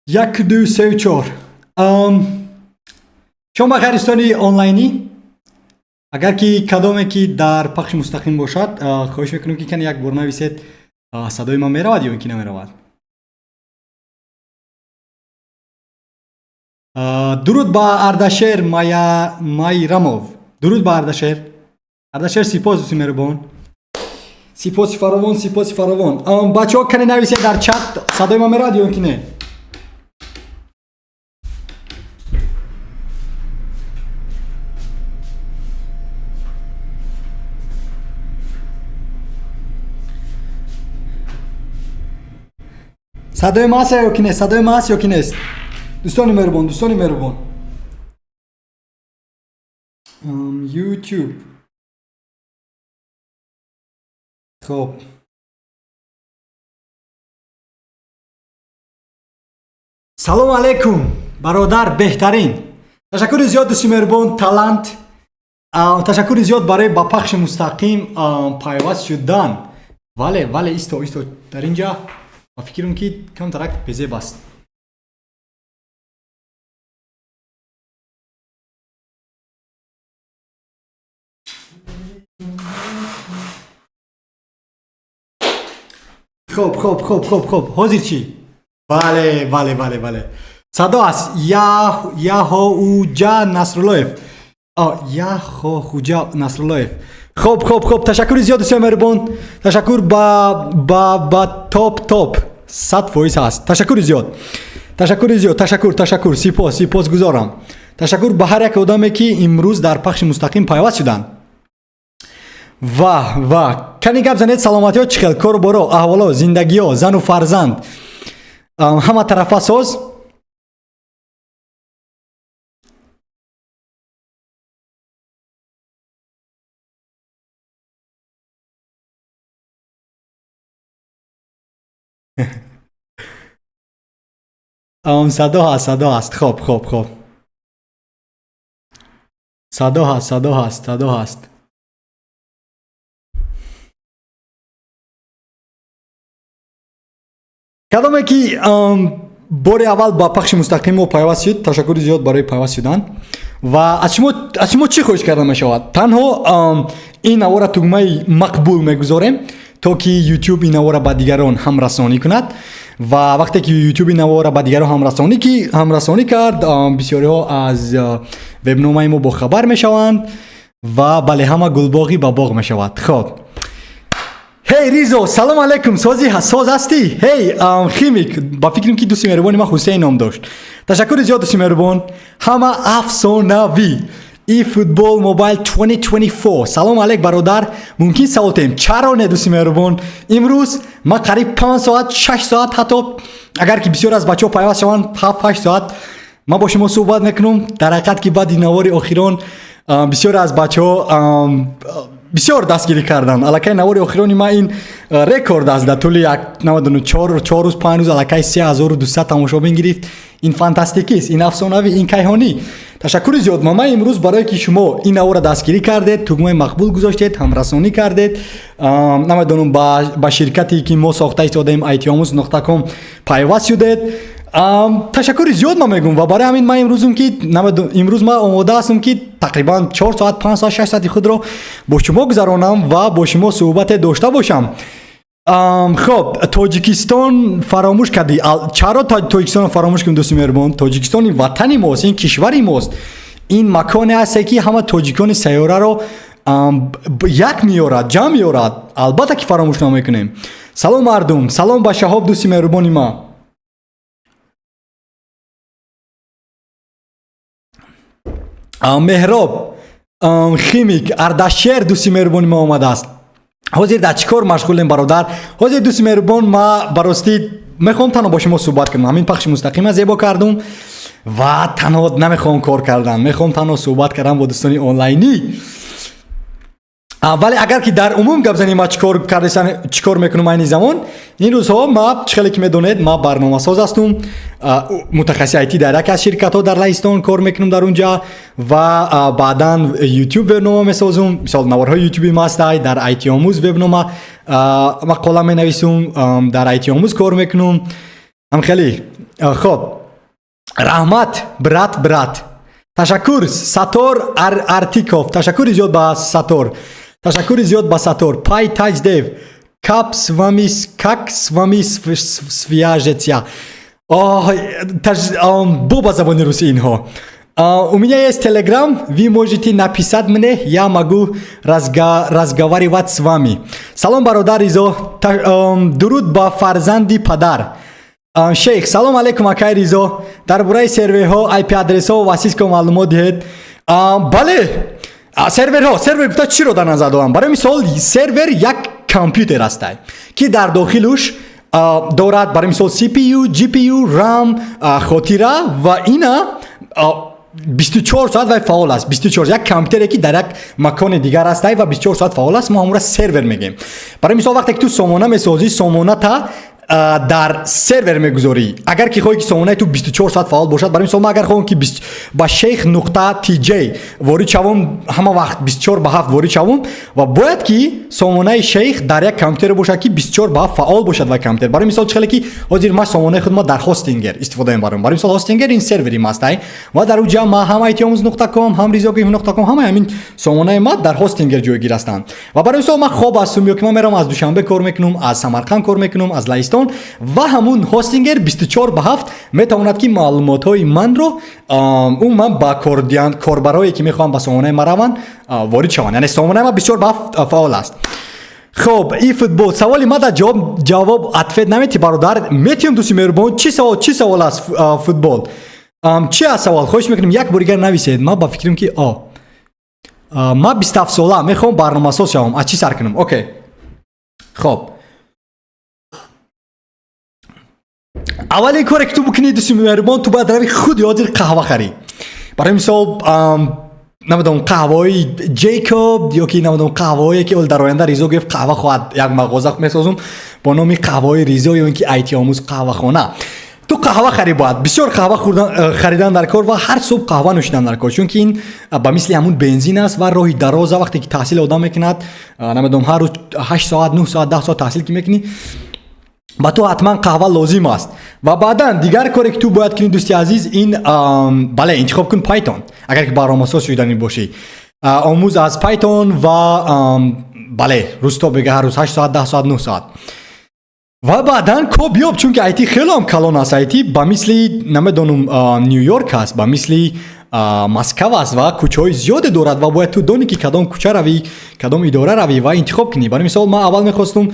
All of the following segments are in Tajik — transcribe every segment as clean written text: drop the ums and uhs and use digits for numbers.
Як, ду, се, чор. Шом бахайр, дӯстони онлайнӣ. Агар ки кадоме ки дар пахши мустақим бошад, хоҳиш мекунем, ки кане як бор нависед, садои ман меравад ё ин ки намеравад. Дуруд ба Ардашер Майрамов. Дуруд ба Ардашер. Ардашер, сипос, дӯсти меҳрубон. Сипоси фаровон, сипоси фаровон. Бачаҳо, кане нависед дар чат, садои ман меравад ё ин ки не? Садои ман ҳаст ё ки нест? Садои ман ҳаст ё ки нест? Дӯстони меҳрубон, дӯстони меҳрубон. YouTube. Хоб. Салому алайкум, бародар беҳтарин. Ташаккури зиёд, дӯсти меҳрубон, Талант. Ташаккури зиёд барои ба пахши мустақим пайваст шудан. Вале, вале, исто, исто, дар инҷа ба фикрам, ки камтарак безеб аст. Хоб, хоб, хоб, хоб, хоб. Ҳозир чӣ? Бале, бале, бале, бале. Садо аст. Яҳоуҷа Насруллоев. Яхохуҷа Насруллоев. Хоб, хоб, хоб, ташаккури зиёд, дӯстони меҳрубон. Ташаккур ба топ топ. 100% ҳаст. Ташаккури зиёд. Ташаккури зиёд, ташаккур, ташаккур, сипос, сипосгузорам. Ташаккур ба ҳар як одаме, ки имрӯз дар пахши мустақим пайваст шуданд. Ва кани гап занед, саломатиҳо чӣ хел, кору боро, аҳволо, зиндагиҳо, зану фарзанд, ҳама тарафа соз? Садо ҳаст, садо ҳаст. Хоб, хоб, хоб. Садо ҳаст, садо ҳаст, садо ҳаст. Кадоме ки бори аввал ба пахши мустақим мо пайваст шуд, ташаккури зиёд барои пайваст шудан. Ва аз шумо чӣ хоҳиш карда мешавад? Танҳо ин навора тугмаи мақбул мегузорем, то ки YouTube ин навора ба дигарон ҳамрасонӣ кунад. Ва вақте ки YouTube ин навора ба дигарон ҳамрасонӣ кард, бисёриҳо аз вебномаи мо бохабар мешаванд ва бале, ҳама гулбоғӣ ба боғ мешавад. Хоб. Ҳей, Ризо, салом алайкум, сози, соз ҳастӣ? Ҳей, Химик, ба фикрам, ки дӯсти меҳрубони ман Ҳусейн ном дошт. Ташаккури зиёд, дӯсти меҳрубон. Ҳама афсонавӣ. eFootball Mobile 2024. Салом алейк, бародар. Мумкин савол тем? Чаро не, дӯсти меҳрубон? Имрӯз ман қариб 5 соат, 6 соат, ҳатто агар ки бисёр аз бачаҳо пайваст шаванд, 7 8 соат ман бо шумо суҳбат мекунам. Дар ҳақиқат ки баъди навори охирон бисёр аз бачаҳо бисёр дастгирӣ карданд. Аллакай навори охирони ман ин рекорд аст, дар тӯли як намедонам 4 рӯз, 5 рӯз аллакай 3200 тамошобин гирифт. Ин фантастикист, ин афсонавӣ, ин кайҳонӣ. Ташаккури зиёд. Ма ман имрӯз барое ки шумо ин наворро дастгирӣ кардед, тугмаи мақбул гузоштед, ҳамрасонӣ кардед, намедонам, ба ширкате ки мо сохта истодаем, itiomus.com, пайваст шудед, ташаккури зиёд ман мегӯм. Ва барои ҳамин ман имрӯзм ки имрӯз ман омода ҳастам, ки тақрибан 4 соат, 5 соат, 6 соати худро бо шумо гузаронам ва бо шумо суҳбате дошта бошам. Хоб, Тоҷикистон фаромӯш кардӣ. Чаро Тоҷикистонро фаромӯш кунем, дӯсти меҳрубон? Тоҷикистон ин ватани мост, ин кишвари мост, ин маконе ҳасте, ки ҳама тоҷикони сайёраро як меорад, ҷамъ меорад. Албатта ки фаромӯш намекунем. Салом, мардум, салом ба Шаҳоб, дӯсти меҳрубони ман. Меҳроб, Химик, Ардашер, дӯсти меҳрубони ма омадааст. Ҳозир дар чӣ кор машғулем, бародар? Ҳозир, дӯсти меҳрубон, ма баростӣ мехоҳам танҳо бо шумо суҳбат кунам. Ҳамин пахши мустақима зебо кардум ва танҳо намехоҳам кор кардан, мехоҳам танҳо суҳбат кардан бо дӯстони онлайнӣ. Вале агар ки дар умум гап занем, ма чӣ кор кардасан, чӣ кор мекунам айни замон, ин рӯзҳо ма, чӣ хеле ки медонед, ма барномасоз ҳастум, мутахассиси IT дар яке аз ширкатҳо дар Лаҳистон кор мекунам дар унҷа ва баъдан YouTube вебнома месозум. Мисол, наворҳои ютуби ма ҳастай, дар IT омӯз вебнома мақола менависум, дар IT омӯз кор мекунам. Ҳам хеле Хоб, раҳмат, брат, брат, ташаккур. Сатор Артиков, ташаккури зиёд ба Сатор, ташаккури зиёд ба Сатор. Пай таҷ дев, как с вами свяжется? Бо ба забони русӣ инҳо. У меня есть Телеграм, вы можете написать мне, я могу разговаривать с вами. Салом, бародар Ризо, дуруд ба фарзанди падар. Шейх, салом алейкум, акай Ризо. Дар бораи серверҳо, IP адресҳо ва Cisco маълумот диҳед. Бале, серверҳо, сервер гуфта чиро дар назар дорам? Барои мисол, сервер як компютер ҳастай, ки дар дохилуш дорад, барои мисол, CPU, GPU, RAM, хотира ва ина 24 соат вай фаъол аст. 24, як компютере, ки дар як макони дигар ҳастай ва 24 соат фаъол аст, мо ҳамонро сервер мегӯем. Барои мисол, вақте ки ту сомона месозӣ, сомоната дар сервер мегузорӣ. Агар ки хоҳӣ, ки сомонаи ту 24 соат фаъол бошад, барои мисол, ман агар хоҳам, ки ба sheikh.tj ворид шавам, ҳама вақт 24 ба 7 ворид шавам ва бояд ки сомонаи Шейх дар як компютере бошад, ки 24 ба 7 фаъол бошад. Ва компютер, барои мисол, чӣ хеле ки ҳозир ман сомонаи худма дар Хостингер истифода мебарам. Барои мисол, Хостингер ин сервери мастай ва дар уҷа ма ҳам itомуз.com, ҳам rizogif.com, ҳамаи ҳамин сомонаи ма дар Хостингер ҷойгир ҳастанд. Ва барои мисол, ман хоб ҳастум ё ки ман меравам, аз Душанбе кор мекунам, аз Самарқанд кор мекунам, аз Лаҳистон, ва ҳамун Хостингер 24 ба 7 метавонад, ки маълумотҳои манро умуман ба корбарое, ки мехоҳанд ба сомонаи ма раванд, ворид шаванд. Яъне сомонаи ма 24 ба 7 фаъол аст. Хоб, и футбол саволи ма дар ҷавоб ответ наметӣ, бародар. Метиём, дӯсти меҳрубон. Чӣ савол, чӣ савол аст? Футбол чӣ аст савол? Хоҳиш мекунем, як бор дигар нависед. Ман ба фикрам, ки ман 27 сола, мехоҳам барномасоз шавам, аз чӣ сар кунам? Окей, хоб, аввалин коре, ки ту бикунӣ, дӯсти меҳрубон, ту бояд рави худи ҳозир қаҳва харӣ. Барои мисол, намедонам, қаҳваҳои Ҷейкоб ё ки, намедонам, қаҳваҳое, ки дар оянда Ризо гуфт, қаҳва хоҳад, як мағоза месозум бо номи қаҳваҳои Ризо ё ин ки айтиомӯз қаҳвахона. Ту қаҳва харӣ, бояд бисёр қаҳва харидан дар кор ва ҳар субҳ қаҳва нӯшидан дар кор, чунки ин ба мисли ҳамун бензин аст ва роҳи дароза. Вақте ки таҳсил одам мекунад, намедонам, ҳар рӯз 8 соат, 9 соат, 10 соат таҳсил ки мекунӣ, ба ту ҳатман қаҳва лозим аст. Ва баъдан дигар коре, ки ту бояд кунӣ, дӯсти азиз, ин, бале, интихоб кун Python. Агар ки барномасоз шуданӣ бошӣ, омӯз аз Python ва, бале, рӯз то бега, ҳар рӯз 8 соат, 10 соат, 9 соат ва баъдан кор биёб, чунки IT хеле ҳам калон аст. IT ба мисли, намедонам, Ню Йорк аст, ба мисли Москав аст ва кӯчаҳои зиёде дорад ва бояд ту донӣ, ки кадом кӯча равӣ, кадом идора равӣ ва интихоб кунӣ. Барои мисол, ман аввал мехостум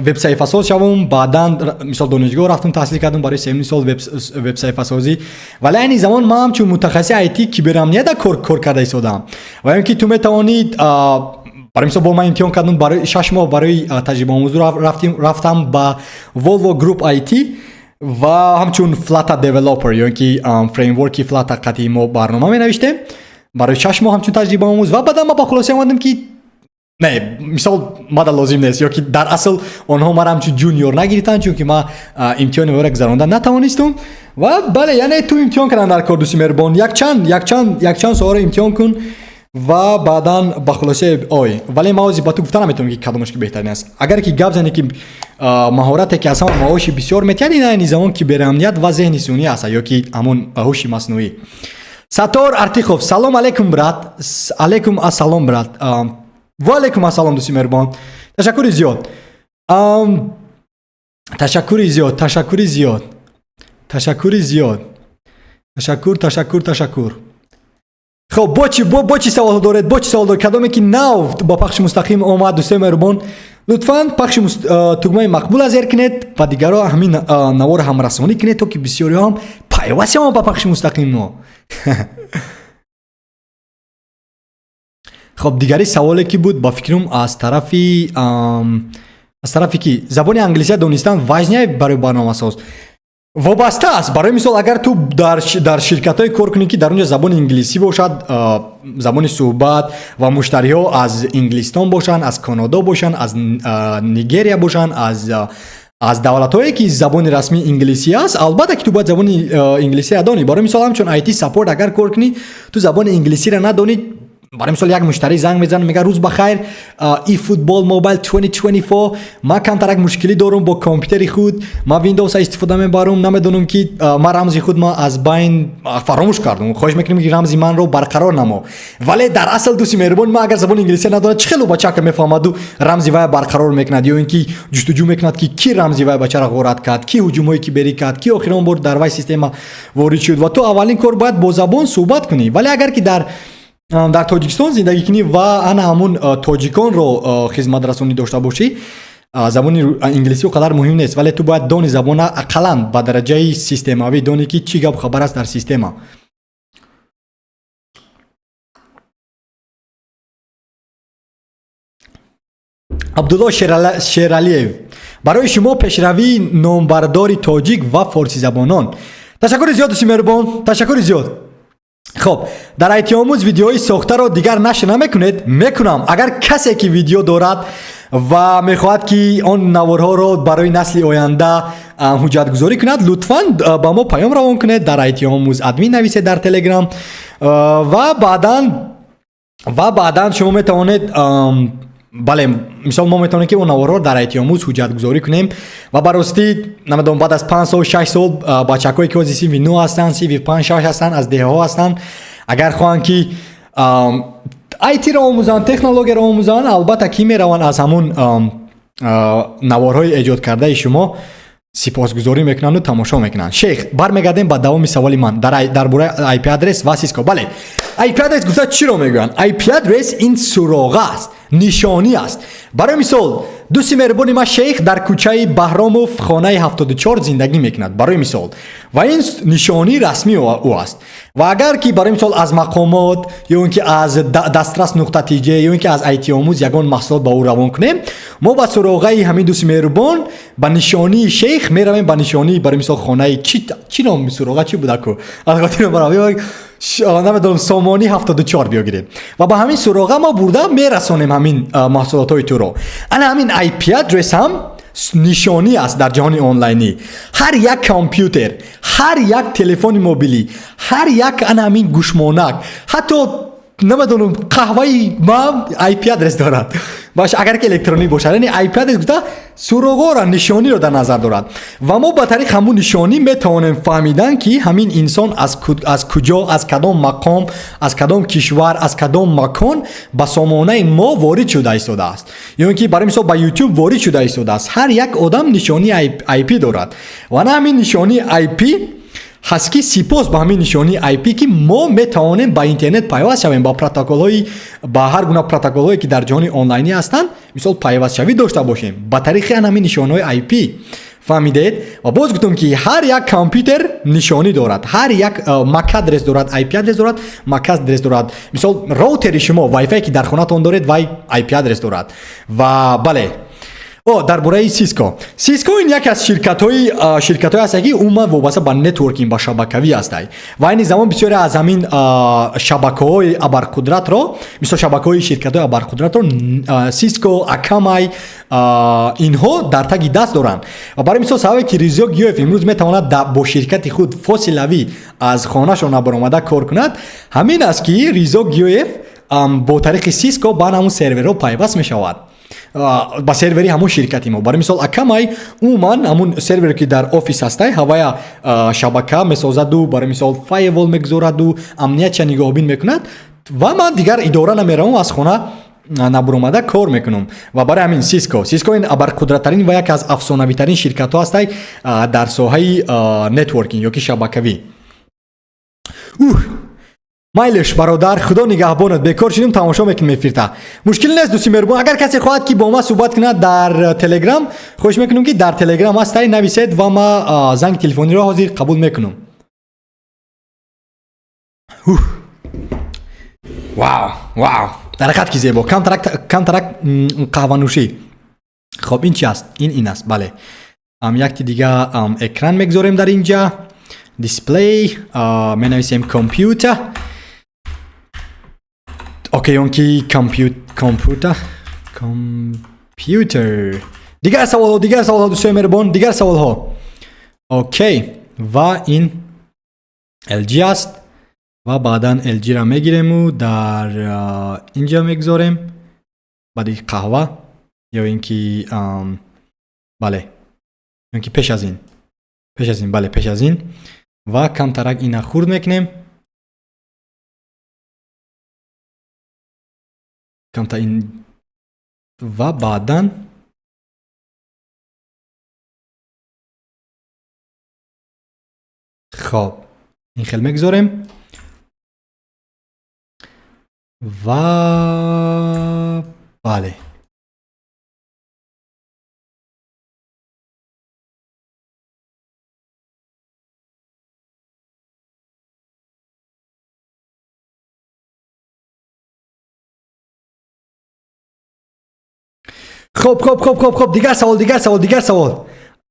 вебсаҳифасоз шавам, баъдан, мисол, донишгоҳ рафтум, таҳсил кардам барои сеюми сол вебсаҳифасозӣ, вале айни замон ман ҳамчун мутахассиси IT киберамнията кор карда истодаам. Ва ин ки ту метавонӣ, барои мисол, бо ман имтиҳон кардам барои 6 моҳ, барои таҷрибаомӯзӣ рафтам ба Volvo Group IT ва ҳамчун Flutter developer ё ин ки фреймворки Flutter қатъи мо барнома менавиштем барои 6 моҳ ҳамчун таҷрибаомӯз. Ва баъдан ман ба хулоса омадам, ки не, мисол, мада лозим нест ё ки дар асл онҳо мара ҳамчун junior нагирифтанд, чунки ман имтиҳони вора гузаронда натавонистум. Ва бале, яъне ту имтиҳон кардан дар кор, дӯсти меҳрубон, якчанд соҳаро имтиҳон кун ва баъдан ба хулосаи ой. Вале ман ҳозир ба ту гуфта наметавонам, ки кадомаш ки беҳтарин аст. Агар ки гап занӣ, ки маҳорате, ки аз ҳама маоши бисёр метиҳад, ин айни замон киберамният ва зеҳни сунъӣ аст ё ки ҳамон ҳуши маснуӣ. Сатор Артихов, салом алейкум, брат. Алейкум ассалом, брат. Ва алейкум ассалом, дӯсти меҳрубон, ташаккури зиёд, ташаккури зиёд, ташаккури зиёд, ташаккури зиёд, ташаккур, ташаккур, ташаккур. Хоб, бо чӣ савол доред? Бо чӣ савол доред? Кадоме ки нав ба пахши мустақим омад, дӯстои меҳрубон, лутфан пахши тугмаи мақбула зер кунед ва дигарро ҳамин наворро ҳамрасонӣ кунед, то ки бисёриҳо ҳам пайваст шаванд ба пахши мустақими мо. Хоб, дигари саволе ки буд, ба фикрам, аз тарафи ки забони англисия донистан важнее барои барномасоз? Вобаста аст. Барои мисол, агар ту дар ширкатҳое кор кунӣ, ки дар он ҷо забони инглисӣ бошад забони суҳбат ва муштариҳо аз Инглистон бошанд, аз Канадо бошанд, аз Нигерия бошанд, аз давлатҳое, ки забони расмӣ инглисӣ аст, албатта ки ту бояд забони инглисиро донӣ. Барои мисол, ҳамчун IT support агар кор кунӣ, ту забони инглисиро надонӣ. Барои мисол, як муштарӣ занг мезанад, мегӯяд: «Рӯз ба хайр, eFootball Mobile 2024, ман камтарак мушкилӣ дорам бо компютери худ, ман Windows истифода мебарам, намедонам ки ман рамзи худ ма аз байн фаромӯш кардам, хоҳиш мекунем, ки рамзи манро барқарор намо». Вале дар асл, дӯсти меҳрубони ман, агар забони инглисия надонад, чӣ хеле бачака мефаҳмаду рамзи вая барқарор мекунад ё ин ки ҷустуҷӯ мекунад, ки кӣ рамзи вай бачаро ғорат кард, кӣ ҳуҷумҳои киберӣ кард, ки охирон бор дар вай система ворид шуд? Ва ту аввалин кор бояд бо забон суҳбат кунӣ. Вале агар ки дар Тоҷикистон зиндагӣ кунӣ ва ана ҳамун тоҷиконро хизматрасонӣ дошта бошӣ, забони инглисӣ о қадар муҳим нест, вале ту бояд дони забона, ақаллан ба дараҷаи системавӣ дони, ки чӣ гап хабар аст дар система. Абдулло Шералиев: «Барои шумо пешравии номбардори тоҷик ва форсизабонон». Ташаккури зиёд, дӯсти меҳрубон, ташаккури зиёд. Хоб, дар айтиомӯз видеои сохтаро дигар нашр намекунед? Мекунам. Агар касе ки видео дорад ва мехоҳад, ки он наворҳоро барои насли оянда ҳуҷҷатгузорӣ кунад, лутфан ба мо паём равон кунед, дар айтиомӯз админ нависед дар Телеграм, ва баъдан шумо метавонед, бале, мисол, мо метавонем, ки он наворҳоро дар айтиомӯз ҳуҷҷатгузорӣ кунем. Ва ба ростӣ намедонам, баъд аз 5 сол, 6 сол бачакҳое ки ҳозир синфи нӯ ҳастанд, синфи панҷ, шаш ҳастанд, аз деҳаҳо ҳастанд, агар хоҳанд, ки айтиро омӯзанд, технологияро омӯзанд, албатта ки мераванд, аз ҳамун наворҳои эҷодкардаи шумо сипосгузорӣ мекунанду тамошо мекунанд. Шейх, бармегардем ба давоми саволи ман дар бораи IP адрес ва Cisco. Бале, IP адрес гуфта чиро мегӯянд? IP адрес ин суроға аст, нишонӣ аст. Барои мисол, дӯсти меҳрубони ман Шейх дар кӯчаи Баҳромов, хонаи 74 зиндагӣ мекунад, барои мисол, ва ин нишонии расмии ӯ аст. Ва агар ки, барои мисол, аз мақомот ё ин ки аз дастрас.тж ё ин ки аз айтиомӯз ягон маҳсулот ба ӯ равон кунем, мо ба суроғаи ҳамин дӯсти меҳрубон, ба нишонии Шейх меравем, ба нишонии, барои мисол, хонаи чӣ ном, суроға чӣ будаку, аз хотирам барам, намедонам, Сомонӣ 74 биёгирем, ва ба ҳамин суроға мо бурда мерасонем ҳамин маҳсулотҳои туро. Ана ҳамин IP адрес ҳам нишонӣ аст дар ҷаҳони онлайнӣ. Ҳар як компютер, ҳар як телефони мобилӣ, ҳар як ана ҳамин гӯшмонак, ҳатто намедонам, қаҳваи ман IP адрес дорад баш, агар ки электронӣ бошад. Яъне IP адрес гуфта суроғоро, нишониро дар назар дорад ва мо ба тариқи ҳамун нишонӣ метавонем фаҳмидан, ки ҳамин инсон аз куҷо, аз кадом мақом, аз кадом кишвар, аз кадом макон ба сомонаи мо ворид шуда истодааст ё ин ки, барои мисол, ба YouTube ворид шуда истодааст. Ҳар як одам нишонии IP дорад ва на ҳамин нишонии IP ҳаст, ки сипос ба ҳамин нишонии IP, ки мо метавонем ба интернет пайваст шавем, ба протоколҳои, ба ҳар гуна протоколҳое, ки дар ҷаҳони онлайнӣ ҳастанд, мисол, пайвастшавӣ дошта бошем ба тариқи ан ҳамин нишонҳои IP. Фаҳмидед? Ва боз гуфтам, ки ҳар як компютер нишонӣ дорад, ҳар як MAC адрес дорад, IP адрес дорад, MAC адрес дорад. Мисол, роутери шумо, Wi-Fi, ки дар хонатон доред, вай IP адрес дорад. Ва бале, о, дар бораи Cisco. Cisco ин яке аз ширкатҳое ҳастанд, ки умуман вобаста ба networking, ба шабакавӣ ҳастанд. Ва айни замон бисёре аз ҳамин шабакаҳои абарқудратро, мисол, шабакаҳои ширкатҳои абарқудратро Cisco, Akamai, инҳо дар таги даст доранд. Ва барои мисол, сабабе ки Ризо Гиёев имрӯз метавонад бо ширкати худ фосилавӣ аз хонаашон набаромада кор кунад, ҳамин аст, ки Ризо Гиёев бо тариқи Cisco ба ҳамун серверҳо пайваст мешавад, ба сервери ҳамун ширкати мо. Барои мисол, Akamai умуман ҳамун сервере, ки дар офис ҳастай, ҳавая шабака месозаду, барои мисол, firewall мегузораду, амниятша нигоҳбин мекунад ва ман дигар идора намеравам, аз хона набуромада кор мекунам. Ва барои ҳамин Cisco ин абарқудраттарин ва яке аз афсонавитарин ширкатҳо ҳастай дар соҳаи networking ё ки шабакавӣ. Ух, майлиш, бародар, худо нигаҳбонат, бекор шудем, тамошо мекунем эфирта. Мушкил нест, дӯсти меҳрубон. Агар касе хоҳад, ки бо ман суҳбат кунад дар Телеграм, хоҳиш мекунам, ки дар Телеграм ҳастай, нависед ва ма занги телефониро ҳозир қабул мекунам. Ух. Вау, вау, дар ҳақиқат ки зебо. Камтарак, камтарак қаҳванӯшӣ. Хоб, ин чи аст? Ин аст, бале. Якти дига экран мегузорем дар инҷа, display, менависем компютер, окей, он ки компютер, компютер. Дигар саволҳо, дигар саволҳо, дӯстои меҳрубон, дигар саволҳо. Окей, ва ин LG аст. Ва баъдан LG-ра мегирему, дар инҷа мегузорем, баъди қаҳва, ё ин ки, бале, ё ин ки пеш аз ин, бале, пеш аз ин. Ва камтарак ина хурд мекунем, камта ин, ва баъдан хоб, ин хел мегузорем. Ва бале. Хоб, хоб, хоб, хоб, хоб, дигар савол, дигар савол, дигар савол.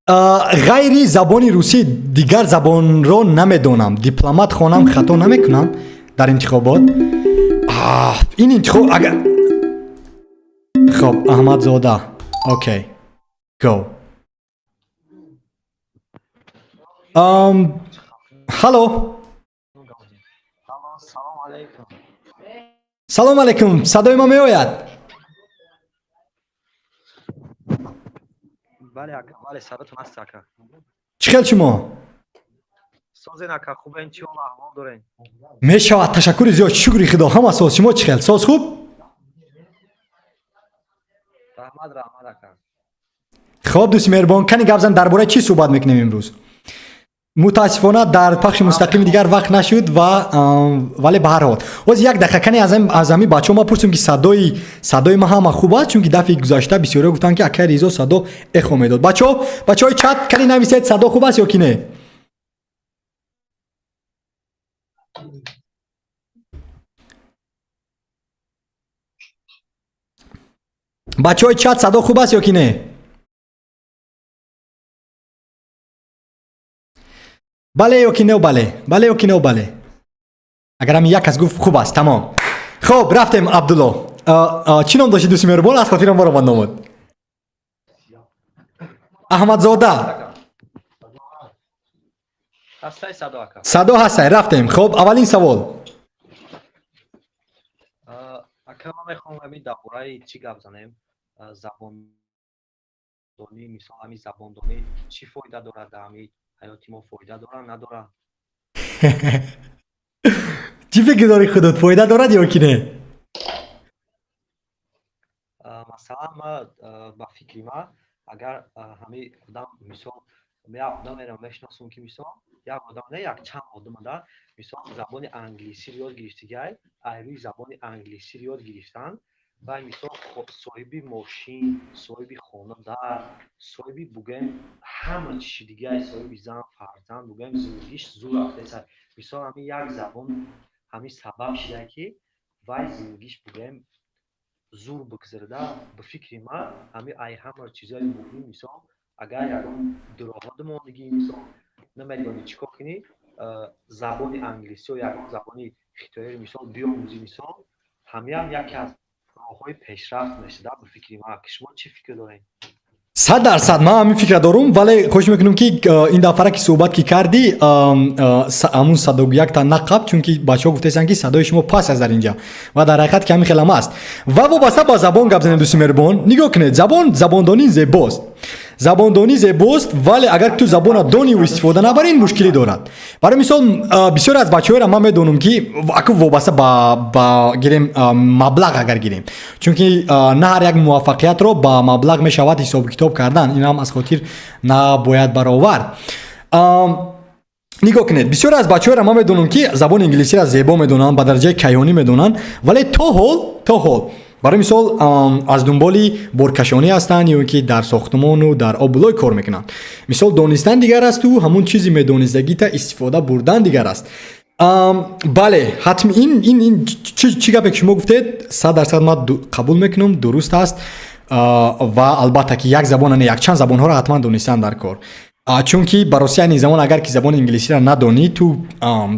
Ғайри забони русӣ дигар забонро намедонам. Дипломат хонам, хато намекунам дар интихобот? Ин интихоб агар. Хоб, Аҳмадзода. Окей. Go. Ҳало. Салом алейкум. Салом алейкум. Садои ма меояд? Бале, ака, бале, садотон ҳаст, ака. Чӣ хел шумо? Созен, ака, хубен, чӣ ҳол аҳвол дорен? Мешавад, ташаккури зиёд, шукри худо, ҳама соз. Шумо чӣ хел? Соз, хуб? Раҳмат, раҳмат, ака. Хоб, дӯсти меҳрубон, кани гап зан, дар бораи чӣ суҳбат мекунем имрӯз? Мутаассифона, дар пахши мустақими дигар вақт нашуд ва вале ба ҳар ҳол ҳозир як дақиқа кани аз ҳамин бачаҳо ма пурсем, ки садои ма ҳама хуб аст, чунки дафъи гузашта бисёриҳо гуфтанд, ки акай Ризо садо эхо медод. Бачаҳо, бачаҳои чат, кани нависед, садо хуб аст ё ки не? Бачаҳои чат, садо хуб аст ё ки не? Бале ё ки не? Бале, бале ё ки не? Бале. Агар ҳамин як кас гуфт, хуб аст, тамом. Хоб, рафтем. Абдулло, чӣ ном дошти, дӯсти меҳрубон? Аз хотирам баромад номуд. Аҳмадзода. Ҳастай садо, ака? Садо ҳастай, рафтем. Хоб, аввалин савол. Ака, ман мехоҳам ҳамин дар бораи чӣ гап занем, забондонӣ, мисол, ҳамин забондонӣ чӣ фоида дорад дар ҳамин ҳаёти мо, фоида дорад, надорад? Чӣ фикр дорӣ худот, фоида дорад ё ки не? Масалан, ма ба фикри ман, агар ҳамин одам, мисол, як одамеро мешиносам, ки, мисол, як одам не, як чанд одамада, мисол, забони англисиро ёд гирифтигай, ай рӯи забони англисиро ёд гирифтан вай, мисол, соҳиби мошин, соҳиби хона, дар соҳиби, бугӯем, ҳама чизи дигай, соҳиби зан, фарзанд, бугӯем, зиндагиш зур рафтеса. Мисол, ҳамин як забон ҳамин сабаб шуда, ки вай зиндагиш, бугӯем, зур бигзарада. Ба фикри ман, ҳамин ай ҳама чизҳои муҳим, мисол, агар ягон дуроҳода мондагӣ, мисол, намедонӣ чӣ кор кунӣ, забони англисиё, ягон забони хитоиро, мисол, биомӯзӣ, мисол, ҳамиам яке аз роҳҳои пешрафт мешуда, ба фикри ман. Шумо чӣ фикр доред? 100% ман ҳамин фикра дорум, вале хоҳиш мекунам, ки ин дафъара ки суҳбат ки кардӣ, ҳамун садогӯякта нақаб, чунки бачаҳо гуфтаистанд, ки садои шумо паст аст дар инҷа, ва дар ҳақиқат ки ҳамин хелам аст. Ва вобаста ба забон гап занем, дӯсти меҳрубон. Нигоҳ кунед, забон, забондонӣ зебост, забондонӣ зебост, вале агар ту забона дониву истифода набарӣ, ин мушкилӣ дорад. Барои мисол, бисёре аз бачаҳоеро ман медонам, ки аку вобаста ба гирем, маблағ агар гирем, чунки на ҳар як муваффақиятро ба маблағ мешавад ҳисобу китоб кардан, инам аз хотир набояд баровард. Нигоҳ кунед, бисёре аз бачаҳоеро ман медонам, ки забони инглисиро зебо медонанд, ба дараҷаи кайҳонӣ медонанд, вале то ҳол, барои мисол, аз дунболи боркашонӣ ҳастанд ё ин ки дар сохтмону дар обулой кор мекунанд. Мисол, донистан дигар асту ҳамун чизи медонистагита истифода бурдан дигар аст. Бале, ҳатм ин чӣ гапе ки шумо гуфтед, 100% ман қабул мекунам, дуруст аст. Ва албатта ки як забон не, якчанд забонҳоро ҳатман донистан дар кор, чунки ба рости айни замон агар ки забони инглисиро надонӣ, ту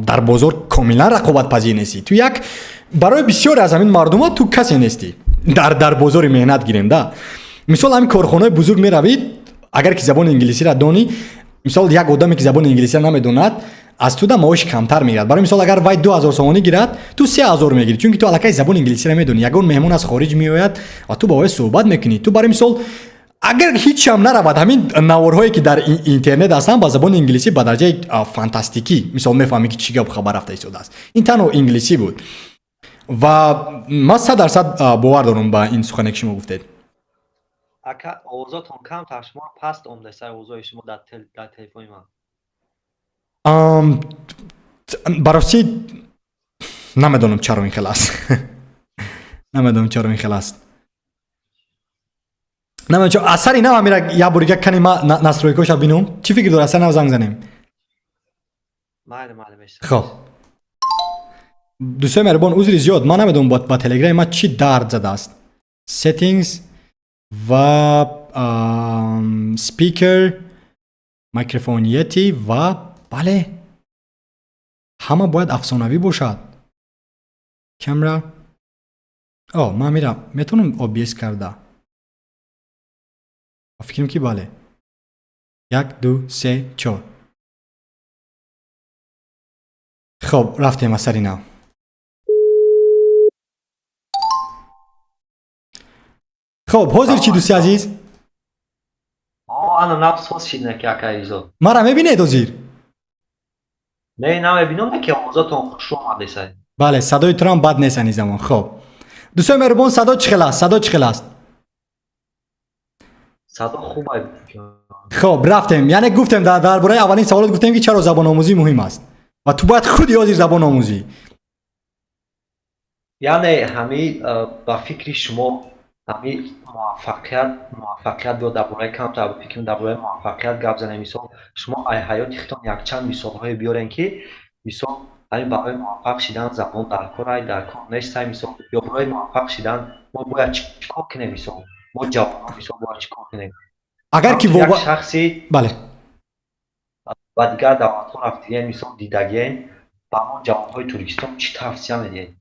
дар бозор комилан рақобатпазир нестӣ. Ту як барои бисёре аз ҳамин мардума ту касе нестӣ дар бозори меҳнат гирем да. Мисол, ҳамин корхонаҳои бузург меравид, агар ки забони инглисиро донӣ, мисол, як одаме ки забони инглисиро намедонад, Аз туда маоши камтар мегирад. Барои мисол, агар вай 2000 сомонӣ гирад, ту 3000 мегирӣ, чунки ту аллакай забони инглисиро медонӣ. Ягон меҳмон аз хориҷ меояд ва ту бо вай суҳбат мекунӣ. Ту, барои мисол, агар ҳечам наравад, ҳамин наворҳое, ки дар интернет ҳастанд ба забони инглисӣ, ба дараҷаи фантастикӣ, мисол, мефаҳмӣ, ки чӣ гап хабар рафта истодааст. Ин танҳо инглисӣ буд ва ман 100% бовар дорам ба ин сухане, ки шумо гуфтед. Ака, овозотон камтар, шумо паст омдаста, овозои шумо дар телефони ман. Барости, намедонам, чаро ин хел аст. Намедонам, чаро ин хел аст. Намедонам, аз сари нав ҳамира як бори кани ма настройка ша бинум. Чӣ фикр дорӣ, аз сари нав занг занем? Майли, майли, мешавад. Хоб, дӯстои меҳрубон, узри зиёд, ман намедонам, ба телеграми ман чӣ дард задааст. Settings ва speaker, микрофон Yeti ва бале, ҳама бояд афсонавӣ бошад. Камера, о, ман мирам, метавонам OBS карда. Фикрам, ки бале. Як, ду, се, чор. Хоб, рафтем аз сари нав. Хоб, ҳозир чӣ, дӯсти азиз? Ана нав соз шид, ки акаи Ризо. Мара мебинед ҳозир? Не, намебинам, ки овозатон хуш омадесай. Бале, садои турам бад нест ани замон. Хоб, дӯстои меҳрубон, садо чӣ хел аст? Садо чӣ хел аст? Садо хуб. Хоб, рафтем. Яъне гуфтем, дар бораи аввалин саволот гуфтем, ки чаро забономӯзӣ муҳим аст ва ту бояд худи ҳозир забономӯзӣ. Яъне ҳами ба фикри шумо ҳами муваффақият ё дар бораи камтар фикр, дар бораи муваффақият гап занем. Мисол, шумо ай ҳаёти худтон якчанд мисолҳое биёрем, ки мисол, ҳамин барои муваффақ шидан забон дар кор ай, дар кор нестай, мисол, ё барои муваффақ шидан мо бояд чӣ кор кунем, мисол, мо ҷавонон, мисол, бояд чӣ кор кунем? Агар ки як шахси бале. Ба дигар давлатҳо рафтиген, мисол, дидагиен, ба мо ҷавонҳои Тоҷикистон чӣ тавсия медиҳед?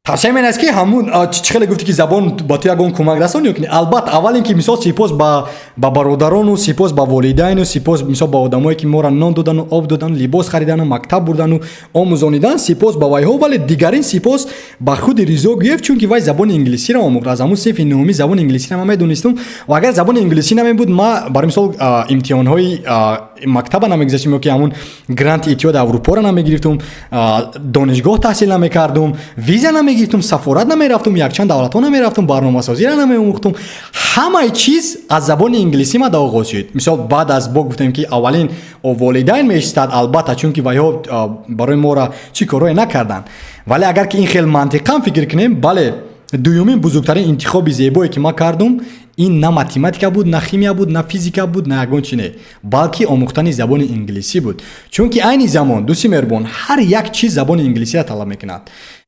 Тавсияи ман аст, ки ҳамун чӣ хеле гуфтӣ, ки забон ба ту ягон кӯмак расон ё ки, албатта, аввал ин ки, мисол, сипос ба бародарону сипос ба волидайну сипос, мисол, ба одамое, ки моро нон додану, об додану, либос харидану, мактаб бурдану, омӯзонидан, сипос ба вайҳо. Вале дигарин сипос ба худи Ризо Гуев, чунки вай забони инглисиро омӯхт. Аз ҳамун синфи нуҳумӣ забони инглисиро ман медонистум ва агар забони инглисӣ намебуд, ма, барои мисол, имтиҳонҳои мактаба намегузаштем ё ки ҳамун гранти Иттиҳоди Аврупоро намегирифтум, донишгоҳ таҳсил намекардум, виза намегирифтум, сафорат намерафтум, якчанд давлатҳо намерафтум, барномасозиро намеомӯхтум. Ҳамаи чиз аз забони инглисӣ мада оғоз шуд. Мисол, баъд аз бо гуфтем, ки аввалин волидайн меистад, албатта, чунки вайҳо барои моро чӣ корҳое накарданд. Вале агар ки ин хел мантиқан фикр кунем, бале, дуюмин бузургтарин интихоби зебое, ки ман кардум, ин на математика буд, на химия буд, на физика буд, на ягон чи не, балки омӯхтани забони инглисӣ буд. Чунки айни замон, дӯсти меҳрубон, ҳар як чиз забони инглисиро талаб мекунад.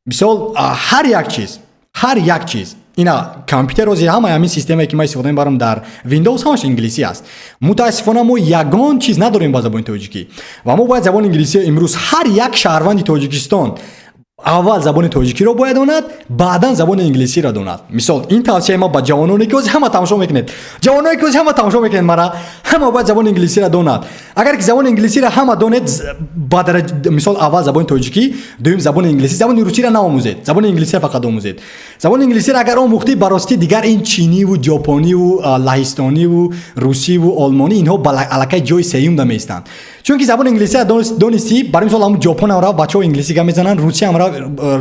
Мисол, ҳар як чиз, ҳар як чиз. Ина компютер, ҳозир ҳамаи ҳамин системае, ки ман истифода мебарам дар Windows, ҳамаш инглисӣ аст. Мутаассифона, мо ягон чиз надорем ба забони тоҷикӣ ва мо бояд забони инглисӣ. Имрӯз ҳар як шаҳрванди Тоҷикистон аввал забони тоҷикиро бояд донад, баъдан забони инглисиро донад. Мисол, ин тавсияи ман ба ҷавононе, ки ҳозир ҳама тамошо мекунед, ҷавоное, ки ҳозир ҳама тамошо мекунед мара, ҳама бояд забони инглисиро донад. Агар ки забони инглисиро ҳама донед, ба мисол, аввал забони тоҷикӣ, дуюм забони инглисӣ. Забони русиро наомӯзед, забони инглисиро фақат омӯзед. Забони инглисиро агар омӯхтӣ, ба ростӣ, дигар ин чиниву ҷопониву лаҳистониву русиву олмонӣ, инҳо аллакай ҷои сеюм да меистанд, чунки забони инглисиро донистӣ. Барои мисол, ҳамун Ҷопон ҳам рафт, бачаҳо инглисӣ гап мезананд, Русия ҳам рафт,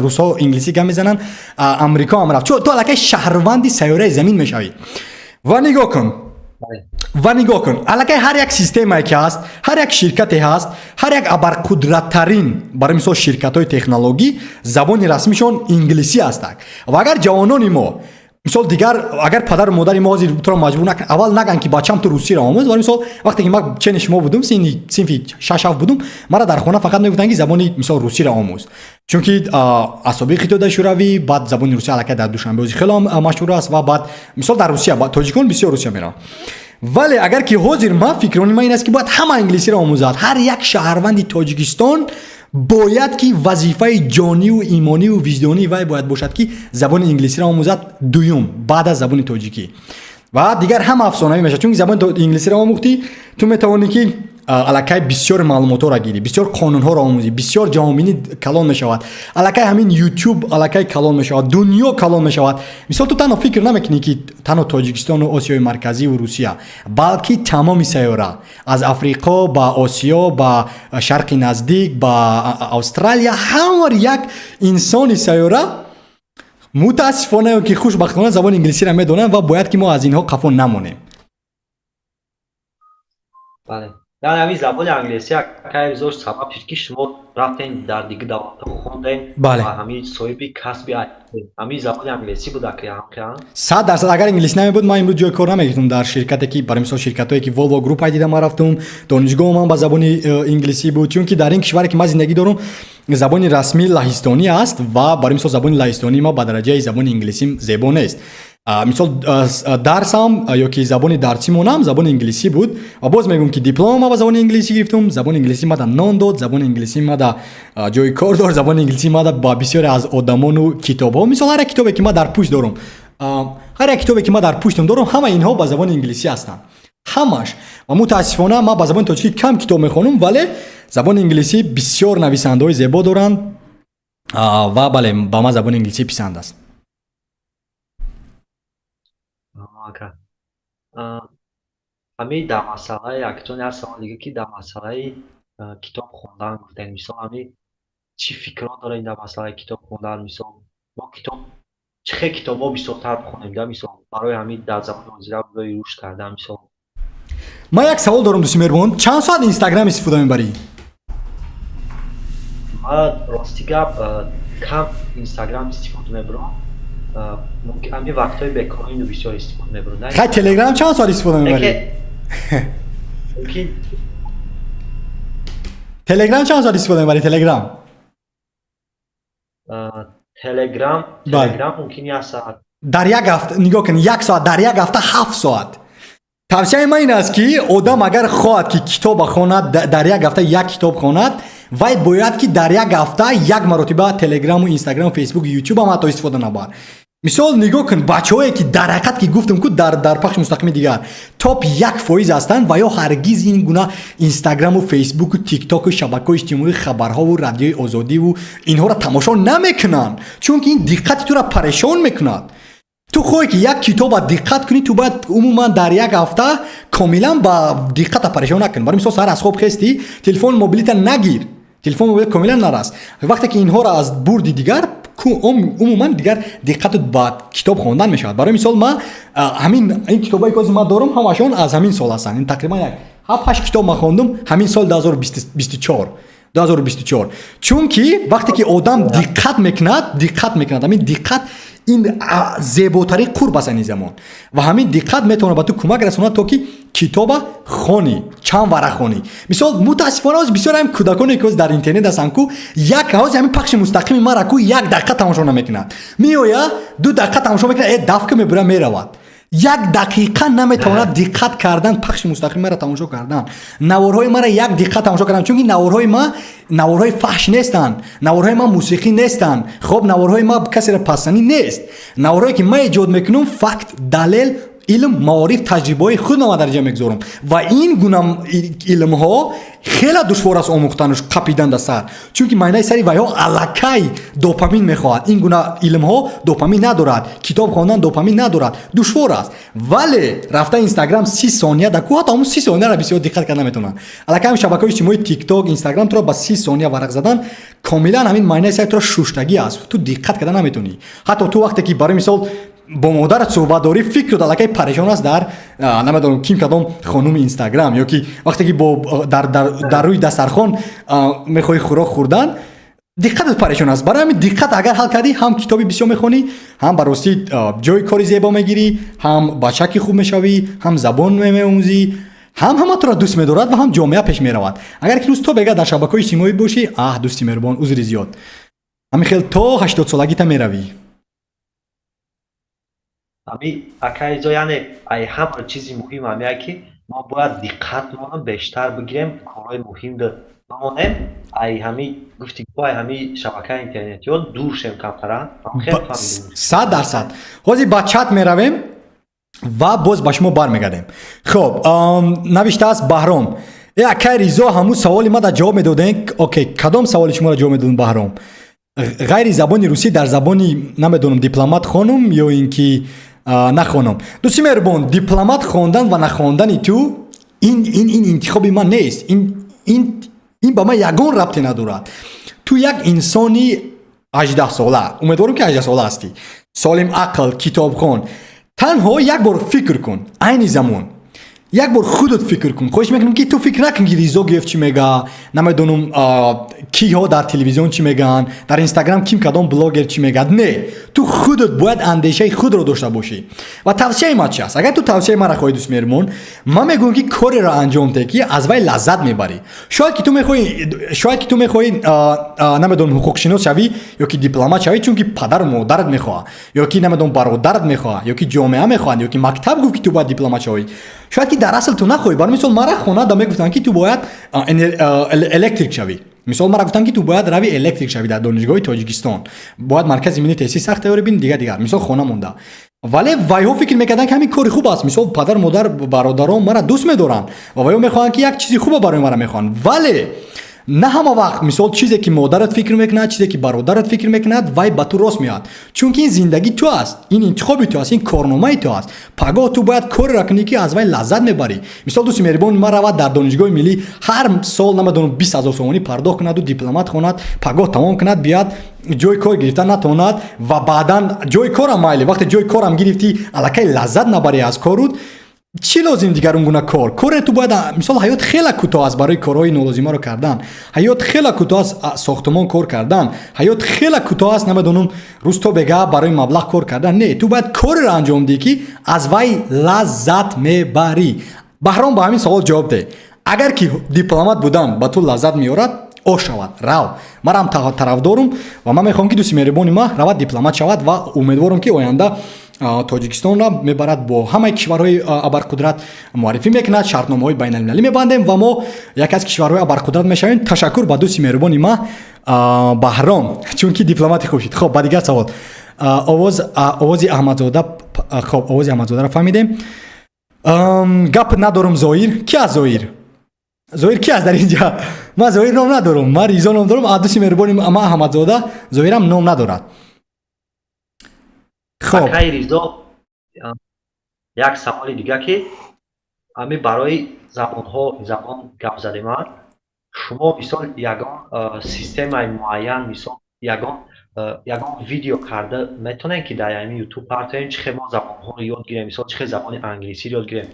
русҳо инглисӣ гап мезананд, Амрико ҳам рафт, ту аллакай шаҳрванди сайёраи замин мешавӣ. Ва нигоҳ кун, аллакай ҳар як системае, ки ҳаст, ҳар як ширкате ҳаст, ҳар як абарқудраттарин, барои мисол, ширкатҳои технологӣ, забони расмишон инглисӣ ҳастак. Ва агар ҷавонони мо, мисол, дигар агар падару модари мо ҳозир туро маҷбур накунанд, аввал наган, ки бачам, ту русиро омӯз. Барои мисол, вақте ки ман чени шумо будум, синфи шаш, ҳафт будум, мара дар хона фақат мегуфтанд, ки забони, мисол, русиро омӯз, чунки аз собиқи Иттиҳоди Шӯравӣ, баъд забони русия аллакай дар Душанбе ҳозир хеле машҳур аст ва баъд, мисол, дар Русия тоҷикон бисёр Русия мераванд. Вале агар ки ҳозир ман фикрони ман ин аст, ки бояд ҳама англисиро омӯзад. Ҳар як шаҳрванди Тоҷикистон бояд ки вазифаи ҷониву имониву виҷдонии вай бояд бошад, ки забони инглисиро омӯзад дуюм, баъд аз забони тоҷикӣ, ва дигар ҳама афсонавӣ мешавад, чунки забони инглисиро омӯхтӣ, ту метавонӣ, ки Аллакай бисёр маълумотҳоро гирӣ, бисёр қонунҳоро омӯзӣ, бисёр ҷаҳонбинӣ калон мешавад. Аллакай ҳамин Ютуб аллакай калон мешавад, дунё калон мешавад. Мисол, ту танҳо фикр намекунӣ, ки танҳо Тоҷикистону Осиёи Марказиву Русия, балки тамоми сайёра, аз Африқо ба Осиё, ба Шарқи Наздик, ба Австралия, ҳамар як инсони сайёра, мутаассифона ё ки хушбахтона, забони инглисиро медонанд ва бояд ки мо аз инҳо қафо намонем. Бале, яъне ҳамин забони англисӣ, акай Ризо, сабаб шуд, ки шумо рафтен, дар дигар давлатҳо хондем ва ҳамин соҳиби касби ҳамин забони англисӣ буда ки ҳамхиан. 100%. Агар инглисӣ намебуд, ман имрӯз ҷои кор намегирифтам дар ширкате, ки, барои мисол, ширкатҳое ки Volvo Group дида ман рафтум, донишгоҳам ҳам ба забони инглисӣ буд, чунки дар ин кишваре, ки ман зиндагӣ дорам, забони расмӣ лаҳистонӣ аст ва, барои мисол, забони лаҳистонии ма ба дараҷаи забони инглисӣ зебо нест. Мисол, дарсам ё ки забони дарсимонам забони инглисӣ буд ва боз мегӯм, ки дипломама ба забони инглисӣ гирифтум. Забони инглисӣ мада нон дод, забони инглисӣ мада ҷои кор дод, забони инглисӣ мада ба бисёре аз одамону китобҳо. Мисол, ҳар як китобе, ки ман дар пушт дорам, ҳар як китобе, ки ман дар пуштам дорам, ҳама инҳо ба забони инглисӣ ҳастанд, ҳамаш. Ва мутаассифона, ман ба забони тоҷикӣ кам китоб мехонам, вале забони инглисӣ бисёр нависандаҳои зебо доранд. Ва бале, ба ман забони инглисӣ писанд аст. Ака, ҳамин дар масъалаи актон як савол дига, ки дар масъалаи китоб хондан гуфтем. Мисол, ҳамин чӣ фикрҳо дорем дар масъалаи китоб хондан? Мисол, мо китоб, чӣ хел китобҳо бисёртар бихонем да, мисол, барои ҳамин дар замони ҳозира, барои рушд кардан, мисол? Ман як савол дорам, дӯсти меҳрубон: чанд соат Инстаграм истифода мебарӣ? Ман, рости гап, кам Инстаграм истифода мебарам. Ҳамин вақтҳои бекорӣ бисёр истифода мебарам. Хай, Телеграм чанд соат истифода мебарӣ? Мумкин. Телеграм чанд соат истифода мебарӣ, Телеграм? Телеграм? Телеграм мумкин як соат. Дар як ҳафта, нигоҳ кун, як соат, дар як ҳафта 7 соат. Тавсияи ман ин аст, ки одам агар хоҳад, ки китоба хонад, дар як ҳафта як китоб хонад, вай бояд, ки дар як ҳафта як маротиба Телеграму, Инстаграму, Фейсбуку, Ютубам ҳатто истифода набар. Мисол, нигоҳ кун, бачаҳое, ки дар ҳақиқат, ки гуфтам ку дар пахши мустақими дигар, топ 1% ҳастанд ва ё ҳаргиз ин гуна Инстаграму, Фейсбуку, Тиктоку, шабакаҳои иҷтимоӣ, хабарҳову, Радиои Озодиву инҳоро тамошо намекунанд, чунки ин диққати туро парешон мекунад. Ту хоҳӣ, ки як китоба диққат кунӣ, ту бояд умуман дар як ҳафта комилан ба диққата парешон накунӣ. Барои мисол, саҳар аз хоб хестӣ, телефони мобилита нагир, телефони мобил комилан нарас. Вақте ки инҳоро аз бурди, дигар умуман дигар диққатат ба китоб хондан мешавад. Барои мисол, ман ҳамин ин китобое, ки ҳозир ман дорам, ҳамашон аз ҳамин сол ҳастанд. Ин тақрибан як ҳафт ҳашт китоб ман хондум ҳамин сол, 2024, 2024. Чунки вақте ки одам диққат мекунад, диққат мекунад, ҳамин диққат ин зеботарин қурб аст ин замон ва ҳамин диққат метавонад ба ту кӯмак расонад, то ки китоба хонӣ, чанд варақ хонӣ. Мисол, мутаассифона, ҳозир бисёр ҳамин кӯдаконе, ки ҳозир дар интернет ҳастанд ку, як ҳозир ҳамин пахши мустақими мара ку як дақиқа тамошо намекунад. Меоя, 2 дақиқа тамошо мекунад, дафка мебура, меравад. Як дақиқа наметавонад диққат кардан, пахши мустақими мара тамошо кардан, наворҳои мара як диққа тамошо кардан, чунки наворҳои ма наворҳои фаҳш нестанд, наворҳои ма мусиқӣ нестанд. Хоб, наворҳои ма касеро пасанӣ нест. Наворҳое, ки ман эҷод мекунам, факт, далел, илм, маориф, таҷрибаҳои худро ман дар ҷа мегузорам ва ин гуна илмҳо хеле душвор аст омӯхтанаш, қапидан дар сар, чунки майнаи сари вайҳо аллакай допамин мехоҳад. Ин гуна илмҳо допамин надорад, китоб хондан допамин надорад, душвор аст. Вале рафта Инстаграм 30 сония да ку, ҳатто ҳамун 30 сонияро бисёр диққат карда наметавонанд. Аллакай ҳам шабакаҳои иҷтимоии, Тикток, Инстаграм туро ба 30 сония варақ задан, комилан ҳамин майнаи сари туро шуштагӣ аст, ту диққат карда наметавонӣ. Ҳатто ту вақте ки, барои мисол, бо модарат суҳбат дорӣ, фикрут аллакай парешон аст дар намедонам ким, кадом хонуми Инстаграм, ё ки вақте ки бо дар рӯи дастархон мехоҳӣ хӯрок хӯрдан, диққатат парешон аст. Барои ҳамин диққат агар ҳал кардӣ, ҳам китоби бисёр мехонӣ, ҳам ба ростӣ ҷои кори зебо мегирӣ, ҳам бачаки хуб мешавӣ, ҳам забон меомӯзӣ, ҳам ҳама туро дӯст медорад ва ҳам ҷомеа пеш меравад. Агар ки рӯз то бега дар шабакаҳои иҷтимоӣ бошӣ, аҳ, дӯсти меҳрубон, узри зиёд, ҳамин хел то 80-солагита меравӣ. Ҳамин, акаи Ризо, яъне ай ҳама чизи муҳим ҳамяе, ки мо бояд диққатмонро бештар бигирем, корҳои муҳим бимонем, ай ҳамин гуфти, ай ҳамин шабакаи интернетиҳо дур шем камтара. 100%. Ҳозир ба чат меравем ва боз ба шумо бармегардем. Хуб, навиштааст Баҳром. Э, акай Ризо, ҳамун саволи ма дар ҷавоб медодем. Окей, кадом саволи шуморо ҷавоб медодем, Баҳром? Ғайри забони русӣ дар забони, намедонам, дипломат хонум ё ин ки нахонум. Дӯсти меҳрубон, дипломат хондан ва нахондани ту ин интихоби ман нест. Ин ба ман ягон рабте надорад. Ту як инсони 18-сола, умедворам, ки 18-сола ҳастӣ, солим ақл, китобхон. Танҳо як бор фикр кун, айни замон як бор худат фикр кун. Хоҳиш мекунам, ки ту фикр накун, ки Ризо Геф чӣ мега, намедонам, киҳо дар телевизион чӣ мегӯянд, дар Инстаграм ким, кадом блогер чӣ мегӯяд. Не, ту худат бояд андешаи худро дошта бошӣ. Ва тавсияи ман чи аст? Агар ту тавсияи маро хоҳӣ, дӯст меҳрубон, ман мегӯям, ки кореро анҷом деҳ, ки аз вай лаззат мебарӣ. Шояд ки ту мехоҳӣ, намедонам, ҳуқуқшинос шавӣ ё ки дипломат шавӣ, чунки падару модарат мехоҳад, ё ки, намедонам, бародарат мехоҳад, ё ки ҷомеа мехоҳад, ё ки мактаб гуфт, ки ту бояд дипломат шавӣ. Шояд ки дар асл ту нахоҳӣ. Барои мисол, мара хонада мегуфтанд, ки ту бояд электрик шавӣ. Мисол, мара гуфтанд, ки ту бояд рави электрик шавӣ дар Донишгоҳи Тоҷикистон, бояд Маркази миллии тестӣ сахт тайёрӣ бини, дигар дигар. Мисол, хона монда, вале вайҳо фикр мекарданд, ки ҳамин кори хуб аст. Мисол, падару модар, бародарон мара дӯст медоранд ва вайҳо мехоҳанд, ки як чизи хуба барои мара мехоҳанд. Вале на ҳама вақт, мисол, чизе ки модарат фикр мекунад, чизе ки бародарат фикр мекунад, вай ба ту рост меояд, чунки ин зиндагӣ ту аст, ин интихоби ту аст, ин корномаи ту аст. Пагоҳ ту бояд кореро кунӣ, ки аз вай лаззат мебарӣ. Мисол, дӯсти меҳрибони ман равад дар Донишгоҳи миллӣ ҳар сол, намедонам, 20 000 сомонӣ пардохт кунаду дипломат хонад, пагоҳ тамом кунад, биёяд, ҷои кор гирифта натавонад ва баъдан ҷои корам майли, вақте ҷои корам гирифтӣ, аллакай лаззат набарӣ аз корут, чӣ лозим дигар он гуна кор? Коре ту бояд, мисол, ҳаёт хеле кӯтоҳ аст барои корҳои нолозимаро кардан, ҳаёт хеле кӯтоҳ аст сохтумон кор кардан, ҳаёт хеле кӯтоҳ аст, намедонам, рӯз то бега барои маблағ кор кардан. Не, ту бояд кореро анҷом диҳӣ, ки аз вай лаззат мебарӣ. Баҳром, ба ҳамин савол ҷавоб деҳ. Агар ки дипломат будан ба ту лаззат меорад, о шавад, рав. Марам тарафдорум ва ман мехоҳам, ки дӯсти меҳрибони ма равад, дипломат шавад ва умедворам, ки оянда Тоҷикистонро мебарад, бо ҳамаи кишварҳои абарқудрат муаррифӣ мекунад, шартномаҳои байналмилалӣ мебандем ва мо яке аз кишварҳои абарқудрат мешавем. Ташаккур ба дӯсти меҳрубони ма Баҳром, чунки дипломати хуб шуд. Хоб, ба дигар савол. Овоз, овози Аҳмадзода. Хоб, овози Аҳмадзодаро фаҳмидем. Гап надорум. Зоир ки аст? Зоир, Зоир ки аст дар инҷа? Ман Зоир ном надорум, ман Ризо ном дорум. А дӯсти меҳрубони ма Аҳмадзода Зоирам ном надорад. Хоб. Акай Ризо, як саволи дига, ки ҳами барои забонҳо, забон гап задем. Шумо, мисол, ягон системаи муайян, мисол, ягон видео карда метавонем, ки дар ҳамин Ютуб партоем, чӣ хел мо забонҳоро ёд гирем, мисол, чӣ хел забони англисиро ёд гирем?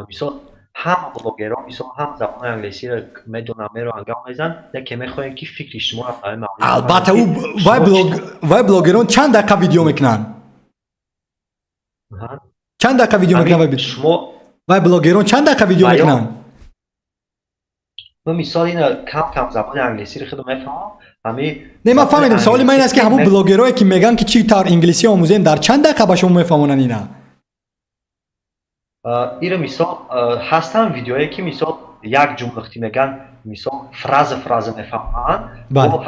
Мисол, ҳама блогерон, мисол, ҳам забони англисиро медонанд, мероянд, гап мезананд, яке мехоҳем, ки фикри шуморо дар ин маврид. Албатта, ӯ вай блогерон чанд дақиқа видео мекунанд? Чанд дақиқа видео мекунанд? Шумо вай блогерон чанд дақиқа видео мекунанд? Ман, мисол, ина кам кам забони англисиро хеле мефаҳмам, ҳами Не, ман фаҳмидам. Саволи ман ин аст, ки ҳамун блогерое, ки мегӯянд, ки чӣ тавр инглисӣ омӯзем, дар чанд дақиқа ба шумо мефаҳмонанд ина? Иро, мисол, ҳастанд видеое, ки, мисол, як ҷумлахти мегӯянд, мисол, фраза фраза мефаҳманд.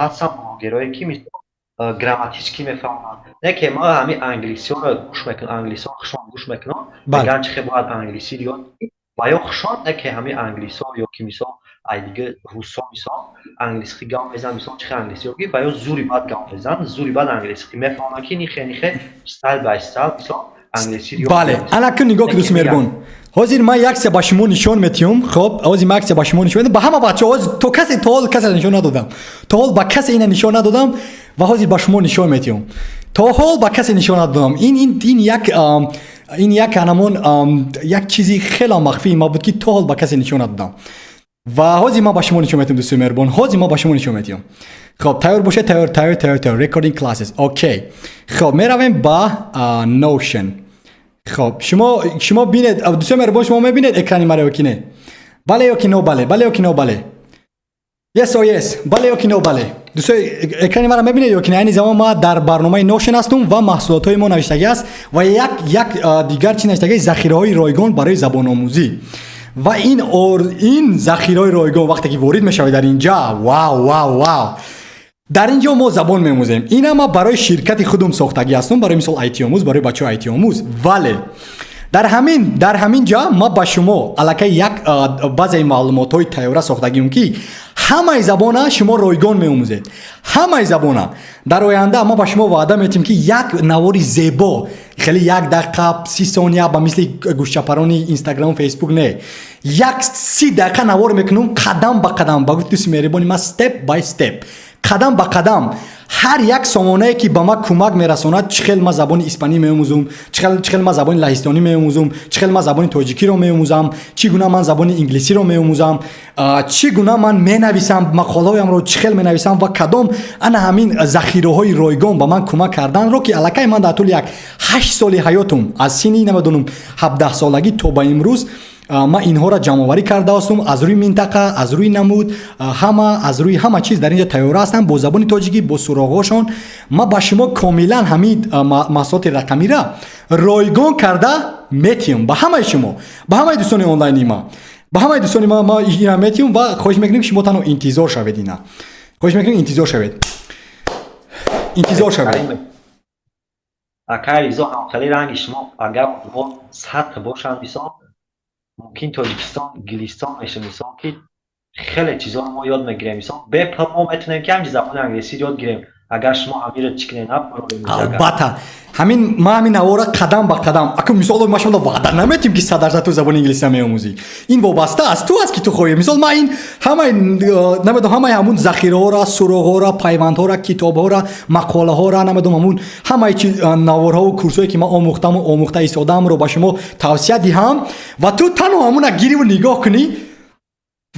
Ҳастанд блогерое, ки, мисол, грамматически мефаҳманд. Не ки ма ҳамин англисиёро гӯш мекунам, англисиёро хушон гӯш мекунам, мегӯянд, чӣ хел бояд англисиро ёд ва ё хушон, не ки ҳамин англисо ё ки, мисол, ай дига русо, мисол, англисхи гап мезананд, мисол, чӣ хел англисиё ги ва ё зури бад гап мезананд, зури бад англисхи мефаҳманд, ки нихе нихе style by style, мисол, англисиро ёд. Бале, ана кун, нигоҳ ки, дӯст меҳрубон, ҳозир ман як чиза ба шумо нишон метиҳум. Хоб, ҳозир ман як чиза ба шумо нишон медиҳам, ба ҳама бачаҳо. Ҳозир то касе, то ҳол касе нишон надодам, то ҳол ба касе ина нишон надодам ва ҳозир ба шумо нишон метиҳум. То ҳол ба касе нишон надодам. Ин як анамон як чизи хеле махфии ма буд, ки то ҳол ба касе нишон надодам ва ҳозир ман ба шумо нишон метиҳам. Дӯстои меҳрубон, ҳозир ман ба шумо нишон метиҳам. Хоб, тайёр бошед, тайёр, тайёр, тайёр, тайёр. Recording classes, окей. Хоб, меравем ба Notion. Хоб, шумо бинед, дӯстои меҳрубон, шумо мебинед экрани маро ё ки не? Бале ё ки но? Бале, бале ё ки но? Бале, yes or yes, бале ё ки но? Бале. Дӯстои, экрани маро мебинед ё ки не? Айни замон ма дар барномаи Notion ҳастум ва маҳсулотҳои мо навиштагӣ аст ва як дигар чи навиштагӣ: захираҳои ройгон барои забономӯзӣ. Ва ин захираҳои ройгон, вақте ки ворид мешавед дар инҷа, вау, вау, вау, дар ин ҷо мо забон мемӯзем. Ина ма барои ширкати худум сохтагӣ ҳастум, барои мисол, айтиомӯз, барои бачаҳои айтиомӯз. Вале Дар ҳамин ҷа ма ба шумо аллакай як баъзеи маълумотҳои тайёра сохтагием, ки ҳамаи забона шумо ройгон меомӯзед, ҳамаи забона. Дар оянда ма ба шумо ваъда метиҳем, ки як навори зебо, хеле 1 дақиқа 30 сония, ба мисли гӯшчапарони Инстаграму Фейсбук не, як 30 дақиқа навор мекунем, қадам ба қадам, ба гуфти дӯсти меҳрибони ма, step by step, қадам ба қадам, ҳар як сомонае, ки ба ман кӯмак мерасонад, чӣ хел ман забони испанӣ меомӯзум, чӣ хел ман забони лаҳистонӣ меомӯзум, чӣ хел ман забони тоҷикиро меомӯзам, чӣ гуна ман забони инглисиро меомӯзам, чӣ гуна ман менависам, мақолаҳоямро чӣ хел менависам ва кадом ана ҳамин захираҳои ройгон ба ман кӯмак карданро, ки аллакай ман дар тӯли як 8 соли ҳаётум, аз синни, намедонам, 17 солагӣ то ба имрӯз, ман инҳоро ҷамъоварӣ карда ҳастум, аз рӯи минтақа, аз рӯи намуд, ҳама, аз рӯи ҳама чиз дар инҷа тайёра ҳастанд, бо забони тоҷикӣ, бо суроғҳошон. Ман ба шумо комилан ҳамин маҳсулоти рақамира ройгон карда метиҳам ба ҳамаи шумо, ба ҳамаи дӯстони онлайни ма, ба ҳамаи дӯстони ма. Ма ина метиҳам ва хоҳиш мекунем, ки шумо танҳо интизор шавед. Ина хоҳиш мекунем, интизор шавед, интизор шавед. Акай Ризо, ҳамхели ранги шумо агар мо 100 та бошанд, мисол, мумкин Тоҷикистон Гилистон меша, мисол, ки хеле чизоро мо ёд мегирем. Мисол, бепул мо метавонем, ки ҳамин забони англисӣ ёд гирем, агар шумо ҳамиро чӣ кунед. Албатта, ҳамин ма ҳамин навора қадам ба қадам. Аку, мисол, ма шумо ваъда наметим, ки 100% ту забони инглисия меомӯзӣ. Ин вобаста аз ту аст, ки ту хоҳӣ. Мисол, ма ин ҳамаи, намедонам, ҳамаи ҳамун захираҳоро, суроғҳоро, пайвандҳоро, китобҳоро, мақолаҳоро, намедонам, ҳамун ҳамаи наворҳову курсҳое, ки ман омӯхтаму омӯхта истодаамро ба шумо тавсия диҳам ва ту танҳо ҳамуна гириву нигоҳ кунӣ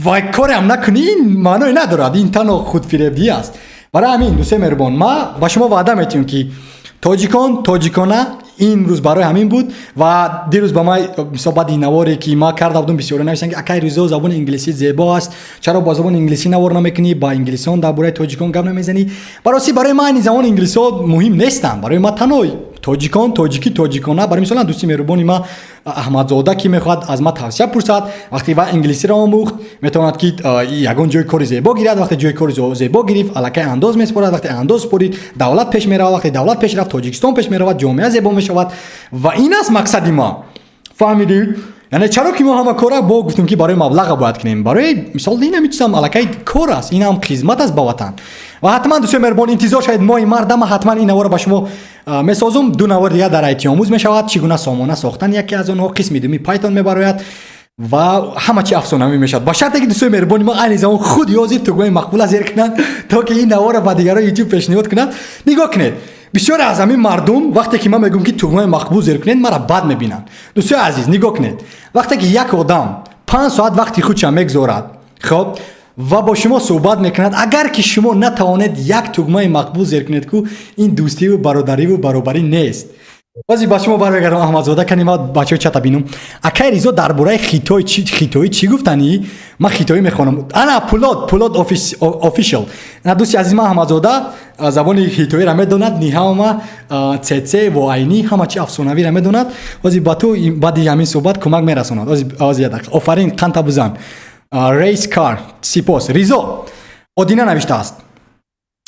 ва кореам накунӣ, ин маъное надорад, ин танҳо худфиребдӣ аст. Барои ҳамин, дӯстои меҳрубон, ма ба шумо ваъда метиҳам, ки тоҷикон тоҷикона имрӯз барои ҳамин буд. Ва дирӯз ба ман, мисол, баъди наворе, ки ма карда будам, бисёре нависанд, ки акай Ризо, забони инглисӣ зебо аст, чаро бо забони инглисӣ навор намекунӣ, ба инглисон дар бораи тоҷикон гап намезанӣ? Барости, барои ман ини забони инглисиҳо муҳим нестанд. Барои ман танҳо тоҷикон, тоҷикӣ, тоҷикона. Барои мисол, дӯсти меҳрубони ма Аҳмадзода, ки мехоҳад аз ма тавсия пурсад, вақте ва инглисиро омӯхт, метавонад, ки ягон ҷои кори зебо гирад. Вақте ҷои кори зебо гирифт, аллакай андоз месупорад. Вақте андоз супорид, давлат пеш меравад. Вақте давлат пеш рафт, Тоҷикистон пеш меравад, ҷомеа зебо мешавад. Ва ин аст мақсади ма, фаҳмидӣ? Яъне чаро ки мо ҳама кора бо гуфтем, ки барои маблаға бояд кунем? Барои мисол, ин ҳами чизам аллакай кор аст, ин ҳам хизмат аст ба ватан. Ва ҳатман, дӯстои меҳрубон, интизор шавед, моҳи мардама ҳатман ин наворро ба шумо месозум. Ду навор дигар дар айтиомӯз мешавад, чӣ гуна сомона сохтан яке аз онҳо, қисми думи Python мебарояд ва ҳама чи афсонавӣ мешавад, ба шарте ки дӯстои меҳрубони мо айни замон худ ёзир тугмаи мақбула зер кунанд, то ки ин наворро ба дигарон YouTube пешниҳод кунад. Нигоҳ кунед, бисёре аз ҳамин мардум, вақте ки ман мегӯям, ки тугмаи мақбул зер кунед, мара бад мебинанд. Дӯстои азиз, нигоҳ кунед, вақте ки як одам 5 соат вақти худша мегзорад, хоб, ва бо шумо суҳбат мекунад, агар ки шумо натавонед як тугмаи мақбул зер кунед, ку ин дӯстиву бародариву баробарӣ нест. Бози ба шумо бармегардам, Аҳмадзода. Кани ма бачаҳои чата бинум. Акай Ризо, дар бораи хитой хитоӣ чӣ гуфтанӣ? Ман хитоӣ мехонам. Ана Пулод, Пулод Official на, дӯсти азиз ман Аҳмадзода забони хитоиро медонад. Ниҳаома, цц воайнӣ, ҳама чи афсонавиро медонад. Ози ба ту баъди ҳамин суҳбат кӯмак мерасонад. Ози як дақиқа. Офарин, қанта бузан, рейс кар, сипос. Ризо, Одина навиштааст: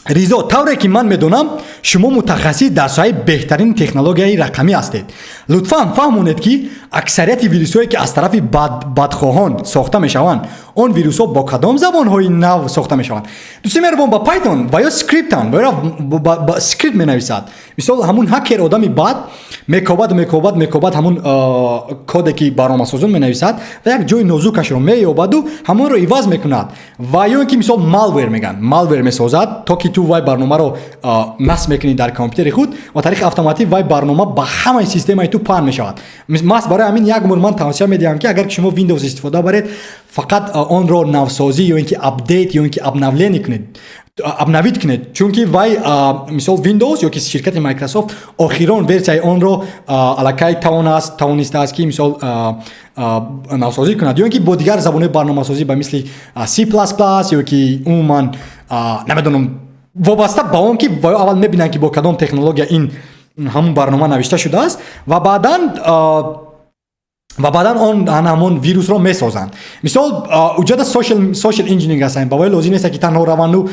Ризо, тавре ки ман медонам, шумо мутахассис дар соҳаи беҳтарин технологияи рақамӣ ҳастед. Лутфан фаҳмонед, ки аксарияти вирусҳое, ки аз тарафи бадхоҳон сохта мешаванд, он вирусҳо бо кадом забонҳои нав сохта мешаванд? Дӯсти меҳрубон, ба Python ва ё скриптан, ва ё ба скрипт менависад. Мисол, ҳамун ҳакер, одами бад, мекобад, мекобад, мекобад, ҳамун коде, ки барномасозон менависад, ва як ҷои нозукашро меёбаду ҳамонро иваз мекунад. Ва ё ин ки, мисол, malware мегӯянд, malware месозад, то ки ту вай барномаро насб мекунӣ дар компютери худ ва тариқи автоматӣ вай барнома ба ҳамаи системаи ту паҳн мешавад. Маҳз барои ҳамин як умр ман тавсия медиҳам, ки агар шумо Windows истифода баред, фақат онро навсозӣ ё ин ки update, ё ин ки обновление кунед, обновить кунед, чунки вай, мисол, Windows ё ки ширкати Microsoft охирон версияи онро аллакай тавонистааст, ки, мисол, навсозӣ кунад, ё ин ки бо дигар забонҳои барномасозӣ, ба мисли C++ ё ки умуман, намедонам, вобаста ба он ки ваё аввал мебинанд, ки бо кадом технология ин ҳамун барнома навишта шудааст, ва баъдан Ва баъдан он ҳамон вирусро месозанд. Мисол, уҷада social engineering ҳастанд. Ба вай лозим нест, ки танҳо раванду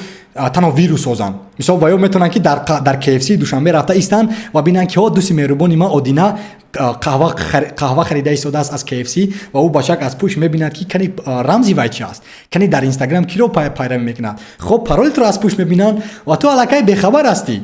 танҳо вирус созанд. Мисол, ва ё метавонанд, ки дар KFC Душанбе рафта истанд ва бинанд, ки ҳо, дӯсти меҳрубони ман Одина қаҳва харида истодааст аз KFC, ва ӯ бачак аз пушт мебинад, ки кани рамзи вай чи аст, кани дар Инстаграм киро пайравӣ мекунад. Хоб, паролитро аз пушт мебинанд ва ту аллакай бехабар ҳастӣ.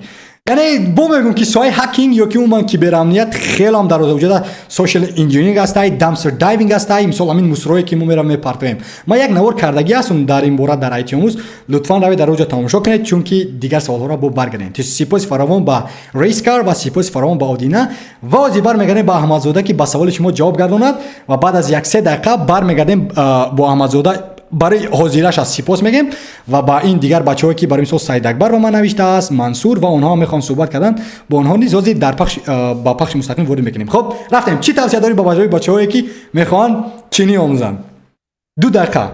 Яъне бо мегӯм, ки соҳаи hacking ё ки умуман киберамният хелам дар вуҷуда social engineering ҳастай, dumpster diving ҳастай. Мисол, ҳамин мусорое, ки мо меравем, мепартоем. Ман як навор кардагӣ ҳастам дар ин бора дар Айтиомуз. Лутфан равед, дар оҷа тамошо кунед, чунки дигар саволҳоро бо баргардем. Сипоси фаровон ба Рейскар ва сипоси фаровон ба Одина. Ва ҳозир бармегардем ба Аҳмадзода, ки ба саволи шумо ҷавоб гардонад, ва баъд аз 1-3 дақиқа бармегардем бо Аҳмадзода. Барои ҳозираш аз сипос мегем ва ба ин дигар бачаҳое, ки барои мисол Саидакбар ба ман навиштааст, Мансур ва онҳо мехоҳанд суҳбат кардан, бо онҳо низ ҳозир дар пахш ба пахши мустақим ворид мекунем. Хоб, рафтем. Чӣ тавсия дорӣ ба баҷои бачаҳое, ки мехоҳанд чинӣ омӯзанд? 2 дақиқа.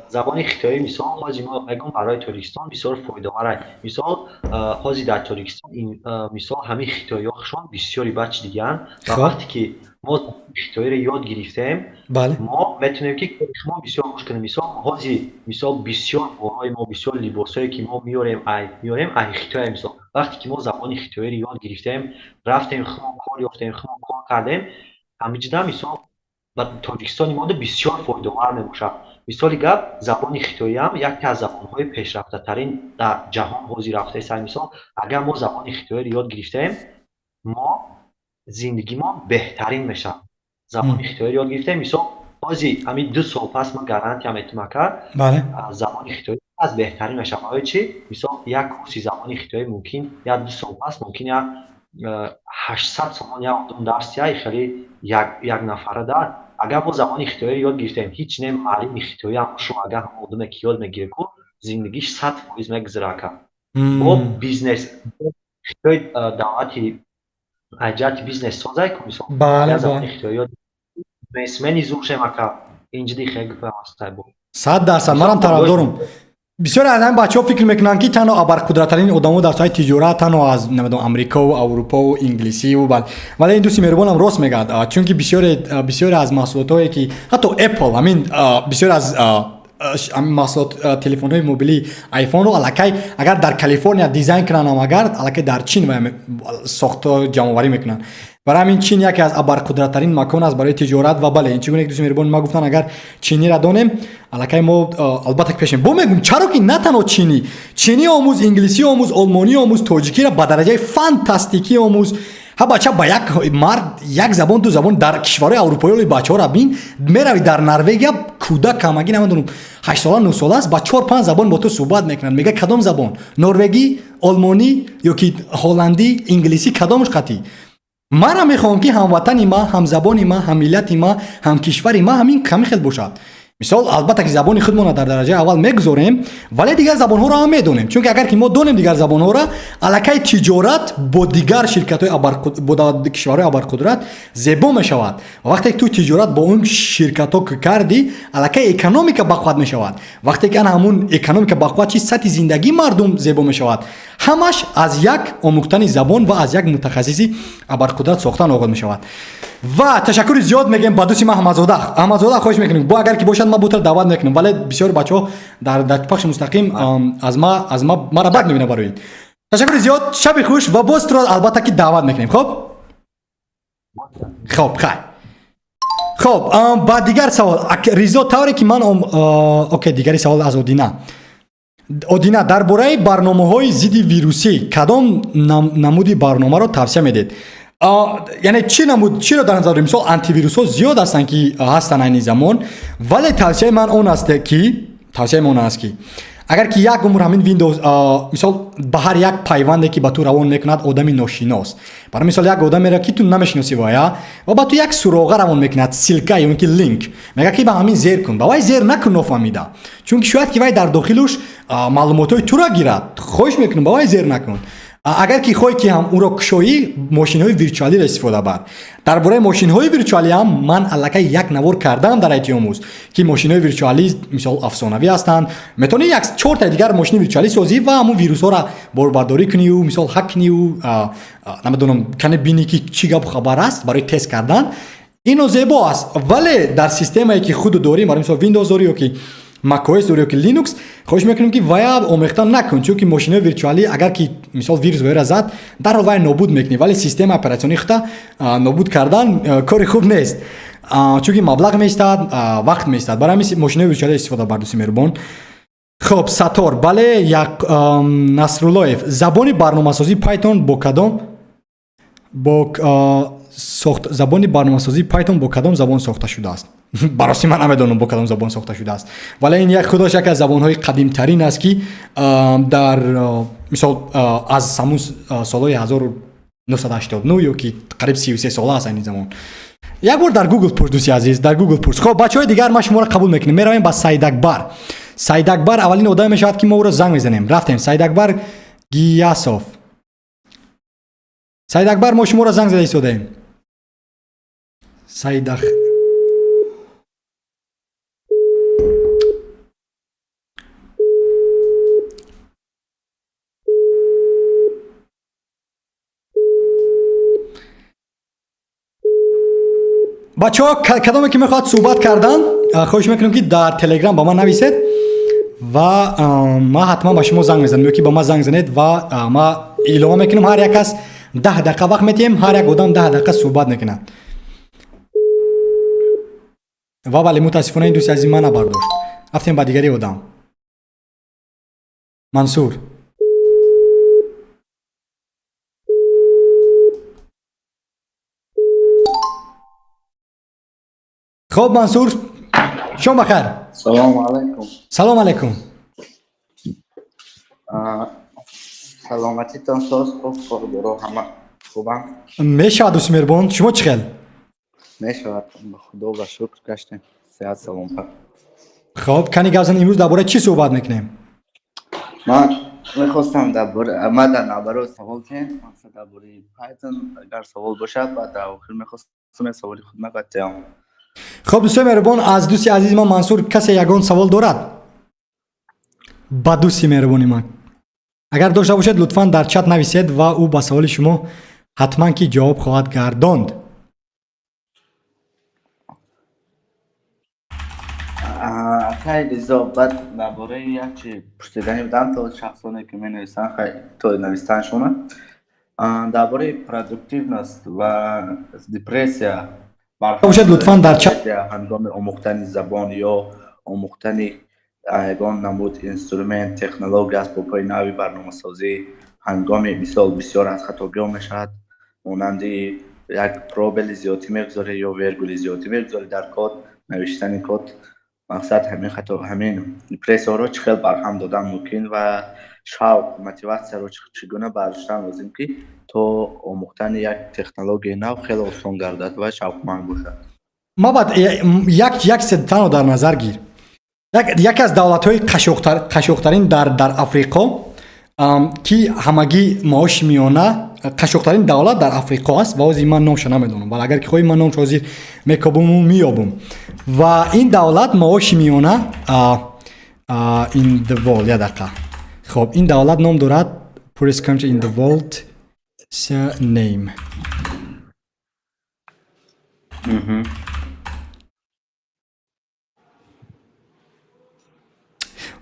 Забони хитоӣ, мисол, ҳозир мо мегӯм, барои Тоҷикистон бисёр фоидаовар аст. Мисол, ҳозир дар Тоҷикистон, мисол, ҳамин хитоиҳо хушон бисёри бачи дигаанд ва вақте ки мо хитоиро ёд гирифтем, мо метавонем, ки кори шумо бисёр хуш кунем. Мисол, ҳозир, мисол, бисёр борҳои мо, бисёр либосҳое, ки мо меорем, ай хитоя. Мисол, вақте ки мо забони хитоиро ёд гирифтем, рафтем, худмон кор ёфтем, худмон кор кардем, ҳамиҷида, мисол, ба Тоҷикистони мода бисёр фоидаовар мебошад. Мисоли гап, забони хитоиам яке аз забонҳои пешрафтатарин дар ҷаҳон ҳозир рафтааст. Мисол, агар мо забони хитоиро ёд гирифтем, мо зиндагимон беҳтарин мешавад. Забони хитоиро ёд гирифтем, мисол, ҳозир ҳамин 2 сол пас ман гарантия метавонам, ака, забони хитоӣ аз беҳтарин мешавад. Барои чӣ? Мисол, як курси забони хитоӣ мумкин як 2 сол пас мумкин як 800 сомон як одам дарс диҳад, хеле як нафара дар. Агар мо забони хитоиро ёд гирифтем, ҳеҷ не, муаллими хитоиам шумо, агар ҳамон одаме, ки ёд мегирад ку, зиндагиш 100% мегузара, ака. Бо бизнес хитой давлати аз ҷиҳати бизнес созай ку, мисол, забони хитоӣ ёд бизнесмени зур шем, ака. Инҷиди хеле гапам ҳастай бо. 100%, манам тарафдорум. Бисёре аз ҳамин бачаҳо фикр мекунанд, ки танҳо абарқудраттарин одамо дар соҳаи тиҷорат танҳо аз, намедонам, Амрикову Аврупову инглисиву бал. Вале ин дӯсти меҳрубонам рост мегӯяд, чунки бисёре аз маҳсулотҳое, ки ҳатто Apple, ҳамин бисёре аз маҳсулот, телефонҳои мобилии Айфонро аллакай агар дар Калифорния дизайн кунанд, агар аллакай дар Чин сохто ҷамъоварӣ мекунанд. Барои ҳамин Чин яке аз абарқудраттарин макон аст барои тиҷорат. Ва бале, ин чӣ гуна, дӯсти меҳрубони ма гуфтанд, агар чиниро донем, аллакай мо албатта пешем. Бо мегӯм, чаро ки на танҳо чинӣ. Чинӣ омӯз, инглисӣ омӯз, олмонӣ омӯз, тоҷикиро ба дараҷаи фантастикӣ омӯз. Ҳа, бача ба як мард як забон, ду забон. Дар кишварҳои аврупоӣ бачаҳоро бин. Мерави дар Норвегия, кӯдак камагӣ, намедонам, 8 сола, 9 сола аст, ба чор панҷ забон бо ту суҳбат мекунад. Мега: «Кадом забон? Норвегӣ, олмонӣ ё ки ҳолландӣ, инглисӣ, кадомаш?» Қатъӣ манам мехоҳам, ки ҳамватани ма, ҳамзабони ма, ҳаммиллати ма, ҳамкишвари ма ҳамин ҳамин хел бошад. Мисол, албатта, ки забони худмонро дар дараҷаи аввал мегузорем, вале дигар забонҳоро ҳам медонем, чунки агар ки мо донем дигар забонҳоро, аллакай тиҷорат бо дигар ширкатҳои, бо кишварҳои абарқудрат зебо мешавад. Ва вақте ки ту тиҷорат бо он ширкатҳо кардӣ, аллакай экономика бақувват мешавад. Вақте ки ана ҳамун экономика бақувват чи, сатҳи зиндагии мардум зебо мешавад. Ҳамаш аз як омӯхтани забон ва аз як мутахассиси абарқудрат сохтан оғоз мешавад. Ва ташаккури зиёд мегӯем ба дӯсти ма Аҳмадзода. Аҳмадзода, хоҳиш мекунем, бо агар ки бошад, ма бутро даъват мекунем, вале бисёри бачаҳо дар пахши мустақим аз ма мара бад мебинад. Барои ташаккури зиёд, шаби хуш, ва боз туро албатта ки даъват мекунем. Хоб, хайр. Хоб, ба дигар савол. Ризо, тавре ки ман, окей, дигари савол аз Одина. Одина, дар бораи барномаҳои зидди вирусӣ кадом намуди барномаро тавсия медиҳед? Яъне чӣ намуд, чиро дар назар дорем? Мисол, антивирусҳо зиёд ҳастанд, ки ҳастанд айни замон, вале тавсияи ман он аст, ки агар ки як умр ҳамин Windows, мисол, ба ҳар як пайванде, ки ба ту равон мекунад одами ношинос, барои мисол, як одамеро, ки ту намешиносӣ вая, ва ба ту як суроға равон мекунад, ссылка ё ин ки линк, мегӯяд, ки ба ҳамин зер кун, ба вай зер накун нофаҳмида, чунки шояд ки вай дар дохилуш маълумотҳои туро гирад. Хоҳиш мекунам, ба вай зер накун. Агар ки хоҳӣ, ки ҳам ӯро кушоӣ, мошинҳои виртуалиро истифода бар. Дар бораи мошинҳои виртуалӣ ҳам ман аллакай як навор кардам дар айтиомӯз, ки мошинҳои виртуалӣ, мисол, афсонавӣ ҳастанд. Метавонӣ як чортаи дигар мошини виртуалӣ созӣ ва ҳамун вирусҳоро борбардорӣ кунию, мисол, ҳак кунию, намедонам, кане бинӣ, ки чӣ гапу хабар аст, барои тест кардан ино зебо аст. Вале дар системае, ки худу дорӣ, барои мисол, Windows дорӣ ё ки macOS дорӣ ё ки Linux, хоҳиш мекунем, ки вая омехта накун, чунки мошинои виртуалӣ, агар ки, мисол, вирус ваяра зад, дарҳол вая нобуд мекунӣ, вале система оператсионии хута нобуд кардан кори хуб нест, чунки маблағ меистад, вақт меистад. Барои ҳамин мошинои виртуалӣ истифода бар, дӯсти меҳрубон. Хоб, Сатор, бале, як Насруллоев: забони барномасозии Python бо кадом бо сохт, забони барномасозии Python бо кадом забон сохта шудааст? Барости, ман намедонам, бо кадом забон сохта шудааст, вале ин як худош яке аз забонҳои қадимтарин аст, ки дар мисол, аз ҳамун солҳои 1989 ё ки қариб 33 сола аст айни замон. Як бор дар Google пурс, дӯсти азиз, дар Google пурс. Хоб, бачаҳои дигар, ман шуморо қабул мекунем. Меравем ба Саидакбар. Саидакбар аввалин одаме мешавад, ки мо ӯро занг мезанем. Рафтем, Саидакбар Гиясов. Саидакбар, мо шуморо занг зада истодаем. Саидах Бачаҳо, кадоме ки мехоҳад суҳбат кардан, хоҳиш мекунем, ки дар Телеграм ба ман нависед ва ман ҳатман ба шумо занг мезанам ё ки ба ман занг занед ва ман илова мекунам. Ҳар як кас 10 дақиқа вақт метиҳем, ҳар як одам 10 дақиқа суҳбат мекунад. Ва бале, мутаассифона, ин дӯсти азизи ман набардошт. Рафтем ба дигари одам. Мансур. Хоб, Мансур, шом бахайр. Салому алайкум. Салом алайкум. Саломатитон соз, хуб, корборо ҳама хубам? Мешавад, дӯсти меҳрубон, шумо чӣ хел? Мешавад, ба Худо ба шукр, гаштем, сеҳат, саломат. Хоб, кани гап зан, имрӯз дар бораи чӣ суҳбат мекунем? Ман мехостам дар бораи, ман дар наоборот савол диҳем, мақсад, дар бораи Python агар савол бошад, баъд дар охир мехостам як саволи худ баъд диҳам. Хоб, дӯстои меҳрубон, аз дӯсти азизи ман Мансур касе ягон савол дорад? Ба дӯсти меҳрубони ман агар дошта бошед, лутфан дар чат нависед ва ӯ ба саволи шумо ҳатман ки ҷавоб хоҳад гардонд. Акай Ризо, баъд дар бораи як чи пурсидани будам, то шахсоне ки менависанд, хай, то навистаншона, дар бораи продуктивность ва депрессия. Бошед, лутфан дар чат Ҳангоми омӯхтани забон ё омӯхтани ягон намуд инструмент, технология, асбобҳои нави барномасозӣ, ҳангоми, мисол, бисёр аз хатогиҳо мешавад, монанди як пробели зиёдтӣ мегузорӣ ё вергули зиёдтӣ мегузорӣ дар код, навиштани код, мақсад, ҳамин хато, ҳамин депрессияро чӣ хел барҳам додан мумкин ва шавқ, мотиватсияро чӣ гуна бардоштан лозим, ки то омӯхтани як технологияи нав хеле осон гардад ва шавқманд бошад? Ма баъд як чизе танҳо дар назар гир. Яке аз давлатҳои қашоқтарин дар Африқо, ки ҳамагӣ маоши миёна, қашоқтарин давлат дар Африқо аст ва ҳозир ман номша намедонам, вале агар ки хоҳӣ, ман номша ҳозир мекобуму меёбум. Ва ин давлат маоши миёна in the world, як дақиқа. Хоб, ин давлат ном дорад poorest country in the world name.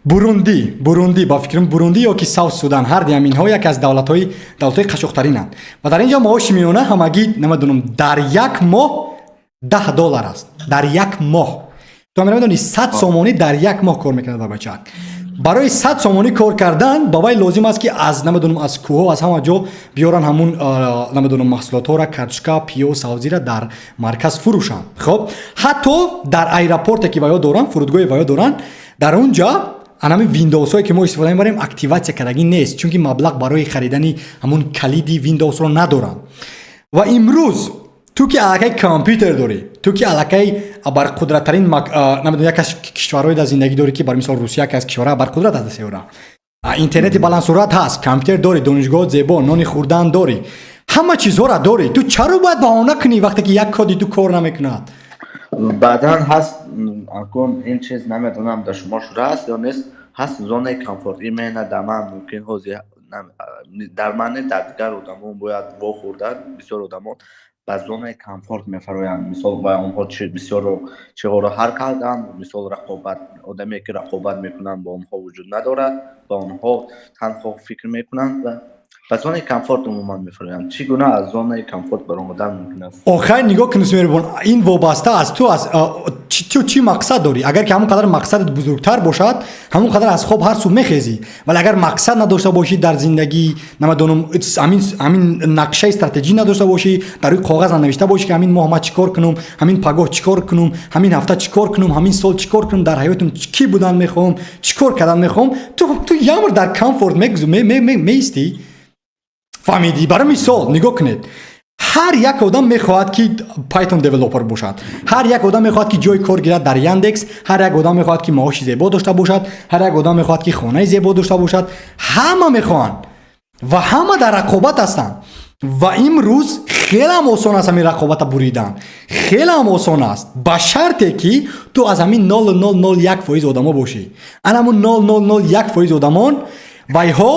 Бурунди, Бурунди, ба фикрам, Бурунди ё ки Саут Судан, ҳар ди ҳаминҳо яке аз давлатҳои қашоқтаринанд ва дар ин ҷо маоши миёна ҳамагӣ, намедонам, дар як моҳ 10 доллар аст. Дар як моҳ, ту намедони, 100 сомонӣ дар як моҳ кор мекунад. Ва бачаак барои 100 сомонӣ кор кардан ба вай лозим аст, ки аз, намедонам, аз кӯҳҳо, аз ҳама ҷо биёран ҳамун, намедонам, маҳсулотҳоро, картошка, пиёз, сабзира дар марказ фурӯшанд. Хоб, ҳатто дар аэропорте, ки ваё доранд, фурудгоҳе ваё доранд, дар он ҷа анами Windowsҳое, ки мо истифода мебарем, активатсия кардагӣ нест, чунки маблағ барои харидани ҳамун калиди Windowsро надоранд. Ва имрӯз ту, ки аллакай компютер дорӣ, ту, ки аллакай барқудраттарин, намедонам, як аз кишварҳое дар зиндагӣ дорӣ, ки бар мисол, Русия яке аз кишварҳои барқудрат аст, сеора. Интернети баландсуръат ҳаст, компютер дорӣ, донишгоҳ зебо, нони хӯрдан дорӣ, ҳама чизҳоро дорӣ. Ту чаро бояд баҳона кунӣ, вақте ки як коди ту кор намекунад? Баъдан ҳаст, акун ин чиз намедонам, дар шумо шудааст ё нест, ҳаст зонаи комфорт. Именно дар ман мумкин ҳозир, дар ман не, дар дигар одамон бояд вохӯрдан. Бисёр одамон ба зонаи комфорт мефароянд. Мисол, ва онҳо бисёрро чиҳоро ҳал карданд. Мисол, рақобат, одаме ки рақобат мекунанд, бо онҳо вуҷуд надорад ва онҳо танҳо фикр мекунанд ва ба зонаи комфорт умуман мефароянд. Чӣ гуна аз зонаи комфорт баромадан мумкин аст? Охай, нигоҳ кун, меҳрубон, ин вобаста аз ту аст, ту чӣ мақсад дорӣ. Агар ки ҳамон қадар мақсадат бузургтар бошад, ҳамон қадар аз хоб ҳар субҳ мехезӣ. Вале агар мақсад надошта бошӣ дар зиндагӣ, намедонам, ҳамин нақшаи стратегӣ надошта бошӣ, дар рӯи коғаз нанавишта бошӣ, ки ҳамин моҳ ман чӣ кор кунам, ҳамин пагоҳ чӣ кор кунам, ҳамин ҳафта чӣ кор кунам, ҳамин сол чӣ кор кунам, дар ҳаётам кӣ будан мехоҳам, чӣ кор кардан мехоҳам, ту ямр дар комфорт меистӣ. Фаҳмидӣ? Барои мисол, нигоҳ кунед, ҳар як одам мехоҳад, ки Python developer бошад, ҳар як одам мехоҳад, ки ҷои кор гирад дар Яндекс, ҳар як одам мехоҳад, ки маоши зебо дошта бошад, ҳар як одам мехоҳад, ки хонаи зебо дошта бошад. Ҳама мехоҳанд ва ҳама дар рақобат ҳастанд. Ва имрӯз хелам осон аст ҳамин рақобата буридан, хелам осон аст, ба шарте ки ту аз ҳамин 0,001% одамо бошӣ. Ана ҳамун 0,001% одамон, вайҳо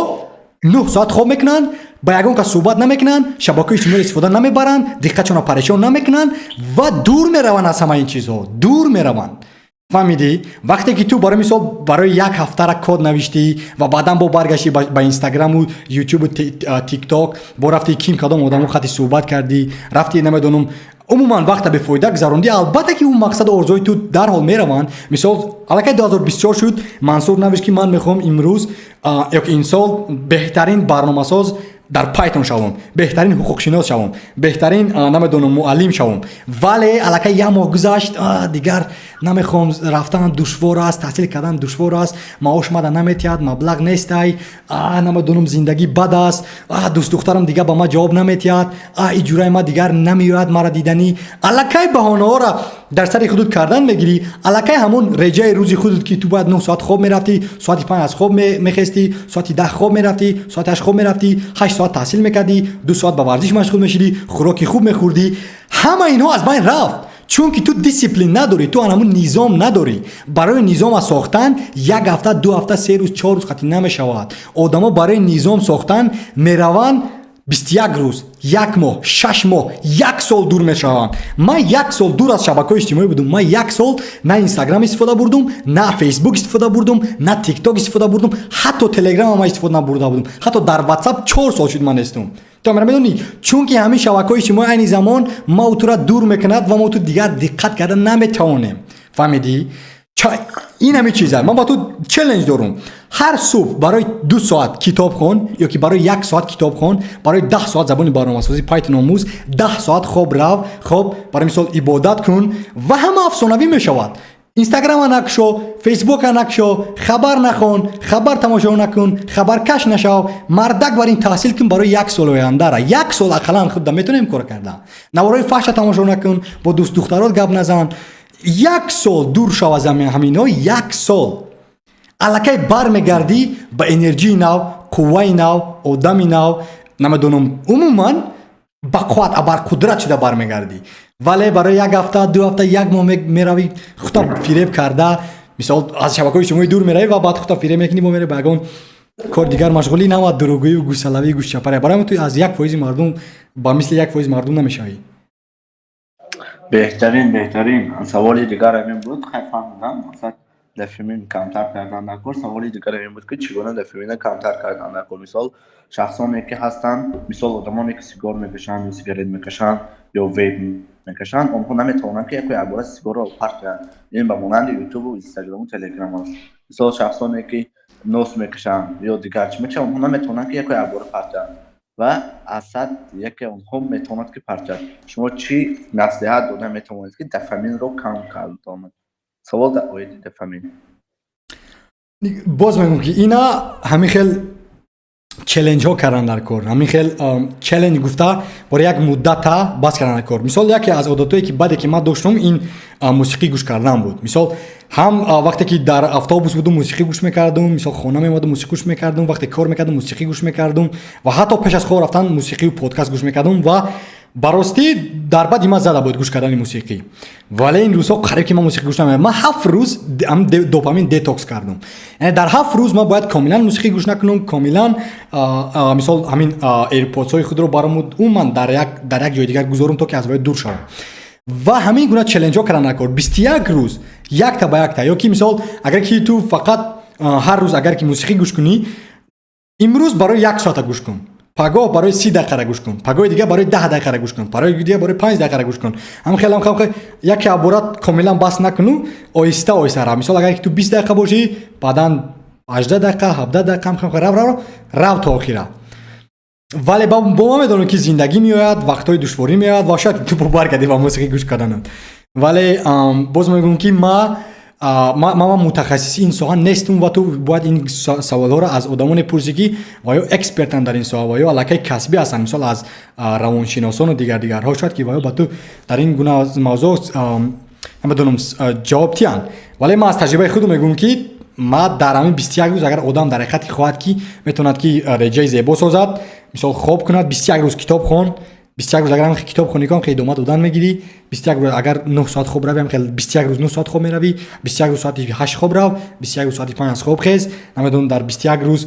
9 соат хоб мекунанд, ба ягон кас суҳбат намекунанд, шабакаҳои иҷтимоиро истифода намебаранд, диққатшонро парешон намекунанд ва дур мераванд, аз ҳама ин чизҳо дур мераванд. Фаҳмидӣ? Вақте ки ту, барои мисол, барои як ҳафтара код навиштӣ ва баъдан бо баргаштӣ ба Инстаграму Ютубу Тикток, бо рафти ким кадом одамо хати суҳбат кардӣ, рафти, намедонам, умуман вақта бефоида гузарондӣ, албатта ки ӯ мақсаду орзуҳои ту дарҳол мераванд. Мисол, аллакай 2024 шуд, Мансур навишт, ки ман мехоҳам имрӯз ё ин сол беҳтарин барномасоз дар Python шавам, беҳтарин ҳуқуқшинос шавам, беҳтарин, намедонам, муаллим шавам. Вале аллакай як моҳ гузашт, дигар намехоҳам, рафтан душвор аст, таҳсил кардан душвор аст, маош мада наметиҳад, маблағ нестай, намедонам, зиндагӣ бад аст, дӯстдухтарам дигар ба ман ҷавоб наметиҳад, иҷураи ман дигар намеояд мара диданӣ. Аллакай баҳонаҳоро дар сари худут кардан мегирӣ. Аллакай ҳамон реҷаи рӯзи худут, ки ту бояд 9 соат хоб мерафтӣ, соати 5 аз хоб мехестӣ, соати 10 хоб мерафтӣ, соати 8 хоб мерафтӣ, 8 соат таҳсил мекардӣ, 2 соат ба варзиш машғул мешидӣ, хӯроки хуб мехӯрдӣ, ҳама инҳо аз байн рафт, чунки ту дисциплин надорӣ, ту ҳамун низом надорӣ. Барои низома сохтан як ҳафта, 2 ҳафта, 3 рӯз, 4 рӯз қатъӣ намешавад. Одамо барои низом сохтан мераванд, 21 рӯз, як моҳ, 6 моҳ, як сол дур мешаванд. Ман як сол дур аз шабакаҳои иҷтимоӣ будум. Ман як сол на Инстаграм истифода бурдум, на Фейсбук истифода бурдум, на Тикток истифода бурдум, ҳатто Телеграм ман истифода набурда будум, ҳатто дар Ватсап 4 сол шуд ман нестум. Ту мара медонӣ, чунки ҳамин шабакаҳои иҷтимоӣ айни замон ма тура дур мекунад ва мо ту дигар диққат карда наметавонем. Фаҳмидӣ? Ин ҳамин чиза. Ман ба ту челлендж дорум: ҳар субҳ барои 2 соат китоб хон ё ки барои як соат китоб хон, барои 10 соат забони барномасозӣ Python омӯз, 10 соат хоб рав, хоб, барои мисол, ибодат кун ва ҳама афсонавӣ мешавад. Инстаграма накушо, Фейсбука накушо, хабар нахон, хабар тамошо накун, хабаркаш нашав. Мардак, бар ин таҳсил кун барои як сол ояндара. Як сол ақаллан худда метавонем кор кардан. Наворои фаҳша тамошо накун, бо дӯстдухтарот гап назан. Як сол дур шав аз ҳаминҳо, як сол аллакай бармегардӣ ба энерҷии нав, қувваи нав, одами нав, намедонам, умуман ба қувват, абарқудрат шуда бармегардӣ. Вале барои як ҳафта, 2 ҳафта, як моҳ меравӣ, хута фиреб карда, мисол, аз шабакаҳои иҷтимоӣ дур меравӣ ва баъд хута фиреб мекунӣ, бо меравӣ ба ягон кор дигар машғулӣ, нама дурӯгӯю гӯсалавӣ, гӯшчапаря. Барои ҳамин ту аз 1% мардум ба мисли 1% мардум намешавӣ. Беҳтарин, беҳтарин. Саволи дигар ҳамин буд. Хай, фаҳмидам, мақсад дофамин камтар кардан дар кор. Саволи дигар ҳамин буд, ки чӣ гуна дофамина камтар кардан дар кор? Мисол, шахсоне ки ҳастанд, мисол, одамоне ки сигор мекашанд ё сигарет мекашанд ё вейп мекашанд, онҳо наметавонанд, ки яко якбора сигорро партоянд. Ин ба монанди Ютубу Инстаграму Телеграм аст. Мисол, шахсоне ки нос мекашанд ё дигар чӣ мекашанд, онҳо наметавонанд, ки яко якбора партоянд ва аз сад яке онҳо метавонад, ки партояд. Шумо чӣ маслиҳат дода метавонед, ки дофаминро кам кардонад? Савол дар оиди дофамин. Боз мегӯм, ки ина ҳамин хел Челленҷҳо кардан дар кор, ҳамин хел челлендж гуфта, бори як муддата бас кардан дар кор. Мисол, яке аз одатҳое, ки баъде ки ман доштум, ин мусиқӣ гӯш кардан буд. Мисол, ҳам вақте ки дар автобус будум, мусиқӣ гӯш мекардум, мисол, хона меомадум, мусиқӣ гӯш мекардум, вақте кор мекардум, мусиқӣ гӯш мекардум ва ҳатто пеш аз хоб рафтан мусиқию подкаст гӯш мекардум. Ва ба ростӣ, дар баъди ман зада буд гӯш кардани мусиқӣ, вале ин рӯзҳо қариб ки ман мусиқӣ гӯш намекардам. Ман 7 рӯз допамин детокс кардум, яъне дар 7 рӯз ман бояд комилан мусиқӣ гӯш накунам, комилан, мисол, ҳамин AirPods ҳои худро барам умуман дар як ҷои дигар гузорум, то ки аз вай дур шавам. Ва ҳамин гуна челленҷҳо кардан дар кор, 21 рӯз якта ба якта. Ё ки, мисол, агар ки ту фақат ҳар рӯз агар ки мусиқӣ гӯш кунӣ, имрӯз барои як соата гӯш кун, пагоҳ барои 30 дақиқара гӯш кун, пагоҳи дигар барои 10 дақиқара гӯш кун, барои дигар барои 5 дақиқара гӯш кун. Ҳам хеле, ҳам хеле яке аборат комилан бас накуну, оҳиста оҳиста рав. Мисол, агар ки ту 20 дақиқа бошӣ, баъдан 18 дақиқа, 17 дақиқа, ҳам хеле рав, рав, рав то охира. Вале бо ман медонам, ки зиндагӣ меояд, вақтҳои душворӣ меояд ва шояд ту баргардӣ ба мусиқӣ гӯш карданат. Вале боз мегӯям, ки ма мутахассиси ин соҳа нестум ва ту бояд ин саволҳоро аз одамоне пурсӣ, ки ва ё экспертанд дар ин соҳа ва ё аллакай касбӣ ҳастанд, мисол, аз равоншиносону дигар дигарҳо. Шояд ки ва ё ба ту дар ин гуна мавзӯъ, намедонам, ҷавоб диҳанд. Вале ман аз таҷрибаи худам мегӯям, ки ма дар ҳамин 21 рӯз, агар одам дар ҳақиқати хоҳад, ки метавонад, ки реҷаи зебо созад, мисол, хоб кунад, 21 рӯз китоб хон. 21 рӯз агар ҳам китоб хонӣ кон, хеле идома додан мегирӣ. 21 рӯз агар 9 соат хоб равӣ, хеле 21 рӯз 9 соат хоб меравӣ. 21 рӯз соати 8 хоб рав, 21 рӯз соати 5 аз хоб хез. Намедонам, дар 21 рӯз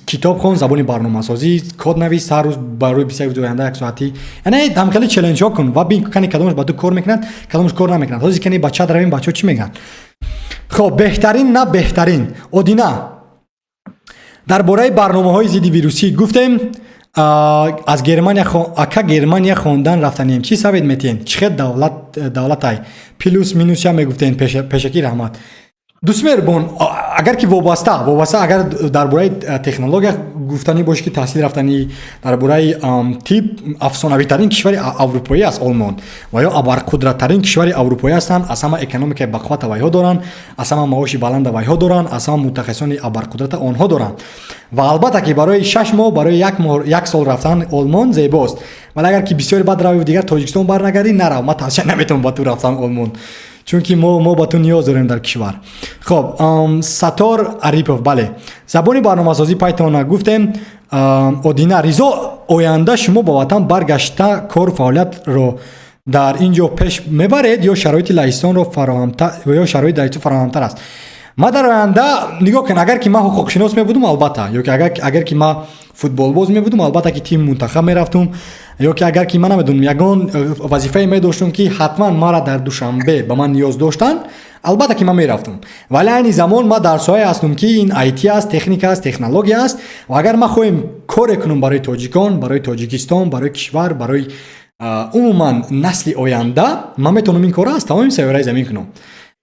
китоб хон, забони барномасозӣ, код навис ҳар рӯз барои 21 рӯзи оянда як соатӣ. Яъне ҳам хеле челленҷҳо кун ва бин, кани кадомаш ба ту кор мекунад, кадомаш кор намекунад. Ҳозир кани ба чат равем, бачаҳо чӣ мегӯянд. Хоб, беҳтарин на беҳтарин. Одина, дар бораи барномаҳои зидди вирусӣ гуфтем. Аз Германия ака, Германия хондан рафтанем, чӣ совет метиҳен? Чӣ хел давлатай, плюс минуся мегуфтен. Пешакӣ раҳмат, дӯст меҳрубон. Агар ки вобаста, агар дар бораи технология гуфтанӣ бошӣ, ки таҳсил рафтанӣ, дар бораи тиб, афсонавитарин кишвари аврупоӣ аст Олмон ва ё абарқудраттарин кишвари аврупоӣ ҳастанд. Аз ҳама экономикаи бақуввата вайҳо доранд, аз ҳама маоши баланда вайҳо доранд, аз ҳама мутахассисони абарқудрата онҳо доранд. Ва албатта ки барои 6 моҳ, барои як моҳ, як сол рафтан Олмон зебост. Вале агар ки бисёре баъд равӣ, дигар Тоҷикистон барнагардӣ, нарав. Ман тавсия наметавонам ба ту рафтан Олмон, чунки мо ба ту ниёз дорем дар кишвар. Хоб, Сатор Арипов, бале, забони барномасозӣ Python гуфтем. Одина Ризо, оянда шумо ба ватан баргашта, кору фаъолиятро дар ин ҷо пеш мебаред ё шароити Лаҳистонро фароҳамтар, ё шароити Лаҳистон фароҳамтар аст? Ман дар оянда, нигоҳ кун, агар ки ман ҳуқуқшинос мебудум, албатта, ё ки агар ки ман футболбоз мебудум, албатта ки тими мунтахаб мерафтум, ё ки агар ки ман, намедонам, ягон вазифае медоштум, ки ҳатман маро дар Душанбе ба ман ниёз доштанд, албатта ки ман мерафтум. Вале айни замон ман дар соҳае ҳастум, ки ин IT аст, техника аст, технология аст. Ва агар ман хоҳем коре кунам барои тоҷикон, барои Тоҷикистон, барои кишвар, барои умуман насли оянда, ман метавонам ин корро аз тамоми сайёраи замин кунам.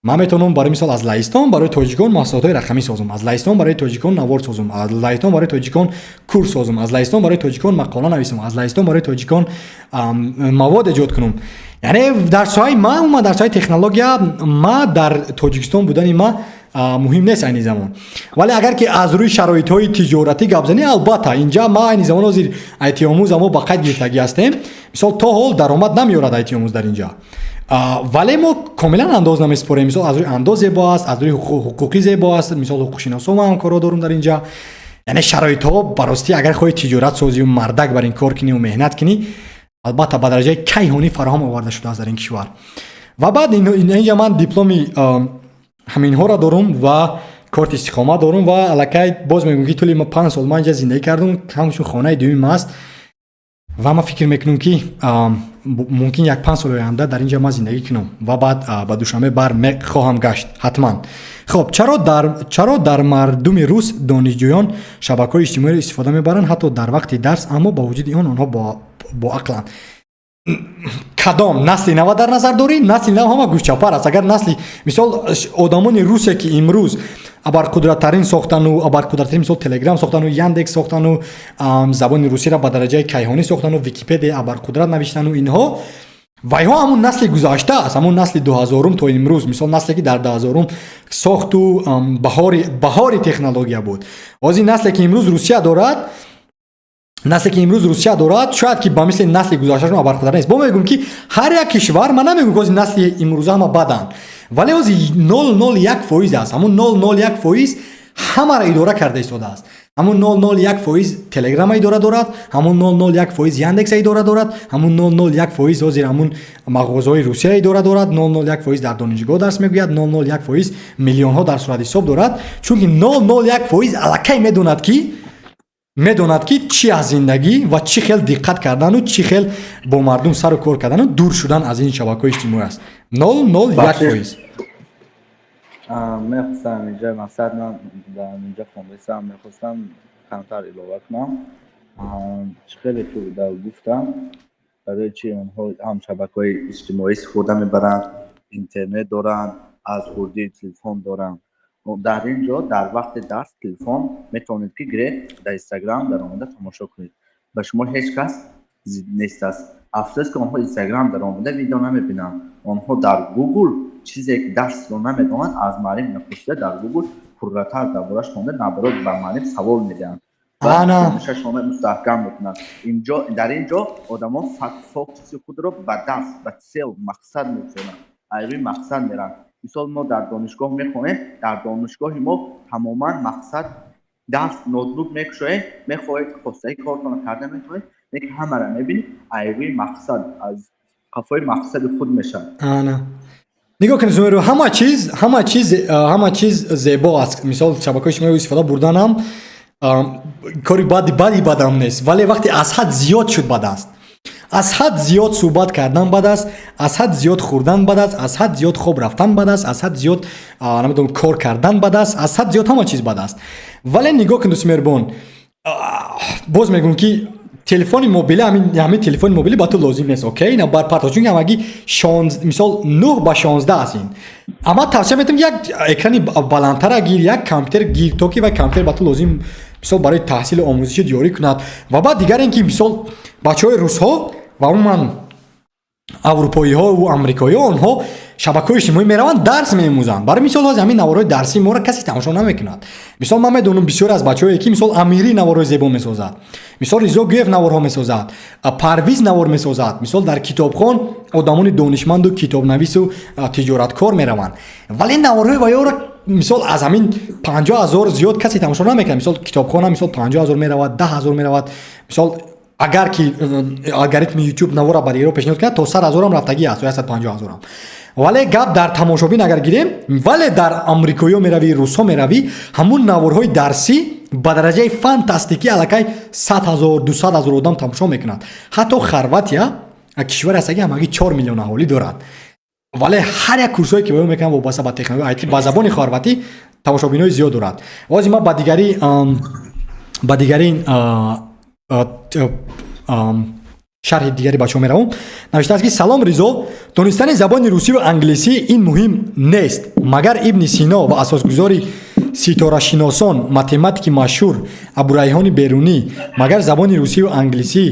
Ман метавонам, барои мисол, аз Лаҳистон барои тоҷикон маҳсулотҳои рақамӣ созам, аз Лаҳистон барои тоҷикон навор созам, аз Лаҳистон барои тоҷикон курс созам, аз Лаҳистон барои тоҷикон мақола нависам, аз Лаҳистон барои тоҷикон мавод эҷод кунам. Яъне дар соҳаи ма, умуман дар соҳаи технология, ма дар Тоҷикистон будани ма муҳим нест айни замон. Вале агар ки аз рӯи шароитҳои тиҷоратӣ гап занӣ, албатта, инҷа ма айни замон ҳозир айтиомӯз мо ба қайд гирифтагӣ ҳастем. Мисол, то ҳол даромад намеёрад айтиомӯз дар инҷа, вале мо комилан андоз намеспорем. Мисол, аз рӯи андоз зебо аст, аз рӯи ҳуқуқӣ зебо аст. Мисол, ҳуқуқшиносо ма ҳамкоро дорум дар инҷа. Яъне шароитҳо, ба ростӣ, агар хоҳӣ тиҷорат созию мардак бар ин кор кунӣ, меҳнат кунӣ, албатта, ба дараҷаи кайҳонӣ фароҳам оварда шудааст дар ин кишвар. Ва баъд инҷа ман дипломи ҳаминҳоро дорум ва корти истиқомат дорум. Ва аллакай боз мегӯм, ки тӯли 5 сол ман инҷа зиндагӣ кардум, ҳамчун хонаи дуюм аст. Ва ман фикр мекунам, ки мумкин як 5 соли оянда дар инҷа ман зиндагӣ кунам ва баъд ба Душанбе бар хоҳам гашт ҳатман. Хоб, чаро дар мардуми рус донишҷӯён шабакаҳои иҷтимоиро истифода мебаранд, ҳатто дар вақти дарс, аммо ба вуҷуди он онҳо боақланд? Кадом насли нава дар назар дорӣ? Насли нав ҳама гӯшчапар аст. Агар насли, мисол, одамони русе, ки имрӯз абарқудраттарин сохтану, абарқудраттарин, мисол, Телеграм сохтану, Яндекс сохтану, забони русиро ба дараҷаи кайҳонӣ сохтану, Википедия абарқудрат навиштану, инҳо. Вайҳо ҳамун насли гузашта аст, ҳамун насли 2000-ум то имрӯз, мисол, насле ки дар 2000-ум сохту баҳори технология буд. Ҳозир насле ки имрӯз Русия дорад, насле ки имрӯз Русия дорад, шояд ки ба мисли насли гузашташон абарқудрат нест. Бо мегӯм, ки ҳар як кишвар, ман намегӯм, ки ҳозир насли имрӯза ҳама баданд, вале ҳозир 0,01% аст. Ҳамун 0,01% ҳамаро идора карда истодааст. Ҳамун 0,01% Телеграма идора дорад, ҳамун 0,01% Яндекса идора дорад, ҳамун 0,01% ҳозир ҳамун мағозаҳои Русия идора дорад, 0,01% дар донишгоҳ дарс мегӯяд, 0,01% миллионҳо дар суратҳисоб дорад, чунки 0,01% аллакай медонад, ки чӣ аз зиндагӣ ва чӣ хел диққат кардану чӣ хел бо мардум сару кор кардану дур шудан аз ин шабакаҳои иҷтимоӣ аст. 0,01%. Мехостам инҷа, мақсад, ман дар инҷа хондастам, мехостам камтар илова кунам. Чӣ хеле ки гуфтам, барои чи онҳо ҳам шабакаҳои иҷтимоӣ истифода мебаранд, интернет доранд, аз хурдӣ телефон доранд. Дар ин ҷо дар вақти дарс телефон метавонед, ки гиред, дар Инстаграм даромада тамошо кунед, ба шумо ҳеҷ кас зид нест аст. Афсӯс, ки онҳо Инстаграм даромада видео намебинанд. Онҳо дар Гугл чизе ки дарсро намедонанд, аз муаллим напурсида, дар Гугл пурратар дар бораш хонда, наоборот, ба муаллим савол медиҳанд ва мустаҳкам мекунанд. Инҷо, дар ин ҷо одамо фокуси худро ба дарс, ба цель, мақсад мегузоранд, айрӯи мақсад меранд. Мисол, мо дар донишгоҳ мехонем, дар донишгоҳи мо тамоман мақсад дарс. Ноутбук мекушоед, мехоҳед, хостаи кортонро карда метавонед, лекин ҳамаро мебинед, айрӯи мақсад, аз қафои мақсади худ мешавад. Ана, нигоҳ кунед, Зумеру, ҳама чиз зебо аст. Мисол, шабакаҳои иҷтимоӣ истифода бурданам кори бади бадам нест, вале вақте аз ҳад зиёд шуд, бад аст. Аз ҳад зиёд суҳбат кардан бад аст, аз ҳад зиёд хӯрдан бад аст, аз ҳад зиёд хоб рафтан бад аст, аз ҳад зиёд, намедонам, кор кардан бад аст, аз ҳад зиёд ҳама чиз бад аст. Вале нигоҳ кун, дӯсти меҳрубон, боз мегӯм, ки телефони мобилӣ, ҳамин телефони мобилӣ ба ту лозим нест. Окей, ина бар парто, чунки ҳамагӣ мисол 9 ба 16 аст ин. Амма тавсия метавам, як экрани баландтара гир, як компютер гир, то ки вай компютер ба ту лозим, мисол, барои таҳсилу омӯзиши ёрӣ кунад. Ва баъд дигар ин ки, мисол, бачаҳои русҳо ва умуман аврупоиҳо ва амрикоиҳо, онҳо шабакаҳои иҷтимоӣ мераванд, дарс меомӯзанд. Барои мисол, ҳозир ҳамин наворҳои дарсии моро касе тамошо намекунад. Мисол, ман медонам бисёре аз бачаҳое ки, мисол, Амирӣ наворҳои зебо месозад, мисол, Ризо Гӯев наворҳо месозад, Парвиз навор месозад. Мисол, дар китобхон одамони донишманду китобнавису тиҷораткор мераванд, вале наворҳои ваёро, мисол, аз ҳамин 50 000 зиёд касе тамошо намекунад. Мисол, китобхона, мисол, 50 000 меравад, 10 000 меравад. Мисол, агар ки алгоритми Ютуб навора ба дигаро пешниҳод кунад, то 100 000-ам рафтагӣ аст, то 150 000-ам. Вале гап дар тамошобин агар гирем, вале дар амрикоиҳо меравӣ, русҳо меравӣ, ҳамун наворҳои дарсӣ ба дараҷаи фантастикӣ аллакай 100 000, 200 000 одам тамошо мекунад. Ҳатто Хорватия кишваре аст, ки ҳамагӣ 4 миллион аҳолӣ дорад, вале ҳар як курсҳое ки баён мекунанд вобаста ба технология, IT, ба забони хорватӣ тамошобинои зиёд дорад. Ҳозир ман ба дигари шарҳи дигари бачаҳо меравам. Навиштааст, ки: «Салом, Ризо, донистани забони русӣ ва англисӣ ин муҳим нест. Магар Ибни Сино ва асосгузори ситорашиносон, математики машҳур Абурайҳони Берунӣ магар забони русӣ ва англисӣ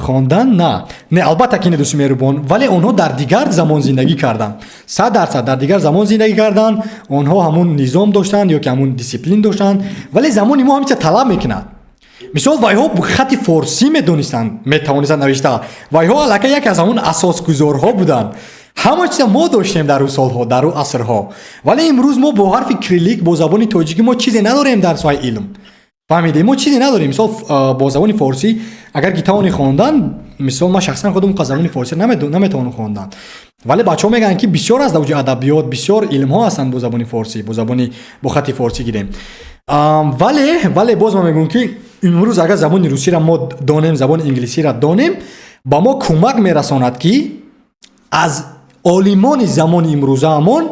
хондан?» На, не, албатта ки не, дӯсти меҳрубон, вале онҳо дар дигар замон зиндагӣ карданд, 100% дар дигар замон зиндагӣ карданд. Онҳо ҳамун низом доштанд ё ки ҳамун дисциплин доштанд, вале замони мо ҳамин талаб мекунад. Мисол, вайҳо хати форсӣ медонистанд, метавонистанд навишта. Вайҳо аллакай яке аз ҳамун асосгузорҳо буданд. Ҳама чиза мо доштем дар ӯ солҳо, дар ӯ асрҳо, вале имрӯз мо бо ҳарфи кириллик, бо забони тоҷикӣ мо чизе надорем дар соҳаи илм. Фаҳмидем, мо чизе надорем. Мисол, бо забони форсӣ агар ки тавони хондан, мисол, ман шахсан худам забони форсӣ наметавонам хондан, вале бачаҳо мегӯянд, ки бисёр аст, дар адабиёт бисёр илмҳо ҳастанд бо забони форсӣ, бо хати форсӣ гирем. Вале боз ман мегӯям, ки имрӯз агар забони русиро мо донем, забони инглисиро донем, ба мо кӯмак мерасонад, ки аз олимони замони имрӯзаамон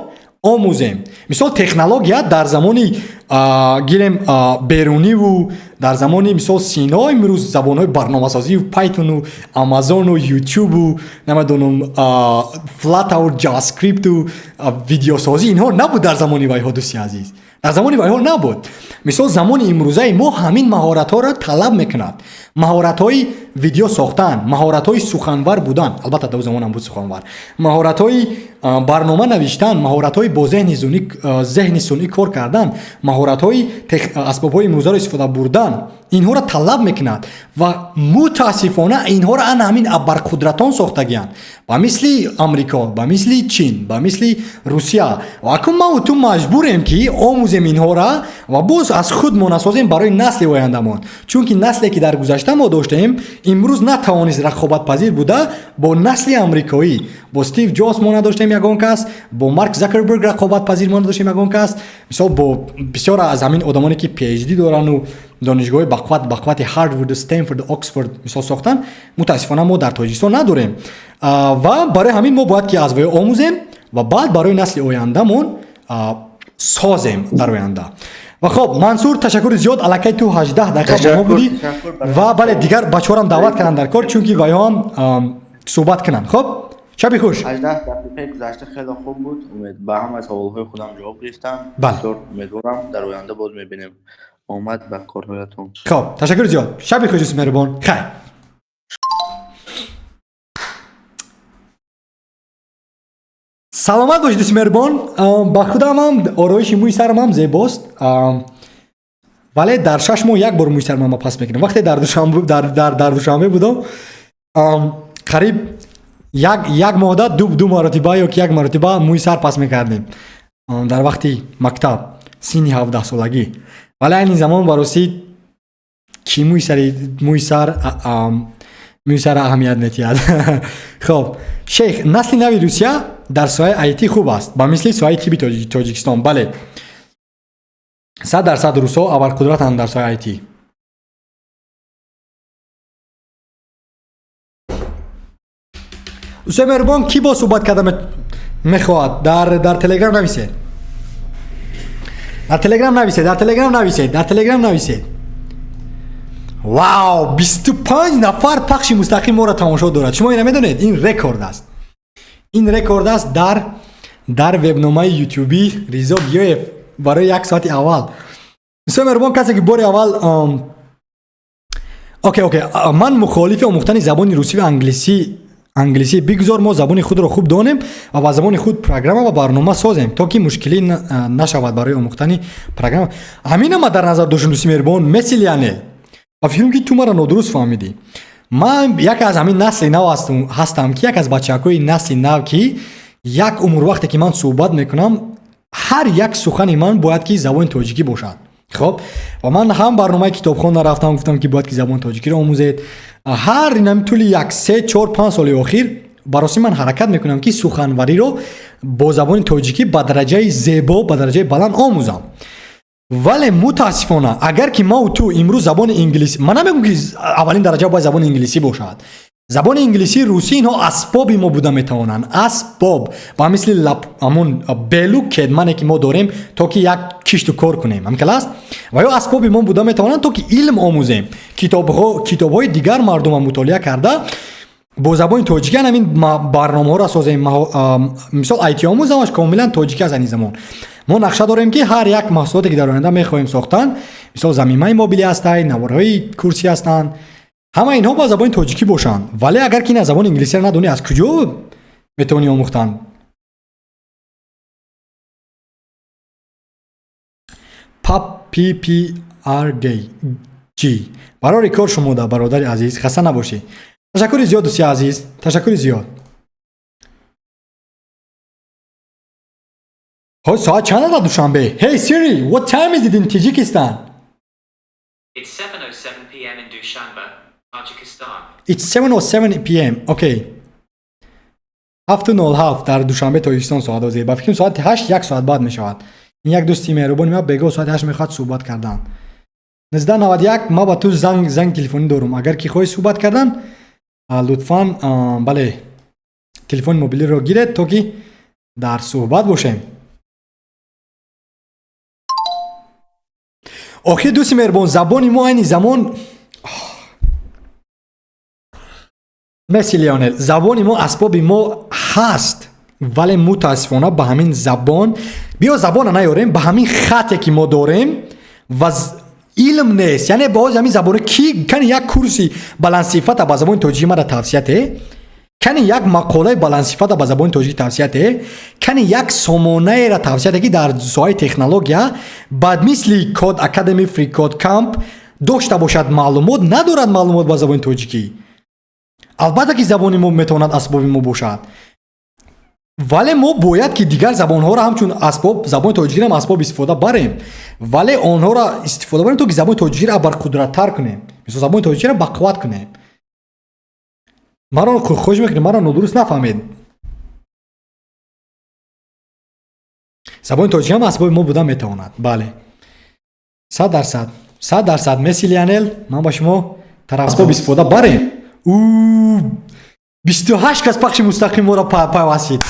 омӯзем. Мисол, технология дар замони, гирем, Беруниву дар замони, мисол, Сино, имрӯз забонҳои барномасозию Пайтону Амазону Ютубу, намедонам, Флаттер, Javascript-у видеосозӣ, инҳо набуд дар замони вайҳо, дӯсти азиз, дар замони вайҳо набуд. Мисол, замони имрӯзаи мо ҳамин маҳоратҳоро талаб мекунад, маҳоратҳои Видео сохтан, маҳоратҳои суханвар будан, албатта дар замонам буд суханвар, маҳоратҳои барнома навиштан, маҳоратҳои бо зеҳни сунъӣ кор кардан, маҳоратҳои асбобҳои имрӯзаро истифода бурдан, инҳоро талаб мекунад. Ва мутаассифона инҳоро ана ҳамин абарқудратон сохтагиянд, ба мисли Амрико, ба мисли Чин, ба мисли Русия. Ва акун маву ту маҷбурем, ки омӯзем инҳоро ва боз аз худ мо насозем барои насли ояндамон, чунки насле, ки дар гузашта мо доштем, имрӯз натавонист рақобатпазир буда бо насли амрикоӣ. Бо Стив Ҷобс мо надоштем ягон кас, бо Марк Закерберг рақобатпазир мо надоштем ягон кас, мисол, бо бисёр аз ҳамин одамоне, ки PhD дорану донишгоҳи бақувват, бақуввати Ҳарвард, Стенфорд, Оксфорд, мисол, сохтан, мутаассифона мо дар Тоҷикистон надорем. Ва барои ҳамин мо бояд ки аз вай омӯзем ва баъд барои насли ояндамон созем дар оянда. Ва хоб, Мансур, ташаккури зиёд. Аллакай ту 18 дақиқа бо мо будӣ ва бале, дигар бачаҳорам даъват кардам дар кор, чунки вайҳоам суҳбат кунанд. Хоб, шаби хуш. 18 дақиқаи гузашта хеле хуб буд. Умед, ба ҳамаи саволҳои худам ҷавоб гирифтам. Бисёр умедворам, дар оянда боз мебинем. Омад ба корҳоятон. Хоб, ташаккури зиёд, шаби хуш, меҳрубон, хайр. Саломат бошед, дӯсти меҳрубон. Ба худамам ороиши мӯи сарамам зебост, вале дар 6 моҳ як бор мӯи сарамам паст мекунам. Вақте дар Душанбе будам, қариб як моҳда ду маротиба ё ки як маротиба мӯи сар паст мекардем дар вақти мактаб, синни 17-солагӣ. Вале айни замон, ба ростӣ, ки мӯи сара аҳамият метиҳад? Хоб, шейх, насли нави Русия дар соҳаи IT хуб аст, ба мисли соҳаи тиби Тоҷикистон. Бале, 100% русҳо абарқудратанд дар соҳаи IT. Дӯстои меҳрубон, кӣ бо суҳбат карда мехоҳад, дар Телеграм нависед, дар Телеграм нависед, дар Телеграм нависед, дар Телеграм нависед. Вау, 25 нафар пахши мустақим моро тамошо дорад. Шумо ина медонед, ин рекорд аст, ин рекорд аст дар вебномаи ютюби Ризо Гиёев барои як соати аввал. Дӯстои меҳрубон, касе ки бори аввал, окей, ман мухолифи омӯхтани забони русӣ ва англисӣ. Бигзор мо забони худро хуб донем ва ба забони худ программа ва барнома созем, то ки мушкилӣ нашавад барои омӯхтани программа. Ҳамина ма дар назар доштем, дӯсти меҳрубон Месси Лионел. Ба фикрам, ки ту маро нодуруст фаҳмидӣ. Ман яке аз ҳамин насли нав ҳастам, ки яке аз бачаҳакҳои насли нав, ки як умр вақте ки ман суҳбат мекунам, ҳар як сухани ман бояд ки забони тоҷикӣ бошад. Хоб, ва ман ҳам барномаи китобхон рафтам, гуфтам, ки бояд ки забони тоҷикиро омӯзед. Ҳар инами тӯли як, се, чор, панҷ соли охир, ба ростӣ, ман ҳаракат мекунам, ки суханвариро бо забони тоҷикӣ ба дараҷаи зебо, ба дараҷаи баланд омӯзам. Вале мутаассифона, агар ки мау ту имрӯз забони инглисӣ, ман намегӯм, ки аввалин дараҷа бояд забони инглисӣ бошад. Забони инглисӣ, русӣ, инҳо асбоби мо буда метавонанд, асбоб ба мисли ҳамун белу кедмане, ки мо дорем, то ки як кишту кор кунем, ҳамхел аст. Ва ё асбоби мо буда метавонанд, то ки илм омӯзем, китобҳои дигар мардума мутолиа карда, бо забони тоҷикӣ ҳамин барномаҳоро созем. Мисол, IT омӯз ҳамаш комилан тоҷикӣ аст. Айни замон мо нақша дорем, ки ҳар як маҳсулоте, ки дар оянда мехоҳем сохтан, мисол, замимаи мобилӣ ҳастай, наворҳои курсӣ ҳастанд, ҳама инҳо ба забони тоҷикӣ бошанд. Вале агар ки ин аз забони инглисиро надонӣ, аз куҷо метавонӣ омӯхтан? Пап ппрг барори кор шумода, бародари азиз, хаста набошӣ. Ташаккури зиёд, дӯсти азиз, ташаккури зиёд. Ҳо, соат чанд дар Душанбе? Hey Siri, what time is it in Tajikistan? It's 7:07 p.m. in Dushanbe, Tajikistan. It's 7:07 p.m. Okay. 7:07 дар Душанбе, Тоҷикистон соат озир. Ба фикрам, соати 8 як соат баъд мешавад. Ин як дӯсти меҳрубони ма бегоҳ соати 8 мехоҳад суҳбат кардан. 1991, ма ба ту занг телефонӣ дорум. Агар ки хоҳӣ суҳбат кардан, лутфан, бале, телефони мобилиро гиред, то ки дар суҳбат бошем. Охир, дӯсти меҳрубон, забони мо айни замон, Месси Лионел, забони мо асбоби мо ҳаст, вале мутаассифона ба ҳамин забон, биё забона наёрем, ба ҳамин хате, ки мо дорем ва Илм нест, яъне боз ҳамин забони ки кани як курси баландсифата ба забони тоҷикӣ мара тавсия те, кани як мақолаи баландсифата ба забони тоҷикӣ тавсия те, кани як сомонаеро тавсия те, ки дар соҳаи технология ба мисли Code Academy, Free Code Camp дошта бошад маълумот. Надорад маълумот ба забони тоҷикӣ. Албатта ки забони мо метавонад асбоби мо бошад, вале мо бояд ки дигар забонҳоро ҳамчун асбоб, забони тоҷикиро асбоб истифода барем, вале онҳоро истифода барем, то ки забони тоҷикиро абарқудраттар кунем, мисол, забони тоҷикиро бақувват кунем. Маро хоҳиш мекунем, маро нодуруст нафаҳмед. Забони тоҷикӣ ҳам асбоби мо буда метавонад. Бале, 100%, 100%. Месси Лионел, ман ба шумо тараф. Асбоб истифода барем. 28 кас пахши мустақим моро пайвастид.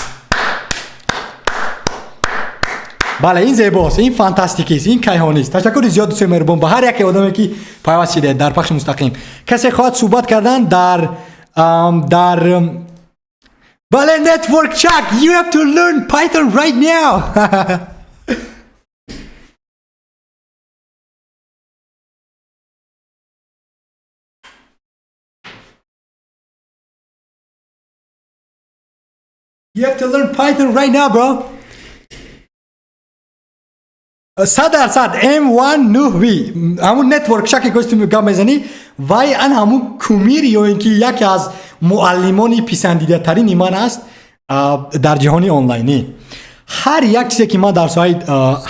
Бале, ин зебост, ин фантастикист, ин кайҳонист. Ташаккури зиёд, дӯстои меҳрубон, ба ҳар яке одаме, ки пайваст шидед дар пахши мустақим. Касе хоҳад суҳбат кардан дар бале, Network Chuck, you have to learn Python right now. You have to learn Python right now, bro. 100% M1 9V, ҳамун Network Chuck е ки гап мезанӣ, вай ан ҳамун кумир ё ин ки яке аз муаллимони писандидатарини ман аст дар ҷаҳони онлайнӣ. Ҳар як чизе ки ман дар соҳаи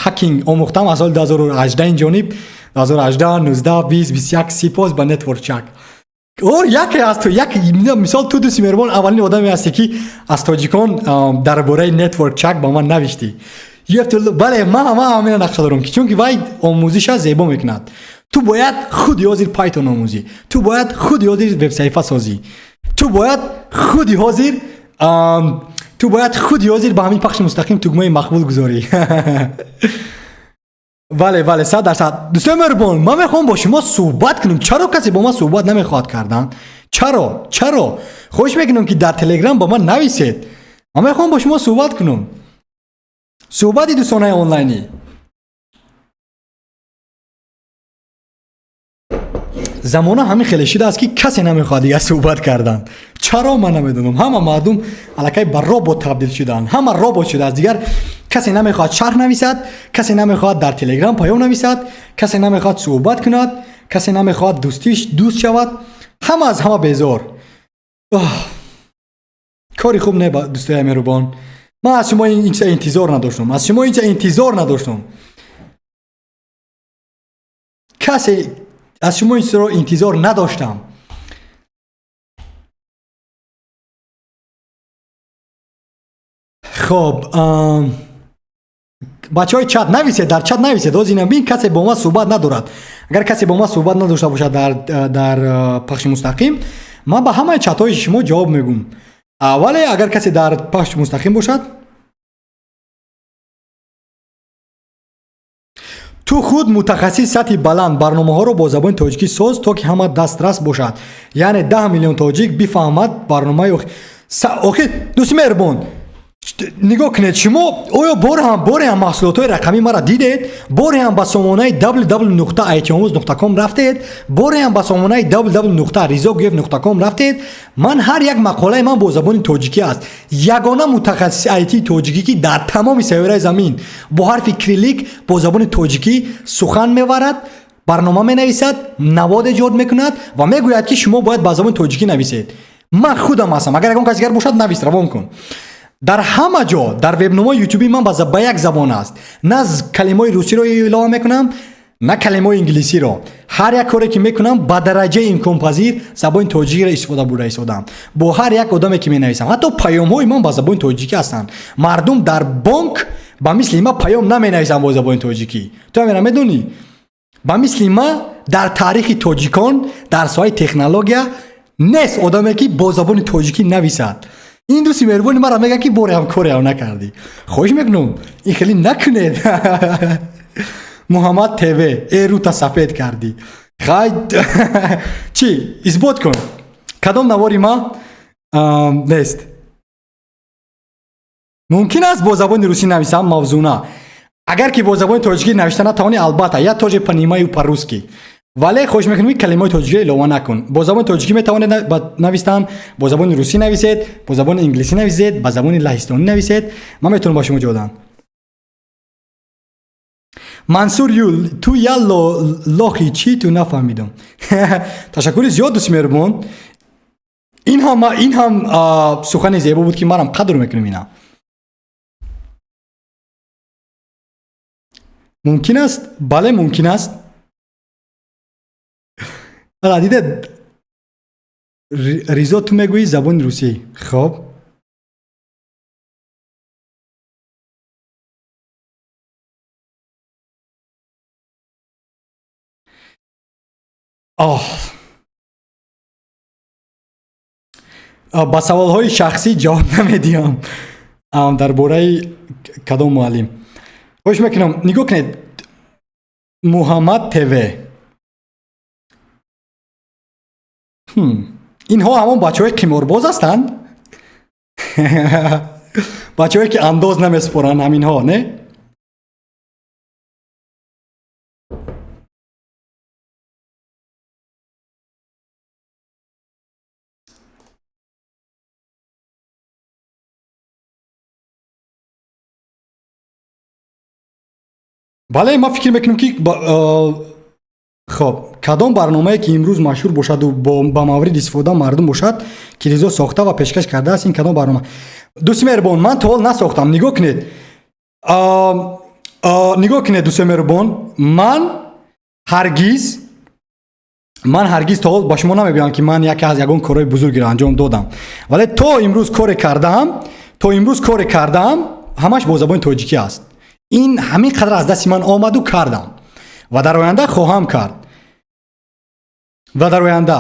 hacking омӯхтам аз соли 2018 ин ҷониб, 2018, 19, 20, 21, сипос ба Network Chuck. О, яке аз ту як мисол, ту, дӯсти меҳрубон, аввалин одаме ҳастӣ, ки аз тоҷикон дар бораи Network Chuck ба ман навиштӣ. Бале, ман ҳамина нақша дорам, ки чунки вай омӯзиша зебо мекунад. Ту бояд худи ҳозир Python омӯзӣ, ту бояд худи ҳозир вебсаҳифа созӣ, ту бояд худи ҳозир ба ҳамин пахши мустақим тугмаи мақбул гузорӣ. Бале, 100%. Дӯстои меҳрубон, ман мехоҳам бо шумо суҳбат кунам. Чаро касе бо ман суҳбат намехоҳад кардан? Чаро? Хоҳиш мекунам, ки дар Телеграм ба ман нависед. Ман мехоҳам бо шумо суҳбат кунам, суҳбати дӯстонаи онлайнӣ. Замона ҳамин хеле шидааст, ки касе намехоҳад дигар суҳбат кардан. Чаро, ман намедонам. Ҳама мардум аллакай ба робот табдил шудаанд, ҳама робот шудааст. Дигар касе намехоҳад шарҳ нависад, касе намехоҳад дар Телеграм паём нависад, касе намехоҳад суҳбат кунад, касе намехоҳад дӯстиш дӯст шавад. Ҳама аз ҳама безор. Кори хуб не, дӯстои меҳрубон. Ман аз шумо ин чиза интизор надоштам, аз шумо ин чиза интизор надоштам. Касе аз шумо ин чизро интизор надоштам. Хоб, бачаҳои чат, нависед, дар чат нависед. Ҳозир ина бин, касе бо ман суҳбат надорад. Агар касе бо ман суҳбат надошта бошад дар пахши мустақим, ман ба ҳамаи чатҳои шумо ҷавоб мегӯм. Вале агар касе дар пахши мустақим бошад. Ту худ мутахассис сатҳи баланд, барномаҳоро бо забони тоҷикӣ соз, то ки ҳама дастрас бошад, яъне 10 миллион тоҷик бифаҳмад барномаи охир. Дӯсти меҳрубон, нигоҳ кунед, шумо оё боре ҳам маҳсулотҳои рақамӣ мара дидед? Боре ҳам ба сомонаи www.itomuz.com рафтед? Боре ҳам ба сомонаи www.rizoguev.com рафтед? Ман ҳар як мақолаи ман бо забони тоҷикӣ аст. Ягона мутахассиси IT тоҷикӣ, ки дар тамоми сайёраи замин бо ҳарфи кириллик бо забони тоҷикӣ сухан меварад, барнома менависад, навод эҷод мекунад ва мегӯяд, ки шумо бояд ба забони тоҷикӣ нависед, ман худам ҳастам. Агар ягон кас дигар бошад, навис, равон кун. Дар ҳама ҷо, дар вебномаи ютуби ман ба як забон аст. На калимаҳои русиро илова мекунам, на калимаҳои инглисиро. Ҳар як коре ки мекунам, ба дараҷаи имконпазир забони тоҷикиро истифода бурда истодам. Бо ҳар як одаме ки менависам, ҳатто паёмҳои ман ба забони тоҷикӣ ҳастанд. Мардум дар бонк ба мисли ма паём наменависанд бо забони тоҷикӣ. Ту ҳамера медонӣ? Ба мисли ма дар таърихи тоҷикон дар соҳаи технология нест одаме, ки бо забони тоҷикӣ нависад. Ин дӯсти меҳрубони мара мегӯяд, ки бореам кореам накардӣ. Хоҳиш мекунам, ин хеле накунед. Муҳаммад ТВ, э, рута сафед кардӣ. Хай, чӣ исбот кун, кадом навори ма нест. Мумкин аст бо забони русӣ нависам мавзуна. Агар ки бо забони тоҷикӣ навишта натавонӣ, албатта, я тоже понимаю по-русски, вале хоҳиш мекунем, ки калимаҳои тоҷикиро илова накун. Бо забони тоҷикӣ метавонед навистан, бо забони русӣ нависед, бо забони инглисӣ нависед, ба забони лаҳистонӣ нависед, ман метавонам ба шумо ҷавоб дам. Мансур ю, ту я лохи, чӣ ту нафаҳмидам. Ташаккури зиёд, дӯсти меҳрубон. Ин ҳам сухани зебо буд, ки манам қадр мекунам. Ина мумкин аст, бале, мумкин аст. Ала дида, Ризо, ту мегӯӣ забони русӣ. Хоб, оҳ, ба саволҳои шахсӣ ҷавоб намедиҳам. Дар бораи кадом муаллим хоҳиш мекунам, нигоҳ кунед, Муҳаммад ТВ. Инҳо ҳамон бачаҳои қиморбоз ҳастанд, бачаҳое ки андоз намеспоранд, ҳаминҳо, не? Бале, ман фикр мекунам, ки хоб, кадом барномае ки имрӯз машҳур бошаду ба мавриди истифода мардум бошад, ки Ризо сохта ва пешкаш кардааст, ин кадом барнома? Дӯсти меҳрубон, ман то ҳол насохтам. Нигоҳ кунед, нигоҳ кунед, дӯстои меҳрубон, ман ҳаргиз то ҳол ба шумо намегӯям, ки ман яке аз ягон корҳои бузургеро анҷом додам, вале то имрӯз коре кардаам, то имрӯз коре кардаам, ҳамаш бо забони тоҷикӣ аст. Ин ҳамин қадар аз дасти ман омаду кардам ва дар оянда хоҳам кард ва дар оянда.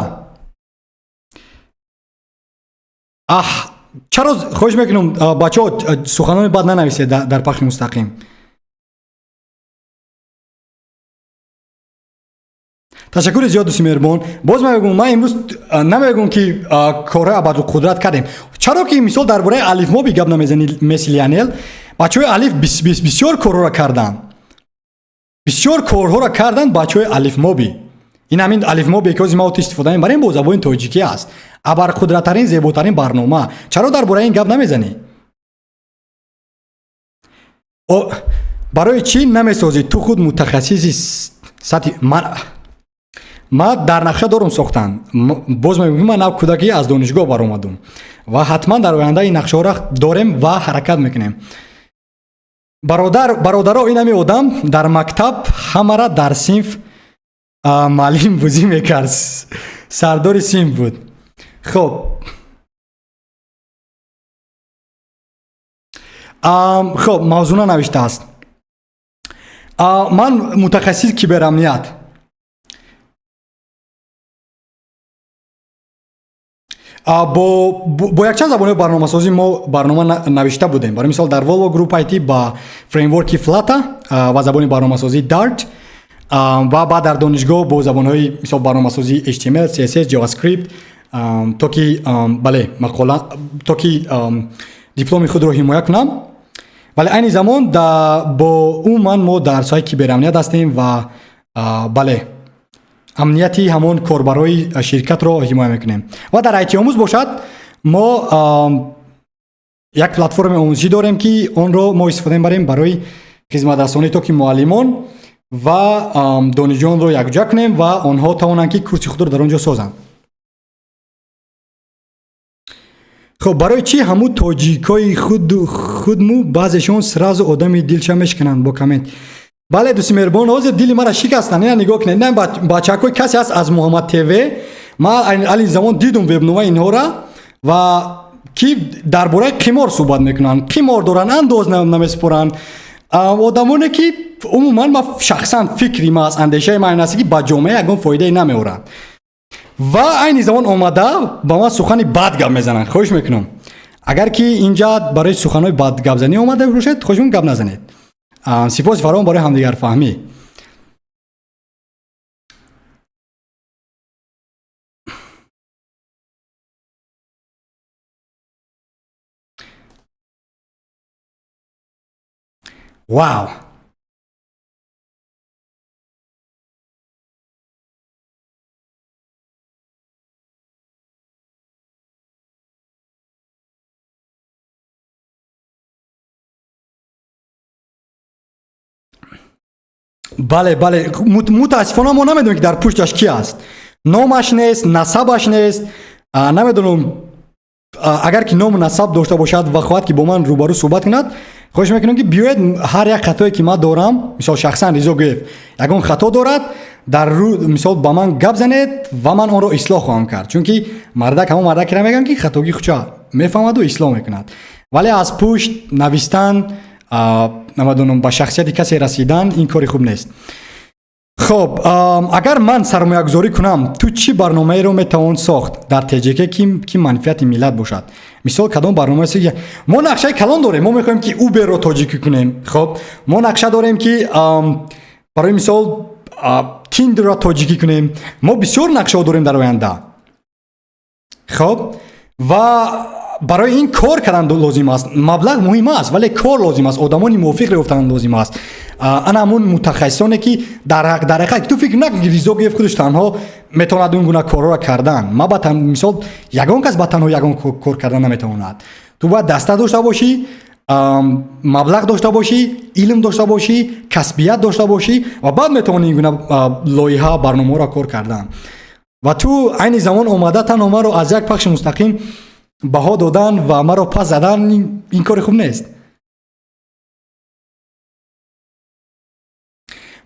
Аҳ, чаро, хоҳиш мекунам, бачаҳо, суханони бад нанависед дар пахши мустақим. Ташаккури зиёд, дӯсти меҳрубон. Боз ман мегӯм, ман имрӯз намегӯм, ки корҳои абадулқудрат кардем. Чаро ки, мисол, дар бораи Алифмоби гап намезанӣ, Месси Лионел? Бачаҳои Алиф бисёр корҳоро карданд, бисёр корҳоро карданд бачаҳои Алифмоби. Ин ҳамин Алифмобе ки ҳозир ма оту истифода мебарем, бо забони тоҷикӣ аст, абарқудраттарин, зеботарин барнома. Чаро дар бораи ин гап намезанӣ? Барои чӣ намесозӣ? Ту худ мутахассиси сатҳи ман дар нақша дорум сохтан. Боз мегӯям, ман нав кӯдакӣ аз донишгоҳ баромадум ва ҳатман дар оянда ин нақшаҳоро дорем ва ҳаракат мекунем. Бародар, бародаро, ин ҳами одам дар мактаб ҳамара дар синф маълим бузӣ мекард, сардори синф буд. Хоб, хоб, Мавзуна навиштааст: ман мутахассис киберамният. Бо якчанд забонҳои барномасозӣ мо барнома навишта будем. Барои мисол, дар Volvo Group IT ба фреймворки Flutter ва забони барномасозии Dart ва баъд дар донишгоҳ бо забонҳои, мисол, барномасозии HTML, CSS, JavaScript, то ки бале, мақола, то ки дипломи худро ҳимоя кунам. Вале айни замон бо умуман мо дар соҳаи киберамният ҳастем ва бале, амнияти ҳамон корбарои ширкатро ҳимоя мекунем. Ва дар Айтиомӯз бошад, мо як платформаи омӯзишӣ дорем, ки онро мо истифода мебарем барои хизматрасонӣ, то ки муаллимон ва донишҷӯёнро якҷоя кунем ва онҳо тавонанд, ки курси худро дар он ҷо созанд. Хоб, барои чӣ ҳамун тоҷикои худму баъзешон сразу одами дилша мешикананд бо коммент? Бале, дӯсти меҳрубон, ҳозир дили мара шикастанд. Ина нигоҳ кунед, ина бачакҳои касе аст аз Муҳаммад ТВ. Ман али замон дидум вебномаи инҳора ва ки дар бораи қимор суҳбат мекунанд, қимор доранд, андоз намесупоранд, одамоне ки умуман, ман шахсан фикри ман аст, андешаи ман ин аст, ки ба ҷомеа ягон фоидае намеоранд ва айни замон омада ба ман сухани бад гап мезананд. Хоҳиш мекунам, агар ки инҷа барои суханҳои бад гапзанӣ омада бошед, хоҳиш мекунам, гап назанед. Сипоси фаровон барои ҳамдигарфаҳмӣ. Вау. Бале, бале, мутаассифона мо намедонем, ки дар пушташ ки аст, номаш нест, насабаш нест. Намедонам, агар ки ному насаб дошта бошад ва хоҳад, ки бо ман рӯбарӯ суҳбат кунад, хоҳиш мекунам, ки биёед. Ҳар як хатое, ки ман дорам, мисол, шахсан Ризо Гӯев ягон хато дорад, дар рӯ, мисол, ба ман гап занед ва ман онро ислоҳ хоҳам кард, чунки мардак ҳамон мардакеро мегӯям, ки хатогии худша мефаҳмаду ислоҳ мекунад. Вале аз пушт навистан, намедонам, ба шахсияти касе расидан, ин кори хуб нест. Хоб, агар ман сармоягузорӣ кунам, ту чӣ барномаеро метавон сохт дар ТҶК, ки манфиати миллат бошад? Мисол, кадом барнома? Мо нақшаи калон дорем, мо мехоҳем, ки Уберро тоҷикӣ кунем. Хоб, мо нақша дорем, ки барои мисол, Тиндерро тоҷикӣ кунем. Мо бисёр нақшаҳо дорем дар оянда. Хоб, ва барои ин кор кардан лозим аст. Маблағ муҳим аст, вале кор лозим аст, одамони мувофиқ ёфтан лозим аст. Ана ҳамун мутахассисоне, ки дар ҳақиқат, ту фикр накун, ки Ризо Гӯев худаш танҳо метавонад он гуна корҳоро кардан. Ма ба мисол, ягон кас ба танҳо ягон кор кардан наметавонад. Ту бояд даста дошта бошӣ, маблағ дошта бошӣ, илм дошта бошӣ, касбият дошта бошӣ ва баъд метавонӣ ин гуна лоиҳа, барномаҳоро кор кардан. Ва ту айни замон омада, танҳо маро аз як пахши мустақим баҳо додан ва маро пас задан, ин кори хуб нест.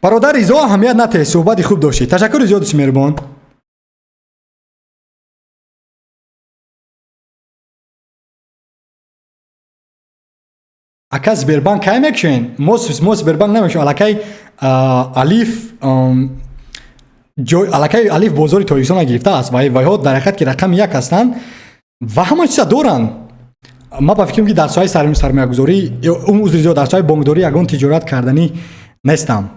Бародар Ризо, аҳамият натеҳ, суҳбати хуб доштӣ. Ташаккури зиёд, дӯсти меҳрубон. Ака, Сбербанк кай мекушоен? Мо Сбербанк намекушоем. Аллакай Алиф ҷой, аллакай Алиф бозори Тоҷикистонро гирифтааст ва вайҳо дар ҳақиқат ки рақами як ҳастанд ва ҳама чиза доранд. Ман ба фикрам, ки дар соҳаи сармоягузорӣ, узри зиёд, дар соҳаи бонкдорӣ ягон тиҷорат карданӣ нестам.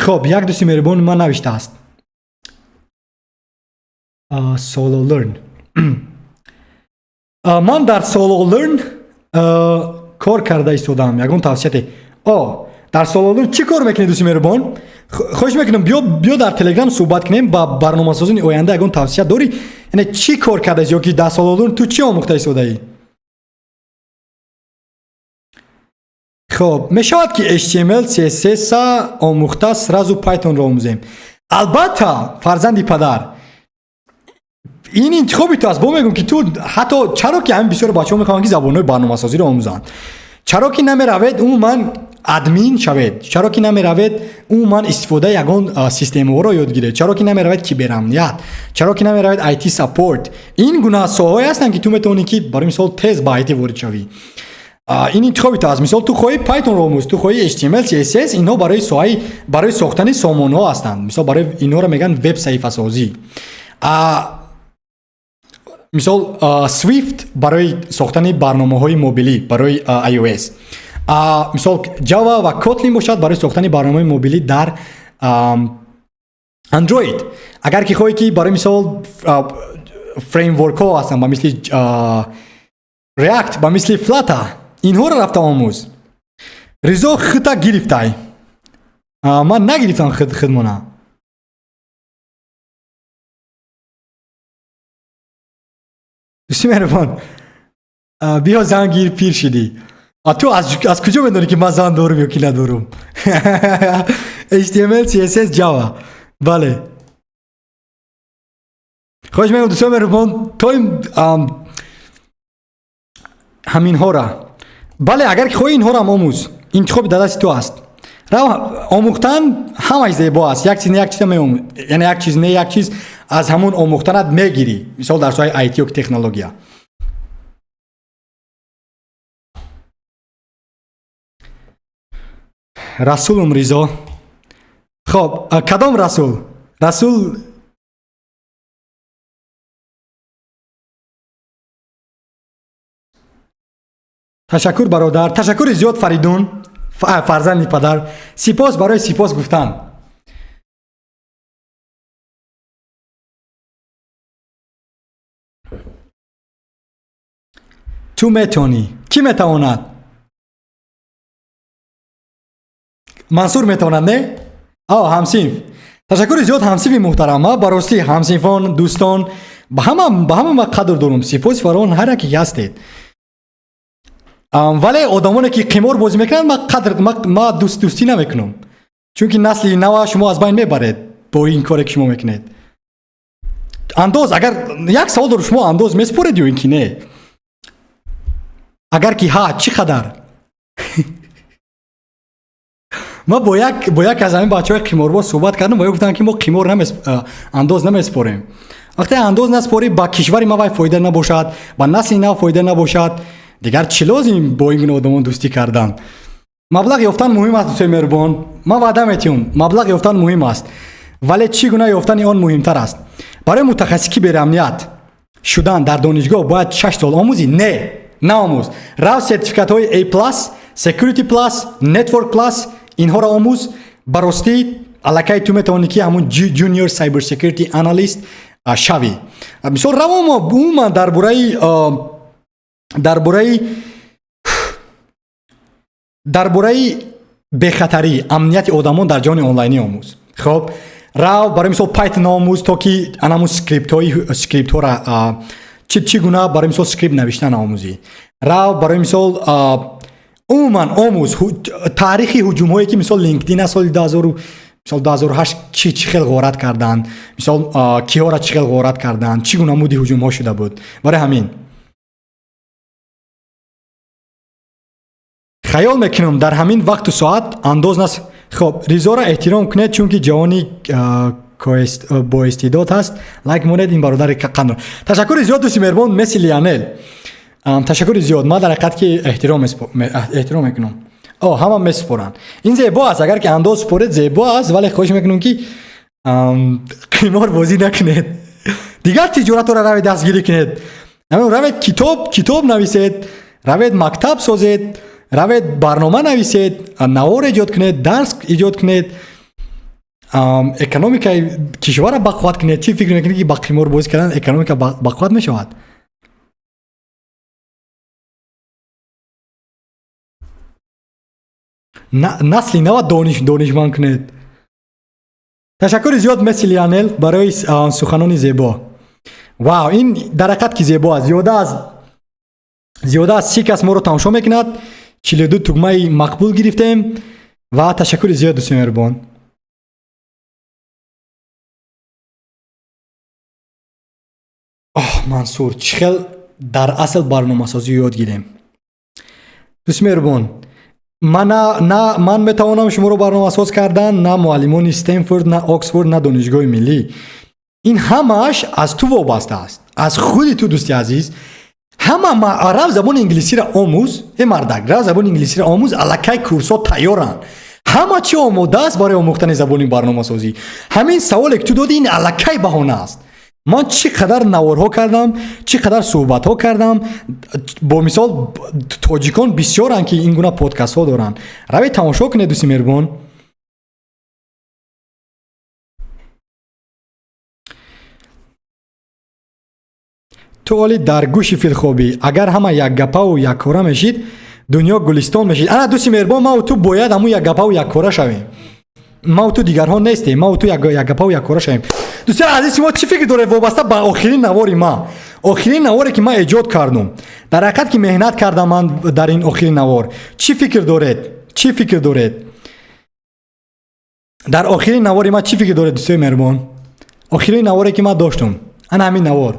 Хоб, як дӯсти меҳрубони ман навиштааст: Solo Learn. Ман дар Solo Learn кор карда истодаам, ягон тавсияте? О, дар Solo Learn чӣ кор мекунед, дӯсти меҳрубон? Хоҳиш мекунам, биё, дар Телеграм суҳбат кунем. Ба барномасозони оянда ягон тавсия дорӣ? Яъне чӣ кор кардаист ё ки дар SoloLearn ту чӣ омӯхта истодаӣ? Хоб, мешавад, ки HTML, CSS омӯхта, сразу Pythonро омӯзем? Албатта, фарзанди падар, ин интихоби ту аст. Бо мегӯм, ки ту ҳатто чаро ки ҳамин бисёр бачаҳо мехоҳанд, ки забонҳои барномасозиро омӯзанд, чаро ки намеравед, умуман админ шавед? Чаро ки намеравед, умуман истифодаи ягон системаҳоро ёд гиред? Чаро ки намеравед киберамният? Чаро ки намеравед IT support? Ин гуна соҳаҳое ҳастанд, ки ту метавонӣ, ки барои мисол, тез ба IT ворид шавӣ. Ин интихоби ту аст. Мисол, ту хоҳӣ, Pythonро омӯз, ту хоҳӣ, HTML, CSS, инҳо барои соҳаи, барои сохтани сомонҳо ҳастанд. Мисол, барои инҳоро мегӯянд веб саҳифасозӣ. Мисол, Swift барои сохтани барномаҳои мобилӣ барои iOS. Мисол, Java ва Kotlin бошад барои сохтани барномаҳои мобилӣ дар Android. Агар ки хоҳӣ, ки барои мисол, фреймворкҳо ҳастанд ба мисли React, ба мисли Flutter, инҳоро рафта омӯз. Ризо, хита гирифтай? Ман нагирифтам хидмона. Дӯсти меҳрубон, биё, зан гир, пир шидӣ. Ту аз куҷо медонӣ, ки ман зан дорум ё ки надорум? HTML, CSS, Java, бале. Хоҳиш мекунам, дӯстони меҳрубон, то ҳаминҳора. Бале, агар ки хоҳӣ, инҳоро ҳам омӯз, интихоби дар дасти ту аст. Омӯхтан ҳамаш зебо аст. Як чиз не, як чиза меомӯз, яъне як чиз не, як чиз аз ҳамун омӯхтанат мегирӣ, мисол, дар соҳаи IT ё технология. Расулум Ризо. Хоб, кадом Расул? Расул. Ташаккур, бародар, ташаккури зиёд. Фаридун, фарзанди падар, сипос барои сипос гуфтан. Ту метавонӣ. Кӣ метавонад? Мансур метавонад, не? Ҳамсинф, ташаккури зиёд, ҳамсинфи муҳтарам. Ма ба ростӣ ҳамсинфон, дӯстон, ба ҳама ма қадр дорум. Сипоси фаровон ҳар яке ки ҳастед. Вале одамоне ки қимор бозӣ мекунанд, ма қадр ма дӯстӣ намекунам, чунки насли нава шумо аз байн мебаред бо ин коре ки шумо мекунед. Андоз, агар як савол дорам, шумо андоз месупоред ё ин ки не? Агар ки ҳа, чӣ қадар? Ма бо як аз ҳамин бачаҳои қиморбоз суҳбат кардам ва ё гуфтам, ки мо қимор андоз намеспорем. Вақте андоз наспорӣ, ба кишвари ма вай фоида набошад, ба насли нав фоида набошад, дигар чӣ лозим бо ин гуна одамон дӯстӣ кардан? Маблағ ёфтан муҳим аст, дӯстои меҳрубон, ман ваъда метиҳам, маблағ ёфтан муҳим аст, вале чӣ гуна ёфтани он муҳимтар аст. Барои мутахассис киберамният шудан дар донишгоҳ бояд 6 сол омӯзӣ? Не, наомӯз. Рав, сертификатҳои A plus, Security plus, Network plus, инҳоро омӯз. Ба ростӣ, аллакай ту метавонӣ ки ҳамун junior cyber security analyst шавӣ. Мисол, равомо умуман дар бораи бехатарӣ, амнияти одамон дар ҷаҳони онлайнӣ омӯз. Хоб, рав, барои мисол, Python омӯз, то ки анамун скриптҳоро чӣ гуна, барои мисол, скрипт навиштан омӯзӣ. Рав, барои мисол, умуман омӯз таърихи ҳуҷумҳое, ки мисол LinkedIn аз соли 2000, мисол 2008 чӣ хел ғорат карданд, мисол киҳоро чӣ хел ғорат карданд, чӣ гуна муди ҳуҷумҳо шуда буд. Барои ҳамин хаёл мекунам, дар ҳамин вақту соат андоз нас. Хоб, Ризоро эҳтиром кунед, чунки ҷавони боистеъдод ҳаст. Лайк монед ин бародари қандро. Ташаккури зиёд, дӯсти меҳрубон Месси Лионел, ташаккури зиёд. Ман дар ҳақиқат ки эҳтиром мекунам. О, ҳама месупоранд, ин зебо аст. Агар ки андоз супоред, зебо аст, вале хоҳиш мекунам, ки қимор бозӣ накунед, дигар тиҷоратро равед дастгирӣ кунед. Равед, китоб нависед, равед, мактаб созед, равед, барнома нависед, навор эҷод кунед, дарс эҷод кунед, экономикаи кишварро бақувват кунед. Чӣ фикр мекунед, ки ба қимор бозӣ кардан экономика бақувват мешавад? Насли нава донишманд кунед. Ташаккури зиёд, Месси Лионел, барои суханони зебо. Вау, ин дар ҳақиқат ки зебо аст. Зиёда аз 30 кас моро тамошо мекунад, 42 тугмаи мақбул гирифтем ва ташаккури зиёд, дӯсти меҳрубон. Оҳ, Мансур, чӣ хел дар асл барномасозӣ ёд гирем? Дӯсти меҳрубон, ман на ман метавонам шуморо барномасоз кардан, на муаллимони Стенфорд, на Оксфорд, на Донишгоҳи миллӣ. Ин ҳамааш аз ту вобаста аст, аз худи ту, дӯсти азиз. Ҳама рав, забони инглисиро омӯз. Э мардак, рав, забони инглисиро омӯз. Аллакай курсҳо тайёранд, ҳама чӣ омода аст барои омӯхтани забони барномасозӣ. Ҳамин саволе ки ту додӣ, ин аллакай баҳона аст. Ман чӣ қадар наворҳо кардам, чӣ қадар суҳбатҳо кардам. Бо мисол, тоҷикон бисёранд, ки ин гуна подкастҳо доранд. Равед, тамошо кунед, дӯсти меҳрубон. Ту оли дар гӯши фил хобӣ. Агар ҳама якгапаву яккора мешид, дунё гулистон мешид. Ана, дӯсти меҳрубон, маву ту бояд ҳамун якгапаву яккора шавем. Маву ту дигарҳо нестем, маву ту якгапаву яккора шавем. Дӯстони азиз, шумо чӣ фикр доред вобаста ба охирин навори ма, охирин наворе ки ман эҷод кардум? Дар ҳақиқат ки меҳнат кардам ман дар ин охирин навор. Чӣ фикр доред, чӣ фикр доред дар охирин навори ман? Чӣ фикр доред, дӯстои меҳрубон? Охирин наворе ки ман доштум, ана ҳамин навор,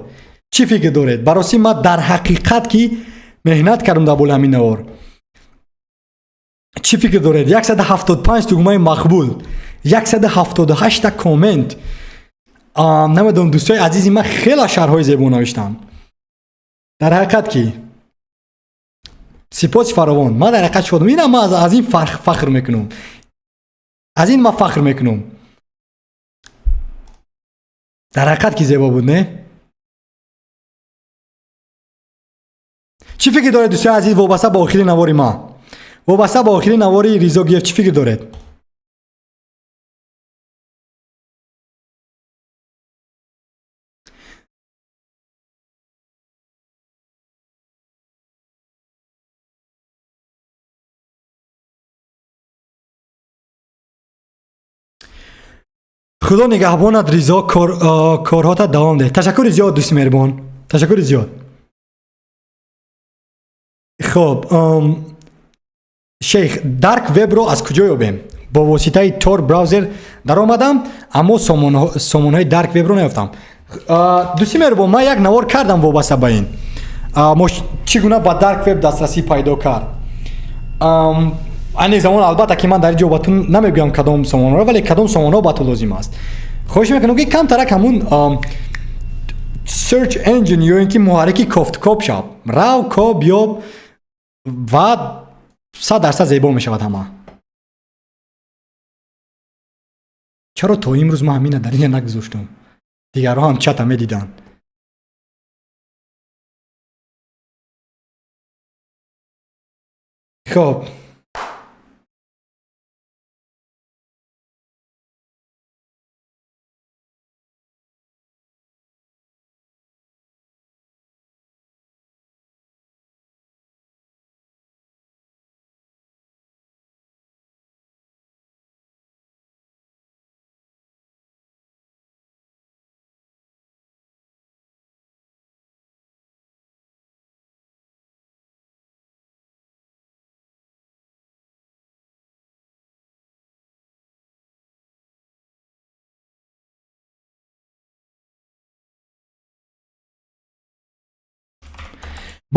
чӣ фикр доред? Барости, ман дар ҳақиқат ки меҳнат кардам дар боли ҳамин навор. Чӣ фикр доред? 175 тугмаи мақбул, 178 коммент. Намедонам, дӯстои азизи ман хеле шарҳҳои зебо навиштанд. Дар ҳақиқат ки сипоси фаровон. Ман дар ҳақиқат шодам. Ина, ман аз ин фахр мекунам, аз ин ман фахр мекунам. Дар ҳақиқат ки зебо буд, не? Чӣ фикр доред, дӯстои азиз, вобаста ба охири навори ман, вобаста ба охири навори Ризогиев, чӣ фикр доред? Худо нигаҳбонат, Ризо, корҳота давом деҳ. Ташаккури зиёд, дӯсти меҳрубон, ташаккури зиёд. Хоб, шейх, dark web-ро аз куҷо ёбем? Бо воситаи Tor browser даромадам, аммо сомонаҳои dark web-ро наёфтам. Дӯсти меҳрубон, ман як навор кардам вобаста ба ин, мо чӣ гуна ба dark web дастрасӣ пайдо кард. Айни замон, албатта, ки ман дар ин ҷо ба ту намегӯям кадом сомонаро, вале кадом сомонаҳо ба ту лозим аст. Хоҳиш мекунам, ки камтарак ҳамун search engine ё ин ки муҳаррики кофткоб шав, рав, коб, ёб ва 100% зебо мешавад ҳама. Чаро то имрӯз ман ҳамина дар ина нагузоштам? Дигарҳо ҳам чата медиданд. Хоб.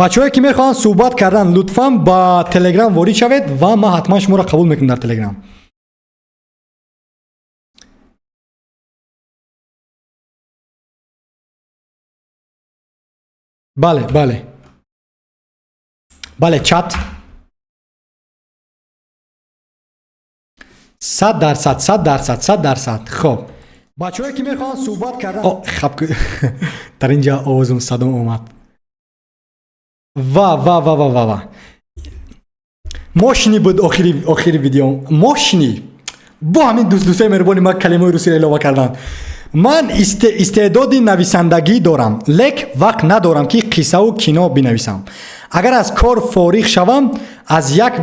Бачаҳое, ки мехоҳанд суҳбат кардан, лутфан ба Телеграм ворид шавед ва ман ҳатман шуморо қабул мекунам дар Телеграм. Бале, чат 100%, 100%, 100%. Хоб, бачаҳое, ки мехоҳанд суҳбат кардан. Хаб, дар ин ҷа овозум садом омад. Ва ва ва ва ва ва мошини буд. Охири видео мошини бо ҳамин дӯстои меҳрубони ман калимаи русиро илова карданд. Ман истеъдоди нависандагӣ дорам, лек вақт надорам, ки қиссаву кино бинависам. Агар аз кор фориғ шавам, аз як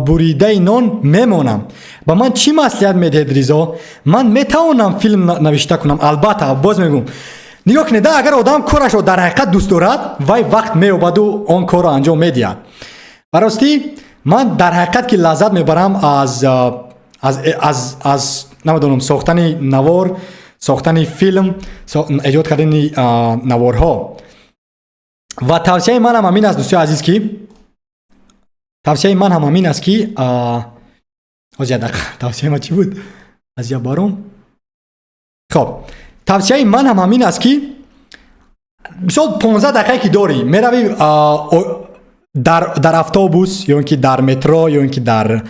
буридаи нон мемонам. Ба ман чӣ маслиҳат медиҳед, Ризо? Ман метавонам филм навишта кунам? Албатта, боз мегӯм, нигоҳ кунед, агар одам корашро дар ҳақиқат дӯст дорад, вай вақт меёбаду он корро анҷом медиҳад. Ба ростӣ, ман дар ҳақиқат ки лаззат мебарам аз намедонам, сохтани навор, сохтани филм, эҷод кардани наворҳо. Ва тавсияи манам ҳамин аст, дӯстои азиз, ки тавсияи ман ҳам ҳамин аст, ки ҳозир, як дақиқа, тавсияи ман чӣ буд? Аз я баром. Хоб, тавсияи ман ҳам ҳамин аст, ки мисол 15 дақиқае ки дорӣ, меравӣ дар автобус ё ин ки дар метро ё ин ки дар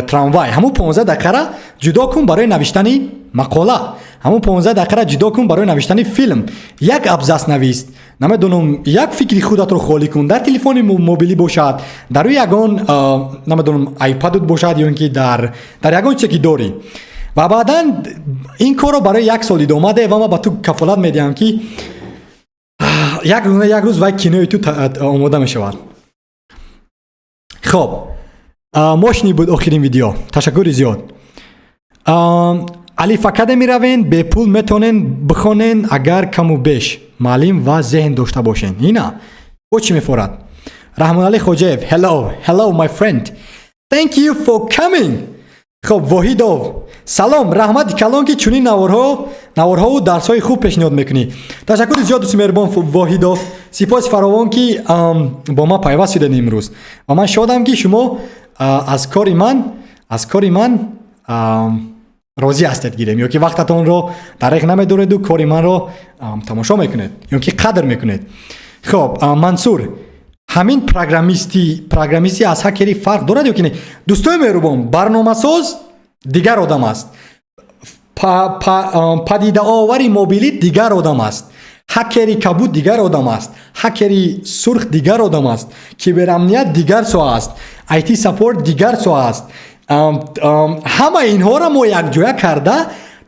трамвай, ҳамун 15 дақиқара ҷудо кун барои навиштани мақола, ҳамун 15 дақиқара ҷудо кун барои навиштани филм, як абзац навист, намедонам, як фикри худатро холӣ кун, дар телефони мобилӣ бошад, дар рӯи ягон, намедонам, айпадут бошад ё ин ки дар ягон чизе ки дорӣ. Ва баъдан ин корро барои як сол идома деҳ ва ман ба ту кафолат медиҳам, ки як рӯз, як рӯз вай кинои ту омода мешавад. Хоб, мошини буд охирин видео. Ташаккури зиёд. Алиф Академи равен, бепул метавонен бихонен, агар каму беш маълим ва зеҳн дошта бошен. Ина бо чӣ мефорад. Раҳмоналӣ Хоҷаев, hello, hello, my friend, thank you for coming. Хоб, Воҳидов, салом, раҳмати калон, ки чунин наворҳову дарсҳои хуб пешниҳод мекунӣ. Ташаккури зиёд, дӯсти меҳрубон Воҳидов. Сипоси фаровон, ки бо ман пайваст шудед имрӯз, ва ман шодам, ки шумо аз кори ман розӣ ҳастед, гирем, ё ки вақтатонро дареғ намедореду кори манро тамошо мекунед ё ки қадр мекунед. Хоб, Мансур, ҳамин программистӣ аз ҳакерӣ фарқ дорад ё ки не? Дӯстои меҳрубон, барномасоз дигар одам аст, падидаовари мобилӣ дигар одам аст, ҳакери кабуд дигар одам аст, ҳакери сурх дигар одам аст, киберамният дигар соҳа аст, IT support дигар соҳа аст. Ҳама инҳоро мо якҷоя карда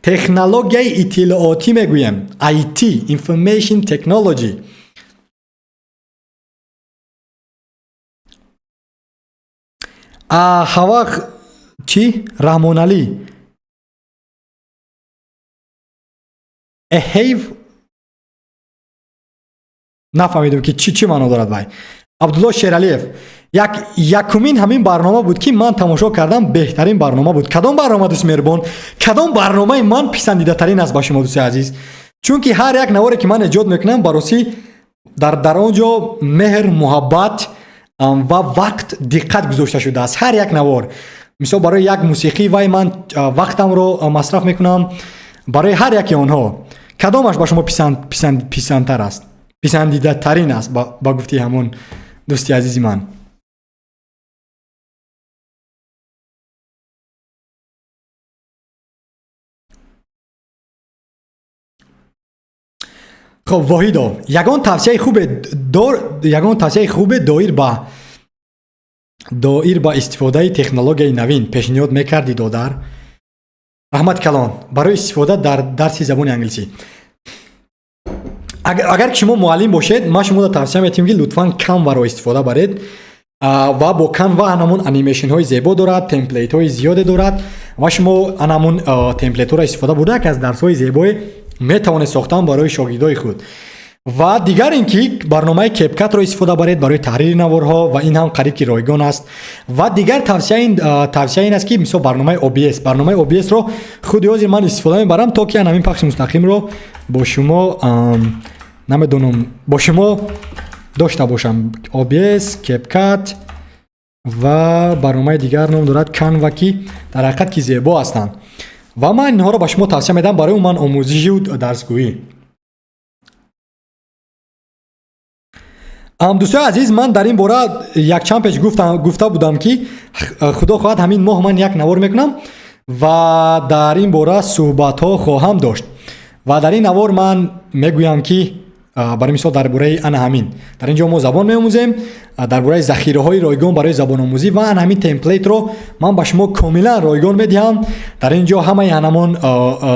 технологияи иттилоотӣ мегӯем, IT, information technology. Ҳавақ чӣ, Раҳмоналӣ. Eheyv, нафаҳмидем, ки чӣ маъно дорад вай. Абдулло Шералиев: як якумин ҳамин барнома буд, ки ман тамошо кардам, беҳтарин барнома буд. Кадом барнома, дӯст меҳрубон? Кадом барномаи ман писандидатарин аст ба шумо, дӯсти азиз? Чунки ҳар як наворе, ки ман эҷод мекунам, ба ростӣ дар он ҷо меҳр, муҳаббат ва вақт, диққат гузошта шудааст. Ҳар як навор, мисол, барои як мусиқӣ вай ман вақтамро масраф мекунам. Барои ҳар яке онҳо кадомаш ба шумо писандтар аст, писандидатарин аст, ба гуфтаи ҳамон дӯсти азизи ман? Хоб, Воҳидов, ягон тавсияи хубе доир ба истифодаи технологияи навин пешниҳод мекардӣ, додар? Раҳмат калон. Барои истифода дар дарси забони англисӣ. Агар ки шумо муаллим бошед, ман шуморо тавсия метиҳам, ки лутфан Canva-ро истифода баред. Ва бо Canva анамун анимейшнҳои зебо дорад, template ҳои зиёде дорад ва шумо анамун template ҳоро истифода бурда, яке аз дарсҳои зебое метавонед сохтан барои шогирдои худ. Ва дигар ин ки барномаи CapCut-ро истифода баред барои таҳрири наворҳо, ва ин ҳам қариб ки ройгон аст. Ва дигар тавсия ин аст, ки мисол барномаи OBS, барномаи OBS-ро худи ҳозир ман истифода мебарам, то ки ҳамин пахши мустақимро бо шумо, намедонам, бо шумо дошта бошам. OBS, CapCut ва барномаи дигар ном дорад Canva, ки дар ҳақиқат ки зебо ҳастанд, ва ман инҳоро ба шумо тавсия медиҳам барои умуман омӯзишу дарсгӯӣ. Дӯстои азиз, ман дар ин бора якчанд пеш гуфта будам, ки худо хоҳад, ҳамин моҳ ман як навор мекунам ва дар ин бора суҳбатҳо хоҳам дошт. Ва дар ин навор ман мегӯям, ки барои мисол дар бораи ана ҳамин, дар ин ҷо мо забон меомӯзем, дар бораи захираҳои ройгон барои забономӯзӣ, ва ана ҳамин template ро ман ба шумо комилан ройгон медиҳам. Дар ин ҷо ҳамаи ҳанамон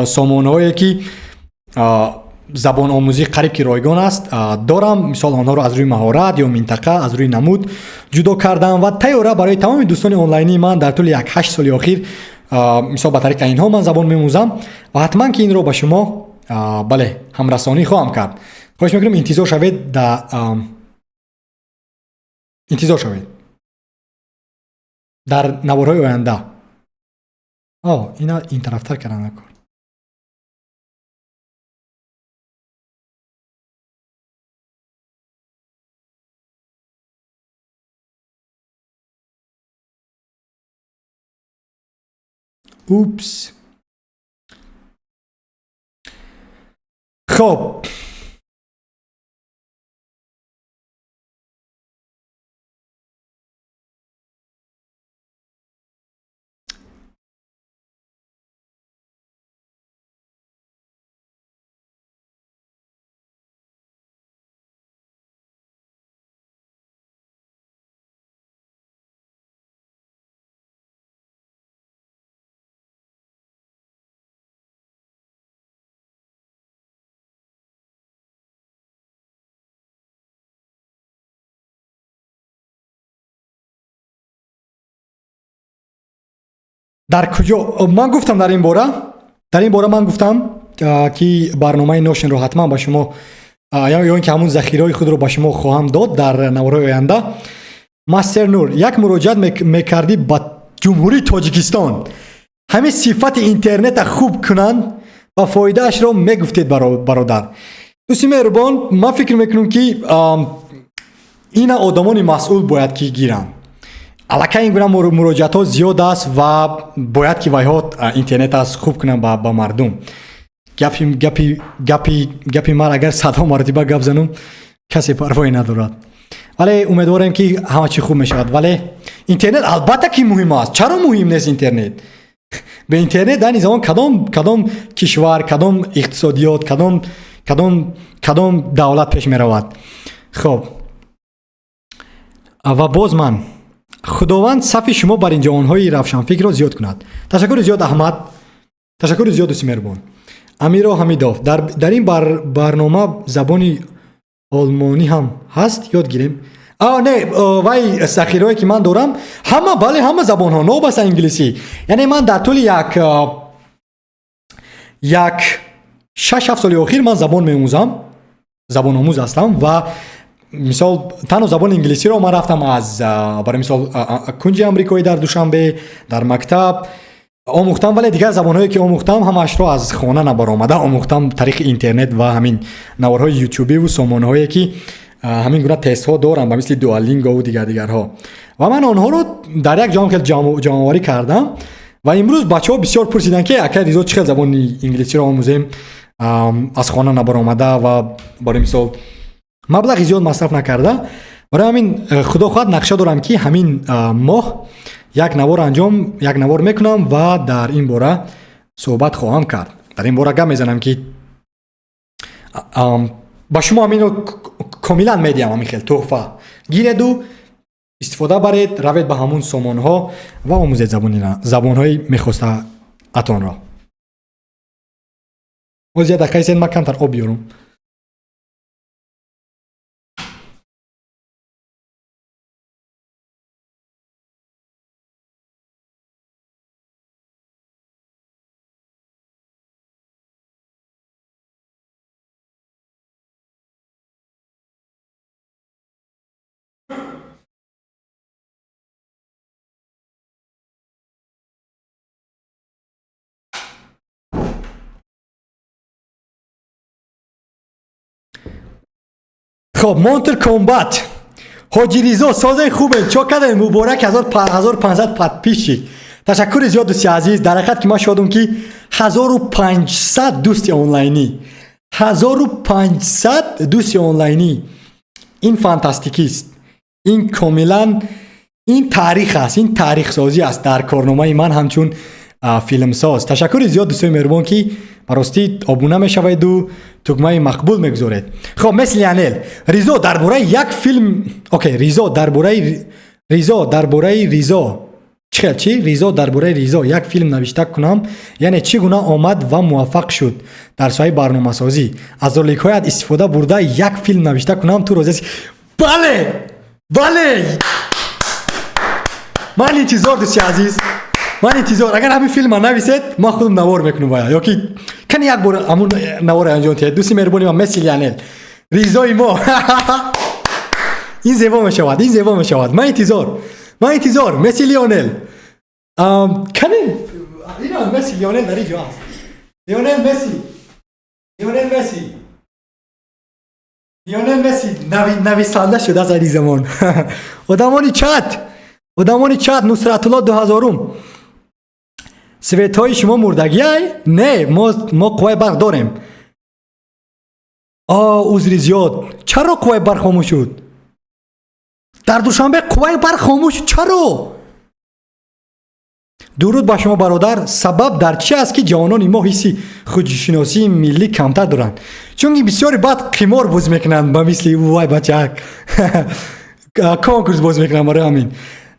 сомонаҳое, ки забономӯзӣ қариб ки ройгон аст, дорам. Мисол, онҳоро аз рӯи маҳорат ё минтақа, аз рӯи намуд ҷудо кардам ва тайёра барои тамоми дӯстони онлайнии ман дар тӯли як 8 соли охир. Мисол, ба тариқи инҳо ман забон мемӯзам ва ҳатман ки инро ба шумо, бале, ҳамрасонӣ хоҳам кард. Хоҳиш мекунам, интизор шавед, интизор шавед дар наворҳои оянда. Ина ин тарафтар кардан накор. Упс. Хоб, дар куҷо ман гуфтам дар ин бора ман гуфтам, ки барномаи Notion ро ҳатман ба шумо ё ин ки ҳамун захираҳои худро ба шумо хоҳам дод дар наворҳои оянда. Мастер Нур, як муроҷиат мекардӣ ба Ҷумҳурии Тоҷикистон, ҳамин сифати интернета хуб кунанд ва фоидаашро мегуфтед, бародар. Дӯсти меҳрубон, ман фикр мекунам, ки ина одамони масъул бояд ки гиранд. Аллакай ин гуна муроҷиатҳо зиёд аст ва бояд ки вайҳо интернет аз хуб кунанд ба мардум. Гапи ман агар садҳо маротиба гап занум, касе парвое надорад, вале умедворем, ки ҳама чӣ хуб мешавад. Вале интернет албатта ки муҳим аст. Чаро муҳим нест интернет? Бе интернет дар ин замон кадом кишвар, кадом иқтисодиёт, кадом давлат пеш меравад? Хоб, ва боз ман, Худованд сафи шумо бар инҷонҳои равшанфикрро зиёд кунад. Ташаккури зиёд, Аҳмад, ташаккури зиёд, дӯсти меҳрубон. Амиро Ҳамидов: дар ин барнома забони олмонӣ ҳам ҳаст, ёд гирем? Не, вай захираое ки ман дорам, ҳама, бале, ҳама забонҳо, новобаста англисӣ. Яъне ман дар тӯли як 6-7 соли охир ман забон меомӯзам, забономӯз ҳастам ва мисол танҳо забони инглисиро ман рафтам аз барои мисол кунҷи амрикоӣ дар Душанбе дар мактаб омӯхтам, вале дигар забонҳое ки омӯхтам, ҳамаашро аз хона набаромада омӯхтам, тариқи интернет ва ҳамин наворҳои ютубиву сомонаҳое ки ҳамин гуна тестҳо доранд, ба мисли Дуолингову дигар дигарҳо. Ва ман онҳоро дар як ҷо хел ҷамъоварӣ кардам ва имрӯз бачаҳо бисёр пурсиданд, ки акай Ризо, чӣ хел забони инглисиро омӯзем аз хона набаромада ва барои мисол маблағи зиёд масраф накарда. Барои ҳамин э, худо хоҳад, нақша дорам, ки ҳамин моҳ як навор анҷом, як навор мекунам ва дар ин бора суҳбат хоҳам кард, дар ин бора гап мезанам, ки ба шумо ҳаминро комилан медиҳам, ҳамин хел тӯҳфа гиреду истифода баред, равед ба ҳамун сомонҳо ва омӯзед забонҳои мехостаатонро. Боз як дақиқа истед, ман камтар об биёрам. Хоб, Монтер Комбат, Ҳоҷи Ризо, созаи хубе, чо кардем? Муборак, 1500 подписчик. Ташаккури зиёд, дӯсти азиз. Дар ҳақиқат ки ман шодам, ки 1500 дӯсти онлайнӣ, 1500 дӯсти онлайнӣ, ин фантастикист, ин комилан ин таърих аст, ин таърихсозӣ аст дар корномаи ман ҳамчун филмсоз. Ташаккури зиёд, дӯстои меҳрубон, ки ба ростӣ обуна мешаведу тугмаи мақбул мегузоред. Хоб, Месси Лионел, Ризо дар бораи як филм. Окей, Ризо дар бораи Ризо, дар бораи Ризо чӣ хел, чӣ? Ризо дар бораи Ризо як филм навишта кунам, яъне чӣ гуна омад ва муваффақ шуд дар соҳаи барномасозӣ, аз роликҳоят истифода бурда як филм навишта кунам, ту розӣ? Бале, бале, ман интизор, дӯсти азиз, ман интизор. Агар ҳамин филма нависед, ман худам навор мекунам вая ёки кани як бор ҳамун наворро анҷом диҳед. Дӯсти меҳрубони ман Месси Лионел, Ризои мо, ин зебо мешавад, ин зебо мешавад. Ман интизор, ман интизор. Месси Лионел кани, ина Месси Лионел дар ин ҷо аст. Лионел Месси, Лионел Месси, Лионел Месси нависанда шудааст дар ин замон. Одамони чат, одамони чат, Нусратулло дуҳазорум, светҳои шумо мурдагиай? Не, мо қувваи барқ дорем. О, узри зиёд. Чаро қувваи барқ хомӯш шуд дар Душанбе? Қувваи барқ хомӯш шуд чаро? Дуруд ба шумо, бародар. Сабаб дар чи аст, ки ҷавонони мо ҳисси худшиносии миллӣ камтар доранд? Чунки бисёри баъд қимор боз мекунанд, ба мисли вай бачак конкурс боз мекунанд. Барои ҳамин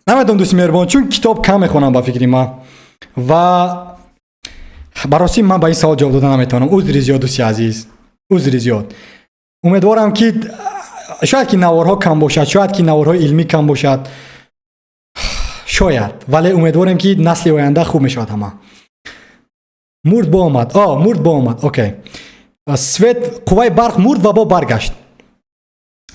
намедонам, дӯсти меҳрубон, чун китоб кам мехонам, ба фикри ман. Ва ба ростӣ ман ба ин савол ҷавоб дода наметавонам. Узри зиёд, дӯсти азиз, узри зиёд. Умедворам, ки шояд ки наворҳо кам бошад, шояд ки наворҳои илмӣ кам бошад, шояд, вале умедворем, ки насли оянда хуб мешавад. Ҳама мурд, бо омад, о мурд, бо омад. Окей, свет, қувваи барқ мурд ва бо баргашт.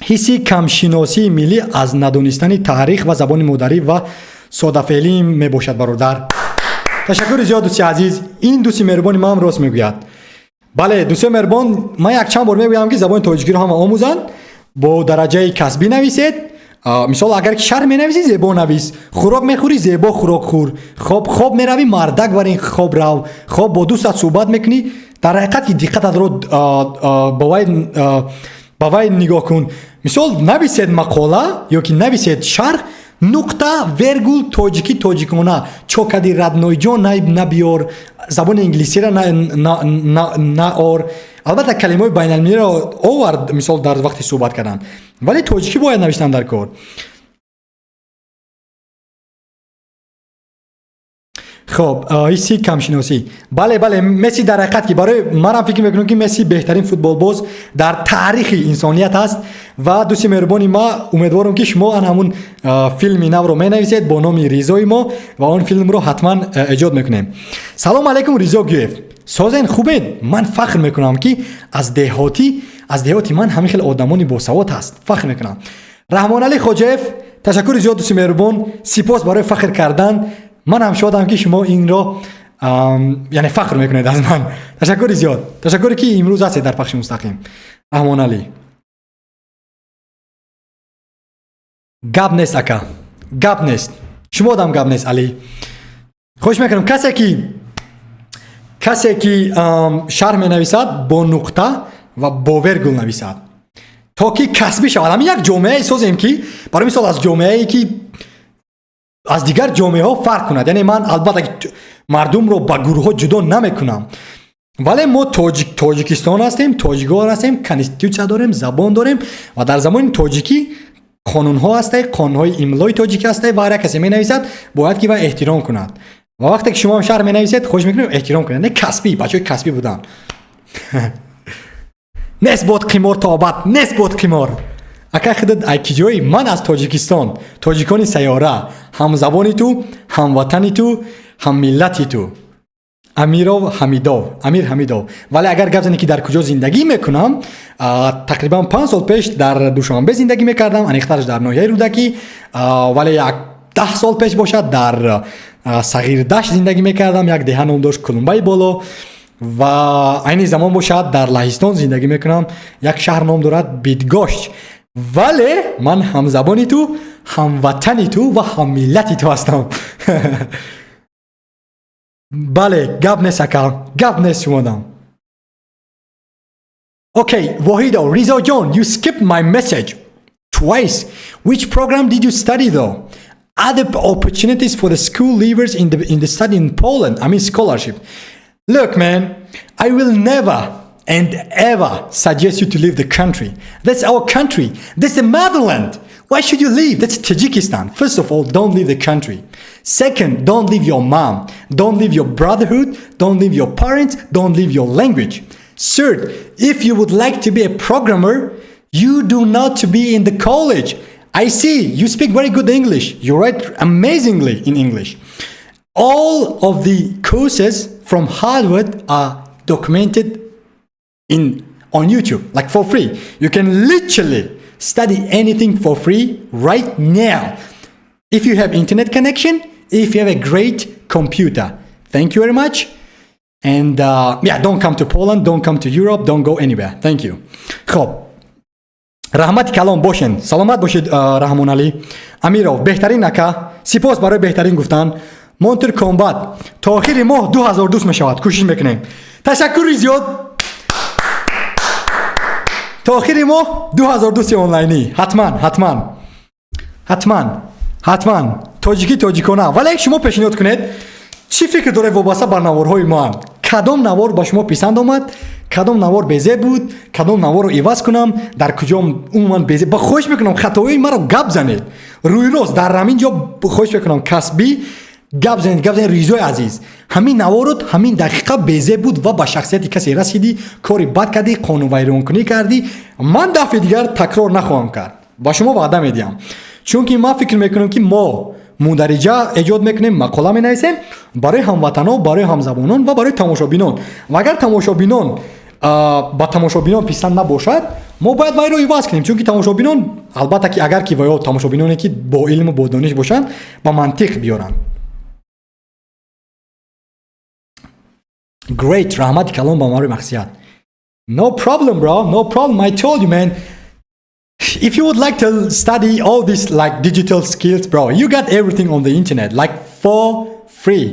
Ҳисси камшиносии миллӣ аз надонистани таърих ва забони модарӣ ва содафеълӣ мебошад, бародар. Ташаккури зиёд, дӯсти азиз. Ин дӯсти меҳрубони ман рост мегӯяд. Бале, дӯстои меҳрубон, ман якчанд бор мегӯям, ки забони тоҷикиро ҳама омӯзанд, бо дараҷаи касбӣ нависед. Мисол, агар ки шарҳ менависӣ, зебо навис. Хӯрок мехӯрӣ, зебо хӯрок хӯр. Хоб, хоб меравӣ, мардак бар ин хоб рав. Хоб, бо дӯстат суҳбат мекунӣ, дар ҳақиқат ки диққататро ба вай нигоҳ кун. Мисол, нависед мақола ё ки нависед шарҳ, нуқта, вергул, тоҷикӣ, тоҷикона. Чокади родной ҷон набиёр, забони инглисиро наор. Албатта, калимаҳои байналмилалиро овард, мисол, дар вақти суҳбат кардан, вале тоҷикӣ бояд навиштан дар кор. Хоб, ҳисси камшиносӣ, бале, бале, Месси дар ҳақиқат ки барои манам фикр мекунам, ки Месси беҳтарин футболбоз дар таърихи инсоният аст. Ва дӯсти меҳрубони ма, умедворам, ки шумо ан ҳамун филми навро менависед бо номи Ризои мо ва он филмро ҳатман эҷод мекунем. Салом алайкум, Ризо Гюев. Созен, хубед? Ман фахр мекунам, ки аз деҳоти ман ҳамин хел одамони босавод ҳаст. Фахр мекунам. Раҳмоналӣ Хоҷаев, ташаккури зиёд, дӯсти меҳрубон, сипос барои фахр кардан. Ман ҳам шодам, ки шумо инро, яъне, фахр мекунед аз ман. Ташаккури зиёд, ташаккуре, ки имрӯз ҳастед дар пахши мустақим. Раҳмоналӣ, гап нест, ака, гап нест. Шумодам гап нест, Алӣ. Хоҳиш мекунам, касе ки шарҳ менависад, бо нуқта ва бо вергул нависад, то ки касбӣ шавад. Ҳамин як ҷомеае созем, ки, барои мисол, аз ҷомеае ки аз дигар ҷомеаҳо фарқ кунад. Яъне ман, албатта, мардумро ба гурӯҳҳо ҷудо намекунам, вале мо Тоҷикистон ҳастем, тоҷикон ҳастем, конститутсия дорем, забон дорем ва дар забони тоҷикӣ қонунҳо ҳастай, қонунҳои имлои тоҷикӣ ҳастай ва ҳар як касе менависад, бояд ки вай эҳтиром кунад. Ва вақте ки шумо ҳам шарҳ менависед, хоҳиш мекунем, эҳтиром кунед. Не, касбӣ, бачаҳои касбӣ буданд. Нест бод қимор то абад, нест бод қимор. Ака, худат ай киҷоӣ? Ман аз Тоҷикистон, тоҷикони сайёра, ҳамзабони ту, ҳамватани ту, ҳаммиллати ту. Амиров Ҳамидов, Амир Ҳамидов. Вале агар гап занем, ки дар куҷо зиндагӣ мекунам, тақрибан 5 сол пеш дар Душанбе зиндагӣ мекардам, аниқтараш дар ноҳияи Рӯдакӣ, вале як 10 сол пеш бошад, дар Сағирдашт зиндагӣ мекардам, як деҳа ном дошт Кулумбаи Боло. Ва айни замон бошад, дар Лаҳистон зиндагӣ мекунам, як шаҳр ном дорад Бидгошт. Вале ман ҳамзабони ту, ҳамватани ту ва ҳаммиллати ту ҳастам. Бале, гап нест, ака, гап нест шумодам. Okay, Wahido, Rizo John, you skipped my message twice. Which program did you study, though? Other opportunities for the school leavers in the study in Poland? I mean, scholarship. Look, man, I will never and ever suggest you to leave the country. That's our country. That's the motherland. Why should you leave? That's Tajikistan. First of all, don't leave the country. Second, don't leave your mom. Don't leave your brotherhood. Don't leave your parents. Don't leave your language. Third, if you would like to be a programmer, you do not to be in the college. I see you speak very good English. You write amazingly in English. All of the courses from Harvard are documented in on YouTube, like, for free. You can literally study anything for free right now, if you have internet connection, if you have a great computer. Thank you very much. And yeah, don't come to Poland, don't come to Europe, don't go anywhere. Thank you. خب، раҳмати калон бошен, саломат бошед. Раҳмоналӣ Амиров, беҳтарин, ака, сипос барои беҳтарин гуфтан. Монтер Комбат, то охири моҳ 2000 дӯст мешавад, кӯшиш мекунем. Ташаккури зиёд. То охири моҳ 2000 дӯсти онлайнӣ, ҳатман, ҳатман, ҳатман, ҳатман. Тоҷикӣ тоҷикона. Вале шумо пешниҳод кунед, чӣ фикр доред вобаста бар наворҳои ман? Кадом навор ба шумо писанд омад, кадом навор безеб буд, кадом наворро иваз кунам, дар куҷо умуман безеб? Ба хоҳиш мекунам, хатои маро гап занед рӯи рост дар ҳамин ҷо. Хоҳиш мекунам, касбӣ гап занед, гап занед. Ризои азиз, ҳамин наворот ҳамин дақиқа безеб буд ва ба шахсияти касе расидӣ, кори бад кардӣ, қонунвайронкунӣ кардӣ. Ман дафъи дигар такрор нахоҳам кард, ба шумо ваъда медиҳам, чунки ман фикр мекунам, ки мо мундариҷа эҷод мекунем, мақола менависем барои ҳамватанон, барои ҳамзабонон ва барои тамошобинон. Ва агар тамошобинон, ба тамошобинон писанд набошад, мо бояд вайро иваз кунем, чунки тамошобинон, албатта ки, агар ки ваё тамошобиноне ки бо илму бо дониш бошанд, ба мантиқ биёранд. Great, раҳмати калон ба мари мақсият. No problem, bro, no problem. I told you, man, if you would like to study all these, like, digital skills, bro, you got everything on the internet, like, for free.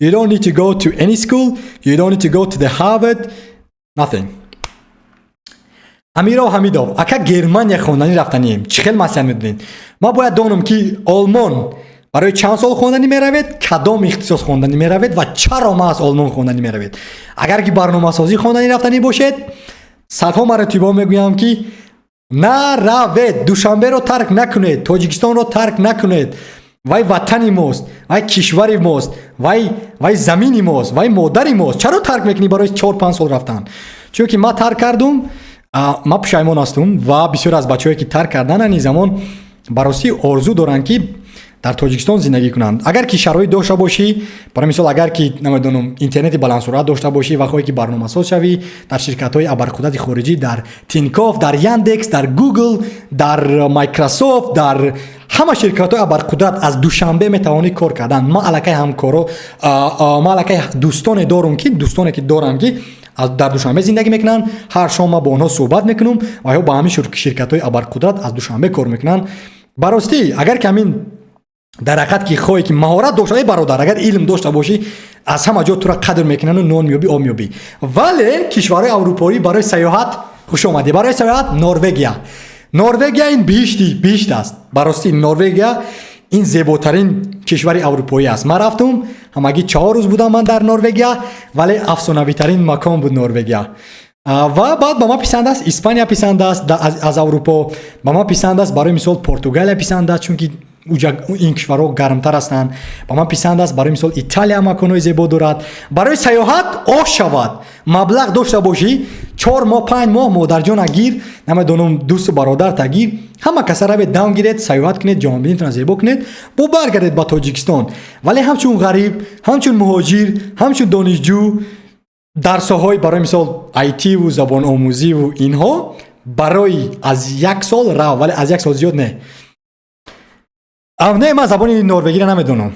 You don't need to go to any school, you don't need to go to the Harvard, nothing. Амиро Ҳамидов, ака, Германия хонданӣ рафтанием, чӣ хел маслиҳат медодед? Ман бояд донам, ки Олмон барои чанд сол хонданӣ меравед, кадом ихтисос хонданӣ меравед ва чаро маҳз Олмон хонданӣ меравед. Агар ки барномасозӣ хонданӣ рафтанӣ бошед, садҳо маротиба мегӯям, ки наравед, Душанберо тарк накунед, Тоҷикистонро тарк накунед. Вай ватани мост, вай кишвари мост, вай замини мост, вай модари мост. Чаро тарк мекунӣ барои 4-5 сол рафтан? Чунки ман тарк кардум, ман пушаймон ҳастум ва бисёр аз бачаҳое, ки тарк кардан, ани замон ба ростӣ орзу доранд, ки Дар Тоҷикистон зиндагӣ кунанд. Агар ки шароит дошта бошӣ, барои мисол, агар ки, намедонам, интернети баландсуръат дошта бошӣ ва хоҳӣ, ки барномасоз шавӣ дар ширкатҳои абарқудрати хориҷӣ, дар Тинькофф, дар Яндекс, дар Гугл, дар Майкрософт, дар ҳама ширкатҳои абарқудрат аз Душанбе метавонӣ кор кардан. Ман аллакай ҳамкоро, ман аллакай дӯстоне дорум ки, дӯстоне ки дорам, ки дар Душанбе зиндагӣ мекунанд. Ҳар шом ман бо онҳо суҳбат мекунам ва ё ба ҳамин ширкатҳои абарқудрат аз Душанбе кор мекунанд. Баростӣ, агар ки ҳамин дар ҳақиқат ки хоҳе, ки маҳорат дошта, эй бародар, агар илм дошта бошӣ, аз ҳама ҷо тура қадр мекунанду нон меёбӣ, об меёбӣ. Вале кишварҳои аврупоӣ барои сайёҳат хуш омадӣ. Барои сайёҳат Норвегия. Норвегия ин биҳишти биҳишт аст. Баростӣ, Норвегия ин зеботарин кишвари аврупоӣ аст. Ман рафтум, ҳамагӣ 4 рӯз будам ман дар Норвегия, вале афсонавитарин макон буд Норвегия. Ва баъд ба ман писанд аст Испания, писанд аст. Аз Аврупо ба ман писанд аст, барои мисол, Португалия писанд аст, чунки ин кишварҳо гармтар ҳастанд. Ба ман писанд аст, барои мисол, Италия, маконҳои зебо дорад. Барои сайёҳат ош шавад, маблағ дошта бошӣ, 4 моҳ, 5 моҳ модарҷона гир, намедонам, дӯсту бародарта гир, ҳама каса равед, дам гиред, сайёҳат кунед, ҷаҳонбинитона зебо кунед, бо баргардед ба Тоҷикистон. Вале ҳамчун ғариб, ҳамчун муҳоҷир, ҳамчун донишҷӯ дар соҳаҳои, барои мисол, айтиву забономӯзиву инҳо, барои аз як сол рав, вале аз як сол зиёд не. Не, ман забони норвегиро намедонам,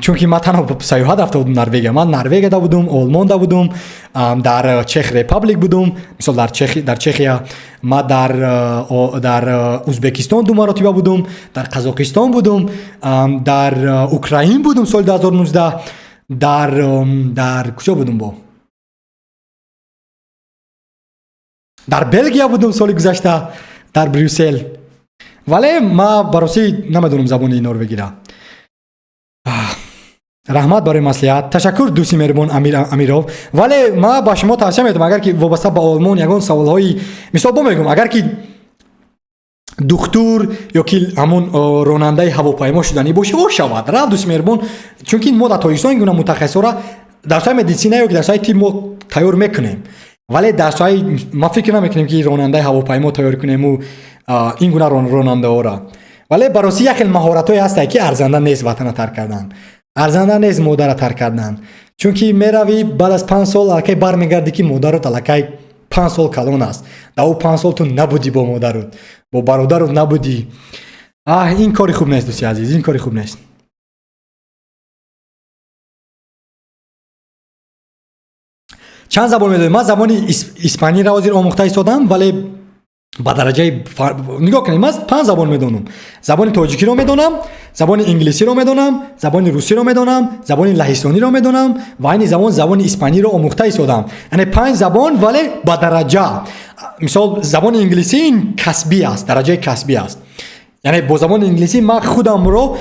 чунки ман танҳо сайёҳат рафта будам Норвегия. Ман Норвегияда будум, Олмонда будум, дар Чех Republic будум, мисол, дар Чехия. Ман дар Узбекистон ду маротиба будум, дар Қазоқистон будум, дар Украин будум соли 2019, дар куҷо будум, бо дар Белгия будум соли гузашта, дар Брюссел. Вале ман баросӣ намедонам забони норвегира. Раҳмат барои маслиҳат, ташаккур, дӯсти меҳрубон Амир Амиров. Вале ман ба шумо тавсия медиҳам, агар ки вобаста ба Олмон ягон саволҳои, мисол, бо мегӯм, агар ки духтур ё ки ҳамон ронандаи ҳавопаймо шуданӣ бошӣ, о шавад, рав, дӯсти меҳрубон, чунки мо дар Тоҷикистон ин гуна мутахассисҳоро дар соҳаи медицина ё ки дар соҳаи тиб мо тайёр мекунем, вале дар соҳаи ма фикр намекунем, ки ронандаи ҳавопаймо тайёр кунему ин гуна ронандаҳоро. Вале баросӣ як хел маҳоратҳое ҳастае, ки арзанда нест ватана тарк кардан, арзанда нест модара тарк кардан, чунки меравӣ, баъд аз 5 сол аллакай бармегардӣ, ки модарот аллакай 5 сол калон аст. Дар ӯ 5 сол ту набудӣ бо модарут, бо бародарут набудӣ. Аҳ, ин кори хуб нест, дӯсти азиз, ин кори хуб нест. Чанд забон медонӣ? Ман забони испаниро ҳозир омӯхта истодам, вале ба дараҷаи, нигоҳ кунед, ман панҷ забон медонам: забони тоҷикиро медонам, забони инглисиро медонам, забони русиро медонам, забони лаҳистониро медонам ва айни замон забони испаниро омӯхта истодам. Яъне панҷ забон, вале ба дараҷа. Мисол, забони инглисӣ ин касбӣ аст, дараҷаи касбӣ аст. Яъне бо забони инглисӣ ман худамро,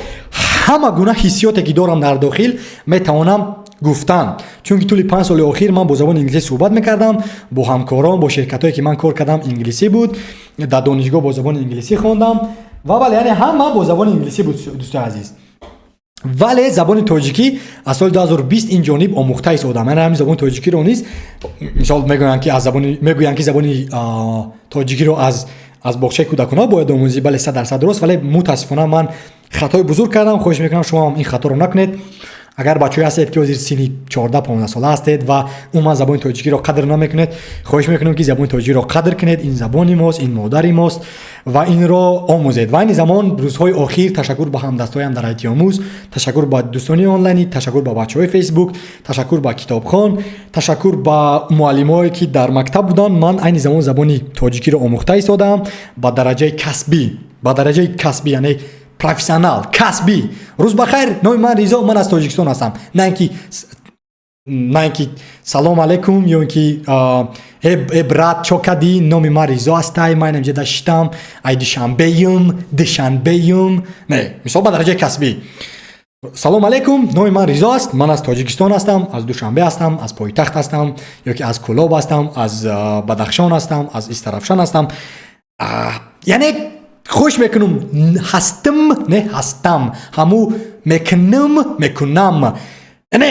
ҳама гуна ҳиссиёте ки дорам дар дохил, метавонам гуфтан, чунки тӯли 5 соли охир ман бо забони инглисӣ суҳбат мекардам бо ҳамкорон, бо ширкатҳое ки ман кор кардам, инглисӣ буд, дар донишгоҳ бо забони инглисӣ хондам ва бале, яъне ҳама бо забони инглисӣ буд, дӯстои азиз. Вале забони тоҷикӣ аз соли 2020 ин ҷониб омӯхта истодам. Яъне ҳамин забони тоҷикиро низ, мисол, мегӯянд, ки аз забони, мегӯянд, ки забони тоҷикиро аз боғчаи кӯдакона бояд омӯзӣ. Бале, 100% дуруст, вале мутаассифона ман хатои бузург кардам. Хоҳиш мекунам, шумо ҳам ин хаторо накунед. Агар бачаҳое ҳастед, ки ҳозир синни 14-15 сола ҳастед ва умуман забони тоҷикиро қадр намекунед, хоҳиш мекунем, ки забони тоҷикиро қадр кунед. Ин забони мост, ин модари мост ва инро омӯзед. Ва айни замон, рӯзҳои охир, ташаккур ба ҳамдастҳоям дар айтиомӯз, ташаккур ба дӯстони онлайнӣ, ташаккур ба бачаҳои Фейсбук, ташаккур ба китобхон, ташаккур ба муаллимое, ки дар мактаб буданд, ман айни замон забони тоҷикиро омӯхта истодаам ба дараҷаи касбӣ, ба дараҷаи касбӣ, яъне профессионал, касбӣ. Рӯз ба хайр, номи ман Ризо, ман аз Тоҷикистон ҳастам. На ин ки салом алейкум ё ин ки э брат, чо кадӣ, номи ман Ризо ҳастай, ман инҷа даштам, ай Душанбеюм, Душанбеюм. Не, мисол, ба дараҷаи касбӣ: салом алейкум, номи ман Ризо аст, ман аз Тоҷикистон ҳастам, аз Душанбе ҳастам, аз пойтахт ҳастам ё ки аз Кӯлоб ҳастам, аз Бадахшон ҳастам, аз Истарафшан ҳастам. Яъне хуш мекунам, ҳастим, не ҳастам, ҳаму мекунам, мекунам. Яъне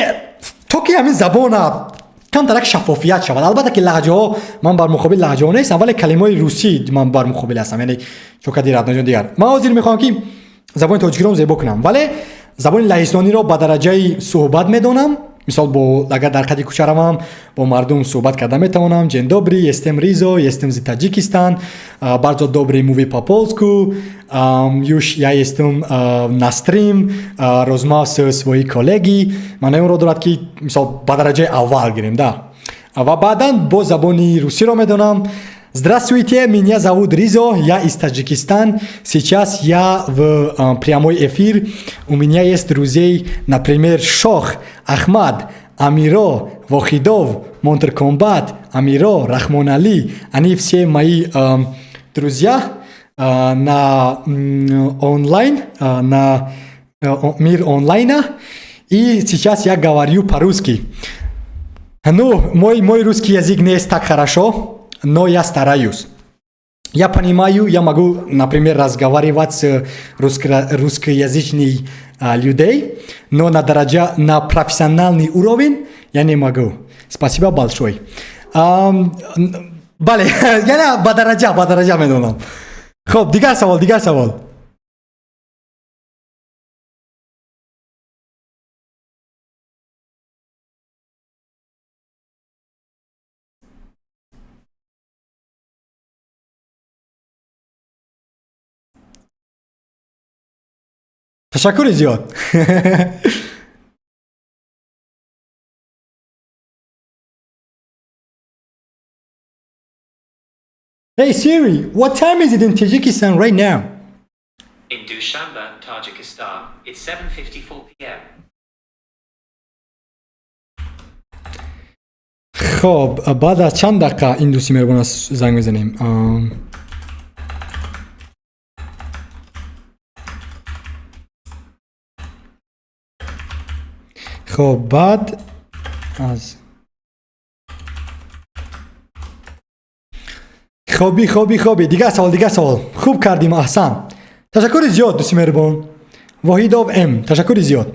то ки ҳамин забона камтарак шаффофият шавад. Албатта ки лаҳҷаҳо, ман бар муқобили лаҳҷаҳо нестам, вале калимаҳои русӣ ман бар муқобил ҳастам, яъне чокади раднаҷон дигар. Ман ҳозир мехоҳам, ки Забони тоҷикиро зебо кунам, вале забони лаҳистониро ба дараҷаи суҳбат медонам. Мисол, бо агар дар қади кӯча равам, бо мардум суҳбат карда метавонам. Dzień dobry, jestem Rizo, jestem z Tadżykistan, bardzo dobry mówi po polsku, już ja jestem na stream, rozmawiam z swoimi kolegi. Маънои онро дорад, ки мисол ба дараҷаи аввал гирем, да. Ва баъдан бо забони русиро медонам. Здравствуйте, меня зовут Ризо, я из Таджикистана. Сейчас я в прямой эфир. У меня есть друзей, например, Шох, Ахмад, Амиро, Вохидов, Монтеркомбат, Амиро, Рахмон Али. Они все мои друзья на онлайн, на мир онлайна. И сейчас я говорю по-русски. Ну, мой русский язык не есть так хорошо, но я стараюсь. Я понимаю, я могу, например, разговаривать с русскоязычными людей, но на профессиональный уровень я не могу. Спасибо большое. Бале, яъне ба дараҷа медонам. Хоб, дигар савол, дигар савол. Ташаккури зиёд. Hey Siri, what time is it in Tajikistan right now? In Dushanbe, Tajikistan, it's 7:54 p.m. Хоб, баъд аз чанд дақиқа ин дӯсти меҳрубон занг мезанем. Хоб, баъд аз хоби хоби хоби дигар савол, дигар савол. Хуб кардим, аҳсан. Ташаккури зиёд, дӯсти меҳрубон Воҳидов М, ташаккури зиёд.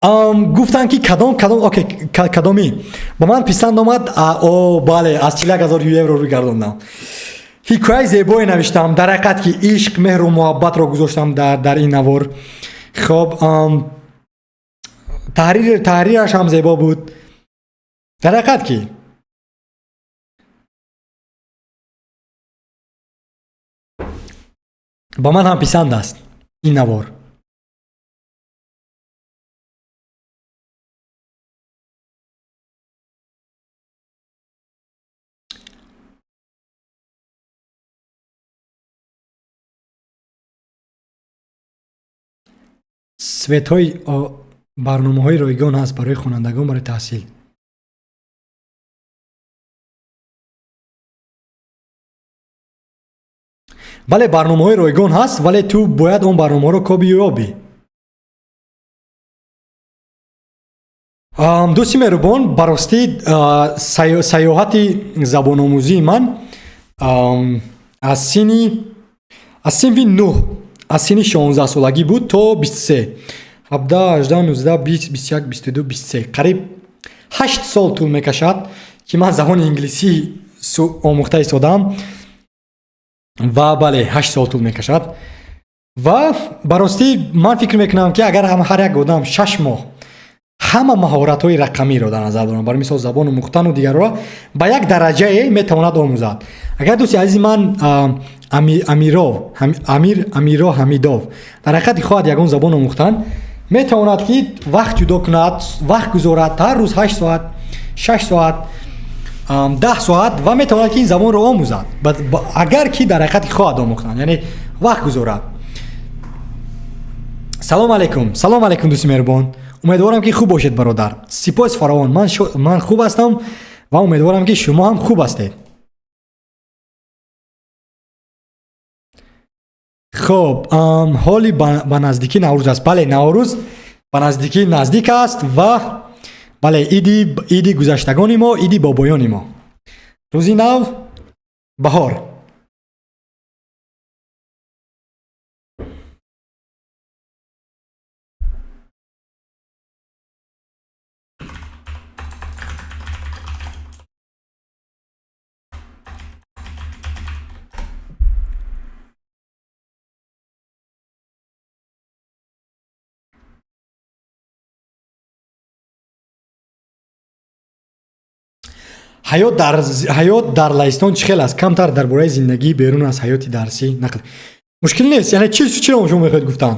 Гуфтанд, ки кадом, окей, кадомӣ ба ман писанд омад. О, бале, аз 41 000 евро рӯй гардондам. Ҳикояи зебое навиштам, дар ҳақиқат ки ишқ, меҳру муҳаббатро гузоштам дар ин навор. Хоб, таҳрираш ҳам зебо буд, дар ҳақиқат ки. Ба ман ҳам писанд аст ин навор. Светҳои барномаҳои ройгон ҳаст барои хонандагон, барои таҳсил. Бале, барномаҳои ройгон ҳаст, вале ту бояд он барномаҳоро коби ёбӣ. Дӯсти меҳрубон, ба ростӣ, сайёҳати забономӯзии ман аз синфи нӯҳ, аз синни 16-солагӣ буд то 23, 17, 18, 19, 20, 21, 22, 23, қариб 8 сол тӯл мекашад, ки ман забони инглисӣ омӯхта истодам. Ва бале, 8 сол тӯл мекашад. Ва ба ростӣ, ман фикр мекунам, ки агар ҳар як одам 6 моҳ ҳама маҳоратҳои рақамиро дар назар дорам, барои мисол забону омӯхтану дигарро, ба як дараҷае метавонад омӯзад. Агар дӯсти азизи ман Амиров, Амир, Амиро Ҳамидов, дар ҳақиқати хоҳад ягон забон омӯхтан, метавонад, ки вақт ҷудо кунад, вақт гузорад, ҳар рӯз 8 соат, 6 соат, 10 соат, ва метавонад, ки ин забонро омӯзад, агар ки дар ҳақиқати хоҳад омӯхтан, яъне вақт гузорад. Салом алайкум, салом алайкум, дӯсти меҳрубон. Умедворам, ки хуб бошед, бародар. Сипос фаровон. Ман хуб ҳастам ва умедворам, ки шумо ҳам хуб ҳастед. Хоб, ҳоли ба наздикӣ Наврӯз аст. Бале, Наврӯз ба наздикӣ наздик аст ва бале, иди гузаштагони мо, иди бобоёни мо, рӯзи нав, баҳор. Ҳаёт дар Лаҳистон чӣ хел аст? Камтар дар бораи зиндагӣ берун аз ҳаёти дарсӣ нақл. Мушкил нест. Яъне чӣ, чиро шумо мехоҳед гуфтан?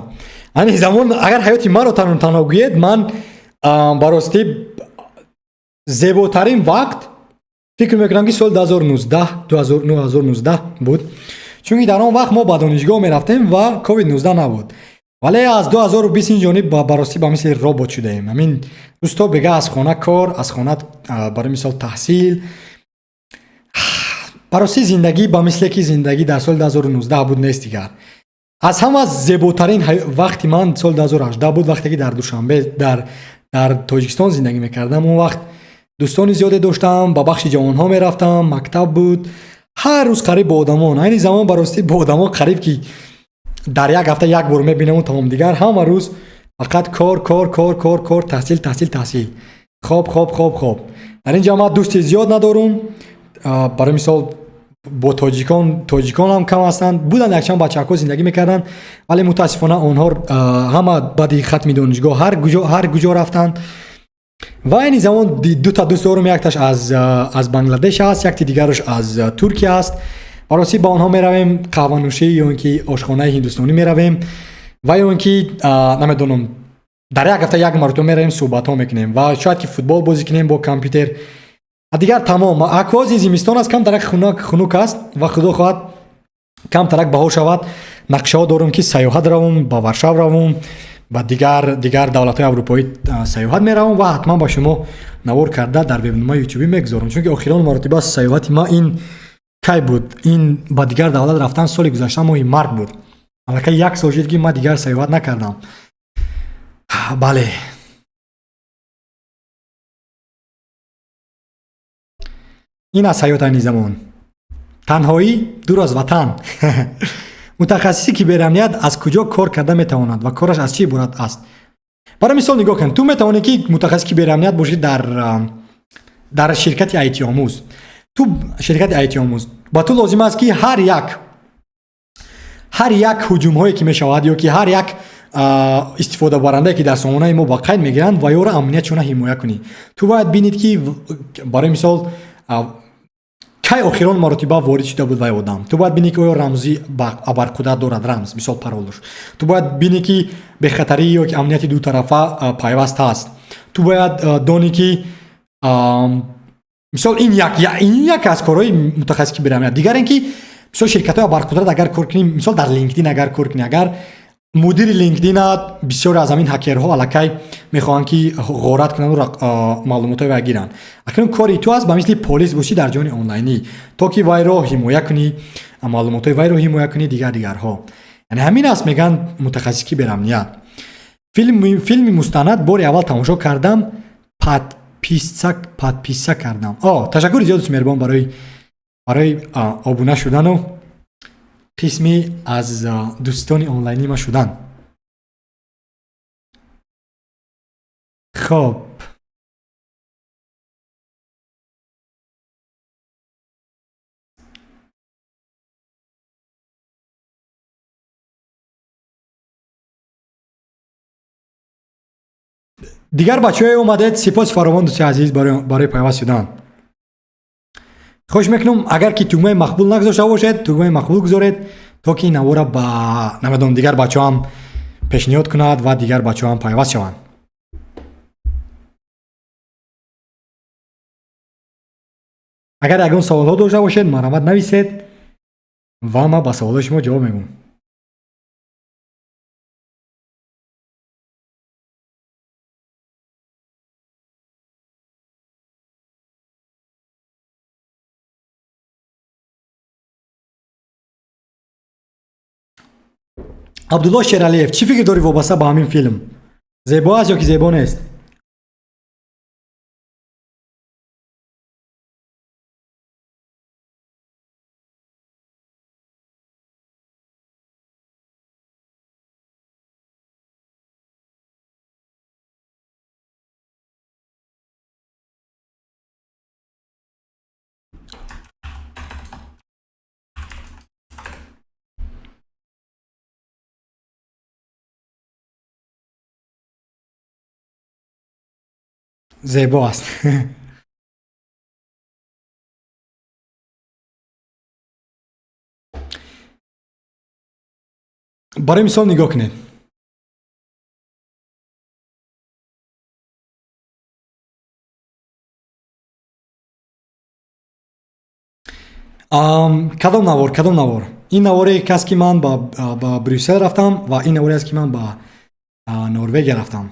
Ани замон агар ҳаёти маро танҳо танҳо гӯед, ман ба ростӣ зеботарин вақт фикр мекунам, ки соли 2019, 2019 буд, чунки дар он вақт мо ба донишгоҳ мерафтем ва COVID-19 набуд. Вале аз 2020 ин ҷониб ба ростӣ ба мисли робот шудаем. Ҳамин рӯз то бега аз хона кор, аз хона барои мисол таҳсил. Ба ростӣ зиндагӣ ба мисле ки зиндагӣ дар соли 2019 буд, нест дигар. Аз ҳама зеботарин вақти ман соли 2018 буд, вақте ки дар Душанбе, дар Тоҷикистон зиндагӣ мекардам. Он вақт дӯстони зиёде доштам, ба бахши ҷавонҳо мерафтам, мактаб буд, ҳар рӯз қариб бо одамон. Айни замон ба ростӣ бо одамон қариб ки дар як ҳафта як бор мебинаму тамом. Дигар ҳама рӯз фақат кор, кор, кор, кор, кор, таҳсил, таҳсил, таҳсил, хоб, хоб, хоб, хоб. Дар ин ҷо ман дӯсти зиёд надорум. Барои мисол бо тоҷикон, тоҷикон ҳам кам ҳастанд. Буданд, якчанд бачаҳако зиндагӣ мекарданд, вале мутаассифона онҳо ҳама баъди хатми донишгоҳ ҳар куҷо рафтанд. Ва айни замон дута дӯст дорум: якташ аз Бангладеш аст, якти дигараш аз Туркия аст. Ба ростӣ ба онҳо меравем қаҳванӯшӣ ё ин ки ошхонаи ҳиндустонӣ меравем ва ё ин ки намедонам, дар як ҳафта як маротиба меравем, суҳбатҳо мекунем ва шояд ки футбол бозӣ кунем бо компютер. Дигар тамом. Акози зимистон аст, камтарак хунук аст ва худо хоҳад, камтарак баҳор шавад, нақшаҳо дорум, ки сайёҳат равум, ба Варшав равум, ба дигар давлатҳои аврупоӣ сайёҳат меравам ва ҳатман ба шумо навор карда дар вебномаи ютубӣ мегузорам. Чунки охирон маротиба сайёҳати ма ин кай буд? Ин ба дигар давлат рафтан соли гузашта моҳи март буд. Аллакай як сол шуд, ки ман дигар сайёҳат накардам. Бале. Ин аз ҳаёт айни замон, танҳоӣ, дур аз ватан. Мутахассиси киберамният аз куҷо кор карда метавонад ва кораш аз чӣ иборат аст? Барои мисол, нигоҳ кун, ту метавонӣ ки мутахассиси киберамният бошӣ дар ширкати айтиомӯз. Ту ширкати айтиомӯз, ба ту лозим аст, ки ҳар як ҳуҷумҳое ки мешавад ё ки ҳар як истифодабарандае ки дар сомонаи мо ба қайд мегиранд ва ёро амниятшона ҳимоя кунӣ. Ту бояд бинед, ки барои мисол кай охирон маротиба ворид шуда буд вай одам. Ту бояд бинӣ, ки оё рамзи абарқудрат дорад, рамз, мисол паролуш. Ту бояд бинӣ, ки бехатарӣ ё ки амнияти дутарафа пайваст ҳаст. Ту бояд донӣ, ки мисол ин як аз корҳои мутахассис киберамният. Дигар ин ки мисол ширкатҳои абарқудрат агар кор кунӣ, мисол дар LinkedIn агар кор кунӣ, агар мудири LinkedIn, бисёре аз ҳамин ҳакерҳо аллакай мехоҳанд, ки ғорат кунанду маълумотҳои вай гиранд. Акнун кори ту аст, ба мисли полис бошӣ дар ҷони онлайнӣ, то ки вайро ҳимоя кунӣ, маълумотҳои вайро ҳимоя кунӣ, дигар дигарҳо. Яъне ҳамин аст, мегӯянд, мутахассис киберамният. Филми мустанад бори аввал тамошо кардам, подписка кардам. О, ташаккури зиёд, меҳрубон, барои обуна шудану қисми аз дӯстони онлайнӣ ма шудан. Хоб, дигар бачаҳое омадед, сипоси фаровон, дӯсти азиз, барои пайваст шудан. Хоҳиш мекунам, агар ки тугмаи мақбул нагузошта бошед, тугмаи мақбул гузоред, то ки ин навора ба, намедонам, дигар бачаҳоам пешниҳод кунад ва дигар бачаҳоам пайваст шаванд. Агар ягон саволҳо дошта бошед, марҳамат, нависед ва ман ба саволҳои шумо ҷавоб мегӯм. Абдулло Шералиев, чӣ фикр дорӣ вобаста ба ҳамин филм? Зебо аст ё ки зебо нест? Зебо аст. Барои мисол нигоҳ кунед. Кадом навор, кадом навор? Ин наворе аст, ки ман ба Брюссел рафтам, ва ин наворе аст, ки ман ба Норвегия рафтам.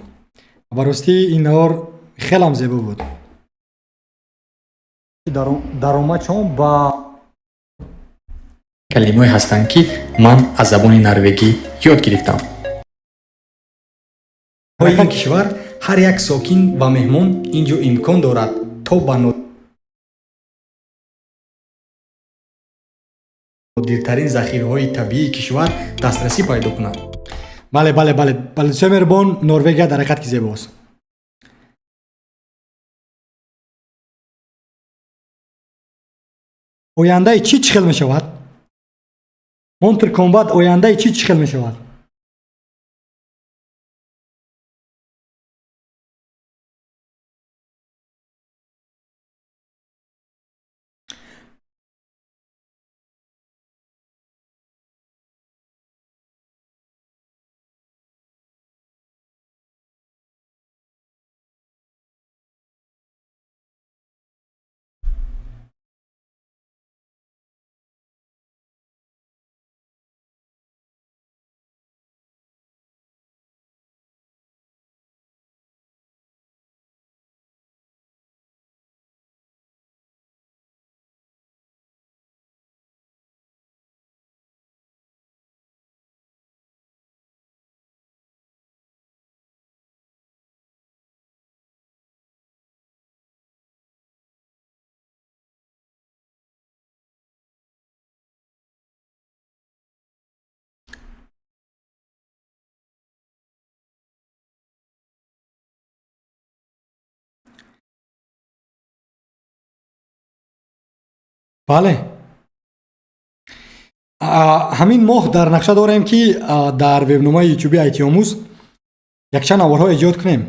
Ба ростӣ, ин навор хелам зебо буд. Даромадшон ба Калимаҳое ҳастанд, ки ман аз забони норвегӣ ёд гирифтам. Ин кишвар ҳар як сокин ва меҳмон ин ҷо имкон дорад, то ба нодиртарин захираҳои табиии кишвар дастрасӣ пайдо кунад. Бале, бале, бале, бале, дӯстои меҳрубон, Норвегия дар ҳақиқат ки зебост. Ояндаи чӣ чӣ хел мешавад? Mortal Kombat ояндаи чӣ чӣ хел мешавад? Бале, ҳамин моҳ дар нақша дорем, ки дар вебномаи ютуби Айтиомӯз якчанд наворҳо эҷод кунем,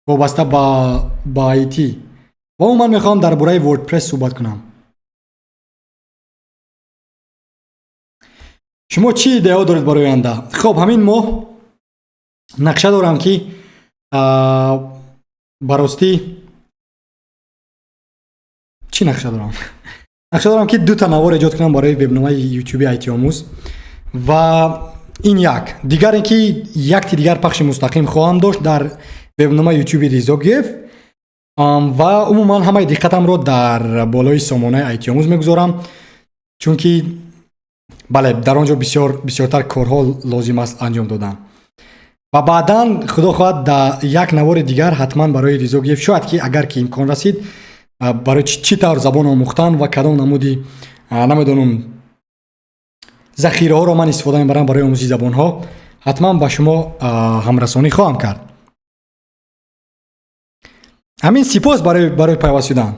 вобаста ба IT, ва умуман мехоҳам дар бораи WordPress суҳбат кунам. Шумо чӣ идеяҳо доред барои оянда? Хоб, ҳамин моҳ нақша дорам, ки ба ростӣ чӣ нақша дорам? Нақша дорам, ки дута навор эҷод кунам барои вебномаи ютуби Айтиомӯз, ва ин як. Дигар ин ки якти дигар пахши мустақим хоҳам дошт дар вебномаи ютуби Ризогиев, ва умуман ҳамаи диққатамро дар болои сомонаи Айтиомӯз мегузорам, чунки бале, дар он ҷо бисёр бисёртар корҳо лозим аст анҷом додан. Ва баъдан, худо хоҳад, дар як навори дигар ҳатман барои Ризогиев, шояд ки агар ки имкон расид, барои чӣ тавр забон омӯхтан ва кадом намуди, намедонам, захираҳоро ман истифода мебарам барои омӯзиши забонҳо, ҳатман ба шумо ҳамрасонӣ хоҳам кард. Ҳамин, сипос барои пайваст шудан.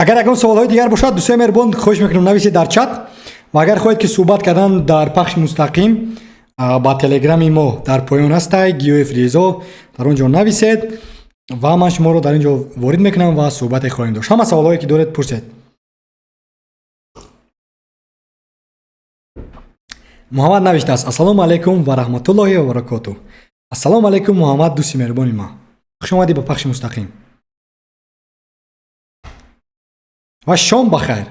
Агар ягон саволҳои дигар бошад, дӯстои меҳрубон, хоҳиш мекунам, нависед дар чат. Ва агар хоҳед, ки суҳбат кардан дар пахши мустақим, ба телеграми мо дар поён ҳастай Гиёев Ризо, дар он ҷо нависед ва ман шуморо дар ин ҷо ворид мекунам ва суҳбате хоҳем дошт. Ҳама саволҳое ки доред, пурсед. Муҳаммад навиштааст: «Ассалому алайкум ва раҳматуллоҳи ва баракоту». Ассалому алайкум, Муҳаммад, дӯсти меҳрубони ман, хуш омадӣ ба пахши мустақим ва шом ба хайр.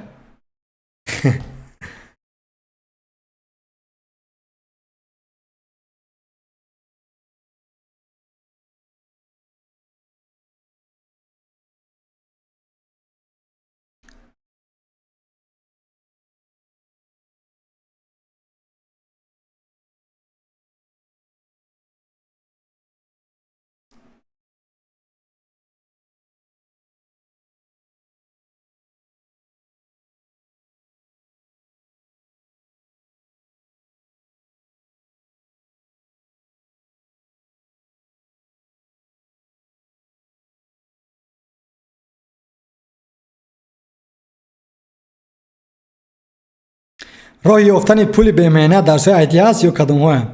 Роҳи ёфтани пули бемеҳнат дар соҳаи IT ҳаст ё кадомҳоянд?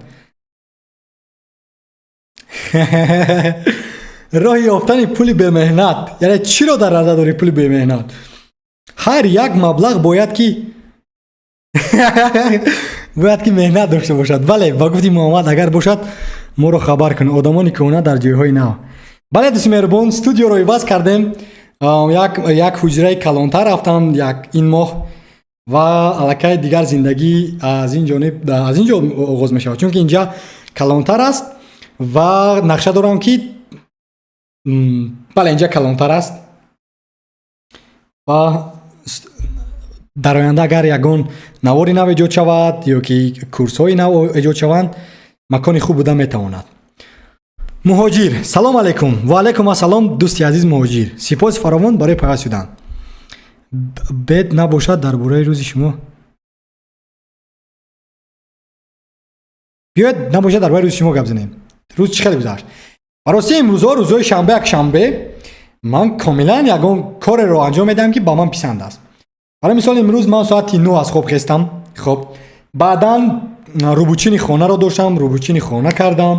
Роҳи ёфтани пули бемеҳнат, яъне чиро дар назар дорӣ, пули бемеҳнат? Ҳар як маблағ бояд ки меҳнат дошта бошад. Бале, ба гуфти Муҳаммад, агар бошад, моро хабар кун. Одамони кӯҳна дар ҷойҳои нав. Бале, дӯсти меҳрубон, студиоро иваз кардем, як ҳуҷраи калонтар рафтам як ин моҳ ва аллакай дигар зиндагӣ аз ин ҷониб, аз ин ҷо оғоз мешавад, чунки инҷа калонтар аст ва нақша дорам ки, бале, инҷа калонтар аст ва дар оянда агар ягон навори нав эҷод шавад ё ки курсҳои нав эҷод шаванд, макони хуб буда метавонад. Муҳоҷир, салом алайкум. Ва алайкум ассалом, дӯсти азиз Муҳоҷир, сипоси фаровон барои пайваст шудан. Бед набошад, дар бораи рӯзи шумо биёед, набошад, дар бораи рӯзи шумо гап занем. Рӯз чӣ хеле гузашт? Барости, имрӯзҳо, рӯзҳои шанбе, якшанбе, ман комилан ягон кореро анҷом медиҳам, ки ба ман писанд аст. Барои мисол, имрӯз ман соати 9 аз хоб хестам. Хоб, баъдан рӯбучини хонаро доштам, рӯбучини хона кардам,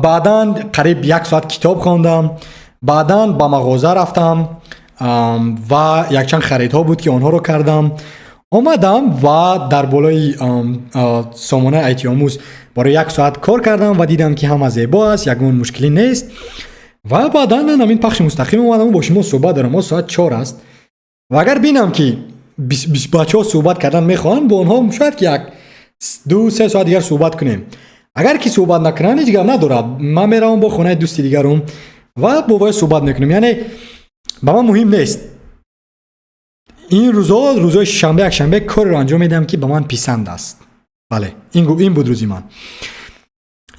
баъдан қариб як соат китоб хондам, баъдан ба мағоза рафтам ва якчанд харидҳо буд, ки онҳоро кардам, омадам ва дар болои сомонаи айтиомӯз барои як соат кор кардам ва дидам, ки ҳама зебо аст, ягон мушкилӣ нест. Ва баъдан ман ҳамин пахши мустақим омадам, бо шумо суҳбат дорам. Мо соат 4 аст ва агар бинам, ки бачаҳо суҳбат кардан мехоҳанд, бо онҳо шояд ки як 2-3 соат дигар суҳбат кунем. Агар ки суҳбат накунанд, ҳеҷ гап надорад, ман меравам бо хонаи дӯсти дигарум ва бо вай суҳбат мекунем. Яъне ба ман муҳим нест. Ин рӯзҳо, рӯзҳои шанбе, якшанбе, кореро анҷом медиҳам, ки ба ман писанд аст. Бале, ин буд рӯзи ман.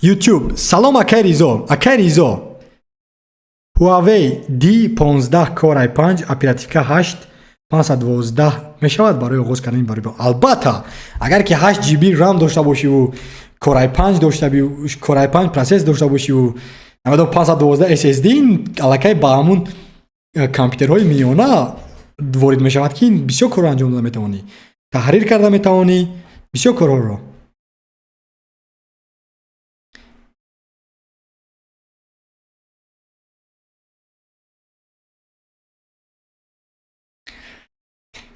Ютуб, салом, акай Ризо. Акай Ризо, Huawei D15 Core i5, оперативка 8, 512 мешавад барои оғоз кардани барои? Албатта, агар ки 8 GB RAM дошта бошиву Core i5 дошта, Core i5 процесс дошта бошиву намедонам, 512 SSD, ин аллакай ба ҳамун компютерҳои миёна ворид мешавад, ки бисёр корро анҷом дода метавонӣ, таҳрир карда метавонӣ бисёр корҳоро.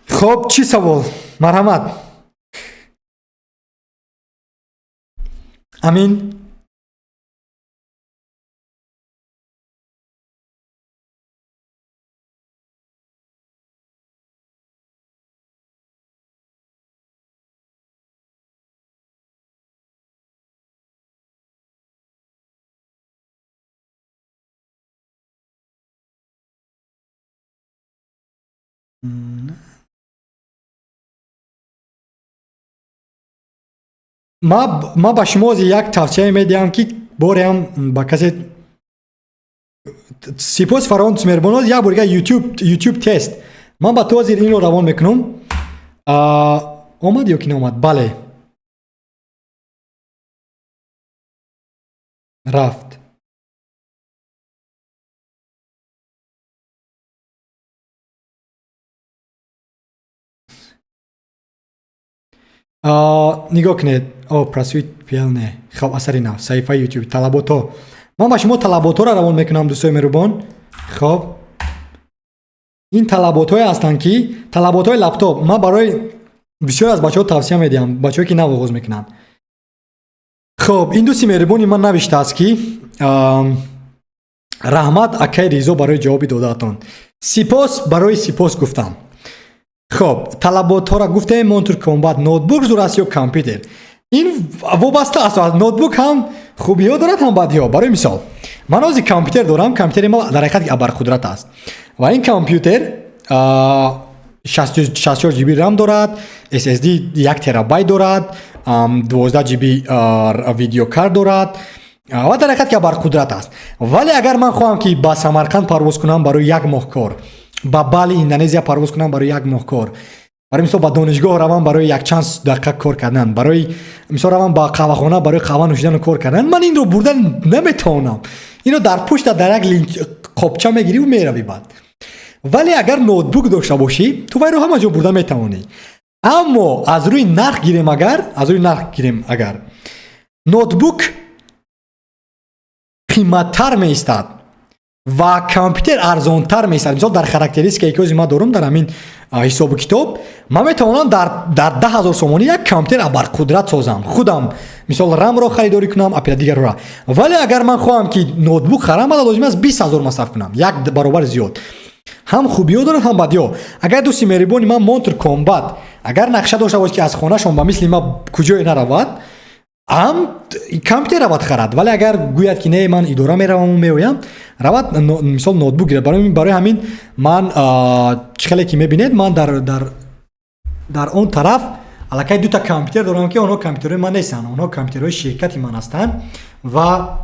Хоб, чӣ савол? Марҳамат, Амин. Ма ба шумо ҳозир як тавсия медиҳам, ки бореам ба касе. Сипос фаровон, меҳрубон. Як бор дига YouTube тест. Ман ба ту ҳозир инро равон мекунам. Омад ё ки наомад? Бале, рафт. Нигоҳ кунед. О, просвит пл не. Хоб, асари нав, саҳифаи YouTube, талаботҳо. Ман ба шумо талаботҳоро равон мекунам, дӯстои меҳрубон. Хоб, ин талаботҳое ҳастанд, ки талаботҳои лаптоп. Ман барои бисёр аз бачаҳо тавсия медиҳам, бачаҳое ки нав оғоз мекунанд. Хоб, ин дӯсти меҳрубони ман навиштааст, ки раҳмат, акай Ризо, барои ҷавоби додаатон. Сипос барои сипос гуфтам. Хоб, талаботҳоро гуфтем. Монтур Комбат ноутбук зур аст ё компютер? Ин вобаста аст. Ноутбук ҳам хубиҳо дорад, ҳам бадиҳо. Барои мисол, ман ҳозир компютер дорам. Компютери ма дар ҳақиқат абарқудрат аст ва ин компютер 64 GB RAM дорад, SSD 1 терабайт дорад, 12 GB видеокарт дорад ва дар ҳақиқат ки абарқудрат аст. Вале агар ман хоҳам, ки ба Самарқанд парвоз кунам барои як моҳ кор, ба Бали, Индонезия парвоз кунам барои як моҳ кор, барои мисол, ба донишгоҳ равам барои якчанд дақиқа кор кардан, барои мисол, равам ба қаҳвахона барои қаҳва нӯшидану кор кардан, ман инро бурдан наметавонам. Инро дар пушта дар як қопча мегириву меравӣ баъд. Вале агар ноутбук дошта бошӣ, ту вайро ҳама ҷо бурда метавонӣ. Аммо аз рӯи нарх гирем агар, аз рӯи нарх гирем агар, ноутбук қиматтар меистад ва компютер арзонтар меистад. Мисол, дар характеристикае ки ҳозир ман дорам, дар ҳамин ҳисобу китоб, ман метавонам дар 10 000 сомонӣ як компютер абарқудрат созам худам, мисол, рамро харидорӣ кунам, дигарро. Вале агар ман хоҳам ки ноутбук харам, ман лозим аст 20 000 масраф кунам, як баробар зиёд. Ҳам хубиҳо дорад, ҳам бадиҳо. Агар дӯсти меҳрибони ман Монтр Комбат агар нақша дошта бошад, ки аз хонашон ба мисли ман куҷое наравад, ҳам компютер равад харад. Вале агар гӯяд, ки не, ман идора мераваму меоям, равад, мисол, ноутбук гирад. Барои ҳамин ман, чӣ хеле ки мебинед, ман дар он тараф аллакай дута компютер дорам, ки онҳо компютерҳои ман нестанд, онҳо компютерҳои ширкати ман ҳастанд. Ва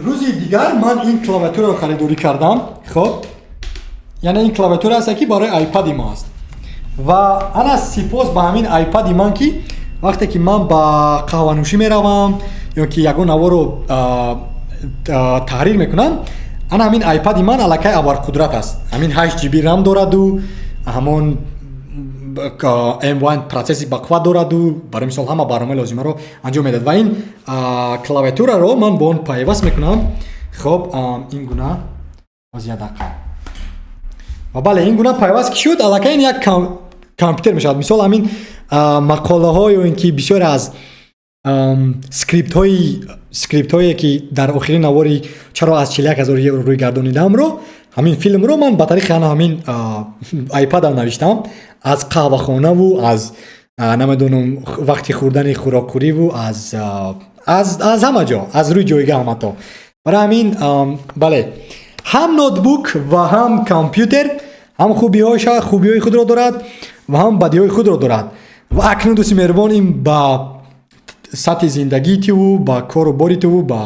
рӯзи дигар ман ин клавиатураро харидорӣ кардам. Хоб, яъне ин клавиатура аст, ки барои айпади ма аст. Ва ана сипос ба ҳамин айпади ман, ки вақте ки ман ба қаҳванӯшӣ меравам ё ки ягон наворо таҳрир мекунам, ана ҳамин айпади ман аллакай абарқудрат аст. Ҳамин 8 GB рам дораду ҳамон M1 процессори бақувват дораду, барои мисол, ҳама барномаи лозимаро анҷом медиҳад. Ва ин клавиатураро ман бо он пайваст мекунам. Хоб, ин гуна, боз як дақиқа. Ва бале, ин гуна пайваст ки шуд, аллакай ин як компютер мешавад. Мисол, ҳамин мақолаҳо ё ин ки бисёре аз скриптҳое, ки дар охирин навори «Чаро аз 41 000 евро рӯй гардонидамро», ҳамин филмро ман ба тариқи ана ҳамин айпадам навиштам, аз қаҳвахонаву аз, намедонам, вақти хӯрдани хӯрокхӯриву аз ҳама ҷо, аз рӯи ҷойгаҳам ҳатто. Барои ҳамин, бале, ҳам ноутбук ва ҳам компютер ҳам хубиҳои худро дорад ва ҳам бадиҳои худро дорад. Ва акнун, дӯсти меҳрубон, ин ба сатҳи зиндагии туву ба кору бори туву ба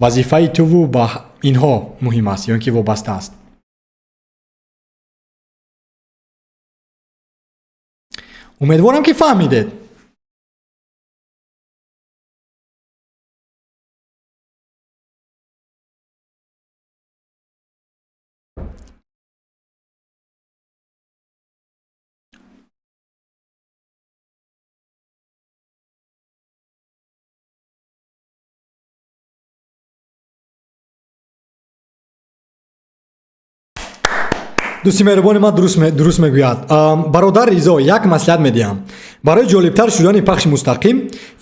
вазифаи туву ба инҳо муҳим аст ё ин ки вобаста аст. Умедворам, ки фаҳмидед. Дӯсти меҳрубони ман дуруст мегӯяд. Бародар Ризо, як маслиҳат медиҳам: барои ҷолибтар шудани пахши мустақим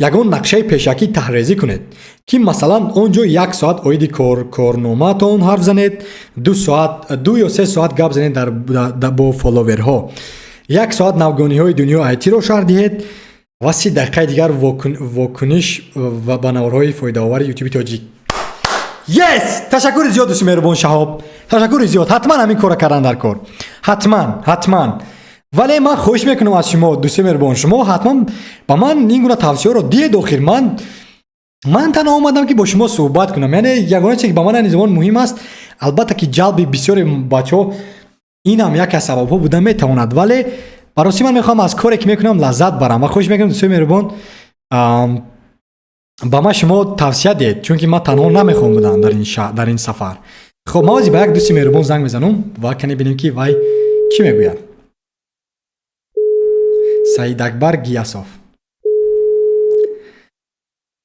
ягон нақшаи пешакӣ таҳрезӣ кунед, ки масалан он ҷо як соат оиди корномаатон ҳарф занед, 2 соат, 2 ё 3 соат гап занед бо фолловерҳо, як соат навгониҳои дунёи айтиро шарҳ диҳед ва 30 дақиқаи дигар вокуниш ва ба наворҳои фоидаовари ютуби тоҷик. Yes, ташаккури зиёд, дӯсти меҳрубон Шаҳоб, ташаккури зиёд. Ҳатман ҳамин корро кардан дар кор, ҳатман, ҳатман. Вале ман хоҳиш мекунам аз шумо, дӯсти меҳрубон, шумо ҳатман ба ман ин гуна тавсияро диҳед. Охир ман танҳо омадам, ки бо шумо суҳбат кунам. Яъне ягона чизе, ки ба ман ани замон муҳим аст, албатта, ки ҷалби бисёри бачаҳо, инам яке аз сабабҳо буда метавонад. Вале ба ростӣ ман мехоҳам аз коре, ки мекунам, лаззат барам ва хоҳиш мекунам, дӯстои меҳрубон, ба ман шумо тавсия диҳед, чунки ман танҳо намехоҳам будан дар ин сафар. Хоб, ман ҳозир ба як дӯсти меҳрубон занг мезанам ва кане бинем, ки вай чӣ мегӯяд. Саидакбар Гиясов.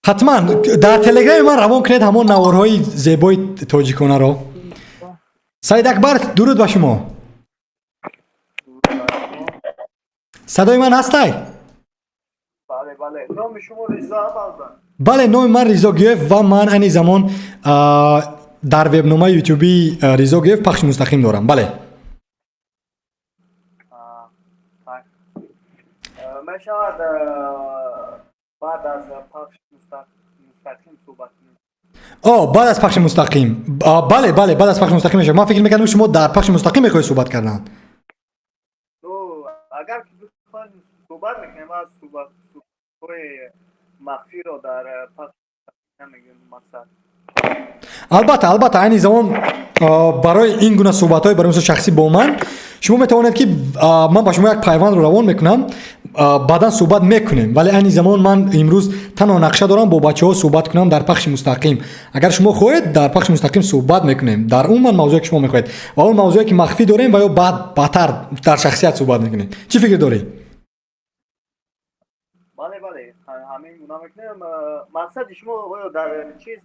Ҳатман дар телеграми ман равон кунед ҳамон наворҳои зебои тоҷиконаро. Саидакбар, дуруд ба шумо. Садои ман ҳастай? Бале, бале. Номи шумо Ризо абалда? Бале, номи ман Ризо Гиёев ва ман айни замон дар вебномаи ютубии Ризо Гиёев пахши мустақим дорам, бале. Так. Мешавад баъд аз пахши мустақим суҳбат кунем? О, баъд аз пахши мустақим. Бале, бале, баъд аз пахши мустақим мешавад. Ман фикр мекардам, шумо дар пахши мустақим мехоҳед суҳбат кардан. Ну, агар ки бихоҳем, суҳбат мекунем, аз суҳбатҳои махфиро дар пахши намегӯем, мақсад. Албатта, албатта, айни замон барои ин гуна суҳбатҳои, барои мисол, шахсӣ бо ман шумо метавонед, ки ман ба шумо як пайвандро равон мекунам. Баъдан суҳбат мекунем, вале айни замон ман имрӯз танҳо нақша дорам бо бачаҳо суҳбат кунам дар пахши мустақим. Агар шумо хоҳед, дар пахши мустақим суҳбат мекунем дар умуман мавзӯе, ки шумо мехоҳед, ва он мавзӯе, ки махфӣ дорем, ва ё баъд баъдтар дар шахсият суҳбат мекунем. Чӣ фикр дорӣ? Бале, ҳамин гуна мекунем. Мақсади шумо оё дар чиз?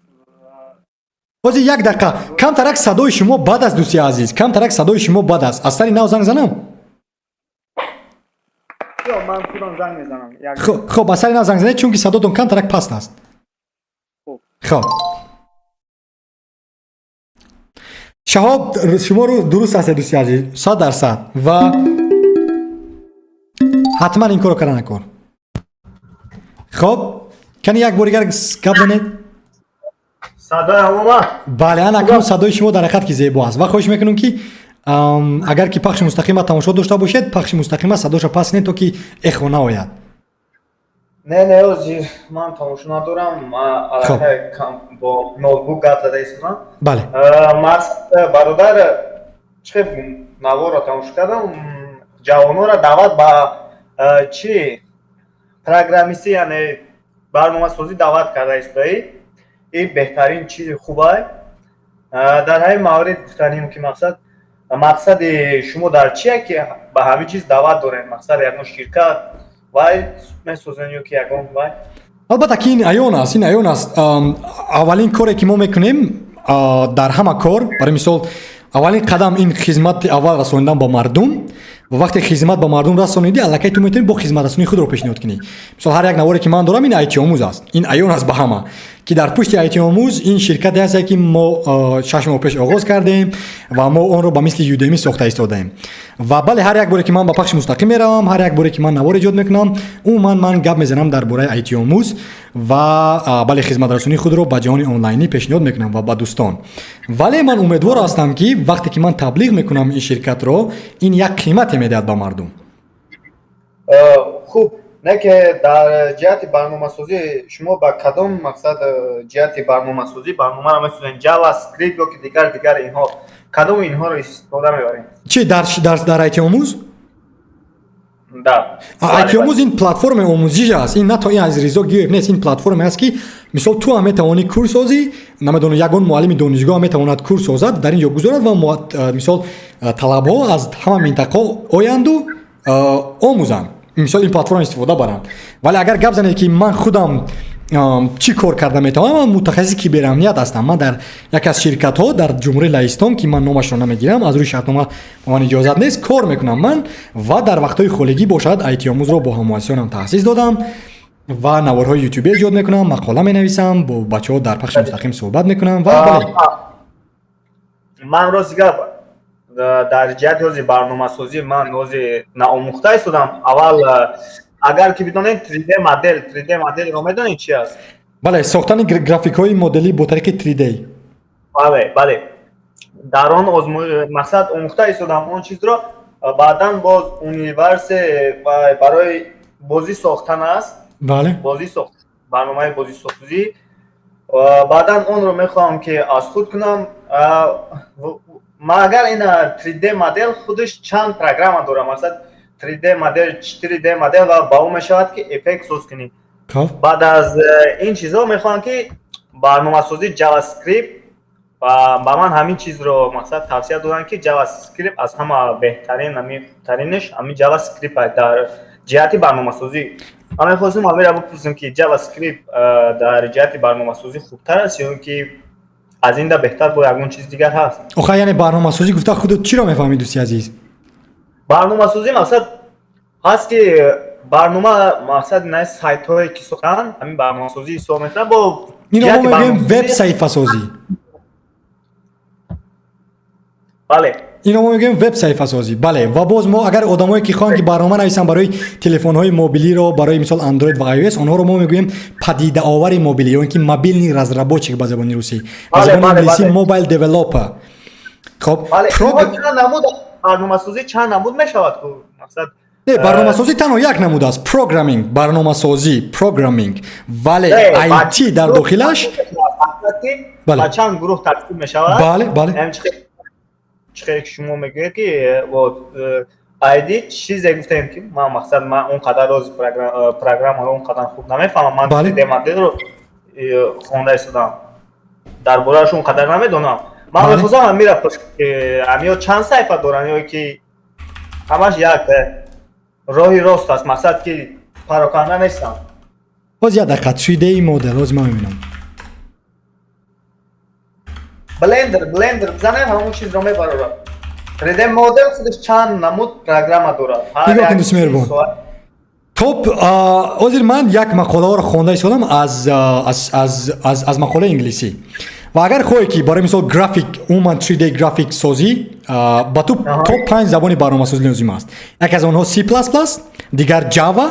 Ҳозир, як дақиқа, камтарак садои шумо бад аст, дӯсти азиз, камтарак садои шумо бад аст. Аз сари нав занг занам? Ё ман худам занг мезанам. Хуб, аз сари нав занг занед, чунки садотон камтарак паст аст. Хуб, Шаҳоб, шумо дуруст ҳастед, дӯсти азиз, 100%, ва ҳатман ин корро карда накун. Хуб, кани як бори дигар гап занед. Садоям омад? Бале, ана акнун садои шумо дар ҳақиқат ки зебо аст, ва хоҳиш мекунам, ки агар ки пахши мустақима тамошо дошта бошед, пахши мустақима садоша паст кунед, то ки эхо наояд. Не, ҳозир ман тамошо надорам, ман аллакай бо ноутбук гап зада истодам. Бале. Мақсад, бародар, чӣ наворро тамошо кардам, ҷавононро даъват ба чӣ, программистӣ, яъне барномасозӣ даъват карда истодаӣ. Ин беҳтарин чизи хубай. Дар ҳамин маврид гуфтанем, ки мақсади шумо дар чие, ки ба ҳамин чиз даъват дорем? Мақсад, ягон ширкат вай месозен ё ки ягон вай? Албатта ки ин аён аст, ин аён аст. Аввалин коре, ки мо мекунем дар ҳама кор, барои мисол, аввалин қадам ин хизмати аввал расонидан ба мардум, ва вақте хизмат ба мардум расонидӣ, аллакай ту метавонӣ бо хизматрасонии худро пешниҳод кунӣ. Мисол, ҳар як наворе, ки ман дорам, ин айтиомӯз аст. Ин аён аст ба ҳама, ки дар пушти айтиомӯз ин ширкате ҳаст, ки мо 6 моҳ пеш оғоз кардем ва мо онро ба мисли Udemy сохта истодаем. Ва бале, ҳар як боре, ки ман ба пахши мустақим меравам, ҳар як боре, ки ман навор эҷод мекунам, умуман ман гап мезанам дар бораи айтиомӯз ва, бале, хизматрасонии худро ба ҷаҳони онлайнӣ пешниҳод мекунам ва ба дӯстон. Вале ман умедвор ҳастам, ки вақте ки ман таблиғ мекунам ин ширкатро, ин як қимате медиҳад ба мардум. Хуб, не ки дар ҷиҳати барномасозӣ шумо ба кадом мақсад, ҷиҳати барномасозӣ барномаро месозед? JavaScript ё ки дигар инҳо, кадом инҳоро истифода мебаред? Чи, дар айтиомӯз? Да. Айтиомӯз ин платформаи омӯзиш аст. Ин на то ин аз Ризо Гиёев нест, ин платформе аст, ки мисол ту ҳам метавонӣ курс созӣ, намедонам, ягон муаллими донишгоҳ метавонад курс созад, дар ин ҷо гузорад ва мисол талабҳо аз ҳама минтақаҳо оянду омӯзанд, мисол ин платформа истифода баранд. Вале агар гап занед, ки ман худам чӣ кор карда метавонам, ман мутахассиси киберамният ҳастам. Ман дар яке аз ширкатҳо дар Ҷумҳурии Лаҳистон, ки ман номашро намегирам, аз рӯи шартнома ба ман иҷозат нест, кор мекунам ман ва дар вақтҳои холигӣ бошад, айтиомӯзро бо ҳаммуассисонам таъсис додам ва наворҳои ютубӣ эҷод мекунам, мақола менависам, бо бачаҳо дар пахши мустақим суҳбат мекунам ва бале. Ман, рости гап, дар ҷиҳати ҳози барномасозӣ ман ҳози наомӯхта истодам. Аввал, агар ки бидонед, 3D модел, 3D моделро медонед, чи аст? Бале, сохтани графикҳои моделӣ бо тариқи 3D. Бале, дар он мақсад омӯхта истодам он чизро. Баъдан боз универсе барои бозӣ сохтан аст. Бозӣ сохт, барномаи бозисозӣ. Баъдан онро мехоҳам, ки аз худ кунам. Магар ин 3D модел худаш чанд программа дорад, масалан 3D модел, 4D модел, ва ба он мешавад, ки эффект соз кунӣ. Баъд аз ин чизҳо мехоҳам, ки барномасозӣ JavaScript, ва ба ман ҳамин чизро мақсад тавсия доданд, ки JavaScript аз ҳама беҳтарин, ҳамин хубтаринаш ҳамин JavaScript дар ҷиҳати барномасозӣ. Ман мехостем ҳаминро бипурсем, ки JavaScript дар ҷиҳати барномасозӣ хубтар аст ё ки аз ин да беҳтар бо ягон чиз дигар ҳаст? Оха, яъне барномасозӣ гуфта худат чиро мефаҳмӣ, дӯсти азиз? Барномасозӣ мақсад ҳаст, ки барнома, мақсад на сайтҳое ки сохтанд, ҳамин барномасозӣ ҳисоб мекунад бо Ино мо мегӯем веб саҳифасозӣ. Бале. Ино мо мегӯем веб саҳифасозӣ, бале. Ва боз мо агар одамое, ки хоҳанд, ки барнома нависанд барои телефонҳои мобилиро, барои мисол Android ва iOS, онҳоро мо мегӯем падидаовари мобилӣ ё ин ки мобильный разработчик ба забони русӣ, ба забони англисӣ mobile developer. Хоб. Барномасозӣ чанд намуд мешавад мақсад? Не, барномасозӣ танҳо як намуд аст, programming, барномасозӣ, programming, вале IT дар дохилаш Ба чанд гурӯҳ тақсим мешавад. Бале, бале. Чӣ хеле ки шумо мегӯед, ки ID чизе гуфтем, ки ман, мақсад, ман он қадар рози программаро он қадар хуб намефаҳмам. Ман 3D моделро хонда истодам, дар борааш он қадар намедонам. Ман мехостам ҳамира пурс, ҳамиё чанд саҳифа доранд ё ки ҳамаш як роҳи рост аст, мақсад, ки пароканда нестам? Боз як дақиқа, 3D модел, ҳозир ман мебинам. Блендер бизанем, ҳамон чизро мебарорад. 3D модел худаш чанд намуд программа дорад. Нигоҳ кун, дӯсти меҳрубон, топ ҳозир ман як мақолаҳоро хонда истодам аз мақолаи инглисӣ. Ва агар хоҳе, ки барои мисол график, умуман 3D график созӣ, ба ту то панҷ забони барномасозӣ лозим аст. Яке аз онҳо C++, дигар Java,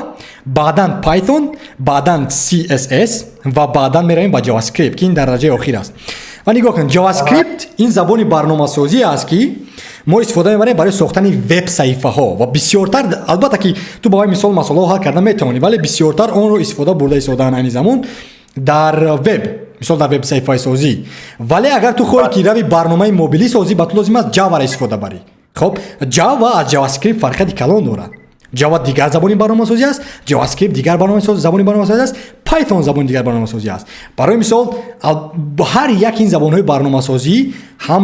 баъдан Python, баъдан CSS ва баъдан меравем ба JavaScript, ки ин дар дараҷаи охир аст. Ва нигоҳ кун, JavaScript ин забони барномасозӣ аст, ки мо истифода мебарем барои сохтани веб саҳифаҳо ва бисёртар, албатта, ки ту ба вай мисол масъалаҳо ҳал карда метавонӣ, вале бисёртар онро истифода бурда истодаанд айни замон дар веб, мисол дар веб саҳифасозӣ. Вале агар ту хоҳӣ, ки рави барномаи мобилӣ созӣ, ба ту лозим аст Java-ро истифода барӣ. Хоб, Java аз JavaScript фарқияти калон дорад. Java дигар забони барномасозӣ аст, JavaScript дигар забони барномасозӣ аст, Python забони дигар барномасозӣ аст. Барои мисол, ҳар як ин забонҳои барномасозӣ ҳам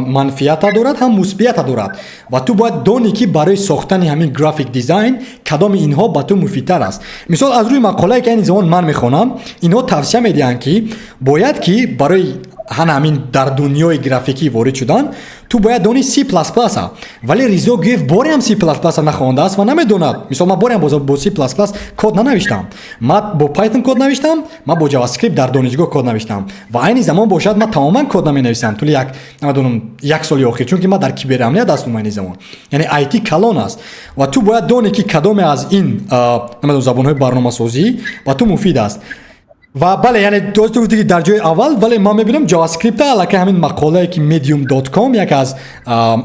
манфиата дорад, ҳам мусбията дорад ва ту бояд донӣ, ки барои сохтани ҳамин graphic design кадоми инҳо ба ту муфидтар аст. Мисол, аз рӯи мақолае, ки айни замон ман мехонам, инҳо тавсия медиҳанд, ки бояд ки барои ҳана ҳамин дар дунёи графикӣ ворид шудан ту бояд дони C++. Вале Ризо Гуев бореам C++ нахондааст ва намедонад. Мисол, ман бореам бо C++ код нанавиштам. Ман бо Python код навиштам, ман бо JavaScript дар донишгоҳ код навиштам ва айни замон бошад, ман тамоман код наменависам тӯли як, намедонам, як соли охир, чунки ман дар киберамният ҳастум айни замон, яъне IT калон аст. Ва ту бояд донӣ, ки кадоме аз ин, намедонам, забонҳои барномасозӣ ба ту муфид аст. Ва бале, яъне ту гуфти, ки дар ҷои аввал, вале ман мебинам JavaScript аллакай ҳамин мақолае, ки medium.com, як аз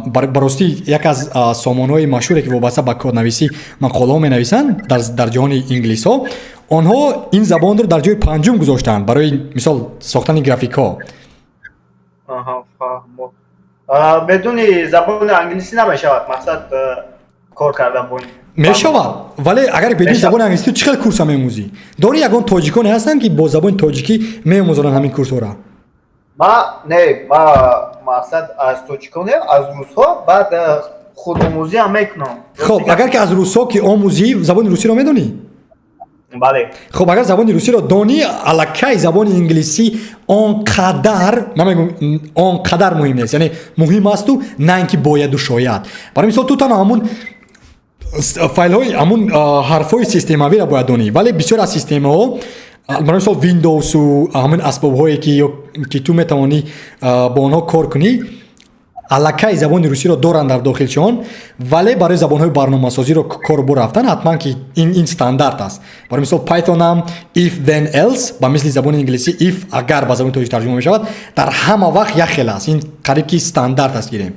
баростӣ як аз сомонаҳои машҳуре, ки вобаста ба коднависӣ мақолаҳо менависанд дар ҷаҳони инглисҳо, онҳо ин забонро дар ҷои панҷум гузоштаанд барои мисол сохтани графикҳо. Бедуни забони англисӣ намешавад, мақсад, кор карда бо? Мешавад, вале агар бедуни забони англисӣ ту чӣ хел курса меомӯзӣ? Дори ягон тоҷиконе ҳастанд, ки бо забони тоҷикӣ меомӯзонанд ҳамин курсҳоро? Ма не, ма, мақсад, аз тоҷиконе, аз русҳо, баъд худомӯзӣ ҳам мекунам. Хоб, агар ки аз русҳо ки омӯзӣ, забони русиро медонӣ? Бале. Хоб, агар забони русиро донӣ, аллакай забони инглисӣ он қадар, намегӯм, он қадар муҳим нест, яъне муҳим асту на ин ки бояду шояд. Барои мисол, ту танҳо ҳамун файлҳои, ҳамун ҳарфҳои системавиро бояд донӣ, вале бисёр аз системаҳо, барои мисол Windowsу ҳамин асбобҳое, ки ту метавонӣ бо онҳо кор кунӣ, аллакай забони русиро доранд дар дохилшон. Вале барои забонҳои барномасозиро кор бурафтан, ҳатман ки ин стандарт аст. Барои мисол, Python ам if, then, else, ба мисли забони инглисӣ if, агар ба забони тоҷик тарҷума мешавад, дар ҳама вақт як хел аст. Ин қариб ки стандарт аст, гирем.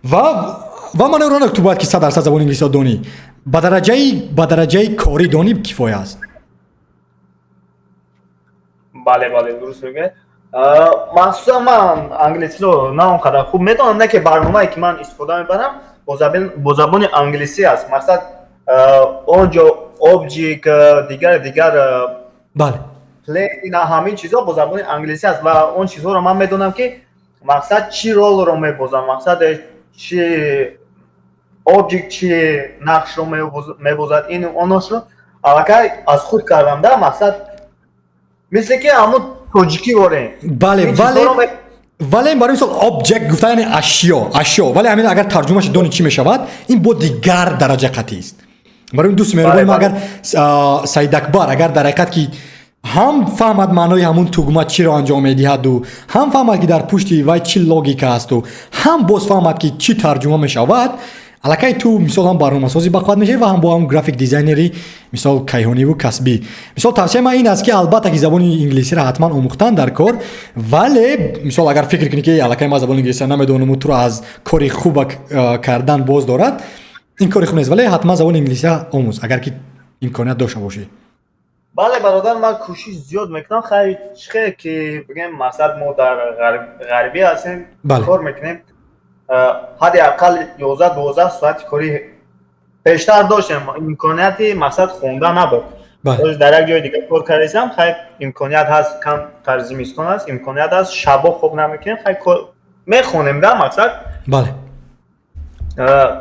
Ва ман ро ту бояд ки 100% забони инглисиро донӣ, ба дараҷаи корӣ донӣ кифоя аст. Бале, дуруст мегӯяд. Махсусан ман англисиро на он қадар хуб медонам, не ки барномае, ки ман истифода мебарам, бо забони англисӣ аст. Мақсад, он ҷо object, дигар дигар, plane, ина ҳамин чизҳо бо забони англисӣ аст ва он чизҳоро ман медонам, ки, мақсад, чӣ ролро мебозам, мақсад, чи object чи нақшро мебозад, ин оношро аллакай аз худ кардам да, мақсад, мисле ки ҳамун тоҷикӣ ворем. Бале, вале барои мисол object гуфта, яъне ашё, вале ҳамин агар тарҷумааш дони, чӣ мешавад, ин бо дигар дараҷа қатъист. Барои дӯст меҳрубони мо, агар Саидакбар агар дар ҳақиқат ки ҳам фаҳмад маънои ҳамун тугма чиро анҷом медиҳаду, ҳам фаҳмад, ки дар пушти вай чӣ логика асту, ҳам боз фаҳмад, ки чӣ тарҷума мешавад, аллакай ту мисол ҳам барномасози бақувват мешавӣ ва ҳам бо ҳам graphic дизайнери мисол кайҳониву касбӣ. Мисол, тавсияи ман ин аст, ки албатта ки забони инглисиро ҳатман омӯхтан дар кор, вале мисол агар фикр кунӣ, ки аллакай ман забони инглисиро намедонаму туро аз кори хуба кардан боз дорад, ин кори хуб нест. Вале ҳатман забони инглисиро омӯз, агар ки имконият дошта бошӣ. Бале, бародар, ман кӯшиш зиёд мекунам. Хайр, чӣ хел ки бигем, мақсад, мо дар ғарбӣ ҳастем, кор мекунем. Ҳадди ақал 11-12 соати корӣ пештар доштем, имконияти, мақсад, хонда набуд. Дар як ҷои дига кор кардесам, хай, имконият ҳаст, камтар зимистон аст, имконият ҳаст, шабо хоб намекунем, хай, мехонем да, мақсад.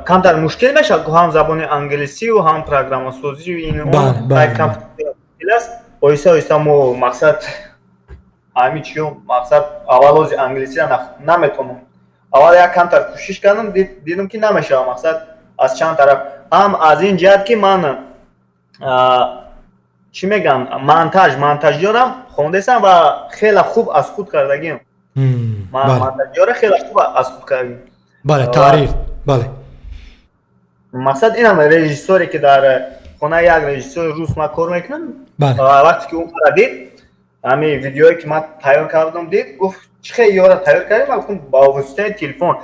Камтар мушкил мешавад, ҳам забони англисию, ҳам программасозию ин аст. Оҳиста оҳиста мо, мақсад, ҳамин чиё, мақсад, аввал ози англисиро наметонам, аввал як камтар кӯшиш кардам, дидам, ки намешавад, мақсад, аз чанд тараф, ҳам аз ин ҷиҳат, ки ман, чӣ мегӯям, монтажёрам хондесам ва хеле хуб аз худ кардагиам, монтажёра хеле хуб аз худ кардагиам. Бале, таҳрир, бале. Мақсад, инам режиссёре, ки дар хонаи як режиссёри рус ман кор мекунам, вақте ки ӯ мара дид, ҳамин видеое, ки ман тайёр кардам, дид, гуфт: «Чӣ хел ёра тайёр кардем?» Ман гуфтам: «Ба воситаи телефон».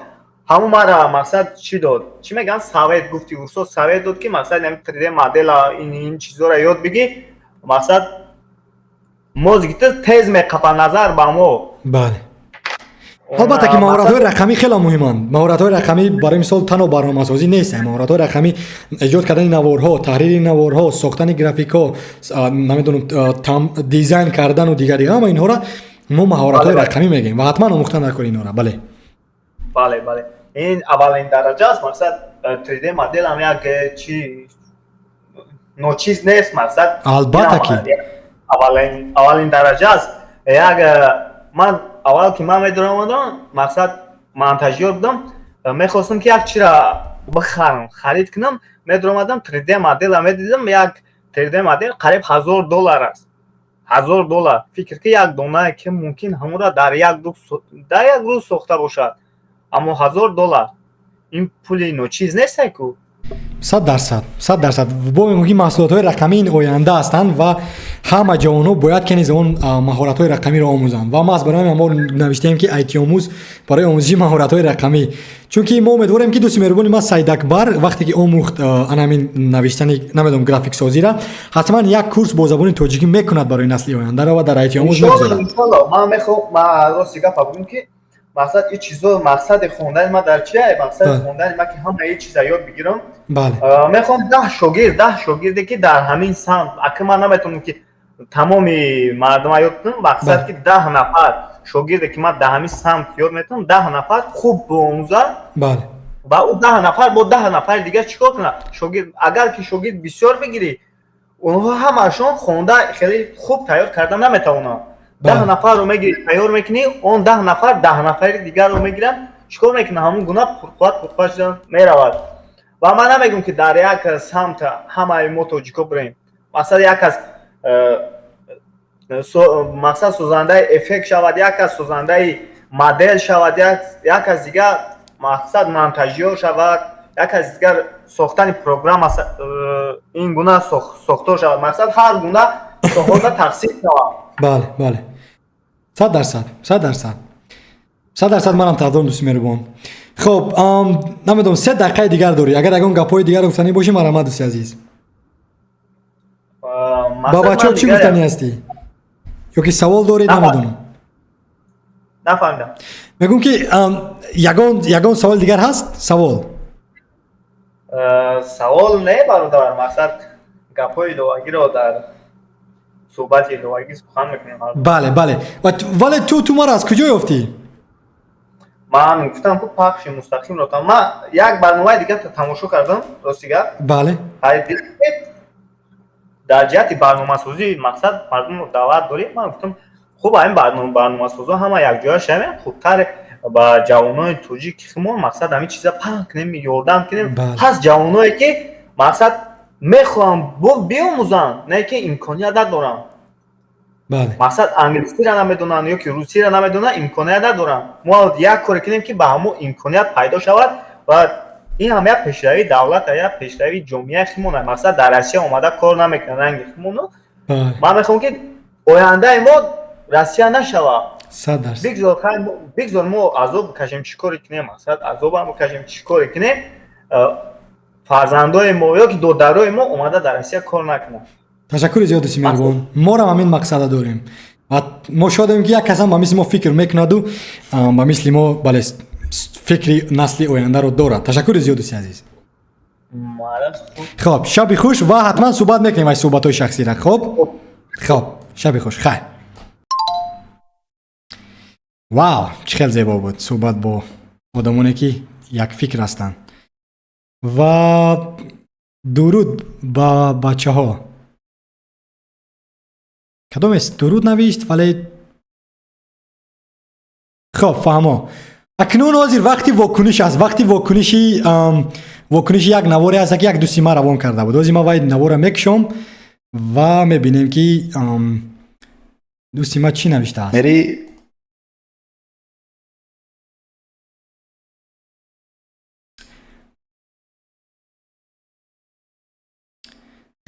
Ҳамун мара, мақсад, чӣ дод, чӣ мегӯянд, совет, гуфти устод, совет дод, ки, мақсад, 3D модела, ин чизҳоро ёд бигӣ, мақсад, мозги ту тез меқапа назар ба мо. Бале, албатта, ки маҳоратҳои рақамӣ хеле муҳиманд. Маҳоратҳои рақамӣ, барои мисол, танҳо барномасозӣ нест. Маҳоратҳои рақамӣ эҷод кардани наворҳо, таҳрири наворҳо, сохтани графикҳо, намедонам, дизайн кардану дигар дигар, ҳама инҳоро мо маҳоратҳои рақамӣ мегӯем ва ҳатман омӯхтан дар кори инҳоро, бале. Бале, ин аввалин дараҷа аст. Мақсад, 3D модел ҳам як чи ночиз нест, мақсад. Албатта ки. Аввалин дараҷа аст. Як ман аввал, ки ман медаромадам, мақсад, монтажёр будам, мехостам, ки як чиро бихарам, харид кунам, медаромадам, 3D модела медидам, як 3D модел қариб 1000 доллар аст. 1000 доллар, фикр ки, як донае, ки мумкин ҳамонро дар як рӯз сохта бошад, аммо 1000 доллар ин пули ночиз нестай ку. 100%, 100%. Бо мегӯм, ки маҳсулотҳои рақамӣ ин оянда ҳастанд ва ҳама ҷавонҳо бояд ки низ он маҳоратҳои рақамиро омӯзанд. Ва ма аз барои ҳамин мо навиштаем, ки айтиомӯз барои омӯзиши маҳоратҳои рақамӣ, чунки мо умедворем, ки дӯсти меҳрубони ма Саидакбар, вақте ки омӯхт ана ҳамин навиштани, намедонам, графиксозира, ҳатман як курс бо забони тоҷикӣ мекунад барои насли ояндаро ва дар айтиомӯз мегузорад. Иншолло. Ман мехоҳам, ман рости гапа бигӯм, ки мақсад, ин чизо, мақсади хондани ман дар чия? Мақсади хондани ман, ки ҳама ин чиза ёд бигирам. Мехоҳам 10 шогирд, 10 шогирде, ки дар ҳамин самт, ака, ман наметавонам, ки тамоми мардума ёд кунам, мақсад, ки 10 нафар шогирде, ки ман дар ҳамин самт ёд метавонам, 10 нафар хуб биомӯзад ва ӯ 10 нафар бо 10 нафари дигар чӣ кор кунад? Шогирд, агар ки шогирд бисёр бигирӣ, онҳо ҳамашон хонда хеле хуб тайёр карда наметавонанд. 10 нафарро мегирӣ, тайёр мекунӣ, он 10 нафар 10 нафари дигарро мегиранд, чӣ кор мекунанд? Ҳамон гуна пурқувват, пурқувват шуда меравад. Ва ман намегӯм, ки дар як самт ҳамаи мо тоҷико бирем. Мақсад, як аз мақсад, созандаи эффект шавад, як аз созандаи модел шавад, як аз дигар, мақсад, монтажёр шавад, як аз дигар сохтани программа, ин гуна сохтор шавад, мақсад, ҳар гуна соҳода тақсим шавад. Бале, 100%, 100%, 100%. Манам тарафдорам, дӯсти меҳрубон. Хоб, намедонам, 3 дақиқаи дигар дорӣ, агар ягон гапҳои дигар гуфтанӣ бошӣ, марҳамат, дӯсти азиз. Ба бачаҳо чӣ гуфтанӣ ҳастӣ ё ки савол доред, намедонам. Нафаҳмидам. Мегӯм, ки ягон саволи дигар ҳаст, савол? Савол не, бародар, мақсад, гапҳои иловагиро дар суҳбати иловагӣ сухан мекунем. Бале, вале ту маро аз куҷо ёфтӣ? Ман гуфтам ку, пахши мустақимро ман як барномаи дигар тамошо кардам, рости гап. Дар ҷиҳати барномасозӣ, мақсад, мардумро даъват дорем. Ман гуфтам: хуб, ҳамин барномасозо ҳама якҷоя шавем, хубтар ба ҷавонони тоҷик химон, мақсад, ҳамин чиза паҳн кунем, ёрдам кунем. Ҳаст ҷавоное, ки, мақсад, мехоҳам биомӯзанд, не ки имконият надоранд. Мақсад, англисиро намедонанд ё ки русиро намедонанд, имконият надоранд. Мо як коре кунем, ки ба ҳамон имконият пайдо шавад. Ва ин ҳам як пешравии давлат, як пешравии ҷомеаи химон. Мақсад, дар Россия омада кор намекунад ранги химону. Ман мехоҳам, ки ояндаи мо Россия нашавад. Бигзор мо азоб бикашем, чӣ коре кунем, мақсад, азобам бикашем, чӣ коре кунем, фарзандои мо ё ки додарои мо омада дар Россия кор накунанд. Ташаккури зиёд, дӯсти меҳрубон. Морам ҳамин мақсада дорем ва мо шодем, ки як касам ба мисли мо фикр мекунаду ба мисли мо, бале. Фикри насли ояндаро дорад. Ташаккури зиёд, дӯсти азиз. Хоб, шаби хуш ва ҳатман суҳбат мекунем аз суҳбатҳои шахсира. Хоб, хоб, шаби хуш, хайр. Вау, чӣ хел зебо буд суҳбат бо одамоне, ки якфикр ҳастанд. Ва дуруд ба бачаҳо. Кадомест дуруд навишт, вале хоб, фаҳмо. Акнун ҳозир вақти вокуниш аст, вақти вокуниши як наворе аст, ки як дӯсти ман равон карда буд. Ҳозир ман вай навора мекушом ва мебинем, ки дӯсти ман чӣ навиштааст. Мери.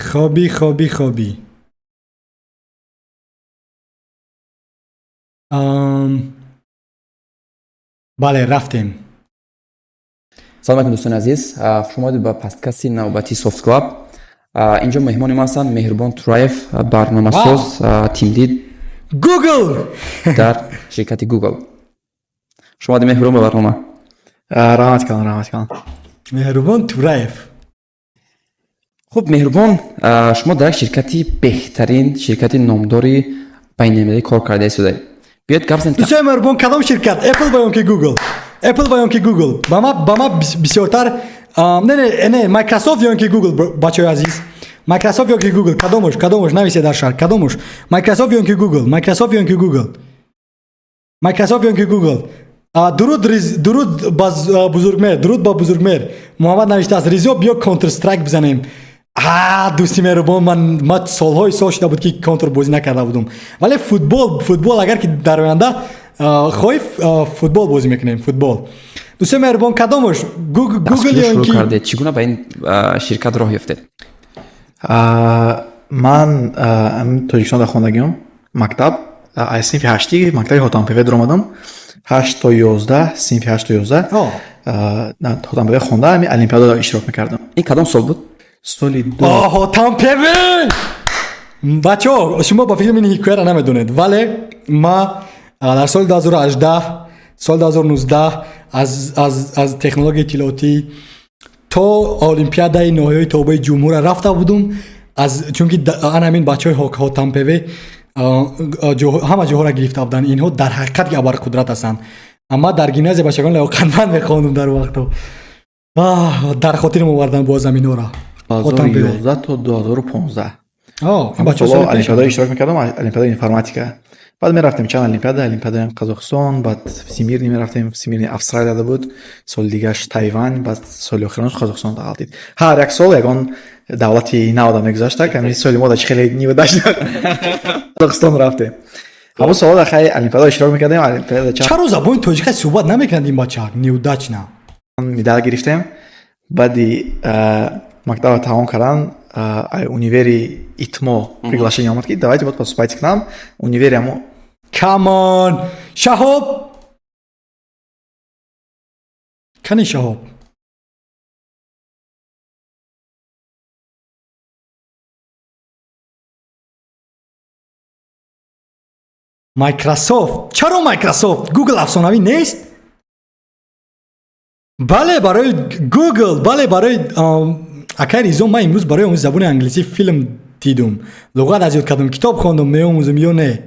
Хоби, хоби, хоби. Бале, рафтем. Салом алейкум, дӯстони азиз, хуш омадед ба подкасти навбатии Soft Club. Инҷо меҳмони мо ҳастанд Меҳрубон Тураев, барномасоз, тимлид Google дар ширкати Google. Хуш омадед, Меҳрубон, ба барнома. Раҳмат калон, раҳмат калон. Меҳрубон Тураев. Хуб, Меҳрубон, шумо дар як ширкати беҳтарин, ширкати номдори байналмилалӣ кор карда истодаед. Биёед гап занем. Дӯстои меҳрубон, кадом ширкат? Apple ва ё ки Google? Apple ва ё ки Google? Ба ма бисёртар не, не, не, Microsoft ё ки Google? Бачаҳои азиз, Microsoft ё ки Google, кадомуш? Кадомуш? Нависед дар шарҳ, кадомуш? Microsoft ё ки Google? Microsoft ё ки Google? Microsoft ё ки Google? Дуруд, дуруд ба Бузургмер, дуруд ба Бузургмер. Муҳаммад навиштааст: «Ризо, биё Counter Strike бизанем». А, дӯсти меҳрубон, ман солҳои сол шуда буд, ки Контр бозӣ накарда будум, вале футбол агар ки дар оянда хоҳӣ, футбол бозӣ мекунем, футбол. Дӯстои меҳрубон, кадомуш? Google ё ки кардед? Чӣ гуна ба ин ширкат роҳ ёфтед? Ман Тоҷикистон дар хондагиам мактаб, аз синфи ҳаштӣ мактаби Ҳотампеве даромадам, 8 то 11, синфи 8 то 11 Ҳотампеве хонда, ҳами олимпиада иштирок мекардам. Ин кадом сол буд? Соли Ҳотампеве. Бачаҳо, шумо ба фикри мин ҳикояро намедонед, вале ма дар соли 2018, соли 2019 аз технологияи иттилоотӣ то олимпиадаи ноҳияҳои тобеи ҷумҳурра рафта будум, аз чунки ана ҳамин бачаҳои Ҳотампеве ҳама ҷоҳоро гирифта буданд. Инҳо дар ҳақиқат ки абарқудрат ҳастанд. Амма дар гимназия бачагон лаёқатманд мехондум дар вақтҳо. Дар хотирам овардан боз заминҳоро. 2011 то 2015 олимпиадаҳо иштирок мекардам, олимпиадаи информатика. Баъд мерафтем чанд олимпиада, олимпиадаи Қазоқистон, баъд Всемирный мерафтем, Всемирный Австралияда буд, соли дигаш Тайвань, баъд соли охиронаш Қазоқистон ғалтид. Ҳар як сол ягон давлати навда мегузашта, ами соли мо да чи хеле неудачно Қазоқистон рафтем. Ҳамон солҳо хай олимпиадаҳо иштирок мекардем, олимпиада. Чаро забони тоҷика суҳбат намекунад ин бача неудачно? Медал гирифтем. Баъди мактабро тамом кардан, универи ИТМО приглашение омад, ки давайте вот поступайте к нам, универи амо. Come on, Шаҳоб кани, Шаҳоб. Microsoft. Чаро Microsoft? Google афсонавӣ нест? Бале, барои Google, бале, барои акай Ризо. Ман имрӯз барои омӯзи забони англисӣ филм дидум, луғат аз ёд кардам, китоб хондум. Меомӯзам ё не?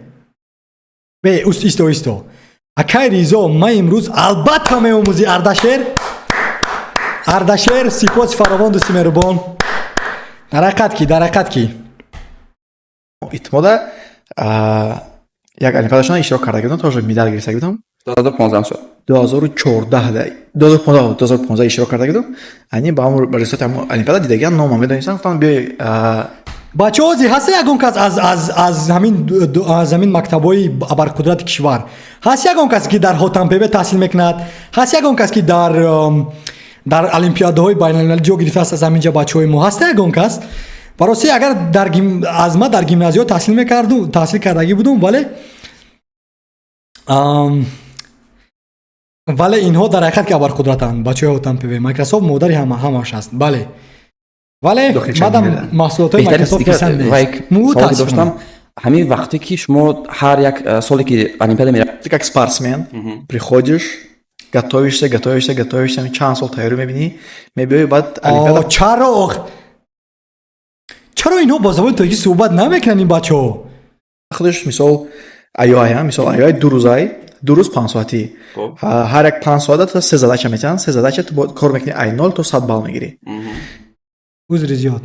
Бе, исто, исто, акай Ризо, ман имрӯз албатта меомӯзӣ. Ардашер, Ардашер, сипоси фаровон, дӯсти меҳрубон. Дар ҳақиқат ки, дар ҳақиқат ки. ИТМОда як олимпиадашон иштирок карда будам, тоже медал гирифта будам. 2015 сол? 2014, 2015, 2015 иштирок карда будам. Ани ба ҳамон результати ҳамон олимпиада дидагиан, нома медонистам, гуфтам биёй. Бачаҳо, ҳозир ҳаста ягон кас аз ҳамин мактабҳои абарқудрати кишвар? Ҳаст ягон кас, ки дар Ҳотампеве таҳсил мекунад? Ҳаст ягон кас, ки дар олимпиадаҳои байналмилалӣ ҷо гирифтааст? Аз ҳамин ҷа бачаҳои мо ҳаста ягон кас? Барости, агар аз ма дар гимназиҳо таҳсил мекарду, таҳсил кардагӣ будум, вале инҳо дар ҳақиқат ки абарқудратанд, бачаҳои Ҳотампеве. Microsoft модари ҳамааш аст, бале, вале мадам маҳсулотҳои Microsoft писанд нест. Доштам ҳамин вақте ки шумо ҳар як соле ки олимпиада мера Ты как спортсмен приходишь. Готовишься, готовишься, готовишься, чанд сол тайёрӣ мебинӣ, мебиёи, баъд олимпиада. Чаро, чаро инҳо бо забони тоҷикӣ суҳбат намекунанд, ин бачаҳо? Худаш, мисол, АЮАй, мисол, АЮАй 2 рӯзай, 2 рӯз 5 соатӣ. Ҳар як 5 соата се задача метиҳанд, се задача ту кор мекунӣ, ай 0 то 100 балл мегирӣ. Узри зиёд,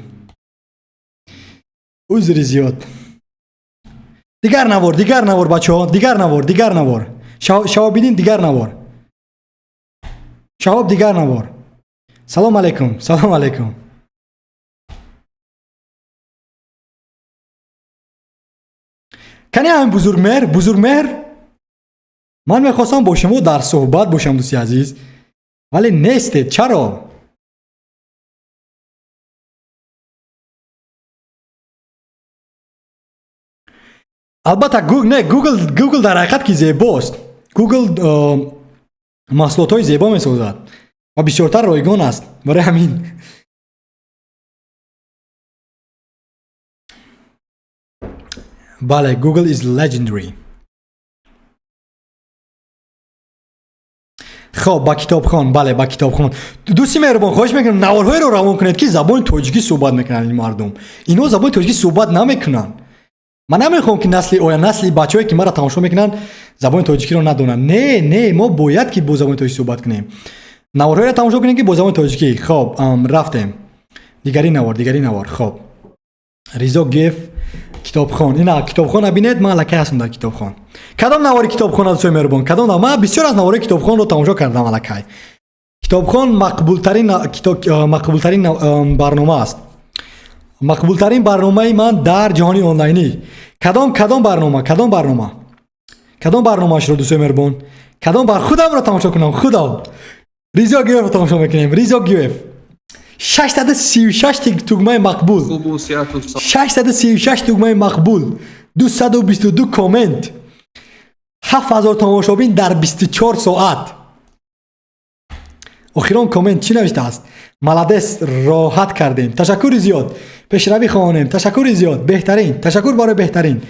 узри зиёд. Дигар навор, дигар навор, бачаҳо, дигар навор, дигар навор. Шаҳобиддин, дигар навор. Шаҳоб, дигар навор. Салом алайкум, салом алайкум. Кани ҳамин Бузургмеҳр? Бузургмеҳр, ман мехостам бо шумо дар суҳбат бошам, дӯсти азиз, вале нестед. Чаро? Албатта, не, Гугл, Гугл дар ҳақиқат ки зебост. Гугл маҳсулотҳои зебо месозад ва бисёртар ройгон аст, барои ҳамин. Бале, Google is legendary. Хоб, ба китобхон, бале, ба китобхон. Дӯсти меҳрубон, хоҳиш мекунам, наворҳоеро равон кунед, ки забони тоҷикӣ суҳбат мекунанд ин мардум. Инҳо забони тоҷикӣ суҳбат намекунанд. Ман намехоҳам, ки насли оя, насли бачаҳое, ки маро тамошо мекунанд, забони тоҷикиро надонанд. Не, не, мо бояд ки бо забони тоҷикӣ суҳбат кунем. Наворҳоеро тамошо кунем, ки бо забони тоҷикӣ. Хоб, рафтем, дигари навор, дигари навор. Хоб, Ризо Геф, китобхон. Ина китобхона бинед, ман аллакай ҳастам дар китобхон. Кадом навори китобхона, дӯстои меҳрубон, кадом? Ман бисёр аз навораи китобхонро тамошо кардам аллакай. Китобхон мақбултарин барнома аст, мақбултарин барномаи ман дар ҷаҳони онлайнӣ. Кадом, кадом барнома, кадом барнома, кадом барномаашро, дӯстои меҳрубон, кадом бар худамро тамошо кунам? Худам Ризо Гюевро тамошо мекунем. Ризо Гюев, 636 тугмаи мақбул, 636 тугмаи мақбул, 222 коммент, 7000 тамошобин дар 24 соат. Охирон коммент чӣ навиштааст? Молодец, роҳат кардем, ташаккури зиёд, пешравӣ хоҳонем, ташаккури зиёд, беҳтарин, ташаккур барои беҳтарин,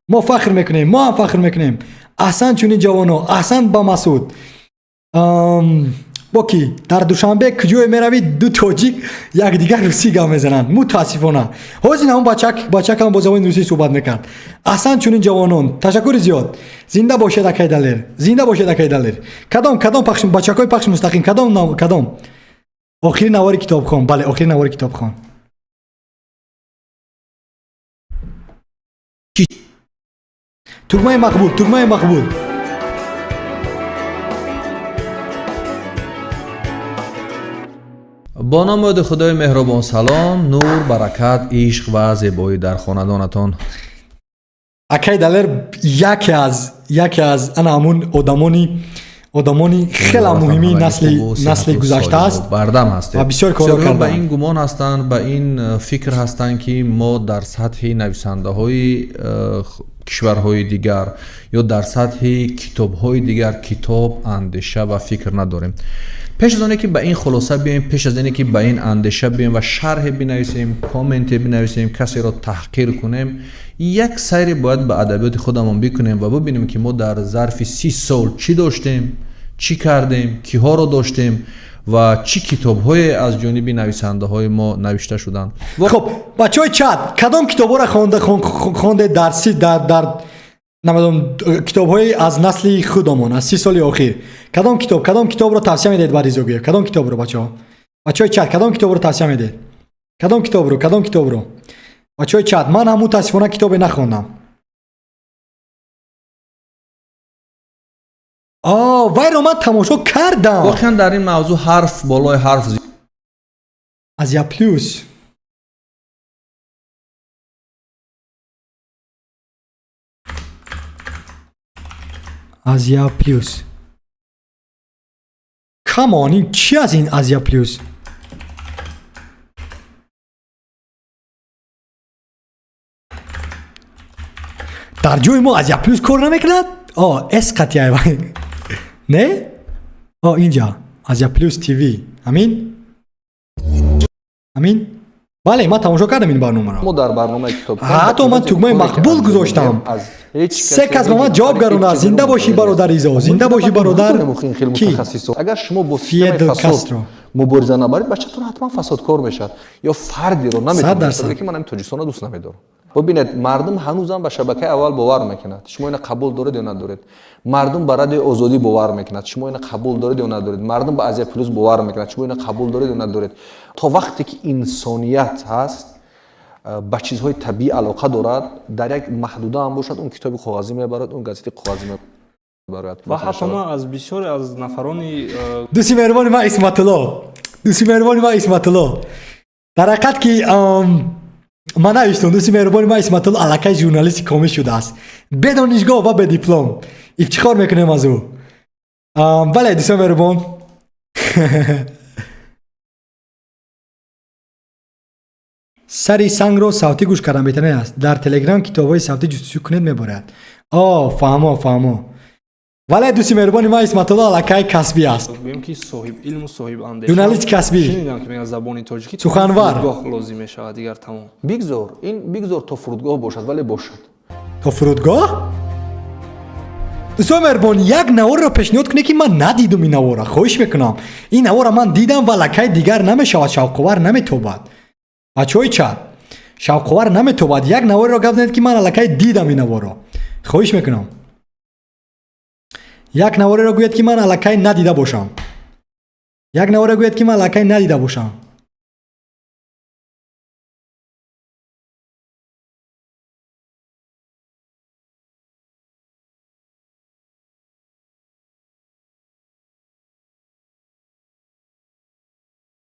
мо фахр мекунем, мо ҳам фахр мекунем. Аҳсан, чунин ҷавоно, аҳсан ба Масуд. Бо ки дар Душанбе куҷое меравӣ, ду тоҷик якдигар русӣ гап мезананд, мутаассифона. Ҳозир ҳамон бачакам бо забони русӣ суҳбат мекард. Аҳсан, чунин ҷавонон, ташаккури зиёд, зинда бошед, акай Далер, зинда бошед, акай Далер. Кадом, кадом пахш, бачакҳои пахши мустақим, кадом, кадом? Охири навори китобхон, бале, охири навори китобхон. Тугмаи мақбул, тугмаи мақбул. Бо номи ёди Худои меҳрубон. Салом, нур, баракат, ишқ ва зебоӣ дар хонадонатон. Акай Далер яке аз ана ҳамун одамони хеле муҳими насли гузашта аст. Бардам ҳастед. Ва бисёр корро ба кардам. ин гумон ҳастанд, ба ин фикр ҳастанд, ки мо дар сатҳи нависандаҳои кишварҳои дигар ё дар сатҳи китобҳои дигар китоб, андеша ва фикр надорем. Пеш аз оне ки ба ин хулоса биёем, пеш аз оне ки ба ин андеша биёем ва шарҳе бинависем, комменте бинависем, касеро таҳқир кунем, як сайре бояд ба адабиёти худамон бикунем ва бибинем, ки мо дар зарфи 30 сол чӣ доштем, чӣ кардем, киҳоро доштем ва чӣ китобҳое аз ҷониби нависандаҳои мо навишта шуданд. Хоб, бачаҳои чат, кадом китобҳоро хондед дар си дар намедонам, китобҳои аз насли худамон, аз 30 соли охир? Кадом китоб, кадом китобро тавсия медиҳед ба Ризо Гюев? Кадом китобро, бачаҳо, бачаҳои чат, кадом китобро тавсия медиҳед? Кадом китобро, кадом китобро, бачаҳои чат? Ман ҳам мутаассифона китобе нахондам. О, вайро ман тамошо кардам. Воқеан, дар ин мавзӯъ ҳарф болои ҳарф Азия Плюс. Азия Плюс, come on, ин чи аст, ин Азия Плюс? Дар ҷои мо Азия Плюс кор намекунад. О, с қатия не, о, инҷа Азия Плюс ТВ. Ҳамин, ҳамин. Бале, ман тамошо кардам ин барномаро. Мо дар барномаи китоб Ҳатто ман тугмаи мақбул гузоштам. Се кас ба ман ҷавоб гаронад. Зинда бошӣ, бародар Изо, зинда бошӣ, бародар. Ки агар шумо бо Фидел Кастро мубориза набаред, бачатон ҳатман фасодкор мешавад ё фардеро наметавонад, ки ман ҳамин Тоҷикистонро дӯст намедорам. Бубинед, мардум ҳанӯзам ба шабакаи аввал бовар мекунад. Шумо ина қабул доред ё надоред? Мардум ба Радиои Озодӣ бовар мекунад. Шумо ина қабул доред ё надоред? Мардум ба Азия Плюс бовар мекунад. Шумо ина қабул доред ё надоред? То вақте ки инсоният ҳаст, ба чизҳои табиӣ алоқа дорад, дар як маҳдуда ҳам бошад, он китоби коғазӣ мебарад, он газетаи коғазӣ мебарад. Ва ҳатто ман аз бисёре аз нафарони Дӯсти меҳрубони ман Исматулло, дӯсти меҳрубони ман Исматулло, дар ҳақиқат ки ман навиштам, дӯсти меҳрубони ман Исматулло аллакай журналисти комил шудааст, бе донишгоҳ ва бе диплом. Ифтихор мекунем аз ӯ. Бале, дӯстони меҳрубон, сари сангро савтӣ гӯш кардан беҳтарин аст. Дар Телеграм китобҳои савтӣ ҷустуҷӯ кунед, меборад. О, фаҳмо, фаҳмо. Вале дӯсти меҳрубони ман Исматулло аллакай касбӣ аст. Гӯем ки соҳиб илму соҳиб андеша, журналисти касбӣ, шунидам, ки мегӯянд забони тоҷикӣ суханвар. Фурудгоҳ лозим мешавад, дигар тамом. Бигзор ин, бигзор то фурудгоҳ бошад, вале бошад. То фурудгоҳ. Дӯстони меҳрубон, як наворро пешниҳод кунед, ки ман надидум ин навора, хоҳиш мекунам. Ин навора ман дидам ва аллакай дигар намешавад, шавқовар наметобад. Бачаҳои чат, шавқовар наметобад. Як наворро гап занед, ки ман аллакай дидам ин наворро, хоҳиш мекунам. Як навореро гӯяд, ки ман аллакай надида бошам. Як наворе гӯяд, ки ман аллакай надида бошам.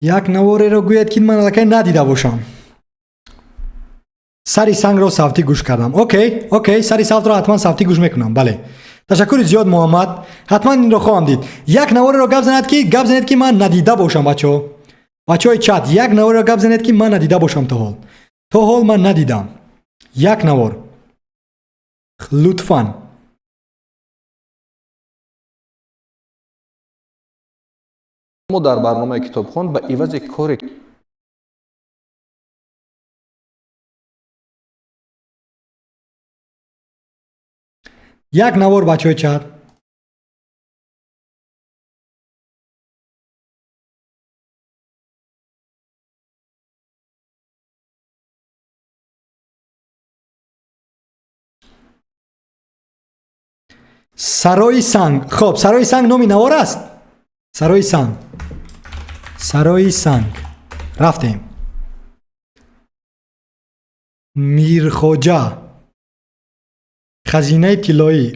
Як навореро гӯяд, ки ман аллакай надида бошам. Сари сангро савтӣ гӯш кардам. Окей, окей, сари савтро ҳатман савтӣ гӯш мекунам. Бале, ташаккури зиёд, Муҳаммад, ҳатман инро хоҳам дид. Як навореро гап занад, ки гап занед, ки ман надида бошам. Бачаҳо, бачаҳои чат, як навореро гап занед, ки ман надида бошам. То ҳол, то ҳол ман надидам як навор, лутфан. Мо дар барномаи китобхон ба ивази коре Як навор, бачаҳои чат. Сарои санг. Хоб, сарои санг номи навор аст. Сарои санг, сарои санг, рафтем. Мирхоҷа, хазинаи тиллоӣ,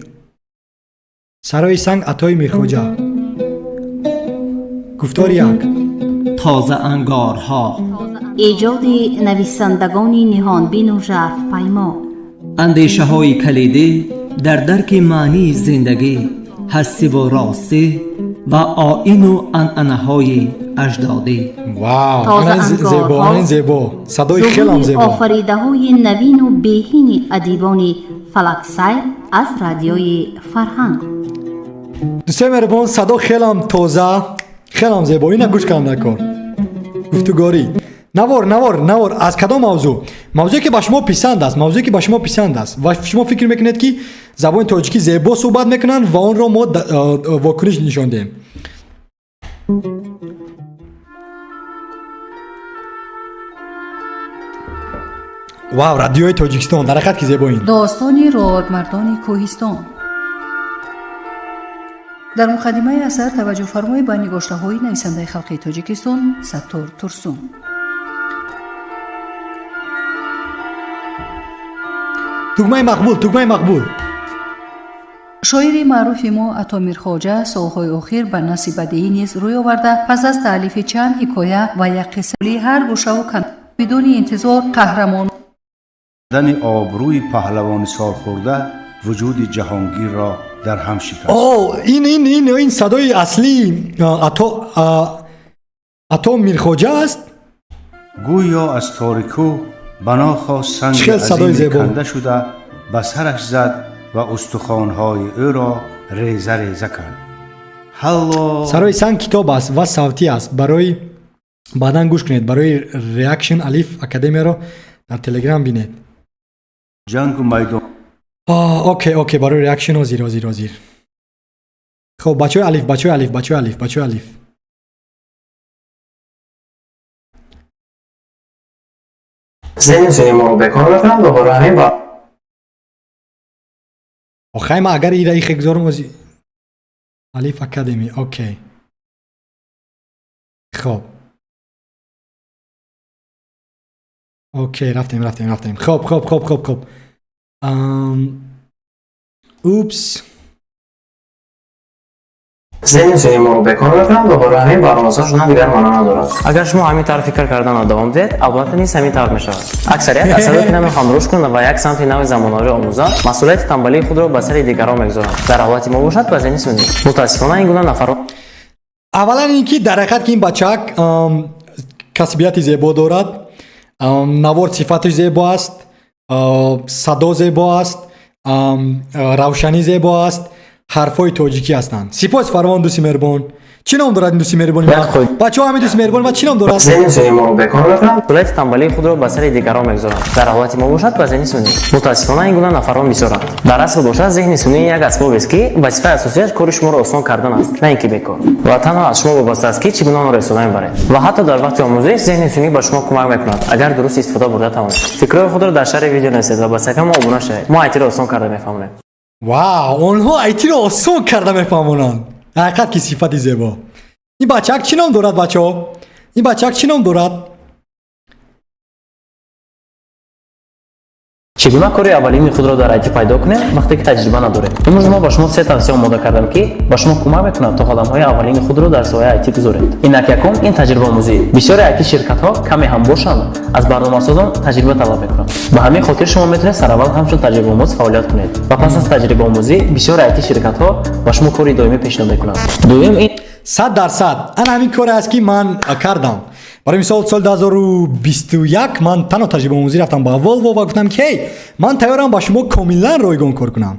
сарои санг, Атои Мирхоҷа. Гуфтори як. Тоза ангорҳо. Эҷоди нависандагони ниҳонбину жарфпаймо. Андешаҳои калидӣ дар дарки маънии зиндагӣ, ҳастиву ростӣ ва оину анъанаҳои аҷдодӣ. Вау! Тоза Зебо. ангорҳо. Зебо, садои хелам Зуҳури зебо. Офаридаҳои навину беҳини адибони фалаксайр аз Радиои Фарҳанг. Дӯстои меҳрубон, садо хелам тоза, хелам зебо. Ина гӯш кардам дар кор. Гуфтугорӣ, навор, навор, навор аз кадом мавзӯъ? Мавзӯе, ки ба шумо писанд аст, мавзӯе, ки ба шумо писанд аст ва шумо фикр мекунед, ки забони тоҷикӣ зебо суҳбат мекунанд ва онро мо вокуниш нишон диҳем. Вау, Радиои Тоҷикистон, дар ҳақиқат ки зебо ин. Достони родмардони кӯҳистон. Дар муқаддимаи асар таваҷҷӯҳ фармоед ба нигоштаҳои нависандаи халқии Тоҷикистон Саттор Турсун. Тугмаи мақбул, тугмаи мақбул. Шоири маъруфи мо Ато Мирхоҷа солҳои охир ба насри бадиӣ низ рӯй оварда, пас аз таълифи чанд ҳикоя ва як қиссаи ҳар гӯшаву канор бидуни интизор қаҳрамон дани обрӯи паҳлавони солхӯрда вуҷуди ҷаҳонгирро дар ҳам шикаст. О, ин садои аслии Ато Мирхоҷа аст. Гӯё аз торикӯ банохост санги Чӣ хел садои азиме зебо. канда шуда ба сараш зад ва устухонҳои ӯро реза реза кард. Ҳалло. Сарои санг китоб аст ва савтӣ аст барои Баъдан гӯш кунед, барои reaction Алиф Академияро дар Телеграм бинед. Ҷангу майдон. Окей, окей, барои reaction ҳозир, ҳозир, ҳозир. Хоб, бачаҳои Алиф, бачаҳои Алиф, бачаҳои Алиф, бачаҳои Алиф. Зеҳни сунъӣ моро бекор мекунад ва барои ҳамин ба Охай, ма агар ира ихе гузорам ози Алиф Академи, окей. Хоб. Окей, рафтем, рафтем, рафтем. Хоб, хоб, хоб, хоб, хоб. Упс. Зеҳни сунъӣ моро бекор мекунад ва барои ҳамин барномасоз шудан дигар маъно надорад. Агар шумо ҳамин тавр фикр карданро давом диҳед, албатта низ ҳамин тавр мешавад. Аксарият аз сабаби ки намехоҳанд рушд кунанд ва як самти нави замонавиро омӯзанд, масъулияти тамбалии худро ба сари дигарон мегузоранд. Дар ҳолати мо бошад, ба зеҳни сунъӣ. Мутаассифона, ин гуна нафарон Аввалан ин ки дар ҳақиқат ки ин бачак касбияти зебо дорад, навор сифаташ зебо аст, садо зебо аст, равшанӣ зебо аст, ҳарфҳои тоҷикӣ ҳастанд. Сипос фаровон, дӯсти меҳрубон. Чӣ ном дорад ин дӯсти меҳрубони ман? Бачаҳо, ҳамин дӯсти меҳрубони ман чӣ ном дорад? Зеҳни сунъӣ моро бекор мекунад, масъулияти тамбалии худро ба сари дигарон мегузоранд. Дар ҳолати мо бошад, ба зеҳни сунъӣ. Мутаассифона, ин гуна нафарон бисёранд. Дар асл бошад, зеҳни сунъӣ як асбобест, ки вазифаи асосияш кори шуморо осон кардан аст, на ин ки бекор. Ва танҳо аз шумо вобаста аст, ки чӣ гуна онро истифода мебаред. Ва ҳатто дар вақти омӯзиш зеҳни сунъӣ ба шумо кӯмак мекунад, агар дуруст истифода бурда тавонед. Фикрҳои худро дар шарҳи видео нависед ва ба саҳифаи мо обуна шавед. Мо айтиро осон карда мефаҳмонем. Вау, онҳо айтиро осон карда мефаҳмонанд. Ҳақиқат ки сифати зебо. Ин бачак чӣ ном дорад, бачаҳо? Ин бачак чӣ ном дорад? Чӣ гуна кори аввалини худро дар IT пайдо кунем, вақте ки таҷриба надорем? Имрӯз мо ба шумо се тавсия омода кардам, ки ба шумо кӯмак мекунад, то қадамҳои аввалини худро дар соҳаи IT гузоред. Инак, якум ин таҷрибаомӯзӣ. Бисёри IT ширкатҳо каме ҳам бошанд, аз барномасозон таҷриба талаб мекунанд. Ба ҳамин хотир шумо метавонед сараввал ҳамчун таҷрибаомӯз фаъолият кунед ва пас аз таҷрибаомӯзӣ бисёри IT ширкатҳо ба шумо кори доимӣ пешниҳод мекунанд. Дуюм ин 100%. Ана ҳамин коре аст, ки ман кардам. Барои мисол, соли 2021 ман танҳо таҷрибаомӯзӣ рафтам ба Волво ва гуфтам, ки ҳей, ман тайёрам ба шумо комилан ройгон кор кунам.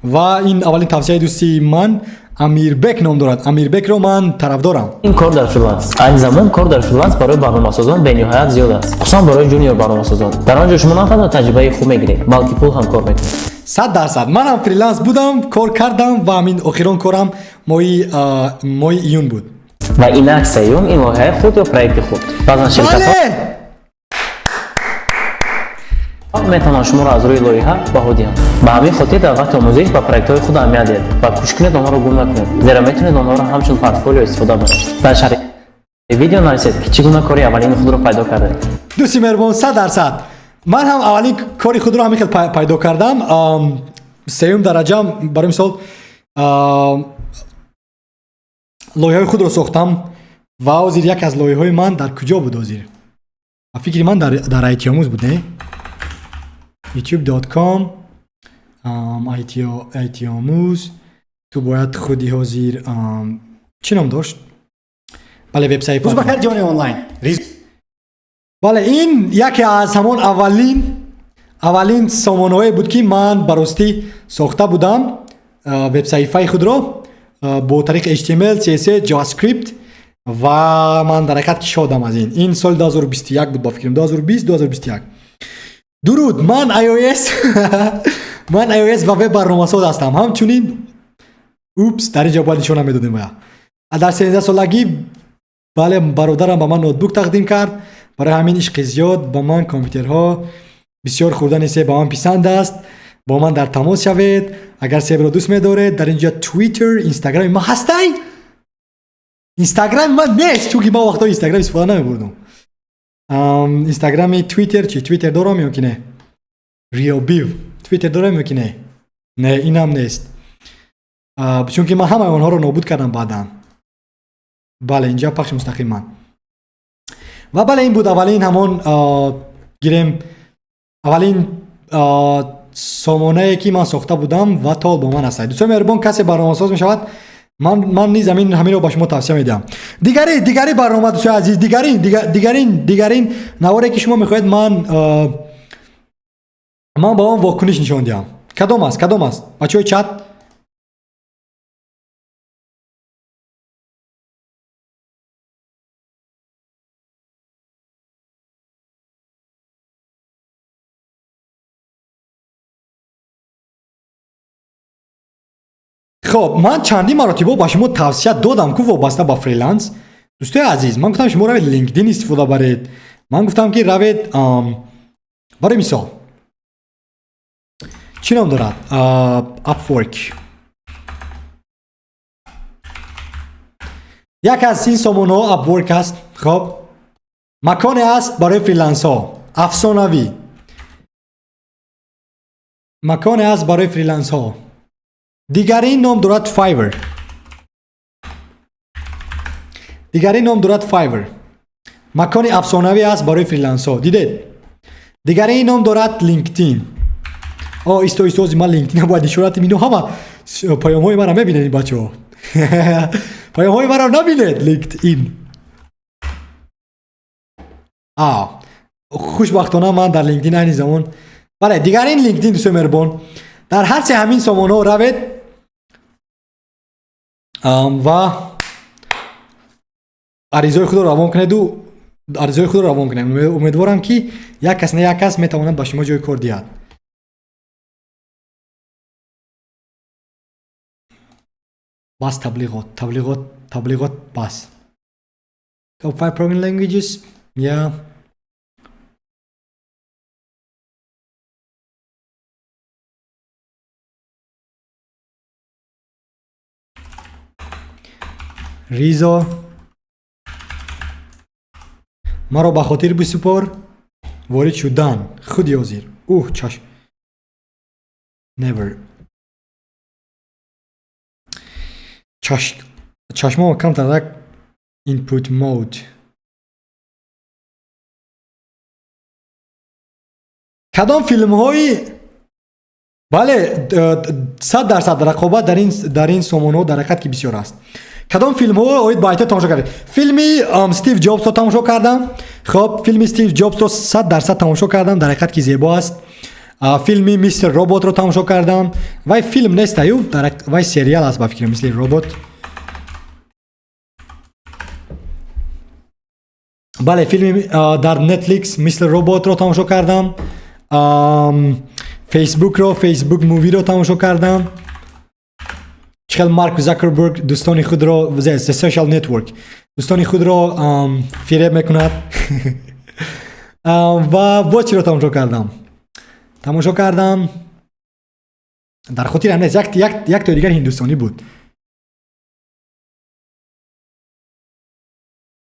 Ва ин аввалин тавсияи дӯсти ман Амирбек ном дорад. Амирбекро ман тарафдорам. Ин кор дар фриланс. Айни замон кор дар фриланс барои барномасозон бениҳоят зиёд аст, хусусан барои ҷуниор барномасозон. Дар он ҷо шумо на танҳо таҷрибаи хуб мегиред, балки пул ҳам кор мекунед. 100%. Ман ҳам фриланс будам, кор кардам ва ҳамин охирон корам моҳи июн буд. Ва инак сеюм ин лоиҳаи худ ё проекти худ. Баъзан ширкатҳо метавонанд шуморо аз рӯи лоиҳа баҳо диҳанд. Ба ҳамин хотир дар вақти омӯзиш ба проектҳои худ аҳамият диҳед ва кӯшиш кунед онҳоро гум накунед, зеро метавонед онҳоро ҳамчун портфолио истифода баред. Дар шарҳи видео нависед, ки чӣ гуна кори аввалини худро пайдо кардед. Дӯсти меҳрубон, 100%. Ман ҳам аввалин кори худро ҳамин хел пайдо кардам. Сеюм дараҷам, барои мисол, лоиҳаҳои худро сохтам ва ҳозир як аз лоиҳаҳои ман дар куҷо буд ҳозир? Ба фикри ман дар айтиомӯз буд, не? youtube.com айтиомӯз. Ту бояд худи ҳозир чӣ ном дошт? Бале, вебсайт. Рӯз бахайр, ҷони онлайн. Бале, ин яке аз ҳамон аввалин сомонаҳое буд, ки ман ба ростӣ сохта будам вебсаҳифаи худро бо тариқи HTML, CSS, JavaScript ва ман дар ҳақиқат шодам аз ин. Ин соли 2021 буд, ба фикрам, 2020, 2021. Дуруд, ман iOS ва веб барномасоз ҳастам. Ҳамчунин, упс, дар ин ҷо бояд нишона медодем. Ва дар 13 солагӣ, бале, бародарам ба ман ноутбук тақдим кард. Барои ҳамин ишқи зиёд ба ман компютерҳо, бисёр хӯрдани себ ба ман писанд аст. Бо ман дар тамос шавед, агар себро дӯст медоред. Дар инҷо Twitter, Instagram ман ҳастай? Инстаграми ман нест, чунки ман вақтҳо Инстаграм истифода намебурдум. Инстаграми, Твиттер чи? Твиттер дорам ё ки не? Риобив Твиттер дорам ё ки не? Не, инам нест, чунки ман ҳамаи онҳоро нобуд кардам баъдан. Бале, инҷа пахши мустақим ман. Ва бале, ин буд аввалин ҳамон, гирем, аввалин сомонае, ки ман сохта будам ва то бо ман ҳастад. Дӯстони меҳрубон, касе барномасоз мешавад, ман низ ҳаминро ба шумо тавсия медиҳам. Дигари барнома, дӯстони азиз, дигарин наворе, ки шумо мехоҳед ман ба он вокуниш нишон диҳам, кадом аст? Кадом аст, бачаҳои чат? Хоб, ман чандин маротибо ба шумо тавсия додам ку вобаста ба фриланс. Дӯстои азиз, ман гуфтам шумо равед LinkedIn истифода баред. Ман гуфтам ки равед, барои мисол, чӣ ном дорад? Upwork. Як аз ин сомонаҳо Upwork аст. Хоб, маконе аст барои фрилансҳо, афсонавӣ. Маконе аст барои фрилансҳо. Дигари ном дорад Fiverr. Дигари ном дорад Fiverr. Макони афсонавӣ аст барои фрилансҳо. Дидед? Дигари ном дорад LinkedIn. О, исто, исто, ози ман LinkedIn бояд ишоратим, ино ҳама паёмҳои маро мебинед, ин бачаҳо. Паёмҳои маро набинед LinkedIn. А, хушбахтона ман дар LinkedIn айни замон. Бале, дигар ин LinkedIn, дӯстои меҳрубон. Дар ҳар се ҳамин сомонаҳо равед ва аризои худро равон кунеду аризои худро равон кунед. Умедворам ки як кас, не як кас метавонад ба шумо ҷои кор диҳад. Бас таблиғот, таблиғот, таблиғот, бас. Top 5 programming languages. Yeah. Ризо, маро ба хотир бисупор. Ворид шудан худи ҳозир. Уҳ, чашм. Never. Чашмомо камтарак input mode. Кадом филмҳои, бале, 100% рақобат дар ин сомонаҳо дар ҳақиқат ки бисёр аст. Кадом филмҳо оид ба айто тамошо кардед? Филми Стив Ҷобсро тамошо кардам. Хоб, филми Стив Ҷобсро 100% тамошо кардам, дар ҳақиқат ки зебо аст. Филми Мистер Роботро тамошо кардам. Вай филм нест, аю вай сериал аст ба фикрам, мисли робот. Бале, филми дар Netflix Мистер Роботро тамошо кардам. Фейсбукро, Фейсбук movie ро тамошо кардам. Чӣ хел Марк Закерберг дӯстони худро, The Social Network, дӯстони худро фиреб мекунад. Ва боз чиро тамошо кардам? Тамошо кардам, дар хотирам нест, як тои дигар ҳиндустонӣ буд.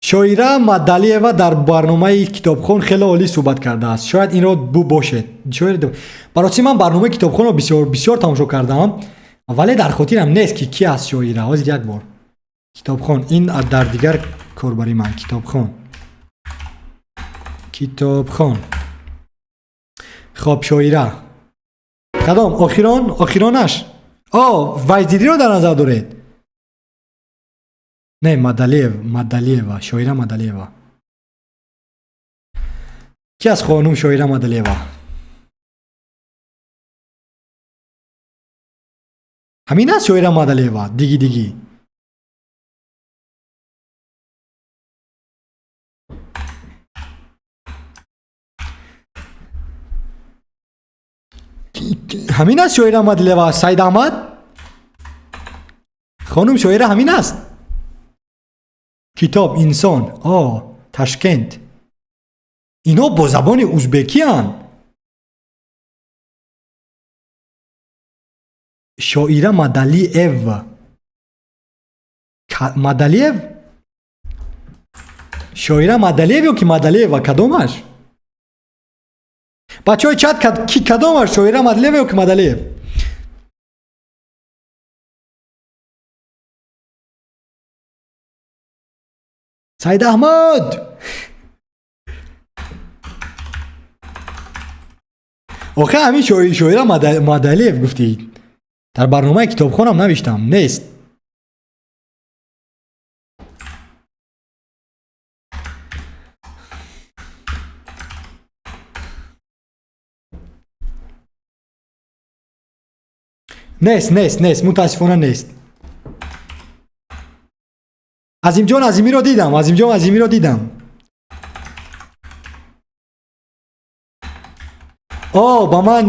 Шоира Мадалиева дар барномаи Китобхон хеле олӣ суҳбат кардааст. Шояд инро бу бошед. Бароси ман барномаи Китобхонро бисёр бисёр тамошо кардам, вале дар хотирам нест ки ки аст шоира. Ҳозир як бор. Китобхон ин дар дигар корбари ман Китобхон. Китобхон. Хоб, шоира. Кадом? Охирон, охиронаш? О, Вайзидиро дар назар доред? Не, Мадалиев, Мадалиева, Шоира Мадалиева. Ки аст хонум Шоира Мадалиева? Ҳамин аст Шоира Мадалиева, диги диги. Ҳамин аст Шоира Мадалиева, Саид Аҳмад? Хонум Шоира ҳамин аст? Китоб, инсон, о, Ташкент. Ино бо забони узбекиянд. Шоира Мадалиев. Мадалиев? Шоира Мадалиев ё ки Мадалиева, кадомаш? Бачаҳои чат, ки кадомаш, Шоира Мадалиева ё ки Мадалиев? Саид Аҳмад! Охе ҳамин Шоира Мадалиев гуфтӣ. Дар барномаи Китобхонам навиштам, нест. Нест, нест, нест, мутаассифона нест. Азимҷон Азимиро дидам, Азимҷон Азимиро дидам. О, ба ман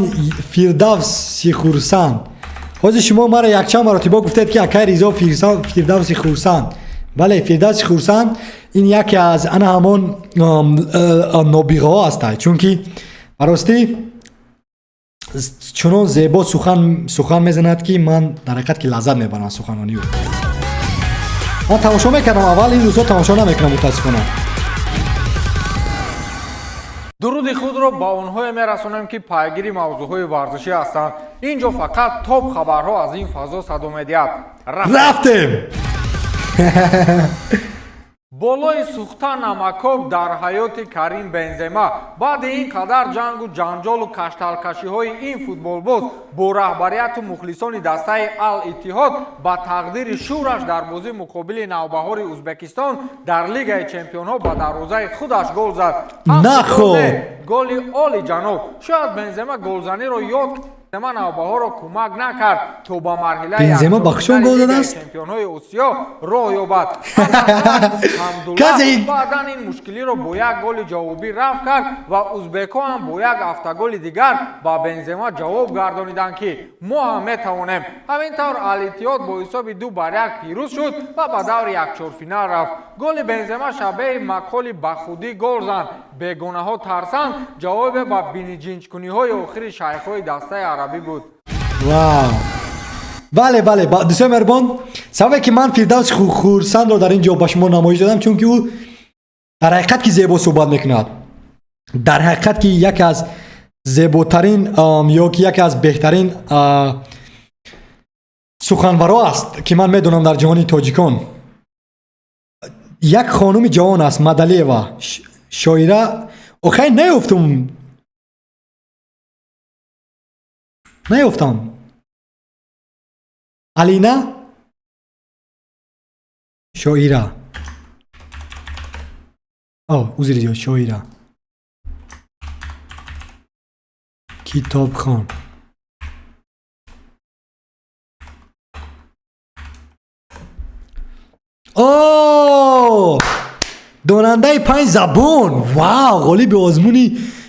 Фирдавс Сихурсан. Ҳозир шумо маро якчанд маротиба гуфтед, ки акай Ризо Фирдавси Хурсанд. Бале, Фирдавси Хурсанд ин яке аз ана ҳамон нобиғаҳо ҳастад, чунки баростӣ чунон зебо сухан мезанад, ки ман дар ҳақиқат ки лаззат мебарам аз суханони ӯ. Ман тамошо мекардам аввал, ин рӯзҳо тамошо намекунам, мутаассифона. Дуруди худро ба онҳое мерасонем, ки пайгири мавзӯъҳои варзишӣ ҳастанд. Ин ҷо фақат топ хабарҳо аз ин фазо садо медиҳад. Рафтем. Болои сӯхта намакоб дар ҳаёти Карим Бензема. Баъди ин қадар ҷангу ҷанҷолу кашталкашиҳои ин футболбоз бо раҳбарияту мухлисони дастаи Ал Иттиҳод, ба тақдири шӯраш дар бозӣ муқобили Навбаҳори Узбекистон дар Лигаи чемпионҳо ба дарвозаи худаш гол зад. Нахо. Голи оли ҷаноб. Шояд Бензема голзаниро ёд Бензема Навбаҳорро кӯмак накард, то ба марҳилаи Бензема ба хушон гол задааст? чемпионҳои Осиё роҳ ёбад. Касе баъдан ин мушкилиро бо як голи ҷавобӣ рафт кард ва узбекҳо ҳам бо як автоголи дигар ба Бензема ҷавоб гардониданд, ки мо ҳам метавонем. Ҳамин тавр Ал Иттиҳод бо ҳисоби 2-1 пирӯз шуд ва ба даври якчорфинал рафт. Голи Бензема шабеҳи мақоли «ба худӣ гол зан, бегонаҳо тарсанд» ҷавобе ба биниҷинҷкуниҳои охири шайхҳои дастаи арабӣ буд. Вау, бале, бале, дӯстои меҳрубон, сабабе ки ман Фирдавс Хурсандро дар ин ҷо ба шумо намоиш додам, чунки ӯ дар ҳақиқат ки зебо суҳбат мекунад, дар ҳақиқат ки яке аз зеботарин ё ки яке аз беҳтарин суханваро аст, ки ман медонам дар ҷаҳони тоҷикон. Як хонуми ҷавон аст, Мадалиева Шоира. Охай, наёфтум, наёфтам. Алина Шоира, узри зиёд, Шоира китобхон. О, донандаи панҷ забон! Вау, ғолиби озмуни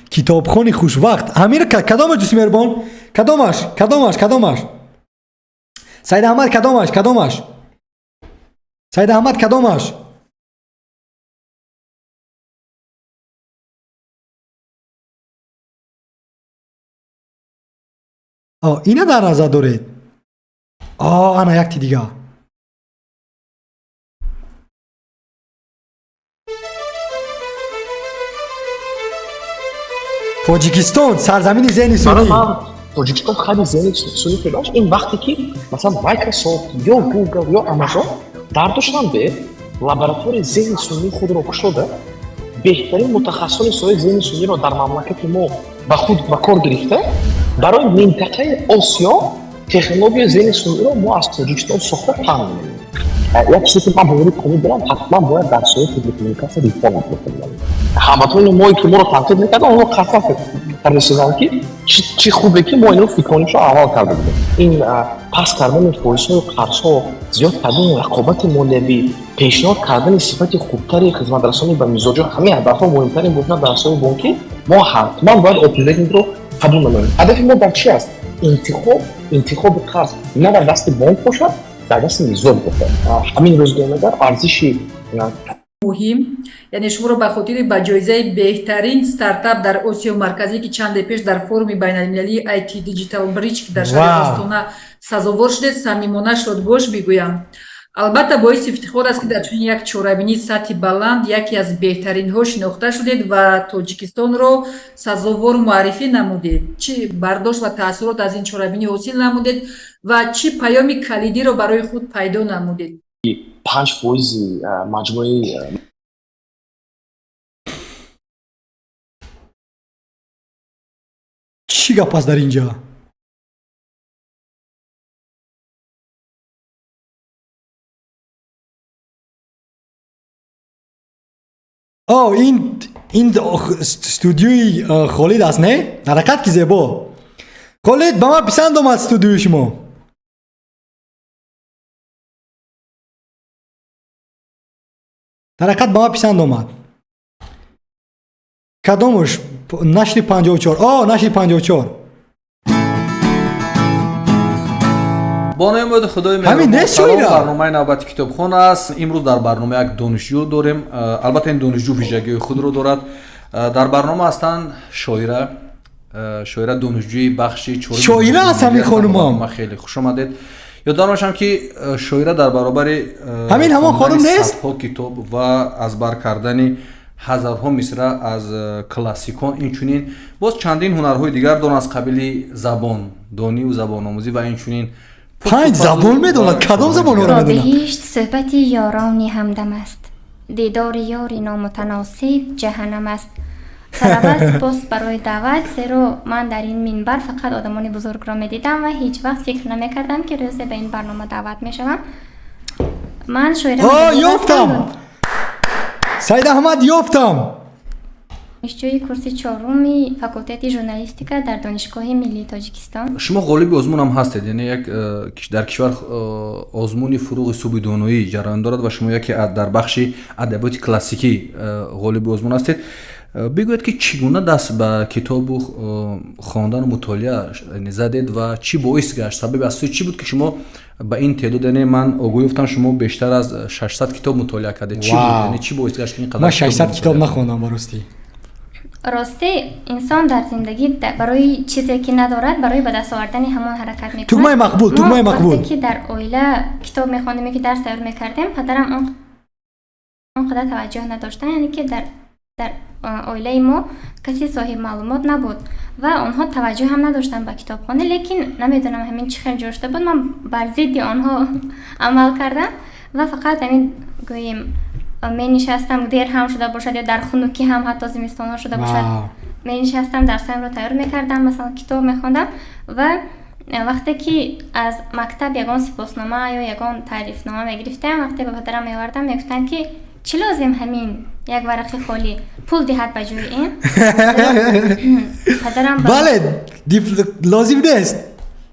китобхони хушвақт. Ҳамира кадомаш, дӯсти меҳрубон? Кадомаш, кадомаш, кадомаш? Саид Аҳмад, кадомаш, кадомаш? Саид Аҳмад, кадомаш? Ина дар назар доред? Ана якти дига. Тоҷикистон, сарзамини зеҳни сунъӣ. Тоҷикистон хаби зеҳни сунъӣ пайдо ин вақте ки, масалан, Microsoft ё Google ё Amazon дар Душанбе лабораторияи зеҳни сунъии худро кушода, беҳтарин мутахассисони соҳаи зеҳни сунъиро дар мамлакати мо ба худ ба кор гирифта, барои минтақаи Осиё технологияи зеҳни сунъиро мо аз Тоҷикистон сохта паҳн менамоем. Як чизе ки ман бовари комил дорам, ҳатман бояд дар соҳаи телекоммуникатсия реформа бикунем. Ҳамватанони мое ки моро танқид мекарданд, онҳо қатъан фикр карда ки чӣ хубе ки мо инро фикронишро аввал карда будем. Ин паст кардани фоизҳою қарзҳо, зиёд кардани рақобати молиявӣ, пешниҳод кардани сифати хубтари хизматрасонӣ ба мизоҷон, ҳамаи ҳадафҳо муҳимтарин бошад дар соҳаи бонкӣ. Мо ҳатман бояд оптимизмро қабул намоем. Ҳадафи мо дар чи аст? Интихоби қарз на дар дасти бонк бошад, дар дасти мизоҷ бошад. Ҳамин рӯзгор арзиши Муҳим, яъне шуморо ба хотири ба ҷоизаи беҳтарин стартап дар Осиёи Марказӣ, ки чанде пеш дар форуми байналмилалии IT Digital Bridge, ки дар шаҳри Остона сазовор шудед, самимона шодбош бигӯям. Албатта, боиси ифтихор аст, ки дар чунин як чорабинии сатҳи баланд яке аз беҳтаринҳо шинохта шудед ва Тоҷикистонро сазовор муаррифӣ намудед. Чӣ бардошт ва таассурот аз ин чорабинӣ ҳосил намудед ва чӣ паёми калидиро барои худ пайдо намудед? 5 фоизи маҷмӯи Чӣ гап аст дар ин ҷо? О, ин студиои Холид аст, не? Дар ҳақиқат ки зебо. Холид, ба ман писанд омад студиои шумо. Дар ҳақиқат ба ман писанд омад. Кадомуш? Нашри 54. О, нашри 54. Бо неъмати Худои Ҳамин нест шоира? Барномаи навбати китобхон аст. Имрӯз дар барнома як донишҷӯ дорем. Албатта, ин донишҷӯ вижагиҳои худро дорад. Дар барнома ҳастанд Шоира. Шоира донишҷӯи бахши чорум. Шоира аст ҳамин хонумам. Ма, хеле хуш омадед. Ёдовар мешавам, ки Шоира дар баробари Ҳамин ҳамон хонум хондани нест? садҳо китоб ва аз бар кардани ҳазорҳо мисра аз классикон, инчунин боз чандин ҳунарҳои дигар доранд, аз қабили забондониву забономӯзӣ ва инчунин Панҷ забон медонад. Кадом забонҳоро Бо медонад? биҳишт суҳбати ёрони ҳамдам аст, дидори ёри номутаносиб ҷаҳаннам аст. Сараввал сипос барои даъват, зеро ман дар ин минбар фақат одамони бузургро медидам ва ҳеҷ вақт фикр намекардам, ки рӯзе ба ин барнома даъват мешавам. Ман Шоира О, Мадабова ёфтам! ҳастам, Саид Аҳмад, ёфтам! донишҷӯи курси чоруми факултети журналистика дар Донишгоҳи миллии Тоҷикистон. Шумо ғолиби озмун ҳам ҳастед, яъне як дар кишвар озмуни «Фуруғи субҳи доноӣ» ҷараён дорад ва шумо яке дар бахши адабиёти классикӣ ғолиби озмун ҳастед. Бигӯед, ки чӣ гуна даст ба китобу хондану мутолиа задед ва чӣ боис гашт, сабаби асосӣ чӣ буд, ки шумо ба ин теъдод, яъне ман огоҳ ёфтам, шумо бештар аз 600 китоб мутолиа кардед. Чӣ буд, яъне чӣ боис гашт, ки ин қадар Ман 600 китоб нахондам, ба ростӣ. Ростӣ, инсон дар зиндагӣ барои чизе ки надорад, барои ба даст овардани ҳамон ҳаракат мекунад. Тугмаи мақбул, тугмаи мақбул. Вақте ки дар оила китоб мехондем ё ки дарс тайёр мекардем, падарам он қадар таваҷҷӯҳ надоштанд, яъне ки дар оилаи мо касе соҳиби маълумот набуд ва онҳо таваҷҷӯҳ ҳам надоштанд ба китобхонӣ. Лекин намедонам, ҳамин чӣ хел ҷӯр шуда буд, ман бар зидди онҳо амал кардам ва фақат ҳамин, гӯем, менишастам, дер ҳам шуда бошад ё дар хунукӣ ҳам, ҳатто зимистонҳо шуда бошад, менишастам, дарсҳоямро тайёр мекардам, масалан, китоб мехондам. Ва вақте ки аз мактаб ягон сипоснома ё ягон таърифнома мегирифтам, вақте ба падарам меовардам, мегуфтанд, ки чӣ лозим ҳамин як варақи холӣ, пул диҳад ба ҷои ин. Падарам Бале, лозим нест.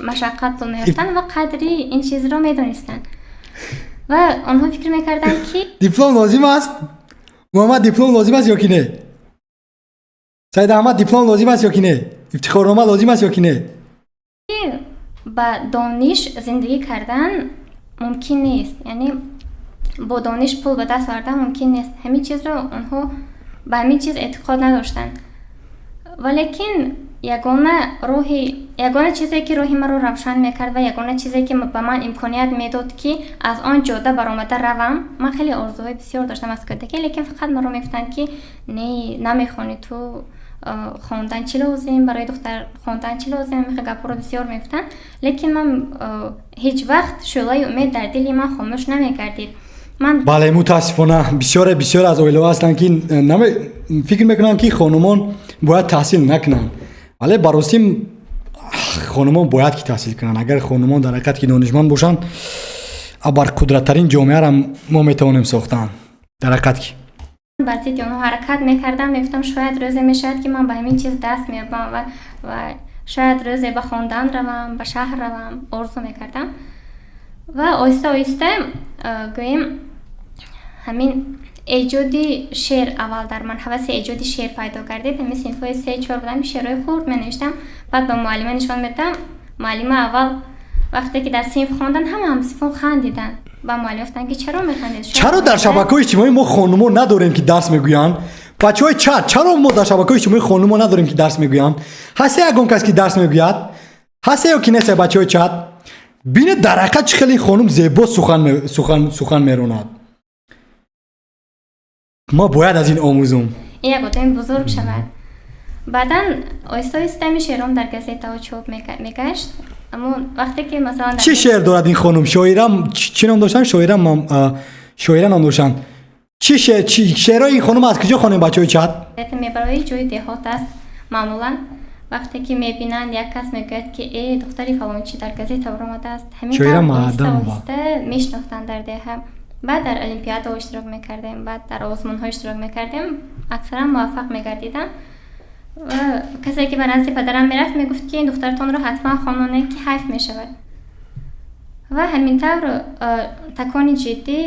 машаққат пул меёфтанд ва қадри ин чизро медонистанд ва онҳо фикр мекарданд, ки Диплом лозим аст, Муҳаммад? Диплом лозим аст ё ки не? Саид Аҳмад, диплом лозим аст ё ки не? Ифтихорнома лозим аст ё ки не? Ба дониш зиндагӣ кардан мумкин нест, яъне бо дониш пул ба даст овардан мумкин нест. Ҳамин чизро онҳо ба ҳамин чиз эътиқод надоштанд. Валекин ягона роҳи, ягона чизе ки роҳи маро равшан мекард ва ягона чизе ки ба ман имконият медод, ки аз он ҷода баромада равам, ман хеле орзуҳои бисёр доштам аз кӯдакӣ, лекин фақат маро мегуфтанд, ки не, намехонӣ ту, хондан чӣ лозим барои духтар, хондан чӣ лозим, ҳамин гапҳоро бисёр мегуфтанд. Лекин ман ҳеҷ вақт шӯълаи умед дар дили ман хомӯш намегардид. Ман Бале, мутаассифона, бисёре, бисёр аз оилаҳо ҳастанд, ки фикр мекунанд, ки хонумон бояд таҳсил накунанд. Вале ба ростӣ, хонумон бояд ки таҳсил кунанд. Агар хонумон дар ҳақиқат ки донишманд бошанд, абарқудраттарин ҷомеаро мо метавонем сохтан дар ҳақиқат ки. Бар зидди онҳо ҳаракат мекардам, мегуфтам, шояд рӯзе мешавад, ки ман ба ҳамин чиз даст меёбам ва шояд рӯзе ба хондан равам, ба шаҳр равам, орзу мекардам. Ва оҳиста оҳиста, гӯем, ҳамин эҷоди шеър аввал дар ман ҳаваси эҷоди шеър пайдо гардид. Ҳамин синфҳои се, чор будам, шеърҳои хурд менавиштам, баъд ба муаллима нишон медодам. Муаллима аввал вақте ки дар синф хондан, ҳама ҳамсинфон хандиданд. Ба муаллима гуфтанд, ки чаро механдед? Чаро дар шабакаҳои иҷтимоӣ мо хонумо надорем, ки дарс мегӯянд? Бачаҳои чат, чаро мо дар шабакаҳои иҷтимоӣ хонумо надорем, ки дарс мегӯянд? Ҳаста ягон кас, ки дарс мегӯяд, ҳаста ё ки нест? Бачаҳои чат, бинед, дар ҳақиқат чӣ хеле хонум зебо сухан меронад. Мо бояд аз ин омӯзум. Ин як одами бузург шавад. Баъдан оҳиста оҳиста ҳамин шеъром дар газетаҳо чоп мегашт. Аммо вақте ки, масалан, Чӣ шеър дорад ин хонум? Шоира чӣ ном доштанд? Шоира, шоира ном доштанд. Чӣ шеър, шеърҳои ин хонум аз куҷо хонем, бачаҳои чат? Мебарои, ҷои деҳот аст маъмулан, вақте ки мебинанд, як кас мегӯяд, ки э, духтари фалончӣ дар газета баромадааст. Ҳамин Шоира тавр оҳиста Маъданова. оҳиста мешинохтанд дар деҳа. Баъд дар олимпиадаҳо иштирок мекардем, баъд дар озмунҳо иштирок мекардем, аксаран муваффақ мегардидам. Ва касе ки ба назди падарам мерафт, мегуфт, ки ин духтаратонро ҳатман хононед, ки ҳайф мешавад. Ва ҳамин тавр такони ҷиддӣ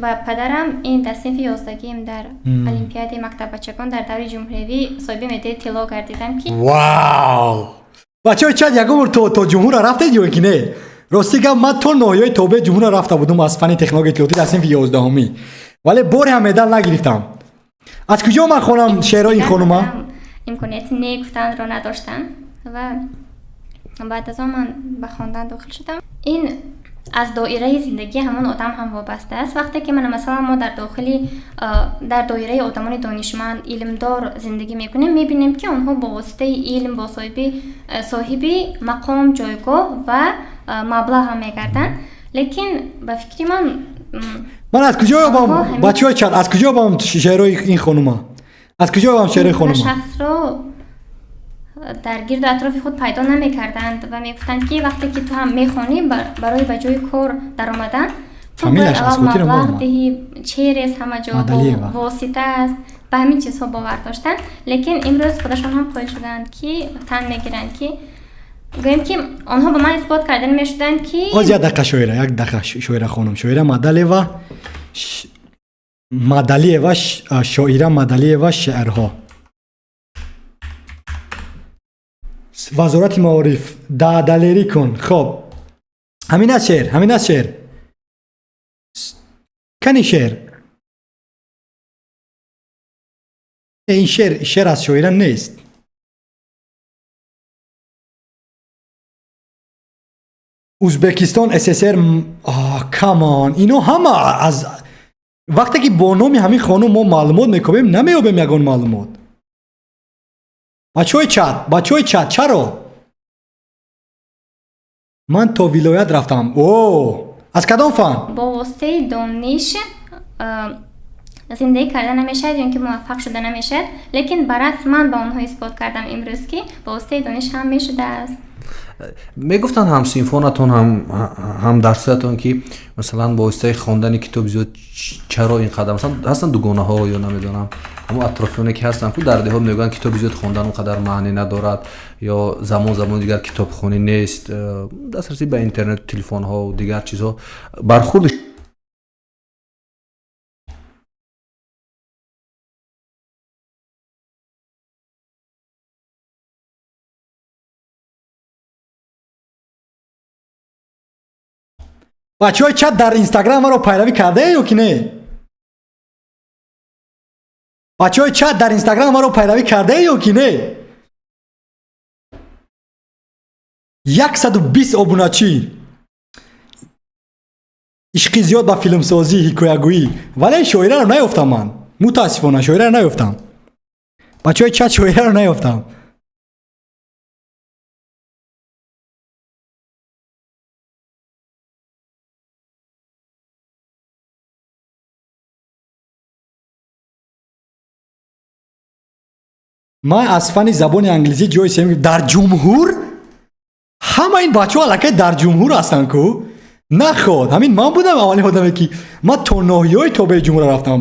ба падарам ин дар синфи 11-гиам дар олимпиадаи мактаббачагон дар даври ҷумҳуриявӣ соҳиби медали тилло гардидам, ки Вау! Бачаҳои чат, ягон бор то ҷумҳура рафтед ё ки не? Рости гап, ман то ноҳияи тобеи ҷумҳурро рафта будум аз фанни технологияи иттилоотӣ дар синфи 11-умӣ, вале боре ҳам медал нагирифтам. Аз куҷо ман хонам шеърҳои ин хонума? Имконияти не гуфтанро надоштанд ва баъд аз он ман ба хондан дохил шудам. Ин аз доираи зиндагии ҳамон одам ҳам вобаста аст. Вақте ки мана, масалан, мо дар дохили дар доираи одамони донишманд, илмдор зиндагӣ мекунем, мебинем, ки онҳо бо воситаи илм бо соҳиби мақом, ҷойгоҳ ва маблағ ҳам мегарданд. Лекин ба фикри ман, Ман аз куҷо ёбам, бачаҳои чат, аз куҷо ёбам шеърҳои ин хонума? Аз куҷо ёбам шеърҳои хонума? Шахсро дар гирду атрофи худ пайдо намекарданд ва мегуфтанд, ки вақте ки ту ҳам мехонӣ, барои ба ҷои кор даромадан ту бояд аввал маблағ диҳӣ, через ҳама ҷо восита аст. Ба ҳамин чизҳо бовар доштанд. Лекин имрӯз худашон ҳам қоил шуданд, ки тан мегиранд, ки гӯем, ки онҳо ба ман исбот кардан мешуданд, ки Оз, як дақиқа, шоира, як дақиқа. Шоира хонум, шоира Мадалева, Мадалиева, Шоира Мадалиева, шеърҳо. Вазорати маориф даъдалерӣ кун. Хоб, ҳамин аст шеър, ҳамин аст шеър. Кани шеър? Ин шеър шеър аз шоира нест. Узбекистон ССР. Камон, ино ҳама аз вақте ки бо номи ҳамин хонум мо маълумот мекобем, намеёбем ягон маълумот. Бачаҳои чат, бачаҳои чат, чаро? Ман то вилоят рафтам. О, аз кадом фан? Бо воситаи дониш зиндагӣ карда намешавад ё ин ки муваффақ шуда намешавад. Лекин баръакс, ман ба онҳо исбот кардам имрӯз, ки бо воситаи дониш ҳам мешудааст. Мегуфтанд ҳамсинфонатон, ҳамдарсоятон, ки масалан бо воситаи хондани китоби зиёд чаро ин қадар, масалан, ҳастанд дугонаҳо ё намедонам, ҳамон атрофиёне ки ҳастанд ку дар деҳот, мегӯянд, китоби зиёд хондан он қадар маънӣ надорад ё замон замони дигар китобхонӣ нест, дастрасӣ ба интернету телефонҳо дигар чизҳо, бархурди Бачаҳои чат, дар Инстаграм маро пайравӣ кардае ё ки не? Бачаҳои чат, дар Инстаграм маро пайравӣ кардае ё ки не? 120 обуначӣ. Ишқи зиёд ба филмсозӣ, ҳикоягӯӣ, вале шоираро наёфтам. Ман мутаассифона шоираро наёфтам. Бачаҳои чат, шоираро наёфтам. Ман аз фанни забони англизӣ ҷои сеюм дар ҷумҳур. Ҳама ин бачаҳо аллакай дар ҷумҳур ҳастанд ку. Наход ҳамин ман будам аввалин одаме, ки ман то ноҳияҳои тобеи ҷумҳура рафтам.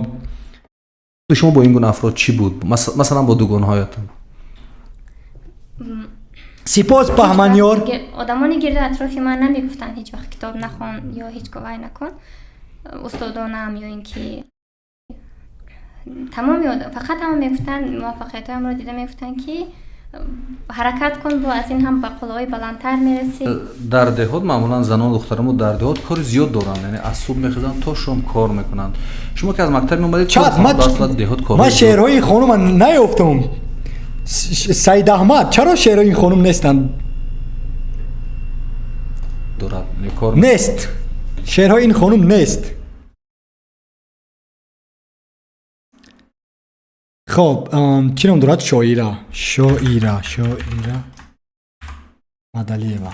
Шумо бо ин гуна афрод чӣ буд, масалан, бо дугонҳоятон? Сипос, Баҳманёр. Одамони гирду атрофи ман намегуфтанд, ҳеҷ вақт китоб нахон ё ҳеҷ вай накун. Устодонам ё ин ки тамоми, фақат ҳама мегуфтанд, муваффақиятҳоямро дида мегуфтанд, ки ҳаракат кун, бо аз ин ҳам ба қуллаҳои баландтар мерасӣ. Дар деҳот маъмулан занон, духтарамо дар деҳот кори зиёд доранд, яъне аз субҳ мехезанд, то шом кор мекунанд. Шумо ки аз мактаб меомадед, деҳот кор Ман шеърҳои хонума наёфтам. Саид Аҳмад, чаро шеърҳои ин хонум нестанд? Дорад. Нест, шеърҳои ин хонум нест. Хоб, чӣ ном дорад шоира? Шоира, Шоира Мадалиева.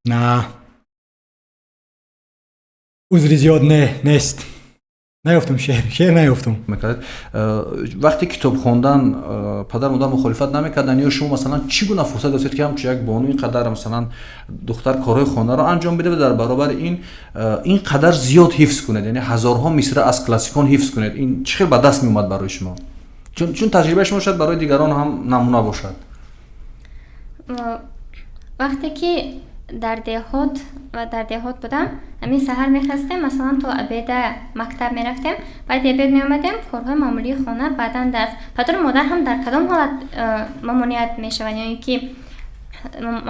На, узри зиёд, не, нест, наёфтам шеър, шеър наёфтам. Мекардед вақте китоб хондан, падар модар мухолифат намекарданд ё шумо, масалан, чӣ гуна фурсат доштед, ки ҳамчун як бону ин қадар, масалан, духтар корҳои хонаро анҷом бидед ва дар баробари ин қадар зиёд ҳифз кунед, яъне ҳазорҳо мисра аз классикон ҳифз кунед? Ин чӣ хел ба даст меомад барои шумо? Чун таҷрибаи шумо шояд барои дигарон ҳам намуна бошад. Вақте ки Дар деҳот ва дар деҳот будам, ҳамин саҳар мехастем, масалан, то обеда мактаб мерафтем, баъди обед меомадем, корҳои маъмулии хона, баъдан дарс. Падару модар ҳам дар кадом ҳолат мамоният мешаванд ё ин ки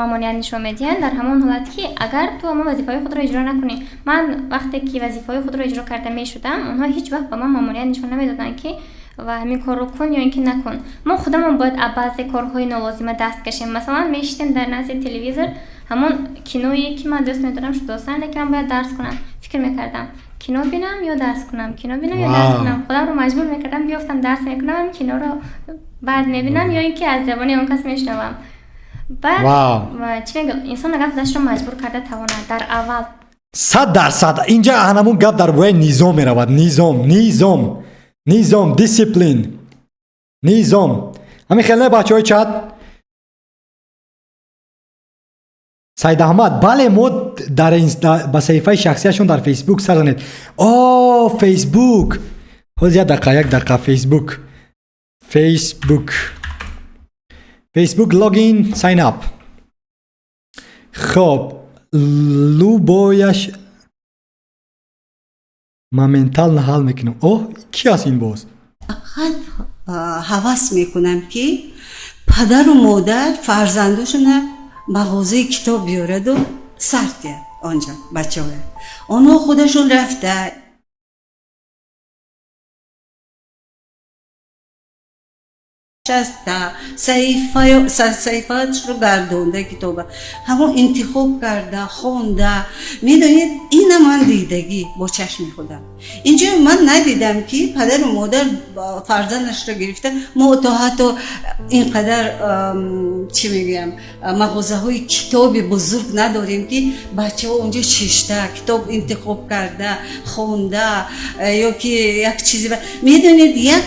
мамоният нишон медиҳанд? Дар ҳамон ҳолат, ки агар ту ҳамон вазифаҳои худро иҷро накунӣ. Ман вақте ки вазифаҳои худро иҷро карда мешудам, онҳо ҳеҷ вақт ба ман мамоният нишон намедоданд, ки ва ҳамин корро кун ё ин ки накун. Мо худамон бояд аз баъзе корҳои нолозима даст кашем. Масалан, мешитем дар назди телевизор, ҳамон киное, ки ман дӯст медорам, шудосан, лекин ман бояд дарс кунам. Фикр мекардам, кино бинам ё дарс кунам, кино бинам ё дарс кунам. Худамро маҷбур мекардам, биёфтам, дарс мекунам, киноро баъд мебинам ё ин ки аз забони он кас мешунавам. Баъд чӣ мегӯ, инсон агар худашро маҷбур карда тавонад дар аввал. 100%. Инҷа ҳанамун гап дар бораи низом меравад. Низом, низом, низом, discipline, низом. Ҳамин хел не, бачаҳои чат? Сайдаҳмад, бале, мо дар ба саҳифаи шахсияшон дар Фейсбук сар занед. О, Фейсбук, ҳозир, як дақиқа, як дақиқа. Фейсбук, Фейсбук, Фейсбук, login, sign up. Хоб, любояш моментально ҳал мекунам. О, ки аст ин боз? Фақат ҳавас мекунам, ки падару модар фарзандошона мағозаи китоб биёраду сар диҳад онҷо бачаҳоя. Онҳо худашон рафта шаста саҳифаашро гардонда, китоба ҳамон интихоб карда, хонда. Медонед, ина ман дидагӣ бо чашми худам. Инҷо ман надидам, ки падару модар фарзандашро гирифта. Мо то ҳатто ин қадар, чӣ мегӯям, мағозаҳои китоби бузург надорем, ки бачаҳо онҷо шишта китоб интихоб карда, хонда ё ки як чизе. Медонед, як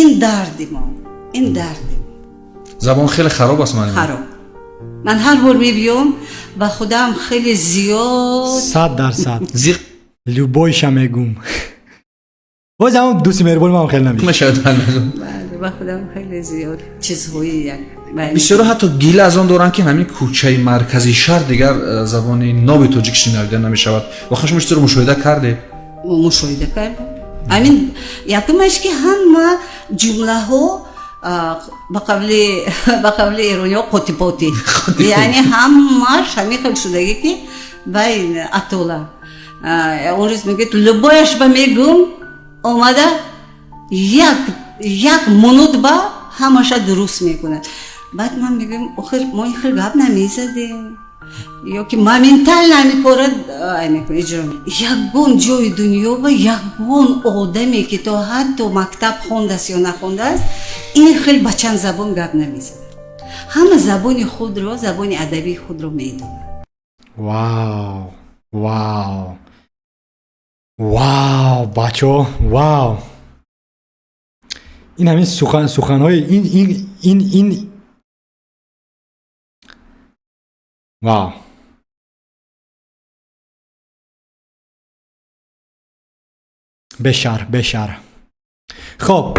ин дарди мо, ин дарди. Забон хеле хароб аст, муаллим. Хароб. Ман ҳар бор мебиём, ба худам хеле зиёд. 100%, любойша мегум. Боз ҳамон дӯсти меҳрубони ман хеле навишт. Мешавад. Бале, ба худам хеле зиёд чизҳои як. Бисёро ҳатто гила аз он доранд, ки ҳамин кӯчаи марказии шаҳр дигар забони ноби тоҷик шинавида намешавад. Воқеан шумо чизро мушоҳида кардед? Мушоҳида кардам. Ҳамин якумаш, ки ҳама ҷумлаҳо ба қавли эрониҳо қотипотӣ, яъне ҳамаш ҳамин хел шудагӣ, ки вай атола он рӯз мегӯяд, любояш ба мегум, омада як як минут ба ҳамаша дуруст мекунад. Баъд ман мегӯям, охир мо ин хел гап намезадем, ё ки моментально ҳамин кора мекунад, иҷро. Ягон ҷои дунё ба ягон одаме, ки то ҳатто мактаб хондааст ё нахондааст, ин хел ба чанд забон гап намезанад. Ҳама забони худро, забони адабии худро медонад. Вау, вау, вау, бачаҳо, вау! Ин ҳамин сухан, суханҳои ин вау! Бешар, бешар. Хоб,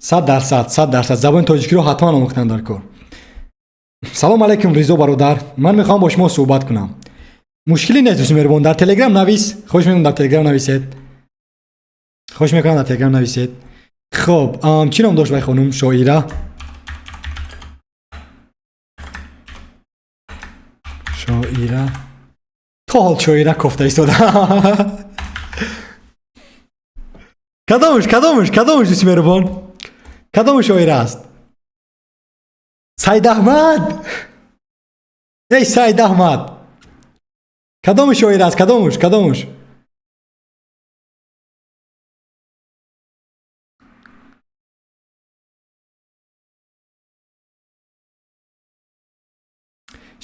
100%, 100%, забони тоҷикиро ҳатман омӯхтан дар кор. Салом алайкум, Ризо бародар, ман мехоҳам бо шумо суҳбат кунам. Мушкиле нест, дӯсти меҳрубон, дар Телеграм навис. Хоҳиш мекунам, дар Телеграм нависед. Хоҳиш мекунам, дар Телеграм нависед. Хоб, чӣ ном дошт вай хонум шоира? Шоира, то ҳол шоира кофта истода. Кадомш, кадомш, кадомш, дӯсти меҳрубон, кадом шоира аст? Сайдаҳмад, эй Сайдаҳмад, кадом шоир аст? Кадомуш, кадомуш?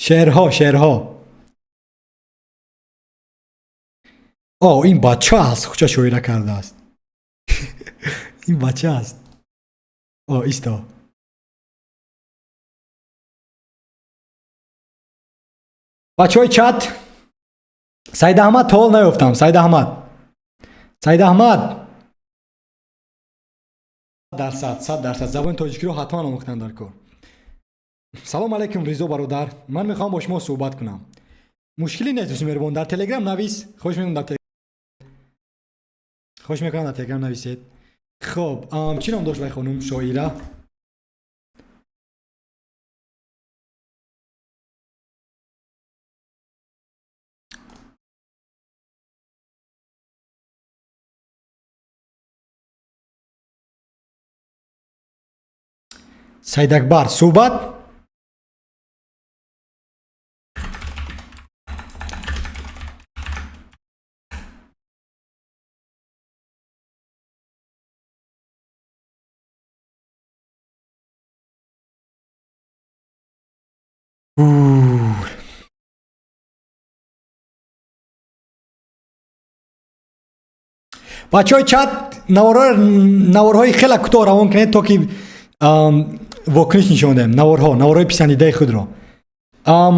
Шеърҳо, шеърҳо. О, ин бача аст, хуча шоира кардааст. Ин бача аст. О, исто. Бачаҳои чат, Сайдаҳмад, то ҳол наёфтам. Сайдаҳмад, Сайдаҳмад. Дарсад, 100%, забони тоҷикиро ҳатман омӯхтан дар кор. Салом алейкум, Ризо бародар, ман мехоҳам бо шумо суҳбат кунам. Мушкиле нест, дӯсти меҳрубон, дар Телеграм навис. Хоҳиш мекунам, дар хоҳиш мекунам, дар Телеграм нависед. Хоб, чӣ ном дошт вай хонум шоира? Саидакбар, суҳбат. Бачаҳои чат, наворҳои хеле кӯтоҳ равон кунед, то ки вокуниш нишон диҳем. Наворҳои писандидаи худро.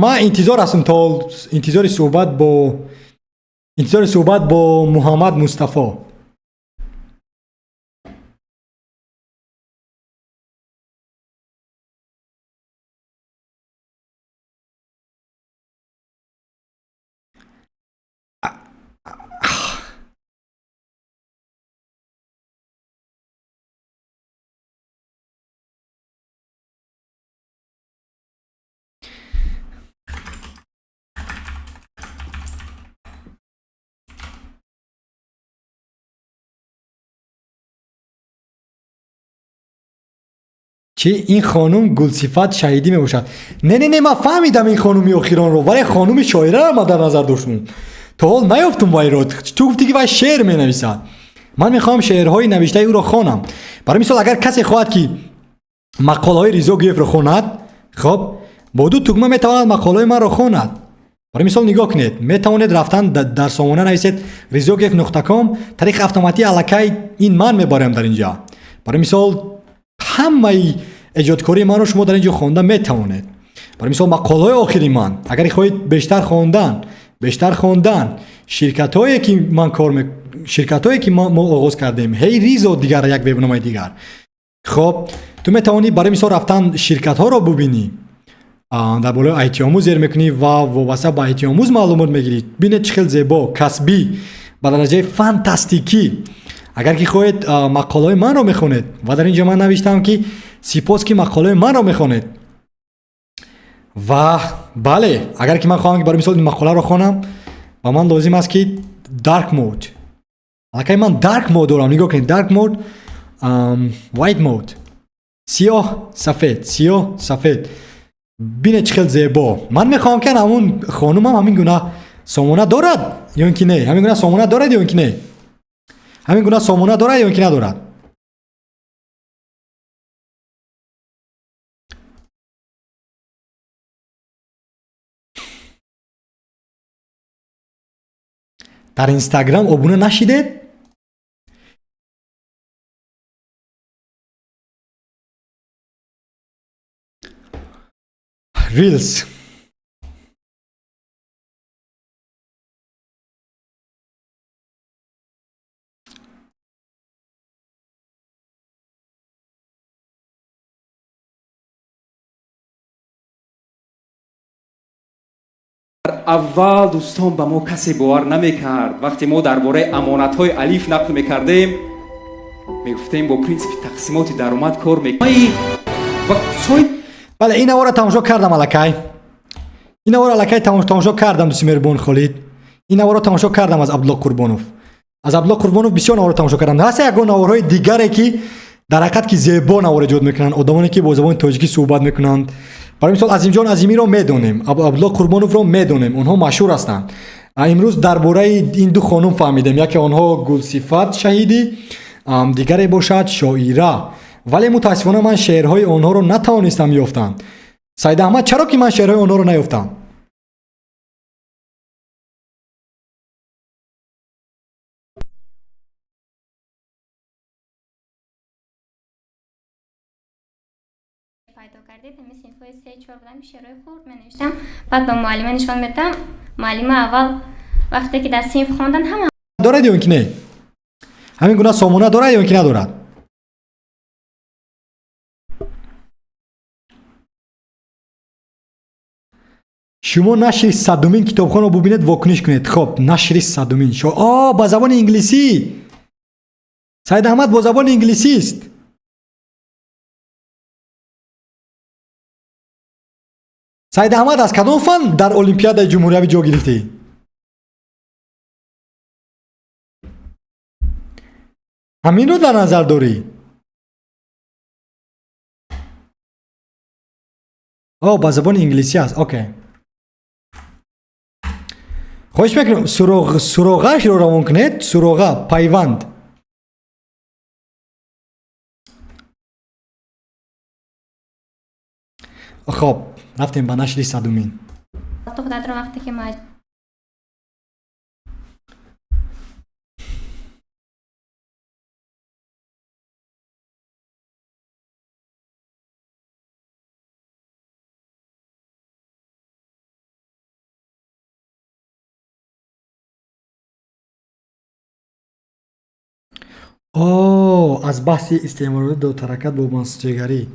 Ман интизор ҳастам, то интизори суҳбат бо Муҳаммад Мустафо. Чӣ? Ин хонум Гулсифат Шаҳидӣ мебошад. Не, не, не, ман фаҳмидам ин хонуми охиронро, вале хонуми шоираро ман дар назар доштум. То ҳол наёфтум вайро. Ту гуфтӣ, ки вай шеър менависад. Ман мехоҳам шеърҳои навиштаи ӯро хонам. Барои мисол, агар касе хоҳад, ки мақолаҳои Ризо Гуевро хонад, хоб, бо ду тугма метавонад мақолаҳои манро хонад. Барои мисол, нигоҳ кунед, метавонед рафтан дар сомона нависед rizogev.com, тариқи автоматӣ аллакай ин ман мебарам дар инҷа. Барои мисол, ҳамаи эҷодкории манро шумо дар ин ҷо хонда метавонед. Барои мисол, мақолаҳои охири ман, агар хоҳед бештар хондан, ширкатҳое ки ман кор ширкатҳое ки мо оғоз кардем, ҳей Ризо, дигар як вебномаи дигар. Хоб, ту метавонӣ барои мисол рафтан ширкатҳоро бубинӣ. Дар болои IT-омӯз зер мекунӣ ва вобаста ба IT-омӯз маълумот мегирӣ. Бинед, чӣ хел зебо, касбӣ, ба дараҷаи фантастикӣ. Агар ки хоҳед, мақолаҳои манро мехонед ва дар ин ҷо ман навиштам, ки сипос, ки мақолаҳои манро мехонед. Ва бале, агар ки ман хоҳам, ки барои мисол ин мақоларо хонам, ба ман лозим аст, ки dark mode. Аллакай ман dark mode дорам. Нигоҳ кунед, dark mode, white mode, сиёҳ сафед, сиёҳ сафед. Бинед, чӣ хел зебо. Ман мехоҳам, ки ҳамун хонумам ҳамин гуна сомона дорад ё ин ки не, ҳамин гуна сомона дорад ё ин ки не, ҳамин гуна сомона дорад ё ин ки надорад. Дар Инстаграм обуна нашидед? Reels. Аввал, дӯстон, ба мо касе бовар намекард. Вақте мо дар бораи амонатҳои Алиф нақл мекардем, мегуфтем, бо принсипи тақсимоти даромад кор мекунем. Бале, ин наворро тамошо кардам аллакай. Ин наворро аллакай тамошо кардам, дӯсти меҳрубон Холид. Ин наворро тамошо кардам аз Абдулло Қурбонов. Аз Абдулло Қурбонов бисёр наворро тамошо кардам. Ҳаста ягон наворҳои дигаре, ки дар ҳақиқат ки зебо навор эҷод мекунанд, одамоне, ки бо забони тоҷикӣ суҳбат мекунанд? Барои мисол, Азимҷон Азимиро медонем, Абдулло Қурбоновро медонем, онҳо машҳур ҳастанд. Имрӯз дар бораи ин ду хонум фаҳмидем. Яке онҳо Гулсифат Шаҳидӣ, дигаре бошад шоира. Вале мутаассифона ман шеърҳои онҳоро натавонистам ёфтам. Саид Аҳмад, чаро ки ман шеърҳои онҳоро наёфтам? Пайдо кардед, ҳамин синфҳои се чор будам, шеърҳои хурд менавиштам, баъд ба муаллима нишон медодам. Муаллима аввал вақте ки дар синф хондан, ҳама Дорад ё ин ки не? Ҳамин гуна сомона дорад ё ин ки надорад? Шумо нашри 100-умин китобхонро бубинед, вокуниш кунед. Хоб, нашри 100-умин. О, ба забони инглисӣ. Саид Аҳмад бо забони инглисист. Саид Аҳмад, аз кадом фан дар Олимпиадаи ҷумҳуриявӣ ҷо гирифтӣ? Ҳаминро дар назар дорӣ? О, ба забони инглисӣ аст. Окей. Хоҳиш мекунам, суроғаашро равон кунед. Суроға, пайванд. Хоб, рафтем ба нашри 100-умин. Худатро вақте ки О, аз баҳси истеъмолоти дотаракат бо масҷигарӣ.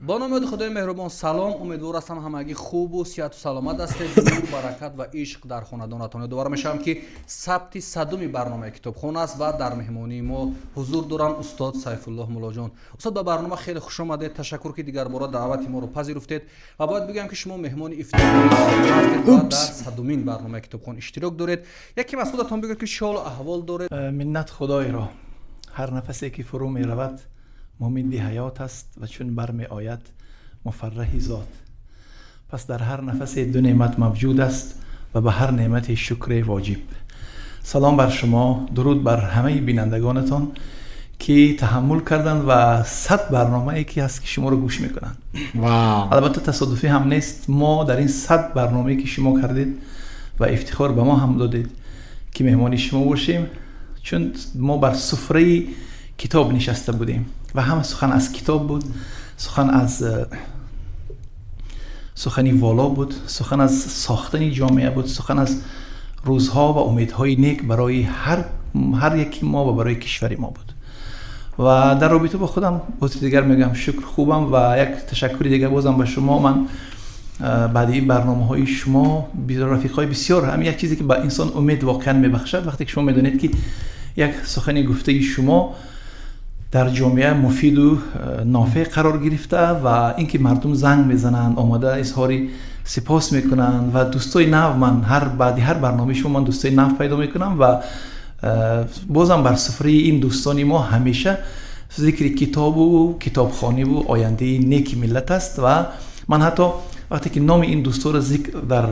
Бо номи ёди Худои меҳрубон, салом. Умедвор ҳастам, ҳамагӣ хубу сиҳату саломат ҳастед, нур, баракат ва ишқ дар хонадонатон. Ёдовар мешавам, ки сабти 100-уми барномаи китобхон аст ва дар меҳмонии мо ҳузур доранд устод Сайфуллоҳ Муллоҷон. Устод, ба барнома хеле хуш омадед. Ташаккур, ки дигарбора даъвати моро пазируфтед ва бояд бигӯям, ки шумо меҳмони ифтихории барнома ҳастед ва дар 100-умин барномаи китобхон иштирок доред. Якем аз худатон бигӯед, ки чӣ ҳолу аҳвол доред. Миннат Худойро, ҳар нафасе ки фурӯ меравад мумиди ҳаёт аст ва чун бармеояд муфарраҳи зот. Пас дар ҳар нафасе ду неъмат мавҷуд аст ва ба ҳар неъмате шукре воҷиб. Салом бар шумо, дуруд бар ҳамаи бинандагонатон, ки таҳаммул карданд ва 100 барномае ки ҳаст, ки шуморо гӯш мекунанд. Албатта тасодуфӣ ҳам нест. Мо дар ин 100 барномае ки шумо кардед ва ифтихор ба мо ҳам додед, ки меҳмони шумо бошем, чун мо бар суфраи китоб нишаста будем ва ҳама сухан аз китоб буд, сухан аз сухани воло буд, сухан аз сохтани ҷомеа буд, сухан аз рӯзҳо ва умедҳои нек барои ҳар яки мо ва барои кишвари мо буд. Ва дар робита бо худам боз дигар мегӯям, шукр, хубам ва як ташаккури дигар бозам ба шумо. Ман баъди барномаҳои шумо рафиқҳои бисёр, ҳам як чизе ки ба инсон умед воқеан мебахшад, вақте ки шумо медонед, ки як сухани гуфтаи шумо дар ҷомеа муфиду нофеъ қарор гирифта ва инки мардум занг мезананд, омода изҳори сипос мекунанд ва дӯстои нав, ман ҳар баъди ҳар барномаи шумо ман дӯстои нав пайдо мекунам ва бозам бар суфраи ин дӯстони мо ҳамеша зикри китобу китобхониву ояндаи неки миллат аст. Ва ман ҳатто вақте ки номи ин дӯсторо зикр дар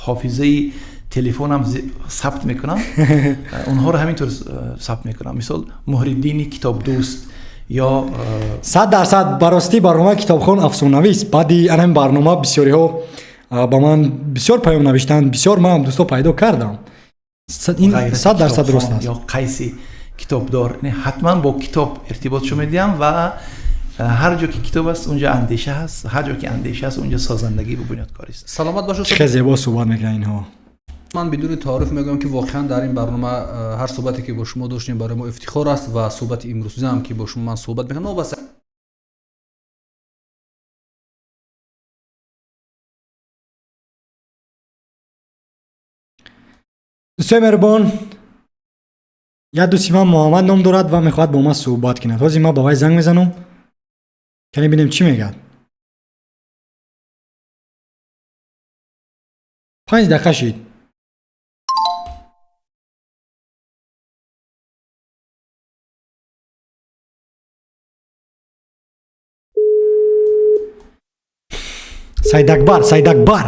ҳофизаи телефонам сабт мекунам, онҳоро ҳамин тавр сабт мекунам, мисол Муҳриддини китобдӯст ё 100%. Ба ростӣ, барномаи китобхон афсонавист. Баъди ана ин барнома бисёриҳо ба ман бисёр паём навиштанд, бисёр ман дӯсто пайдо кардам. Ин 100% рост аст. Ё Қайси китобдор, ҳатман бо китоб иртиботшо медиҳам ва ҳар ҷо ки китоб аст, унҷа андеша ҳаст, ҳар ҷо ки андеша аст, унҷа созандагӣ ва бунёдкорӣ аст. Саломат бошед. Чӣ зебо суҳбат мекунанд инҳо. Ман бидуни таориф мегӯям, ки воқеан дар ин барнома ҳар суҳбате ки бо шумо доштем, барои мо ифтихор аст ва суҳбати имрӯзаам ки бо шумо ман суҳбат мекунам, новобаста Дӯстои меҳрубон, як дӯсти ман Муҳаммад ном дорад ва мехоҳад бо ман суҳбат кунад. Ҳозир ман ба вай занг мезанам, кане бинем, чӣ мегӯяд. 5 дақиқа шид. Сайдакбар, Сайдакбар.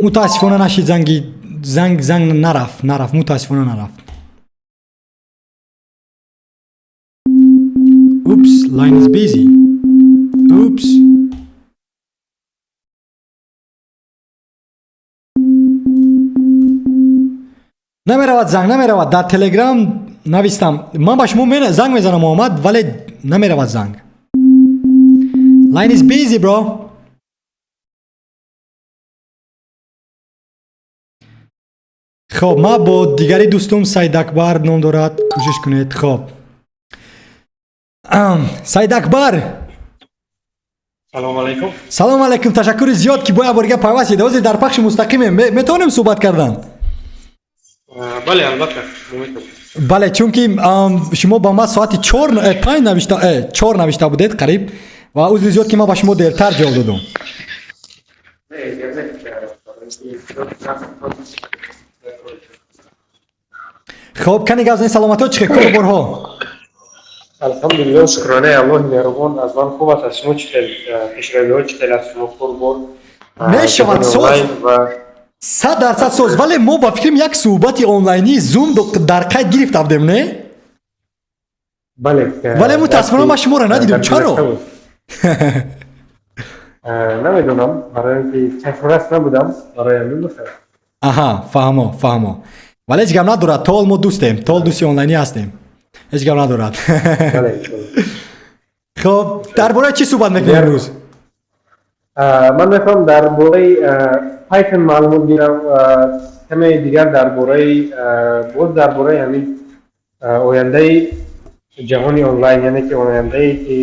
Мутаассифона нашид занги, занг нарафт, мутаассифона нарафт. Oops, line is busy. Oops. Намеравад занг, намеравад. Дар Телеграм навистам. Ман ба шумо занг мезанам, Муҳаммад, вале намеравад занг. Line is busy, bro. Хоб, ман бо дигари дӯстум, Саидакбар ном дорад, кӯшиш кунед. Хоб, Саидакбар. Салом алейкум. Салом алейкум. Ташаккури зиёд, ки бо як борига пайваст шидед. Ҳозир дар пахши мустақимем, метавонем суҳбат кардан? Бале, албатта. Бале, чунки шумо ба ман соати чор, панҷ навишта, чор навишта будед қариб, ва узри зиёд, ки ман ба шумо дертар ҷавоб додум. Хоб, кани гап зани, саломатиҳо чӣ хел, кору борҳо? Алҳамдулилло, шукронаи Аллоҳи меҳрубон, аз ман хуб аст. Аз шумо чӣ хел, пешравиҳо чӣ хел, аз шумо корбор? Мешавад, соз, 100% соз. Вале мо ба фикрам як суҳбати онлайнии Зум дар қайд гирифта будем, не? Бале. Вале мутаассифона ман шуморо надидам. Чаро? Намедонам, барои ин ки чашмрас набудам, барои ҳамин бошад. Аҳа, фаҳмо, фаҳмо. Вале ҳеҷ гап надорад, то ҳол мо дӯстем, то ҳол дӯсти онлайнӣ ҳастем, ҳеҷ гап надорад. Хоб, дар бораи чӣ суҳбат мекунем имрӯз? Ман мехоҳам дар бораи Python маълумот гирам, каме дигар дар бораи, боз дар бораи ҳамин ояндаи ҷаҳони онлайн, яъне ки ояндае ки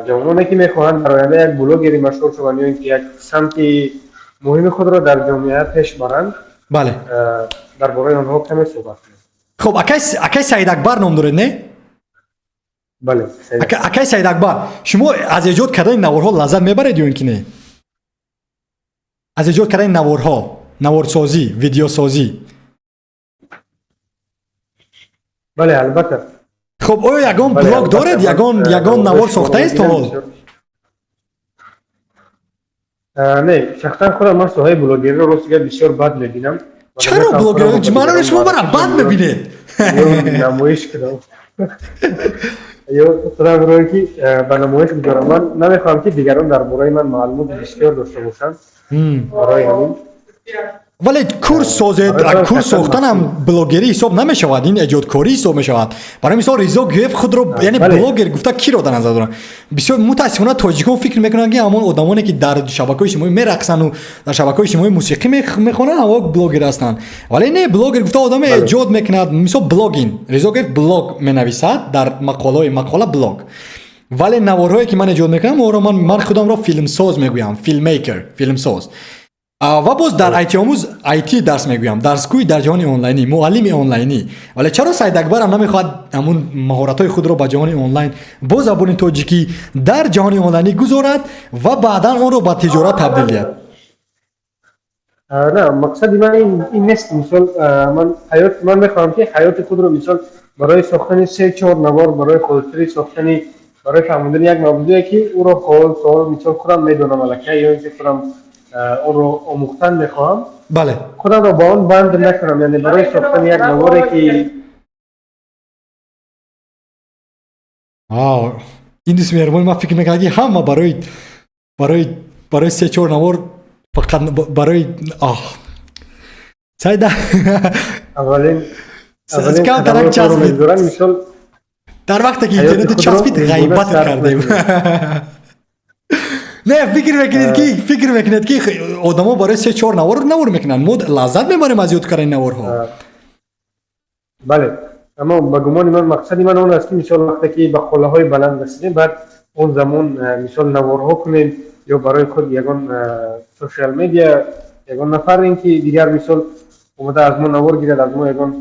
ҷавононе ки мехоҳанд дар оянда як блогери машҳур шаванд ё ин ки як самти муҳими худро дар ҷомеа пеш баранд. Бале. Дар бораи онҳо каме суҳбат кунем. Хоб, акай Саидакбар ном доред, не? Бале. Акай Саидакбар, шумо аз эҷод кардани наворҳо лаззат мебаред ё ин ки не? Аз эҷод кардани наворҳо, наворсозӣ, видеосозӣ? Бале, албатта. Хоб, оё ягон блог доред, ягон навор сохтаест то ҳол? Не, шахсан худам ман соҳаи блогериро рости гап бисёр бад мебинам. Чаро блогер? Маънои шумо мара бад мебинед? Намоиш кунам ё худамро ки ба намоиш гузорам. Ман намехоҳам, ки дигарон дар бораи ман маълумоти бисёр дошта бошанд, барои ҳамин. Вале курс созед. Курс сохтанам блогерӣ ҳисоб намешавад, ин эҷодкорӣ ҳисоб мешавад. Барои мисол, Ризо Гӯев худро, яъне блогер гуфта киро дар назар доранд? Бисёр мутаассифона тоҷикон фикр мекунанд, ки ҳамон одамоне, ки дар шабакаҳои иҷтимоӣ мерақсанду дар шабакаҳои иҷтимоӣ мусиқӣ мехонанд, ҳамо блогер ҳастанд. Вале не, блогер гуфта одаме эҷод мекунад. Мисол, блогин Ризо Гӯев блог менависад, дар мақолаҳои мақола блог. Вале наворҳое, ки ман эҷод мекунам, онро ман худамро филмсоз мегӯям, filmmaker, филмсоз. Ва боз дар айтиомӯз IT дарс мегӯям, дарсгӯй дар ҷаҳони онлайнӣ, муаллими онлайнӣ. Вале чаро Саидакбарам намехоҳад ҳамун маҳоратҳои худро ба ҷаҳони онлайн бо забони тоҷикӣ дар ҷаҳони онлайнӣ гузорад ва баъдан онро ба тиҷорат табдил диҳад? На, мақсади ман ин нест. Мисол, ман ҳаёт, ман мехоҳам, ки ҳаёти худро, мисол, барои сохтани се чор навор, барои хотири сохтани, барои фаҳмондани як мавзӯе, ки ӯро ҳол то мисол худам медонам аллакай ё ин ки худам онро омӯхтан мехоҳам, худамро ба он банд накунам, яъне барои сохтани як наворе ки Ин дӯсти меҳрубони ман фикр мекунад, ки ҳама барои се чор навор фақат барои Сайда. Аввалин камтарак часпид. Дар вақте ки интернету часпид, ғайбат кардем. Не, фикр мекунед, ки одамо барои се чор навор мекунанд. Мо лаззат мебарем аз ёд кардани наворҳо. Бале, аммо ба гумони ман мақсади ман он аст, ки мисол вақте ки ба қуллаҳои баланд расидем, баъд он замон мисол наворҳо кунем ё барои худ ягон social media, ягон нафар ин ки дигар мисол омада аз мо навор гирад, аз мо ягон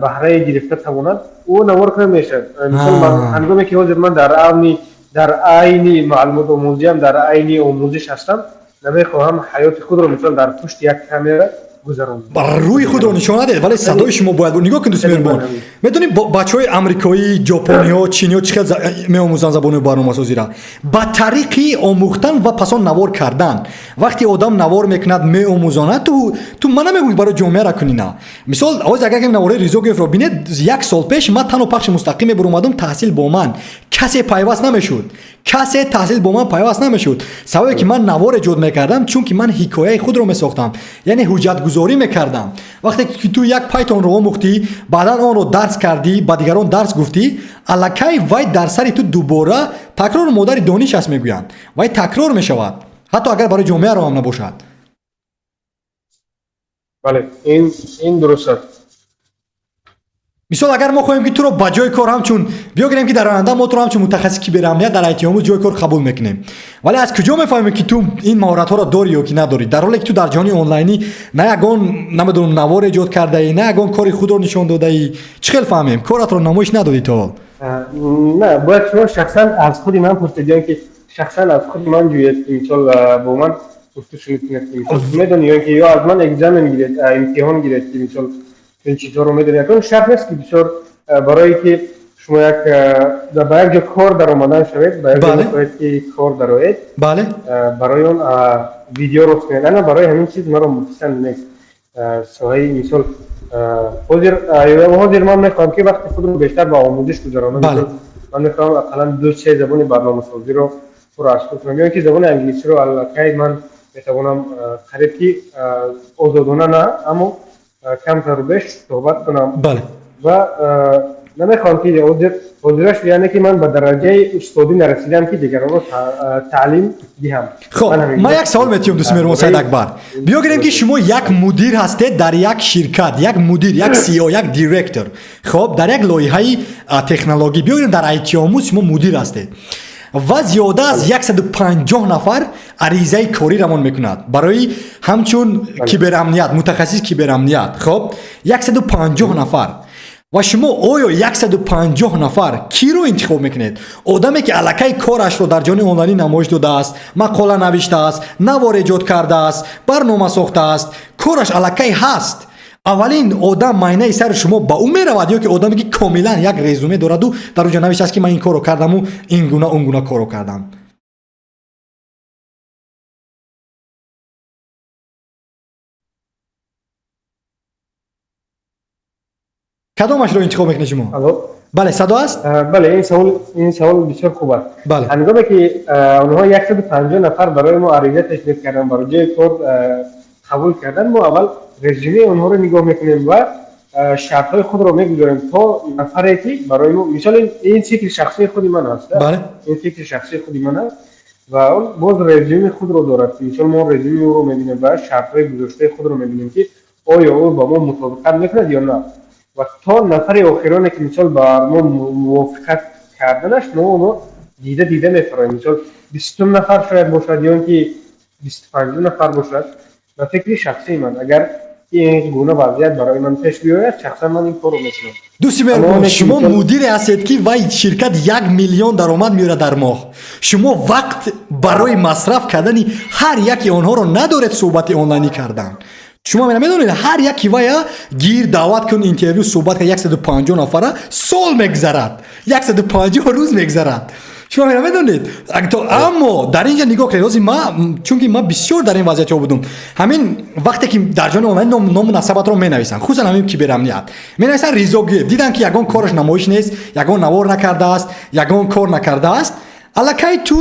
баҳрае гирифта тавонад, ӯ навор кунад мешавад. Мисол, ҳангоме ки ҳозир ман дар айни маълумотомӯзиам, дар айни омӯзиш ҳастам, намехоҳам ҳаёти худро мисол дар пушти як камера гузаронам. Рӯи худро нишон надиҳед, вале садои шумо бояд. Нигоҳ кун, дӯст меҳрубон, медонӣ, бачаҳои амрикоӣ, ҷопониҳо, чиниҳо чӣ хел меомӯзанд забони барномасозиро? Ба тариқи омӯхтан ва пас он навор кардан. Вақте одам навор мекунад, меомӯзонад. Ту ман намегӯям, ки барои ҷомеара кунӣ, на. Мисол, ҳозир агар навораи Ризогиевро бинед, як сол пеш ман танҳо пахши мустақим мебуромадам, таҳсил бо ман касе пайваст намешуд, касе таҳсил бо ман пайваст намешуд. Сабабе ки ман навор эҷод мекардам, чунки ман ҳикояи худро месохтам, яъне ҳуҷҷатгузорӣ. Ҳуҷҷатгузорӣ мекардам. Вақте ки ту як Python-ро омӯхтӣ, баъдан онро дарс кардӣ, ба дигарон дарс гуфтӣ, аллакай вай дар сари ту дубора такрор модари дониш аст мегӯянд. Вай такрор мешавад, ҳатто агар барои ҷомеаро ҳам набошад. Бале, ин дуруст аст. Мисол, агар мо хоҳем, ки туро ба ҷои кор ҳамчун биёгирем, ки дар оянда мо туро ҳамчун мутахассиси киберамният дар айтиомӯз ҷои кор қабул мекунем, вале аз куҷо мефаҳмем, ки ту ин маҳоратҳоро дорӣ ё ки надорӣ, дар ҳоле ки ту дар ҷаҳони онлайнӣ на ягон, намедонам, навор эҷод кардаӣ, на ягон кори худро нишон додаӣ? Чӣ хел фаҳмем? Коратро намоиш надодӣ то ҳол. На, бояд шумо шахсан аз худи ман пурсед ё ки шахсан аз худи ман ҷӯед, ки мисол бо ман гуфтушунид кунед, ки мисол медонӣ, ё ки ё аз ман экзамен гиред, имтиҳон гиред, ки мисол ин чизҳоро медонед. Ягон шарт нест, ки бисёр барое ки шумо як ба як ҷо кор даромадан шавед, ба як ҷо мехоҳед ки кор дароед, барои он видео рост кунед. Ана барои ҳамин чиз маро писанд нест соҳаи мисол. Ҳозир ман мехоҳам, ки вақти худро бештар ба омӯзиш гузаронам. Ман мехоҳам ақаллан ду се забони барномасозиро пурра аз худ кунам, ё ин ки забони англисиро аллакай ман метавонам қариб ки озодона на, аммо камтару беш суҳбат кунам. Ва намехоҳам ки ҳозираш, яъне ки ман ба дараҷаи устодӣ нарасидам, ки дигаронро таълим диҳам. Хоб, ман як савол метиҳам, дӯсти меҳрубон Саид Акбар. Биёгирем, ки шумо як мудир ҳастед дар як ширкат, як мудир, як CEO, як директор, хоб, дар як лоиҳаи технологӣ. Биёгирем, дар айтиомӯз шумо мудир ҳастед ва зиёда аз 150 нафар аризаи корӣ равон мекунад барои ҳамчун киберамният, мутахассис киберамният. Хоб, 150 нафар. Ва шумо оё 150 нафар киро интихоб мекунед? Одаме, ки аллакай корашро дар ҷаҳони онлайнӣ намоиш додааст, мақола навиштааст, навор эҷод кардааст, барнома сохтааст, кораш аллакай ҳаст. Аввалин одам майнаи сари шумо ба ӯ меравад ё ки одаме, ки комилан як резюме дораду дар он ҷо навиштааст, ки ман ин корро кардаму ин гуна, он гуна корро кардам? Кадомашро интихоб мекунед шумо? Бале, садо аст. Бале, ин савол бисёр хуб аст. Ҳангоме ки онҳо 150 нафар барои мо ариза пешниҳод карданд, барои ҷои кор қабул кардан, мо аввал резюмеи онҳоро нигоҳ мекунем ва шартҳои худро мегузорем то нафаре, ки барои мо мисол, ин фикри шахсии худи ман аст, ин фикри шахсии худи ман аст ва он боз резюмеи худро дорад. Мисол, мо резюмеи ӯро мебинем ва шартҳои гузоштаи худро мебинем, ки оё ӯ ба мо мутобиқат мекунад ё на. Ва то нафари охироне, ки мисол ба мо мувофиқат карданаш, мо онро дида дида мефароем. Мисол, 20-ум нафар шояд бошад ё ин ки 25-ум нафар бошад. Ба фикри шахсии ман, агар ин гуна вазъият барои ман пеш биёяд, шахсан ман ин корро мекунам. Дӯсти меҳрубон, шумо мудире ҳастед, ки вай ширкат 1 миллион даромад меорад дар моҳ. Шумо вақт барои масраф кардани ҳар яки онҳоро надоред. Суҳбати онлайнӣ кардан, шумо медонед, ҳар яки вая гир, даъват кун, интервю, суҳбат кар, 150 нафара сол мегзарад, 150 рӯз мегзарад. Шумо медонед, аммо дар ин ҷо нигоҳ кунед, ҳозир ма, чунки ман бисёр дар ин вазъиятҳо будум, ҳамин вақте ки дар ҷони онлайн ному насабатро менависанд, хусусан ҳамин киберамният менависанд, Ризогиев, диданд, ки ягон кораш намоиш нест, ягон навор накардааст, ягон кор накардааст, аллакай ту,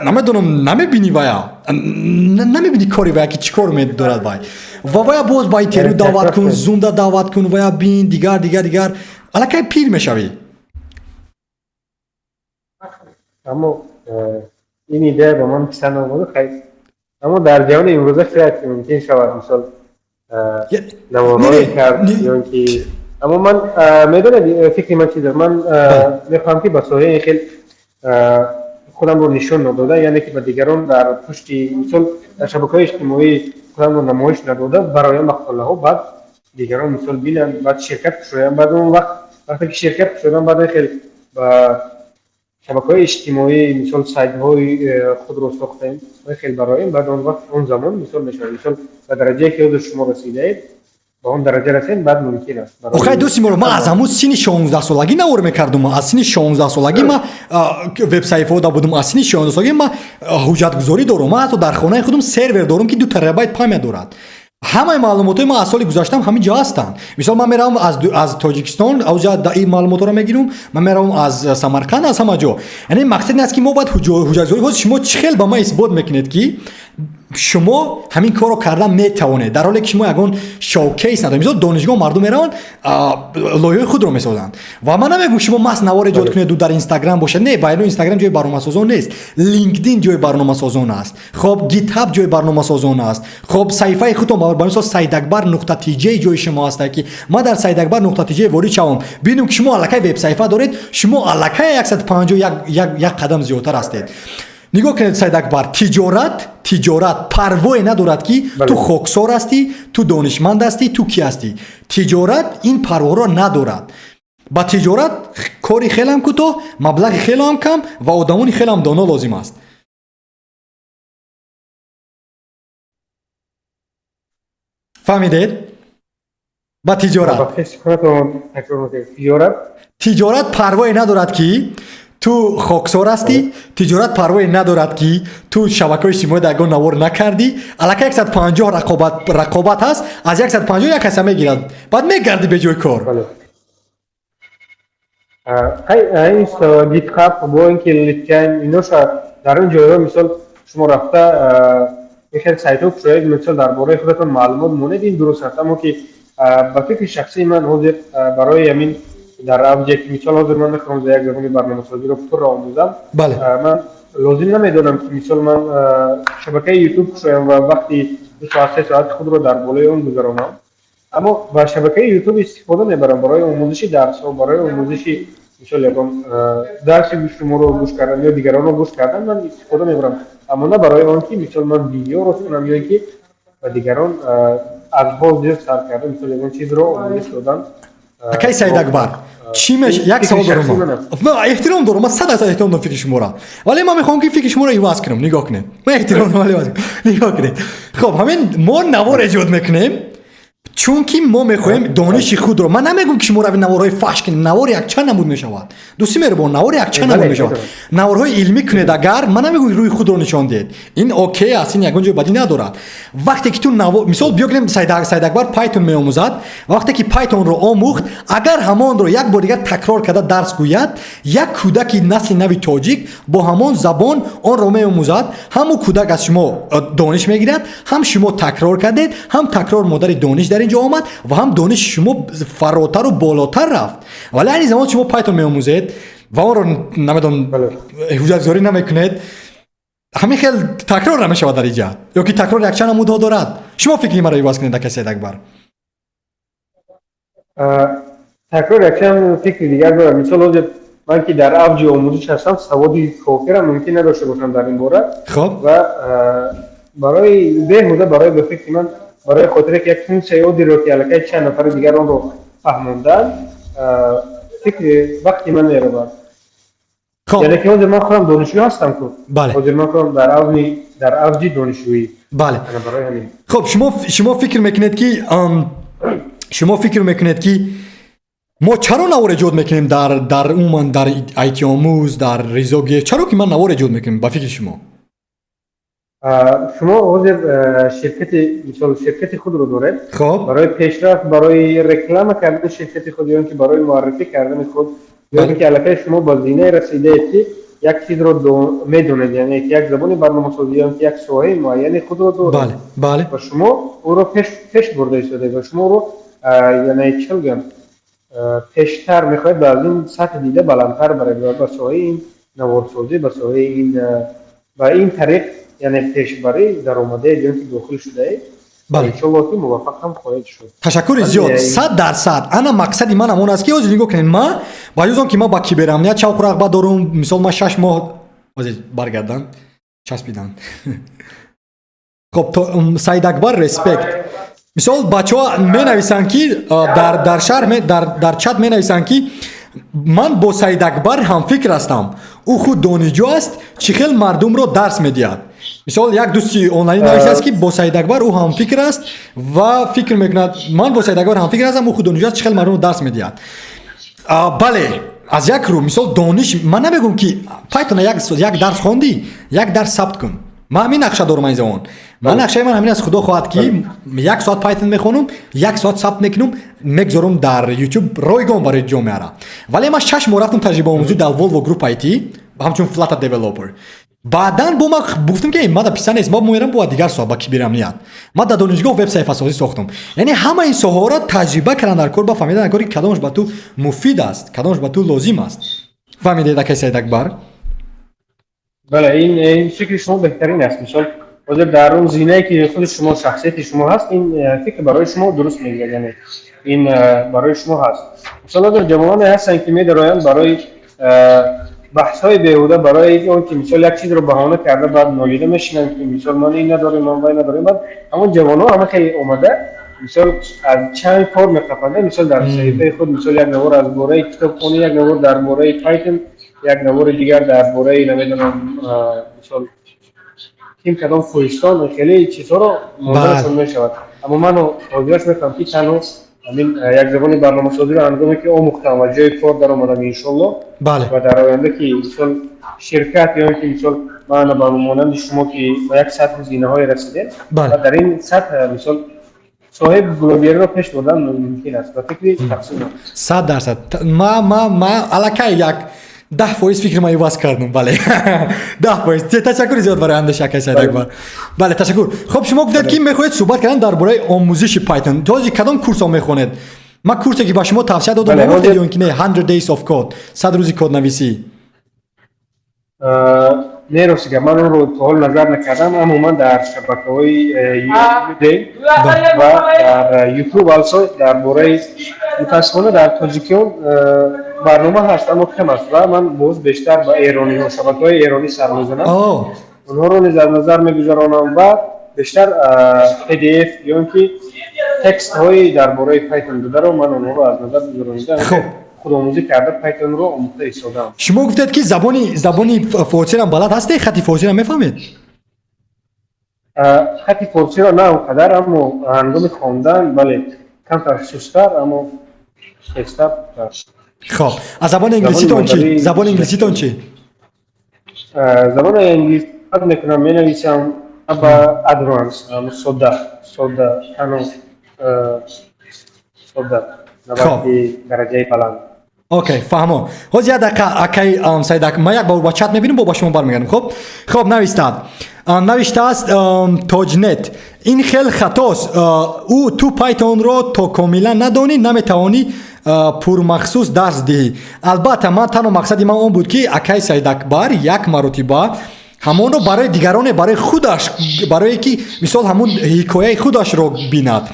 намедонам, намебинӣ вая, намебинӣ кори вая, ки чӣ кор медорад вай. Ва вая боз ба интервю даъват кун, зумда даъват кун, вая бин, дигар, дигар, дигар, аллакай пир мешавӣ. Аммо ин идея ба ман писанд омаду. Хайр, аммо дар ҷаҳони имрӯза шояд ки мумкин шавад, мисол, наворҳое кард ё ин ки, аммо ман, медонед, фикри ман чиз, ман мехоҳам, ки ба соҳаи хел худамро нишон надода, яъне ки ба дигарон дар пушти, мисол, дар шабакаҳои иҷтимоӣ худамро намоиш надода, бароям мақолаҳо, баъд дигарон, мисол, бинанд, баъд ширкат кушоям. Баъд он вақт, вақте ки ширкат кушодам, баъд хел ба шабакаҳои иҷтимоӣ, мисол, сайтҳои худро сохтем, хел бароем, баъд он вақт, он замон, мисол, мешавад, мисол, ба дараҷае, ки ҳозир шумо расидаед, ба он дараҷа расем, баъд мумкин аст. Охай, дӯсти моро, ман аз ҳамун синни 16-солагӣ навор мекардум. Аз синни 16-солагӣ ман вебсайтҳода будум. Аз синни 16-солагӣ ман ҳуҷҷатгузорӣ дорум. Ман ҳатто дар хонаи худум сервер дорум, ки 2 терабайт память дорад. Ҳамаи маълумотҳои ман аз соли гузаштаам ҳамин ҷо ҳастанд. Мисол, ман меравам аз Тоҷикистон, авҷа ин маълумотҳоро мегирам, ман меравам аз Самарқанд, аз ҳама ҷо. Яъне мақсад ин аст, ки мо бояд ҳуҷҷатгузорӣ. Ҳозир шумо чӣ хел ба ман исбот мекунед, ки Шумо ҳамин корро кардан метавонед, дар ҳоле ки шумо ягон showcase надоред. Мисол, донишгоҳ мардум мераванд, лоиҳаи худро месозанд. Ва ман намегӯм, шумо маст навор эҷод кунеду дар Инстаграм бошад. Не, байно Инстаграм ҷои барномасозон нест, LinkedIn ҷои барномасозон аст, хоб, GitHub ҷои барномасозон аст. Хоб, саҳифаи худтон, ба мисол, Саидакбар.тj ҷои шумо аст, ки ман дар Саидакбар.тj ворид шавам, бинем, ки шумо аллакай вебсаҳифа доред, шумо аллакай 150 як қадам зиёдтар ҳастед. Нигоҳ кунед, Саидакбар, тиҷорат парвое надорад, ки ту хоксор ҳастӣ, ту донишманд ҳастӣ, ту кӣ ҳастӣ. Тиҷорат ин парворо надорад. Ба тиҷорат кори хелам кӯтоҳ, маблағи хелоам кам ва одамони хелам доно лозим аст. Фаҳмидед? Ба тиҷорат тиҷорат парвое надорад, ки ту хоксор ҳастӣ, тиҷорат парвое надорад, ки ту шабакаҳои иҷтимоӣ дар ягон навор накардӣ. Аллакай 150 рақобат ҳаст, аз 150 як каса мегирад, баъд мегардӣ беҷои кор. GitHub бо ин ки LinkedIn, иноша дар он ҷойҳо, мисол, шумо рафта хел сайтҳо кушоед, мисол, дар бораи худатон маълумот монед, ин дуруст аст. Аммо ки ба фикри шахсии ман, ҳозир барои ҳамин дар авҷе ки, мисол, ҳозир ман мехоҳам як забони барномасозиро пурра омӯзам, ман лозим намедонам, ки, мисол, ман шабакаи Ютуб кушоям ва вақти 2 соат, 3 соати худро дар болои он гузаронам. Аммо ба шабакаи Ютуб истифода мебарам барои омӯзиши дарсҳо, барои омӯзиши, мисол, ягон дарси шуморо гӯш кардан ё дигаронро гӯш кардан ман истифода мебарам, аммо на барои он ки, мисол, ман видео рост кунам ё ин ки ба дигарон аз ҳозир сар карда, мисол, ягон чизро омӯзиш додан. Акай Саидакбар, чӣ меш, як савол дорам. Ман эҳтиром дорам, ман 100% эҳтиром дорам фикри шуморо, вале ман мехоҳам, ки фикри шуморо иваз кунам. Нигоҳ кунед, ман эҳтиром дорам, вале иваз кунам. Нигоҳ кунед, хоб, ҳамин мо навор эҷод мекунем, чунки мо мехоҳем дониши худро. Ман намегӯм, ки шумо рави наворҳои фаҳш кунед. Навор якчанд намуд мешавад, дӯсти меҳрубон, навор якчанд намуд мешавад. Наворҳои илмӣ кунед. Агар ман намегӯм, рӯи худро нишон диҳед, ин окей аст, ин ягон ҷои бадӣ надорад. Вақте ки ту, мисол, биё гирем, Саидакбар Python меомӯзад. Вақте ки Pythonро омӯхт, агар ҳамонро як бор дигар такрор карда дарс гӯяд, як кӯдаки насли нави тоҷик бо ҳамон забон онро меомӯзад. Ҳамун кӯдак аз шумо дониш мегирад, ҳам шумо такрор кардед, ҳам такрор модари дониш дар ин ҷо омад ва ҳам дониши шумо фаротару болотар рафт. Вале айни замон шумо Python меомӯзед ва онро, намедонам, ҳуҷҷатгузорӣ намекунед, ҳамин хел такрор намешавад дар инҷа. Ё ки такрор якчанд намудҳо дорад. Шумо фикри маро иваз кунед, ака Саидакбар. Такрор якчанд фикри дигар дорад. Мисол, ҳозир ман ки дар авҷи омӯзиш ҳастам, саводи кофирам мумкин надошта бошам дар ин бора. Ва барои беҳуда, барои, ба фикри ман, барои хотире ки як функсияи оддиро ки аллакай чанд нафари дигар онро фаҳмонданд, фикри вақти ман меравад. Яъне ки ҳозир ман худам донишҷӯ ҳастам ку, ҳозир ман худам дар авҷи донишҷӯӣ. Барои ҳамин. Хоб, шумо фикр мекунед, ки мо чаро навор эҷод мекунем дар умуман дар айтиомӯз, дар Ризоге? Чаро ки ман навор эҷод мекунем, ба фикри шумо? Шумо ҳозир ширкати, мисол, ширкати худро доред. Хоб. Барои пешрафт, барои реклама кардани ширкати худ ё ин ки барои муаррифӣ кардани худ, ё ин ки аллакай шумо ба зинае расидаед, ки як чизро медонед, яъне ки як забони барномасозӣ ё ин ки як соҳаи муайяни худро доред. бале бале Ва шумо ӯро пеш бурда истодаед ва шумо ӯро, яъне чӣ гӯям, пештар мехоҳед, ба аз ин сатҳи дида баландтар баред ва ба соҳаи ин наворсозӣ, ба соҳаи ин, ба ин тариқ, яъне пешбарӣ даромадаед ё ин ки дохил шудаед. Иншоллоҳ, ки муваффақ ҳам хоҳед шуд. Ташаккури зиёд, 100%. Ана мақсади ман ҳамон аст, ки ҳозир нигоҳ кунед, ман ба ҷуз он ки ман ба киберамният шавқу рағбат дорум, мисол, ман 6 моҳ ҳозир баргардан часпидан. Хоб, Саидакбар, респект. Мисол, бачаҳо менависанд, ки дар шаҳр, дар чат менависанд, ки ман бо Саидакбар ҳамфикр ҳастам, ӯ худ донишҷӯ аст, чӣ хел мардумро дарс медиҳад. Мисол, як дӯсти онлайнӣ навиштааст, ки бо Саидакбар ӯ ҳамфикр аст ва фикр мекунад: ман бо Саидакбар ҳамфикр ҳастам, ӯ худ донишҷӯ аст, чӣ хел мардумро дарс медиҳад. Бале, аз як рӯ, мисол, дониш, ман намегӯм, ки Python як дарс хондӣ, як дарс сабт кун. Ман ҳамин нақша дорам ин замон. Ман нақшаи ман ҳамин аст, худо хоҳад, ки як соат Python мехонам, як соат сабт мекунам, мегзорам дар YouTube ройгон барои ҷомеара. Вале ман 6 моҳ рафтам таҷрибаомӯзӣ дар Volvo Group IT ҳамчун Flutter developer. Баъдан бо ма гуфтам, ки мада писа нест, ма мерам бо дигар соҳа, ба киберамният. Ма дар донишгоҳ веб-саҳифасозӣ сохтам. Яъне ҳама ин соҳаҳоро таҷриба кардан дар кор, ба фаҳмидан дар кор, ки кадомаш ба ту муфид аст, кадомаш ба ту лозим аст. Фаҳмидед, акай Саидакбар? Бале, ин фикри шумо беҳтарин аст. Мисол, ҳозир дар он зинае, ки худи шумо, шахсияти шумо ҳаст, ин фикр барои шумо дуруст мегӯяд, яъне ин барои шумо ҳаст. Мисол, ҳозир ҷавононе ҳастанд, ки медароянд барои баҳсҳои беҳуда, барои он ки, мисол, як чизро баҳона карда, баъд нолида мешинанд, ки, мисол, ман ин надорем, ман вай надорем. Баъд ҳамон ҷавонҳо ҳама хеле омада, мисол, аз чанд кор меқапанда, мисол, дар саҳифаи худ, мисол, як навор аз бораи китобхонӣ, як навор дар бораи Python, як навори дигар дар бораи, намедонам, мисол, ким кадом кӯҳистон, хеле чизҳоро монданашон мешавад. Аммо ман ҳозираш мефаҳмам, ки танҳо ҳамин як забони барномасозиро ҳангоме ки омӯхтам ва ҷои кор даромадам, иншолло, ва дар оянда ки, мисол, ширкат ё ки, мисол, ман ба монанди шумо, ки ба як сатҳи зинаҳое расидем ва дар ин сатҳ, мисол, соҳиби блогериро пеш бурдан мумкин аст, ба фикри шахси ман. 100%. Ма аллакай як 10% фикри ма иваз кардам, бале, 10%. Ташаккури зиёд барои андеша, акай Саидакбар. Бале, ташаккур. Хуб, шумо гуфтед, ки мехоҳед суҳбат кардан дар бораи омӯзиши Python. То ҳозир кадом курсҳо мехонед? Ман курсе, ки ба шумо тавсия додам, омӯхтед ё ин ки не? 100 Days of Code, 100 рӯзи коднависӣ. Не, рости гап, ман онро то ҳол назар накардам, аммо ман дар шабакаҳои ва дар YouTube also дар бораи, мутаассифона, дар тоҷикиён барнома ҳаст, аммо кам аст, ва ман боз бештар ба эрониҳо, шабакаҳои эронӣ сар мезанам, онҳоро низ аз назар мегузаронам ва бештар PDF ё ин ки текстҳои дар бораи Python бударо ман онҳоро аз назар гузаронида, худомӯзӣ карда, Pythonро омӯхта истодаам. Шумо гуфтед, ки забони форсиро балад ҳастед, хати форсиро мефаҳмед? Хати форсиро на он қадар, аммо ҳангоми хондан, бале, камтар сусттар, аммо тезтар. Хоб, аз забони англиситон чӣ? Забони англиситон чӣ? Забони англисӣ мекунам, менависам ба advance, содда содда, танҳо содда, на балки дараҷаи баланд. Окей, фаҳмо. Ҳозир як дақиқа, акай Саидак, ман як бор ба чат мебинам, бо ба шумо бармегардам. Хуб, навистад, навиштааст Тоҷнет: ин хел хатост, ӯ ту Пайтонро то комилан надонӣ, наметавонӣ пурмахсус дарс диҳӣ. Албатта, ман танҳо мақсади ман он буд, ки акай Саидакбар як маротиба ҳамонро барои дигароне, барои худаш, барое ки, мисол, ҳамун ҳикояи худашро бинад.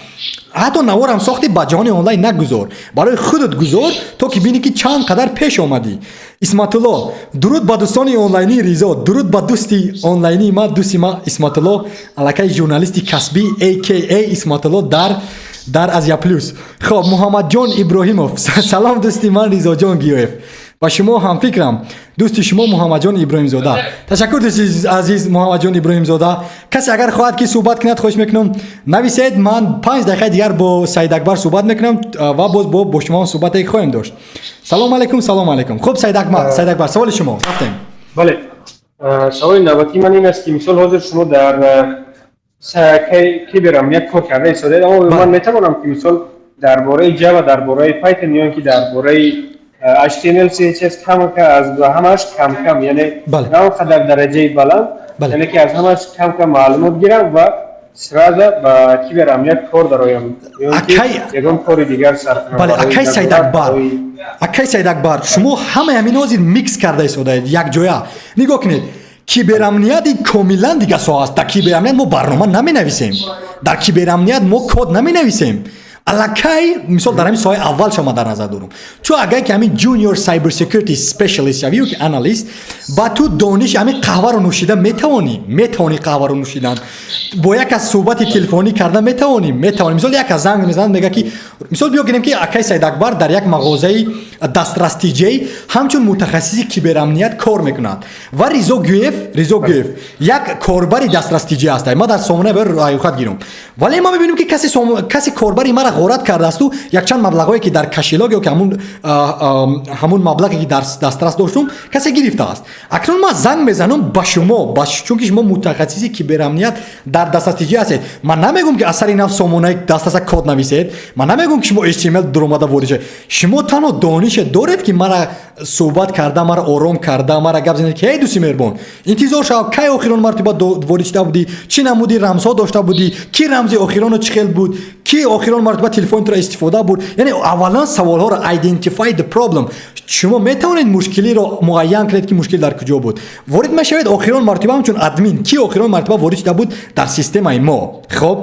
Ҳатто наворам сохти, ба ҷаҳони онлайн нагузор, барои худат гузор, то ки бинӣ, ки чанд қадар пеш омадӣ. Исматулло: дуруд ба дӯстони онлайнии Ризо, дуруд ба дӯсти онлайнии ма, дӯсти ма Исматулло, аллакай журналисти касбӣ, ака Исматулло дар Азия Плюс. Хоб, Муҳаммадҷон Иброҳимов: салом, дӯсти ман Ризоҷон Гиёев, ба шумо ҳамфикрам. Дӯсти шумо Муҳаммадҷон Иброҳимзода. Ташаккур, дӯсти азиз Муҳаммадҷон Иброҳимзода. Касе агар хоҳад, ки суҳбат кунад, хоҳиш мекунам, нависед. Ман 5 дақиқаи дигар бо Саидакбар суҳбат мекунам ва боз бо шумо суҳбате хоҳем дошт. Салом алайкум, салом алайкум. Хуб, Саидакбар, саволи шумо, рафтем. Бале, саволи навбатии ман ин аст, ки, мисол, ҳозир шумо дар киберамният кор карда истодаед, аммо ман метавонам, ки, мисол, дар бораи Java, дар бораи Python ё ин ки дар бораи HTML, CSS камака аз ҳамаш кам-кам, яъне на он қадар дараҷаи баланд, яъне ки аз ҳамаш кам-кам маълумот гирам ва сразу ба киберамният кор дароям ё ки ягон кори дигар сар кунам. Бале, акай Саидакбар, акай Саидакбар, шумо ҳамаи ҳамин ҳозир микс карда истодаед якҷоя. Нигоҳ кунед, киберамнияти комилан дигар соҳа аст. Дар киберамният мо барнома наменависем, дар киберамният мо код наменависем. Аллакай, мисол, дар ҳамин соҳаи аввал шума дар назар дорум, ту агар ки ҳамин junior cyber security specialist шавӣ ё ки analyst, ба ту дониши ҳамин қаҳваро нӯшида метавонӣ, метавонӣ қаҳваро нӯшидан, бо як аз суҳбати телефонӣ карда метавонӣ, метавонӣ. Мисол, як аз занг мезанад, мега, ки, мисол, биё гирем, ки акай Саидакбар дар як мағозаи дастрас тиҷей ҳамчун мутахассиси киберамният кор мекунад ва Ризо Гӯев, Ризо Гӯев як корбари дастрас тиҷей аст. Ман дар сомона рӯйхат гирам, вале ман мебинем, ки касе корбари мара ғорат кардаасту якчанд маблағҳое, ки дар кошелёк ё ки ҳамун маблағе, ки дар дастрас доштум, касе гирифтааст. Акнун ман занг мезанам ба шумо, чунки шумо мутахассиси киберамният дар дастрас тиҷей ҳастед. Ман намегӯм, ки аз сари нав сомонаи дастраса код нависед, ман намегӯм, ки шумо HTML дуромада ворид шавед. Шумо танҳо донише доред, ки мара Суҳбат карда, мара ором карда, мара гап занед, ки эй дӯсти меҳрубон, интизор шав, кай охирон мартиба ворид шуда будӣ, чӣ намуди рамзҳо дошта будӣ, ки рамзи охироно чӣ хел буд, ки охирон мартиба телефони туро истифода бурд. Яъне аввалан саволҳоро identify the problem. Шумо метавонед мушкилиро муайян кунед, ки мушкил дар куҷо буд. Ворид мешавед охирон мартиба ҳамчун админ, ки охирон мартиба ворид шуда буд дар системаи мо. Хоб,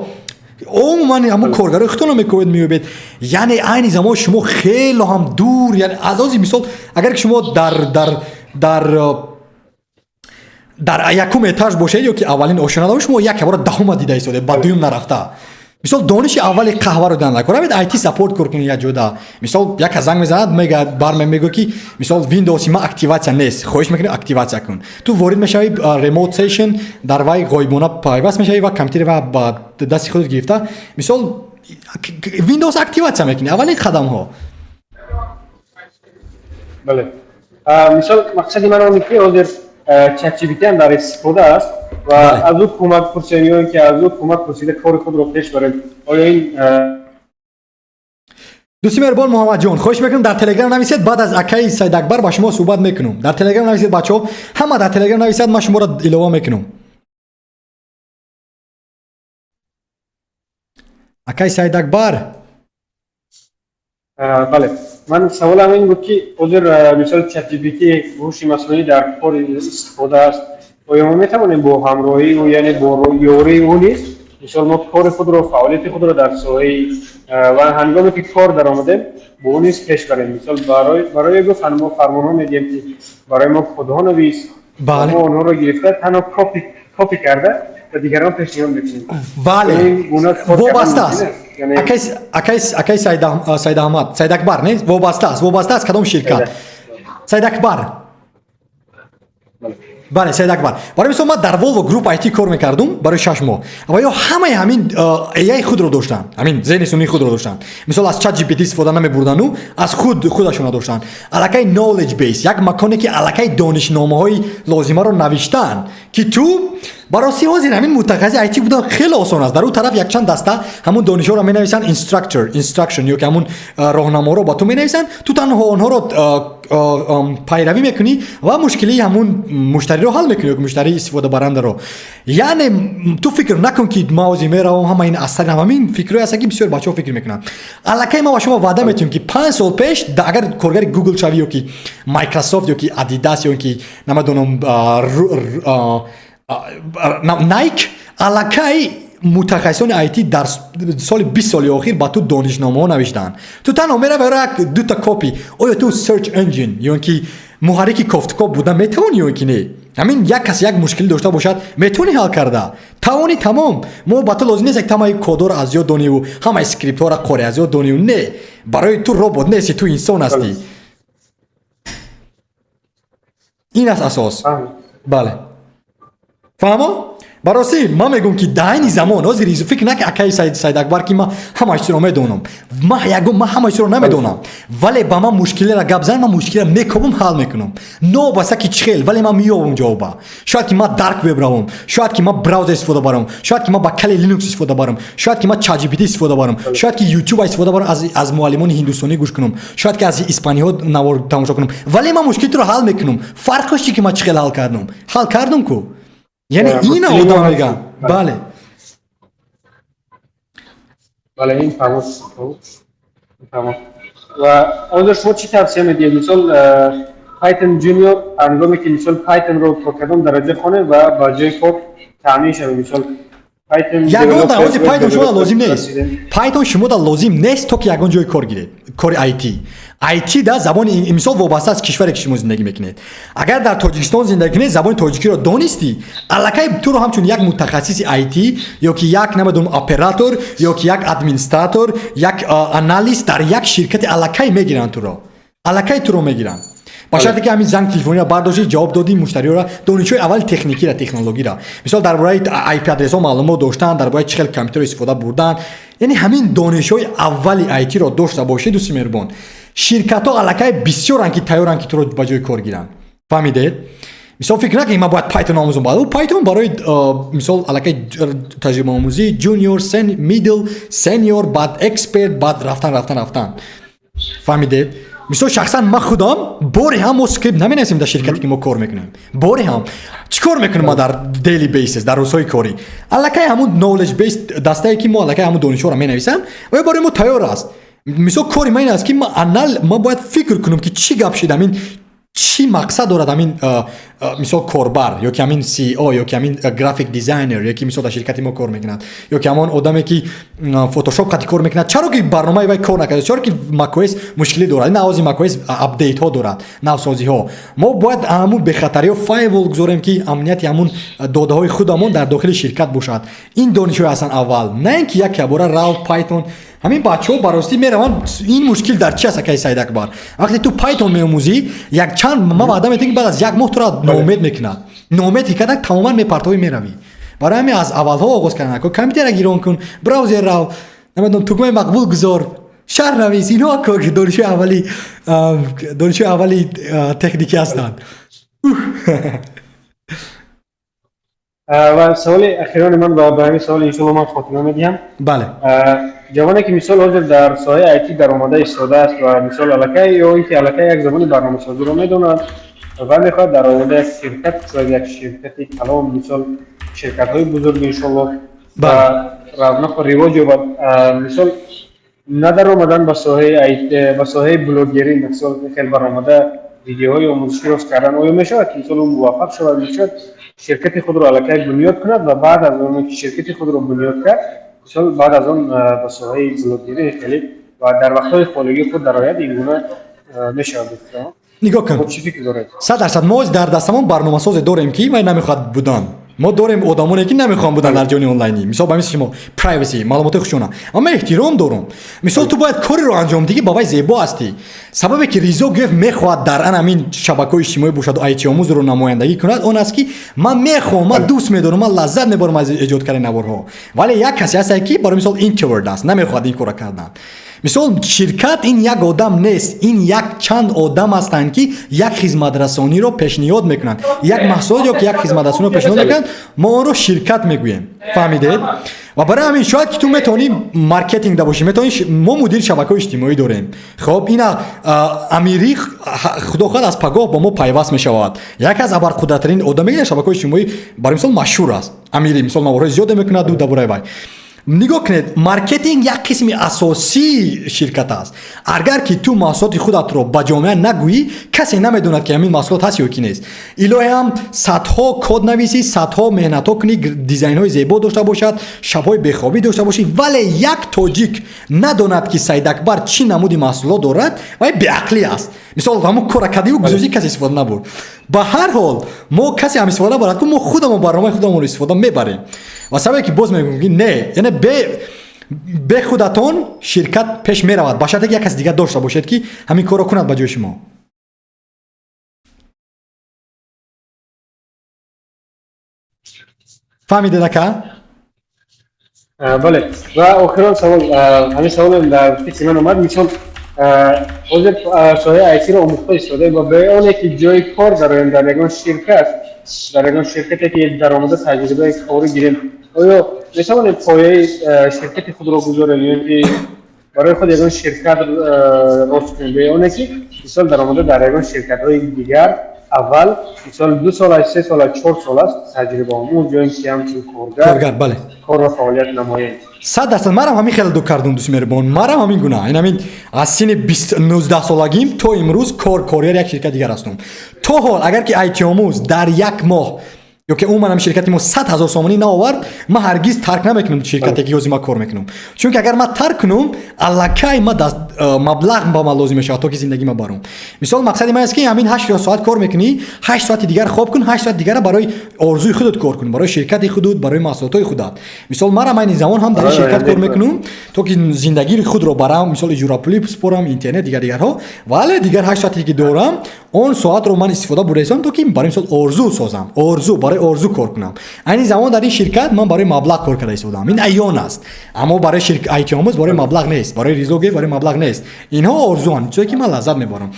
умуман ҳамон коргарои худтонро мекобед, меёбед. Яъне айни замон шумо хело ҳам дур, яъне аз ози мисол, агар ки шумо дар якум этаж бошед ё ки аввалин ошёна, шумо як бора даҳума дида истодед, ба дуюм нарафта. Мисол, дониши аввали қаҳваро дидан накун, равед IT support кор кунед як ҷода. Мисол, як кас занг мезанад, мега барме, мегӯ, ки мисол, Windows ма активация нест, хоҳиш мекунӣ, активация кун. Ту ворид мешавӣ remote session, дар вай ғоибона пайваст мешавӣ ва компютери ва ба дасти худат гирифта, мисол, Windows активация мекунӣ, аввалин қадамҳо. Бале, мисол, мақсади ман он ки ҳозир ChatGPT ҳам дар истифода аст ва аз ӯ кӯмак пурсем ё ин ки аз ӯ кӯмак пурсида кори худро пеш барем, оё ин Дӯсти меҳрубон Муҳаммадҷон, хоҳиш мекунам, дар Телеграм нависед. Баъд аз акаи Сайдакбар ба шумо суҳбат мекунам. Дар Телеграм нависед, бачаҳо, ҳама дар Телеграм нависад, ман шуморо илова мекунам. Акаи Сайдакбар. Бале, ман саволам ин буд, ки ҳозир мисол ChatGPT, ҳуши маснуӣ дар кор истифода аст, оё мо метавонем бо ҳамроҳии ӯ, яъне бо ёрии ӯ низ, мисол, мо кори худро, фаъолияти худро дар соҳаи ва ҳангоме ки кор даромадем, бо ӯ низ пеш барем? Мисол, барои гуфт, мо фармонҳо медиҳем, ки барои мо кодҳо навис, мо онҳоро гирифта, танҳо копи карда ба дигарон пешниҳод мекунем. Бале, вобаста аст, акаи Сайдаҳмад, Сайдакбар, не, вобаста аст, вобаста аст кадом ширкат. Сайдакбар, бале, Сайдакбар. Барои мисол, ман дар Volvo Group IT кор мекардум барои 6 моҳ ва ё ҳамаи ҳамин AI худро доштанд, ҳамин зеҳни сунъии худро доштанд. Мисол, аз ChatGPT истифода намебурданду аз худ худашона доштанд. Аллакай knowledge base, як маконе, ки аллакай донишномаҳои лозимаро навиштанд, ки ту ба ростӣ ҳозир ҳамин мутахассиси IT будан хеле осон аст. Дар ӯ тараф якчанд даста ҳамун донишҳоро менависанд, instructor, instruction ё ки ҳамун роҳнаморо ба ту менависанд, ту танҳо онҳоро пайравӣ мекунӣ ва мушкилии ҳамун муштариро ҳал мекунӣ ё ки муштарии истифодабарандаро. Яъне ту фикр накун, ки ман ҳозир меравам, ҳама ин аз сари ҳамин фикрҳое ҳастанд, ки бисёр бачаҳо фикр мекунанд. Аллакай ман ба шумо ваъда метиҳам, ки 5 сол пеш агар коргари Google шавӣ ё ки Microsoft ё ки Adidas ё ки намедонам Nike, аллакай мутахассисони IT дар соли 20 соли охир ба ту донишномаҳо навиштаанд. Ту танҳо меравӣ як дута копи. Оё ту search engine ё ки муҳаррики кофтукоб буда метавонӣ ё ки не? Ҳамин як кас як мушкилӣ дошта бошад, метавонӣ ҳал карда тавонӣ, тамом. Мо ба ту лозим нест, ки ҳамаи кодҳоро аз ёд дониву ҳамаи скриптҳоро қори аз ёд дониву. Не, барои ту робот нести, ту инсон ҳастӣ. Ин аст асос. Бале, фаҳмо. Ба ростӣ ман мегӯм, ки дар айни замон ҳозир фикр наки, акаи Сайдакбар, ки ман ҳамаи чизро медонам. Ман ягон, ман ҳамаи чизро намедонам, вале ба ман мушкилеро гап зан, ман мушкилро мекобам, ҳал мекунам, новобаста ки чӣ хел, вале ман меёбам ҷавоба. Шояд ки ман dark web равам, шояд ки ман браузер истифода барам, шояд ки ман ба Kali Linux истифода барам, шояд ки ман ChatGPT истифода барам, шояд ки YouTube истифода барам, аз муаллимони ҳиндустонӣ гӯш кунам, шояд ки аз испаниҳо навор тамошо кунам, вале ман мушкилиро ҳал мекунам. Фарқаш чи, ки ман чӣ хел ҳал кардам? Ҳал кардам ку. Яъне ина одам мегӯям, бале. Бале, ин фаҳмо, фаҳмо. Ва ҳозир шумо чӣ тавсия медиҳед, мисол, Python Junior, ҳангоме ки, мисол, Python-ро то кадом дараҷа хонем ва ба ҷои кор таъмин шавем, мисол, Python Ягон дар ҳозир Python шумо лозим нест. Python шумо лозим нест, то ки ягон ҷои кор гиред, кори IT. IT да забони, мисол, вобаста аз кишваре, ки шумо зиндагӣ мекунед. Агар дар Тоҷикистон зиндагӣ кунед, забони тоҷикиро донистӣ, аллакай туро ҳамчун як мутахассиси IT ё ки як, намедонам, оператор ё ки як администратор, як аналист дар як ширкати аллакай мегиранд туро, аллакай туро мегиранд, ба шарте ки ҳамин занг телефониро бардошти, ҷавоб додӣ муштариёра, донишҳои аввали техникира, технологира, мисол, дар бораи IP адресҳо маълумот доштан, дар бораи чӣ хел компютерро истифода бурдан, яъне ҳамин донишҳои аввали IT-ро дошта бошӣ, дӯсти меҳрубон, ширкатҳо аллакай бисёранд, ки тайёранд, ки туро ба ҷои кор гиранд. Фаҳмидед? Мисол, фикр накунед, ман бояд Python омӯзам. Python барои, мисол, аллакай таҷрибаомӯзӣ, junior, middle, senior, баъд expert, баъд рафтан, рафтан, рафтан. Фаҳмидед? Мисол, шахсан ман худам боре ҳам мо скрипт наменависем дар ширкате ки мо кор мекунем. Боре ҳам чӣ кор мекунем ма дар daily basis, дар рӯзҳои корӣ? Аллакай ҳамун knowledge base дастае ки мо аллакай ҳамун донишҳоро менависам ва барои мо тайёр аст. Мисол, кори ман ин аст, ки ман бояд фикр кунам, ки чӣ гап шид, ҳамин чӣ мақсад дорад, ҳамин мисол корбар ё ки ҳамин CEO ё ки ҳамин graphic designer ё ки мисол дар ширкати мо кор мекунад, ё ки ҳамон одаме ки фотошоп қати кор мекунад, чаро ки барномаи вай кор накард, чаро ки macOS мушкилӣ дорад, ин авози macOS update ҳо дорад, навсозиҳо. Мо бояд ҳамун бехатариҳо firewall гузорем, ки амнияти ҳамун додаҳои худамон дар дохили ширкат бошад. Ин донишҳое ҳастанд аввал, на ин ки як ябора рав Python. Ҳамин бачаҳо баростӣ мераванд. Ин мушкил дар чи аст, акаи Саид Акбар? Вақте ту Python меомӯзӣ, якчанд, ман ваъда метавон, ки баъд аз як моҳ туро ноумед мекунад. Ноумед ки кардак, тамоман мепартовӣ, меравӣ. Барои ҳамин аз аввалҳо оғоз кардан. Компютера гирон кун, браузер рав, намедонам, тугмаи мақбул гузор, шарҳ навис. Инҳо донишҳои аввали техникӣ ҳастанд. Ва саволи ахирони ман ба ҳамин савол иншоалло ман хотима медиҳам. Бале. Ҷавоне ки мисол ҳозир дар соҳаи IT даромада истодааст ва мисол аллакай ё ин ки аллакай як забони барномасозиро медонад ва мехоҳад дар оянда як ширкат кушояд, як ширкати калон, мисол ширкатҳои бузург иншоалло, ва равнақу ривоҷ ёбад, мисол на даромадан ба соҳаи ба соҳаи блогерӣ, мисол хел баромада видеоҳои омӯзишӣ рост кардан, оё мешавад ки мисол ӯ муваффақ шавад, мешавад ширкати худро аллакай бунёд кунад ва баъд аз он ки ширкати худро бунёд кард, мисол баъд аз он ба соҳаи блогерӣ хеле ва дар вақтҳои холигии худ дарояд, ин гуна мешавад? Нигоҳ кун. Чӣ фикр доред? 100%. Мо дар дастамон барномасозе дорем, ки вай намехоҳад будан. Мо дорем одамоне, ки намехоҳанд будан дар ҷони онлайнӣ, мисол ба мисли шумо, privacy, маълумоти хушона. Аммо ман эҳтиром дорам. Мисол, ту бояд кореро анҷом диҳӣ, ба вай зебо ҳастӣ. Сабабе ки Ризо Гӯев мехоҳад дар ан ҳамин шабакаҳои иҷтимоӣ бошаду айтиомӯзро намояндагӣ кунад, он аст, ки ман мехоҳам, ман дӯст медорам, ман лаззат мебарам аз эҷод кардани наворҳо. Вале як касе ҳастае, ки барои мисол introvert аст, намехоҳад ин корро кардан. Мисол, ширкат ин як одам нест, ин як чанд одам ҳастанд, ки як хизматрасониро пешниҳод мекунанд, як маҳсулот ё ки як хизматрасониро пешниҳод мекунанд. Мо онро ширкат мегӯем, фаҳмидед? Ва барои ҳамин шояд ки ту метавонӣ маркетинг да бошӣ, метавонӣ. Мо мудири шабакаҳои иҷтимоӣ дорем. Хоб, ина Амирӣ, худо хоҳад, аз пагоҳ бо мо пайваст мешавад. Яке аз абарқудратарин одаме дар шабакаҳои иҷтимоӣ, барои мисол, машҳур аст Амирӣ. Мисол, наворҳои зиёде мекунад дар бораи вай. Нигоҳ кунед, маркетинг як қисми асосии ширкат аст. Агар ки ту маҳсулоти худатро ба ҷомеа нагӯӣ, касе намедонад, ки ҳамин маҳсулот ҳаст ё ки нест. Илоҳиам садҳо код нависӣ, садҳо меҳнатҳо кунӣ, дизайнҳои зебо дошта бошад, шабҳои бехобӣ дошта бошӣ, вале як тоҷик надонад, ки Саидакбар чӣ намуди маҳсулот дорад, вай беақлӣ аст. Мисол, ҳамун кора кардиву гузошти, касе истифода набурд. Ба ҳар ҳол, мо касе ҳам истифода набарад, ку мо худамон барномаи худамонро истифода мебарем. Ва сабабе ки боз мегӯем, ки не, яъне бе худатон ширкат пеш меравад, ба шарте ки як каси дигар дошта бошед, ки ҳамин корро кунад ба ҷои шумо. Фаҳмидед, ака? Бале. Ва охирон савол, ҳамин саволам дар фикри ман омад. Мисол, ҳозир соҳаи айтиро омӯхта истодаем ва ба оне ки ҷои кор дароем дар ягон ширкат, дар ягон ширкате ки даромада таҷрибаи корӣ гирем, оё метавонем пояи ширкати худро гузорем ё ки барои худ ягон ширкат рост кунем, бе оне ки мисол даромада дар ягон ширкатҳои дигар аввал мисол 2 сол аст, 3 сол аст, 4 сол аст таҷрибаомӯз ё ин ки ҳамчун коргар коргар, бале. Кор ва фаъолият намоем? 100%. Манам ҳамин хеле ду кардум, дӯст меҳрубон, манам ҳамин гуна. Ин ҳамин аз синни 19 солагим то имрӯз коргар як ширкат дигар ҳастум то ҳол. Агар ки айтиомӯз дар як моҳ ё ки умуман ҳамин ширкати мо 100 000 сомонӣ наовард, ман ҳаргиз тарк намекунам ширкате ки ҳозир ман кор мекунам. Чунки агар ман тарк кунам, аллакай ма маблағ ба ман лозим мешавад, то ки зиндагӣ ма барам. Мисол, мақсади ман аст, ки ҳамин 8 соат кор мекунӣ, 8 соати дигар хоб кун, 8 соати дигара барои орзуи худат кор кун, барои ширкати худут, барои маҳсулотҳои худат. Мисол, манам айни замон ҳам дар ин ширкат кор мекунам, то ки зиндагии худро барам, мисол, иҷорапулӣ спорам, интернет, дигар дигарҳо. Вале дигар 8 соате ки дорам, он соатро ман истифода бурдаистам, то ки барои мисол орзу созам, орзу, барои орзу кор кунам. Айни замон дар ин ширкат ман барои маблағ кор карда истодам, ин аён аст. Аммо барои айтиомӯз барои маблағ нест, барои Ризогев барои маблағ нест. Инҳо орзуанд, чизе ки ман лаззат мебарам.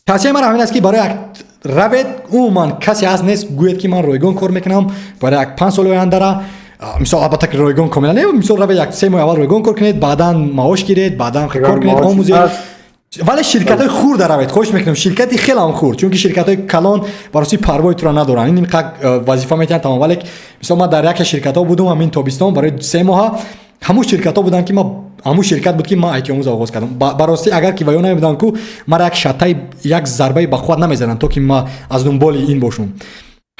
Тавсияи ман ҳамин аст, ки барои як равед, умуман касе ҳаст нест, гӯед, ки ман ройгон кор мекунам барои як 5 соли ояндара. Мисол, албатта ки ройгон комила не, мисол, равед, як 3 моҳи аввал ройгон кор кунед, баъдан маош гиред, баъдан кор кунед, омӯзед. Вале ширкатҳои хурда равед, хоҳиш мекунам, ширкати хелам хурд, чунки ширкатҳои калон бароси парвои туро надоранд. Ин қак вазифа метиҳанд, тамом. Вале мисол ман дар яке ширкатҳо будум ҳамин тобистон барои 3 моҳа. Ҳамун ширкатҳо буданд, ки ма ҳамун ширкат буд, ки ман айтиомӯз оғоз кардам. Ба ростӣ, агар ки ваё намебудам, ку мара як шаттаи, як зарбаи ба қувват намезананд, то ки ма аз дунболи ин бошум.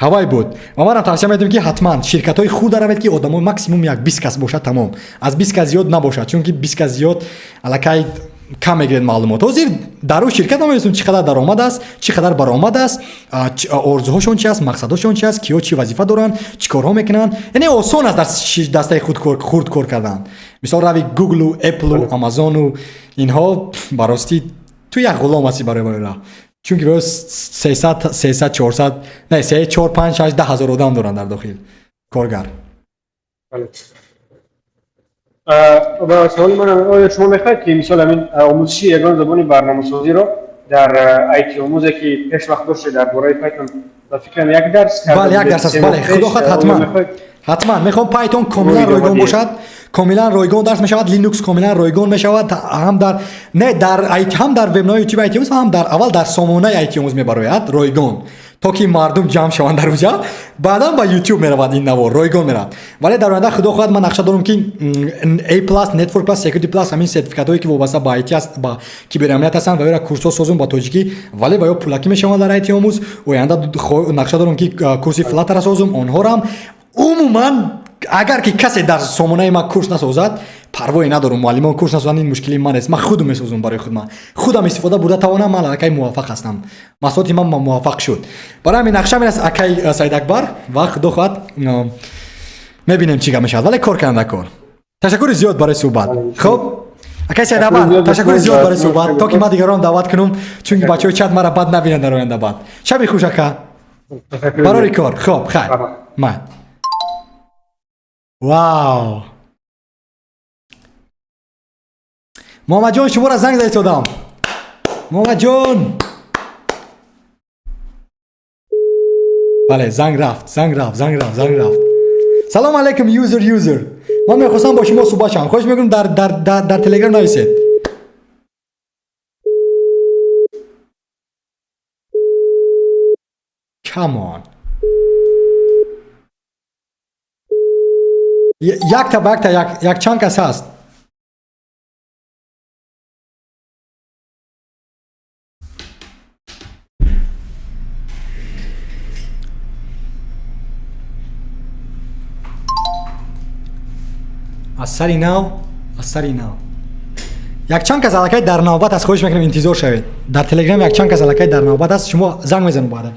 Ҳавай буд. Ва манам тавсия медиҳам, ки ҳатман ширкатҳои хурда равед, ки одамои максимум як 20 кас бошад, тамом, аз 20 кас зиёд набошад, чунки 20 кас зиёд аллакай кам мегиред маълумот. Ҳозир дар ӯ ширкат намедонистем, чӣ қадар даромад аст, чӣ қадар баромад аст, орзуҳошон чи аст, мақсадҳошон чи аст, киё чӣ вазифа доранд, чӣ корҳо мекунанд. Яъне осон аст дар дастаи хурд кор кардан. Мисол, рави Гуглу, Эплу, Амазону инҳо, ба ростӣ, ту як ғулом ҳасти барои вайра, чунки ваё 300, 300, 400, не, се, чор, панҷ, шаш, 10 000 одам доранд дар дохил коргар. Ва саволи ман: оё шумо мехоҳед, ки мисол ҳамин омӯзиши ягон забони барномасозиро дар IT омӯзе, ки пеш вақт доштед, дар бораи Python, ба фикрам, як дарс карда Бале, як будед дарс аст. 3 моҳ Бале, пеш, худо хоҳад, оё ҳатман мехоҳед ҳатман мехоҳам. Python комилан рӯи ройгон идома бошад, комилан ройгон дарс мешавад. Linux комилан ройгон мешавад, ҳам дар не дар IT, ҳам дар вебинари YouTube IT омӯз, ҳам дар аввал дар сомонаи IT омӯз мебарояд ройгон, то ки мардум ҷамъ шаванд дар уҷа. Баъдан ба YouTube меравад, ин навор ройгон меравад. Вале дар оянда, худо хоҳад, ман нақша дорам, ки A plus, Network plus, Security plus, ҳамин сертификатҳое, ки вобаста ба IT аст, ба киберамният ҳастанд, ва ёра курсҳо созум ба тоҷикӣ, вале ва ё пулакӣ мешаванд дар IT омӯз. Оянда нақша дорам, ки курси Flutter созум, онҳорам. Умуман, агар ки касе дар сомонаи ман курс насозад, парвое надорам. Муаллимон курс насозанд, ин мушкили ман нест. Ман худам месозум барои худ. Ман худам истифода бурда тавонам, ман аллакай муваффақ ҳастам, маҳсулоти ман муваффақ шуд. Барои ҳамин нақша ин аст, акай Саидакбар, ва худо хоҳад, мебинем, чӣ гап мешавад, вале кор кардан кор. Ташаккури зиёд барои суҳбат. Хуб, акай Саидакбар, ташаккури зиёд барои суҳбат, то ки ман дигарон даъват кунам, чунки бачаҳои чат мара бад набинанд дар оянда. Бад шаби хуш, ака, барори кор. Хуб, хайр. Ман вау, Муҳаммадҷон, шуморо занг зада истодам, Муҳаммадҷон. Бале, занг рафт, занг рафт, занг рафт, занг рафт. Салом алейкум, юзер, юзер. Ман мехостам бо шумо суҳбат шавам. Хоҳиш мекунам, дар Телеграм нависед. Come on, якта ба якта, якчанд кас ҳаст. Аз сари нав, аз сари нав. Якчанд кас аллакай дар навбат аст, хоҳиш мекунам, интизор шавед. Дар Телеграм якчанд кас аллакай дар навбат аст, шумо занг мезанем баъда.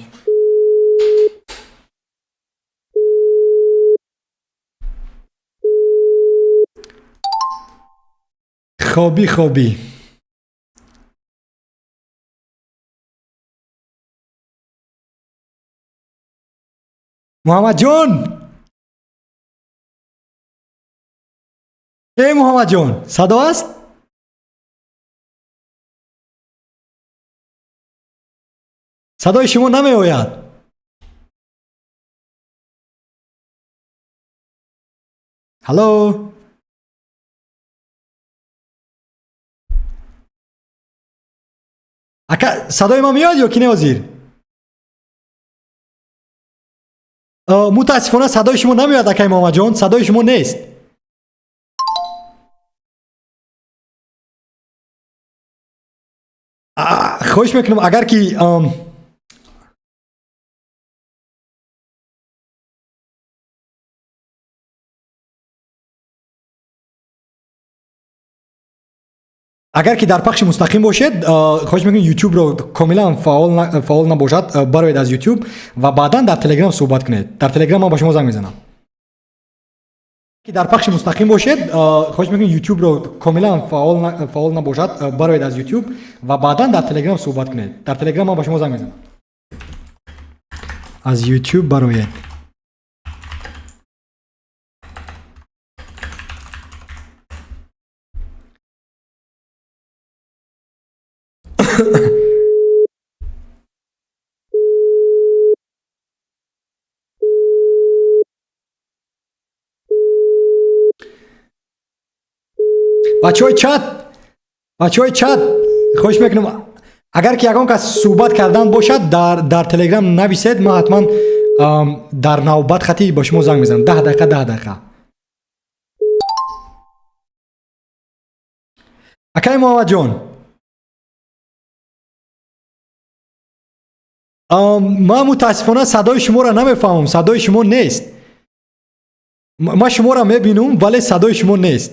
Хоби, хоби. Муҳаммадҷон, э Муҳаммадҷон, садо аст? Садои шумо намеояд. Ҳалло, ака, садои ман меояд ё ки не ҳозир? Мутаассифона, садои шумо намеояд, акай Муҳаммадҷон, садои шумо нест. Хоҳиш мекунам, агар ки агар ки дар пахши мустақим бошед, хоҳиш мекунем, Ютубро комилан фаъол набошад, бароед аз Ютуб ва баъдан дар Телеграм суҳбат кунед. Дар Телеграм ман ба шумо занг мезанам. Ки дар пахши мустақим бошед, хоҳиш мекунем, Ютубро комилан фаъол набошад, бароед аз Ютуб ва баъдан дар Телеграм суҳбат кунед. Дар Телеграм ман ба шумо занг мезанам. Аз Ютуб бароед. Бачаҳои чат, бачаҳои чат, Хоҳиш мекунам, агар ки ягон кас суҳбат кардан бошад, дар Телеграм нависед, ман ҳатман дар навбат хати ба шумо занг мезанам. 10 дақиқа, 10 дақиқа. Акай Муҳаммадҷон, ман мутаассифона садои шуморо намефаҳмам, садои шумо нест. Ман шуморо мебинам, вале садои шумо нест.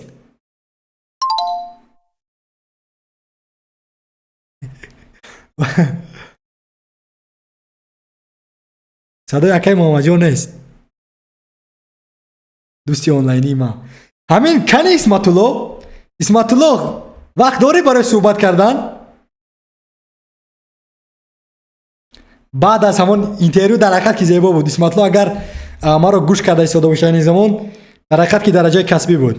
Садои акай Муҳаммадҷон нест, дӯсти онлайнии ман. Ҳамин кани Исматулло? Исматулло, вақт дорӣ барои суҳбат кардан? Баъд аз ҳамон интервю дар ҳақиқат ки зебо буд. Исматулло, агар маро гӯш карда истода бошад ин замон, дар ҳақиқат ки дараҷаи касбӣ буд.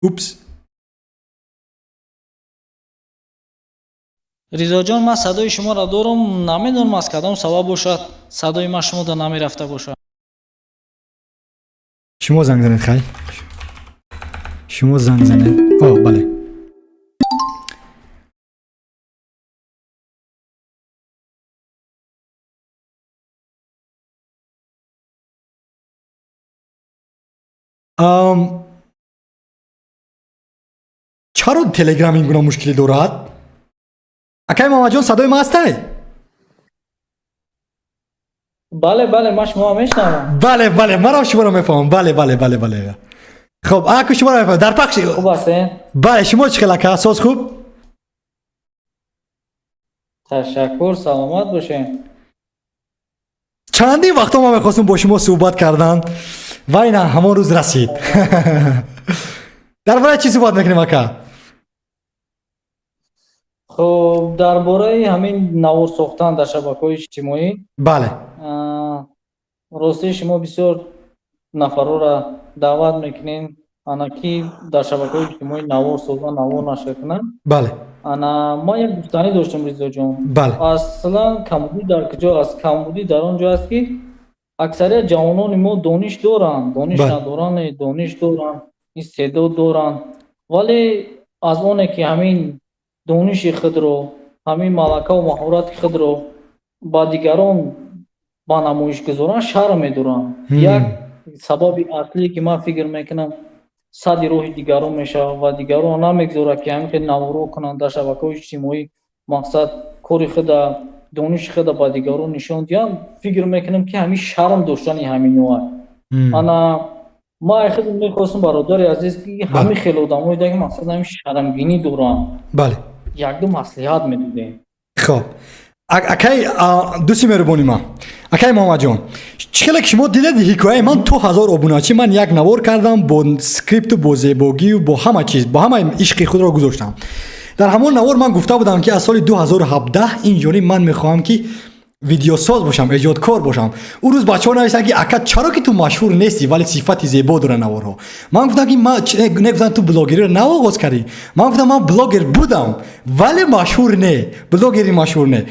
Упс. Ризоҷон, ман садои шуморо дорам, намедонам аз кадом сабаб бошад, садои ман шумода намерафта бошад. Шумо занг занед, хай, шумо занг занед. О, бале. Чаро Телеграм ин гуна мушкилӣ дорад? Акай Муҳаммадҷон, садои ман ҳастай? Бале, бале, ман шуморо мешунавам. Бале, бале, манам шуморо мефаҳмам. Бале, бале, бале, бале. Хуб, аку шуморо мефаҳмам. Дар пахш. Хуб ҳастен? Бале, шумо чӣ хел, ака? Соз хуб? Ташаккур, саломат бошед. Чандин вақтҳо ман мехостам бо шумо суҳбат кардан ва ина ҳамон рӯз расид. Дар бораи чӣ суҳбат мекунем, ака? Хуб, дар бораи ҳамин навор сохтан дар шабакаҳои иҷтимоӣ. Бале. Ростӣ шумо бисёр нафарҳоро даъват мекунед, ана ки дар шабакаҳои иҷтимоӣ навор созанд, навор нашр кунанд. Бале. Ана ман як гуфтанӣ доштам, Ризоҷон. Бале. Аслан камбудӣ дар куҷо аст? Камбудӣ дар он ҷо аст, ки аксарият ҷавонони мо дониш доранд, дониш надоранд, дониш доранд, истеъдод доранд, вале аз оне ки ҳамин дониши худро, ҳамин малакаву маҳорати худро ба дигарон ба намоиш гузоранд, шарм медоранд. Як сабаби аслие ки ман фикр мекунам садди роҳи дигарон мешавад ва дигарон намегузорад, ки ҳамин хел наворо кунанд дар шабакаҳои иҷтимоӣ, мақсад кори худа, дониши худа ба дигарон нишон диҳанд, фикр мекунам ки ҳамин шарм доштани ҳаминоа. Ана ман худ мехостам, бародари азиз, ки ҳамин хел одамое ки мақсад ҳамин шармгинӣ доранд, бале, якду маслиҳат медодем. Хоб, акай дӯсти меҳрубони ман, акай Муҳаммадҷон, чӣ хеле ки шумо дидед ҳикояи ман, то 1000 обуначӣ ман як навор кардам бо скрипту, бо зебогию, бо ҳама чиз, бо ҳама ишқи худро гузоштам. Дар ҳамон навор ман гуфта будам, ки аз соли 2017 ин ҷониб ман мехоҳам, ки видеосоз бошам, эҷодкор бошам. Ӯ рӯз бачаҳо навиштанд, ки ака, чаро ки ту машҳур нестӣ, вале сифати зебо дора наворҳо? Ман гуфтам, ки не, гуфтам, ту блогериро нав оғоз кардӣ. Ман гуфтам, ман блогер будам, вале машҳур не, блогери машҳур не.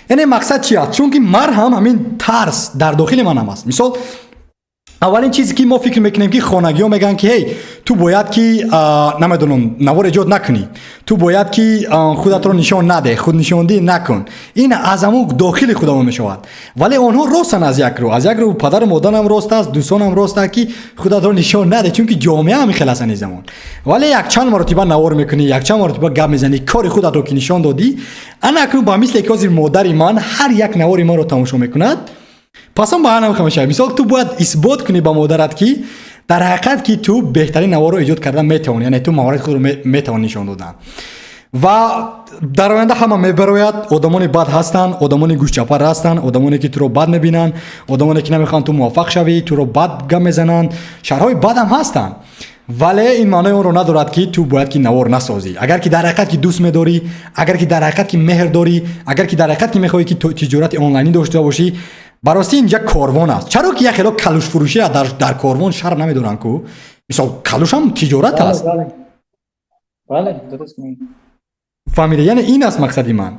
Яъне мақсад чи аст? Чунки мар ҳам ҳамин тарс дар дохили манам аст. Мисол, аввалин чизе ки мо фикр мекунем, ки хонагиҳо мегӯянд, ки ҳей, ту бояд ки, намедонам, навор эҷод накунӣ, ту бояд ки худатро нишон надеҳ, худнишондиҳӣ накун. Ин аз ҳамун дохили худамон мешавад, вале онҳо ростанд. Аз як рӯ падару модарам рост аст, дӯстонам рост аст, ки худатро нишон надеҳ, чунки ҷомеа ҳамин хел аст ани замон. Вале якчанд маротиба навор мекунӣ, якчанд маротиба гап мезанӣ, кори худатро ки нишон додӣ, ана акнун ба мисле ки ҳозир модари ман ҳар як навори маро тамошо мекунад, пас он ба ҳанам мешавад. Мисол, ту бояд исбот кунӣ ба модарат, ки дар ҳақиқат ки ту беҳтарин наворро эҷод кардан метавонӣ, яъне ту маҳорати худро метавонӣ нишон додан. Ва дар оянда ҳама мебарояд. Одамони бад ҳастанд, одамони гӯшчапар ҳастанд, одамоне ки туро бад мебинанд, одамоне ки намехоҳанд ту муваффақ шавӣ, туро бад гап мезананд, шарҳҳои бадам ҳастанд, вале ин маънои онро надорад, ки ту бояд ки навор насозӣ. Агар ки дар ҳақиқат ки дӯст медорӣ, агар ки дар ҳақиқат ки меҳр дорӣ, агар ки дар ҳақиқат ки мехоҳӣ ки тиҷорати онлайнӣ дошта бошӣ, барости инҷа корвон аст. Чаро ки як хело калушфурӯширо дар корвон шарм намедоранд ку? Мисол, калушам тиҷорат аст. Бале, дуруст мегӯӣ. Фаҳмида? Яъне ин аст мақсади ман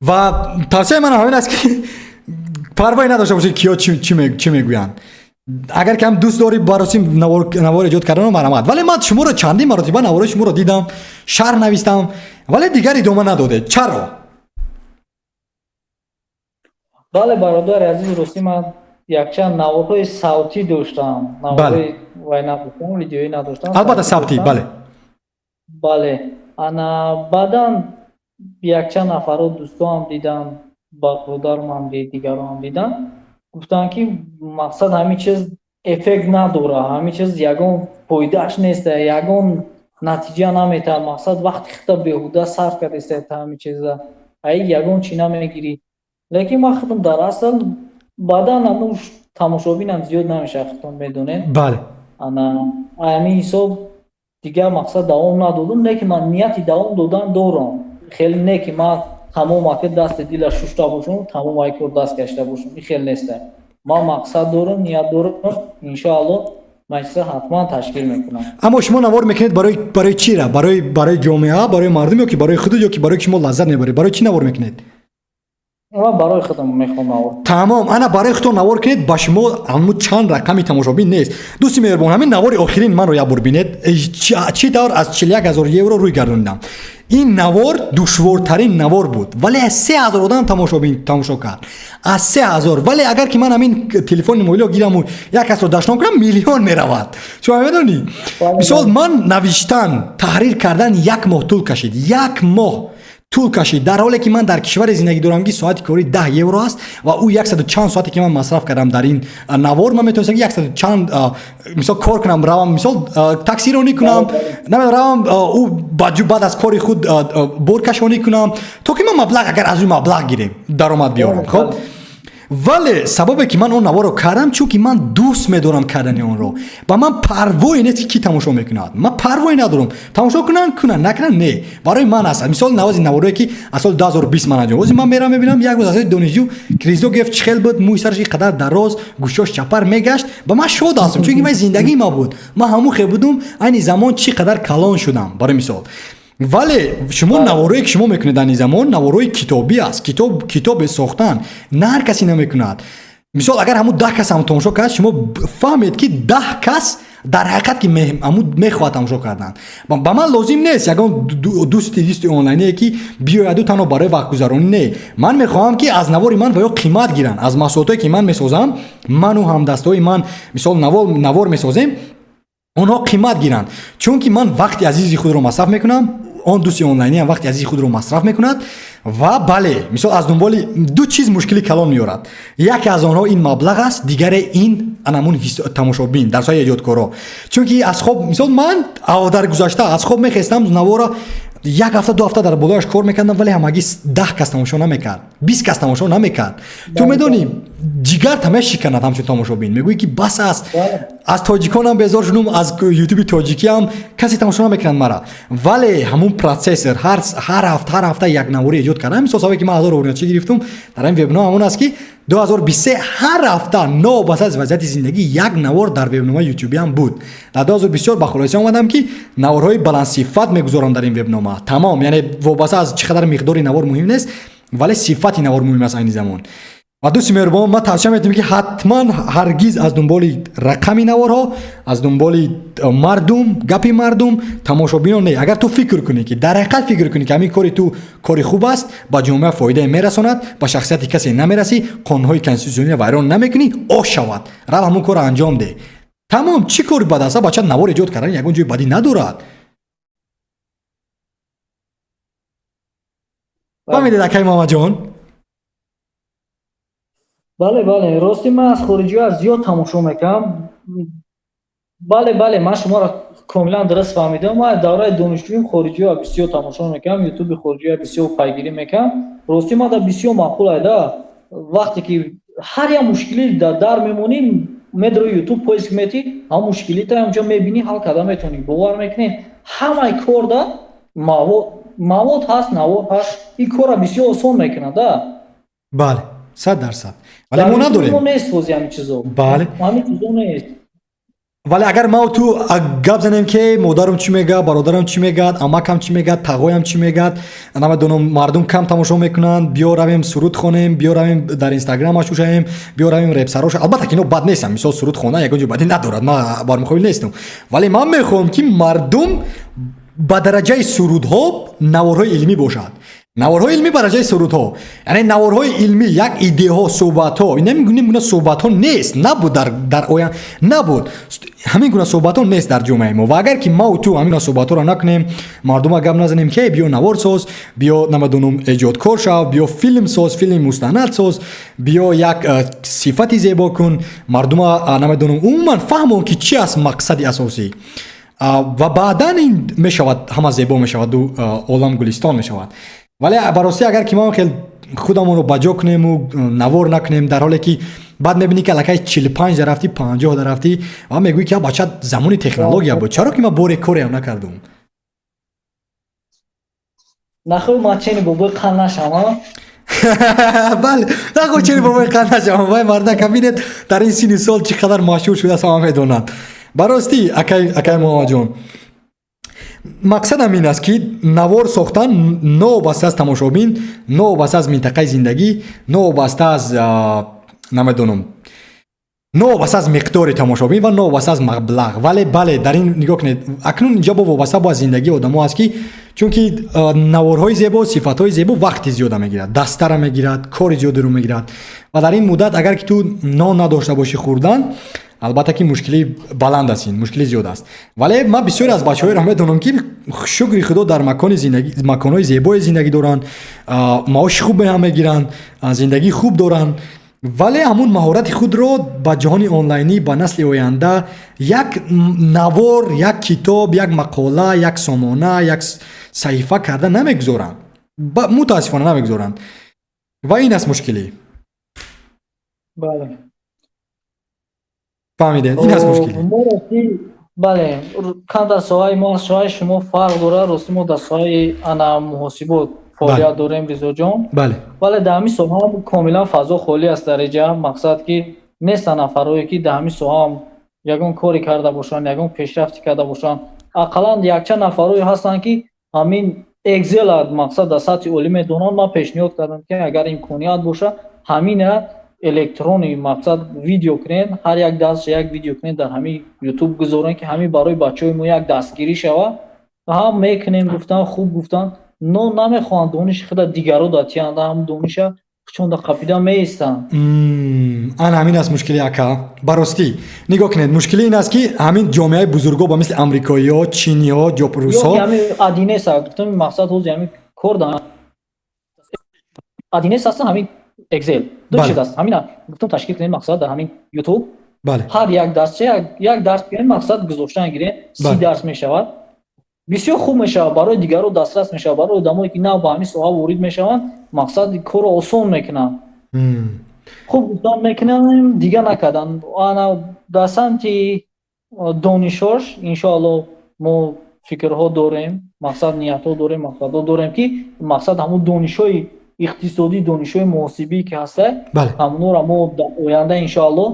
ва тавсияи ман ҳамин аст, ки парвое надошта бошед, киё чӣ мегӯянд. Агар кам дӯст дорӣ бароси навор эҷод кардану, марҳамат. Вале ман шуморо чандин маротиба наворои шуморо дидам, шарҳ навистам, вале дигар идома надодед. Чаро? Бале, бародари азиз, ростӣ ман якчанд наворҳои савтӣ доштам, наворҳои вай надоштам, видеоӣ надоштам. Албатта, савтӣ, бале. Бале, ана баъдан якчанд нафарҳо, дӯстоам дидам, бародарам дид, дигароам дидам, гуфтанд ки мақсад ҳамин чиз эффект надорад, ҳамин чиз ягон фоидааш нест, ягон натиҷа наметаҳад, мақсад вақти худта беҳуда сарф кардеста ҳамин чиза, ай ягон чӣ намегирӣ. Лекин ман худам дар асл баъдан ҳамун тамошобинам зиёд намешавад, худтон медонед. Бале. Ана ҳамин ҳисоб дигар мақсад давом надодум, лекин ман нияти давом додан дорам. Хеле не ки ман тамом ака дасти дила шушта бошам, тамом ай кор даст кашида бошам, ин хел нест. Ман мақсад дорам, ният дорам, иншоалло маҷлиса ҳатман ташкил мекунам. Аммо шумо навор мекунед барои чира? Барои ҷомеа, барои мардум ё ки барои худут, ё ки барои ки шумо лаззат мебаред? Барои чӣ навор мекунед? Ман барои худам мехоҳам навор. Тамом, ана барои худтон навор кунед, ба шумо ҳамун чанд рақами тамошобин нест. Дӯсти меҳрубон, ҳамин навори охирин манро як бор бинед, чӣ тавр аз 41 000 евро рӯй гардонидам. Ин навор душвортарин навор буд, вале аз 3000 одам тамошобин тамошо кард, аз 3000. Вале агар ки ман ҳамин телефони мобилро гираму як касро дашном кунам, миллион меравад. Шумо медонӣ, мисол, ман навиштан, таҳрир кардан як моҳ тӯл кашид, як моҳ тӯл кашид, дар ҳоле ки ман дар кишваре зиндагӣ дорам, ки соати корӣ 10 евро аст ва ӯ яксаду чанд соате ки ман масраф кардам дар ин навор, ман метавонистам ки яксаду чанд, мисол, кор кунам, равам, мисол, таксиронӣ кунам, равам ӯ баъд аз кори худ боркашонӣ кунам, то ки ман маблағ, агар аз ӯ маблағ гирем, даромад биёрам. Хоб, вале сабабе ки ман он наворро кардам, чунки ман дӯст медорам кардани онро. Ба ман парвое нест, ки кӣ тамошо мекунад, ман парвое надорам. Тамошо кунанд, кунанд, накунанд, не, барои ман аст. Мисол, навози наворое ки аз соли 2020 ман анҷом, ҳозир ман мерам мебинам, як рӯз аз донишҷӯ кризо гирифт, чӣ хел буд, мӯи сараш ин қадар дароз, гӯшош чапар мегашт, ба ман шод ҳастам, чунки ман зиндагии ма буд, ман ҳамун хел будум, айни замон чӣ қадар калон шудам, барои мисол. Вале шумо наворое ки шумо мекунед, айни замон наворои китобӣ аст. Китоб, китобе сохтан на ҳар касе намекунад. Мисол, агар ҳамун 10 кас ҳам тамошо кард, шумо фаҳмед, ки 10 кас дар ҳақиқат ки ҳамун мехоҳад тамошо кардан. Ба ман лозим нест ягон дӯсти онлайние, ки биёяду танҳо барои вақтгузаронӣ. Не, ман мехоҳам, ки аз навори ман ва ё қимат гиранд, аз маҳсулотое ки ман месозам, ману ҳамдастҳои ман, мисол, навор месозем, онҳо қимат гиранд, чунки ман вақти азизи худро масраф мекунам, он дӯсти онлайниам вақти азизи худро масраф мекунад. Ва бале, мисол, аз дунболи ду чиз мушкили калон меорад: яке аз онҳо ин маблағ аст, дигаре ин анамун тамошобин дар соҳаи эҷодкоро. Чунки аз хоб, мисол, ман дар гузашта аз хоб мехестам, навора як ҳафта, 2 ҳафта дар болояш кор мекардам, вале ҳамагӣ 10 кас тамошо намекард, 20 кас тамошо намекард. Ту медонӣ, ҷигарта мешиканад ҳамчун тамошобин, мегӯӣ ки бас аст, аз тоҷиконам безор шудум, аз ютуби тоҷикиам касе тамошо намекунад мара. Вале ҳамун процессор ҳар ҳафта, ҳар ҳафта як наворӣ эҷод кардам. Мисол, сабабе ки ман 1000 обуначӣ гирифтум дар ин вебнома ҳамон аст, ки 2023 ҳар ҳафта, новобаста аз вазъияти зиндагӣ, як навор дар вебномаи ютубиам буд. Дар 2024 ба хулоса омадам, ки наворҳои баландсифат мегузорам дар ин вебнома, тамом. Яъне вобаста аз чӣ қадар миқдори навор муҳим нест, вале сифати навор муҳим аст айни замон. Ва дӯсти меҳрубон, ман тавсия метавонам, ки ҳатман ҳаргиз аз дунболи рақами наворҳо, аз дунболи мардум, гапи мардум, тамошобинон не. Агар ту фикр кунӣ, ки дар ҳақиқат фикр кунӣ, ки ҳамин кори ту кори хуб аст, ба ҷомеа фоидае мерасонад, ба шахсияти касе намерасӣ, қонунҳои конститутсиониро вайрон намекунӣ, ош шавад, рав, ҳамун корро анҷом деҳ, тамом. Чӣ кори бад аст, бача? Навор эҷод кардан ягон ҷои бадӣ надорад. Фаҳмидед, акай Муҳаммадҷон? Бале, бале, рости ман аз хориҷиҳо зиёд тамошо мекунам. Бале, бале, ман шуморо комилан дуруст фаҳмидам. Ман давраи донишҷӯим хориҷиҳо бисёр тамошо мекунам, ютуби хориҷиҳо бисёр пайгирӣ мекунам. Рости ман дар бисёр маъқул айда, вақте ки ҳар як мушкилӣ дар мемонӣ, медрои ютуб поиск метӣ, ҳам мушкилита ҳамҷо мебинӣ, ҳал карда метавонӣ. Бовар мекунед, ҳамаи корда мавод ҳаст, навор ҳаст, ин корро бисёр осон мекунад, да. Бале, 100%, вале мо надорем. Нест бози ҳамин чизо. Бале. Ҳамин чизо нест. Вале агар ма ту гап занем, ки модарам чӣ мегӯяд, бародарам чӣ мегӯяд, амакам чӣ мегӯяд, тағоям чӣ мегӯяд, намедонам, мардум кам тамошо мекунанд, биё равем суруд хонем, биё равем дар Инстаграм машҳур шавем, биё равем репсаро. Албатта ки ино бад нестам, мисол, суруд хондан ягон ҷо бадӣ надорад, ман бармухолиф нестам, вале ман мехоҳам, ки мардум ба дараҷаи сурудҳо наворҳои илмӣ бошад, наворҳои илмӣ ба дараҷаи сурудҳо, яъне наворҳои илмӣ, як идеяҳо, суҳбатҳо. Ин гуна суҳбатҳо нест, набуд дар оя набуд, ҳамин гуна суҳбатҳо нест дар ҷомеаи мо. Ва агар ки мау ту ҳамин гуна суҳбатҳоро накунем, мардума гап назанем, ки биё навор соз, биё, намедонам, эҷодкор шав, биё филм соз, филми мустанад соз, биё як сифати зебо кун, мардума, намедонам, умуман фаҳмон, ки чи аст мақсади асосӣ, ва баъдан ин мешавад, ҳама зебо мешаваду олам гулистон мешавад. Вале ба ростӣ, агар ки мо хел худамонро ба ҷо кунему навор накунем, дар ҳоле ки баъд мебинӣ, ки аллакай 45 да рафтӣ, 50 да рафтӣ ва мегӯӣ, ки бача, замони технология буд, чаро ки ман боре кореам накардум? Нахӯй, ман чени бобои қан нашам. Бале, нахӯй, чени бобои қан нашам. Вай мардака, бинед, дар ин синни сол чӣ қадар машҳур шудааст, ҳама медонанд. Ба ростӣ, акай Муҳаммадҷон, мақсадам ин аст, ки навор сохтан новобаста аз тамошобин, новобаста аз минтақаи зиндагӣ, новобаста аз, намедонам, новобаста аз миқдори тамошобин ва новобаста аз маблағ. Вале бале, дар ин нигоҳ кунед, акнун инҷа бо вобаста бо аз зиндагии одамо аст, ки чунки наворҳои зебо, сифатҳои зебо вақти зиёда мегирад, дастара мегирад, кори зиёдеро мегирад. Ва дар ин муддат агар ки ту нон надошта бошӣ хӯрдан, албатта ки мушкили баланд аст, ин мушкили зиёд аст. Вале ман бисёре аз бачаҳоеро медонам, ки, шукри худо, дар макони зиндагӣ, маконҳои зебои зиндагӣ доранд, маоши хубе ҳам мегиранд, зиндагии хуб доранд, вале ҳамун маҳорати худро ба ҷаҳони онлайнӣ, ба насли оянда як навор, як китоб, як мақола, як сомона, як саҳифа карда намегузоранд, мутаассифона намегузоранд. Ва ин аст мушкилӣ. Бале. Фаҳмидед, ин аст мушкилӣ. Бале, камтар соҳаи мо аз соҳаи шумо фарқ дорад. Рости, мо дар соҳаи ана муҳосибот фаъолият дорем, Ризоҷон. Вале дар ҳамин соҳа комилан фазо холӣ аст. Дар иҷа мақсад ки нестанд нафарое, ки дар ҳамин соҳаам ягон коре карда бошанд, ягон пешрафте карда бошанд. Ақаллан якчанд нафарое ҳастанд, ки ҳамин Excel мақсад дар сатҳи олӣ медонанд. Ман пешниҳод кардам, ки агар имконият боша, ҳамина электрони мақсад видео кунед, ҳар як дарсша як видео кунед, дар ҳамин Ютуб гузорем, ки ҳамин барои бачаҳои мо як дастгирӣ шавад. Ҳам мекунем гуфтан, хуб гуфтан, но намехоҳанд дониши худа дигаро датиҳанд, ҳам дониша чунда қапида меистанд. Ана ҳамин аст мушкили, ака. Ба ростӣ, нигоҳ кунед, мушкили ин аст, ки ҳамин ҷомеаи бузурго, ба мисли амрикоиҳо, чиниҳо, русҳо. Ҳамин 1С гуфтам, мақсад ҳози ҳамин кор да 1С аст, ҳамин Excel ду чиз аст. Ҳамина гуфтам, ташкил кунед, мақсад дар ҳамин Ютуб ҳар як дарсча як дарс кунед, мақсад гузоштан гирем, 30 дарс мешавад, бисёр хуб мешавад, барои дигарро дастрас мешавад, барои одамое, ки нав ба ҳамин соҳа ворид мешаванд, мақсад корро осон мекунанд. Хуб гуфтан, мекунем, дига накардан. Ана дар самти донишош, иншоалло, мо фикрҳо дорем, мақсад ниятҳо дорем, мақсадҳо дорем, ки мақсад ҳамун донишҳои иқтисодӣ, донишҳои муҳосибӣ ки ҳаста, ҳамонро мо дар оянда, иншоалло,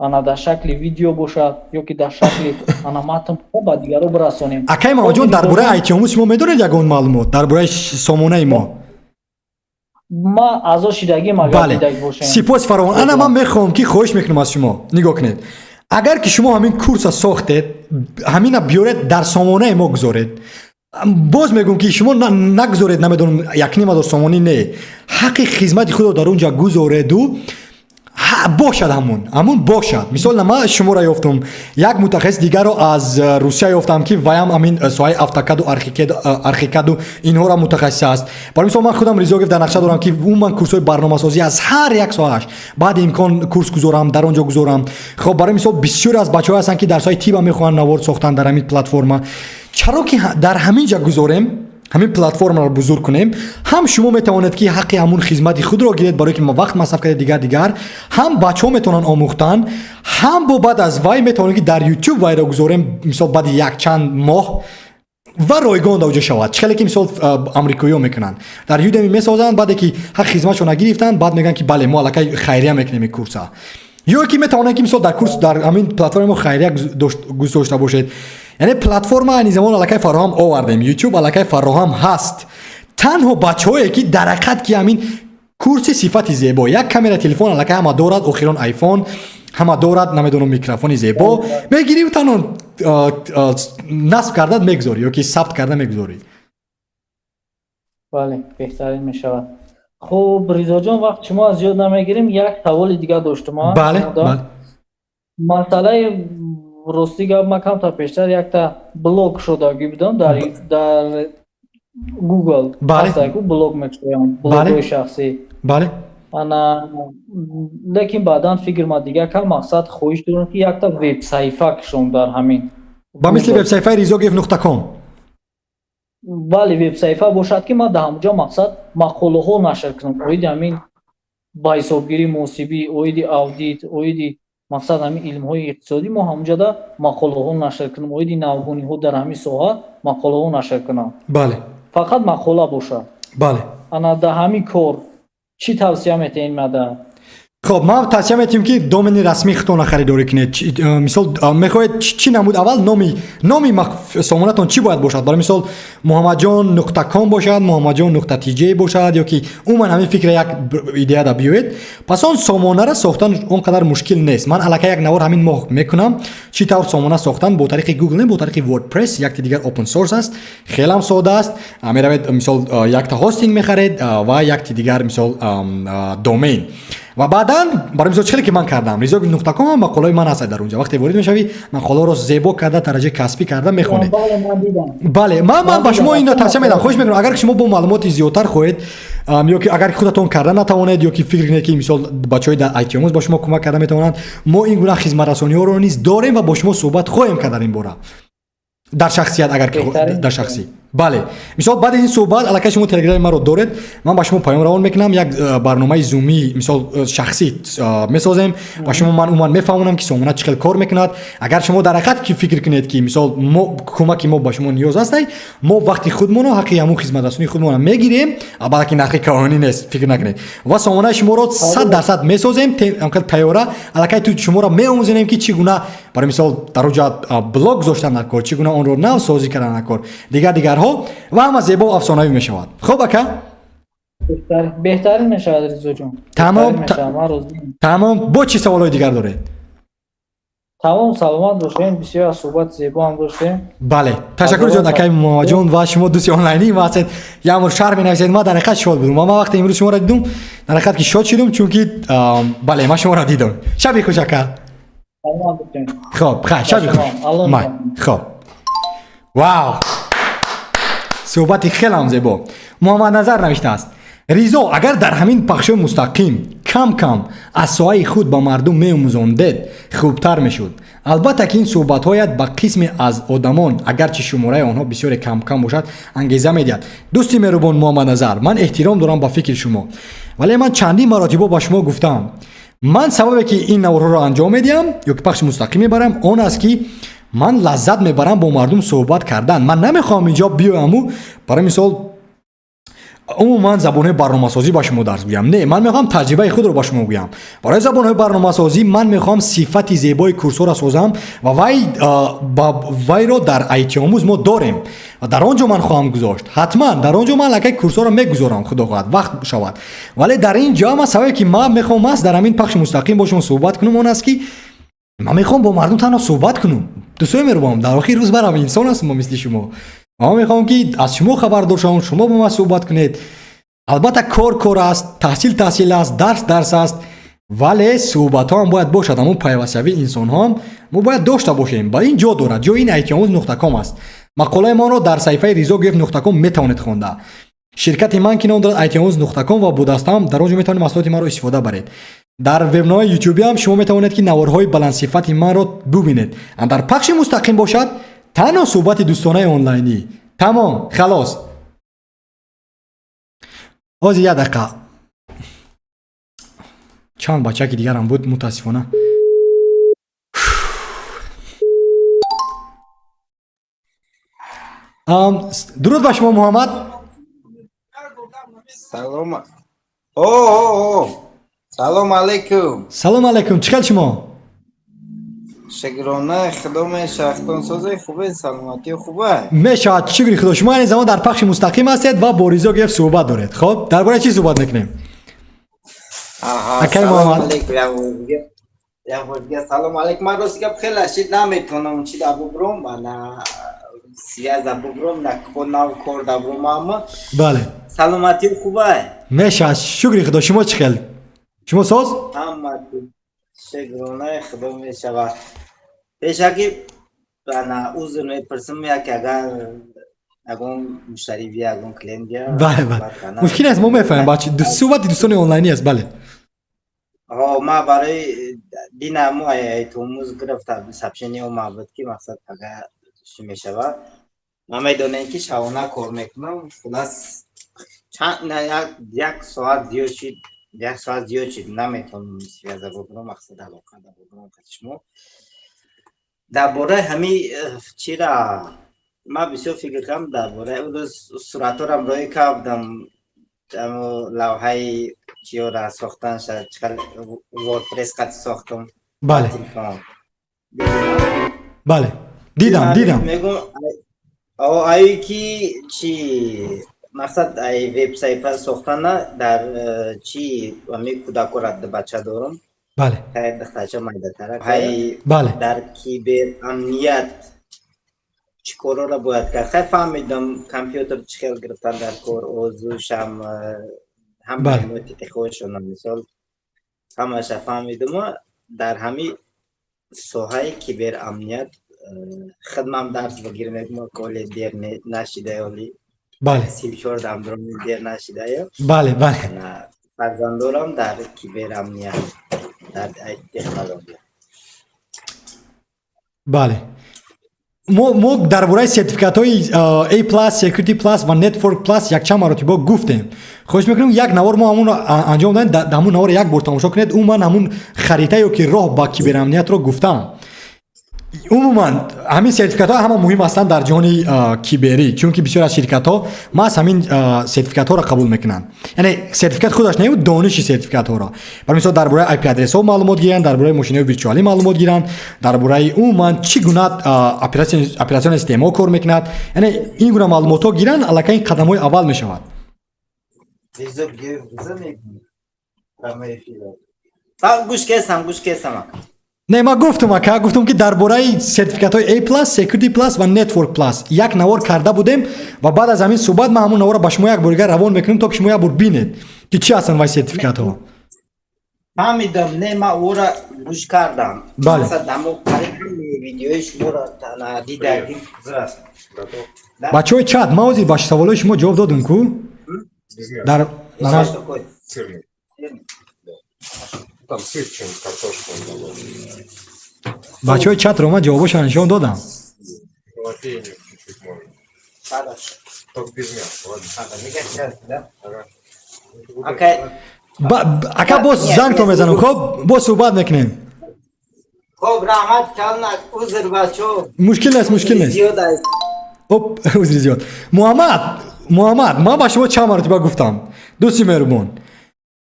ана дар шакли видео бошад ё ки дар шакли ана матн ба дигарро бирасонем. Акай Мамаҷон, дар бораи айтиомӯз шумо медонед ягон маълумот, дар бораи сомонаи мо? Ма аъзо шидагим, агар дидаг бошем. Сипос фаровон. Ана ман мехоҳам, ки хоҳиш мекунам аз шумо, нигоҳ кунед, агар ки шумо ҳамин курса сохтед, ҳамина биёред, дар сомонаи мо гузоред. Боз мегӯм, ки шумо нагузоред, намедонам, якним ҳазор сомонӣ не, ҳаққи хизмати худро дар он ҷа гузореду бошад, ҳамун бошад. Мисол, ман шуморо ёфтум, як мутахассис дигарро аз Русия ёфтам, ки ваям ҳамин соҳаи автокаду, архикаду инҳоро мутахассис аст. Барои мисол, ман худам, Ризогев, дар нақша дорам, ки умуман курсҳои барномасозӣ аз ҳар як соҳааш баъди имкон курс гузорам, дар он ҷо гузорам. Хоб, барои мисол, бисёре аз бачаҳо ҳастанд, ки дар соҳаи тиба мехоҳанд навор сохтан дар ҳамин платформа. Чаро ки дар ҳамин ҷа гузорем, ҳамин платформаро бузург кунем? Ҳам шумо метавонед, ки ҳаққи ҳамун хизмати худро гиред, барое ки вақт масраф кардед, дигар дигар, ҳам бачаҳо метавонанд омӯхтан, ҳам бо баъд аз вай метавонем, ки дар Ютуб вайро гузорем, мисол, баъди якчанд моҳ ва ройгон даоҷа шавад. Чӣ хеле ки, мисол, амрикоиҳо мекунанд, дар Udemy месозанд, баъде ки ҳақ хизматшон нагирифтанд, баъд мегӯянд, ки бале, мо аллакай хайрия мекунем ин курса. Ё ки метавонед, ки мисол дар курс, дар ҳамин платформаи мо хайрия гузошта бошед. Яъне платформа айни замон аллакай фароҳам овардем, YouTube аллакай фароҳам ҳаст. Танҳо бачаҳое, ки дар ҳақиқат ки ҳамин курси сифати зебо, як камера телефон аллакай ҳама дорад, охирон айфон ҳама дорад, намедонам, микрофони зебо мегирӣ, танҳо насб карда мегузорӣ ё ки сабт карда мегузорӣ. Бале, беҳтарин мешавад. Хуб, Ризоҷон, вақт шумо аз зиёд намегирем, як саволи дигар доштум. Бале. Масъалаи, рости гап, ман камтар пештар якта блог шудагӣ будам дар Google. Ҳастаку блог мекушоям, блогҳои шахсӣ. Ана, лекин баъдан фикр ма дигар кам, мақсад, хоҳиш дорам, ки якта вебсаҳифа кушом дар ҳамин. Ба мисли вебсаҳифаи rizogef.com. Бале, вебсаҳифа бошад, ки ман дар ҳамонҷо, мақсад, мақолаҳо нашр кунам оиди ҳамин ба ҳисобгирии муҳосибӣ, оиди аудит, оиди, мақсад, ҳамин илмҳои иқтисодӣ. Мо ҳамонҷода мақолаҳо нашр кунам, оиди навгониҳо дар ҳамин соҳа мақолаҳо нашр кунам. Фақат мақола бошад. Ана, дар ҳамин кор чӣ тавсия метаҳед мада? Хоб, ман тавсия метиҳам, ки домени расмии худтонро харидорӣ кунед. Мисол, мехоҳед чӣ намуд? Аввал номи сомонатон чӣ бояд бошад? Барои мисол, Муҳаммадҷон.ком бошад, Муҳаммадҷон.тj бошад, ё ки умуман ҳамин фикра як идея да биёед. Пас он сомонаро сохтан он қадар мушкил нест. Ман аллакай як навор ҳамин моҳ мекунам, чӣ тавр сомона сохтан бо тариқи Google, не, бо тариқи WordPress, якти дигар open source аст, хелам сода аст. Меравед, мисол, якта хостинг мехаред ва якти дигар, мисол, домен. Ва баъдан, барои мисол, чӣ хеле ки ман кардам, rizog.com, мақолаҳои ман ҳастад дар унҷа. Вақте ворид мешавӣ, мақолаҳоро зебо карда, дараҷаи касбӣ карда мехонед. Бале, ман ба шумо инро тавсия медиҳам, хоҳиш мекунам, агар шумо бо маълумоти зиёдтар хоҳед ё ки агар худатон карда натавонед, ё ки фикр кунед, ки мисол бачаҳои дар айтиомӯз ба шумо кӯмак карда метавонанд, мо ин гуна хизматрасониҳоро низ дорем ва бо шумо суҳбат хоҳем кард дар ин бора дар шахсият, агар дар шахсӣ. Бале, мисол, баъди ин суҳбат аллакай шумо телеграми маро доред, ман ба шумо паём равон мекунам, як барномаи зумӣ, мисол, шахсӣ месозем ва шумо ман умуман мефаҳмонам, ки сомона чӣ хел кор мекунад. Агар шумо дар ҳақиқат ки фикр кунед, ки мисол мо кӯмаки мо ба шумо ниёз ҳастай, мо вақти худмоно, ҳаққи ҳамун хизматрасонии худмонро мегирем, албатта ки нархи калонӣ нест, фикр накунед, ва сомонаи шуморо 100% месозем тайёра. Аллакай ту шуморо меомӯзонем, ки чӣ гуна, барои мисол, дар оҷа блог гузоштан дар кор, чӣ гуна онро нав созӣ кардан дар кор, дигар дигарҳо ва ҳама зебо афсонавӣ мешавад. Хуб, ака? Беҳтарин мешавад, Ризоҷон. Тамом. Бо чӣ саволҳои дигар доред? Тамом, саломат бошем. Бисёр аз суҳбати зебо ҳам доштем. Бале, ташаккур зиёд, акаи Муҳаммадҷон. Ва шумо дӯсти онлайнии ма ҳастед, як шарҳ менависед. Ман дар ҳақиқат шод будум ва ман вақте имрӯз шуморо дидум, дар ҳақиқат ки шод шудум, чунки, бале, ман шуморо дидум. Шаби хуш, ака. Хоб, хайр, шаби хуш. Хоб, вау, суҳбати хелам зебо. Муҳаммадназар навиштааст: Ризо, агар дар ҳамин пахшои мустақим кам кам аз соҳаи худ ба мардум меомӯзондед, хубтар мешуд. Албатта ки ин суҳбатҳоят ба қисме аз одамон, агарчи шумораи онҳо бисёре камкам бошад, ангеза медиҳад. Дӯсти меҳрубон Муҳаммадназар, ман эҳтиром дорам ба фикри шумо, вале ман чандин маротибо ба шумо гуфтаам, ман сабабе ки ин наворҳоро анҷом медиҳам ё ки пахши мустақим мебарам, он аст, ки ман лаззат мебарам бо мардум суҳбат кардан. Ман намехоҳам инҷо биёяму, барои мисол, умуман забонҳои барномасозӣ ба шумо дарс гӯям. Не, ман мехоҳам таҷрибаи худро ба шумо гӯям. Барои забонҳои барномасозӣ ман мехоҳам сифати зебои курсҳоро созам ва вайро дар айтиомӯз мо дорем ва дар он ҷо ман хоҳам гузошт. Ҳатман дар он ҷо ман аллакай курсҳоро мегузорам, худо хоҳад, вақт шавад. Вале дар ин ҷо ман сабабе ки ман мехоҳам аст дар ҳамин пахши мустақим бо шумо суҳбат кунам, он аст, ки ман мехоҳам бо мардум танҳо суҳбат кунам. Дӯстои меҳрубон, дар охири рӯз барам инсон ҳастам мо мисли шумо. Ман мехоҳам, ки аз шумо хабардор шавам, шумо бо ман суҳбат кунед. Албатта, кор кор аст, таҳсил таҳсил аст, дарс дарс аст, вале суҳбатҳо ҳам бояд бошад. Ҳамон пайвастшавии инсонҳоам мо бояд дошта бошем. Ба ин ҷо дорад, ҷои ин айтиомӯз.ком аст. Мақолаи моро дар саҳифаи rizogf.com метавонед хонда. Ширкати ман, ки ном дорад айтиомӯз.ком ва бо дастам, дар он ҷо метавонед маҳсулоти маро истифода баред. Дар вебнои ютубиам шумо метавонед, ки наворҳои баландсифати манро бубинед. Дар пахши мустақим бошад, танҳо суҳбати дӯстонаи онлайнӣ, тамом, халос. Ҳозир як дақиқа, чанд бачаки дигарам буд, мутаассифона. Дуруд ба шумо, Муҳаммад. Салом. О. Салом алейкум. Салом алейкум. Чӣ хел шумо? Шукрона Худо, мешахтон созе хубе, саломатӣ хубе. Мешавад, шукри Худо. Шумо ин замон дар пахши мустақим ҳастед ва бо Ризо Геф суҳбат доред. Хоб, дар бораи чӣ суҳбат мекунем? Аҳа, Акай салом Муҳаммад. алейкум. Як бор дига салом алейкум. Ман рост гап хеле шид наметонам чи да бубром, ана связь да бубром, на ко нав кор да бубром ама. Бале. Саломатӣ хубе. Мешавад, шукри Худо. Шумо чӣ хел? Шумо соз? Ҳама шукронаи Худо мешавад. Пешакӣ ана узр мепурсам, як агар ягон муштарӣ бия, ягон клиент бия. Бале, бале. Мушкил нест, мо мефаҳмем, бача. Суҳбати дӯстони онлайнӣ аст, бале. Ҳо, ма барои динаму айтомуз гирифта сообщение омад буд, ки мақсад агар чӣ мешавад. Ман медонем, ки шабона кор мекунам, хулас чанд на як соат зиёд шид, як соат зиёд шид, наметавонам связа бубурам, мақсад алоқа да бубурам қати шумо. Дар бораи ҳами чира ман бисёр фикр кардам, дар бораи он рӯз суратҳорам роӣ кардам, амо лавҳаи чиёра сохтанша, чӣ WordPress қати сохтам. Бале. Телефон. Бале. Дидам, дидам. Мегум, аю ки чи мақсад ай вебсайтҳо сохтана дар чи ами кӯдакора бача дорам. Бале. Хай духтарча майдатара. Хай Бале. дар киберамният чӣ корҳоро бояд кард? Хай фаҳмидам, компютер чӣ хел гирифтан дар кор, озушам ҳам маълумоти технологияшона мисол ҳамаша фаҳмидам. Дар ҳами соҳаи киберамният хидмам дарс бигирем, мо коли дер нашида оли. Бале. 34 дам дорам, дер нашидая. Бале, бале. Фарзандорам дар киберамният, дар технология. Бале. Мо дар бораи сертификатҳои A+, Security Plus ва Network Plus якчанд маротиба гуфтем. Хоҳиш мекунем, як навор мо ҳамонро анҷом додем, дар ҳамун навор як бор тамошо кунед. Умуман ҳамун харита ё ки роҳ ба киберамниятро гуфтам. Умуман ҳамин сертификатҳо ҳама муҳим ҳастанд дар ҷаҳони киберӣ, чунки бисёр аз ширкатҳо маҳз ҳамин сертификатҳоро қабул мекунанд. Яъне сертификат худаш не, дониши сертификатҳоро. Барои мисол дар бораи IP адресҳо маълумот гиранд, дар бораи мошинаҳои виртуалӣ маълумот гиранд, дар бораи умуман чӣ гуна операционная системаҳо кор мекунад. Яъне ин гуна маълумотҳо гиранд, аллакай ин қадамҳои аввал мешавад. Гӯш кесам, гӯш кесам. Не, ман гуфтам, ака, гуфтам, ки дар бораи сертификатҳои A+, Security Plus ва Network Plus як навор карда будем ва баъд аз ҳамин суҳбат ман ҳамун наворро ба шумо як бор дигар равон мекунем, то ки шумо як бор бинед, ки чӣ ҳастанд вай сертификатҳо. Фаҳмидам, не, ман ӯро гӯш кардам. Бале. Мақсад ҳамо қариб видеои шуморо дидагим. Бачаҳои чат, ман ҳозир ба саволҳои шумо ҷавоб додам ку? Дар Там сыр, чем картошку. Бачаҳои чатро ман ҷавобошро нишон додам. Халапеньо чуть-чуть можно. Только без мяса, ладно? Ага. Ака, боз зангто мезанам, хоб, боз суҳбат мекунем. Хоб, раҳмат калнак, узр, бачо. Мушкил нест, мушкил нест. Зиёд аст. Оп, узри зиёд. Муҳаммад, Муҳаммад, ман ба шумо чанд маротиба гуфтам, дӯсти меҳрубон,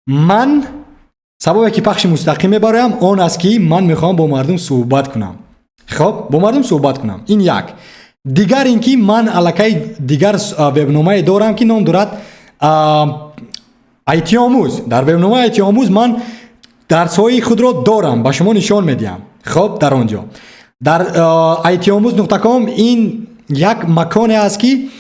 ман сабабе ки пахши мустақим мебароям, он аст, ки ман мехоҳам бо мардум суҳбат кунам. Хоб, бо мардум суҳбат кунам, ин як. Дигар ин ки ман аллакай дигар вебномае дорам, ки ном дорад айтиомӯз. Дар вебномаи айтиомӯз ман дарсҳои худро дорам, ба шумо нишон медиҳам. Хоб, дар он ҷо, дар айтиомӯз.ком, ин як маконе аст, ки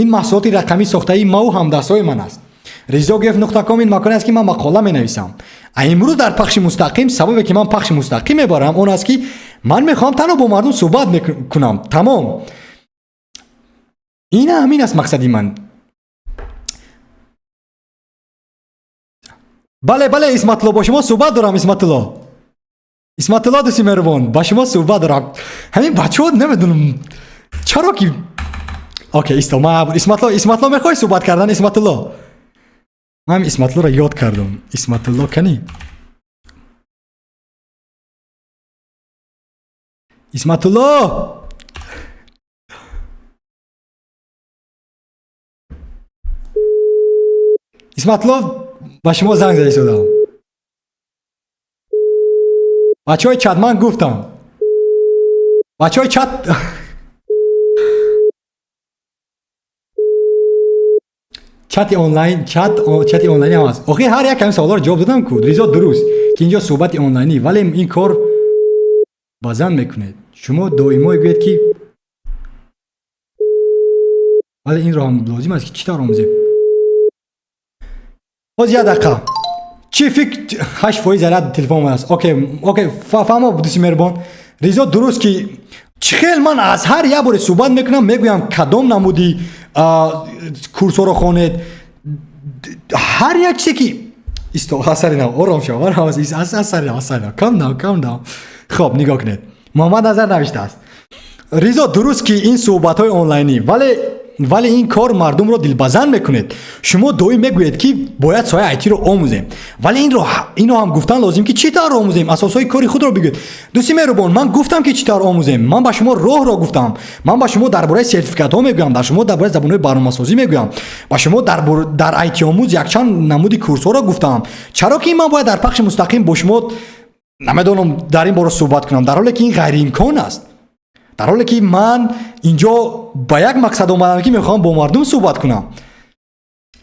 ин маҳсулоти рақамӣ сохтаи маву ҳамдастҳои ман аст. Ризогеф.ком ин маконе аст, ки ман мақола менависам. А имрӯз дар пахши мустақим, сабабе ки ман пахши мустақим мебарам, он аст, ки ман мехоҳам танҳо бо мардум суҳбат кунам, тамом. Ин ҳамин аст мақсади ман. Бале, бале, Исматулло, бо шумо суҳбат дорам. Исматулло, Исматулло, дӯсти меҳрубон, ба шумо суҳбат дорам. Ҳамин бачаҳо намедонам чаро ки. Окей, исто, ма Исматулло, Исматулло, мехоҳӣ суҳбат кардан, Исматулло? Ман Исматуллоро ёд кардам. Исматулло кани? Исматулло, Исматулло, ба шумо занг зада истодам. Бачаҳои чат, ман гуфтам, бачаҳои чат, чати онлайн, чати онлайнӣ ҳам аст. Охир ҳар як ҳамин саволҳоро ҷавоб додам ку. Ризо, дуруст, ки инҷо суҳбати онлайнӣ, вале ин кор базан мекунед. Шумо доимо мегӯед, ки вале инро ҳам лозим аст, ки чӣ тавр омӯзем. Боз як дақиқа. Чӣ фикр, 8% заряд телефон омадааст. Окей, фаҳмо, дӯсти меҳрубон. Ризо, дуруст, ки чӣ хел ман аз ҳар як боре суҳбат мекунам, мегӯям, кадом намуди курсҳоро хонед, ҳар як чизе ки исто, аз сари нав, ором шав, аз сари нав, аз сари нав, calm down, calm down. Хоб, нигоҳ кунед, Муҳаммад Назар навиштааст: Ризо, дуруст, ки ин суҳбатҳои онлайнӣ, вале ин кор мардумро дилбазан мекунед. Шумо доим мегӯед, ки бояд соҳаи айтиро омӯзем, вале инро ҳам гуфтан лозим, ки чӣ тавр омӯзем. Асосҳои кори худро бигӯед. Дӯсти меҳрубон, ман гуфтам, ки чӣ тавр омӯзем. Ман ба шумо роҳро гуфтам. Ман ба шумо дар бораи сертификатҳо мегӯям, дар шумо дар бораи забонҳои барномасозӣ мегӯям, ба шумо дар айтиомӯз якчанд намуди курсҳоро гуфтам. Чаро ки ман бояд дар пахши мустақим бо шумо, намедонам, дар ин бора суҳбат кунам, дар ҳоле ки ин ғайриимкон аст, дар ҳоле ки ман инҷо ба як мақсад омадам, ки мехоҳам бо мардум суҳбат кунам?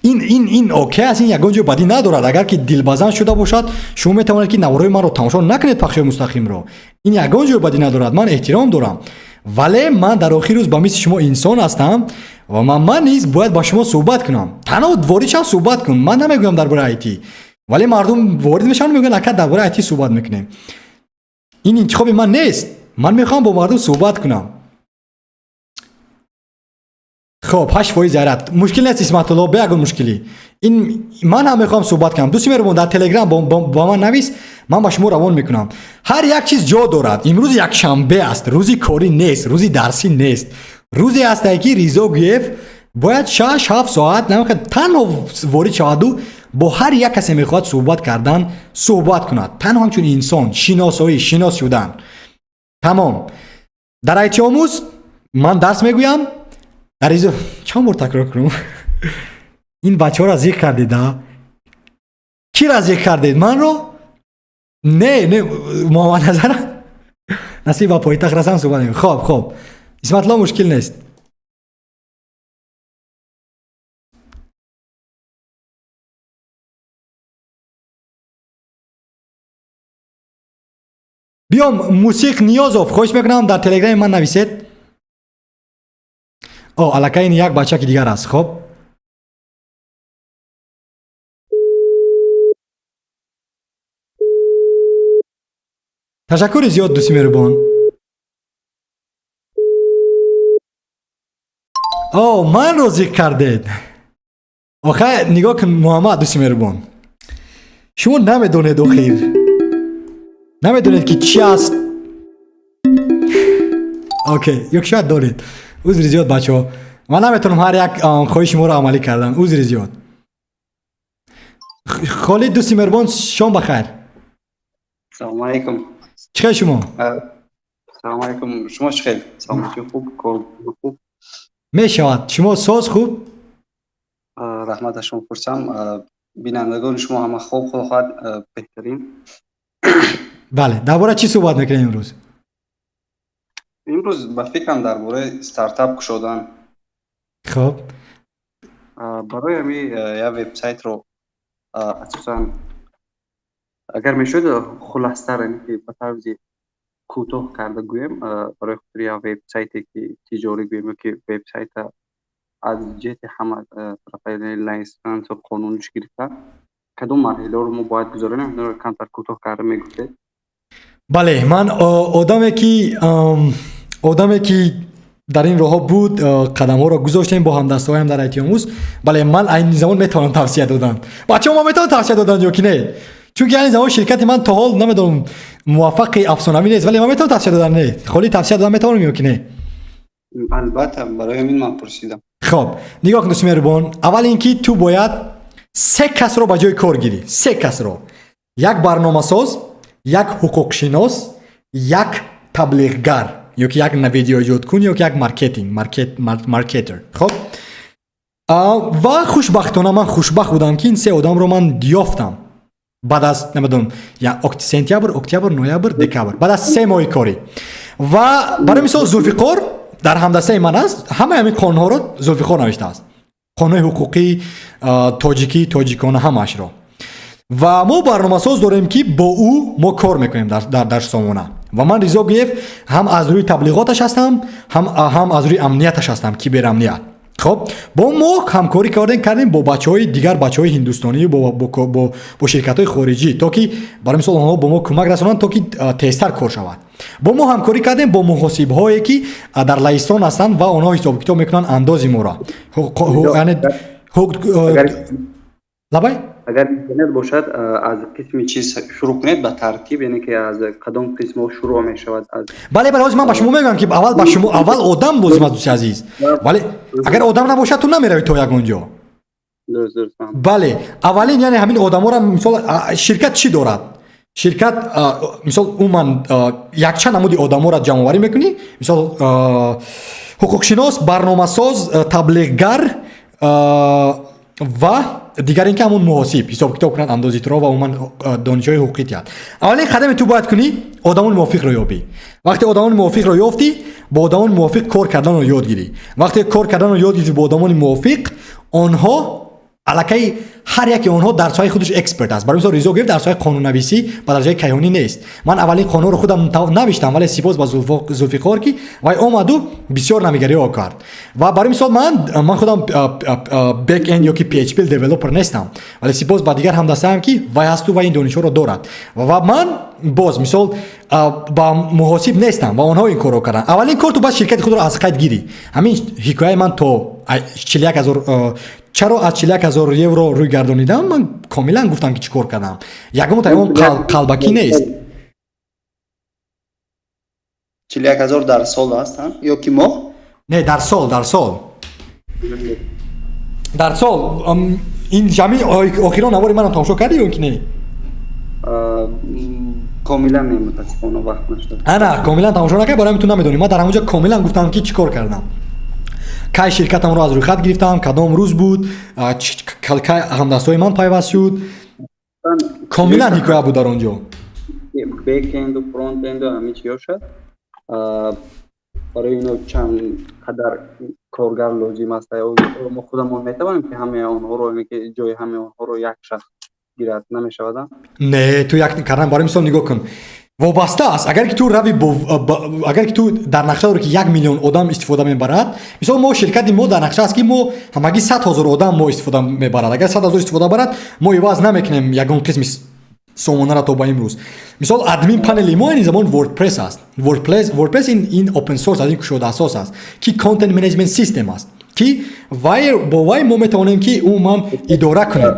Ин окей аст, ин ягон ҷой бадӣ надорад. Агар ки дилбазан шуда бошад, шумо метавонед, ки наворҳои манро тамошо накунед, пахшҳои мустақимро. Ин ягон ҷой бадӣ надорад, ман эҳтиром дорам, вале ман дар охири рӯз ба мисли шумо инсон ҳастам ва ман низ бояд ба шумо суҳбат кунам. Танҳо ворид шав, суҳбат кун. Ман намегӯям дар бораи айти, вале мардум ворид мешаванд, мегӯянд, ака, дар бораи айти суҳбат мекунем. Ин интихоби ман нест, ман мехоҳам бо мардум суҳбат кунам. Хоб, 8% заряд, мушкил нест, Исматулло, бе ягон мушкилӣ. Ин ман ҳам мехоҳам суҳбат кунам. Дӯсти меҳрубон, дар Телеграм ба ман навис, ман ба шумо равон мекунам. Ҳар як чиз ҷо дорад. Имрӯз якшанбе аст, рӯзи корӣ нест, рӯзи дарсӣ нест, рӯзе ҳастае, ки Ризо Гуев бояд 6-7 соат намехоҳад танҳо ворид шаваду бо ҳар як касе мехоҳад суҳбат кардан, суҳбат кунад, танҳо ҳамчун инсон, шиносоӣ, шинос шудан, тамом. Дар айтиомӯз ман дарс мегӯям. Дар изо чанд бор такрор кунам? Ин бачаҳоро зикр кардед, а киро зикр кардед? Манро? Не, не, Муҳаммад Назар, насиб ба пойтахт расам, суҳбат мекунем. Хоб, Исматулло, мушкил нест. Биём, Мусиқ Ниёзов, хоҳиш мекунам, дар Телеграми ман нависед. О, аллакай ин як бачаки дигар аст. Хоб, ташаккури зиёд, дӯсти меҳрубон. О, манро зикр кардед. Охай, нигоҳ кун, Муҳаммад, дӯсти меҳрубон, шумо намедонед, охир намедонед, ки чӣ аст. Окей, ё шояд донед. Узри зиёд, бачаҳо, ман наметавонам ҳар як хоҳиши шуморо амалӣ кардан. Узри зиёд. Холид, дӯсти меҳрубон, шом ба хайр. Салому алайкум. Чӣ хел шумо? Салому алайкум. Шумо чӣ хел? Саломатӣ хуб, кор хуб? Мешавад. Шумо соз, хуб? Раҳмат, аз шумо пурсам. Бинандагони шумо ҳама хуб, худо хоҳад, беҳтарин. Бале, дар бораи чӣ суҳбат мекунем имрӯз? Имрӯз ба фикрам дар бораи стартап кушодан. Хуб. Барои ҳамин як вебсайтро, асосан агар мешуд, хулостар, яъне ки ба тарзи кӯтоҳ карда гӯем, барои хотири як вебсайте ки тиҷорӣ гӯем ё ки вебсайта аз ҷиҳати ҳама тарафа, лайсенсу қонуниш гирифта, кадом марҳиларо мо бояд гузаронем, инро камтар кӯтоҳ карда мегуфтед. Бале, ман одаме ки дар ин роҳҳо буд, қадамҳоро гузоштем бо ҳамдастҳоям дар айтиомӯз. Бале, ман айни замон метавонам тавсия додан. Бачаҳо, ман метавонам тавсия додан ё ки не? Чунки айни замон ширкати ман то ҳол, намедонам, муваффақи афсонавӣ нест, вале ман метавонам тавсия додан? Не, холи, тавсия додан метавонам ё ки не? Албатта, барои ҳамин ман пурсидам. Хоб, нигоҳ кун, дӯсти меҳрубон. Аввал ин ки ту бояд се касро ба ҷои кор гирӣ, се касро: як барномасоз, як ҳуқуқшинос, як таблиғгар ё ки як видеоиҷодкун ё ки як маркетинг маркетер. Хоб, ва хушбахтона ман хушбахт будам, ки ин се одамро ман ёфтам. Баъд аз, намедонам, сентябр, октябр, ноябр, декабр, баъд аз 3 моҳи корӣ. Ва барои мисол, Зулфиқор дар ҳамдастаи ман аст. Ҳамаи ҳамин қонунҳоро Зулфиқор навиштааст, қонунҳои ҳуқуқӣ, тоҷикӣ, тоҷикона, ҳамаашро. Ва мо барномасоз дорем, ки бо ӯ мо кор мекунем дар сомона. Ва ман, Ризо Гиев, ҳам аз рӯи таблиғоташ ҳастам, ҳам аз рӯи амнияташ ҳастам, киберамният. Хоб, бо мо ҳамкорӣ кардем бо бачаҳои дигар, бачаҳои ҳиндустонӣ, бо ширкатҳои хориҷӣ, то ки, барои мисол, онҳо бо мо кӯмак расонанд, то ки тезтар кор шавад. Бо мо ҳамкорӣ кардем бо муҳосибҳое, ки дар Лаҳистон ҳастанд ва онҳо ҳисобу китоб мекунанд андози моро. Яъне лабай. Агар имконият бошад, аз қисми чиз шурӯъ кунед ба тартиб, яъне ки аз кадом қисмҳо шурӯъ мешавад, аз Бале, ҳозир ман ба шумо мегӯям, ки аввал ба шумо, аввал одам лозим аст, дӯсти азиз. Вале агар одам набошад, ту намеравӣ то ягон ҷо. Бале, аввалин, яъне ҳамин одаморо, мисол, ширкат чӣ дорад? Ширкат, мисол, умуман якчанд намуди одаморо ҷамъоварӣ мекунӣ, мисол, ҳуқуқшинос, барномасоз, таблиғгар ва дигар ин ки ҳамун муҳосиб, ҳисобкитоб кунад андози туро ва умуман донишҳои ҳуқуқӣ диҳад. Аввалин қадаме ту бояд кунӣ, одамони мувофиқро ёбӣ. Вақте одамони мувофиқро ёфтӣ, бо одамони мувофиқ кор карданро ёд гирӣ. Вақте кор карданро ёд гирифтӣ бо одамони мувофиқ, онҳо аллакай ҳар яке онҳо дар соҳаи худаш эксперт аст. Барои мисол, Ризо Гиев дар соҳаи қонуннависӣ ба дараҷаи кайҳонӣ нест. Ман аввалин қонунро худам навиштам, вале сипос ба Зулфиқор, ки вай омаду бисёр навигариҳо кард. Ва барои мисол, ман худам back-end ё ки PHP developer нестам, вале сипос ба дигар ҳамдастаам, ки вай ҳасту ва ин донишҳоро дорад. Ва ман боз, мисол, ба муҳосиб нестам ва онҳо ин корро карданд. Аввалин кор, ту бояд ширкати худро аз қайд гирӣ. Ҳамин ҳикояи ман то 41 000, чаро аз 41 000 евро рӯй гардонидам, ман комилан гуфтам, ки чӣ кор кардам. Ягон таён қалбакӣ нест. 41 000 дар сол аст ё ки моҳ? Не, дар сол, дар сол, дар сол. Ин ҷамъи охирон навори маро тамошо кардӣ ё ки не? Комилан не, мутаассифона, вақт нашуд. Ана, комилан тамошо накард, барои ту намедонӣ. Ман дар ҳамонҷо комилан гуфтам, ки чӣ кор кардам, кай ширкатамро аз рӯйхат гирифтам, кадом рӯз буд, кай ҳамдастҳои ман пайваст шуд. Комилан ҳикоя буд дар он ҷо. Backend у frontend у ҳамин чиё шуд, барои ино чанд қадар коргар лозим аст? Мо худамон метавонем, ки ҳамаи онҳоро, ки ҷои ҳамаи онҳоро як шахс гирад, намешавад? Не, ту як кардан, барои мисол, нигоҳ кун, вобаста аст. Агар ки ту рави, агар ки ту дар нақша дорӣ, ки 1 миллион одам истифода мебарад, мисол, мо, ширкати мо дар нақша аст, ки мо ҳамагӣ 100 000 одам мо истифода мебарад. Агар 100 000 истифода барад, мо иваз намекунем ягон қисми сомонаро то ба имрӯз. Мисол, админ панели мо ин замон WordPress аст. WordPress ин open source аз ин кушода асос аст, ки content management system аст, ки вай бо вай мо метавонем, ки умуман идора кунем.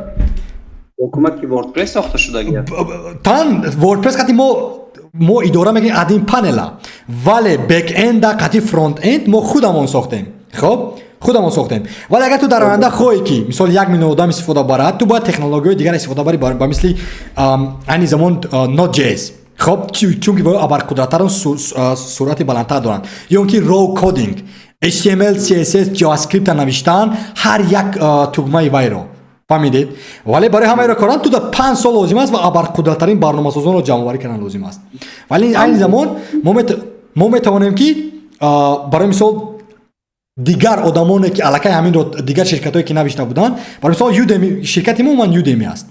Бо кӯмаки WordPress сохта шудагӣ? Тан WordPress қати мо идора мекунем админ панела, вале backend а қати frontend мо худамон сохтем. Хоб, худамон сохтем. Вале агар ту дар оянда хоҳӣ, ки, мисол, 1 миллион одам истифода барад, ту бояд технологияҳои дигар истифода барӣ, ба мисли айни замон Node.js. Хоб, чунки абарқудратарон, суръати баландтар доранд, ё ки raw coding, HTML, CSS, JavaScript навиштан, ҳар як тугмаи вайро фаҳмидед. Вале барои ҳамаиро кардан ту да 5 сол лозим аст ва абарқудратарин барномасозонро ҷамъоварӣ кардан лозим аст. Вале айни замон мо метавонем, ки, барои мисол, дигар одамоне, ки аллакай ҳаминро дигар ширкатҳое, ки навишта буданд, барои мисол, Udemy, ширкати мо умуман Udemy аст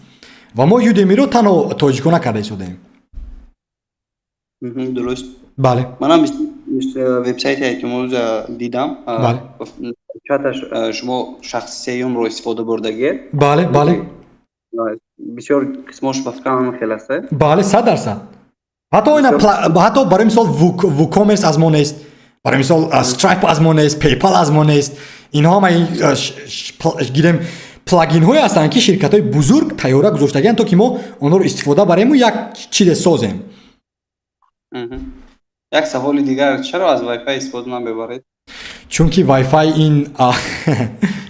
ва мо Udemy-ро танҳо тоҷикона карда истодаем. Дуруст. Бале. Манам вебсайти Айтимӯза дидам. Бале. Чаташ шумо шахси сеюмро истифода бурдагед. Бале. Бисёр қисмош ба фикрам хел аст. Бале, 100%. Ҳатто ина, ҳатто, барои мисол, WooCommerce аз мо нест, барои мисол, Stripe аз мо нест, PayPal аз мо нест. Инҳо ҳама гирем плагин ҳое ҳастанд, ки ширкатҳои бузург тайёра гузоштагианд, то ки мо онҳоро истифода барему як чизе созем. Як саволи дигар: чаро аз Wi-Fi истифода намебаред? Чунки Wi-Fi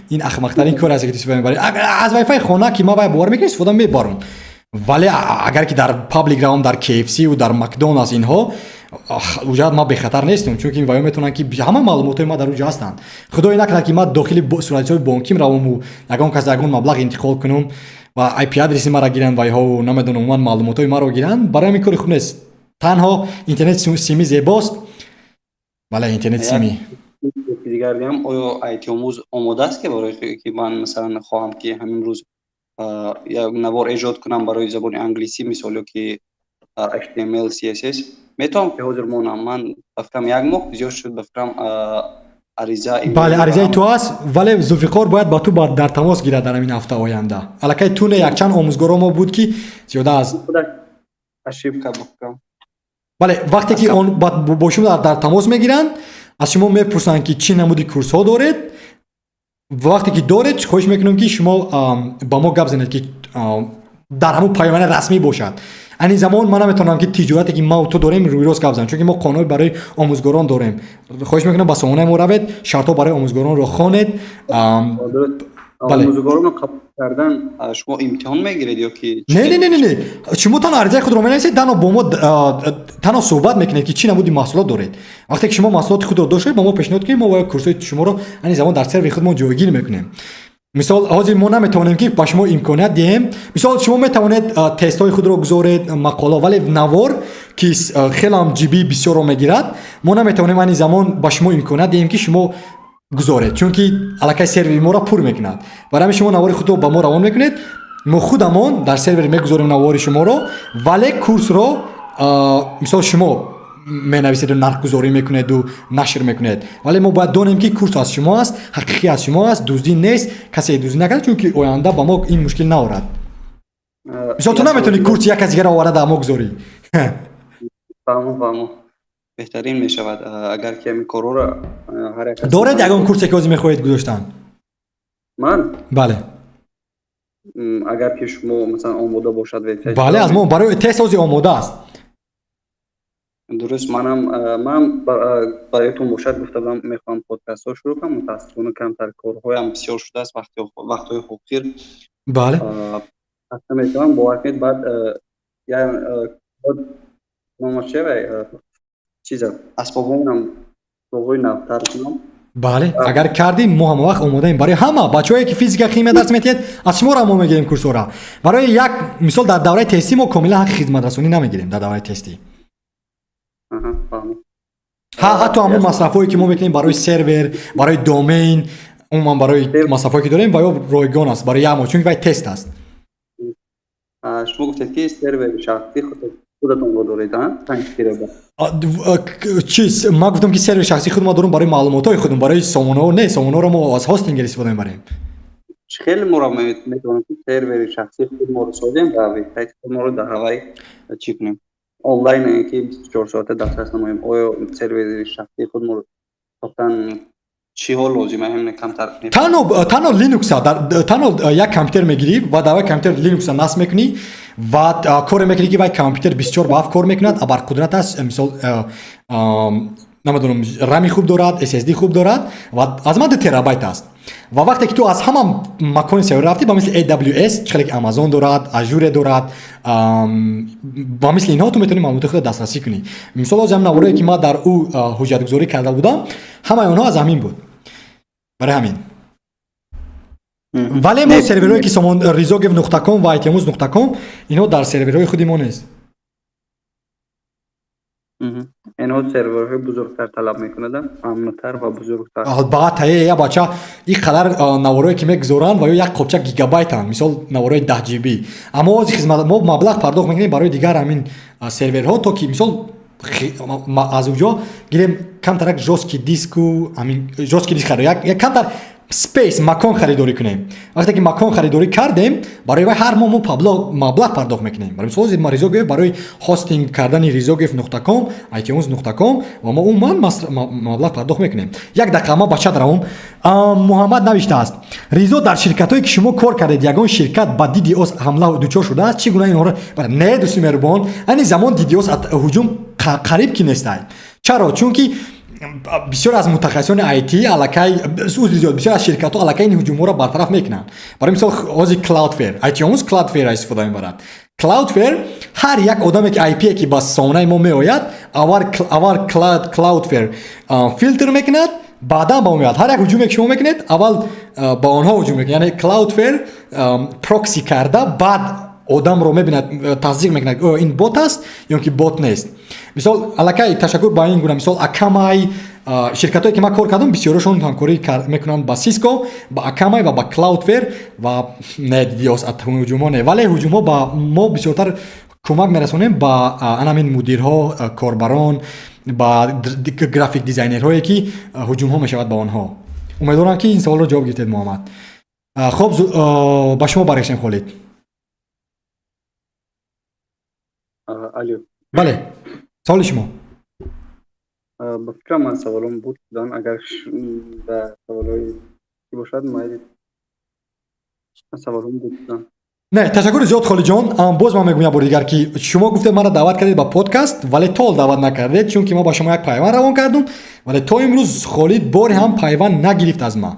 ин ахмақтарин кор аст, ки ту истифода мебарӣ. Аз Wi-Fi хона, ки ман вай бовар мекунам, истифода мебарам, вале агар ки дар public равам, дар KFC дар Макдоналдс, инҳо уҷа ман бехатар нестам, чунки ваё метавонанд, ки ҳама маълумотҳои ман дар уҷа ҳастанд. Худое накунад, ки ман дохили суратҳисоби бонким раваму ягон кас ягон маблағ интиқол кунам. Ва IP адреси маро гиранд вайҳо, намедонам, умуман маълумотҳои маро гиранд. Барои ҳамин кори хуб нест. Танҳо интернет сими зебост, бале, интернет сими. Дигар диҳам, оё айтиомӯз омода аст, ки барои ки ман, масалан, хоҳам, ки ҳамин рӯз як навор эҷод кунам барои забони англисӣ, мисол, ё ки HTML, CSS, метавонам, ки ҳозир монам? Ман ба фикрам, як моҳ зиёд шуд, ба фикрам, ариза. Бале, аризаи ту аст, вале Зулфиқор бояд ба ту дар тамос гирад дар ҳамин ҳафта оянда. Аллакай ту не, якчанд омӯзгоро мо буд, ки зиёда аз Ошибка, ба фикрам. Бале, вақте ки он бо шумо дар тамос мегиранд, аз шумо мепурсанд, ки чӣ намуди курсҳо доред, ва вақте ки доред, хоҳиш мекунам, ки шумо ба мо гап занед, ки дар ҳамун паёмани расмӣ бошад. Ани замон ман наметавонам, ки тиҷорате, ки ма ту дорем, рӯйрост гап занам, чунки мо қонуни барои омӯзгорон дорем. Хоҳиш мекунам, ба сомонаи мо равед, шартҳо барои омӯзгоронро хонед. Бале, омӯзгоронро қабул кардан шумо имтиҳон мегиред ё ки? Не, не, не, не, не, шумо танҳо аризаи худро менависед, танҳо бо мо танҳо суҳбат мекунед, ки чӣ намуди маҳсулот доред. Вақте ки шумо маҳсулоти худро доштед, ба мо пешниҳод кунед, мо курсҳои шуморо ани замон дар сервери худмон ҷойгир мекунем. Мисол, ҳозир мо наметавонем, ки ба шумо имконият диҳем. Мисол, шумо метавонед тестҳои худро гузоред, мақола, вале навор, ки хелам GB бисёрро мегирад, мо наметавонем ани замон ба шумо имконият диҳем, ки шумо гузоред, чунки аллакай сервери моро пур мекунад. Барои ҳамин шумо навори худро ба мо равон мекунед, мо худамон дар сервер мегузорем навори шуморо, вале курсро, мисол, шумо менависеду нархгузорӣ мекунеду нашр мекунед. Вале мо бояд донем, ки курс аз шумо аст, ҳақиқӣ аз шумо аст, дуздӣ нест, касе дуздӣ накард, чунки оянда ба мо ин мушкил наорад. Мисол, ту наметавонӣ курси як кас дигарро оварда дар мо гузорӣ. Фаҳмо, фаҳмо. Беҳтарин мешавад, агар ки ҳамин корҳоро ҳар як Доред ягон курсе, ки ҳозир мехоҳед гузоштан? Ман? Бале. Агар ки шумо, масалан, омода бошад вебсайт. Бале, аз мо барои тест ҳозир омода аст. Дуруст, манам ман бароятон бошад гуфта будам, мехоҳам подкастҳо шурӯъ кунам. Мутаассифона, камтар корҳоям бисёр шудааст вақтҳои охир. Хаста метавонам, бовар кунед. Баъд номаш чевай, чиза, асбобҳоям, асбобҳои навтар кунам. Бале, агар кардем, мо ҳама вақт омодаем барои ҳама бачаҳое, ки физика, химия дарс метиҳед, аз шуморо мо мегирем курсҳоро. Барои як мисол, дар давраи тестӣ мо комилан ҳаққи хизматрасонӣ намегирем дар давраи тестӣ. Ҳатто ҳамон масрафҳое, ки мо мекунем барои сервер, барои домен, умуман барои масрафҳое, ки дорем, ва ё ройгон аст барои як моҳ, чунки вай тест аст. Шумо гуфтед, ки сервери шахсӣ худатонро доред? Чиз, ман гуфтам, ки сервери шахсии худ ма дорам барои маълумотҳои худам, барои сомонаҳо не. Сомонаҳоро мо аз хостингер истифода мебарем. Хеле моро метавонем, ки сервери шахсии худморо созем ва вебсайти худморо дар ҳавай чӣ кунем, онлайн, ки 24 соата дастрас намоем? Оё сервери шахсии худморо сохтан чиҳо лозима, ҳамин камтар? Танҳо Linux, танҳо як компютер мегирӣ ва дар вай компютер Linux насб мекунӣ ва коре мекунӣ, ки вай компютер 24 ба 7 кор мекунад, абарқудрат аст. Мисол, намедонам, рами хуб дорад, SSD хуб дорад ва аз ман 2 терабайт аст. Ва вақте ки ту аз ҳама макони сервер рафтӣ, ба мисли AWS, чӣ хеле ки Amazon дорад, Azure дорад, ба мисли инҳо, ту метавонӣ маълумоти худро дастрасӣ кунӣ. Мисол, ҳозир ҳам наворое, ки ман дар ӯ ҳуҷҷатгузорӣ карда будам, ҳамаи онҳо аз ҳамин буд. Барои ҳамин, вале мо серверҳое, ки сомон rizogев.com ва itemus.com, инҳо дар серверҳои худи мо нест. Инҳо серверҳои бузургтар талаб мекунад, амнтар ва бузургтар. Албатта, я бача, ин қадар наворое, ки мегузоранд, ва ё як қопча гигабайтанд, мисол, наворҳои 10 GB. Аммо ҳозир хизмат мо маблағ пардохт мекунем барои дигар ҳамин серверҳо, то ки, мисол, аз уҷо гирем камтарак жёсткий диску, ҳамин жёсткий диск як камтар space, макон харидорӣ кунем. Вақте ки макон харидорӣ кардем, барои вай ҳар моҳ мо маблағ пардохт мекунем. Барои мисол, ҳозир ма Ризогев барои хостинг кардани rizogев.com, itunes.com ва мо умуман маблағ пардохт мекунем. Як дақиқа, ма ба чат равом. Муҳаммад навиштааст: «Ризо, дар ширкатҳое, ки шумо кор кардед, ягон ширкат ба DDoS ҳамла дучор шудааст? Чӣ гуна инҳоро?» Не, дӯсти меҳрубон, айни замон DDoS ҳуҷум қариб ки нестай. Чаро? Чунки бисёр аз мутахассисони IT аллакай, узри зиёд, бисёр аз ширкатҳо аллакай ин ҳуҷумҳоро бартараф мекунанд. Барои мисол, ҳозир Cloudflare, iTunes Cloudflare истифода мебарад. Cloudflare ҳар як одаме, ки IP ки ба сомонаи мо меояд, аввал Cloudflare филтр мекунад. Баъдан ба мо меояд. Ҳар як ҳуҷуме, ки шумо мекунед, аввал ба онҳо ҳуҷум мекунед, яъне Cloudflare прокси карда, баъд одамро мебинад, тасдиқ мекунад, оё ин бот аст ё ки бот нест. Мисол, аллакай, ташаккур ба ин гуна, мисол, Akamai, ширкатҳое, ки ман кор кардам, бисёрашон ҳамкорӣ мекунанд ба Cisco, ба Akamai ва ба Cloudflare ва не DDoS ҳуҷумҳо не, вале ҳуҷумҳо ба мо бисёртар кӯмак мерасонем ба анамин мудирҳо, корбарон, ба график дизайнерҳое, ки ҳуҷумҳо мешавад ба онҳо. Умедворам, ки ин саволро ҷавоб гирифтед, Муҳаммад. Хоб, ба шумо баргаштем, Холид. Алё. Бале, саволи шумо. Ба фикрам, ман саволом буд дан, агар ба саволҳои бошад, майли, саволом буд. Не, ташаккури зиёд, Холиҷон. Боз ман мегӯям як бори дигар, ки шумо гуфтед, маро даъват кардед ба подкаст, вале то ҳол даъват накардед, чунки мо ба шумо як пайванд равон кардум, вале то имрӯз Холид боре ҳам пайванд нагирифт аз ман.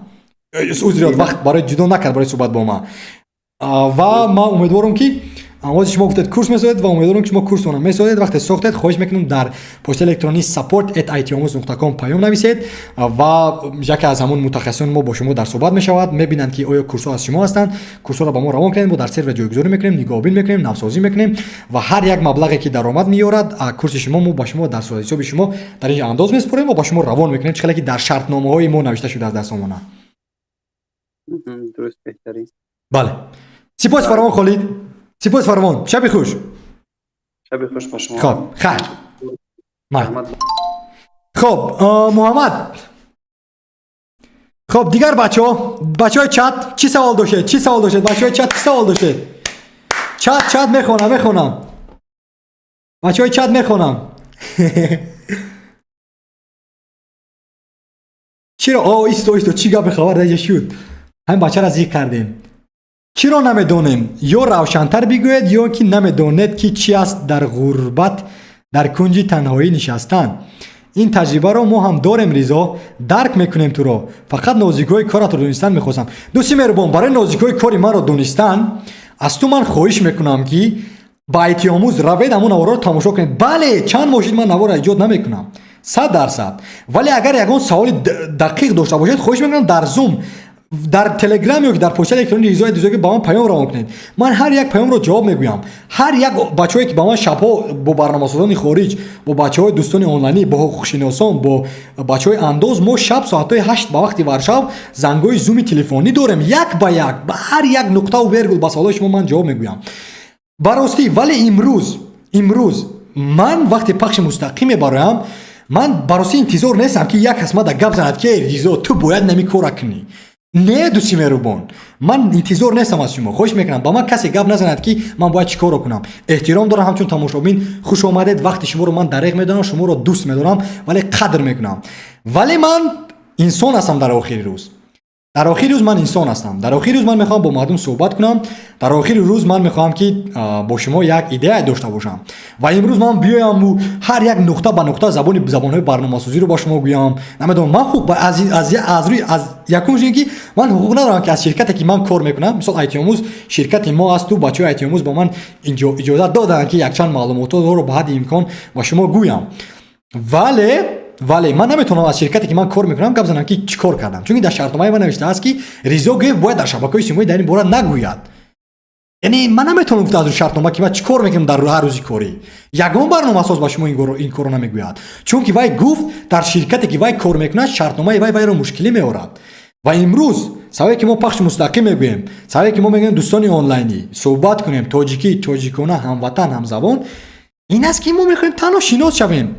Узри вақт барои ҷудо накард барои суҳбат бо ман. Ва ман умедворам, ки овози шумо, гуфтед, курс месозед, ва умедворам, ки шумо курсона месозед. Вақте сохтед, хоҳиш мекунам, дар почтаи электронии support@itomuz.com паём нависед ва яке аз ҳамон мутахассисони мо бо шумо дар суҳбат мешавад, мебинанд, ки оё курсҳо аз шумо ҳастанд. Курсҳоро ба мо равон кунед, мо дар сервер ҷойгузорӣ мекунем, нигоҳбин мекунем, навсозӣ мекунем ва ҳар як маблағе, ки даромад меёрад курси шумо, мо ба шумо дар ҳисоби шумо дар ин андоз месупорем ва ба шумо равон мекунем, чӣ хеле ки дар шартномаҳои мо навишта шудааст дар сомона. Дуруст, беҳтарин. Бале, сипос фаровон, Холид, сипос фаровон, шаби хуш. Шаби хуш ба шумо. Хоб, хайр. Хоб, Муҳаммад. Хоб, дигар бачаҳо, бачаҳои чат чӣ савол доштед? Чӣ савол доштед, бачаҳои чат? Чӣ савол доштед? Чат, чат, мехонам, мехонам, бачаҳои чат, мехонам. Чиро? О, исто, исто, чӣ гапи хабар даҷа шуд? Ҳамин бачаро зикр кардем. Чиро намедонем? Ё равшантар бигӯед, ё ки намедонед, ки чӣ аст дар ғурбат, дар кунҷи танҳоӣ нишастан. Ин таҷрибаро мо ҳам дорем, Ризо, дарк мекунем туро. Фақат нозикҳои коратро донистан мехостам. Дӯсти меҳрубон, барои нозикҳои кори маро донистан аз ту ман хоҳиш мекунам, ки ба айтиомӯз равед, ҳамон наворро тамошо кунед. Бале, чанд моҳ шид ман наворро эҷод намекунам, 100%. Вале агар ягон саволи дақиқ дошта бошед, хоҳиш мекунам, дар Зум, дар Телеграм ё ки дар почтаи электронии Ризои Дузоги ба ман паём равон кунед. Ман ҳар як паёмро ҷавоб мегӯям. Ҳар як бачаҳое, ки ба ман шабҳо бо барномасозони хориҷ, бо бачаҳои дӯстони онлайнӣ, бо ҳуқуқшиносон, бо бачаҳои андоз, мо шаб соатҳои 8 ба вақти Варшав зангҳои зуми телефонӣ дорем, як ба як ба ҳар як нуқтаву вергул ба саволҳои шумо ман ҷавоб мегӯям, ба ростӣ. Вале имрӯз ман вақте пахши мустақим мебароям, ман ба ростӣ интизор нестам, ки як кас мада гап занад, ки эй Ризо, ту бояд нами кора кунӣ. Не, дӯсти меҳрубон, ман интизор нестам аз шумо. Хоҳиш мекунам, ба ман касе гап назанад, ки ман бояд чӣ корро кунам. Эҳтиром дорам ҳамчун тамошобин, хуш омадед, вақти шуморо ман дареғ медонам, шуморо дӯст медорам, вале қадр мекунам. Вале ман инсон ҳастам. Дар охири рӯз, дар охири рӯз ман инсон ҳастам. Дар охири рӯз ман мехоҳам бо мардум суҳбат кунам. Дар охири рӯз ман мехоҳам, ки бо шумо як идея дошта бошам. Ва имрӯз ман биёяму ҳар як нуқта ба нуқта забони забонҳои барномасозиро ба шумо гӯям, намедонам, ман ҳуқуқ аз рӯи аз якум ин ки ман ҳуқуқ надорам, ки аз ширкате, ки ман кор мекунам, мисол, айтиомӯз ширкати мо асту бачаҳои айтиомӯз ба ман иҷозат доданд, ки якчанд маълумотҳоро ба ҳадди имкон ба шумо гӯям. Вале ман наметавонам аз ширкате, ки ман кор мекунам, гап занам, ки чӣ кор кардам, чунки дар шартномаи ман навиштааст, ки Ризо Гев бояд дар шабакаҳои иҷтимоӣ дар ин бора нагӯяд. Яъне ман наметавонам гуфта аз рӯи шартнома, ки ман чӣ кор мекунам дар ҳар рӯзи корӣ. Ягон барномасоз ба шумо ин корро намегӯяд, чунки вай гуфт, дар ширкате, ки вай кор мекунад, шартномаи вай вайро мушкилӣ меорад. Ва имрӯз сабабе, ки мо пахши мустақим мегӯем, сабабе, ки мо мегӯем, дӯстони онлайнӣ, суҳбат кунем тоҷикӣ, тоҷикона, ҳамватан, ҳамзабон, ин аст, ки мо мехоҳем танҳо шинос шавем.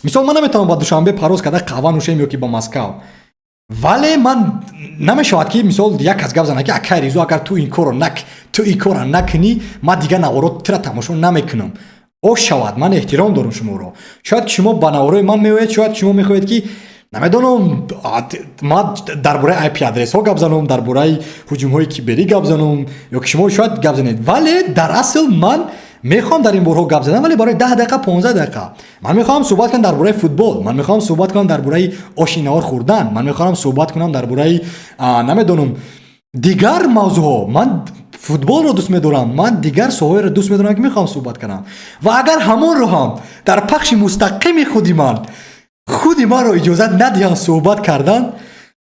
Мисол, ман наметавонам ба Душанбе парвоз карда қаҳва нӯшем ё ки ба Москав, вале ман намешавад, ки мисол як кас гап занад, ки акай Ризо, агар ту ин корро нак ту ин корро накунӣ, ман дигар наворо тура тамошо намекунам. Ош шавад, ман эҳтиром дорам шуморо. Шояд ки шумо ба наворои ман меоед, шояд шумо мехоҳед, ки намедонам, ман дар бораи IP адресҳо гап занам, дар бораи ҳуҷумҳои киберӣ гап занам, ё ки шумо шояд гап занед. Вале дар асл ман мехоҳам дар ин борҳо гап задан, вале барои 10 дақиқа, 15 дақиқа. Ман мехоҳам суҳбат кунам дар бораи футбол, ман мехоҳам суҳбат кунам дар бораи оши наҳор хӯрдан, ман мехоҳам суҳбат кунам дар бораи, намедонам, дигар мавзӯъҳо. Ман футболро дӯст медорам, ман дигар соҳаҳоеро дӯст медорам, ки мехоҳам суҳбат кунам. Ва агар ҳамонро ҳам дар пахши мустақими худи ман Худи маро иҷозат надиҳанд суҳбат кардан,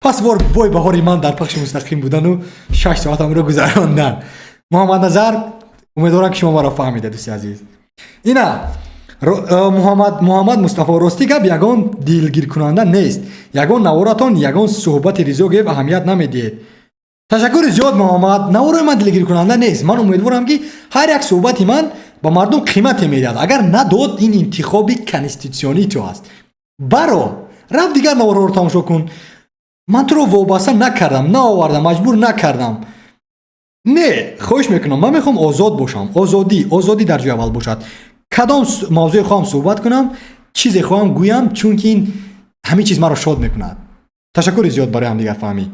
пас вой ба ҳоли ман дар пахши мустақим будану 6 соатамро гузарондан. Муҳаммадназар, умедворам, ки шумо маро фаҳмида, дӯсти азиз. Ина Муҳаммад Мустафо, ростӣ гап, ягон дилгиркунанда нест, ягон наворатон, ягон суҳбати Ризо Гӯев аҳамият намедиҳед. Ташаккури зиёд, Муҳаммад. Наворои ман дилгиркунанда нест. Ман умедворам, ки ҳар як суҳбати ман ба мардум қимате медиҳад. Агар надод, ин интихоби конститутсионии ту аст. Баро рафт, дигар наворҳоро тамошо кун. Ман туро вобаста накардам, наовардам, маҷбур накардам. Не, хоҳиш мекунам, ман мехоҳам озод бошам. Озодӣ, озодӣ дар ҷои аввал бошад. Кадом мавзӯе хоҳам суҳбат кунам, чизе хоҳам гӯям, чунки ин ҳамин чиз маро шод мекунад. Ташаккури зиёд барои ҳамдигарфаҳмӣ.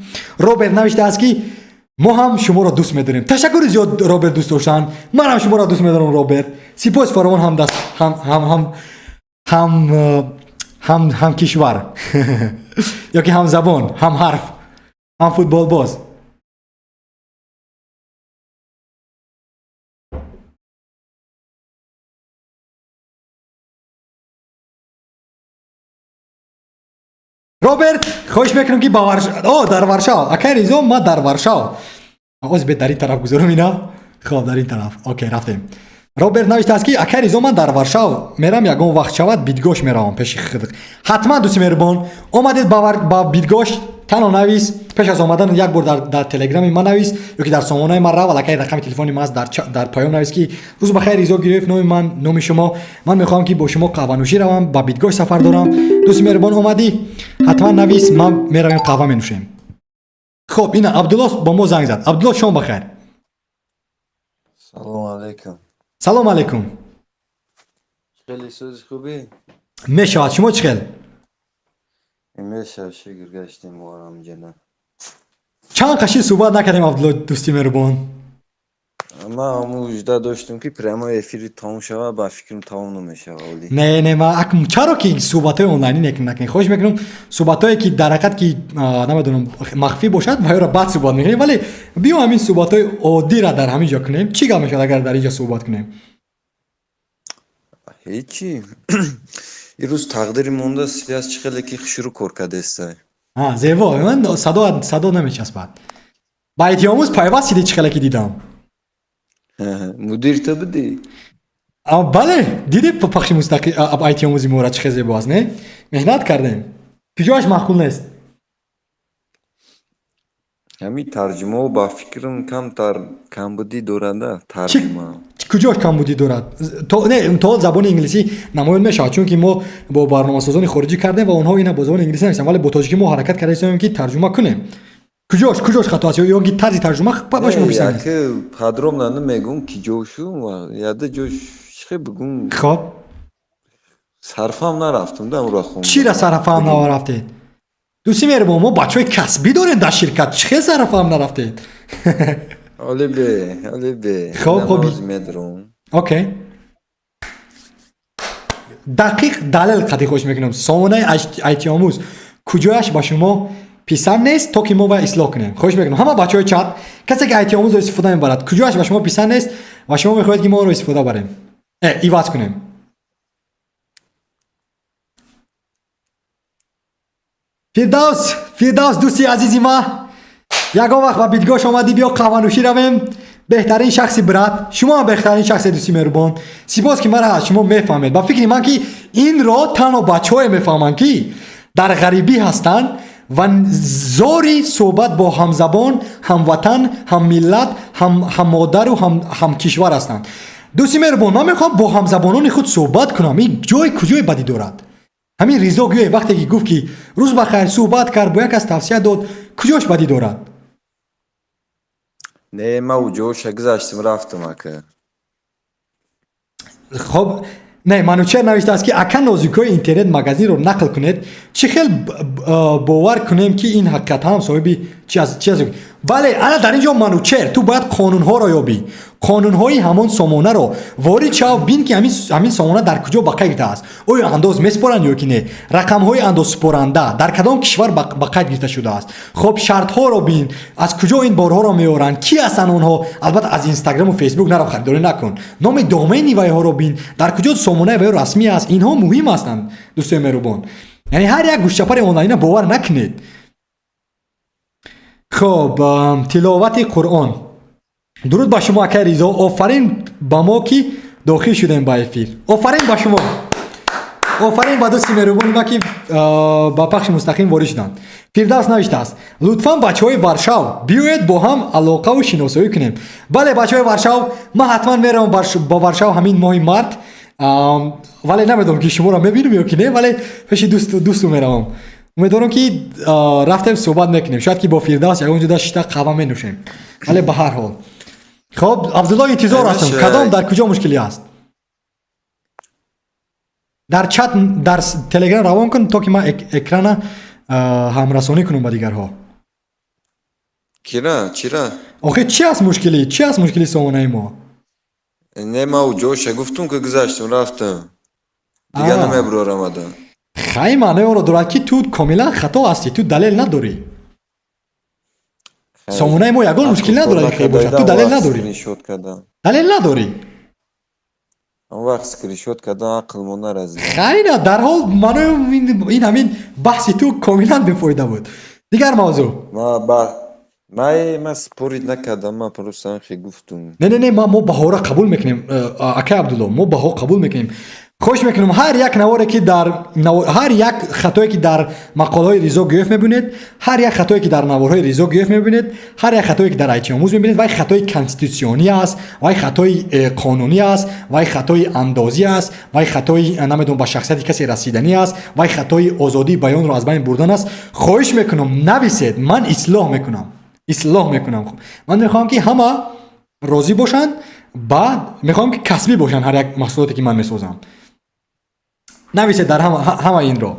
Роберт навиштааст, ки мо ҳам шуморо дӯст медорем. Ташаккури зиёд, Роберт, дӯст доштан. Ман ҳам шуморо дӯст медорам, Роберт. Сипос фаровон, ҳамдаст, ҳам ҳам ҳам ҳам ҳам ҳамкишвар ё ки ҳамзабон, ҳамҳарф, ҳам футболбоз. Роберт, хоҳиш мекунам, ки ба Варш о дар Варшав. Акай Ризо, ма дар Варшав. Оз бе, дар ин тараф гузорам ина. Хоб, дар ин тараф. Окей, рафтем. Роберт навиштааст, ки акай Ризо, ман дар Варшав мерам, ягон вақт шавад, Бидгош меравам пеши хид. Ҳатман, дӯсти меҳрубон, омадед ба Бидгош, танҳо навис. Пеш аз омадан як бор дар телеграми ман навис ё ки дар сомонаи ман рав, аллакай рақами телефони ман аст, дар паём навис, ки рӯз бахайр, Ризо Гирёев номи ман, номи шумо, ман мехоҳам, ки бо шумо қаҳванӯшӣ равам, ба Бидгош сафар дорам. Дӯсти меҳрубон, омадӣ, ҳатман навис, ман меравем, қаҳва менӯшем. Хоб, ина Абдулло бо мо занг зад. Абдулло, шом бахайр. Салому алейкум. Салом алейкум. Хеле сӯзи хубӣ? Мешавад, шумо чӣ хел? Мешавад, шукр, гаштем муҳаррамҷона. Чанд қаши суҳбат накардем, Абдулло, дӯсти меҳрубон. Ман ҳамун вуҷда доштам, ки прямой эфири тамом шавад, ба фикрам, тамом намешавад оли. Не, не, ма чаро ки суҳбатҳои онлайнӣ накунем? Хоҳиш мекунам, суҳбатҳое ки дар ҳақиқат ки намедонам, махфӣ бошад, ва ёро баъд суҳбат мекунем, вале биё ҳамин суҳбатҳои оддира дар ҳамин ҷо кунем. Чӣ гап мешавад, агар дар ин ҷо суҳбат кунем? Ҳечи. Ирӯз тақдири монда связь чӣ хеле ки шурӯъ кор кардестай. Зебо, ман садо намечаспад. Ба эътиомӯз пайваст шидӣ, чӣ хеле ки дидам. Мудир ту будӣ? Бале, дидӣ, пахши мустақим айтиомӯзи мора чӣ хел зебо аст, не? Меҳнат кардем. Куҷоаш маъқул нест? Ҳамин тарҷумаҳо, ба фикрам, камтар камбудӣ дорада тарҷума. Куҷош камбудӣ дорад? Не, то забони инглисӣ намоён мешавад, чунки мо бо барномасозони хориҷӣ кардем ва онҳо ина бо забони инглисӣ нависанд, вале бо тоҷикӣ мо ҳаракат карда истодем, ки тарҷума кунем. Куҷош хато аст ё ки тарзи тарҷума ба шумо писанд нест? Яке подробно намегӯм, ки ҷошу яда ҷош чихе бигӯм. Хоб. Сарфаҳм нарафтам да онро хонда. Чира сарфаҳм нарафтед? Дӯсти меҳрубон, мо бачаҳои касбӣ дорем дар ширкат, чӣ хел сарфаҳм нарафтед? Оли бе, оли бе. Хоб. Медрум. Окей, дақиқ далел қатъи хоҳиш мекунам. Сомонаи айтиомӯз куҷояш ба шумо писанд нест, то ки мо бояд ислоҳ кунем? Хоҳиш мекунам, ҳама бачаҳои чат, касе ки айтиомӯзро истифода мебарад, куҷояш ба шумо писанд нест ва шумо мехоҳед, ки мо онро истифода барем, иваз кунем? Фирдавс, Фирдавс, дӯсти азизи ма, ягон вақт ба Бидгош омадӣ, биё, қаҳванӯшӣ равем. Беҳтарин шахси, брат, шумо ҳам беҳтарин шахсе, дӯсти меҳрубон. Сипос, ки мара аз шумо мефаҳмед. Ба фикри ман, ки инро танҳо бачаҳое мефаҳманд, ки дар ғарибӣ ҳастанд ва зори суҳбат бо ҳамзабон, ҳамватан, ҳаммиллат, ҳаммодару ҳамкишвар ҳастанд. Дӯсти меҳрубон, ман мехоҳам бо ҳамзабонони худ суҳбат кунам. Ин ҷои куҷои бадӣ дорад? Ҳамин Ризо гӯе, вақте ки гуфт, ки рӯз ба хайр, суҳбат кард, бо як кас тавсия дод, куҷош бадӣ дорад? Не, ма уҷоша гузаштам, рафтам, ака. Хоб, не, Манучер навиштааст, ки ака, нозукиҳои интернет магазинро нақл кунед, чӣ хел бовар кунем, ки ин ҳақиқатан ҳам соҳиби чи аст? Бале, ана дар ин ҷо, Манучер, ту бояд қонунҳоро ёбӣ, қонунҳои ҳамон сомонаро. Ворид шав, бин, ки ҳамин сомона дар куҷо ба қайд гирифтааст, оё андоз месупоранд ё ки не, рақамҳои андозсупоранда дар кадом кишвар ба қайд гирифта шудааст. Хоб, шартҳоро бин, аз куҷо ин борҳоро меоранд, кӣ ҳастанд онҳо. Албатта, аз Инстаграму Фейсбук нарав, харидорӣ накун. Номи домени вайҳоро бин, дар куҷо сомонаи вайҳо расмӣ аст. Инҳо муҳим ҳастанд, дӯстои меҳрубон. Яъне ҳар як гӯшчапари онлайнина бовар накунед. Хоб, тиловати Қуръон. Дуруд ба шумо, акай Ризо, офарин ба мо, ки дохил шудем ба эфир. Офарин ба шумо, офарин ба дӯсти меҳрубони ма, ки ба пахши мустақим ворид шуданд. Фирдавс навиштааст: лутфан, бачаҳои Варшав, биёед, бо ҳам алоқаву шиносоӣ кунем. Бале, бачаҳои Варшав, ман ҳатман меравам ба Варшав ҳамин моҳи март, вале намедонам, ки шуморо мебинам ё ки не, вале пеши дӯсту меравам. Умедворам, ки рафтем, суҳбат мекунем, шояд ки бо Фирдавс ягон ҷода шита қаҳва менӯшем. Вале ба ҳар ҳол, хоб, Абдулло, интизор ҳастам. Кадом, дар куҷо мушкилӣ аст? Дар чат, дар Телеграм равон кун, то ки ман экрана ҳамрасонӣ кунам ба дигарҳо. Кира, чира? Охир, чи аст мушкилӣ? Чи аст мушкили сомонаи мо? Не, ма ҷоша гуфтум, ки гузаштум, рафтам, дига намебурорам ада. Хай, маънои онро дорад, ки ту комилан хато ҳастӣ, ту далел надорӣ. Сомонаи мо ягон мушкил надорад, ки бошад, ту далел надорӣ, далел надорӣ. Он вақт скриншот кардан ақлмо наразид. Хайна, дарҳол маънои ин ҳамин баҳси ту комилан бефоида буд. Дигар мавзӯъ. Ма спорить накардам, ма просто анхе гуфтум. Не, не, не, мо баҳора қабул мекунем, акай Абдулло, мо баҳо қабул мекунем. Хоҳиш мекунам, ҳар як наворе, ки дар ҳар як хатое, ки дар мақолаҳои Ризо Гӯёв мебинед, ҳар як хатое, ки дар наворҳои Ризо Гӯёв мебинед, ҳар як хатое, ки дар Айтиомӯз мебинед, вай хатои конститутсионӣ аст, вай хатои қонунӣ аст, вай хатои андозӣ аст, вай хатои намедонам, ба шахсияти касе расиданӣ аст, вай хатои озодии баёнро аз байн бурдан аст. Хоҳиш мекунам, нависед, ман ислоҳ мекунам, ислоҳ мекунам. Ман мехоҳам, ки ҳама розӣ бошанд, баъд мехоҳам, ки касбӣ бошанд ҳар як маҳсулоте, ки ман месозам. Нависед дар ҳама инро.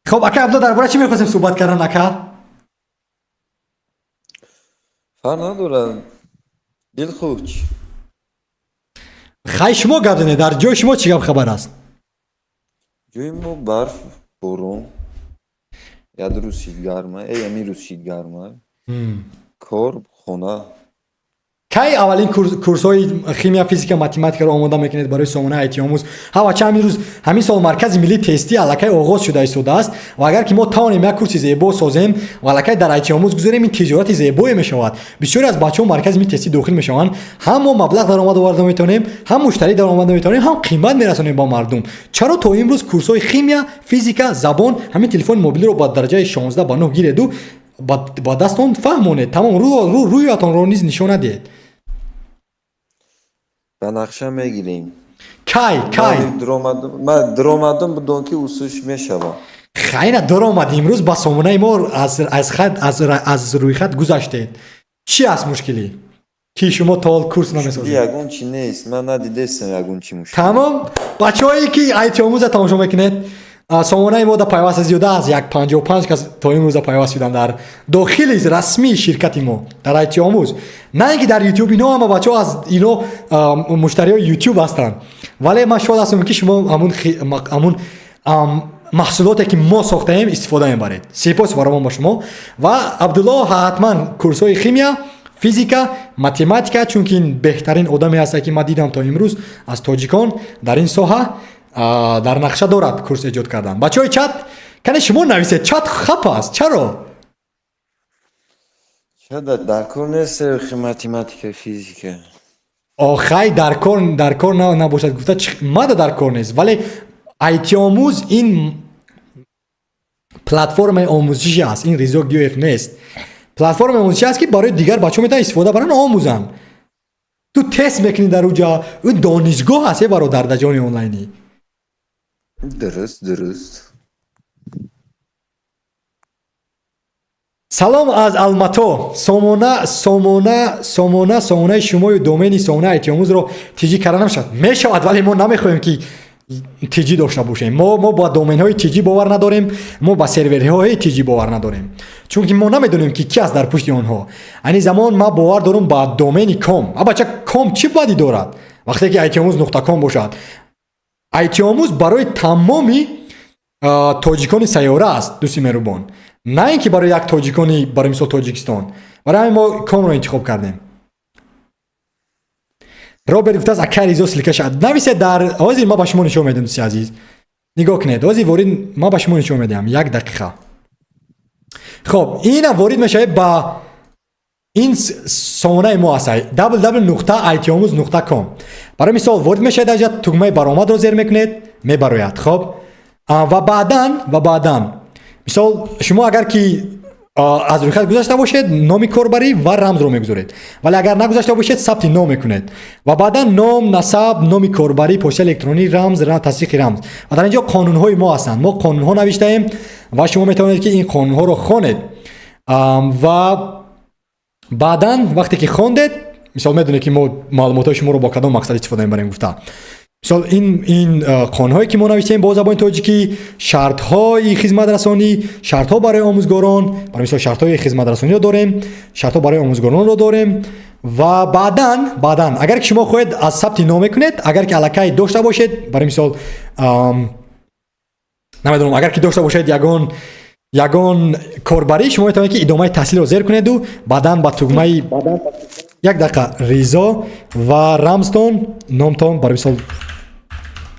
Хоб, ака Абдулло, дар бораи чӣ мехостем суҳбат кардан, ака? Фарқ надорад, дилхуш. Хай, шумо гап занед, дар ҷои шумо чӣ гап хабар аст? Ҷои мо барф, борон, як рӯз шид гарма, ами рӯз шид гарма, кор, хона. Кай аввалин курсҳои химия, физика, математикаро омода мекунед барои сомонаи Айтиомӯз? Ҳава ча ҳамин рӯз, ҳамин сол маркази миллии тестӣ аллакай оғоз шуда истодааст ва агар ки мо тавонем як курси зебо созем ва аллакай дар Айтиомӯз гузорем, ин тиҷорати зебое мешавад. Бисёре аз бачаҳо маркази миллии тестӣ дохил мешаванд. Ҳам мо маблағ даромад оварда метавонем, ҳам муштарӣ даромада метавонем, ҳам қимат мерасонем ба мардум. Чаро то имрӯз курсҳои химия, физика, забон? Ҳамин телефони мобилиро ба дараҷаи 16 ба 9 гиреду ба дастон фаҳмонед, тамом, рӯятонро низ нишон надиҳед. Ба нақша мегирем. Кай, кай? Ман даромадам, бидон, ки усуш мешавад. Хайна, даромад, имрӯз ба сомонаи мо аз рӯйхат гузаштед. Чӣ аст мушкилӣ, ки шумо то ҳол курс намесозед? Ягон чи нест, ман надидестам ягон чи мушкил. Тамом, бачаҳое, ки Айтиомӯза тамошо мекунед, сомонаи мо да пайваст, зиёда аз як 55 кас то имрӯза пайваст шуданд дар дохили расмии ширкати мо дар Айтиомӯз, на ин ки дар Ютуб. Ино ҳама бачаҳо аз ино муштариҳои Ютуб ҳастанд, вале ман шод ҳастам, ки шумо ҳамун маҳсулоте, ки мо сохтаем, истифода мебаред. Сипос фаровон ба шумо. Ва Абдулло ҳатман курсҳои химия, физика, математика, чунки ин беҳтарин одаме ҳаста, ки ман дидам то имрӯз аз тоҷикон дар ин соҳа, дар нақша дорад курс эҷод кардан. Бачаҳои чат, кане шумо нависед, чат хап аст чаро? Дар кор нест математика, физика. Охай, дар кор набошад гуфта, мада дар кор нест, вале Айтиомӯз ин платформаи омӯзишӣ аст, ин Ризо Гиёев нест. Платформаи омӯзишӣ аст, ки барои дигар бачаҳо метавонанд истифода баранд, омӯзанд. Ту тест мекунӣ дар уҷа, ӯ донишгоҳ аст, е бародар, дар ҷони онлайнӣ. Дуруст. Салом аз Алмато. Сомона, сомона, сомона, сомонаи шумою домени сомонаи Айтиомӯзро тиҷӣ карда намешавад? Мешавад, вале мо намехоҳем, ки тиҷӣ дошта бошем. Мо ба доменҳои тиҷӣ бовар надорем, мо ба серверҳои тиҷӣ бовар надорем, чунки мо намедонем, ки ки аст дар пушти онҳо. Айни замон ман бовар дорам ба домени ком. А бача, ком чӣ бадӣ дорад, вақте ки Айтиомӯз нуқта ком бошад? Айтиомӯз барои тамоми тоҷикони сайёра аст, дӯсти меҳрубон, на ин ки барои як тоҷикони, барои мисол, Тоҷикистон. Барои ҳамин мо комро интихоб кардем. Роберт гуфтааст: акай Ризо, ссылка ша нависед. Дар ҳозир ман ба шумо нишон медиҳам, дӯсти азиз. Нигоҳ кунед, ҳозир ворид ман ба шумо нишон медиҳам, як дақиқа. Хоб, ина ворид мешавед ба ин сомонаи мо аст, www.itomuz.com. Барои мисол, ворид мешавед, аҷа тугмаи баромадро зер мекунед, мебарояд. Хоб, ва баъдан мисол, шумо агар ки аз рӯйхат гузашта бошед, номи корбарӣ ва рамзро мегузоред, вале агар нагузашта бошед, сабти ном мекунед ва баъдан ном, насаб, номи корбарӣ, почтаи электронӣ, рамз, тасдиқи рамз. Ва дар ин ҷо қонунҳои мо ҳастанд. Мо қонунҳо навиштаем ва шумо метавонед, ки ин қонунҳоро хонед. Ва баъдан вақте ки хондед, мисол, медонед, ки мо маълумотҳои шуморо бо кадом мақсад истифода мебарем гуфта. Мисол, ин қонунҳое, ки мо навиштем бо забони тоҷикӣ, шартҳои хизматрасонӣ, шартҳо барои омӯзгорон, барои мисол, шартҳои хизматрасониро дорем, шартҳо барои омӯзгоронро дорем. Ва баъдан агар ки шумо хоҳед, аз сабти ном мекунед. Агар ки аллакай дошта бошед, барои мисол, намедонам, агар ки дошта бошед ягон корбарӣ, шумо метавонед, ки идомаи таҳсилро зер кунеду баъдан ба тугмаи, як дақиқа, Ризо ва рамзтон, номтон, барои мисол,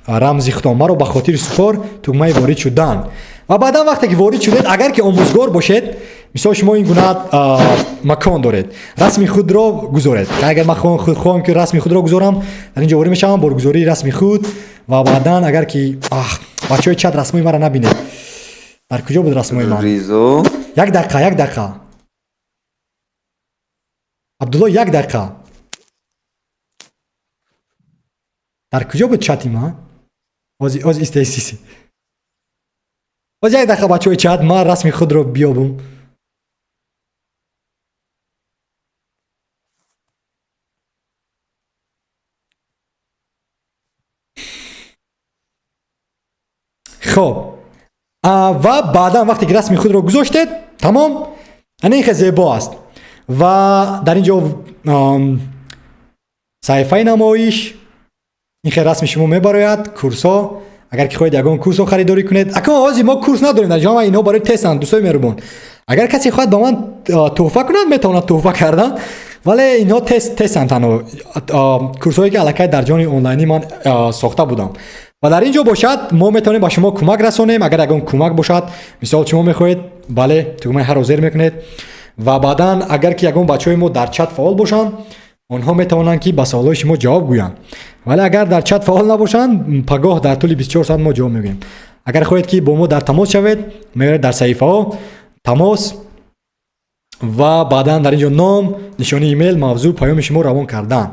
рамзи худтон, маро ба хотир супор, тугмаи ворид шудан. Ва баъдан вақте ки ворид шудед, агар ки омӯзгор бошед, мисол, шумо ин гуна макон доред, расми худро гузоред. Агар ман хоҳам, ки расми худро гузорам, дар ин ҷо ворид мешавам, боргузории расми худ. Ва баъдан агар ки, бачаҳои чат, расмои маро набинед. Дар куҷо буд расмои ман? Ризо. Як дақиқа, як дақиқа, Абдулло, як дақиқа. Дар куҷо буд чати ман? Ози, исте, исте, ози, як дақиқа, бачаҳои чат, ман расми худро биёбам. Хоб, ва баъдан вақте ки расми худро гузоштед, тамом, ана ин хел зебо аст. Ва дар ин ҷо саҳифаи намоиш, ин хел расми шумо мебарояд. Курсҳо, агар ки хоҳед ягон курсро харидорӣ кунед. Акун ҳозир мо курс надорем дар ҷо, инҳо барои тестанд, дӯстои меҳрубон. Агар касе хоҳад ба ман тӯҳфа кунад, метавонад тӯҳфа кардан, вале инҳо тестанд, танҳо курсҳое, ки аллакай дар ҷони онлайнӣ ман сохта будам. Ва дар ин ҷо бошад, мо метавонем ба шумо кӯмак расонем, агар ягон кӯмак бошад. Мисол, шумо мехоҳед, бале, тугмаи ҳарро зер мекунед. Ва баъдан агар ки ягон бачаҳои мо дар чат фаъол бошанд, онҳо метавонанд, ки ба саволҳои шумо ҷавоб гӯянд. Вале агар дар чат фаъол набошанд, пагоҳ дар тӯли 24 соат мо ҷавоб мегӯем. Агар хоҳед, ки бо мо дар тамос шавед, меоед дар саҳифаҳо, тамос, ва баъдан дар ин ҷо ном, нишони имейл, мавзӯъ, паёми шумо равон кардан.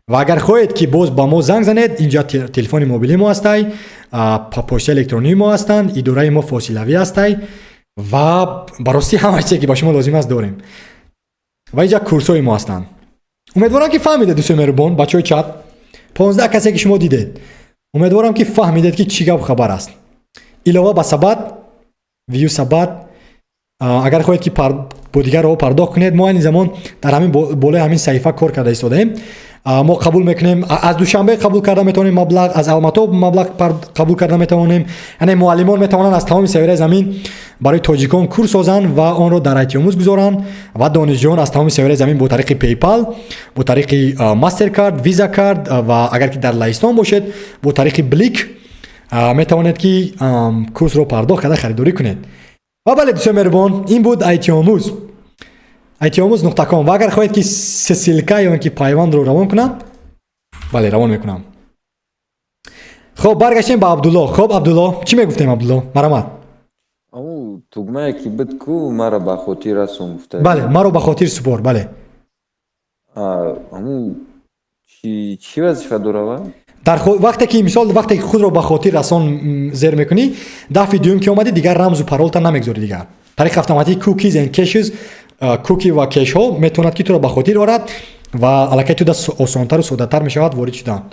Ва агар хоҳед, ки боз ба мо занг занед, инҷа телефони мобилии мо ҳастай, почтаи электронии мо ҳастанд, идораи мо фосилавӣ ҳастай ва ба ростӣ ҳама чизе, ки ба шумо лозим аст, дорем. Ва инҷа курсҳои мо ҳастанд. Умедворам, ки фаҳмидед, дӯстои меҳрубон, бачаҳои чат, 15 касе, ки шумо дидед, умедворам, ки фаҳмидед, ки чӣ гап хабар аст. Илова ба сабат, view сабат, агар хоҳед, ки бо дигар роҳ пардохт кунед, мо айни замон дар ҳамин болои ҳамин саҳифа кор карда истодаем. Мо қабул мекунем, аз Душанбе қабул карда метавонем маблағ, аз Алмато маблағ қабул карда метавонем. Яъне муаллимон метавонанд аз тамоми сайёраи замин барои тоҷикон курс созанд ва онро дар айтиомӯз гузоранд. Ва донишҷӯён аз тамоми сайёраи замин бо тариқи PayPal, бо тариқи Mastercard, Visa карт ва агар ки дар Лаҳистон бошед, бо тариқи Блик метавонед, ки курсро пардохт карда харидорӣ кунед. Ва бале, дӯстони меҳрубон, ин буд айтиомӯз, айтиомӯз.com. Ва агар хоҳед, ки ссылка ё ин ки пайвандро равон кунам, бале, равон мекунам. Хоб, баргаштем ба Абдулло. Хоб, Абдулло, чӣ мегуфтем, Абдулло, марҳамат. Аму тугмае, ки буд ку, маро ба хотир расон гуфта. Бале, маро ба хотир супор, бале. Аму чӣ вазифа дорава? Дар вақте ки, мисол, вақте ки худро ба хотир расон зер мекунӣ, дафъи дуюм ки омадӣ, дигар рамзу паролта намегузорӣ. Дигар тариқи автоматӣ cookies and caches, куки ва кешҳо метавонад, ки туро ба хотир орад ва аллакай туда осонтару соддатар мешавад ворид шудан.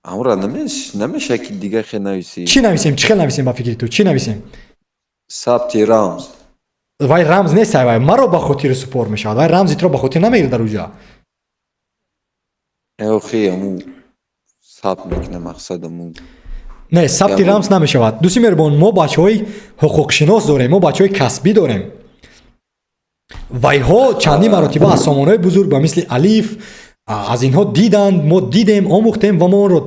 Амра намеша, ки дигар хел нависӣ? Чӣ нависем, чӣ хел нависем? Ба фикри ту, чӣ нависем? Сабти рамз. Вай рамз нест, вай маро ба хотири супор мешавад, вай рамзи туро ба хотир намегирад дар уҷа. Охи, аму сабт мекунам, мақсад аму. Не, сабти рамз намешавад. Дӯсти меҳрубон, мо бачаҳои ҳуқуқшинос дорем, мо бачаҳои касбӣ дорем. Вайҳо чандин маротиба аз сомонаҳои бузург ба мисли Алиф аз инҳо диданд, мо дидем, омӯхтем ва мо онро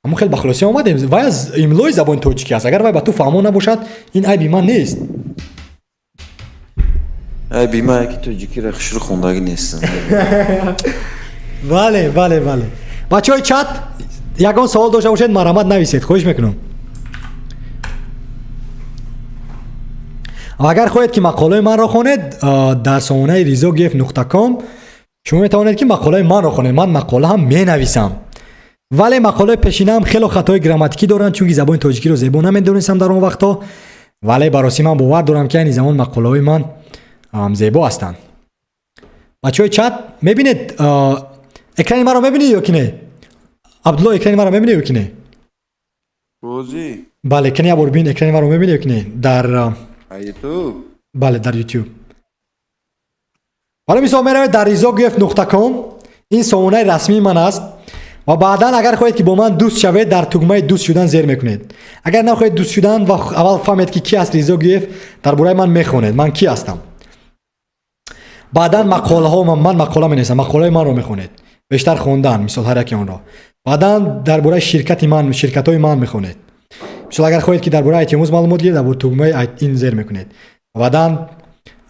Ҳамон хел ба хулоса омадем. Вай аз имлои забони тоҷикӣ аст. Агар вай ба ту фаҳмо набошад, ин айби ман нест. Айби ман ки тоҷикиро хушрӯ хондагӣ нестам. Бале, бале, бале. Бачаҳои чат, ягон савол дошта бошед, марҳамат, нависед, хоҳиш мекунам. Ва агар хоҳед, ки мақолаи манро хонед, дар сомонаи rizogf.com шумо метавонед, ки мақолаи манро хонед. Ман мақола ҳам менависам, вале мақолаи пешинаам хело хатои грамматикӣ доранд, чунки забони тоҷикиро зебо намедонистам дар он вақтҳо. Вале ба ростӣ ман бовар дорам, ки айни замон мақолаҳои ман зебо ҳастанд. Бачаҳои чат, мебинед, экрани маро мебинед ё ки не? Абдулло, экрани маро мебинед ё ки не? Бозӣ. Бале, кани як бор бин, экрани маро мебинед ё ки не дар Ютуб? Бале, дар Ютуб. Барои мисол, меравед дар rizogf.com, ин сомонаи расмии ман аст. Ва баъдан, агар хоҳед, ки бо ман дӯст шавед, дар тугмаи дӯст шудан зер мекунед. Агар нахоҳед дӯст шудан ва аввал фаҳмед, ки ки аст Ризо Гиев, дар бораи ман мехонед, ман ки ҳастам. Баъдан мақолаҳо, ман мақола менависам, мақолаи манро мехонед, бештар хондан, мисол, ҳар яке онро. Баъдан дар бораи ширкати ман, ширкатҳои ман мехонед. Мисол, агар хоҳед, ки дар бораи айтиомӯз маълумот гиред, дар тугмаи ин зер мекунед, баъдан,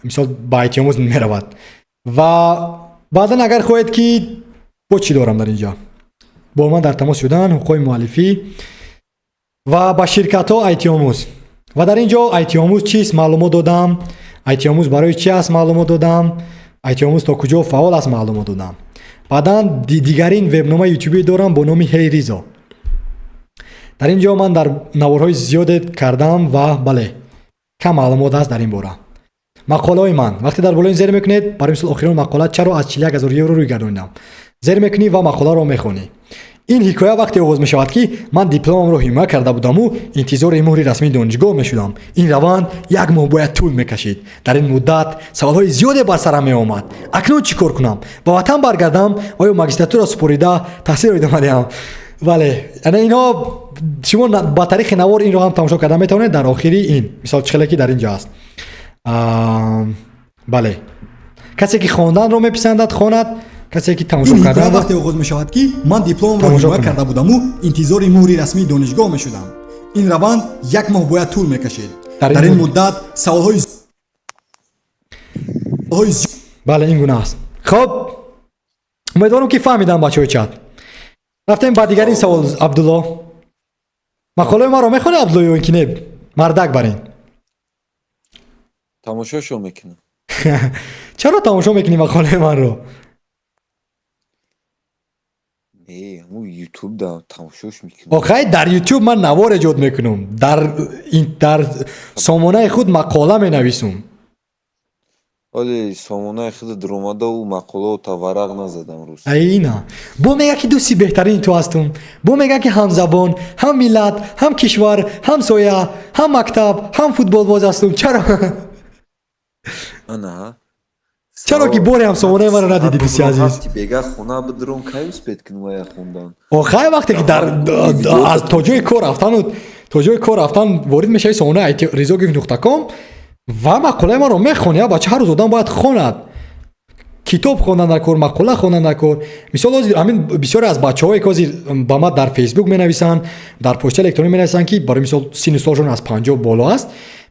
мисол, ба айтиомӯз меравад. Ва баъдан, агар хоҳед, ки бо чӣ дорам дар инҷа, бо ман дар тамос шудан, ҳуқуқҳои муаллифӣ ва ба ширкатҳо, айтиомӯз. Ва дар ин ҷо айтиомӯз чист, маълумот додам, айтиомӯз барои чи аст, маълумот додам, айтиомӯз то куҷо фаъол аст, маълумот додам. Баъдан дигарин вебномаи ютубӣ дорам бо номи Ҳей Ризо. Дар ин ҷо ман дар наворҳои зиёде кардам ва бале, кам маълумот аст дар ин бора. Мақолаҳои ман, вақте дар болои зер мекунед, барои мисол, охирон мақола «Чаро аз 41 ҳазор евро рӯй гардонидам», зер мекунӣ ва мақоларо мехонӣ. Ин ҳикоя вақте оғоз мешавад, ки ман дипломамро ҳимоя карда будаму интизори муҳри расмии донишгоҳ мешудам. Ин раванд як моҳ бояд тӯл мекашид. Дар ин муддат саволҳои зиёде бар сарам меомад: акнун чӣ кор кунам, ба ватан баргардам ва ё магистратура супорида таҳсилро идома диҳам? Бале, ана инҳо. Шумо ба тариқи навор инро ҳам тамошо карда метавонед. Дар охири ин, мисол, чӣ хеле ки дар ин ҷо аст. Бале, касе ки хонданро меписандад, хонад, касе ки тамошо кардан, вақте оғоз мешавад, ки ман дипломамро ҳимоя карда будаму интизори муҳри расмии донишгоҳ мешудам. Ин раванд як моҳ бояд тӯл мекашид. Дар ин муддат саволҳои Бале, ин гуна аст. Хоб, умедворам, ки фаҳмидам, бачаҳои чат. Рафтем ба дигарин савол. Абдулло, мақолаи маро мехонӣ, Абдулло, ё ин ки не, мардак барин? Тамошошо мекунам. Чаро тамошо мекунӣ мақолаи манро? Не, ҳамун ютуб да тамошош мекунам. Охай, дар Ютуб ман навор эҷод мекунам, дар сомонаи худ мақола менависум. Вале сомонаи худ дуромадаву мақолаота варақ назадам рӯз. Айна бо мега, ки дӯсти беҳтарини ту ҳастум, бо мега, ки ҳамзабон, ҳам миллат, ҳам кишвар, ҳамсоя, ҳам мактаб, ҳам футболбоз ҳастум. Чаро Ана. Чаро ки боре ҳам сомонаи маро надидӣ, дӯсти азиз? Бега хона бидуром, кай успеть кунам ая хондан? Охай, вақте ки дар аз то ҷои кор рафтану то ҷои кор рафтан ворид мешавӣ сомонаи rizogif.com ва мақолаи маро мехонӣ. Бача, ҳар рӯз одам бояд хонад. Китоб хондан дар кор, мақола хондан дар кор. Мисол, ҳозир ҳамин бисёре аз бачаҳое, ки ҳозир ба ман дар Фейсбук менависанд, дар почтаи электронӣ менависанд, ки барои мисол синну солшон аз 50 боло аст,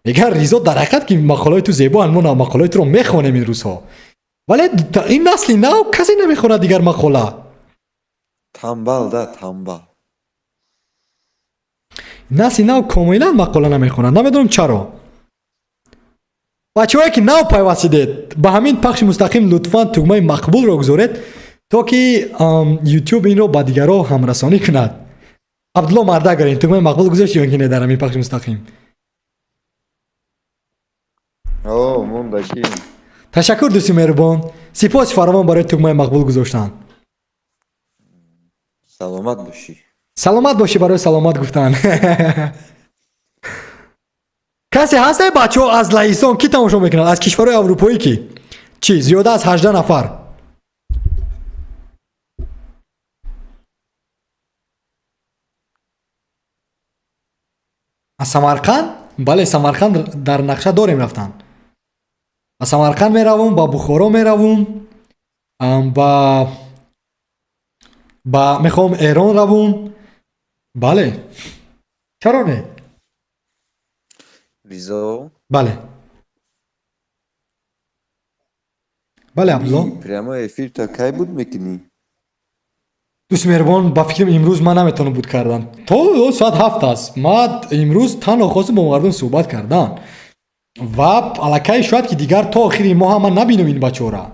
мегӯянд: «Ризо, дар ҳақиқат ки мақолаҳои ту зебоанд, мо мақолаҳои туро мехонем ин рӯзҳо». Вале ин насли нав касе намехонад дигар мақола. Тамбал да, тамбал. Насли нав комилан мақола намехонад, намедонам чаро. Бачаҳое, ки нав пайвастидед ба ҳамин пахши мустақим, лутфан тугмаи мақбулро гузоред, то ки Ютуб инро ба дигарҳо ҳамрасонӣ кунад. Абдулло, мардак, гарин, тугмаи мақбул гузошти ё ки не дар ҳамин пахши мустақим? О, мондагӣ. Ташаккур, дӯсти меҳрубон, сипоси фаровон барои тугмаи мақбул гузоштан. Саломат бошӣ. Саломат бошӣ барои саломат гуфтан. Касе ҳастай, бачаҳо, аз Лаҳистон кӣ тамошо мекунад? Аз кишварҳои аврупоӣ кӣ? Чӣ, зиёда аз 18 нафар. Аз Самарқанд? Бале, Самарқанд дар нақша дорем рафтан. Ба Самарқанд меравум, ба Бухоро меравум, ба мехоҳам Эрон равум. Бале, чаро не? Ризо. Бале, бале, Абдулло. Прямой эфир та кай буд мекунӣ? Дӯсти меҳрубон, ба фикрам, имрӯз ман наметавонам буд кардан. То соат 7 аст. Ман имрӯз танҳо хостам бо мардум суҳбат кардан ва аллакай шояд ки дигар то охири моҳ ман набинам ин бачаҳора.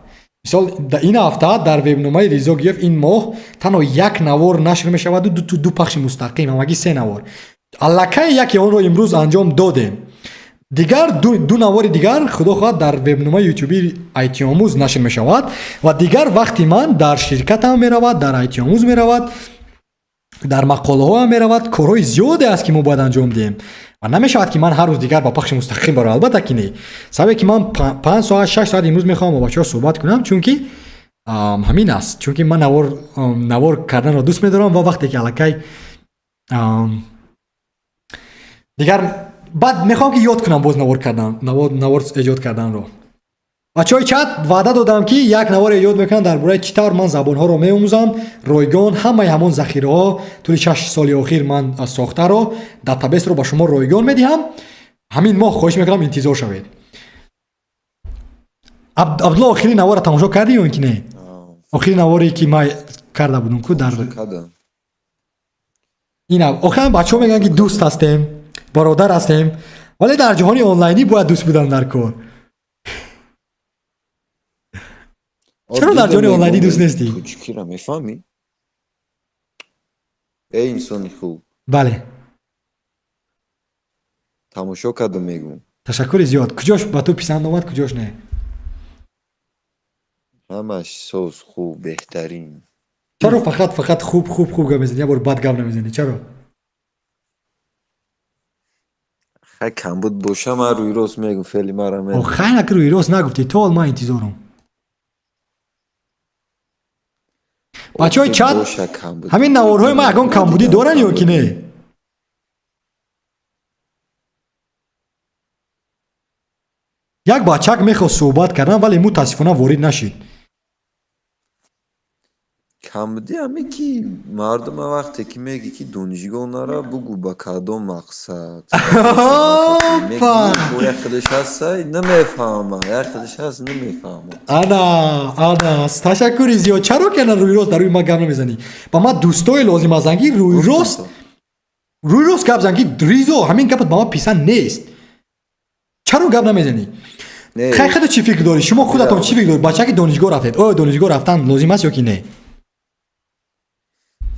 Мисол, ин ҳафта дар вебномаи Ризо Гиёев ин моҳ танҳо як навор нашр мешаваду ду пахши мустақим, ҳамагӣ се навор. Аллакай яке онро имрӯз анҷом додем. Дигар ду навори дигар, худо хоҳад, дар вебномаи ютуби Айтиомӯз нашр мешавад ва дигар вақти ман дар ширкатам меравад, дар Айтиомӯз меравад, дар мақолаҳоам меравад. Корҳои зиёде аст, ки мо бояд анҷом диҳем ва намешавад, ки ман ҳар рӯз дигар ба пахши мустақим бароям. Албатта ки не. Сабабе ки ман 5 соат, 6 соат имрӯз мехоҳам бо бачаҳо суҳбат кунам, чунки ҳамин аст, чунки ман навор карданро дӯст медорам ва вақте ки аллакай дигар баъд мехоҳам, ки ёд кунам боз навор кардан, навор эҷод карданро. Бачаҳои чат, ваъда додам, ки як навор эҷод мекунам дар бораи чӣ тавр ман забонҳоро меомӯзам ройгон. Ҳамаи ҳамон захираҳо тӯли 6 соли охир ман сохтаро, database ро ба шумо ройгон медиҳам ҳамин моҳ. Хоҳиш мекунам, интизор шавед. Абдулло, охири наворро тамошо кардӣ ё ин ки не? Охири наворе, ки ман карда будам ку дар ин охиран. Бачаҳо мегӯянд, ки дӯст ҳастем, бародар ҳастем, вале дар ҷаҳони онлайнӣ бояд дӯст будан дар кор. Чаро дар ҷаҳони онлайнӣ дӯст нестӣ? Тоҷикиро мефаҳмӣ, эй инсони хуб? Бале. Тамошо кардам, мегӯм. Ташаккури зиёд. Куҷош ба ту писанд омад, куҷош не? Ҳамаш соз, хуб, беҳтарин. Чаро фақат хуб, хуб, хуб гап мезанӣ, як бор бад гап намезанӣ? Чаро? Хай, камбуд боша, ман рӯи рост мегӯм, феъли мара О, хай, наки рӯи рост нагуфтӣ, то ҳол ман интизорам. Бачаҳои чат, ҳамин наворҳои ман ягон камбудӣ доранд ё ки не? Як бачак мехост суҳбат кардан, вале мутаассифона ворид нашид. Камбудӣ ҳаме, ки мардума вақте ки мегӣ, ки донишгоҳ нара, бугӯ ба кадом мақсад. Як худаш ҳастай, намефаҳма, як худаш ҳаст, намефаҳма. Ана, ана, ташаккури зиёд. Чаро ки ана рӯи рост дар рӯи ман гап намезанӣ? Ба ман дӯстое лозим ҳастанд, ки рӯи рост гап зананд, ки Ризо, ҳамин гапат ба ман писанд нест, чаро гап намезанӣ? Хай, худо чӣ фикр дорӣ? Шумо худатон чӣ фикр доред? Бача, ки донишгоҳ рафтед, оё донишгоҳ рафтан лозим аст ё ки не?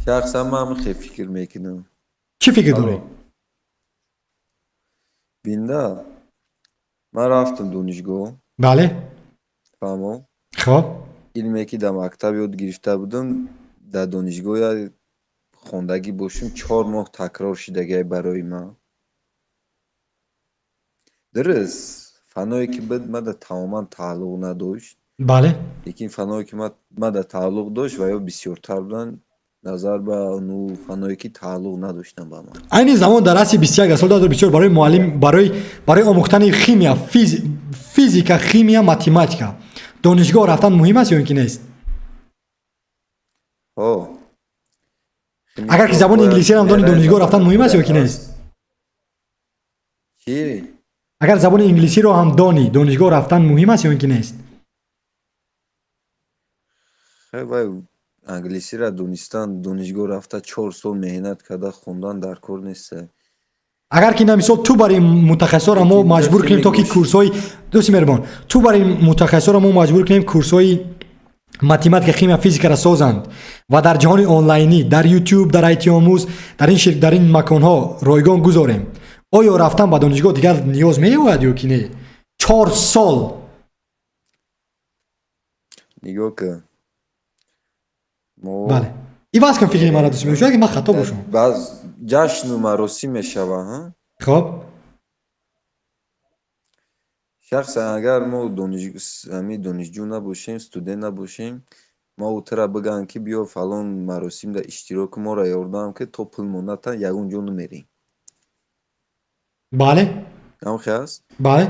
Шахсан ман хел фикр мекунам. Чӣ фикр дорӣ? Бинда, ман рафтам донишгоҳ. Фаҳмо? Хоб. Илме, ки дар мактаб ёд гирифта будам, дар донишгоҳ хондагӣ бошум, 4 моҳ такрор шидагиай барои ман. Дуруст, фанҳое ки буд, ман дар тамоман тааллуқ надошт. Лекин фанҳое, ки ман дар тааллуқ дошт ва ё бисёртар буданд назар ба ну фанҳое, ки тааллуқ надоштанд ба ман. Айни замон дар асри 21, соли 2024, барои муаллим, барои омӯхтани химия, физика, химия, математика донишгоҳ рафтан муҳим аст ё ин ки нест? Ҳо. Агар ки забони инглисиро ҳам дони, донишгоҳ рафтан муҳим аст ё ки нест? Чӣ? Агар забони инглисиро ҳам донӣ, донишгоҳ рафтан муҳим аст ё ин ки нест? Хай, вай англисиро донистан, донишгоҳ рафта, 4 сол меҳнат карда хондан дар кор нест. Агар ки, на, мисол, ту барои мутахассисоро мо маҷбур кунем, то ки курсҳои, дӯсти меҳрубон, ту барои мутахассисоро мо маҷбур кунем, курсҳои математика, химия, физикаро созанд ва дар ҷаҳони онлайнӣ, дар Ютуб, дар Айтиомӯз, дар ин маконҳо ройгон гузорем, оё рафтан ба донишгоҳ дигар ниёз меояд ё ки не? 4 сол. Нигоҳ кун, мо Бале, иваз кун фикри маро, дӯст, шояд ки ман хато бошам. Баъз ҷашну маросим мешава. Шахсан агар мо ҳами донишҷӯ набошем, студент набошем, мо тура бигӯянд, ки биё фалон маросимда иштирок, моро ёрдам ки, то пул монатан ягон ҷо намерем. Ҳамхел аст? Бале.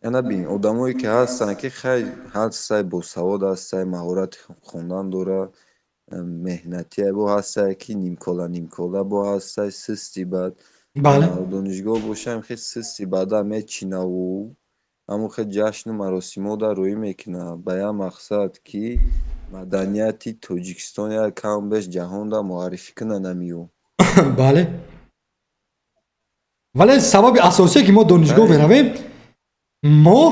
Ана бин, одамое ки ҳастанд, ки хай ҳастсай, босавод ҳастсай, маҳорати хондан дорад. Меҳнатие бо ҳастае ки нимкола нимкола бо ҳастае систи баъд. Бале. Донишгоҳ бошам хел систи баъда мечинаву ҳамон хел ҷашну маросимҳо дар рӯӣ мекунад ба як мақсад ки маданияти Тоҷикистон як кам беш ҷаҳонда муаррифӣ кунад намиё. Бале. Вале сабаби асосие ки мо донишгоҳ меравем, мо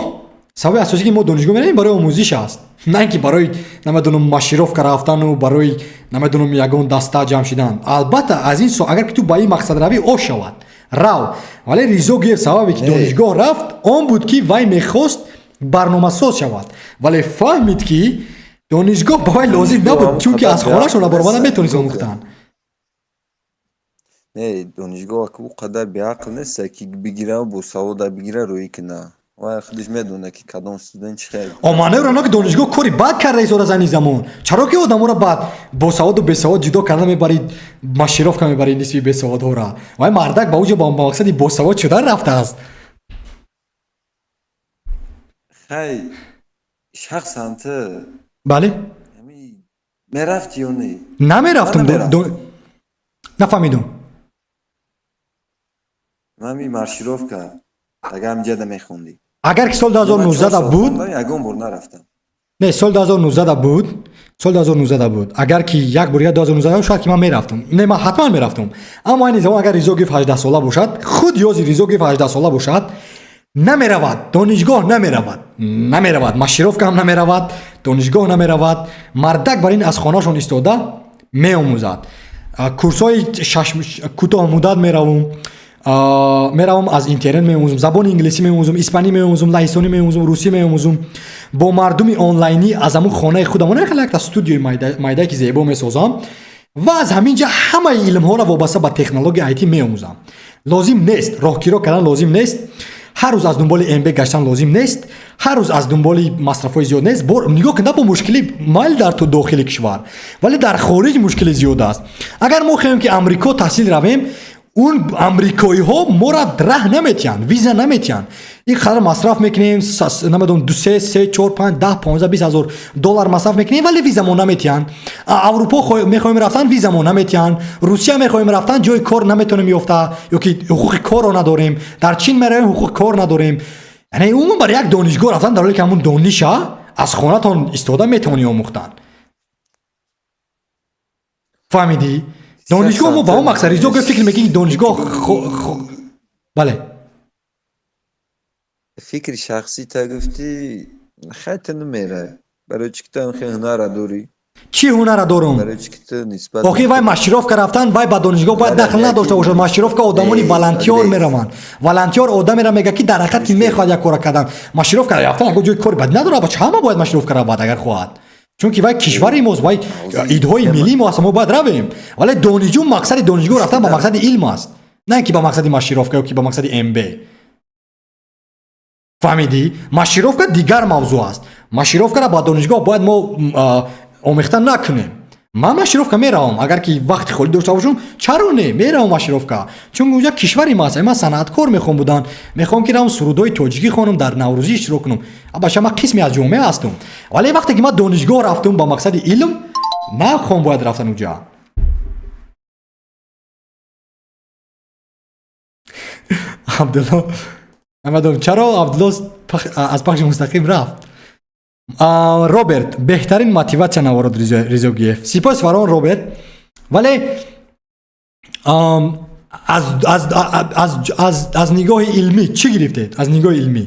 сабаби асосие ки мо донишгоҳ меравем барои омӯзиш аст. На ин ки барои намедонам машировка рафтану барои намедонам ягон даста ҷамъ шидан. Албатта аз ин агар ки ту ба ин мақсад равӣ, ош шавад. Рав. Вале Ризогиев сабабе ки донишгоҳ рафт, он буд ки вай мехост барномасоз шавад. Вале фаҳмид ки донишгоҳ ба вай лозим набуд, чунки аз хонашон баромада метавонист омӯхтан. Не, донишгоҳ ӯ қадар беақл нест, ки бигира босавода бигира рӯӣ куна. Вай худаш медонад ки кадом студент чӣ хел. Маънои оно ки донишгоҳ кори бад карда истодааст ани замон. Чаро ки одаморо бад босаводу бесавод ҷудо карда мебарид, машировка мебарид нисфи бесаводҳоро. Вай мардак ба уҷо ба мақсади босавод шудан рафтааст. Хай, шахсан ту. Бале? Мерафти ё не? Намерафтам. Нафаҳмидум. Ман маршировка агар ҳамҷада мехондӣ. Агар ки соли 2019 буд, ягон бор нарафтам. Не, соли 2019 буд, соли 2019 буд. Агар ки як бор 2019 шояд ки ман мерафтам. Не, ман ҳатман мерафтам. Аммо айни замон агар Ризогиев 18 сола бошад, худ ёзи Ризогиев 18 сола бошад, намеравад, донишгоҳ намеравад. Намеравад, машировка ҳам намеравад, донишгоҳ намеравад. Мардак бар ин аз хонашон истода меомӯзад. Курсҳои кӯтоҳмуддат меравум. Меравам аз интернет меомӯзам, забони инглисӣ меомӯзам, испанӣ меомӯзам, лаҳистонӣ меомӯзам, русӣ меомӯзам. Бо мардуми онлайнӣ аз ҳамун хонаи худам хеле якта студиои майдае ки зебо месозам ва аз ҳамин ҷа ҳамаи илмҳоро вобаста ба технологияи IT меомӯзам. Лозим нест, роҳкиро кардан лозим нест, ҳар рӯз аз дунболи МБ гаштан лозим нест, ҳар рӯз аз дунболи масрафҳои зиёд нест. Нигоҳ кун, бо мушкили майл дар ту дохили кишвар, вале дар хориҷ мушкили зиёд аст. Агар мо хоҳем ки Амрико таҳсил равем, он амрикоиҳо моро раҳ наметиҳанд, виза наметиҳанд. Ин қадар масраф мекунем, намедонам 2 3 3 4 5 10 15 20 ҳазор доллар масраф мекунем, вале виза мо наметиҳанд. Аврупо мехоҳем рафтан, виза мо наметиҳанд. Русия мехоҳем рафтан, ҷои кор наметонем ёфта, ё ки ҳуқуқи корро надорем. Дар Чин меравем, ҳуқуқи кор надорем. Яъне умуман барои як донишгоҳ рафтан, дар ҳоле ки ҳамун дониша аз хонатон истода метавонӣ омӯхтан. Фаҳмидӣ? Донишгоҳ мо ба он мақсад Ризогиев фикр мекунӣ ки донишгоҳ бале. Фикри шахсӣ та гуфтӣ, хай ту намерай. Барои чӣ ки ту хел ҳунара дорӣ? Чӣ ҳунара дорум? Барои чӣ ки ту нисбат охи вай машировка рафтан, вай ба донишгоҳ бояд дахл надошта бошад. Машировка одамони волонтёр мераванд. Волонтёр одамеро мегӯяд ки дар ҳақиқат ки мехоҳад як кора кардан. Машировка рафтан ягон ҷои кори бад надорад, бача ҳама бояд машировка равад агар хоҳад. Чунки вай кишвари мост, вай идҳои миллии мо аст, мо бояд равем. Вале донишҷӯ мақсади донишгоҳ рафтан ба мақсади илм аст, на ин ки ба мақсади машировка ё ки ба мақсади МБ. Фаҳмидӣ? Машировка дигар мавзӯъ аст. Машировкаро ба донишгоҳ бояд мо омехта накунем. Ман машировка меравам, агар ки вақти холӣ дошта бошам, чаро не, меравам машировка. Чун унҷа кишвари ма аст, ман санъаткор мехоҳам будан, мехоҳам ки равам сурудҳои тоҷикӣ хонам, дар наврӯзӣ иштирок кунам. Баша ман қисме аз ҷомеа ҳастам. Вале вақте ки ман донишгоҳ рафтам ба мақсади илм, нахоҳам бояд рафтан унҷа. Абдулло, намедонам чаро Абдулло аз пахши мустақим рафт. Роберт, беҳтарин мотиватсия навород Ризогиев. Сипос фарон Роберт. Вале аз нигоҳи илмӣ чӣ гирифтед? Аз нигоҳи илмӣ.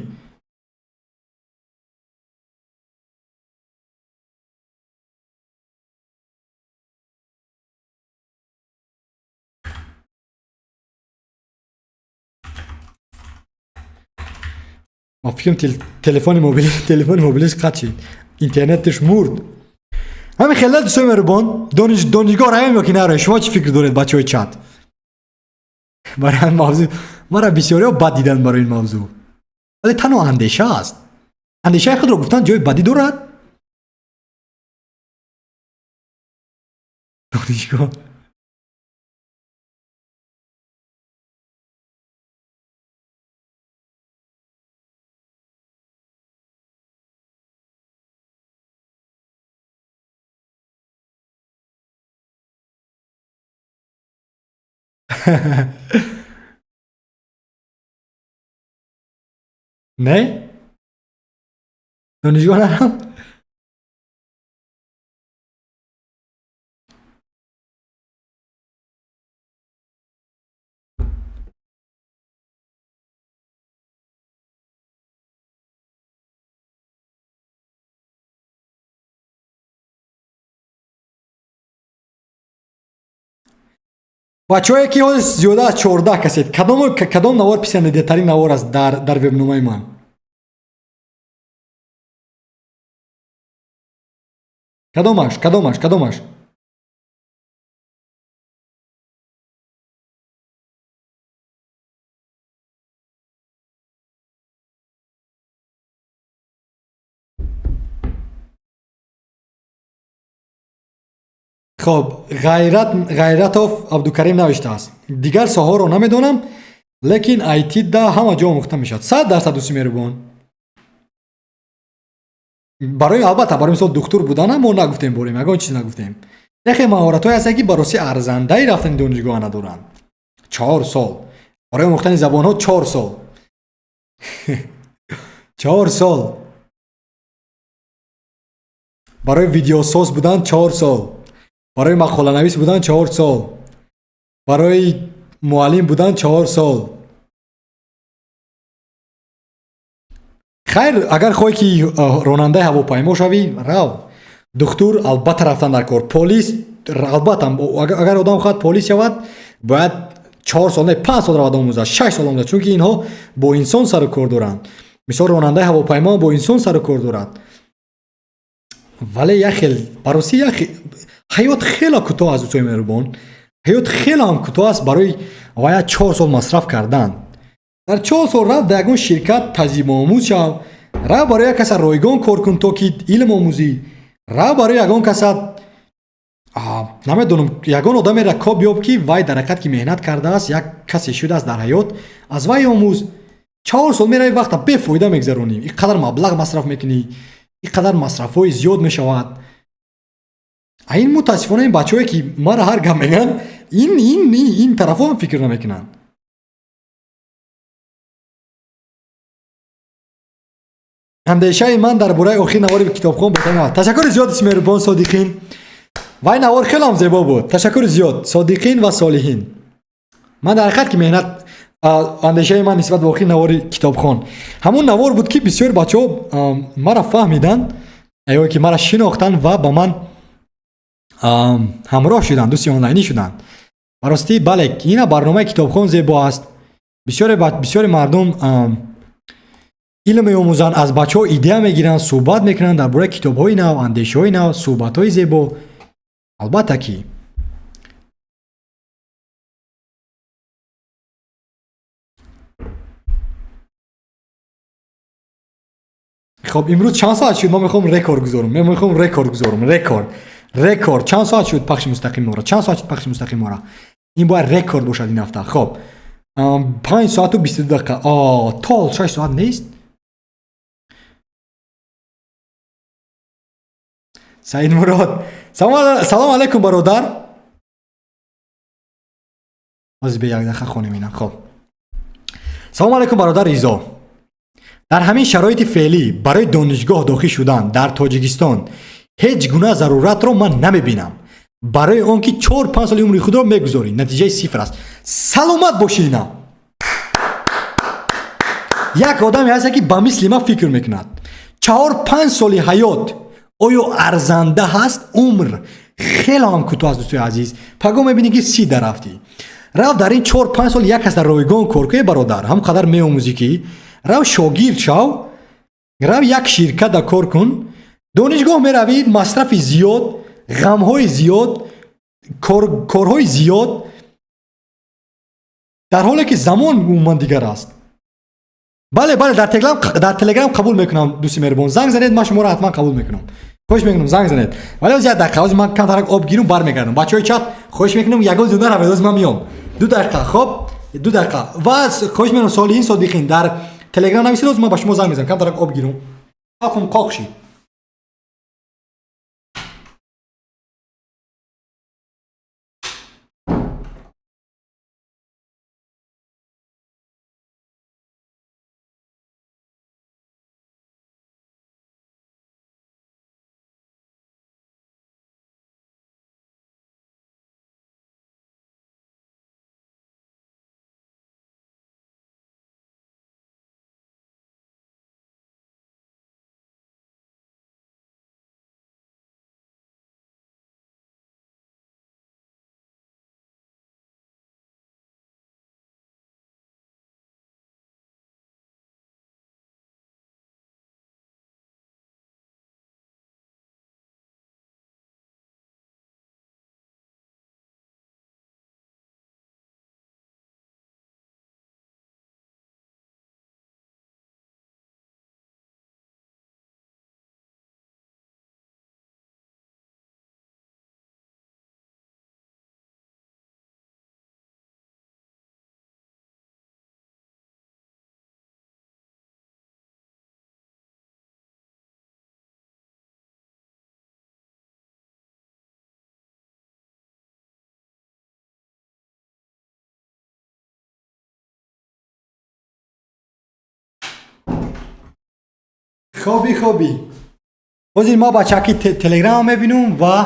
Ма фикрам телефони мобилиш қатъ шид. Интернетиш мурд. Ҳамин хеле дӯстои меҳрубон, донишгоҳ равем ё ки наравем? Шумо чӣ фикр доред, бачаҳои чат? Барои ҳамин мавзӯъ маро бисёриҳо бад диданд барои ин мавзӯъ. Вале танҳо андеша аст. Андешаи худро гуфтан ҷои бадӣ дорад? Донишгоҳ Не, донишгоҳ нарафт. Бачаҳое ки ҳозир зиёда аз 14 касед, кадом навор писандидатарин навор аст дар вебномаи ман? Кадомаш, кадомаш, кадомаш? Хоб, Ғайратов Абдукарим навиштааст: дигар соҳаҳоро намедонам, лекин IT да ҳама ҷо омӯхта мешавад. 100%, дӯсти меҳрубон. Барои, албатта, барои мисол, духтур буданам мо нагуфтем, борем ягон чиз нагуфтем. Яхе маҳоратҳое ҳастанд, ки ба рости арзандаи рафтани донишгоҳ надоранд. 4 сол барои омӯхтани забонҳо, 4 сол, 4 сол барои видеосоз будан, 4 сол барои мақоланавис будан, 4 сол барои муаллим будан, 4 сол. Хайр, агар хоҳӣ ки ронандаи ҳавопаймо шавӣ, рав. Духтур албатта рафтан дар кор, полис албатта. Агар одам хоҳад полис шавад, бояд 4 сол не, 5 сол равад омӯзад, 6 сол омӯзад, чунки инҳо бо инсон сару кор доранд. Мисол, ронандаи ҳавопаймо бо инсон сару кор дорад. Вале як хел, баросӣ, як ҳаёт хеле кӯтоҳ аст, дӯстои меҳрубон, ҳаёт хеле ҳам кӯтоҳ аст барои вая 4 сол масраф кардан. Дар 4 сол рафт дар ягон ширкат таҷрибаомӯз шав, рав барои як каса ройгон кор кун, то ки илм омӯзӣ, рав барои ягон каса, намедонам, ягон одамеро коб ёб, ки вай дар ҳақиқат ки меҳнат кардааст, як касе шудааст дар ҳаёт, аз вай омӯз. 4 сол мерави, вақта бефоида мегзаронӣ, ин қадар маблағ масраф мекунӣ, ин қадар масрафҳои зиёд мешавад. А ин, мутаассифона, ин бачаҳое ки мара ҳар гап мегӯянд, ин тарафҳо ҳам фикр намекунанд. Андешаи ман дар бораи охир навори китобхон бо. Ташаккури зиёд, меҳрубон Содиқин. Вай навор хеле ҳам зебо буд. Ташаккури зиёд, Содиқин ва Солиҳин. Ман дар ҳақиқат ки меҳнат, андешаи ман нисбат ба охир навори китобхон ҳамон навор буд, ки бисёр бачаҳо мара фаҳмиданд ё ки мара шинохтанд ва ба ман ҳамроҳ шуданд, дӯсти онлайнӣ шуданд. Ба ростӣ, бале, ина барномаи китобхон зебо аст. Бисёри мардум илм меомӯзанд, аз бачаҳо идея мегиранд, суҳбат мекунанд дар бораи китобҳои нав, андешаҳои нав, суҳбатҳои зебо, албатта ки. Хоб, имрӯз чанд соат шуд? Ман мехоҳам рекорд гузорам, мен мехоҳам рекорд гузорам, рекорд, рекорд. Чанд соат шуд пахши мустақим мора? Чанд соат шуд пахши мустақим мора? Ин бояд рекорд бошад ин ҳафта. Хоб, 5 соату 22 дақиқа. То 6 соат нест. Саидмурод, салом алайкум, бародар. Ҳозир бе як дақиқа хонем ина. Хоб, салом алайкум, бародар Ризо. Дар ҳамин шароити феълӣ барои донишгоҳ дохил шудан дар Тоҷикистон ҳеҷ гуна заруратро ман намебинам, барои он ки 4-5 соли умри худро мегузорӣ, натиҷаи сифр аст. Саломат бошӣ. Ина як одаме ҳаста, ки ба мисли ман фикр мекунад. 4-5 соли ҳаёт оё арзанда ҳаст? Умр хеле ҳам кӯтоҳ аст, дӯстои азиз. Пагоҳ мебинӣ, ки 30 да рафтӣ. Рав, дар ин 4-5 сол як кас дар ройгон кор кунӣ, бародар, ҳам қадар меомӯзӣ, ки рав шогирд шав, рав як ширката кор кун. Донишгоҳ меравӣ, масрафи зиёд, ғамҳои зиёд, корҳои зиёд, дар ҳоле ки замон умуман дигар аст. Бале, дар Телеграм қабул мекунам, дӯсти меҳрубон. Занг занед, ман шуморо ҳатман қабул мекунам. Хоҳиш мекунам, занг занед. Вале оз як дақиқа, оз ман камтарак об гирум, бармегардам. Бачаҳои чат, хоҳиш мекунам, ягон зиёда наравед, оз ман миём, 2 дақиқа. Хоб, 2 дақиқа. Ва хоҳиш мекунам, Солиҳин, Содиқин, дар Телеграм нависед, оз ман ба шумо занг мезанам. Камтарак об гирум, қоқум қоқ шид. Хоби хоби. Ҳозир ма бачаки телеграм мебинум ва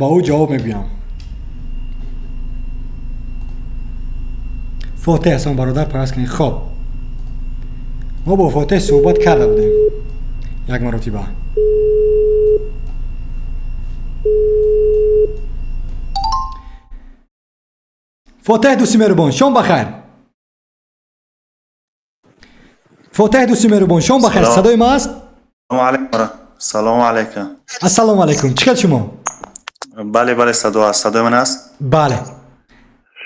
ба ӯ ҷавоб мегӯям. Фотеҳ ҳасан бародар пайваст кунед. Хоб. Мо бо Фотеҳ суҳбат карда будем. Як маротиба. Фотеҳ дӯсти меҳрубон, шом бахайр. Фотеҳ дӯсти меҳрубон, шом бахайр. Садои ма аст? Салому алайкум. Ассалому алайкум. Чӣ хел шумо? Бале, бале, садо аст. Садои ман аст? Бале.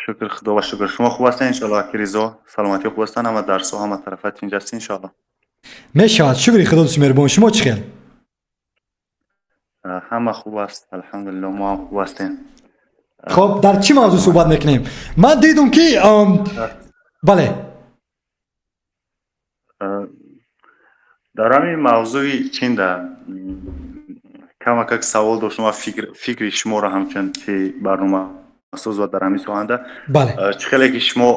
Шукр, худо ва шукр. Шумо хуб ҳастед иншоалло, аки Ризо? Саломатӣ хуб ҳастанд, ҳама дарсҳо, ҳама тарафа тинҷ аст иншоалло. Мешавад. Шукри худо дӯсти меҳрубон. Шумо чӣ хел? Ҳама хуб аст, алҳамдулилло, мо ҳам хуб ҳастем. Хоб, дар чӣ мавзӯъ суҳбат мекунем? Ман дидум ки бале. Дар ҳамин мавзӯи чинда камакак савол доштам ва фикри шуморо ҳамчун чи барномасоз ва дар ҳамин соҳанда. Чӣ хеле ки шумо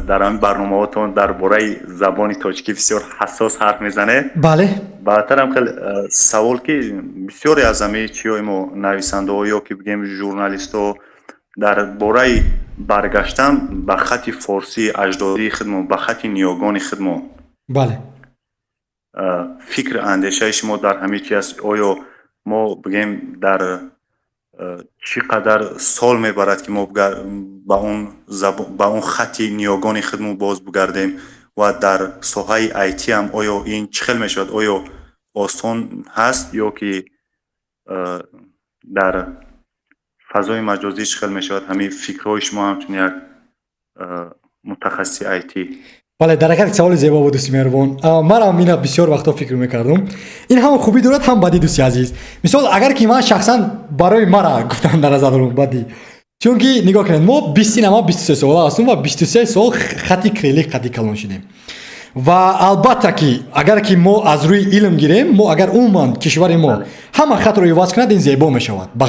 дар ҳамин барномаҳотон дар бораи забони тоҷикӣ бисёр ҳассос ҳарф мезанед. Бале. Баъдтарам хеле савол ки бисёре аз ҳамин чиҳои мо нависандаҳо ё ки бигем журналистҳо дар бораи баргаштан ба хати форсии аҷдодии худмон, ба хати ниёгони худмон. Бале. Фикр андешаи шумо дар ҳамин чи аст? Оё мо бигем дар чӣ қадар сол мебарад ки мо ба он хати ниёгони худмон боз бугардем ва дар соҳаи IT ҳам оё ин чӣ хел мешавад? Оё осон ҳаст ё ки дар фазои маҷозӣ чӣ хел мешавад? Ҳамин фикрҳои шумо ҳамчун як мутахассиси IT. Бале, дар ҳақиқат саволи зебо буд дӯсти меҳрубон. Манам ина бисёр вақтҳо фикр мекардум. Ин ҳам хубӣ дорад, ҳам бадӣ дӯсти азиз. Мисол, агар ки ман шахсан барои мара гуфтан дар назар дорам бадӣ. Чунки нигоҳ кунед, мо 23 сола ҳастем ва 23 сол хати кириллик қадди калон шудем. Ва албатта ки агар ки мо аз рӯи илм гирем, мо агар умуман кишвари мо ҳама хатро иваз кунад, ин зебо мешавад. Ба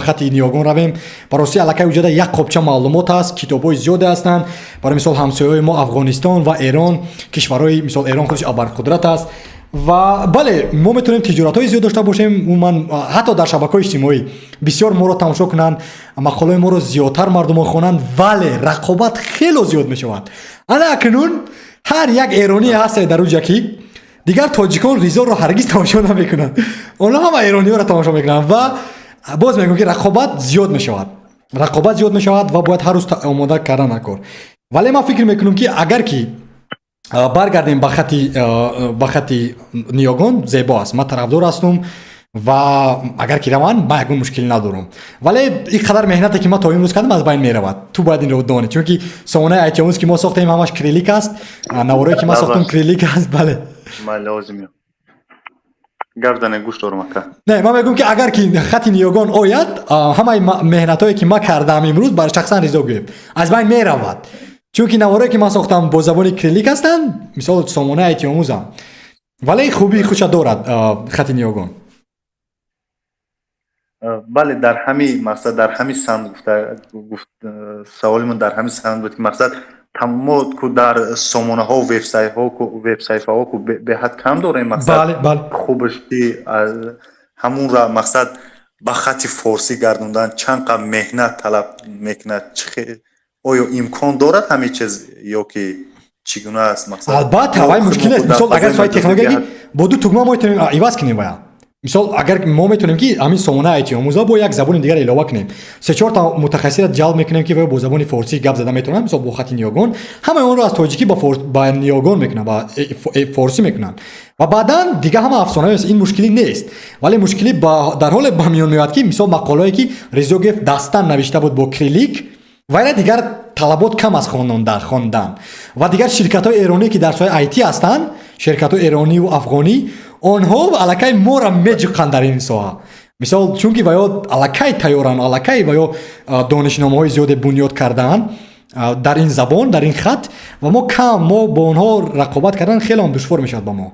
хати ниёгон равем. Ба ростӣ аллакай уҷода як қопча маълумот ҳаст, китобҳои зиёде ҳастанд. Барои мисол ҳамсояҳои мо Афғонистон ва Эрон, кишварҳои мисол Эрон худаш абарқудрат аст. Ва бале, мо метавонем тиҷоратҳои зиёд дошта бошем, умуман ҳатто дар шабакаҳои иҷтимоӣ бисёр моро тамошо кунанд, мақолаҳои моро зиёдтар мардумон хонанд, вале рақобат хело зиёд мешавад. Ана акнун ҳар як эронӣ ҳаст дар уҷа ки дигар тоҷикон Ризоро ҳаргиз тамошо намекунанд. Онҳо ҳама эрониҳоро тамошо мекунанд ва боз мегӯям ки рақобат зиёд мешавад. Рақобат зиёд мешавад ва бояд ҳар рӯз омода кардан накор. Вале ман фикр мекунам ки агар ки баргардем ба хати ниёгон, зебо аст. Ман тарафдор ҳастам ва агар ки раванд, ман ягон мушкилӣ надорам. Вале ин қадар меҳнате ки ман то имрӯз кардам аз байн меравад. Ту бояд инро донӣ, чунки сомонаи айтиомӯз ки мо сохтем ҳамаш кириллик аст, наворое ки ман сохтам кириллик аст. Бале. Ман лозим гап зане, гӯш дорам ака. Не, ман мегӯям ки агар ки хати ниёгон ояд, ҳамаи меҳнатҳое ки ман кардам имрӯз бар шахсан Ризо гӯем аз байн меравад. Чунки наворое ки ман сохтам бо забони кириллик ҳастанд, мисол сомонаи айтиомӯзам. Вале хубии худша дорад хати ниёгон. Бале, дар ҳамин мақсад, дар ҳамин самт гуфта саволи ман дар ҳамин самт буд ки мақсад мо ку дар сомонаҳо, вебсайтҳо, вебсайтҳо ку беҳад кам дорем мақсад. Бале, бале. Хубаш ки ҳамонра мақсад ба хати форсӣ гардондан чанд қадр меҳнат талаб мекунад, оё имкон дорад ҳамин чиз ё ки чӣ гуна аст мақсад? Албатта, вай мушкил нест. Мисол, агар соҳаи технология бо ду тугма мо метавонем иваз кунем вая. Мисол, агар мо метавонем ки ҳамин сомонаи айтиомӯза бо як забони дигар илова кунем, се-чорта мутахассисро ҷалб мекунем ки бо забони форсӣ гап зада метавонанд, мисол бо хати ниёгон, ҳамаи онро аз тоҷикӣ ба ниёгон мекунанд, ба форсӣ мекунанд ва баъдан дигар ҳама афсонаҳо. Ин мушкилӣ нест, вале мушкилӣ дар ҳоле ба миён меояд ки мисол мақолае ки Ризогев дастан навишта буд бо кириллик, вайра дигар талабот кам аст хондан ва дигар ширкатҳои эронӣ ки дар соҳаи айти ҳастанд, ширкатҳои эрониву афғонӣ, онҳо аллакай моро меҷуқанд дар ин соҳа. Мисол, чунки ваё аллакай тайёранд, аллакай ваё донишномаҳои зиёде бунёд кардаанд дар ин забон, дар ин хат, ва мо кам, мо бо онҳо рақобат кардан хеле ҳам душвор мешавад ба мо.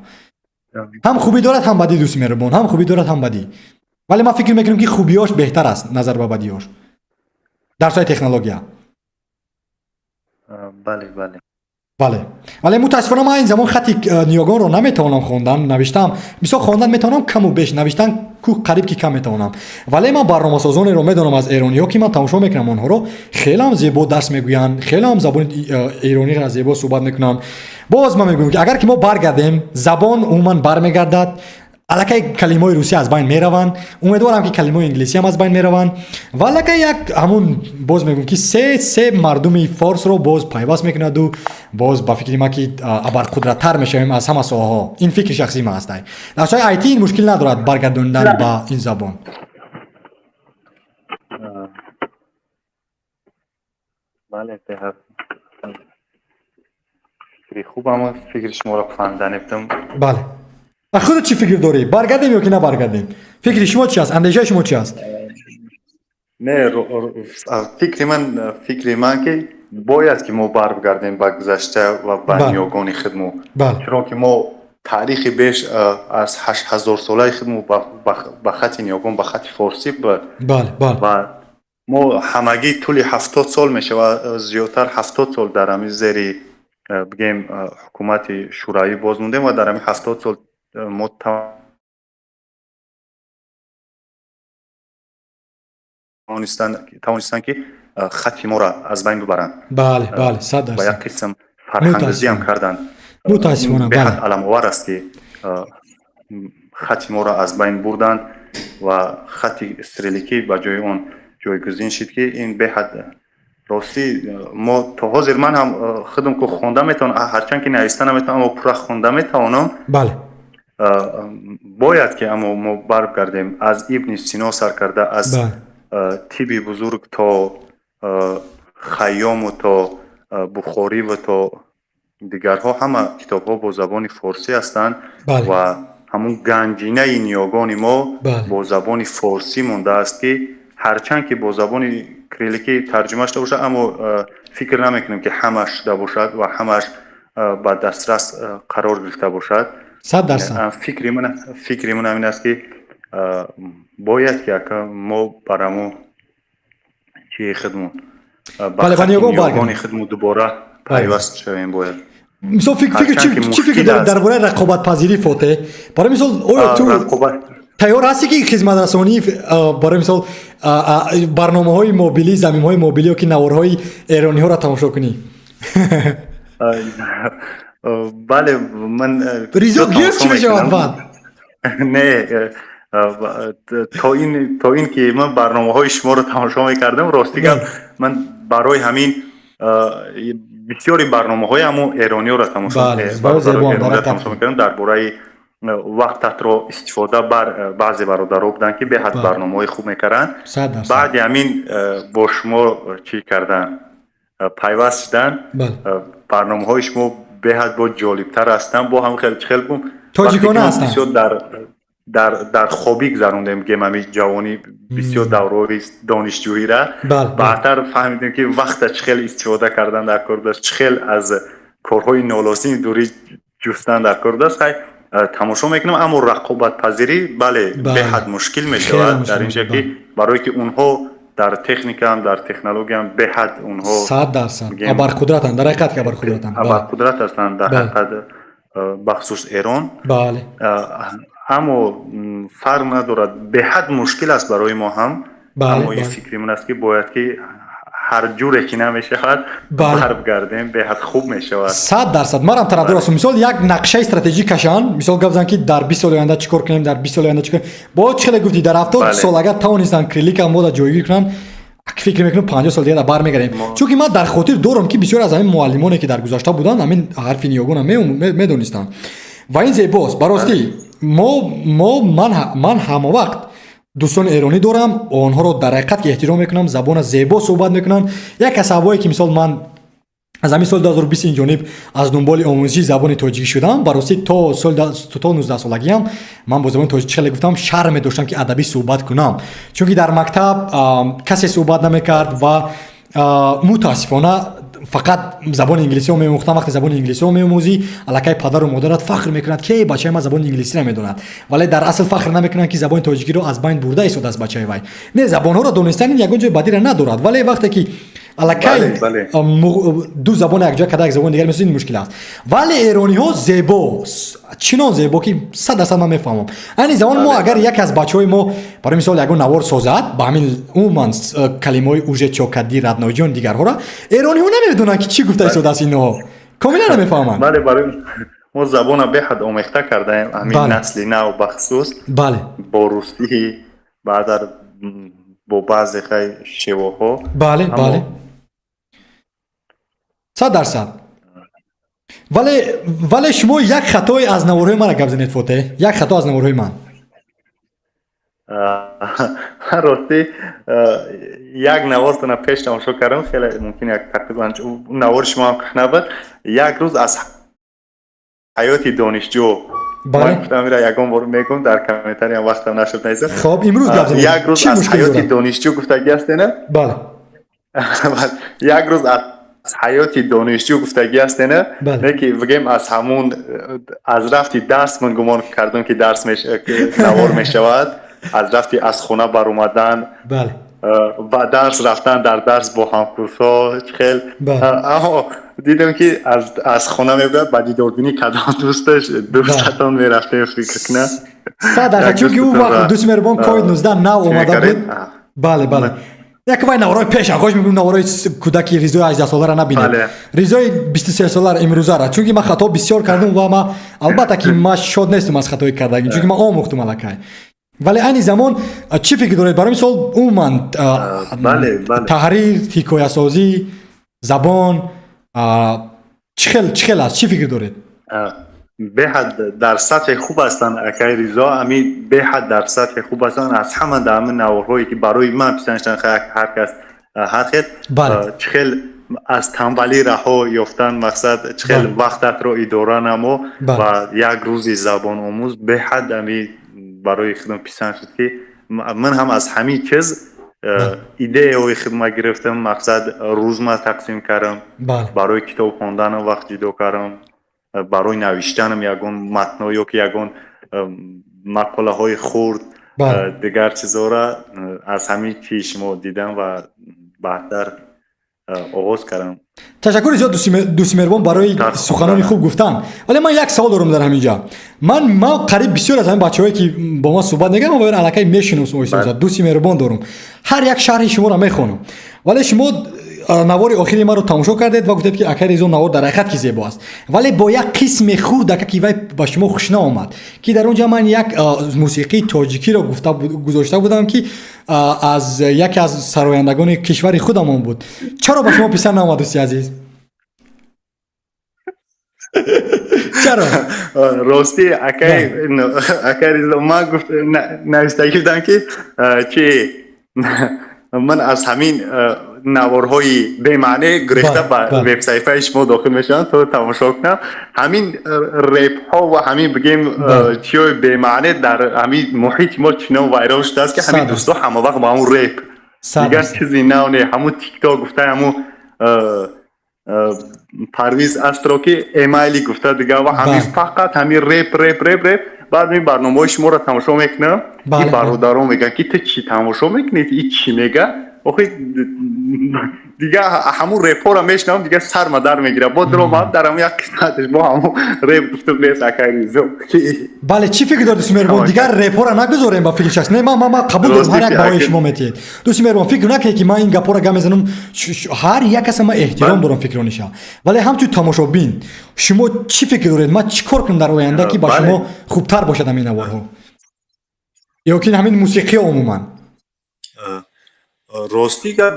Ҳам хубӣ дорад, ҳам бадӣ, дӯсти меҳрубон, ҳам хубӣ дорад, ҳам бадӣ. Вале ман фикр мекунам ки хубиёш беҳтар аст назар ба бадиёш дар соҳаи технология. Бале, бале. Бале, вале мутаассифона ман ин замон хати ниёгонро наметавонам хондан, навиштам. Мисол, хондан метавонам каму беш, навиштан ку қариб ки кам метавонам. Вале ман барномасозонеро медонам аз эрониҳо, ки ман тамошо мекунам онҳоро, хелеам зебо дарс мегӯянд, хелеам забони эрониро зебо суҳбат мекунанд. Боз ман мегӯям, ки агар ки мо баргардем, забон умуман бармегардад, аллакай калимаҳои русия аз байн мераванд, умедворам, ки калимаҳои инглисиам аз байн мераванд ва аллакай як ҳамун, боз мегӯям, ки се мардуми форсро боз пайваст мекунаду боз ба фикри ман, ки абарқудраттар мешавем аз ҳама соҳаҳо. Ин фикри шахсии ман ҳастай. Дар соҳаи айти ин мушкил надорад баргардонидан ба ин забон. Бале, фикри хубам, фикри шуморо фаҳмида будам. Бале, худат чӣ фикр дорӣ? Баргардем ё ки набаргардем? Фикри шумо чи аст, андешаи шумо чи аст? Не, фикри ман ки бояд ки мо баргардем ба гузашта ва ба ниёгони худмо, чиро ки мо таърихи беш аз 8000-солаи худмо ба хати ниёгон, ба хати форсӣ буд ва мо ҳамагӣ тӯли 70 сол мешавад, зиёдтар 70 сол дар ҳамин зери, бигем, ҳукумати шӯравӣ боз мондем ва дар ҳамин 70 сол мо тавонистанд, ки хати моро аз байн бибаранд. Бале, бале, 100%. Ба як қисм фарҳангдузиам карданд. Мутаассифона. Беҳад аламовар аст, ки хати моро аз байн бурданд ва хати стреликӣ ба ҷои он ҷойгузин шид, ки ин беҳад ростӣ мо то ҳозир ман ҳам худам ку хонда метавонам, ҳарчанд ки нависта наметавонам, аммо пурра хонда метавонам. Бояд ки аммо мо баргардем аз Ибни Сино сар карда, аз тиби бузург то Хайёму то Бухориву то дигарҳо, ҳама китобҳо бо забони форсӣ ҳастанд ва ҳамун ганҷинаи ниёгони мо бо забони форсӣ мондааст, ки ҳарчанд ки бо забони кирилликӣ тарҷума шуда бошад, аммо фикр намекунем, ки ҳамаш шуда бошад ва ҳамаш ба дастрас қарор гирифта бошад. 100%. Фикри ман ҳамин аст, ки бояд ки ака мо бар ҳамун чии худмон, ба ниёгони худмон дубора пайваст шавем бояд. Мисол, фикр чӣ фикр доред дар бораи рақобатпазирӣ, Фотеҳ? Барои мисол, оё ту тайёр ҳастӣ, ки хизматрасонӣ, барои мисол, барномаҳои мобилӣ, замимаҳои мобилӣ ё ки наворҳои эрониҳоро тамошо кунӣ? Бале, ман Ризо гирифт, чӣ мешавад баъд? Не, то ин ки ман барномаҳои шуморо тамошо мекардам, рости гап, ман барои ҳамин бисёри барномаҳои ҳамун эрониёро тамошо мекардам, дар бораи вақтатро истифода бар. Баъзе бародаро буданд, ки беҳад барномаҳои хуб мекарданд. Баъди ҳамин бо шумо чӣ кардан, пайваст шудан, барномаҳои шумо беҳад бо ҷолибтар ҳастанд, бо ҳам хел хел гум Тоҷикона ҳастанд. Бисёр дар хобӣ гузарондем, гем ҳами ҷавонӣ, бисёр давраҳои донишҷӯира. Баъдтар фаҳмидем, ки вақта чӣ хел истифода кардан дар кор будааст, чӣ хел аз корҳои нолозими дурӣ ҷустан дар кор будааст. Хай, тамошо мекунам, аммо рақобатпазирӣ, бале, беҳад мушкил мешавад дар ин ҷа, ки барое ки онҳо дар техникаам, дар технологияам беҳад онҳо 100% абарқудратанд, дар ҳақиқат ки абарқудратанд. Абарқудрат ҳастанд дар ҳақиқат, бахусус Эрон. Аммо фарқ надорад, беҳад мушкил аст барои мо ҳам, аммо ин фикри ман аст, ки бояд ки ҳар ҷуре ки намешавад баргардем, беҳад хуб мешавад. 100% манам тарафдор ҳастам. Мисол, як нақшаи стратегӣ кашанд, мисол, гап зан, ки дар 20 соли оянда чӣ кор кунем, дар 20 соли оянда чӣ кор. Боз чӣ хеле гуфтӣ, дар 70 сол агар тавонистанд кириллика мода ҷойгир кунанд, фикр мекунам, 50 сол дигар бармегардем, чунки ман дар хотир дорам, ки бисёр аз ҳамин муаллимоне, ки дар гузашта буданд, ҳамин ҳарфи ниёгона медонистанд ва ин зебост. Ба ростӣ, мо ман ҳама вақт дӯстони эронӣ дорам, онҳоро дар ҳақиқат ки эҳтиром мекунам, забона зебо суҳбат мекунанд. Як аз сабабҳое, ки мисол ман аз ҳамин соли 2020 ин ҷониб аз дунболи омӯзиши забони тоҷикӣ шудам, ба ростӣ то 19 солагиам ман бо забони тоҷикӣ, хеле гуфтам, шарм медоштам, ки адабӣ суҳбат кунам, чунки дар мактаб касе суҳбат намекард ва мутаассифона фақат забони инглисиро меомӯхтам. Вақте забони инглисиро меомӯзӣ, аллакай падару модарат фахр мекунад, ки бачаи ман забони инглисиро медонад, вале дар асл фахр намекунанд, ки забони тоҷикиро аз байн бурда истодааст бачаи вай. Не, забонҳоро донистан ин ягон ҷои бадиро надорад, вале вақте ки Аллакай ду забон якҷоя карда, як забони дигар месозед, ин мушкил аст. Вале эрониҳо зебо, чунон зебо, ки 100% ман мефаҳмам. Айни замон мо, агар яке аз бачаҳои мо, барои мисол, ягон навор созад ба ҳамин умуман калимаҳои уже чё кади, родной ҷон, дигарҳоро, эрониҳо намедонанд, ки чӣ гуфта истодааст. Инҳо комилан намефаҳманд. Бале, барои мо забона беҳад омехта кардаем, ҳамин насли нав бахусус бо русӣ, баъдар бо баъзе хай шевоҳо. Бале, 100%. Вале шумо як хатое аз наворҳои мана гап занед, Фотеҳ, як хато аз наворҳои ман. Ростӣ, як навортона пеш тамошо кардам, хеле мумкин як тақрибан навори шумо ҳам набуд, як рӯз аз ҳаёти донишҷӯ. Ман гуфтам, ира ягон бор мегум дар комментариям, вақтам нашуд нависам. Хоб, имрӯз гап занед. Як рӯз аз ҳаёти донишҷӯ гуфтагӣ ҳастена. Бале. Як рӯз аз ҳаёти донишҷӯ гуфтагӣ ҳастена, не ки бигем, аз ҳамун аз рафти дарс ман гумон кардам, ки дарс навор мешавад, аз рафти аз хона баромадан ба дарс рафтан, дар дарс бо ҳамкурсҳо хел, аммо дидам, ки аз хона мебурад, ба дидорбинӣ кадом дӯсташ, дӯстатон мерафтем, фикр кунам. 100%, чунки ӯ вақт, дӯсти меҳрубон, ковид 19 нав омада буд. Бале, як вай наворои пеша хош мегӯм, наворои кӯдаки Ризои 18-солара набинед, Ризои 23-солара имрӯзара, чунки ман хато бисёр кардам ва ман, албатта, ки ман шод нестам аз хатои кардагим, чунки ман омӯхтум аллакай. Вале айни замон чӣ фикр доред, барои мисол, умуман таҳрир, ҳикоясозӣ, забон чӣ хел аст, чӣ фикр доред? Беҳад дар сатҳи хуб ҳастанд, акаи Ризо, ами беҳад дар сатҳи хуб ҳастанд. Аз ҳама дар ҳамин наворҳое, ки барои ман писанд, ҳар кас ҳар хел, чӣ хел аз танбалӣ раҳо ёфтан, мақсад, чӣ хел вақтатро идора намо ва як рӯзи забономӯз, беҳад ами барои худам писанд шуд, ки ман ҳам аз ҳамин чиз идеяҳои худма гирифтам. Мақсад, рӯзма тақсим кардам, барои китоб хонданам вақт ҷудо кардам, барои навиштанам ягон матно ё ки ягон мақолаҳои хурд, дигар чизҳоро аз ҳамин чи шумо дидам ва баъдтар оғоз кардам. Ташаккури зиёд, дӯсти меҳрубон, барои суханони хуб гуфтан. Вале ман як савол дорам дар ҳамин ҷа. Ман қариб бисёр аз ҳамин бачаҳое, ки бо ман суҳбат мекунам, ман бояд аллакай мешиносам оҳиста оҳиста. Дӯсти меҳрубон дорум, ҳар як шарҳи шуморо мехонам. Вале шумо навори охири маро тамошо кардед ва гуфтед, ки акаи Ризо, навор дар ҳақиқат ки зебо аст, вале бо як қисме хурдака, ки вай ба шумо хуш наомад, ки дар он ҷа ман як мусиқии тоҷикиро гуфта гузошта будам, ки аз яке аз сарояндагони кишвари худамон буд. Чаро ба шумо писанд наомад, дӯсти азиз, чаро? Ростӣ, акаи Ризо, ман гуфт навистагӣ будам, ки чи ман аз ҳамин наворҳои бемаъне гурехта ба вебсайтҳои шумо дохил мешавам, то тамошо кунам ҳамин репҳо ва ҳамин, бигем, чиҳои бемаъне. Дар ҳамин муҳити мо чунон вайрон шудааст, ки ҳамин дӯсто ҳама вақт ба ҳамун реп, дигар чизи нав не, ҳамун тикток гуфта, ҳамун Парвиз Астро, ки эмайли гуфта, дигар ва ҳамин, фақат ҳамин реп, реп, реп, реп. Баъд ин барномаҳои шуморо тамошо мекунам, ин бародарон мегӯянд, ки ту чӣ тамошо мекунӣ, и чӣ мега охи? Дигар ҳамун репҳоро мешунавам, дигар сарма дар мегирад. Бо дуромад дар ҳамун як қисматаш бо ҳамун реп гуфтум, нест, акаи Ризо. Бале, чӣ фикр доред, дӯсти меҳрубон? Дигар репҳоро нагузорем ба фикри шахс? Не, ман қабул дорам, ҳар як баҳои шумо метиҳед. Дӯсти меҳрубон, фикр накунед, ки ман ин гапҳоро гап мезанам, ҳар як каса ман эҳтиром дорам фикрониша, вале ҳамчун тамошобин шумо чӣ фикр доред, ман чӣ кор кунам дар оянда, ки ба шумо хубтар бошад ҳамин наворҳо ё ки ҳамин мусиқиҳо умуман? Ростӣ гап,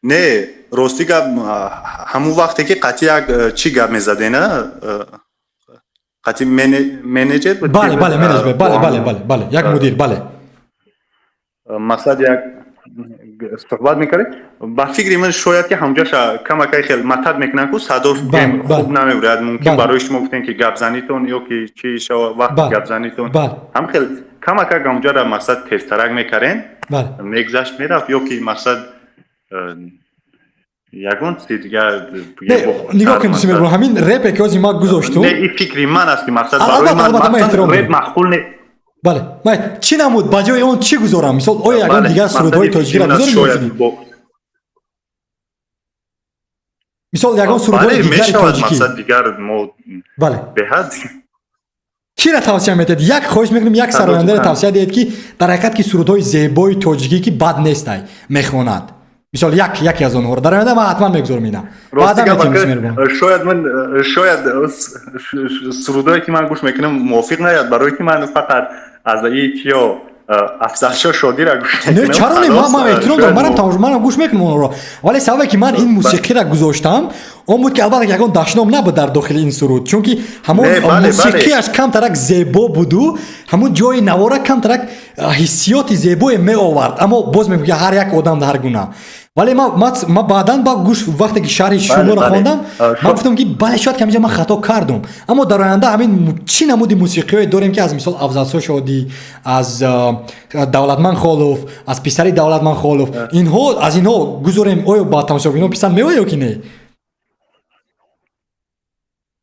не, ростӣ гап, ҳамун вақте ки қатъи як чӣ гап мезадена, қатъи менеҷер. Бале, менеҷер, бале, як мудир, бале. Мақсад, як суҳбат мекардем. Ба фикри ман, шояд ки ҳамҷоша камакай хел матад мекунанд, ку садо хуб намебурад. Мумкин барои шумо гуфтем, ки гапзанитон ё ки чи шава, вақти гапзанитон ҳам хел камакак ҳамҷоро, мақсад, тезтарак мекардем, мегузашт, мерафт, ё ки, мақсад, ягон чизи дигар. Нигоҳ кунед, дӯсти меҳрубон, ҳамин репе ки ҳозир ман гузоштум. Не, ин фикри ман аст, ки, мақсад, барои ман реп маъқул не. Бале, ман чӣ намуд, ба ҷои он чӣ гузорам? Мисол, оё ягон дигар сурудҳои тоҷикиро гузорем? Мисол, ягон сурудҳои дигари тоҷикӣ. Мақсад, дигар мо бале беҳад. Кира тавсия метиҳед? Як хоҳиш мекунем, як сарояндаро тавсия диҳед, ки дар ҳақиқат ки сурудҳои зебои тоҷикӣ, ки бад нестай, мехонад. Мисол, яке аз онҳоро дар оянда ман ҳатман мегузорам ина. Шояд ман, шояд сурудҳое ки ман гӯш мекунам, мувофиқ наояд, барое ки ман фақат аз чиё Афзалшо Шодира гӯш. Не, чаро не, ман эҳтиром дорам, манам тамошо, манам гӯш мекунам онҳоро, вале сабабе ки ман ин мусиқиро гузоштам, он буд ки албатта ягон дашном набуд дар дохили ин суруд, чунки ҳамон мусиқиаш камтарак зебо буду ҳамон ҷои навора камтарак ҳиссиёти зебое меовард. Аммо боз мегӯям ки ҳар як одам ҳар гуна, вале ма баъдан ба гӯш, вақте ки шарҳи шуморо хондам, ман гуфтам ки бале, шояд ки ҳаминҷа ман хато кардум. Аммо дар оянда ҳамин чӣ намуди мусиқиҳое дорем, ки аз мисол Афзалшо Шодӣ, аз Давлатман Холов, аз писари Давлатман Холов, инҳо, аз инҳо гузорем, оё ба тамошобино писанд меояд ё ки не?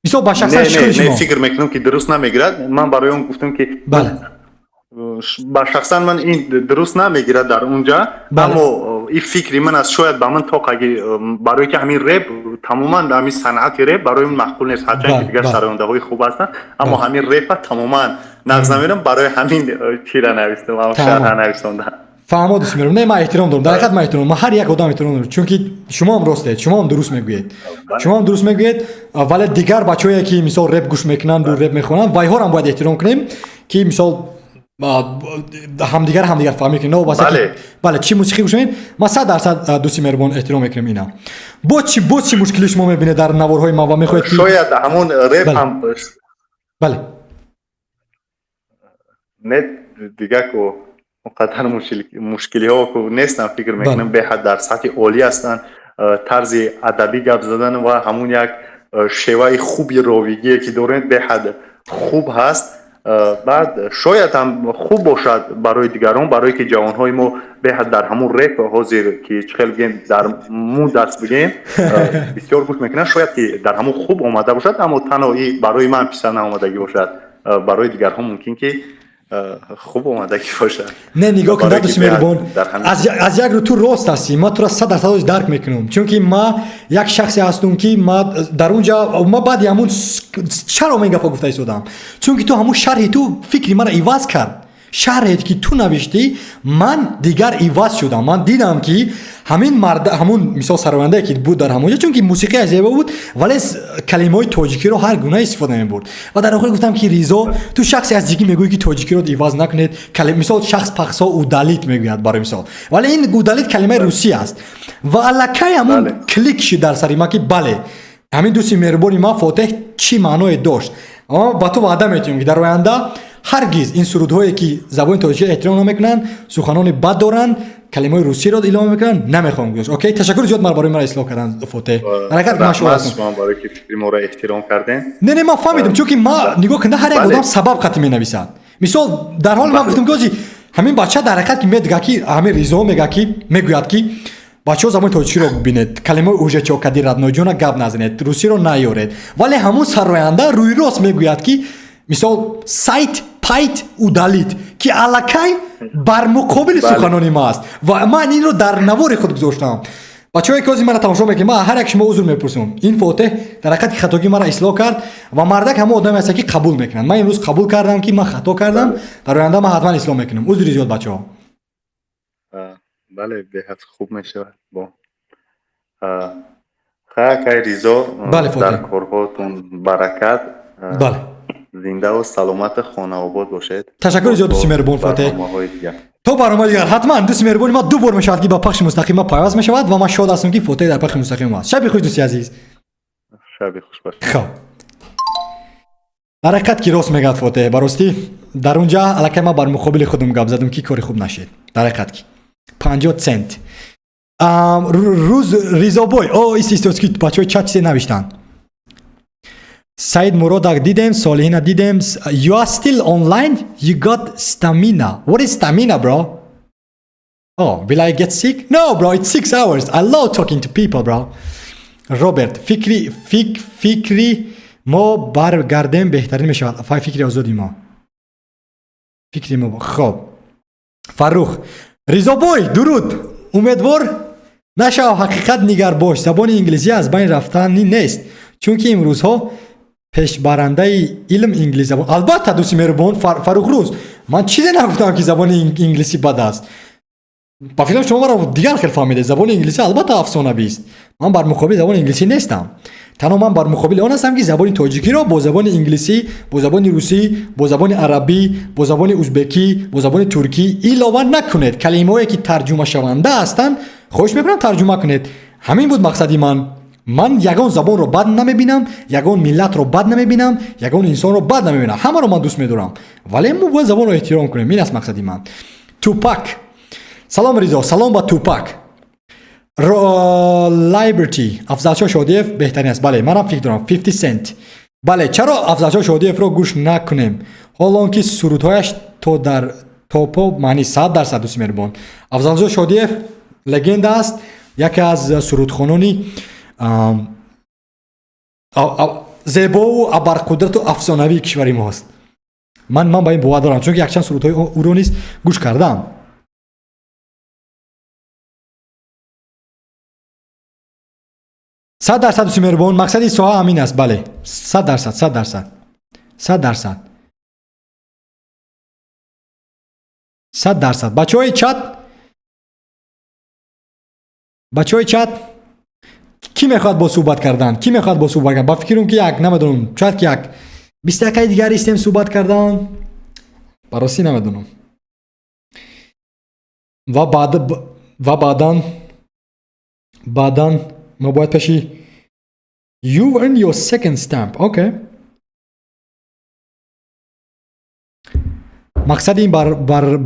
Мисол, ба шахсан шумо фикр мекунам, ки дуруст намегирад. Ман барои он гуфтам, ки бале ба шахсан ман ин дуруст намегирад дар унҷа, аммо ин фикри ман аст. Шояд ба ман тоқаги, барое ки ҳамин реп тамоман, ҳамин санъати реп барои ман маъқул нест, ҳарчанд ки дигар сарояндаҳои хуб ҳастанд, аммо ҳамин репа тамоман нағз намерам. Барои ҳамин чира навистам, шарҳа нависондам. Фаҳмо, дӯст мерам. Не, ман эҳтиром дорам, дар ҳақиқат ман эҳтиром, ман ҳар як одам эҳтиром дорам, чунки шумоам ростед, шумоам дуруст мегӯед, шумоам дуруст мегӯед. Вале дигар бачаҳое ки мисол реп гӯш мекунанду реп мехонанд, вайҳоро бояд эҳтиром кунем, ки мисол ҳамдигар фаҳмӣ кунем. Бале, чӣ мусиқӣ гӯш мекунед, ман 100%, дӯсти меҳрубон, эҳтиром мекунем ина. Боз чӣ мушкилӣ шумо мебинед дар наворҳои ман ва мехоҳед ки Шояд ҳамон реп ҳам. Бале. Не, дигар ку он қадар мушкилиҳо ку нестам, фикр мекунам, беҳад дар сатҳи олӣ ҳастанд. Тарзи адабӣ гап задан ва ҳамун як шеваи хуби ровигие ки доред, беҳад хуб ҳаст. Баъд шояд ҳам хуб бошад барои дигарон, барое ки ҷавонҳои мо беҳад дар ҳамун реп ҳозир, ки чӣ хел бигем, дар муд аст, бигем, бисёр гӯш мекунанд, шояд ки дар ҳамун хуб омада бошад, аммо танҳо и барои ман писанд наомадагӣ бошад, барои дигарҳо мумкин ки хуб омадагӣ бошад. Не, нигоҳ кун, дӯсти меҳрубон, аз як рӯ ту рост ҳастӣ, ман туро 100% дарк мекунам, чунки ма як шахсе ҳастум, ки ма дар он ҷа ма баъди ҳамун чаро ма ин гапо гуфта истодам, чунки ту ҳамун шарҳи ту фикри маро иваз кард. Шарҳе ки ту навиштӣ, ман дигар иваз шудам. Ман дидам, ки ҳамин мард, ҳамун мисол сарояндае ки буд дар ҳамонҷа, чунки мусиқияш зебо буд, вале калимаҳои тоҷикиро ҳар гуна истифода мебурд. Ва дар охир гуфтам, ки Ризо, ту шахсе ҳастӣ, ки мегӯӣ, ки тоҷикиро иваз накунед. Мисол, шахс пахсо удалить мегӯяд барои мисол, вале ин удалить калимаи русӣ аст. Ва аллакай ҳамун клик шид дар сари ман, ки бале, ҳамин дӯсти меҳрубони ман Фотеҳ чӣ маъное дошт. Ба ту ваъда метиҳем, ки дар оянда ҳаргиз ин сурудҳое ки забони тоҷикиро эҳтиром намекунанд, суханони бад доранд, калимаҳои русиро илова мекунанд, намехоҳам гузошт. Окей, ташаккури зиёд мар барои маро ислоҳ кардан, Фотеҳ. Ҳаракат Барое ки фикри моро эҳтиром кардем. Не, ман фаҳмидам, чунки ма нигоҳ кунда, ҳар як одам сабаб қатӣ менависад. Мисол, дар ҳоли ман гуфтам, ки ози ҳамин бача дар ҳақиқат ки медига, ки ҳамин Ризо мега, ки мегӯяд, ки бачаҳо, забони тоҷикиро бинед, калимаи уже чокади роднойҷона гап назанед, русиро наёред, вале ҳамун сароянда рӯи рост мегӯяд, ки мисол сайт пайт удалить, ки аллакай бар муқобили суханони ма аст. Ва ман инро дар навори худ гузоштам. Бачаҳое ки ҳозир мара тамошо мекунед, ман ҳар як шумо узр мепурсам. Ин Фотеҳ дар ҳақиқат ки хатогии мара ислоҳ кард ва мардак ҳамон одаме аст, ки қабул мекунад. Ман имрӯз қабул кардам, ки ман хато кардам, дар оянда ман ҳатман ислоҳ мекунам. Узри зиёд, бачаҳо. Бале, беҳад хуб мешавад. Бо хай, Ризо, дар корҳотон баракат. Бале. Зиндаву саломати хонаобод бошед. Ташаккури зиёд, дӯсти меҳрубон Фотеҳ, то барномаи дигар. Ҳатман дӯсти меҳрубони ман ду бор мешавад, ки ба пахши мустақим ма пайваст мешавад, ва ман шод ҳастам, ки Фотеҳ дар пахши мустақим аст. Шаби хуш, дӯсти азиз. Шаби хуш бошед. Хоб, дар ҳақиқат ки рост мегӯяд Фотеҳ. Ба ростӣ, дар он ҷа аллакай ман бар муқобили худам гап задам, ки кори хуб нашед. Дар ҳақиқат ки 50 цент рӯз Ризобой о ист ист, ки бачаҳои чат чизе навиштанд. Саид Муродак дидем, Солиҳина дидем. You are still online? You got stamina. What is stamina, bro? Oh, will I get sick? No, bro, it's 6 hours. I love talking to people, bro. Роберт, фикри фикри мо баргардем, беҳтарин мешавад. Фикри озоди мо. Фикри мо. Хоб. Фаррух. Ризобой, дуруд. Умедвор Нашав, ҳақиқат нигар бош, забони инглизӣ аз байн рафтанӣ нест, чунки имрӯзҳо пешбарандаи илм инглиз забон. Албатта, дӯсти меҳрубон Фаррухрӯз, ман чизе нагуфтам, ки забони инглисӣ бад аст. Ба фикрам, шумо маро дигар хел фаҳмидед. Забони инглисӣ албатта афсонавист. Ман бар муқобили забони инглисӣ нестам. Танҳо ман бар муқобили он ҳастам, ки забони тоҷикиро бо забони инглисӣ, бо забони русӣ, бо забони арабӣ, бо забони узбекӣ, бо забони туркӣ илова накунед. Калимаҳое ки тарҷумашаванда ҳастанд, хоҳиш мекунам, тарҷума кунед. Ҳамин буд мақсади ман. Ман ягон забонро бад намебинам, ягон миллатро бад намебинам, ягон инсонро бад намебинам. Ҳамаро ман дӯст медорам, вале мо бояд забонро эҳтиром кунем. Ин аст мақсади ман. Тупак, салом. Ризо, салом ба Тупак. Liberty, Афзалшо Шодиев беҳтарин аст. Бале, манам фикр дорам. 50 Cent, бале. Чаро Афзалшо Шодиевро гӯш накунем, ҳолон ки сурудҳояш то дар топо маъни? 100%, дӯсти меҳрубон, Афзалшо Шодиев легенда аст, яке аз сурудхонони зебову абарқудрату афсонавии кишвари мост. Ман ба ин бовар дорам, чунки якчанд сурудҳои ӯро низ гӯш кардам. 100%, дӯсти меҳрубон, мақсади соҳа ҳамин аст. Бале, 100%, 100%, 100%, 100%. Бачаҳои чат, бачаҳои чат, кӣ мехоҳад бо суҳбат кардан? Кӣ мехоҳад бо суҳбат кардан? Ба фикрам, ки як, намедонам, шояд ки як 20 дақиқаи дигар истем суҳбат кардан. Ба ростӣ намедонам. Ва баъдан мо бояд пеши. You earn your second stamp. Okay. Мақсади ин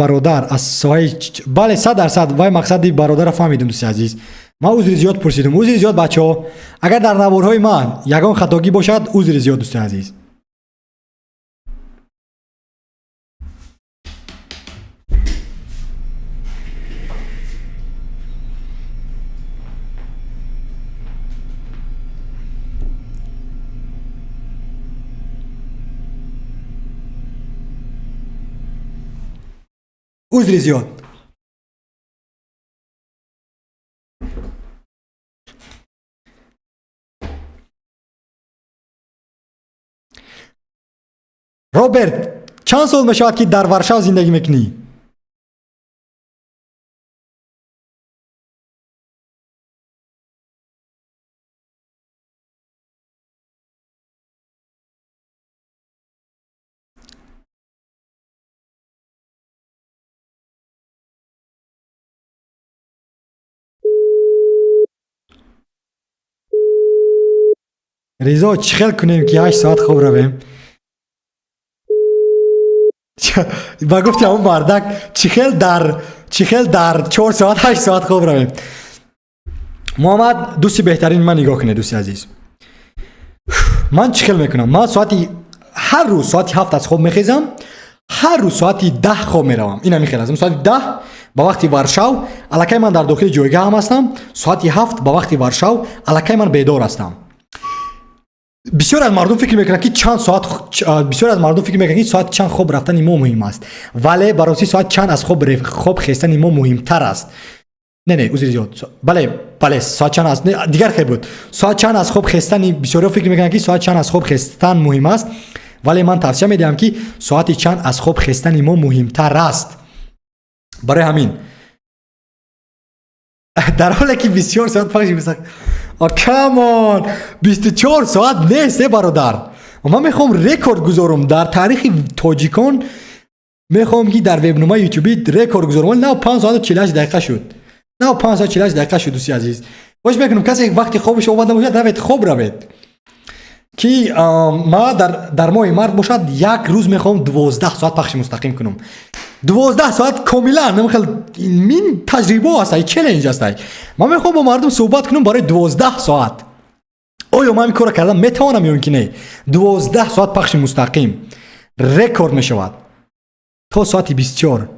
бародар аз соҳаи, бале, 100%. Вай мақсади бародарро фаҳмидем, дӯсти азиз. Ман узри зиёд пурсидум, узри зиёд, бачаҳо. Агар дар наворҳои ман ягон хатогӣ бошад, узри зиёд, дӯсти азиз. Узри зиёд. Роберт, чанд сол мешавад, ки дар Варшав зиндагӣ мекунӣ? Ризо, чӣ хел кунем, ки 8 соат хоб равем? Ба гуфти ҳамон мардак, чӣ хел дар 4 соат 8 соат хоб равем? Муҳаммад, дӯсти беҳтарини ман, нигоҳ кунед, дӯсти азиз, ман чӣ хел мекунам. Ман соати ҳар рӯз соати 7 аз хоб мехезам, ҳар рӯз соати 10 хоб меравам. Ин ҳамин хел аст. Соати 10 ба вақти Варшав аллакай ман дар дохили ҷойгаҳам ҳастам. Соати 7 ба вақти Варшав аллакай ман бедор ҳастам. Бисёр аз мардум фикр мекунанд, ки чанд соат, бисёр аз мардум фикр мекунанд, ки соат чанд хоб рафтани мо муҳим аст, вале ба ростӣ соат чанд аз хоб хестани мо муҳимтар аст. Не, узри зиёд, бале, соат чанд аст, дигар хел буд. Соат чанд аз хоб хестани, бисёриҳо фикр мекунанд, ки соат чанд аз хоб хестан муҳим аст, вале ман тавсия медиҳам, ки соати чанд аз хоб хестани мо муҳимтар аст. Барои ҳамин, дар ҳоле ки бисёр соат пахши, come on, 24 соат нест, э бародар. Ман мехоҳам рекорд гузорам дар таърихи тоҷикон, мехоҳам, ки дар вебномаи ютубӣ рекорд гузорам, вале нав 5 соату 48 дақиқа шуд, нав 5 соат 48 дақиқа шуд. Дӯсти азиз, хоҳиш мекунам, касе вақти хобаш омада бошад, равед, хоб равед, ки ма дар моҳи март бошад, як рӯз мехоҳам 12 соат пахши мустақим кунам, 12 соат комилан. Хел мин таҷрибо ҳастай, челлендж ҳастай. Ман мехоҳам бо мардум суҳбат кунам барои 12 соат. Оё ман ин корро кардан метавонам ё ин ки не? 12 соат пахши мустақим рекорд мешавад то соати 24.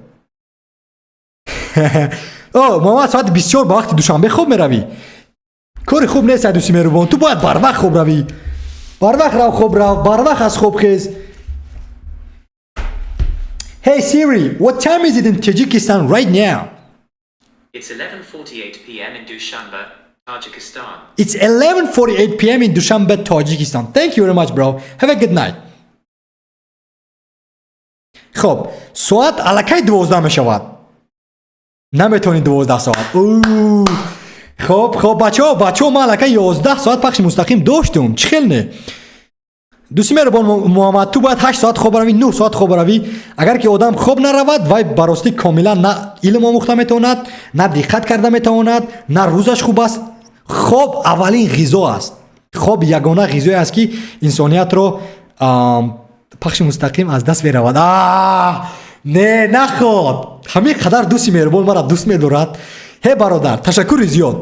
О, Муҳаммад, соати 24 ба вақти Душанбе хоб меравӣ? Кори хуб нест, дӯсти меҳрубон. Ту бояд барвақт хоб равӣ. Барвақт рав, хоб рав, барвақт аз хоб хез. Hey Siri, what time is it in Tajikistan right now? It's 11:48 p.m. in Dushanbe, Tajikistan. It's 11:48 p.m. in Dushanbe, Tajikistan. Thank you very much, bro. Have a good night. Хоб, соат аллакай 12 мешавад. Наметавонӣ 12 соат. Хоб, бачаҳо, бачаҳо, ман аллакай 11 соат пахши мустақим доштум. Чӣ хел не? Дӯсти меҳрубон Муҳаммад, ту бояд 8 соат хоб равӣ, 9 соат хоб равӣ. Агар ки одам хоб наравад, вай баростӣ комилан на илм омӯхта метавонад, на диққат карда метавонад, на рӯзаш хуб аст. Хоб аввалин ғизо аст. Хоб ягона ғизое аст, ки инсониятро пахши мустақим аз даст меравад. Не, наход. Ҳамин қадар дӯсти меҳрубон мара дӯст медорад. Ҳе, бародар, ташаккури зиёд.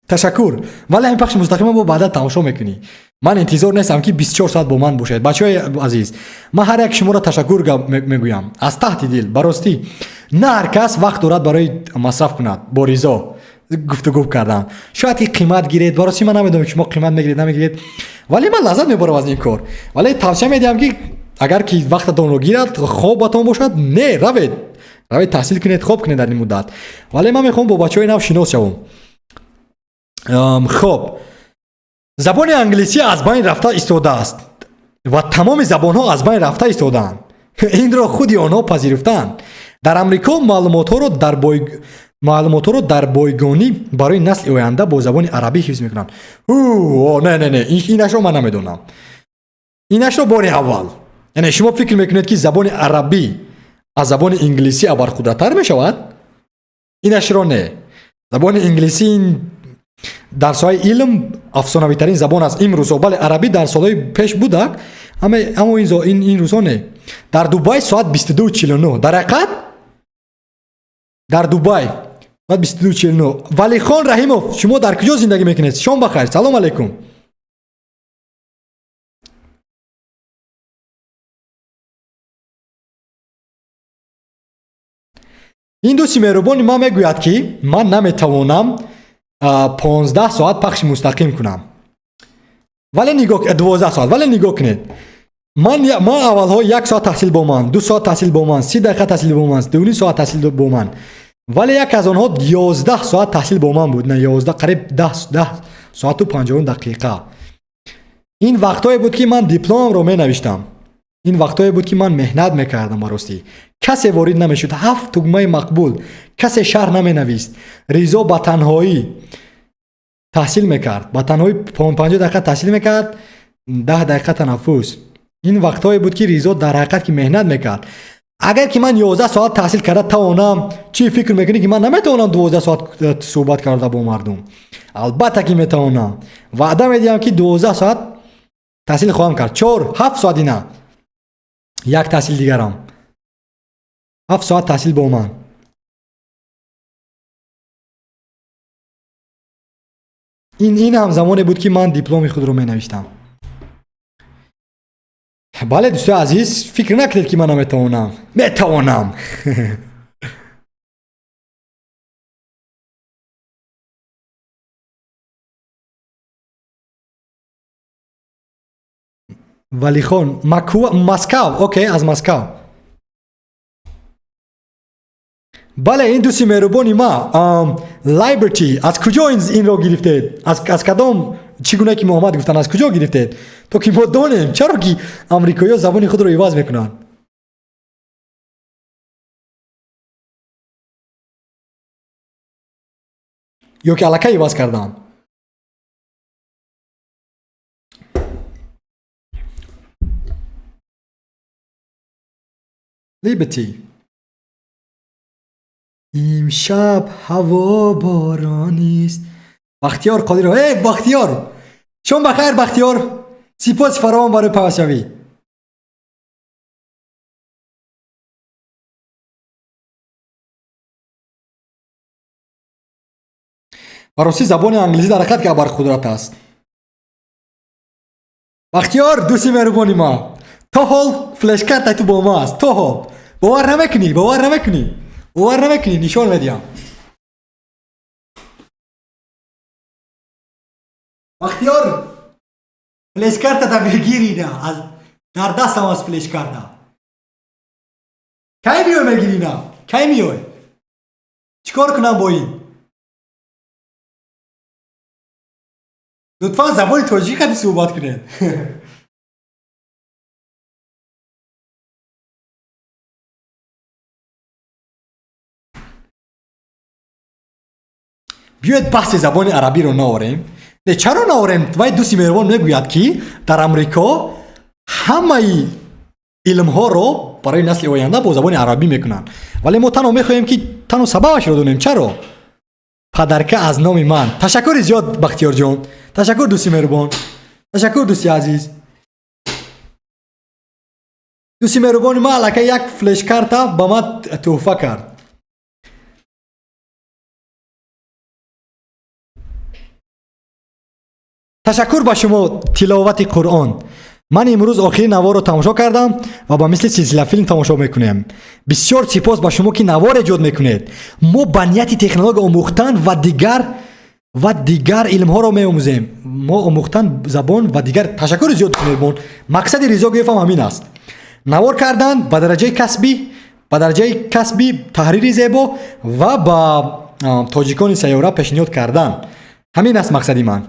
Ташаккур. Вале ҳамин пахши мустақима бо баъда тамошо мекунӣ. Ман интизор нестам, ки 24 соат бо ман бошед. Бачаҳои азиз, ман ҳар як шуморо ташаккур мегӯям аз таҳти дил. Баростӣ, на ҳар кас вақт дорад барои масраф кунад бо Ризо гуфтугӯ кардан. Шояд ки қимат гиред. Баростӣ, ман намедонам, ки шумо қимат мегиред, намегиред, вале ман лаззат мебарам аз ин кор. Вале тавсия медиҳам, ки агар ки вақтатонро гирад, хобатон бошад, не, равед, равед, таҳсил кунед, хоб кунед дар ин муддат. Вале ман мехоҳам бо бачаҳои нав шинос шавам. Хоб, забони англисӣ аз байн рафта истодааст ва тамоми забонҳо аз байн рафта истодаанд. Инро худи онҳо пазируфтаанд. Дар Амрико маълумотҳоро дар бойгонӣ барои насли оянда бо забони арабӣ ҳифз мекунанд. Не, не, не, инашро ман намедонам. Инашро бори аввал. Яъне шумо фикр мекунед, ки забони арабӣ аз забони инглисӣ абарқудраттар мешавад? Инашро не. Забони инглисӣ дар соҳаи илм афсонавитарин забон аст имрӯзҳо. Бале, арабӣ дар солҳои пеш будак, аммо ин рӯзҳо не. Дар Дубай соат 22:49. Дар ҳақиқат, дар Дубай соат 22:49. Валихон Раҳимов, шумо дар куҷо зиндагӣ мекунед? Шом бахайр, салом алайкум. Ин дӯсти меҳрубони ман мегӯяд, ки ман наметавонам 15 соат пахши мустақим кунам, вале нигоҳ, 12 соат. Вале нигоҳ кунед, ман аввалҳо як соат таҳсил бо ман, 2 соат таҳсил бо ман, 30 дақиқа таҳсил бо ман, 2,5 соат таҳсил бо ман, вале як аз онҳо 11 соат таҳсил бо ман буд. На 11, қариб 10 соату 50 дақиқа. Ин вақтҳое буд, ки ман дипломамро менавиштам. Ин вақтҳое буд, ки ман меҳнат мекардам. Баростӣ, касе ворид намешуд. Ҳафт тугмаи мақбул, касе шарҳ наменавист. Ризо ба танҳоӣ таҳсил мекард, ба танҳоӣ 50 дақиқа таҳсил мекард, 10 дақиқа танаффус. Ин вақтҳое буд, ки Ризо дар ҳақиқат ки меҳнат мекард. Агар ки ман 11 соат таҳсил карда тавонам, чӣ фикр мекунӣ, ки ман наметавонам 12 соат суҳбат карда бо мардум? Албатта ки метавонам. Ваъда медиҳам, ки 12 соат таҳсил хоҳам кард. Чор, 7 соат, ина як таҳсил дигарам, 7 соат таҳсил бо ман. Ин ҳам замоне буд, ки ман дипломи худро менавиштам. Бале, дӯстои азиз, фикр накунед, ки ман наметавонам. Метавонам. Валихон, Москав. Окей, аз Москав. Бале, ин дӯсти меҳрубони ма Liberty, аз куҷо инро гирифтед? Аз кадом, чӣ гуна ки Муҳаммад гуфтанд, аз куҷо гирифтед, то ки мо донем, чаро ки амрикоиҳо забони худро иваз мекунанд? Ё ки аллакай иваз карданд? Liberty. Имшаб ҳаво боронист. Бахтиёр Қодиров, э, Бахтиёр, шом бахайр, Бахтиёр, сипоси фаровон барои пайвастшавӣ. Ба ростӣ, забони англизӣ дар ҳақиқат ки абарқудрат аст. Бахтиёр, дӯсти меҳрубони ман, то ҳол флешкартай ту бо ма аст, то ҳол. Бовар намекунӣ, бовар намекунӣ, бовар намекунӣ, нишон медиҳам. Бахтиёр, флешкартата бигирина, дар дастам аст флешкарта. Кай миёй, мегирина? Кай миёй? Чӣ кор кунам бо ин? Лутфан забони тоҷикӣ қади суҳбат кунед. Биёед баҳси забони арабиро наорем. Не, чаро наорем? Вай дӯсти меҳрубон мегӯяд, ки дар Амрико ҳамаи илмҳоро барои насли оянда бо забони арабӣ мекунанд, вале мо танҳо мехоҳем, ки танҳо сабабашро донем. Чаро? Падарка аз номи ман. Ташаккури зиёд, Бахтиёрҷон. Ташаккур, дӯсти меҳрубон. Ташаккур, дӯсти азиз. Дӯсти меҳрубони ман аллакай як флешкарта ба ман тӯҳфа кард. Ташаккур ба шумо. Тиловати Қуръон. Ман имрӯз охири наворро тамошо кардам ва ба мисли силсилафилм тамошо мекунем. Бисёр сипос ба шумо, ки навор эҷод мекунед. Мо ба нияти технология омӯхтан ва дигар илмҳоро меомӯзем. Мо омӯхтан забон ва дигар. Ташаккури зиёд, меҳрубон. Мақсади Ризо Гӯевам ҳамин аст: навор кардан ба дараҷаи касбӣ, таҳрири зебо ва ба тоҷикони сайёра пешниҳод кардан. Ҳамин аст мақсади ман.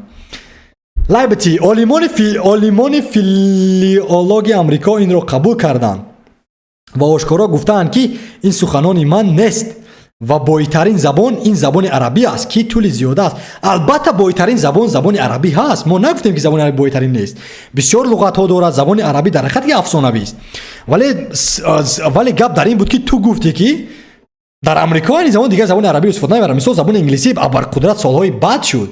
Лайбти олимони филологи Амрико инро қабул карданд ва ошкоро гуфтаанд, ки ин суханони ман нест ва бойтарин забон ин забони арабӣ аст, ки тӯли зиёда аст. Албатта, бойтарин забон забони арабӣ ҳаст. Мо нагуфтем, ки забони арабӣ бойтарин нест. Бисёр луғатҳо дорад забони арабӣ, дар ҳақиқат ки афсонавист. Вале гап дар ин буд, ки ту гуфтӣ, ки дар Амрико ин замон дигар забони арабиро истифода намебаранд. Мисол, забони инглисӣ абарқудрат солҳои баъд шуд,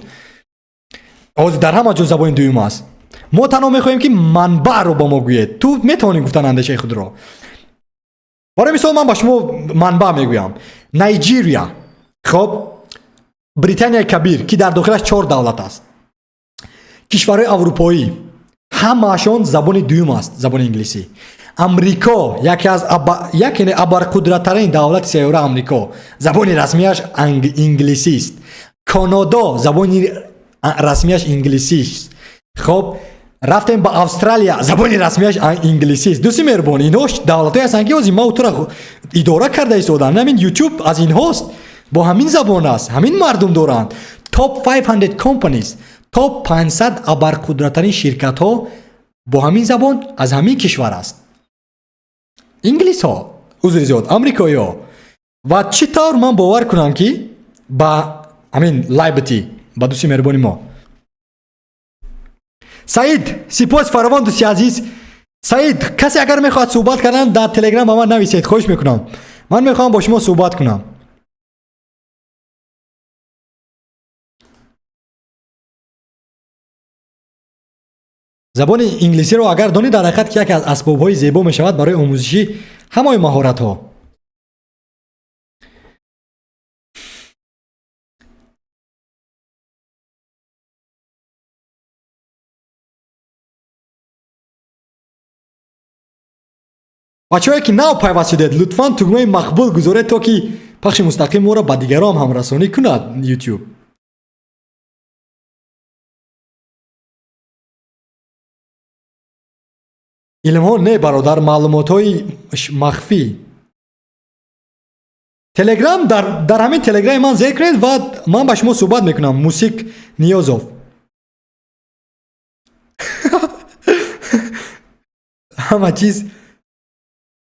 ҳозир дар ҳама ҷо забони дуюм аст. Мо танҳо мехоҳем, ки манбаъро ба мо гӯед. Ту метавонӣ гуфтан андешаи худро. Барои мисол, ман ба шумо манбаъ мегӯям. Найҷирия, хоб, Британияи Кабир, ки дар дохилаш чор давлат аст, кишварҳои аврупоӣ, ҳамаашон забони дуюм аст забони инглисӣ. Амрико, яке аз яке абарқудраттарин давлати сайёра Амрико, забони расмияш инглисист. Канадо, забони расмияш инглисист. Хоб, рафтем ба Австралия, забони расмияш инглисист. Дӯсти меҳрубон, инҳо давлатҳое ҳастанд, ки ҳозир ма тура идора карда истоданд. Ҳамин Ютуб аз инҳост, бо ҳамин забон аст, ҳамин мардум доранд. Топ 500 companies, топ 500 абарқудраттарин ширкатҳо бо ҳамин забон аз ҳамин кишвар аст. Инглисҳо, узри зиёд, амрикоиҳо. Ва чӣ тавр ман бовар кунам, ки ба ҳамин Лайбати, ба дӯсти меҳрубони мо Саид? Сипос фаровон, дӯсти азиз Саид. Касе агар мехоҳад суҳбат кардан, дар Телеграм ба ман нависед, хоҳиш мекунам. Ман мехоҳам бо шумо суҳбат кунам. Забони инглисиро агар донӣ, дар ҳақиқат ки яке аз асбобҳои зебо мешавад барои омӯзиши ҳамаи маҳоратҳо. Бачаҳое, ки нав пайваст шудед, лутфан тугмаи мақбул гузоред, то ки пахши мустақим моро ба дигарон ҳамрасонӣ кунад Ютуб. Илмҳо не, бародар, маълумотҳои махфӣ. Телеграм, дар ҳамин Телеграми ман зер кунед ва ман ба шумо суҳбат мекунам. Мусик Ниёзов. Ҳама чиз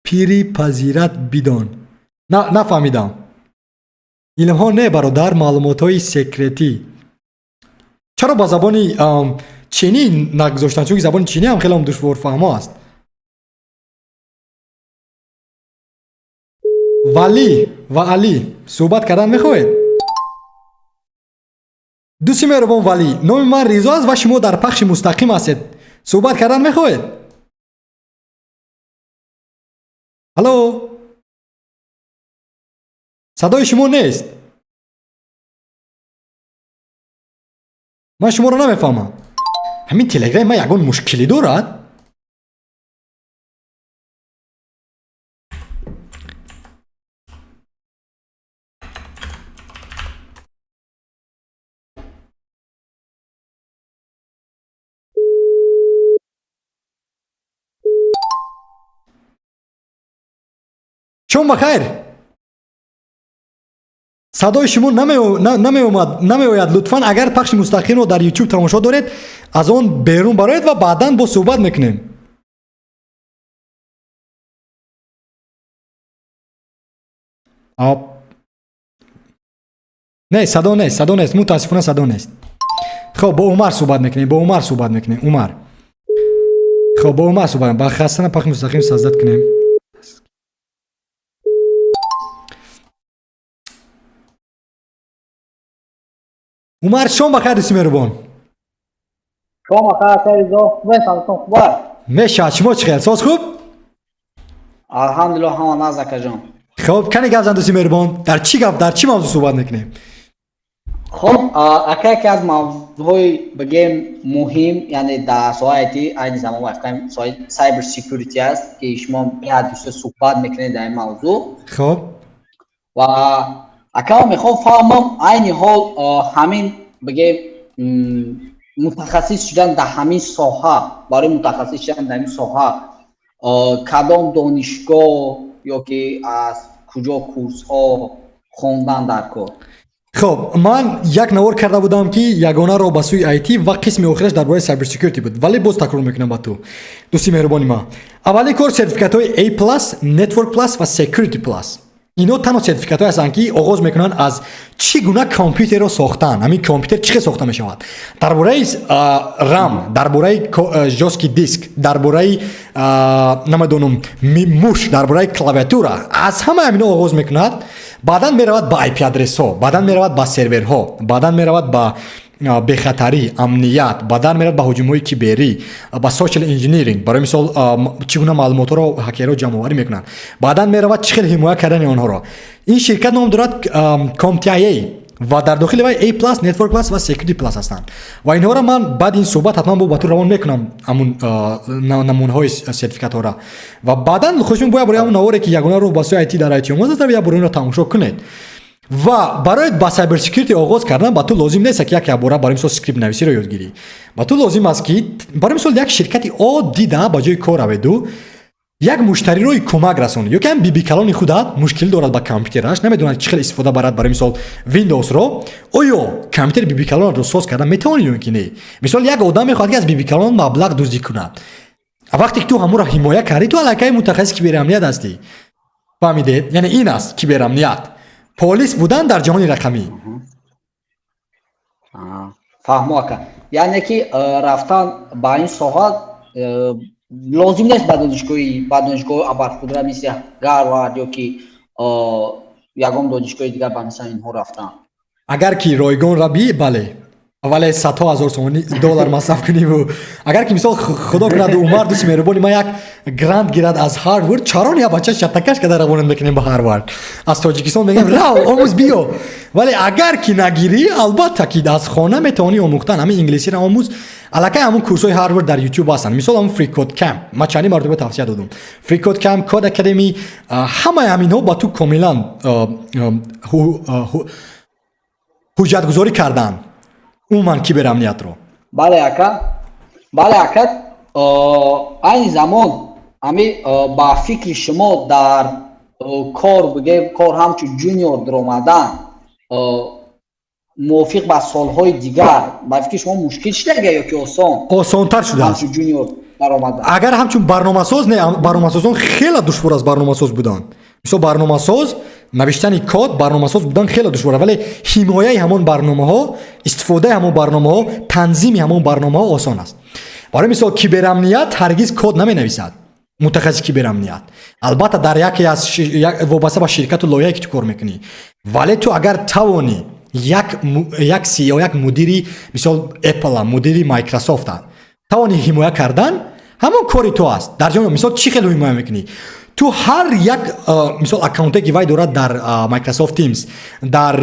пири пазират бидон. Нафаҳмидам. Илмҳо не, бародар, маълумотҳои секретӣ. Чаро ба забони чинӣ нагузоштанд? Чунки забони чинӣ ҳам хеле душворфаҳмо аст. Валӣ ва Алӣ, суҳбат кардан мехоҳед? Дӯсти меҳрубон Валӣ, номи ман Ризо аст ва шумо дар пахши мустақим ҳастед. Суҳбат кардан мехоҳед? Алло, садои шумо нест, ман шуморо намефаҳмам. Ҳамин Телеграми ман ягон мушкилӣ дорад. Шом ба хайр. Садои шумо намеомад, намеояд. Лутфан, агар пахши мустақимро дар YouTube тамошо доред, аз он берун бароед ва баъдан боз суҳбат мекунем. Не, садо нест, садо нест, мутаассифона садо нест. Хоб, бо Умар суҳбат мекунем, бо Умар суҳбат мекунем. Умар, хоб, бо Умар суҳбат. Ба хастана пахши мустақим создать кунем. Умар, шом бахайр, дӯсти меҳрубон. Шом бахайр, акай Ризо. Хуб, саломатон хуб аст? Мешавад. Шумо чӣ хел, соз, хуб? Алҳамдулилло, ҳама нағз, акаҷон. Хоб, кане гап зан, дӯсти меҳрубон. Дар чӣ гап, дар чӣ мавзӯъ суҳбат мекунем? Хоб, ака, яке аз мавзӯъҳои, бигем, муҳим, яъне дар соҳаи IT айни замон вақта соҳаи cyber security аст, ки шумо беҳад бисёр суҳбат мекунед дар ин мавзӯъ. Ва ака, ман мехоҳам фаҳмам, айни ҳол ҳамин, бигем, мутахассис шудан дар ҳамин соҳа, барои мутахассис шудан дар ҳамин соҳа кадом донишгоҳ ё ки аз куҷо курсҳо хондан дар кор? Хоб, ман як навор карда будам, ки ягона роҳ ба сӯи IT, ва қисми охираш дар бораи cyber security буд, вале боз такрор мекунам ба ту, дӯсти меҳрубони ман. Аввалин кор, сертификатҳои A plus, Network plus ва Security plus. Ино танҳо сертификатҳое ҳастанд, ки оғоз мекунанд аз чӣ гуна компютерро сохтан, ҳамин компютер чӣ хел сохта мешавад, дар бораи RAM, дар бораи жёсткий диск, дар бораи, намедонам, муш, дар бораи клавиатура. Аз ҳамаи ҳамино оғоз мекунад, баъдан меравад ба IP адресҳо, баъдан меравад ба серверҳо, баъдан меравад ба бехатарӣ, амният, баъдан меравад ба ҳуҷумҳои киберӣ, ба social engineering, барои мисол, чӣ гуна маълумотҳоро ҳакерҳо ҷамъоварӣ мекунанд, баъдан меравад чӣ хел ҳимоя кардани онҳоро. Ин ширкат ном дорад CompTIA ва дар дохили вай A plus, Network plus ва Security plus ҳастанд. Ва инҳоро ман баъди ин суҳбат ҳатман бо ба ту равон мекунам, ҳамун намунаҳои сертификатҳоро. Ва баъдан хушм бояд барои ҳамун наворе, ки ягона роҳ ба сӯи IT дар IT омоз аст, як бор инро тамошо кунед. Ва барои ба cyber security оғоз кардан ба ту лозим нест, ки як бора, барои мисол, скрипт нависиро ёд гирӣ. Ба ту лозим аст, ки, барои мисол, як ширкати оддӣ да ба ҷои кор раведу як муштариро кӯмак расонӣ, ё ки ҳам бибикалони худат мушкилӣ дорад ба компютераш, намедонад чӣ хел истифода барад, барои мисол, Windowsро. Оё компютери бибикалонатро соз кардан метавонӣ ё ки не? Мисол, як одам мехоҳад, ки аз бибикалон маблағ дуздӣ кунад. Вақте ки ту ҳамонро ҳимоя кардӣ, ту аллакай мутахассиси киберамният ҳастӣ. Фаҳмидед? Яъне ин аст киберамният, полис будан дар ҷаҳони рақамӣ. Фаҳмо, ака. Яъне ки рафтан ба ин соҳа лозим нест ба донишгоҳи абарқудрат, мисли Гарвард ё ки ягон донишгоҳи дигар ба мисли инҳо рафтан? Агар ки ройгон рабӣ, бале, вале садҳо ҳазор сомонӣ, доллар масраф куниву агар ки, мисол, худо кунад, Умар, дӯсти меҳрубони ман, як грант гирад аз Ҳарвард, чаро не, бача шатакаш када равонат мекунем ба Ҳарвард аз Тоҷикистон, мегӯем, рав, омӯз, биё. Вале агар ки нагирӣ, албатта ки аз хона метавонӣ омӯхтан. Ҳамин инглисиро омӯз, аллакай ҳамун курсҳои Ҳарвард дар YouTube ҳастанд. Мисол, ҳамун freeCodeCamp, ман чандин маротиба тавсия додум, freeCodeCamp, Codecademy, ҳамаи ҳаминҳо ба ту комилан ҳуҷҷатгузорӣ карданд умуман киберамниятро. Бале, ака, бале, ака. Айни замон ҳами, ба фикри шумо, дар кор, бигем, кор ҳамчун junior даромадан мувофиқ ба солҳои дигар, ба фикри шумо, мушкил шудага ё ки осон? Осонтар шудааст. Ҳамчун junior даромадан. Агар ҳамчун барномасоз, не, барномасозон хеле душвор аст. Барномасоз будан, мисол, барномасоз, навиштани код, барномасоз будан хеле душвор, вале ҳимояи ҳамон барномаҳо, истифодаи ҳамон барномаҳо, танзими ҳамон барномаҳо осон аст. Барои мисол, киберамният ҳаргиз код наменависад, мутахассиси киберамният. Албатта, дар яке аз вобаста ба ширкату лоиҳае, ки ту кор мекунӣ. Вале ту агар тавонӣ як CEO, як мудири, мисол, Apple, мудири Microsoft тавонӣ ҳимоя кардан, ҳамон кори ту аст. Дар ҷо, мисол, чӣ хел ҳимоя мекунӣ? Ту ҳар як, мисол, аккаунте, ки вай дорад дар Microsoft Teams, дар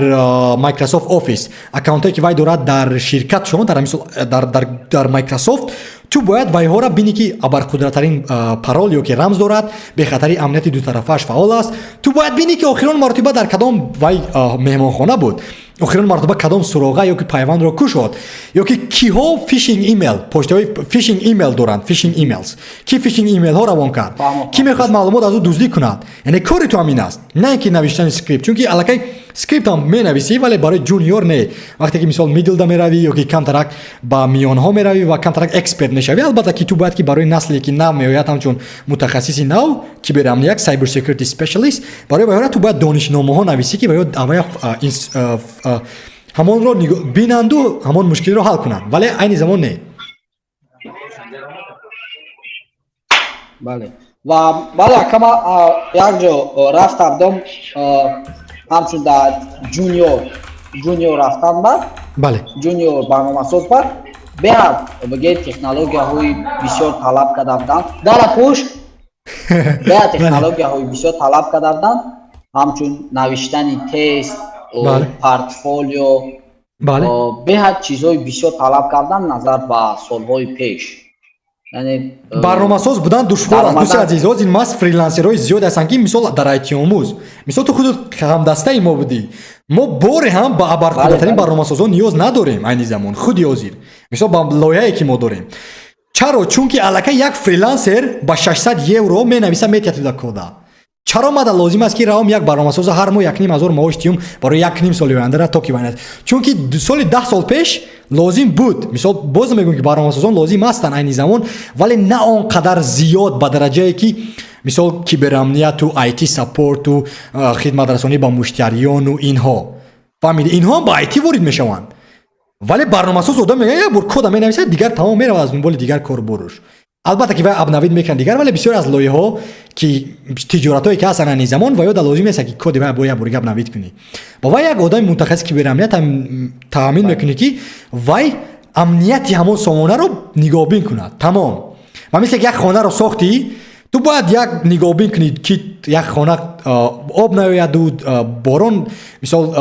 Microsoft Office, аккаунте, ки вай дорад дар ширкат шумо, дар мисол, дар Microsoft, ту бояд вайҳоро бинӣ, ки абарқудраттарин парол ё ки рамз дорад, бехатари амнияти дутарафааш фаъол аст. Ту бояд бинӣ, ки охирон маротиба дар кадом вай меҳмонхона буд, охирон маротиба кадом суроға ё ки пайвандро кушод, ё ки киҳо phishing email, почтаҳои phishing email доранд, phishing emails, ки phishing emailҳо равон кард, кӣ мехоҳад маълумот аз ӯ дуздӣ кунад. Яъне кори ту ҳамин аст, на ин ки навиштани скрипт, чунки аллакай Скрипт ҳам менависӣ, вале барои junior не. Вақте ки, мисол, middle да меравӣ ё ки камтарак ба миёнҳо меравӣ ва камтарак эксперт мешавӣ, албатта ки ту бояд ки барои насле ки нав меояд, ҳамчун мутахассиси нав, киберамният, cyber security specialist, барои вайҳоро ту бояд донишномаҳо нависӣ, ки вайҳо ҳамонро бинанду ҳамон мушкилиро ҳал кунанд, вале айни замон не. Бале, ва бале, акама, якҷо рафта будам, ҳамчун дар junior рафтан бад. Junior барномасоз бад, беҳад, бигем, технологияҳои бисёр талаб карда буданд. Дара хуш, беҳад технологияҳои бисёр талаб карда буданд, ҳамчун навиштани тест, портфолио, беҳад чизҳои бисёр талаб кардан назар ба солҳои пеш. Яъне барномасоз будан душвор аст, дӯсти азиз. Ҳозир мас фрилансерҳои зиёд ҳастанд, ки, мисол, дар айтиомӯз, мисол, ту худут ҳамдастаи мо будӣ, мо боре ҳам ба абарқудратарин барномасозон ниёз надорем айни замон, худи ҳозир, мисол, ба лоиҳае ки мо дорем. Чаро? Чунки аллакай як фрилансер ба 600 евро менависа, метиҳад кода. Чаро мада лозим аст, ки равам як барномасоза ҳар моҳ 1500 маош диҳум барои 1,5 соли ояндара, то ки вайнад? Чунки соли 10 сол пеш лозим буд. Мисол, боз мегӯем, ки барномасозон лозим ҳастанд айни замон, вале на он қадар зиёд, ба дараҷае ки, мисол, киберамнияту IT support у хидматрасонӣ ба муштариёну инҳо. Фаҳмиди, инҳо ҳам ба IT ворид мешаванд, вале барномасоз одам мегӯяд, як бор кода менависад, дигар тамом, меравад аз дунболи дигар корборуш. Албатта ки вай обновить мекунад дигар, вале бисёре аз лоиҳаҳо, ки тиҷоратҳое ки ҳастанд айни замон, ва ё да лозим нест, ки коди вай бояд як бор обновить кунӣ. Ба вай як одами мутахассис киберамният таъмин мекунӣ, ки вай амнияти ҳамон сомонаро нигоҳбин кунад, тамом. Ва мисле ки як хонаро сохтӣ, ту бояд як нигоҳбин кунӣ, ки як хона об наояду борон, мисол,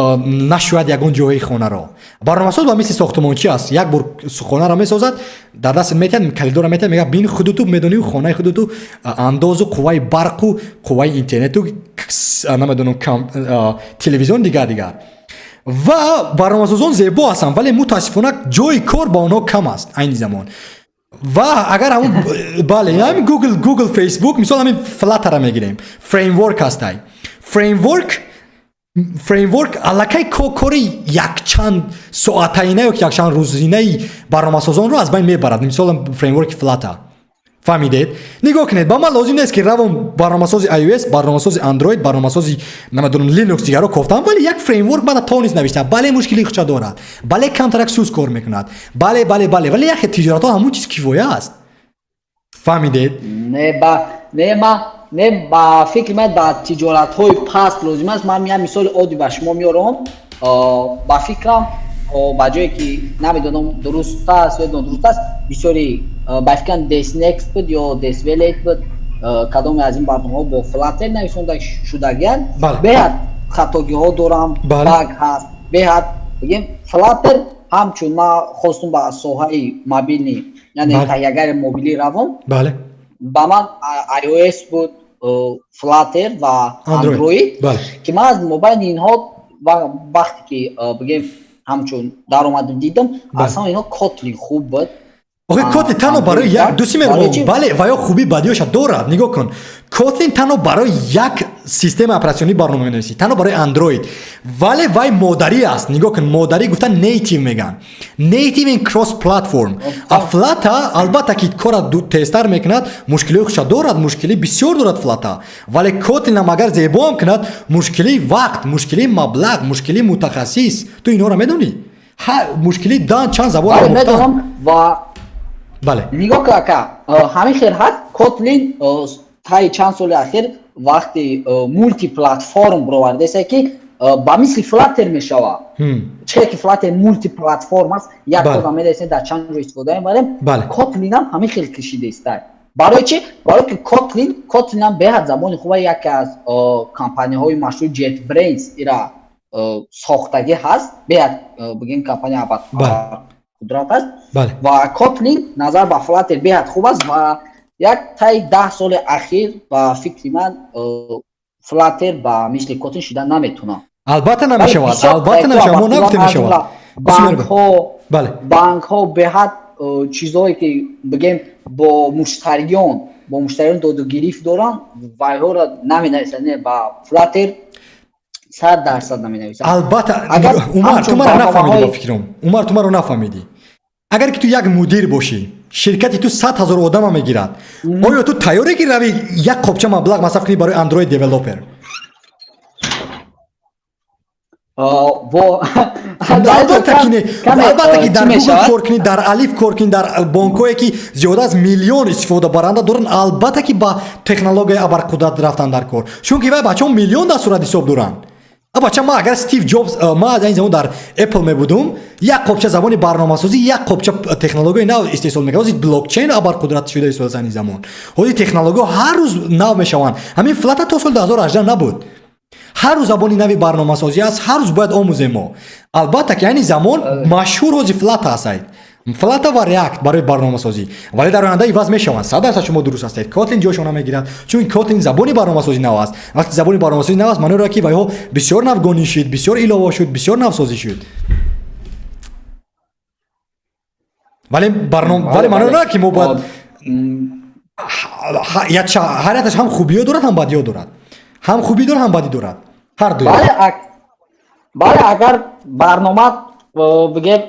нашӯяд ягон ҷои хонаро. Барномасоз ба мисли сохтумончӣ аст: як бор хонаро месозад, дар дастат метиҳад, калидора метиҳад, мегӯяд: бин, худуту медонию хонаи худуту андозу қувваи барқу қувваи интернету, намедонам, телевизион, дигар дигар. Ва барномасозон зебо ҳастанд, вале мутаассифона ҷои кор ба онҳо кам аст айни замон. Ва агар ҳамун, бале, ҳамин Google, Facebook, мисол, ҳамин Flutter мегирем, фреймворк ҳастай. Фреймворк аллакай кори якчанд соатаина ё якчанд рӯзинаи барномасозонро аз байн мебарад, мисол, фреймворки Flutter. Фаҳмидед? Нигоҳ кунед, ба ман лозим нест, ки равом барномасози iOS, барномасози Android, барномасози, намедонам, Linux, дигарро кофтам, вале як фреймворк мана тонист навишта. Бале, мушкили худша дорад, бале, камтарак суст кор мекунад, бале, бале, бале, вале яхе тиҷоратҳо ҳамун чиз кифоя аст. Фаҳмидед? Не, ба не, ма не, ба фикри ман, ба тиҷоратҳои паст лозим аст. Ман як мисоли оддӣ ба шумо меорам. Ба фикрам, ба ҷое ки намедонам, дуруст аст ё нодуруст аст, бисёри, ба фикрам, Desnext буд ё Desvelate буд, кадоме аз ин барномаҳо бо Flutter нависонда шудагианд, беҳад хатогиҳо дорам, баг ҳаст беҳад. Бигем, Flutter ҳамчун ман хостум ба соҳаи мобилни, яъне таҳиягари мобилӣ равом, ба ман iOS буд, Flutter ва Android, ки ман аз мобайни инҳо, вақте ки, бигем, ҳамчун даромадам, дидам, аслан инҳо Kotlin хуб буд. Охе, Kotlin танҳо барои як дӯсти меҳрубон, бале, ва ё хубӣ бадиёша дорад. Нигоҳ кун, Kotlin танҳо барои як системаи оператсионӣ барнома менависӣ, танҳо барои Android, вале вай модарӣ аст. Нигоҳ кун, модарӣ гуфта, native мегӯянд, native in cross platform. А Flutter, албатта ки кора тезтар мекунад, мушкилиҳои худша дорад, мушкилӣ бисёр дорад Flutter, вале Kotlin ам агар зебоам кунад, мушкилии вақт, мушкилии маблағ, мушкилии мутахассис, ту инҳоро медонӣ, мушкилии дан чанд забон. Медонам ва Бале. Нигоҳ кун, ака, ҳамин хел ҳаст. Kotlin таи чанд соли ахир вақти мултиплатформ бировардааст, ки ба мисли Flutter мешавад. Чизе ки Flutter мултиплатформ аст, як кода медаистем, дар чанд ҷо истифода мебарем, Kotlin ам ҳамин хел кашидаиста. Барои чи? Барои ки Kotlin ам беҳад забони хуба. Яке аз компанияҳои машҳур, JetBrains, ира сохтагӣ ҳаст, беҳад, бигем, компания қудрат аст. Ва Kotlin назар ба Flutter беҳад хуб аст ва як таи 10 соли ахир, ба фикри ман, Flutter ба мисли Kotlin шида наметавонад. Албатта намешавад, албатта намешавад, мо нагуфтем мешавад. Банкҳо, банкҳо беҳад чизҳое ки, бигем, бо муштариён доду гирифт доранд, вайҳоро наменависанд, не, ба Flutter. 100% наменависам. Албатта, Умар, ту маро нафаҳмидӣ, ба фикрам. Умар, ту маро нафаҳмидӣ. Агар ки ту як мудир бошӣ, ширкати ту 100 ҳазор одама мегирад, оё ту тайёре ки рави як қопча маблағ масраф кунӣ барои Android developer? Албатта ки не. Албатта ки дар Google кор кунӣ, дар Алиф кор кунӣ, дар бонкҳое ки зиёда аз миллион истифодабаранда доранд, албатта ки ба технологияи абарқудрат рафтан дар кор, чунки вай бачаҳо миллион дар сурат ҳисоб доранд. Бача, ма агар Стив Ҷобс, ма аз ин замон дар Apple мебудум, як қопча забони барномасозӣ, як қопча технологияи нав истеҳсол мекард. Ҳозир блокчейн абарқудрат шуда истодааст ин замон. Ҳозир технологияҳо ҳар рӯз нав мешаванд. Ҳамин Flutter то соли 2018 набуд. Ҳар рӯз забони нави барномасозӣ аст, ҳар рӯз бояд омӯзем мо. Албатта ки айни замон машҳур ҳозир Flutter аст. Flutter ва React барои барномасозӣ, вале дар оянда иваз мешаванд. 100% шумо дуруст ҳастед. Kotlin ҷойшона мегирад, чун Kotlin забони барномасозӣ нав аст. Вақте забони барномасозӣ нав аст, маъноро ки вайҳо бисёр навгонӣ шуд, бисёр илова шуд, бисёр навсозӣ шуд. Вале вале маъноро на ки мо бояд ҳар якаш ҳам хубиё дорад, ҳам бадиё дорад. Ҳам хубӣ дорад, ҳам бадӣ дорад. Ҳар ду. Бале, агар барнома бигем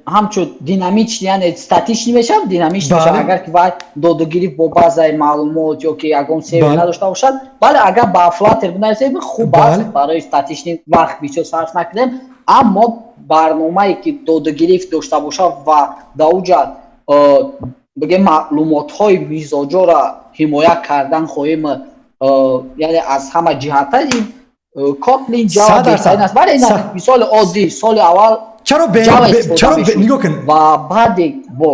ҳамчун динамичный, яъне статичный мешавад, динамичный мешавад, агар ки вай додугирифт бо баъзаи маълумот ё ки ягон сервер надошта бошад. Бале, агар ба Flutter бинависем, хуб аст, барои статичный вақт бисёр сарф накунем, аммо барномае ки додугирифт дошта бошад ва дар уҷа бигем маълумотҳои мизоҷоро ҳимоя кардан хоҳем, яъне аз ҳама ҷиҳата ин Kotlin, Java беҳтарин аст. Бале, ин мисоли оддӣ, соли аввал чаро нигоҳ кун ва баъди бо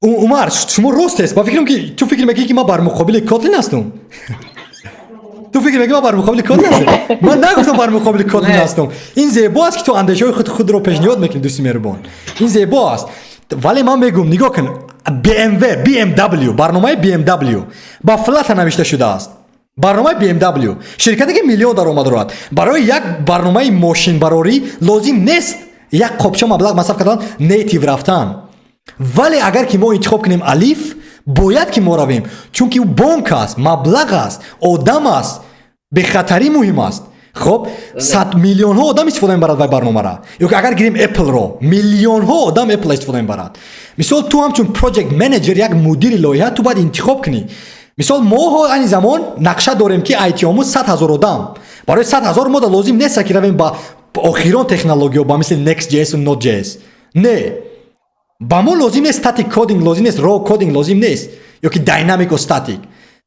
Умар, шумо рост аст. Ба фикрам ки ту фикр мекунӣ ки ман бар муқобили Kotlin ҳастам. Ту фикр мекунӣ ман бар муқобили Kotlin ҳастам? Ман нагуфтам бар муқобили Kotlin ҳастам. Ин зебо аст ки ту андешаҳои худро пешниҳод мекунӣ, дӯсти меҳрубон. Ин зебо аст. Вале ман мегӯм, нигоҳ кун, BMW, BMW, барномаи BMW ба Flutter навишта шудааст. Барномаи BMW, ширкате ки миллион даромад дорад, барои як барномаи мошинбарорӣ лозим нест як қопча маблағ масраф кардан, native рафтан. Вале агар ки мо интихоб кунем Алиф, бояд ки мо равем, чунки ӯ бонк аст, маблағ аст, одам аст, бехатарӣ муҳим аст. Хоб, сад миллионҳо одам истифода мебарад вай барномара. Ё ки агар гирем Apple-ро, миллионҳо одам Apple истифода мебарад. Мисол, ту ҳамчун project manager, як мудири лоиҳа, ту бояд интихоб кунӣ. Мисол, мо айни замон нақша дорем ки IT-омӯз 100 ҳазор одам. Барои 100 ҳазор мода лозим нест ки равем ба охирон технологиё, ба мисли Next.js ва Node.js. Не. Ба мо лозим нест static coding, лозим нест raw coding, лозим нест. Ё ки dynamic ва static.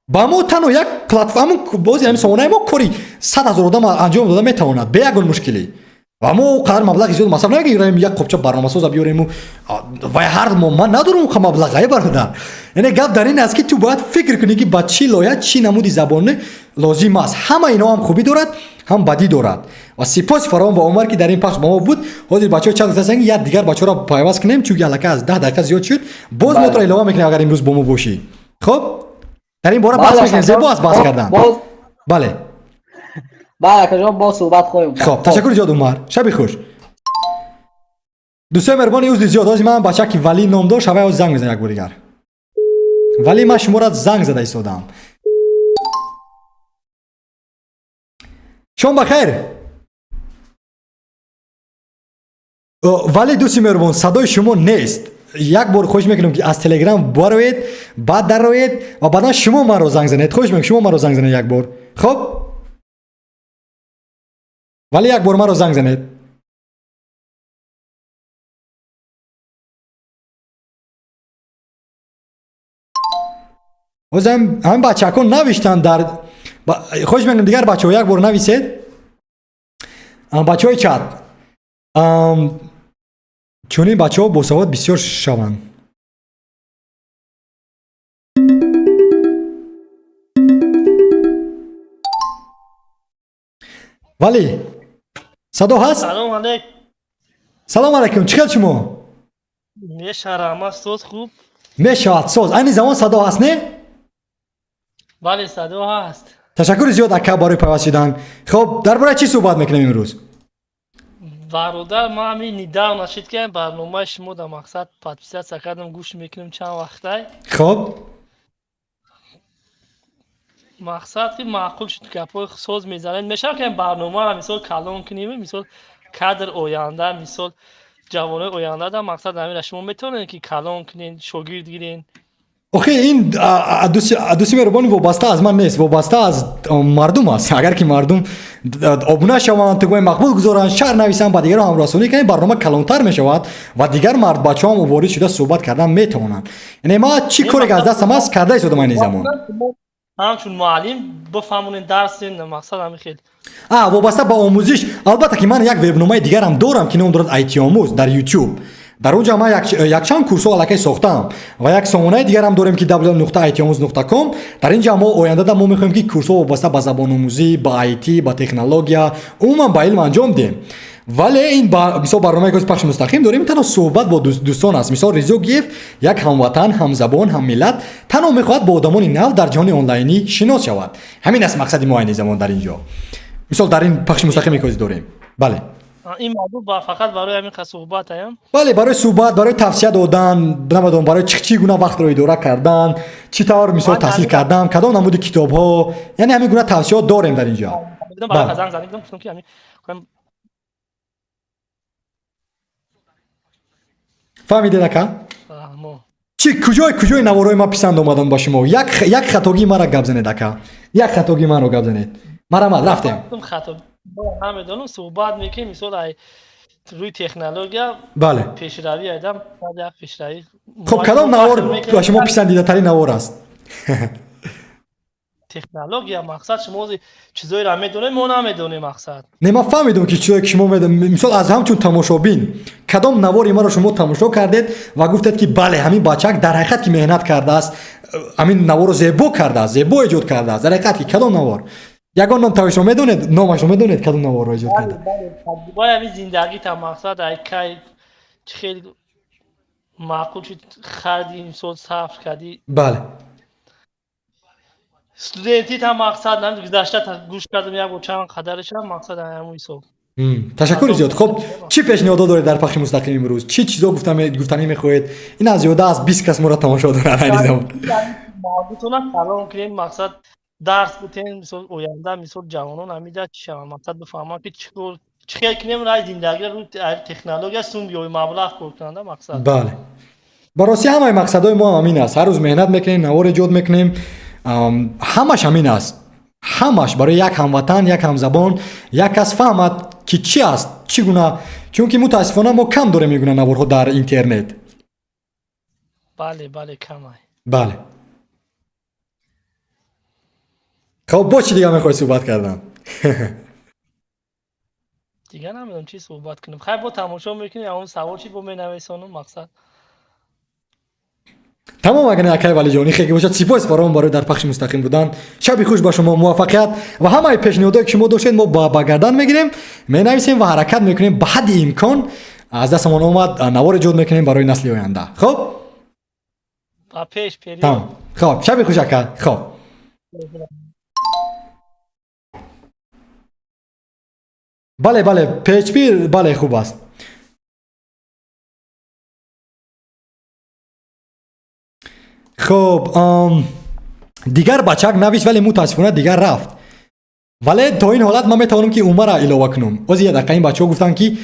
Ба мо танҳо як платформа, бози ҳамин сомонаи мо кори 100 ҳазор одам анҷом дода метавонад, бе ягон мушкилӣ. Ва мо қадар маблағи зиёд масраф намекунем, як қопча барномасоза биёрему ва ҳар моҳ ман надорам он маблағ, ай бародар. Яъне гап дар ин аст ки ту бояд фикр кунӣ ки ба чӣ лоиҳа, чӣ намуди забоне лозим аст. Ҳама инҳо ҳам хубӣ дорад, ҳам бадӣ дорад. Ва сипоси фаровон ба Умар ки дар ин пахш бо мо буд. Ҳозир бачаҳо чанд гуфтаанд ки як дигар бачаҳоро пайваст кунем, чунки аллакай аз 10 дақиқа зиёд шуд. Боз мо туро илова мекунем агар имрӯз бо мо бошӣ. Хуб, дар ин бора баҳс мекунем. Зебо аст баҳс кардан. Бале. Бале, акаҷон, боз суҳбат хоҳем кард. Хоб, ташаккур зиёд, Умар. Шаби хуш. Дӯстои меҳрубони, узри зиёд, ҳозир ман бача ки Валӣ ном дошт, ҳавай ҳозир занг мезанам як бор дигар. Вале ман шуморо занг зада истодам. Шом бахайр. Вале дӯсти меҳрубон, садои шумо нест. Як бор хоҳиш мекунам ки аз Телеграм бароед, баъд дароед ва баъдан шумо маро занг занед. Хоҳиш мекунам шумо маро занг занед як бор. Хоб? Вале як бор маро занг занед. Ҳамин бачаҳо навиштанд дар, хоҳиш мекунам дигар бачаҳо як бор нависед. Бачаҳои чат. Чунин бачаҳо босавод бисёр шаванд. Вале садо ҳаст? Салом алейкум. Салом алейкум. Чӣ хел шумо? Мешавад, соз хуб? Мешавад соз. Айни замон садо ҳаст, не? Бале, садо ҳаст. Ташаккури зиёд ака барои пайваст шудан. Хоб, дар бораи чӣ суҳбат мекунем имрӯз? Бародар, ман ҳамин недавно шид ки барномаи шумо дар мақсад подписаться кардам, гӯш мекунем чанд вақтай. Хоб. Мақсад ки маъқул шуд, гапҳои соз мезанед. Мешавад ки барномаро мисол калон кунем, мисол кадр оянда, мисол ҷавонои оянда да мақсад ҳамина шумо метавонед ки калон кунед, шогирд гирен? Охе, ин дӯсти меҳрубони, вобаста аз ман нест, вобаста аз мардум аст. Агар ки мардум обуна шаванд, тугмаи мақбул гузоранд, шарҳ нависанд, ба дигарон ҳамрасонӣ кунанд, барнома калонтар мешавад ва дигар мард бачаҳоам ворид шуда суҳбат кардан метавонанд. Яъне ман чӣ коре ки аз дастам аст, карда истодам айни замон. Ҳамчун муаллим бифаҳмонед, дарс ден, мақсад ҳамин хел. Вобаста ба омӯзиш, албатта ки ман як вебномаи дигарам дорам, ки ном дорад IT-омӯз дар YouTube. Дар он ҷо ман якчанд курсҳо аллакай сохтаам ва як сомонаи дигарам дорем, ки www.itомӯз.com. Дар ин ҷо мо ояндада мо мехоҳем, ки курсҳо вобаста ба забономӯзӣ, ба IT, ба технология, умуман ба илм анҷом диҳем. Вале ин мисол барномае ки пахши мустақим дорем, танҳо суҳбат бо дӯстон аст. Мисол, Ризо Гиев як ҳамватан, ҳамзабон, ҳаммиллат танҳо мехоҳад бо одамони нав дар ҷаҳони онлайнӣ шинос шавад. Ҳамин аст мақсади мо айни замон дар ин ҷо, мисол дар ин пахши мустақиме ки дорем. Бале. Ин мавзӯъ фақат барои ҳамин суҳбат аям? Бале, барои суҳбат, барои тавсия додан, намедонам, барои чӣ гуна вақтро идора кардан, чӣ тавр мисол таҳсил кардан, кадом намуди китобҳо, яъне ҳамин гуна тавсияҳо дорем дар ин ҷо. Фаҳмидед, ака? Чӣ куҷои наворҳои ман писанд омаданд ба шумо? Як хатогии маро гап занед, ака, як хатогии маро гап занед. Марҳамат, рафтем. Намедонам, суҳбат мекунем, мисол ай рӯи технология. Бале. Пешравӣ айдам, як пешравӣ. Хуб, кадом навор ба шумо писандидатарин навор аст? Технология, мақсад, шумо чизоеро медонед, мо намедонем, мақсад. Не, ман фаҳмидам, ки чизое ки шумо медонед. Мисол, аз ҳамчун тамошобин кадом навори маро шумо тамошо кардед ва гуфтед, ки бале, ҳамин бачак дар ҳақиқат ки меҳнат кардааст, ҳамин наворро зебо кардааст, зебо эҷод кардааст? Дар ҳақиқат ки кадом навор? Ягон ном тавишро медонед, номашро медонед, кадом наворро эҷод карда? Таҷрибаи ҳамин зиндагита, мақсад, ай кай чӣ хел маъқул шуд, харди, мисол, сафр кардӣ. Бале. Студентита, мақсад, гузашта гӯш кардам як бор, чанд қадарашам, мақсад, ҳамун ҳисоб. Ташаккури зиёд. Хуб, чӣ пешниҳодҳо доред дар пахши мустақим имрӯз? Чӣ чизо гуфтанӣ мехоҳед? Ин аз зиёда аз 20 кас моро тамошо дорад айни замон. Мавзӯътона калон кунем, мақсад, дарс битем, мисол оянда, мисол ҷавонон ҳамида чӣ шаванд, мақсад, бифаҳманд, ки чӣ кор, чӣ хел кунем, рай зиндагиро рӯи технология сум биёи, маблағ кор кунанда, мақсад. Бале, ба ростӣ ҳамаи мақсадҳои мо ҳамин аст. Ҳар рӯз меҳнат мекунем, навор эҷод мекунем, ҳамаш ҳамин аст, ҳамаш барои як ҳамватан, як ҳамзабон, як кас фаҳмад, ки чӣ аст, чӣ гуна, чунки мутаассифона мо кам дорем ин гуна наворҳо дар интернет. Бале, камай. Бале. Хоб, бо чӣ дигар мехоҳӣ суҳбат кардан? Дигар намедонам чӣ суҳбат кунем. Хайр, бо тамошо мекунем, ҳамон савол чи бо менависонам, мақсад. Тамом, агар акай Валиҷон ихе ки бошад, сипос фаровон барои дар пахши мустақим будан. Шаби хуш ба шумо, муваффақият ва ҳамаи пешниҳодое ки шумо доштед, мо ба гардан мегирем, менависем ва ҳаракат мекунем, ба ҳадди имкон аз дастамон омад навор эҷод мекунем барои насли оянда. Хуб. Ба пеш пери. Тамом, хоб, шаби хуш, ака. Хоб. Бале, PHP, бале, хуб аст. Хуб, дигар бачак навишт, вале мутаассифона дигар рафт. Вале то ин ҳолат ман метавонам, ки Умара илова кунам. Ози як дақиқа. Ин бачаҳо гуфтанд, ки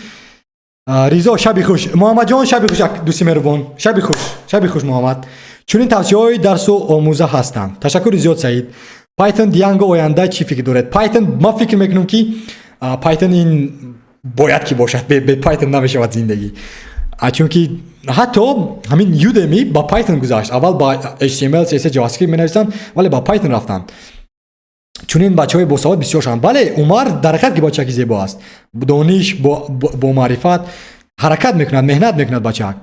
Ризо, шаби хуш, Муҳаммадҷон, шаби хуш, дӯсти меҳрубон, шаби хуш, шаби хуш, Муҳаммад. Чунин тавсияҳои дарсу омӯза ҳастанд. Ташаккури зиёд, Саид. Python, Django оянда чӣ фикр доред? Python, ман фикр мекунам, ки Python ин бояд ки бошад, бе Python намешавад зиндагӣ, чунки ҳатто ҳамин Udemy ба Python гузашт. Аввал ба HTML, CSS, JavaScript менависанд, вале ба Python рафтанд. Чунин бачаҳои босавод бисёр шаванд. Бале, Умар дар ҳақиқат ки бачаки зебо аст, дониш, бо маърифат, ҳаракат мекунад, меҳнат мекунад бачак.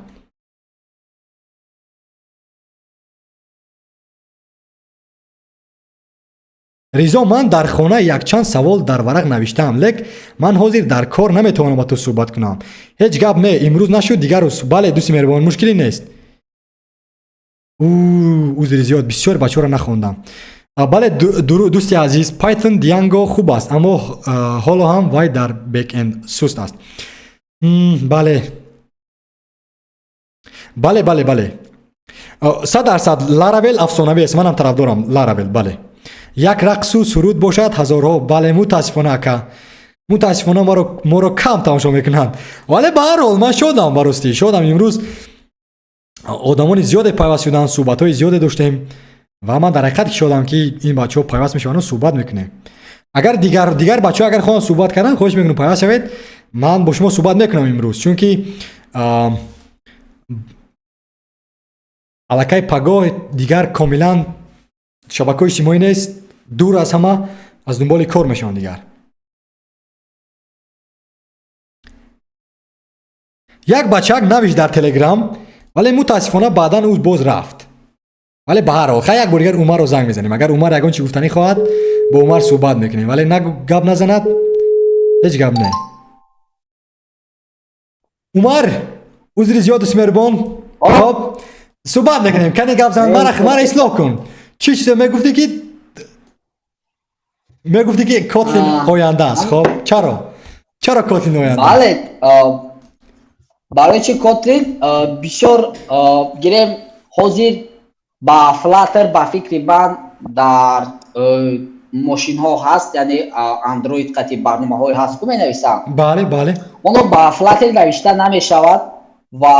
Ризо, ман дар хона якчанд савол дар варақ навиштаам, лек ман ҳозир дар кор наметавонам ба ту суҳбат кунам. Ҳеҷ гап не, имрӯз нашуд, дигар рӯз. Бале, дӯсти меҳрубон, мушкиле нест. Узри зиёд, бисёр бачаҳоро нахондам. Бале, дӯсти азиз, Python, Django хуб аст, аммо ҳоло ҳам вай дар backend суст аст. Бале, 100% Laravel афсонавӣ аст, манам тарафдорам Laravel. Бале. Як рақсу суруд бошад, ҳазорҳо. Бале, мутаассифона, ака, мутаассифона, моро кам тамошо мекунанд, вале ба ҳар ҳол ман шодам, ба ростӣ шодам. Имрӯз одамони зиёде пайваст шуданд, суҳбатҳои зиёде доштем ва ман дар ҳақиқат шодам, ки ин бачаҳо пайваст мешаванду суҳбат мекунем. Агар дигар бачаҳо агар хоҳанд суҳбат кардан, хоҳиш мекунам, пайваст шавед, ман бо шумо суҳбат мекунам имрӯз, чунки аллакай пагоҳ дигар комилан шабакаҳои иҷтимоӣ нест, дур аз ҳама, аз дунболи кор мешаванд дигар. Як бачаак навишт дар Телеграм, вале мутаассифона баъдан ӯ боз рафт. Вале ба ҳар ҳол, хай, як бор дигар Умарро занг мезанем. Агар Умар ягон чи гуфтанӣ хоҳад, бо Умар суҳбат мекунем, вале на гап назанад, ҳеҷ гап не. Умар, узри зиёд, меҳрубон. Хоб, суҳбат мекунем. Кане, гап зан, мара ислоҳ кун. Чӣ чизе мегуфтӣ, ки мегуфтӣ, ки Котлин оянда аст? Хоб, чаро Котлин оянда? Бале, барои чи Котлин бисёр гирем, ҳозир ба Flutter, ба фикри ман, дар мошинҳо ҳаст, яъне Android қати барномаҳое ҳаст, ку менависам. Бале, бале. Оно ба Flutter навишта намешавад ва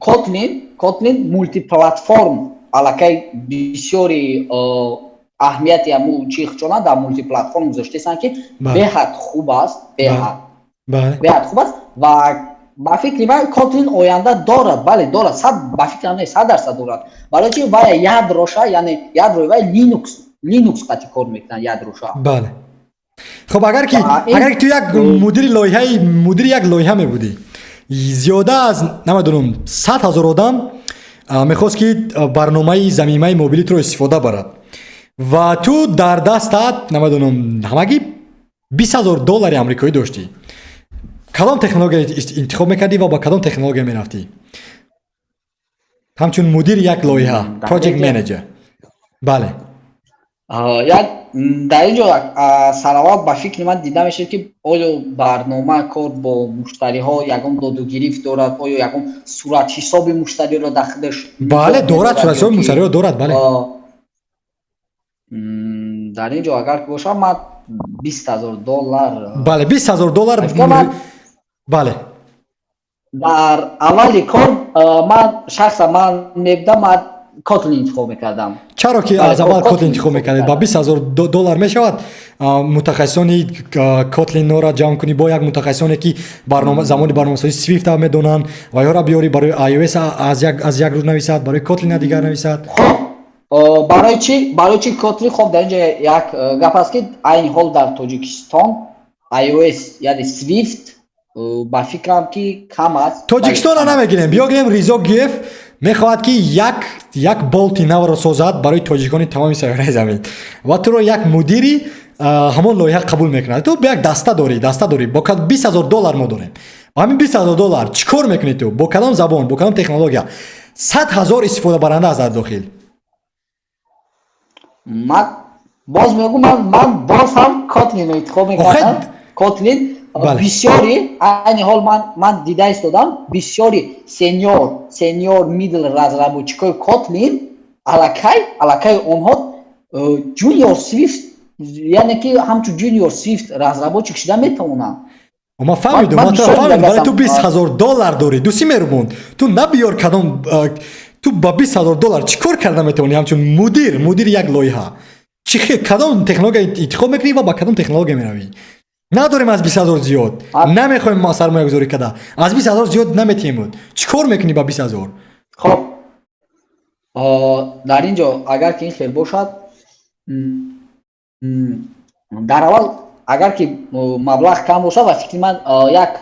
Kotlin мултиплатформ, аллакай бисёри аҳамияти ҳамун чи хчона дар мултиплатформ гузоштесанд, ки беҳад хуб аст, беҳад хуб аст. Ва ба фикри ман Kotlin оянда дорад, бале, дорад, сад, ба фикрам не, 100% дорад. Барои чи вая ядроша, яъне ядрои вай Linux қати кор мекунад ядроша. Бале, хоб, агар ки ту як мудири лоиҳаи, мудири як лоиҳа мебудӣ, зиёда аз, намедонам, 100 000 одам мехост, ки барномаи замимаи мобилитро истифода барад ва ту дар дастат, намедонам, ҳамагӣ 20 000 доллари амрикоӣ доштӣ, кадом технология интихоб мекардӣ ва ба кадом технология мерафтӣ ҳамчун мудири як лоиҳа, project manager? Бале. Як дар ин ҷо сараввал ба фикри ман дида мешавад, ки оё барнома кор бо муштариҳо ягон додугирифт дорад, оё ягон суратҳисоби муштариро дар худаш. Бале, дорад, суратҳисоби муштариро дорад, бале. Дар ин ҷо агар бошам, ман 20 000 доллар. Бале, 20 000 доллар, бале. Дар аввали кор ман шахсан ман мебудам, ман Kotlin интихоб мекардам. Чаро ки аз аввал Kotlin интихоб мекардед? Ба 20 000 доллар мешавад мутахассисони Kotlin-ора ҷамъ кунӣ, бо як мутахассисоне, ки замони барномасозии Swift медонанд, ва ёра биёрӣ, барои iOS аз як рӯз нависад, барои Kotlin дигар нависад. Барои чи Kotlin? Хоб, дар ин ҷо як гап аст, ки айни ҳол дар Тоҷикистон iOS, яъне Swift, ба фикрам, ки кам аст. Тоҷикистонро намегирем, биё гирем. Ризо Гиев мехоҳад, ки як болти навро созад барои тоҷикони тамоми сайёраи замин ва туро як мудири ҳамон лоиҳа қабул мекунад. Ту як даста дорӣ, бо 20 000 доллар мо дорем. Ҳамин 20 000 доллар чӣ кор мекунӣ ту? Бо кадом забон, бо кадом технология? 100 000 истифодабаранда аст дар дохил. Ман боз мегӯм, ман боз ҳам Котлинро интихоб мекардам. Котлин бисёри, айни ҳол ман дида истодам, бисёри senior, middle разработчикои Котлин аллакай онҳо junior Swift, яъне ки ҳамчун junior Swift разработчик шуда метавонанд. Ма фаҳмидум, ма туро фаҳмидум, вале ту 20 000 доллар дорӣ, дӯсти меҳрубон. Ту набиёр кадом, ту ба 20 000 доллар чӣ кор карда метавонӣ ҳамчун мудири як лоиҳа? Чӣ кадом технология интихоб мекунӣ ва ба кадом технология меравӣ? Надорем аз 20 000 зиёд, намехоҳем ма сармоягузорӣ карда, аз 20 000 зиёд наметиҳем. Чӣ кор мекунӣ ба 20 000? Хоб, дар ин ҷо агар ки ин хел бошад, дар аввал агар ки маблағ кам бошад, ба фикри ман, як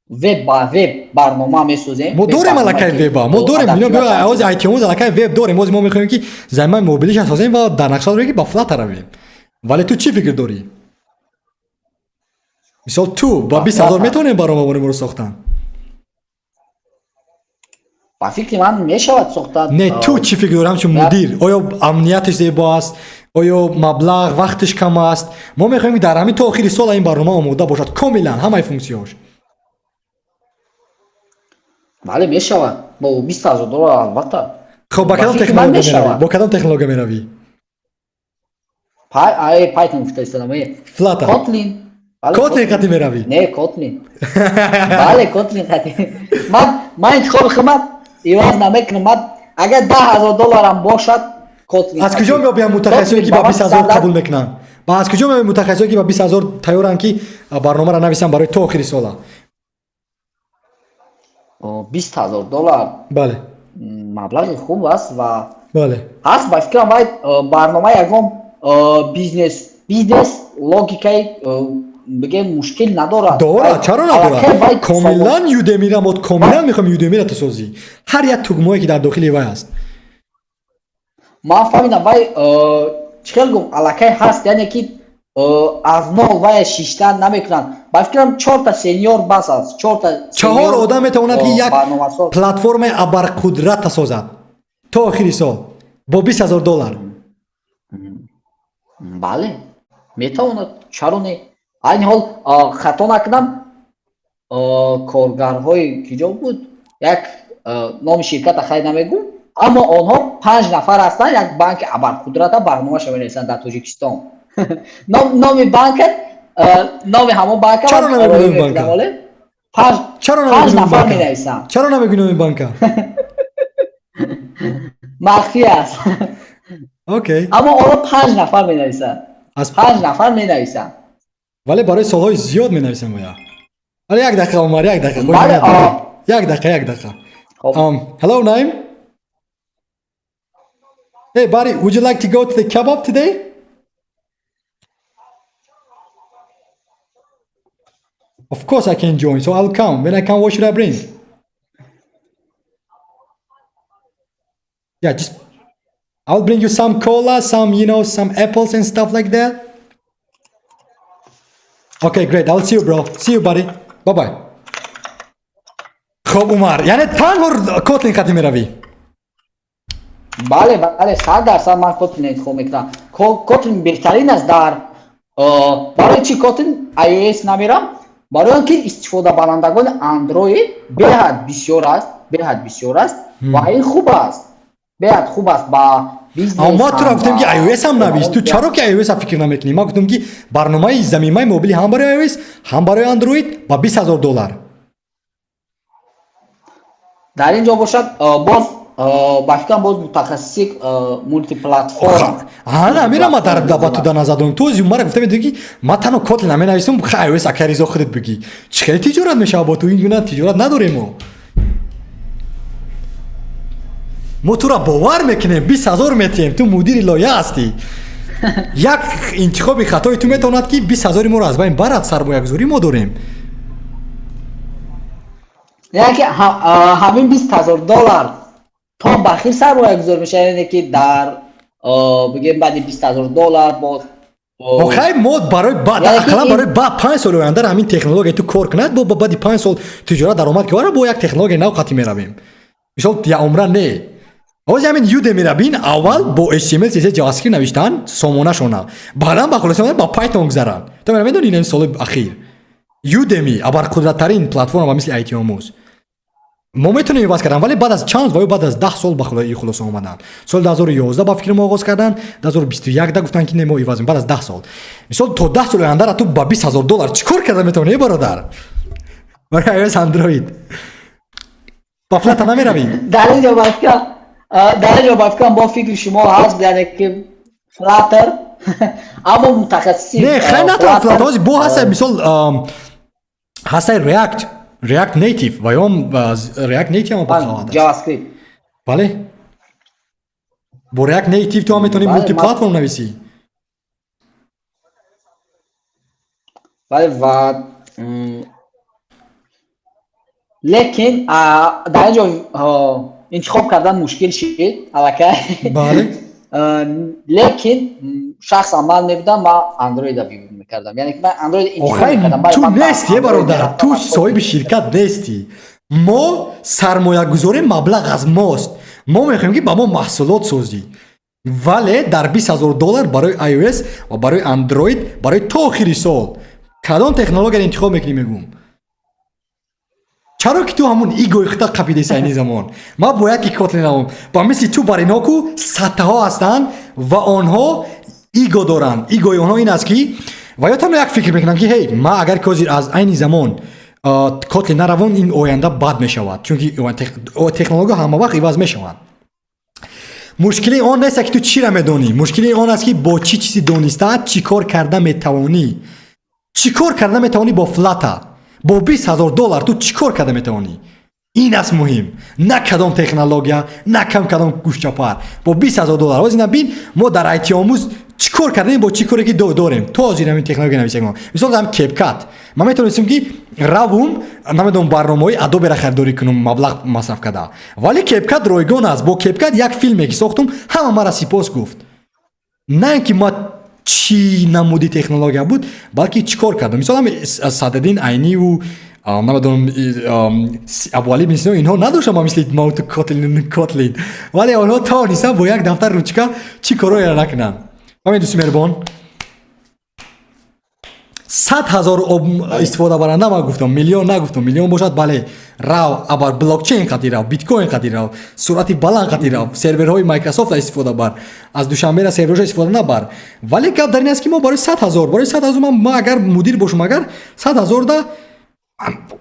веб ба веб барнома месозем. Мо дорем аллакай веба, мо дорем. Ҳозир айтиомӯз аллакай веб дорем. Ҳозир мо мехоҳем, ки замимаи мобилиша созем ва дар нақша дорем, ки ба Flutter равем. Вале ту чӣ фикр дорӣ? Мисол, ту ба 20 000 метавонем барномаи моро сохтан? Ба фикри ман, мешавад сохта. Не, ту чӣ фикр дорӣ ҳамчун мудир? Оё амнияташ зебо аст, оё маблағ, вақташ кам аст? Мо мехоҳем, ки дар ҳамин то охири сола ин барнома омода бошад комилан, ҳамаи функсияҳош. Бале, мешавад бо 20 000 доллар, албатта. Хоб, ба кадом технология меравӣ? Бо кадом технология меравӣ? Python гуфта истодам. Flutter. Kotlin. Kotlin қати меравӣ? Не, Kotlin. Бале, Kotlin қати. Ман интихоби худам иваз намекунам. Ман агар 10 000 долларам бошад, Kotlin. Аз куҷо меобиям мутахассисое, ки ба 20 000 қабул мекунанд? Ба аз куҷо меоби мутахассисое, ки ба 20 000 тайёранд, ки барномаро нависанд барои то охири сола? 20 000 доллар? Бале. Маблағи хуб аст ва ҳаст, ба фикрам, вай барнома ягон бизнес логикаи, бигем, мушкил надорад. Дорад, чаро надорад? Комилан Udemy-ра мо комилан мехоҳем, Udemy-ра ту созӣ, ҳар як тугмое, ки дар дохили вай аст. Ман фаҳмидам, вай чӣ хел гум, аллакай ҳаст, яъне ки аз нол вай шиштан намекунанд. Ба фикрам, чорта senior бас аст, чорта. Чаҳор одам метавонад, ки як платформаи абарқудрата созад то охири сол бо 20 000 доллар. Бале, метавонад, чаро не? Айни ҳол, хато накунам, коргарҳои киҷо буд, як номи ширката хай намегӯм, аммо онҳо панҷ нафар ҳастанд, як банки абарқудрата барномаша менависанд дар Тоҷикистон. Номи банка, номи ҳамон банка. Чаро намегӯ банка? Панҷ нафар менависанд. Чаро намегӯ номи банка? Махфӣ аст. Окей. Аммо онҳо панҷ нафар менависанд, панҷ нафар менависанд. Вале барои солҳои зиёд менависем оя. Вале як дақиқа, Умар, як дақиқа, як дақиқа, як дақиқа. Hello, Naim. Hey buddy, would you like to go to the kebab today? Of course I can join, so I'll come. When I come, what should I bring? Yeah, just I'll bring you some cola, some apples and stuff like that. Okay, great. I'll see you, bro. See you, buddy. Bye bye. خب عمر، یعنی تنها Kotlin قطعی میروی؟ Бале, бале, 100% ман Kotlin интихоб мекунам. Kotlin беҳтарин аст. Дар барои чӣ Kotlin, iOS намерам? Барои он ки истифодабарандагони Android беҳад бисёр аст, беҳад бисёр аст ва ин хуб аст, беҳад хуб аст ба бизнес. Ма туро гуфтем, ки iOS ҳам навис. Ту чаро ки iOS фикр намекунӣ? Ман гуфтам, ки барномаи замимаи мобилӣ ҳам барои iOS, ҳам барои Android ба 20 000 доллар. Дар ин ҷо бошад, боз ба фикрам, боз мутахассиси мултиплатформ. Ана амира ма дар ба ту дар назар дорам. Ту мара гуфта медонӣ, ки ма танҳо Kotlin наменависам. iOS акаризо худат бигӣ, чӣ хеле тиҷорат мешавад бо ту? Ин гуна тиҷорат надорем. Мо тура бовар мекунем, 20 000 метиҳем, ту мудири лоиҳа ҳастӣ. Як интихоби хатои ту метавонад, ки 20 000-и моро аз байн барад. Сармоягузорӣ мо дорем. Яъне ки ҳамин 20 000 доллар то ба хир сармоягузор мешавад, яъне ки дар, бигем, баъди 20 000 доллар боз. Охай, мо барои ақаллан барои ба 5 соли оянда ҳамин технология ту кор кунад, бо баъди 5 сол тиҷорат даромад ки бо як технологияи нав қатъӣ меравем. Мисол, я умра не. Ҳозир ҳамин Udemy-ра бин, аввал бо HTML, CSS, JavaScript навиштан сомонашона, баъдан ба хулоса ба Python гузаранд. Ту медони, ин соли ахир Udemy абарқудраттарин платформа ба мисли IT-омӯз мо метавонем иваз кардан, вале баъд аз чанд ва ё баъд аз 10 сол ба хулоса омаданд. Соли 2011 ба фикри мо оғоз карданд, 2021 да гуфтанд, ки не, мо иваз, баъд аз 10 сол. Мисол, то 10 соли ояндара ту ба 20 000 доллар чӣ кор карда метавонӣ, бародар, барои iOS, Android? Ба Flutter намеравӣ? Дар ин ҷо ба фикрам бо фикри шумо ҳаст, яъне ки Flutter, аммо мутахассиси Не, хай, натавон Flutter ҳози бо ҳаста. Мисол, ҳастаи React Native ва ё React Native ҳам бахавад аст. JavaScript. Бале, бо React Native ту ҳам метавонӣ мултиплатформ нависӣ. Бале, ва лекин дар ин ҷо интихоб кардан мушкил шид аллакай. Лекин шахсан ман мебудам, ман Андроида выбор мекардам, яъне ки ман Андроид интихоб мекардам. Ту нести, бародар, ту соҳиби ширкат нестӣ. Мо сармоягузорем, маблағ аз мост. Мо мехоҳем, ки ба мо маҳсулот созӣ, вале дар 20 000 доллар барои iOS ва барои Android барои то охири сол кадом технологияро интихоб мекунӣ, мегӯм? Чаро ки ту ҳамун ego-и худа қапидаи айни замон? Ман бояд ки Kotlin навом. Ба мисли ту бар инҳо ку садтаҳо ҳастанд ва онҳо Эго доранд. Эгои онҳо ин аст, ки ва ё танҳо як фикр мекунанд, ки ҳей, ма агар ки ҳозир аз айни замон Kotlin наравон, ин оянда бад мешавад, чунки технология ҳама вақт иваз мешаванд. Мушкили он нест, ки ту чиро медонӣ, мушкили он аст, ки бо чӣ чизи донистаат чӣ кор карда метавонӣ. Чӣ кор карда метавонӣ бо Flutter? Бо 20 000 доллар ту чӣ кор карда метавонӣ? Ин аст муҳим, на кадом технология, на кам кадом гӯшчапар. Бо 20 000 доллар ҳозир бин, мо дар айтиомӯз чӣ кор кардем, бо чӣ коре ки дорем то ҳозир ҳамин технология нависем. Мисол, ҳам CapCut, ман метавонистем, ки равум, намедонам, барномаҳои Adobe-ра харидорӣ кунам, маблағ масраф карда, вале CapCut ройгон аст. Бо CapCut як филме ки сохтум, ҳама мара сипос гуфт. На ин ки ма чӣ намуди технология буд, балки чӣ кор кардам. Мисол, ҳами Садриддин Айниву, намедонам, Абуалӣ ибни Сино, инҳо надоштанд ба мисли мауту Kotlin, вале онҳо тавонистанд бо як дафтар ручка чӣ корҳоеро накунанд. Ҳамин, дӯсти меҳрубон, 100 000 истифодабаранда ман гуфтам, миллион нагуфтам. Миллион бошад, бале, рав, абар блокчейн қати рав, биткоин қати рав, суръати баланд қати рав, серверҳои Майкрософт истифода бар, аз Душанбера серверҳоша истифода набар. Вале гап дар ин аст, ки мо барои 100 000, барои 100 000, ман агар мудир бошам, агар 100 000 да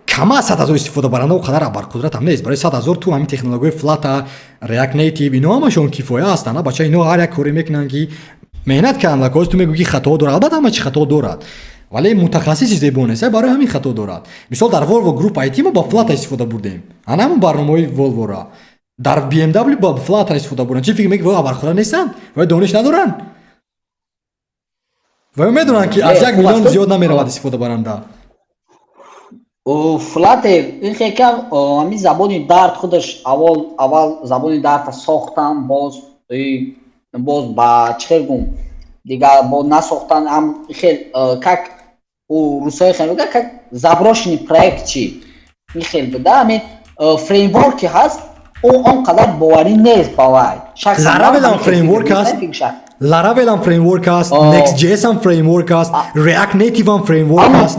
кама, 100 000 истифодабаранда о қадар абарқудратам нест. Барои 100 000 ту ҳамин технологияи Flutter, React Native, ино ҳамашон кифоя ҳастанд. Бача, ино ҳар як коре мекунанд, ки меҳнат карданд. Коз ту мегӯӣ, ки хато дорад. Албатта, ҳама чи хато дорад, вале мутахассиси зебо нест, барои ҳамин хато дорад. Мисол, дар Volvo Group IT мо ба Flutter истифода бурдем, ана ҳамон барномаҳои Volvo-ра. Дар BMW ба Flutter истифода бурданд. Чӣ фикр мекунӣ, абарқудрат нестанд ва дониш надоранд? Ва медонанд, ки аз 1 миллион зиёд намеравад истифодабаранда. Flutter ин хекам ҳамин забони Dart худаш аввал забони Dart-а сохтан, боз ба чӣ хел гум, дигар бо насохтан, ам хел как у русои хел мегӯяд, как заброшенный проект чи ин хел буда. Ҳамин фреймворки ҳаст, ӯ он қадар боварӣ нест ба вай. Laravel ам фреймворк аст, Laravel ам фреймворк аст, Next.js ам фреймворк аст, React Native ам фреймворк аст.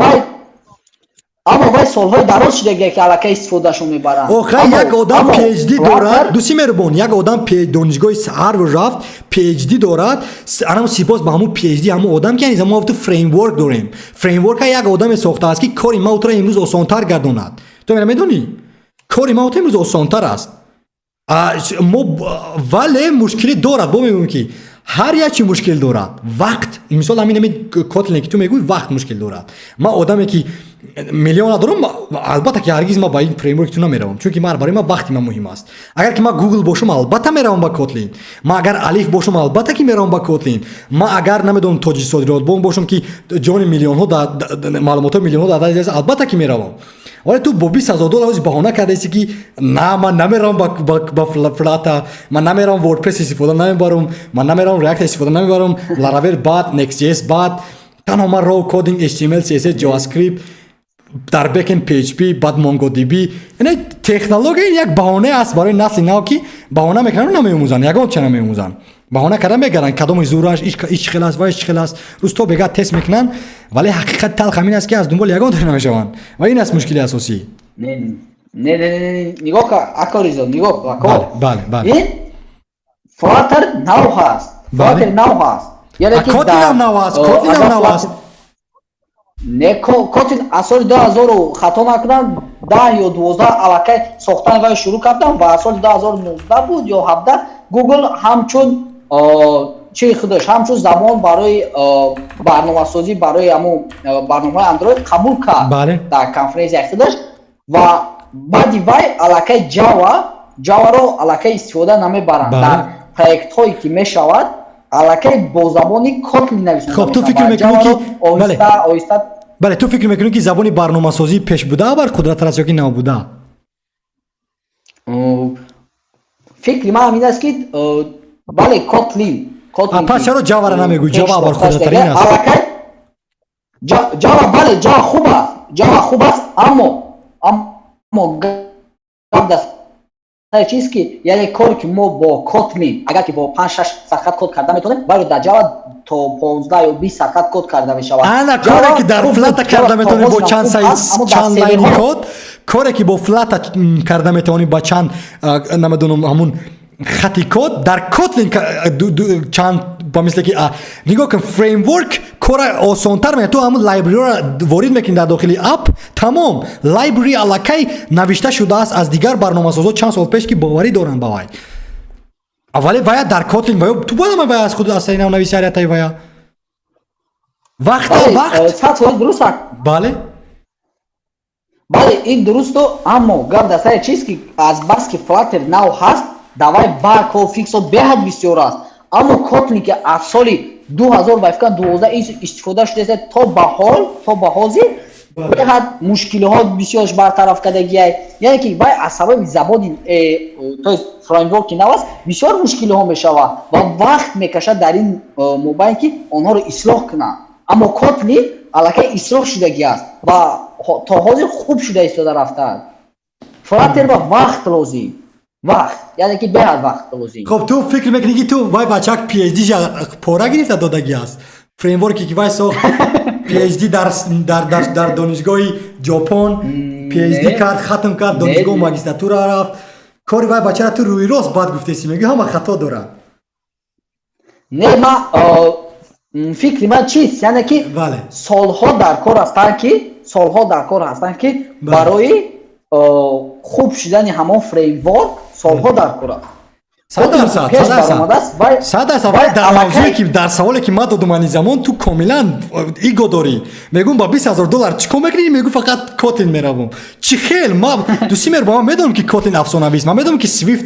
Аммо вай солҳои дароз шудагия, ки аллакай истифодашон мебаранд. Охай, як одам PhD дорад, дӯсти меҳрубон, як одам донишгоҳи Ҳарвард рафт, PhD дорад. Анам сипос ба ҳамун PhD ҳамун одам, ки мо ту фреймворк дорем. Фреймворка як одаме сохтааст, ки кори ма туро имрӯз осонтар гардонад. Ту мера медонӣ, кори ма ту имрӯз осонтар аст. Мо вале мушкилӣ дорад. Бо мегӯем, ки ҳар як чи мушкил дорад. Вақт, мисол, ҳамин ҳамин Kotlin, ки ту мегӯӣ, вақт мушкил дорад. Ман одаме, ки миллион надорам, албатта, ки ҳаргиз ман ба ин фреймворк ту намеравам, чунки ман барои ман вақти ман муҳим аст. Агар ки ман Google бошам, албатта меравам ба Kotlin. Ман агар Алиф бошам, албатта, ки меравам ба Kotlin. Ман агар, намедонам, Тоҷиксодиротбонк бошам, ки ҷони миллионҳо, маълумотҳои миллионҳо дар даст, албатта, ки меравам. Вале ту бо 20 000 доллар ҳози баҳона кардаисти, ки на, ман намеравам ба Flutter, ман намеравам, WordPress истифода намебарам, ман намеравам, React истифода намебарам, Laravel бад, Next.js бад, танҳо ман raw coding, HTML, CSS, JavaScript, дар backend PHP, баъд MongoDB. Яъне технология як баҳона аст барои насли нав, ки баҳона мекунанд, намеомӯзанд, ягон ча намеомӯзанд, баҳона карда мегаранд, кадоми зураш ич хел аст ва ич хел аст. Рӯз то бега тест мекунанд, вале ҳақиқати талх ҳамин аст, ки аз дунболи ягон таш намешаванд ва ин аст мушкили асосӣ. Не, не, не, нигоҳ ка, ако Ризо, нигоҳ, ако. Бале, бале. Ин Flutter нав ҳаст, Flutter нав ҳаст. Яъне ки Kotlin ам нав аст, Kotlin ам нав аст. Не, Kotlin аз соли 2000, хато накунам, 10 ё 12 аллакай сохтани вай шурӯъ кардам ва соли 2019 буд ё 17 Google ҳамчун чи худаш, ҳамчун забон барои барномасозӣ, барои ҳамун барномаҳои Android қабул кард дар конференсияи худаш. Ва баъди вай аллакай Java-ро аллакай истифода намебаранд дар проектҳое ки мешавад, аллакай бо забони Kotlin нависонда. Хоб, ту фикр мекунӣ, ки оҳиста оҳиста. Бале, ту фикр мекунӣ, ки забони барномасозӣ пеш буда абарқудратар аст ё ки набуда? Фикри ман ҳамин аст, ки бале, Kotlin. Пас чаро Java-ра намегӯӣ? Java абарқудратарин аст. Java, бале, Java хуб аст, Java хуб аст, аммо гап дар сари чиз, ки яъне коре ки мо бо Kotlin агар ки бо панҷ шаш сархат код карда метавонем, вале дар Java то 15 ё 20 сархат код карда мешавад. Ана коре ки дар Flutter карда метавонӣ бо чанд чанд лайни код, коре ки бо Flutter карда метавонӣ ба чанд, намедонам, ҳамун хати код, дар Kotlin чанд Ба мисле ки нигоҳ кун, фреймворк кора осонтар мекунад. Ту ҳамун library ро ворид мекунӣ дар дохили app, тамом. Library аллакай навишта шудааст аз дигар барномасозо чанд сол пеш, ки боварӣ доранд ба вай. Вале вая дар Kotlin вая ту бояд вая аз худ аз сари нав нависи ҳариятаи вая. Вақта вақт. 100% дуруст. Бале. Бале, ин дурусту, аммо гап дар сари чист, ки аз бас ки Flutter нав ҳаст, давай баг ҳо, fix ҳо беҳад бисёр аст. Аммо Kotlin, ки аз соли 2012 истифода шудааст, то ба ҳол, то ба ҳозир беҳад мушкилиҳо бисёрш бартараф кардагиай. Яъне ки вай аз сабаби забони, то есть фреймворки нав аст, бисёр мушкилиҳо мешавад ва вақт мекашад дар ин мобайн, ки онҳоро ислоҳ кунанд. Аммо Kotlin аллакай ислоҳ шудагӣ аст ва то ҳозир хуб шуда истода рафтааст. Flutter ба вақт лозим, вақт, яъне ки беҳад вақт лозим. Хоб, ту фикр мекунӣ, ки ту вай бачак PhD пора гирифта додагӣ аст? Фреймворке ки вай сохт, PhD дар донишгоҳи Ҷопон PhD кард, хатм кард, донишгоҳ магистратура рафт. Кори вай бачара ту рӯи рост бад гуфтеси, мегӯ ҳама хато дорад. Не, ма фикри ман чист, яъне ки солҳо дар кор ҳастанд, ки солҳо дар кор ҳастанд, ки барои хуб шудани ҳамон фреймворк солҳо дар кор аст. 100%, 100%, 100%. Вале дар мавзӯе ки, дар саволе ки ман додум ани замон, ту комилан эго дорӣ. Мегӯм, ба 20 000 доллар чӣ кор мекунӣ? Мегӯ, фақат Kotlin меравам. Чӣ хел? Ма дӯстимер, ба ман медонам, ки Kotlin афсонавист, ман медонам, ки Swift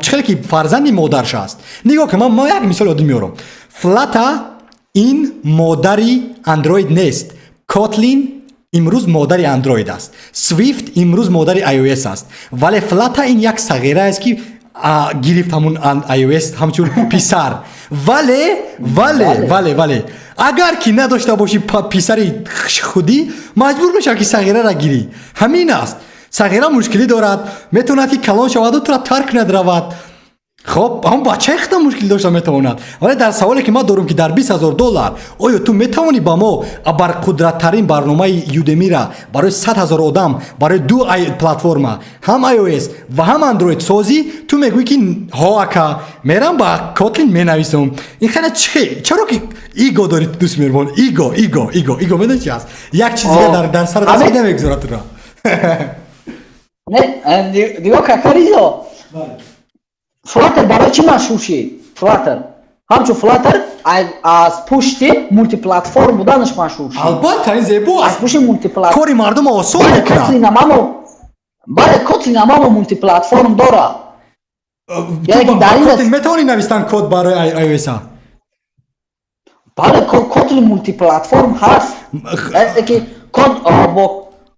чӣ хеле ки фарзанди модарш аст. Нигоҳ кун, ман як мисоли оддӣ меорам. Flutter ин модари Android нест. Kotlin имрӯз модари Android аст, Swift имрӯз модари iOS аст, вале Flutter ин як сағира аст, ки гирифт ҳамун iOS ҳамчун писар. Вале агар ки надошта бошӣ писари худӣ, маҷбур мешавӣ, ки сағираро гирӣ. Ҳамин аст. Сағира мушкилӣ дорад, метавонад, ки калон шаваду тура тарк кунад, равад. Хоб, ҳамон бачаи худам мушкил дошта метавонад. Вале дар саволе ки ман дорум, ки дар 20 000 доллар оё ту метавонӣ ба мо абарқудраттарин барномаи Udemy-ра барои 100 000 одам, барои ду платформа, ҳам iOS ва ҳам Android созӣ, ту мегӯӣ, ки ҳо, ака, мерам ба Kotlin менависам. Ин хеле чи? Чаро ки эго дорӣ, дӯст меҳрубон? Эго, эго, эго, эго медонӣ чи аст? Як чиз дига дар сар намегузорад тура. Нигоҳ, какаризо, Flutter барои чӣ машҳур шид? Flutter ҳамчун Flutter аз пушти мультиплатформ буданаш машҳур шид. Албатта, ин зебо. Аз пушти мультиплатформ. Кори мардум осон мекунад. Бале, Kotlin амамо мультиплатформ дорад. Kotlin метавонӣ навистан код барои iOS? Бале, Kotlin мультиплатформ ҳаст, ки код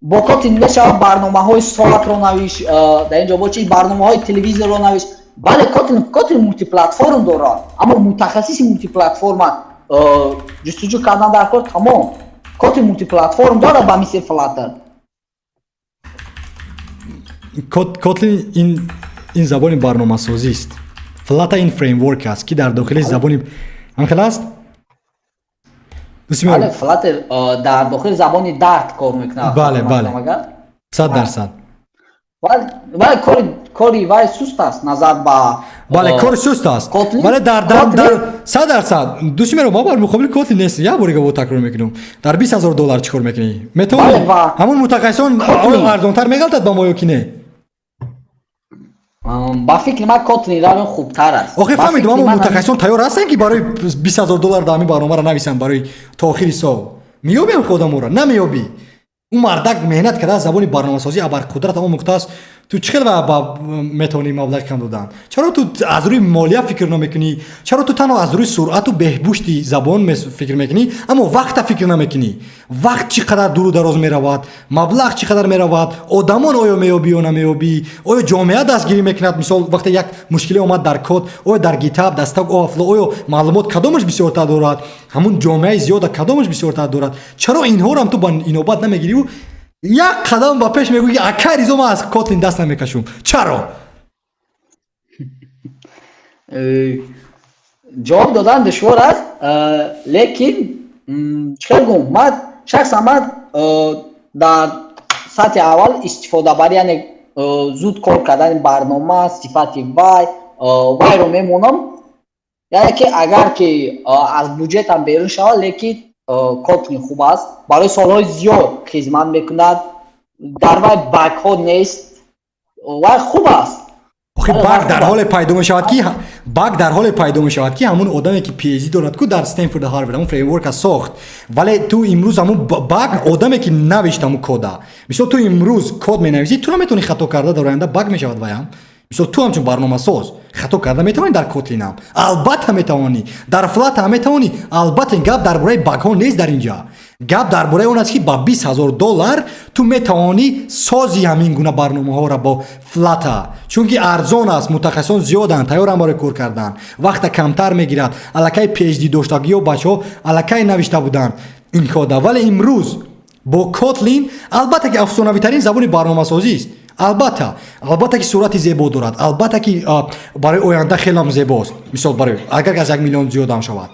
бо Kotlin мешавад барномаҳои соатро навиш, дар ин ҷо бо чи барномаҳои телевизорро навиш. Бале, Kotlin мультиплатформ дорад, аммо мутахассиси мультиплатформа ҷустуҷӯ кардан дар кор, тамом. Kotlin мультиплатформ дорад ба мисли Flutter. Kotlin ин забони барномасозист, Flutter ин фреймворк аст, ки дар дохили забони ҳамхел аст. Бале, Flutter дар дохили забони Dart кор мекунад. Бале, 100%. Вале кори вай суст аст назар ба Бале, кори суст аст, вале дар 100%, дӯсти меро, ма бар муқобили Kotlin нест. Як бори бо такрор мекунам: дар 20 000 доллар чӣ кор мекунӣ? Метавонӣ ҳамон мутахассисон арзонтар меғалтад ба мо ё ки не? Ба фикри ман, Kotlin равен хубтар аст. Охи, фаҳмидам, аммо мутахассисон тайёр ҳастанд, ки барои 20 000 доллар дар ҳамин барномаро нависанд барои то охири сол? Меёбем одаморо? Намеёбӣ. Ӯ мардак меҳнат кардааст, забони барномасозӣ абарқудрат омӯхтааст. Ту чӣ хел метавонӣ маблағ кам додан? Чаро ту аз рӯи молия фикр намекунӣ? Чаро ту танҳо аз рӯи суръату беҳбушти забон фикр мекунӣ, аммо вақта фикр намекунӣ? Вақт чӣ қадар дуру дароз меравад, маблағ чӣ қадар меравад, одамон оё меёбӣ ё намеёбӣ, оё ҷомеа дастгирӣ мекунад? Мисол, вақте як мушкиле омад дар код, оё дар GitHub, дар Stack Overflow, оё маълумот кадомаш бисёртар дорад? Ҳамун ҷомеаи зиёда кадомаш бисёртар дорад? Чаро инҳоро ту ба инобат намегирӣ, як қадам ба пеш мегӯӣ, ки ака Ризо, ман аз Kotlin даст намекашум? Чаро? Ҷавоб додан душвор аст, лекин чӣ хел гум, ман шахсан ман дар сатҳи аввал истифодабарӣ, яъне зуд кор кардани барнома, сифати вай, вайро мемонам. Яъне ки агар ки аз буҷетам берун шавад, лекин Kotlin хуб аст, барои солҳои зиёд хизмат мекунад, дар вай багҳо нест, вай хуб аст. Охи, баг дар ҳоле пайдо мешавад ки, баг дар ҳоле пайдо мешавад, ки ҳамун одаме, ки PhD дорад ку дар Стэнфорд, Ҳарвард, ҳамун фреймворка сохт, вале ту имрӯз ҳамун баг, одаме ки навишт ҳамун кода. Мисол, ту имрӯз код менависӣ, ту наметавонӣ хато карда, дар оянда баг мешавад ваям. Мисол, ту ҳамчун барномасоз хато карда метавонӣ дар Kotlin ам? Албатта метавонӣ. Дар Flutter ам метавонӣ? Албатта. Гап дар бораи багҳо нест дар инҷа, гап дар бораи он аст, ки ба 20 000 доллар ту метавонӣ сози ҳамин гуна барномаҳоро бо Flutter, чунки арзон аст, мутахассисон зиёданд, тайёранд барои кор кардан, вақта камтар мегирад. Аллакай PhD доштагиё бачаҳо аллакай навишта буданд ин кода. Вале имрӯз бо Kotlin, албатта ки афсонавитарин забони барномасозист, албатта, албатта ки сурати зебо дорад, албатта ки барои оянда хелам зебост, мисол, барои агар аз 1 миллион зиёдам шавад.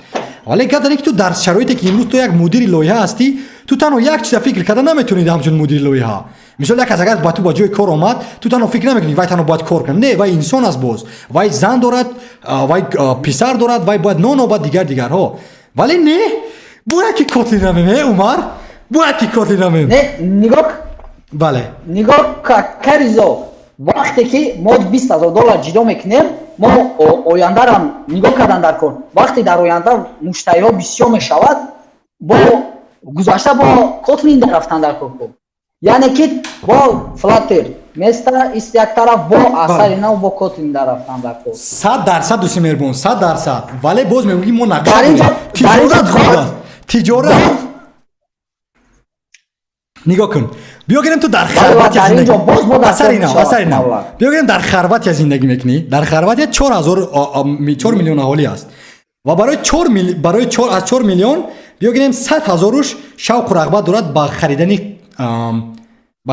Вале гап дар ин ки ту дар шароите ки имрӯз ту як мудири лоиҳа ҳастӣ, ту танҳо як чиза фикр карда наметавонӣ ҳамчун мудири лоиҳа. Мисол, як кас агар ба ту ба ҷои кор омад, ту танҳо фикр намекунӣ, вай танҳо бояд кор кунад. Не, вай инсон аст боз, вай зан дорад, вай писар дорад, вай бояд нон обад, дигар дигарҳо. Вале не, бояд ки Kotlin равем, э Умар, бояд ки Kotlin равем. Не, нигоҳ. Бале. Нигоҳ, Каризо, вақте ки мо 20 000 доллар ҷидо мекунем, мо ояндарам нигоҳ кардан дар кор. Вақте дар оянда муштариҳо бисёр мешавад, бо гузашта бо Kotlin рафтан дар кор, яъне ки бо Flutter места ист як тараф, бо асари нав бо Kotlin дар рафтан дар кор. 100%, дӯсти меҳрубон, 100%. Вале боз мегӯем, ки мо нақша дорем. Тиҷорат хуб аст, тиҷорат. Нигоҳ кун, биё гирем, ту дар Хорватия, асари нав, биё гирем, дар Хорватия зиндагӣ мекунӣ. Дар Хорватия чор ҳазор, 4 миллион аҳолӣ аст ва барои аз 4 миллион, биё гирем, 100 ҳазоруш шавқу рағбат дорад ба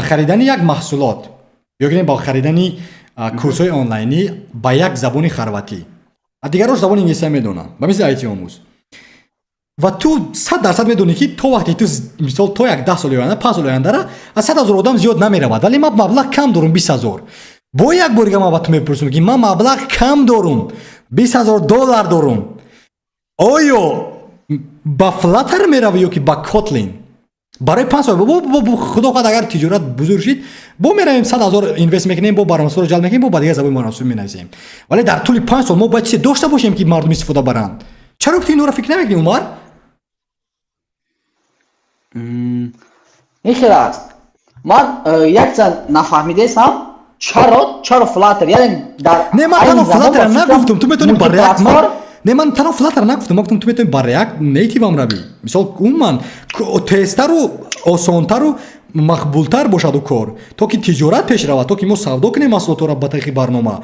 харидани як маҳсулот, биё гирем, ба харидани курсҳои онлайнӣ ба як забони хорватӣ, дигарош забони инглисия медонанд, ба мисли айти омӯз. Ва ту 100% медонӣ, ки то вақте ту, мисол, то як 10 соли оянда, 5 соли ояндара аз 100 000 одам зиёд намеравад. Вале ман маблағ кам дорум, 20 000. Бо як борига ман ба ту мепурсам, ки ман маблағ кам дорум, 20 000 доллар дорум, оё ба Flutter меравӣ ё ки ба Kotlin барои 5 сол? Худо хоҳад, агар тиҷорат бузург шид, бо меравем, 100 000 инвест мекунем, бо барномасозро ҷалб мекунем, бо ба дигар забони барномасозӣ менависем. Вале дар тӯли 5 сол мо бояд чизе дошта бошем, ки мардум истифода баранд. Чаро ту инҳоро фикр намекунӣ, Умар? Ин хел аст. Ман якчанд нафаҳмидаестам, чаро Flutter, яъне дар Не, ман танҳо Flutter нагуфтум. Ту метавонӣ ба React. Не, ман танҳо Flutter нагуфтум. Ман гуфтум, ту метавонӣ ба React Native ам равӣ. Мисол, умуман тезтару осонтару мақбултар бошаду кор, то ки тиҷорат пеш равад, то ки мо савдо кунем маҳсулотҳоро ба тариқи барнома.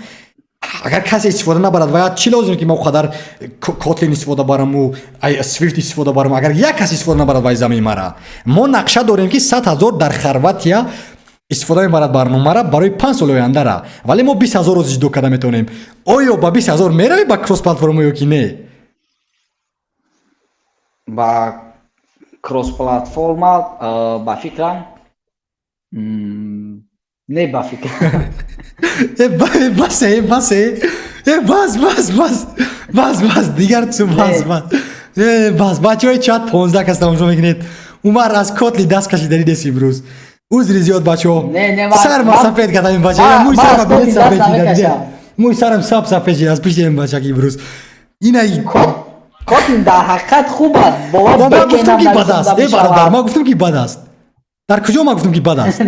Агар касе истифода набарад, ва чӣ лозим, ки мо қадар Kotlin истифода бараму Swift истифода барам, агар як кас истифода набарад вай замин мара? Мо нақша дорем, ки 100 000 дар Хорватия истифода мебарад барномара барои 5 соли ояндара, вале мо 20 000-ро ҷудо карда метавонем. Оё ба 20 000 меравӣ ба кросс платформа ё ки не? Ба кросс платформа, ба фикрам, не, ба фикр. Бас, бас, бас, бас, бас, бас, бас, дигар ту, бас, бас, бас. Бачаҳои чат, 15 кас тамошо мекунед. Умар аз Kotlin даст кашиданӣ нест имрӯз. Узри зиёд, бачаҳо, сарма сафед кардам ин бача, мӯи сарма билет сафед шида, мӯи сарам саб сафед шида аз пишти ин бача, ки имрӯз ина. Kotlin дар ҳақиқат хуб аст. Ман гуфтам, ки бад аст, э бародар? Ман гуфтам, ки бад аст? Дар куҷо ман гуфтам, ки бад аст?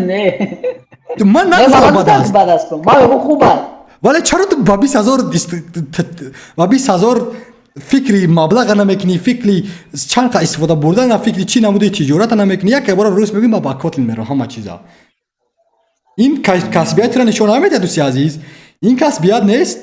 Ман нагуфтам бад аст. Бад аст, ман хуб аст. Вале чаро ту ба 20 000, ба 20 000 фикри маблаға намекунӣ, фикри чанд қа истифода бурдана, фикри чӣ намуди тиҷората намекунӣ? Як бора рӯз мегӯӣ, ман ба Kotlin меравам. Ҳама чиза ин касбиятро нишон намедиҳад, дӯсти азиз. Ин касбият нест,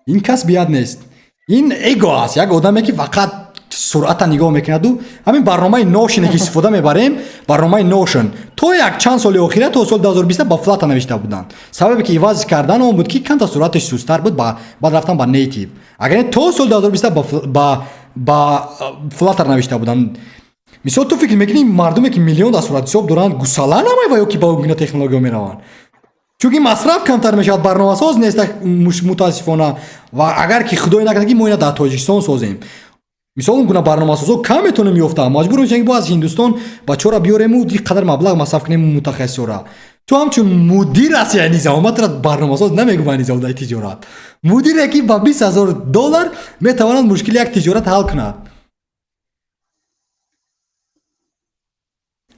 ин касбият нест, ин эго аст. Як одаме, ки фақат суръата нигоҳ мекунаду ҳамин барномаи Notion ки истифода мебарем, барномаи Notion то як чанд соли охира, то соли 2020 ба Flutter навишта буданд. Сабабе ки иваз кардан он буд, ки камта суръаташ сустар буд, баъд рафтан ба native. Агар не, то соли 2020 ба Flutter навишта буданд. Мисол, ту фикр мекунӣ, мардуме, ки миллион дар суратҳисоб доранд, гусала намай ва ё ки ба он гуна технология мераванд? Чунки Чунки масраф камтар мешавад, барномасоз нест мутаассифона. Ва агар ки худое накарда, ки мо ина дар Тоҷикистон созем, мисол, он гуна барномасозо кам метавонем ёфта, маҷбур мешавем, ки бо аз Ҳиндустон бачаҳоро биёрему ин қадар маблағ масраф кунем мутахассисора. Ту ҳамчун мудир ҳасти, Аниза, ман тура барномасоз намегӯм, Аниза, дар тиҷорат. Мудире, ки ба 20 000 доллар метавонад мушкили як тиҷорат ҳал кунад.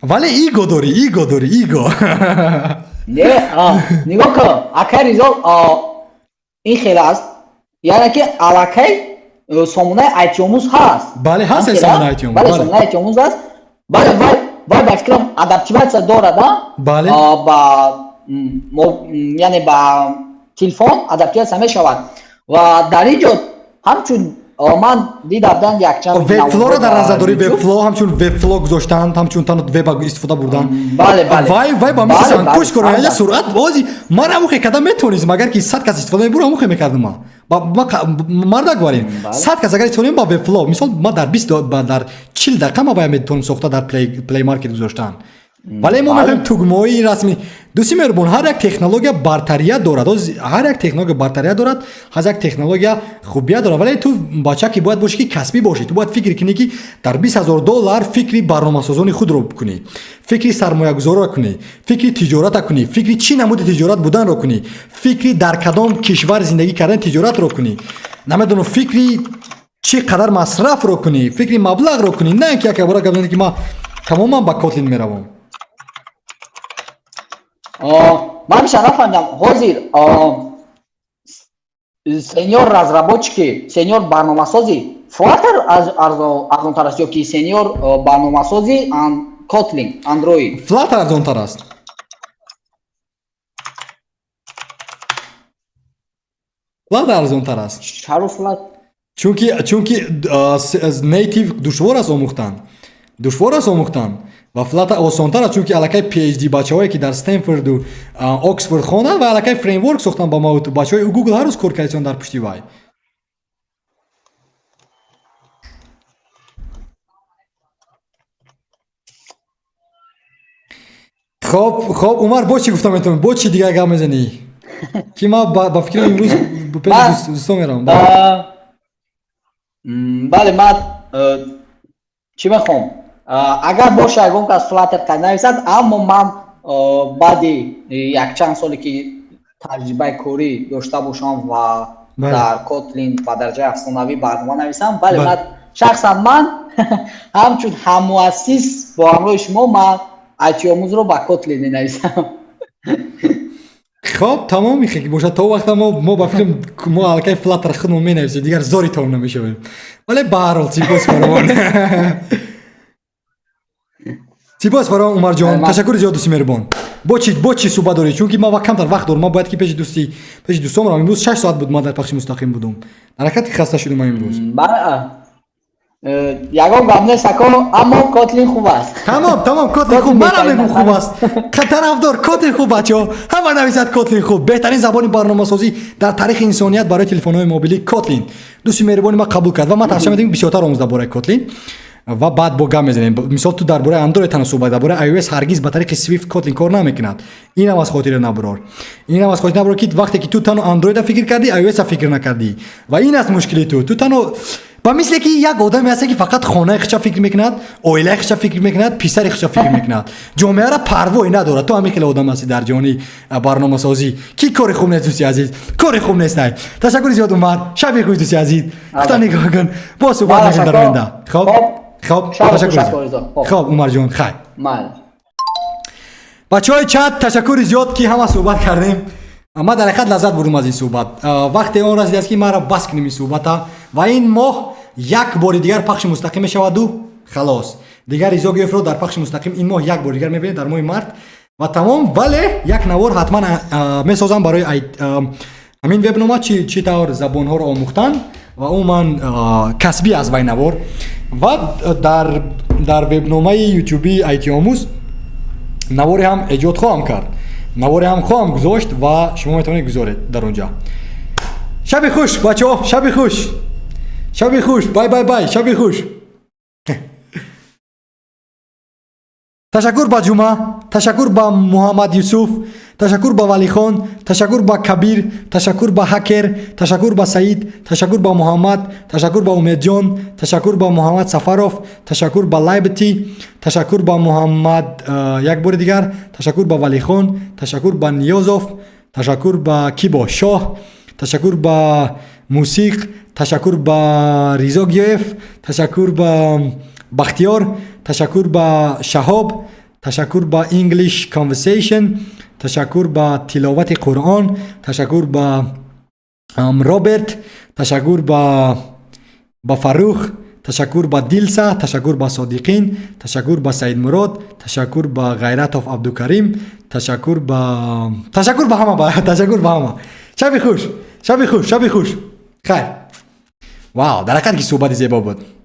Вале эго дорӣ, эго дорӣ, эго. Не, нигоҳ кун, акай Ризо, ин хел аст, яъне ки аллакай сомонаи айтиомӯз ҳаст. Бале, ҳаст сомонаи айтиомӯз. Бале, сомонаи айтиомӯз аст. Бале, вай ба фикрам адаптиватсия дорад, Бале. Ба яъне ба телефон адаптиватсия мешавад ва дар ин ҷо ҳамчун ман дида будам якчанд. Webflow-ро дар назар дорӣ? Webflow, ҳамчун Webflow гузоштанд, ҳамчун танҳо веба истифода бурдан. Бале, бале. Вай ба мисли сангпӯш кор мекунад, суръат ози ман ҳамухе карда метавонистам, агар ки 100 кас истифода мебурд, ҳамухе мекардам. Ма мардак варин, 100 кас агар истифода ба Webflow, мисол, ма дар 20, дар 40 дақиқа ма вая метавонам сохта, дар Play Market гузоштан. Вале мо мехоҳем тугмаҳои расмӣ. Дӯсти меҳрубон, ҳар як технология бартарият дорад, ҳар як технология бартарият дорад, ҳар як технология хубият дорад. Вале ту бача ки бояд бошӣ, ки касбӣ бошӣ, ту бояд фикр кунӣ, ки дар 20 000 доллар фикри барномасозони худро кунӣ, фикри сармоягузорро кунӣ, фикри тиҷората кунӣ, фикри чӣ намуди тиҷорат буданро кунӣ, фикри дар кадом кишвар зиндагӣ кардани тиҷоратро кунӣ, намедонам, фикри чӣ қадар масрафро кунӣ, фикри маблағро кунӣ, на ин ки як бора гап ки ман тамоман ба Kotlin меравам. Ман миша нафаҳмидам, ҳозир senior разработчики, senior барномасози Flutter арзонтар аст ё ки senior барномасози Kotlin Android? Flutter арзонтар аст. Flutter арзонтар аст. Чаро Flutter? Чунки native душвор аст омӯхтан, душвор аст омӯхтан ва Flutter осонтар аст, чунки аллакай PhD бачаҳое, ки дар Стэнфорду Оксфорд хонданд ва аллакай фреймворк сохтанд ба ма, бачаҳои Google ҳар рӯз кор кардисон дар пушти вай. Хоб, Умар, бо чӣ гуфта метавонӣ, бо чӣ дигар гап мезанӣ, ки ман ба фикрам имрӯз пеши дӯстон меравам? Бале, ман чӣ мехоҳам, агар боша, ягон кас Flutter қад нависад, аммо ман баъди якчанд соле ки таҷрибаи корӣ дошта бошам ва дар Kotlin ба дараҷаи афсонавӣ барнома нависам, бале, ман шахсан, ман ҳамчун ҳаммуассис бо ҳамроҳи шумо, ман айтиомӯзро ба Kotlin менависам. Хоб, тамом, ки бошад, то вақта мо ба фикрам мо аллакай Flutter худмон менависем, дигар зори том намешавем. Вале баҳарҳол, сипос фаровон, сипос фаровон, Умарҷон, ташаккури зиёд, дӯсти меҳрубон. Бо чӣ суҳбат дорӣ? Чунки ман камтар вақт дорам, ман бояд ки пеши дӯстон равам. Имрӯз 6 соат буд ман дар пахши мустақим будум, ҳаракат ки хаста шудум ман имрӯз. Ягон гап нест, ако, аммо Kotlin хуб аст. Тамом, Kotlin хуб, манам мегӯм, хуб аст. Тарафдор Kotlin хуб, бачаҳо, ҳама нависад Kotlin хуб, беҳтарин забони барномасозӣ дар таърихи инсоният барои телефонҳои мобилӣ Kotlin. Дӯсти меҳрубони ман қабул кард ва ман тавсия медиҳам, бисёртар омӯз дар бораи Kotlin ва баъд бо гап мезанем. Мисол, ту дар бораи Android танҳо суҳбат, дар бораи iOS ҳаргиз ба тариқи Swift, Kotlin кор намекунад. Инам аз хотира набурор, инам аз хотира набурор, ки вақте ки ту танҳо Android фикр кардӣ, iOS фикр накардӣ ва ин аст мушкили ту. Ту танҳо ба мисле ки як одаме ҳасте, ки фақат хонаи худша фикр мекунад, оилаи худша фикр мекунад, писари худша фикр мекунад, ҷомеаро парвое надорад. Ту ҳамин хеле одам ҳастӣ дар ҷаҳони барномасозӣ, ки кори хуб нест, дӯсти азиз, кори хуб нест. Най, ташаккури зиёд, Умар, шаби хуш, дӯсти азиз, худо нигоҳ кун, боз суҳбат мекунем дар оянда. Хоб, ташаккур. Хоб, Умарҷон, хайр. Бачаҳои чат, ташаккури зиёд, ки ҳама суҳбат кардем. Ман дар ҳақиқат лаззат бурдум аз ин суҳбат. Вақте он расидааст, ки маро бас кунем ин суҳбата ва ин моҳ як бори дигар пахши мустақим мешаваду халос. Дигар Ризо Геёфро дар пахши мустақим ин моҳ як бори дигар мебинед, дар моҳи март, ва тамом. Вале як навор ҳатман месозам барои ҳамин вебнома, чӣ тавр забонҳоро омӯхтан ва умуман касбӣ аз вай навор ва дар вебномаи ютюби айтиомӯз наворе ҳам эҷод хоҳам кард, наворе ҳам хоҳам гузошт ва шумо метавонед гузоред дар он ҷа. Шаби хуш, бачаҳо, шаби хуш, шаби хуш, bye, bye, bye, шаби хуш. Ташаккур ба Ҷума, ташаккур ба Муҳаммад Юсуф, ташаккур ба Валихон, ташаккур ба Кабир, ташаккур ба Ҳакер, ташаккур ба Саид, ташаккур ба Муҳаммад, ташаккур ба Умедҷон, ташаккур ба Муҳаммад Сафаров, ташаккур ба Лайбти, ташаккур ба Муҳаммад, як бори дигар ташаккур ба Валихон, ташаккур ба Ниёзов, ташаккур ба Кибо Шоҳ, ташаккур ба Мусиқ, ташаккур ба Ризо Гиёев, ташаккур ба Бахтиёр, ташаккур ба Шаҳоб, ташаккур ба English Conversation, ташаккур ба тиловати Қуръон, ташаккур ба Роберт, ташаккур ба Фаррух, ташаккур ба Дилса, ташаккур ба Содиқин, ташаккур ба Саидмурод, ташаккур ба Ғайратов Абдукарим, ташаккур ба ҳама, ташаккур ба ҳама. Шаби хуш, шаби хуш, шаби хуш, хайр. Вау, дар ҳақиқат ки суҳбати зебо буд.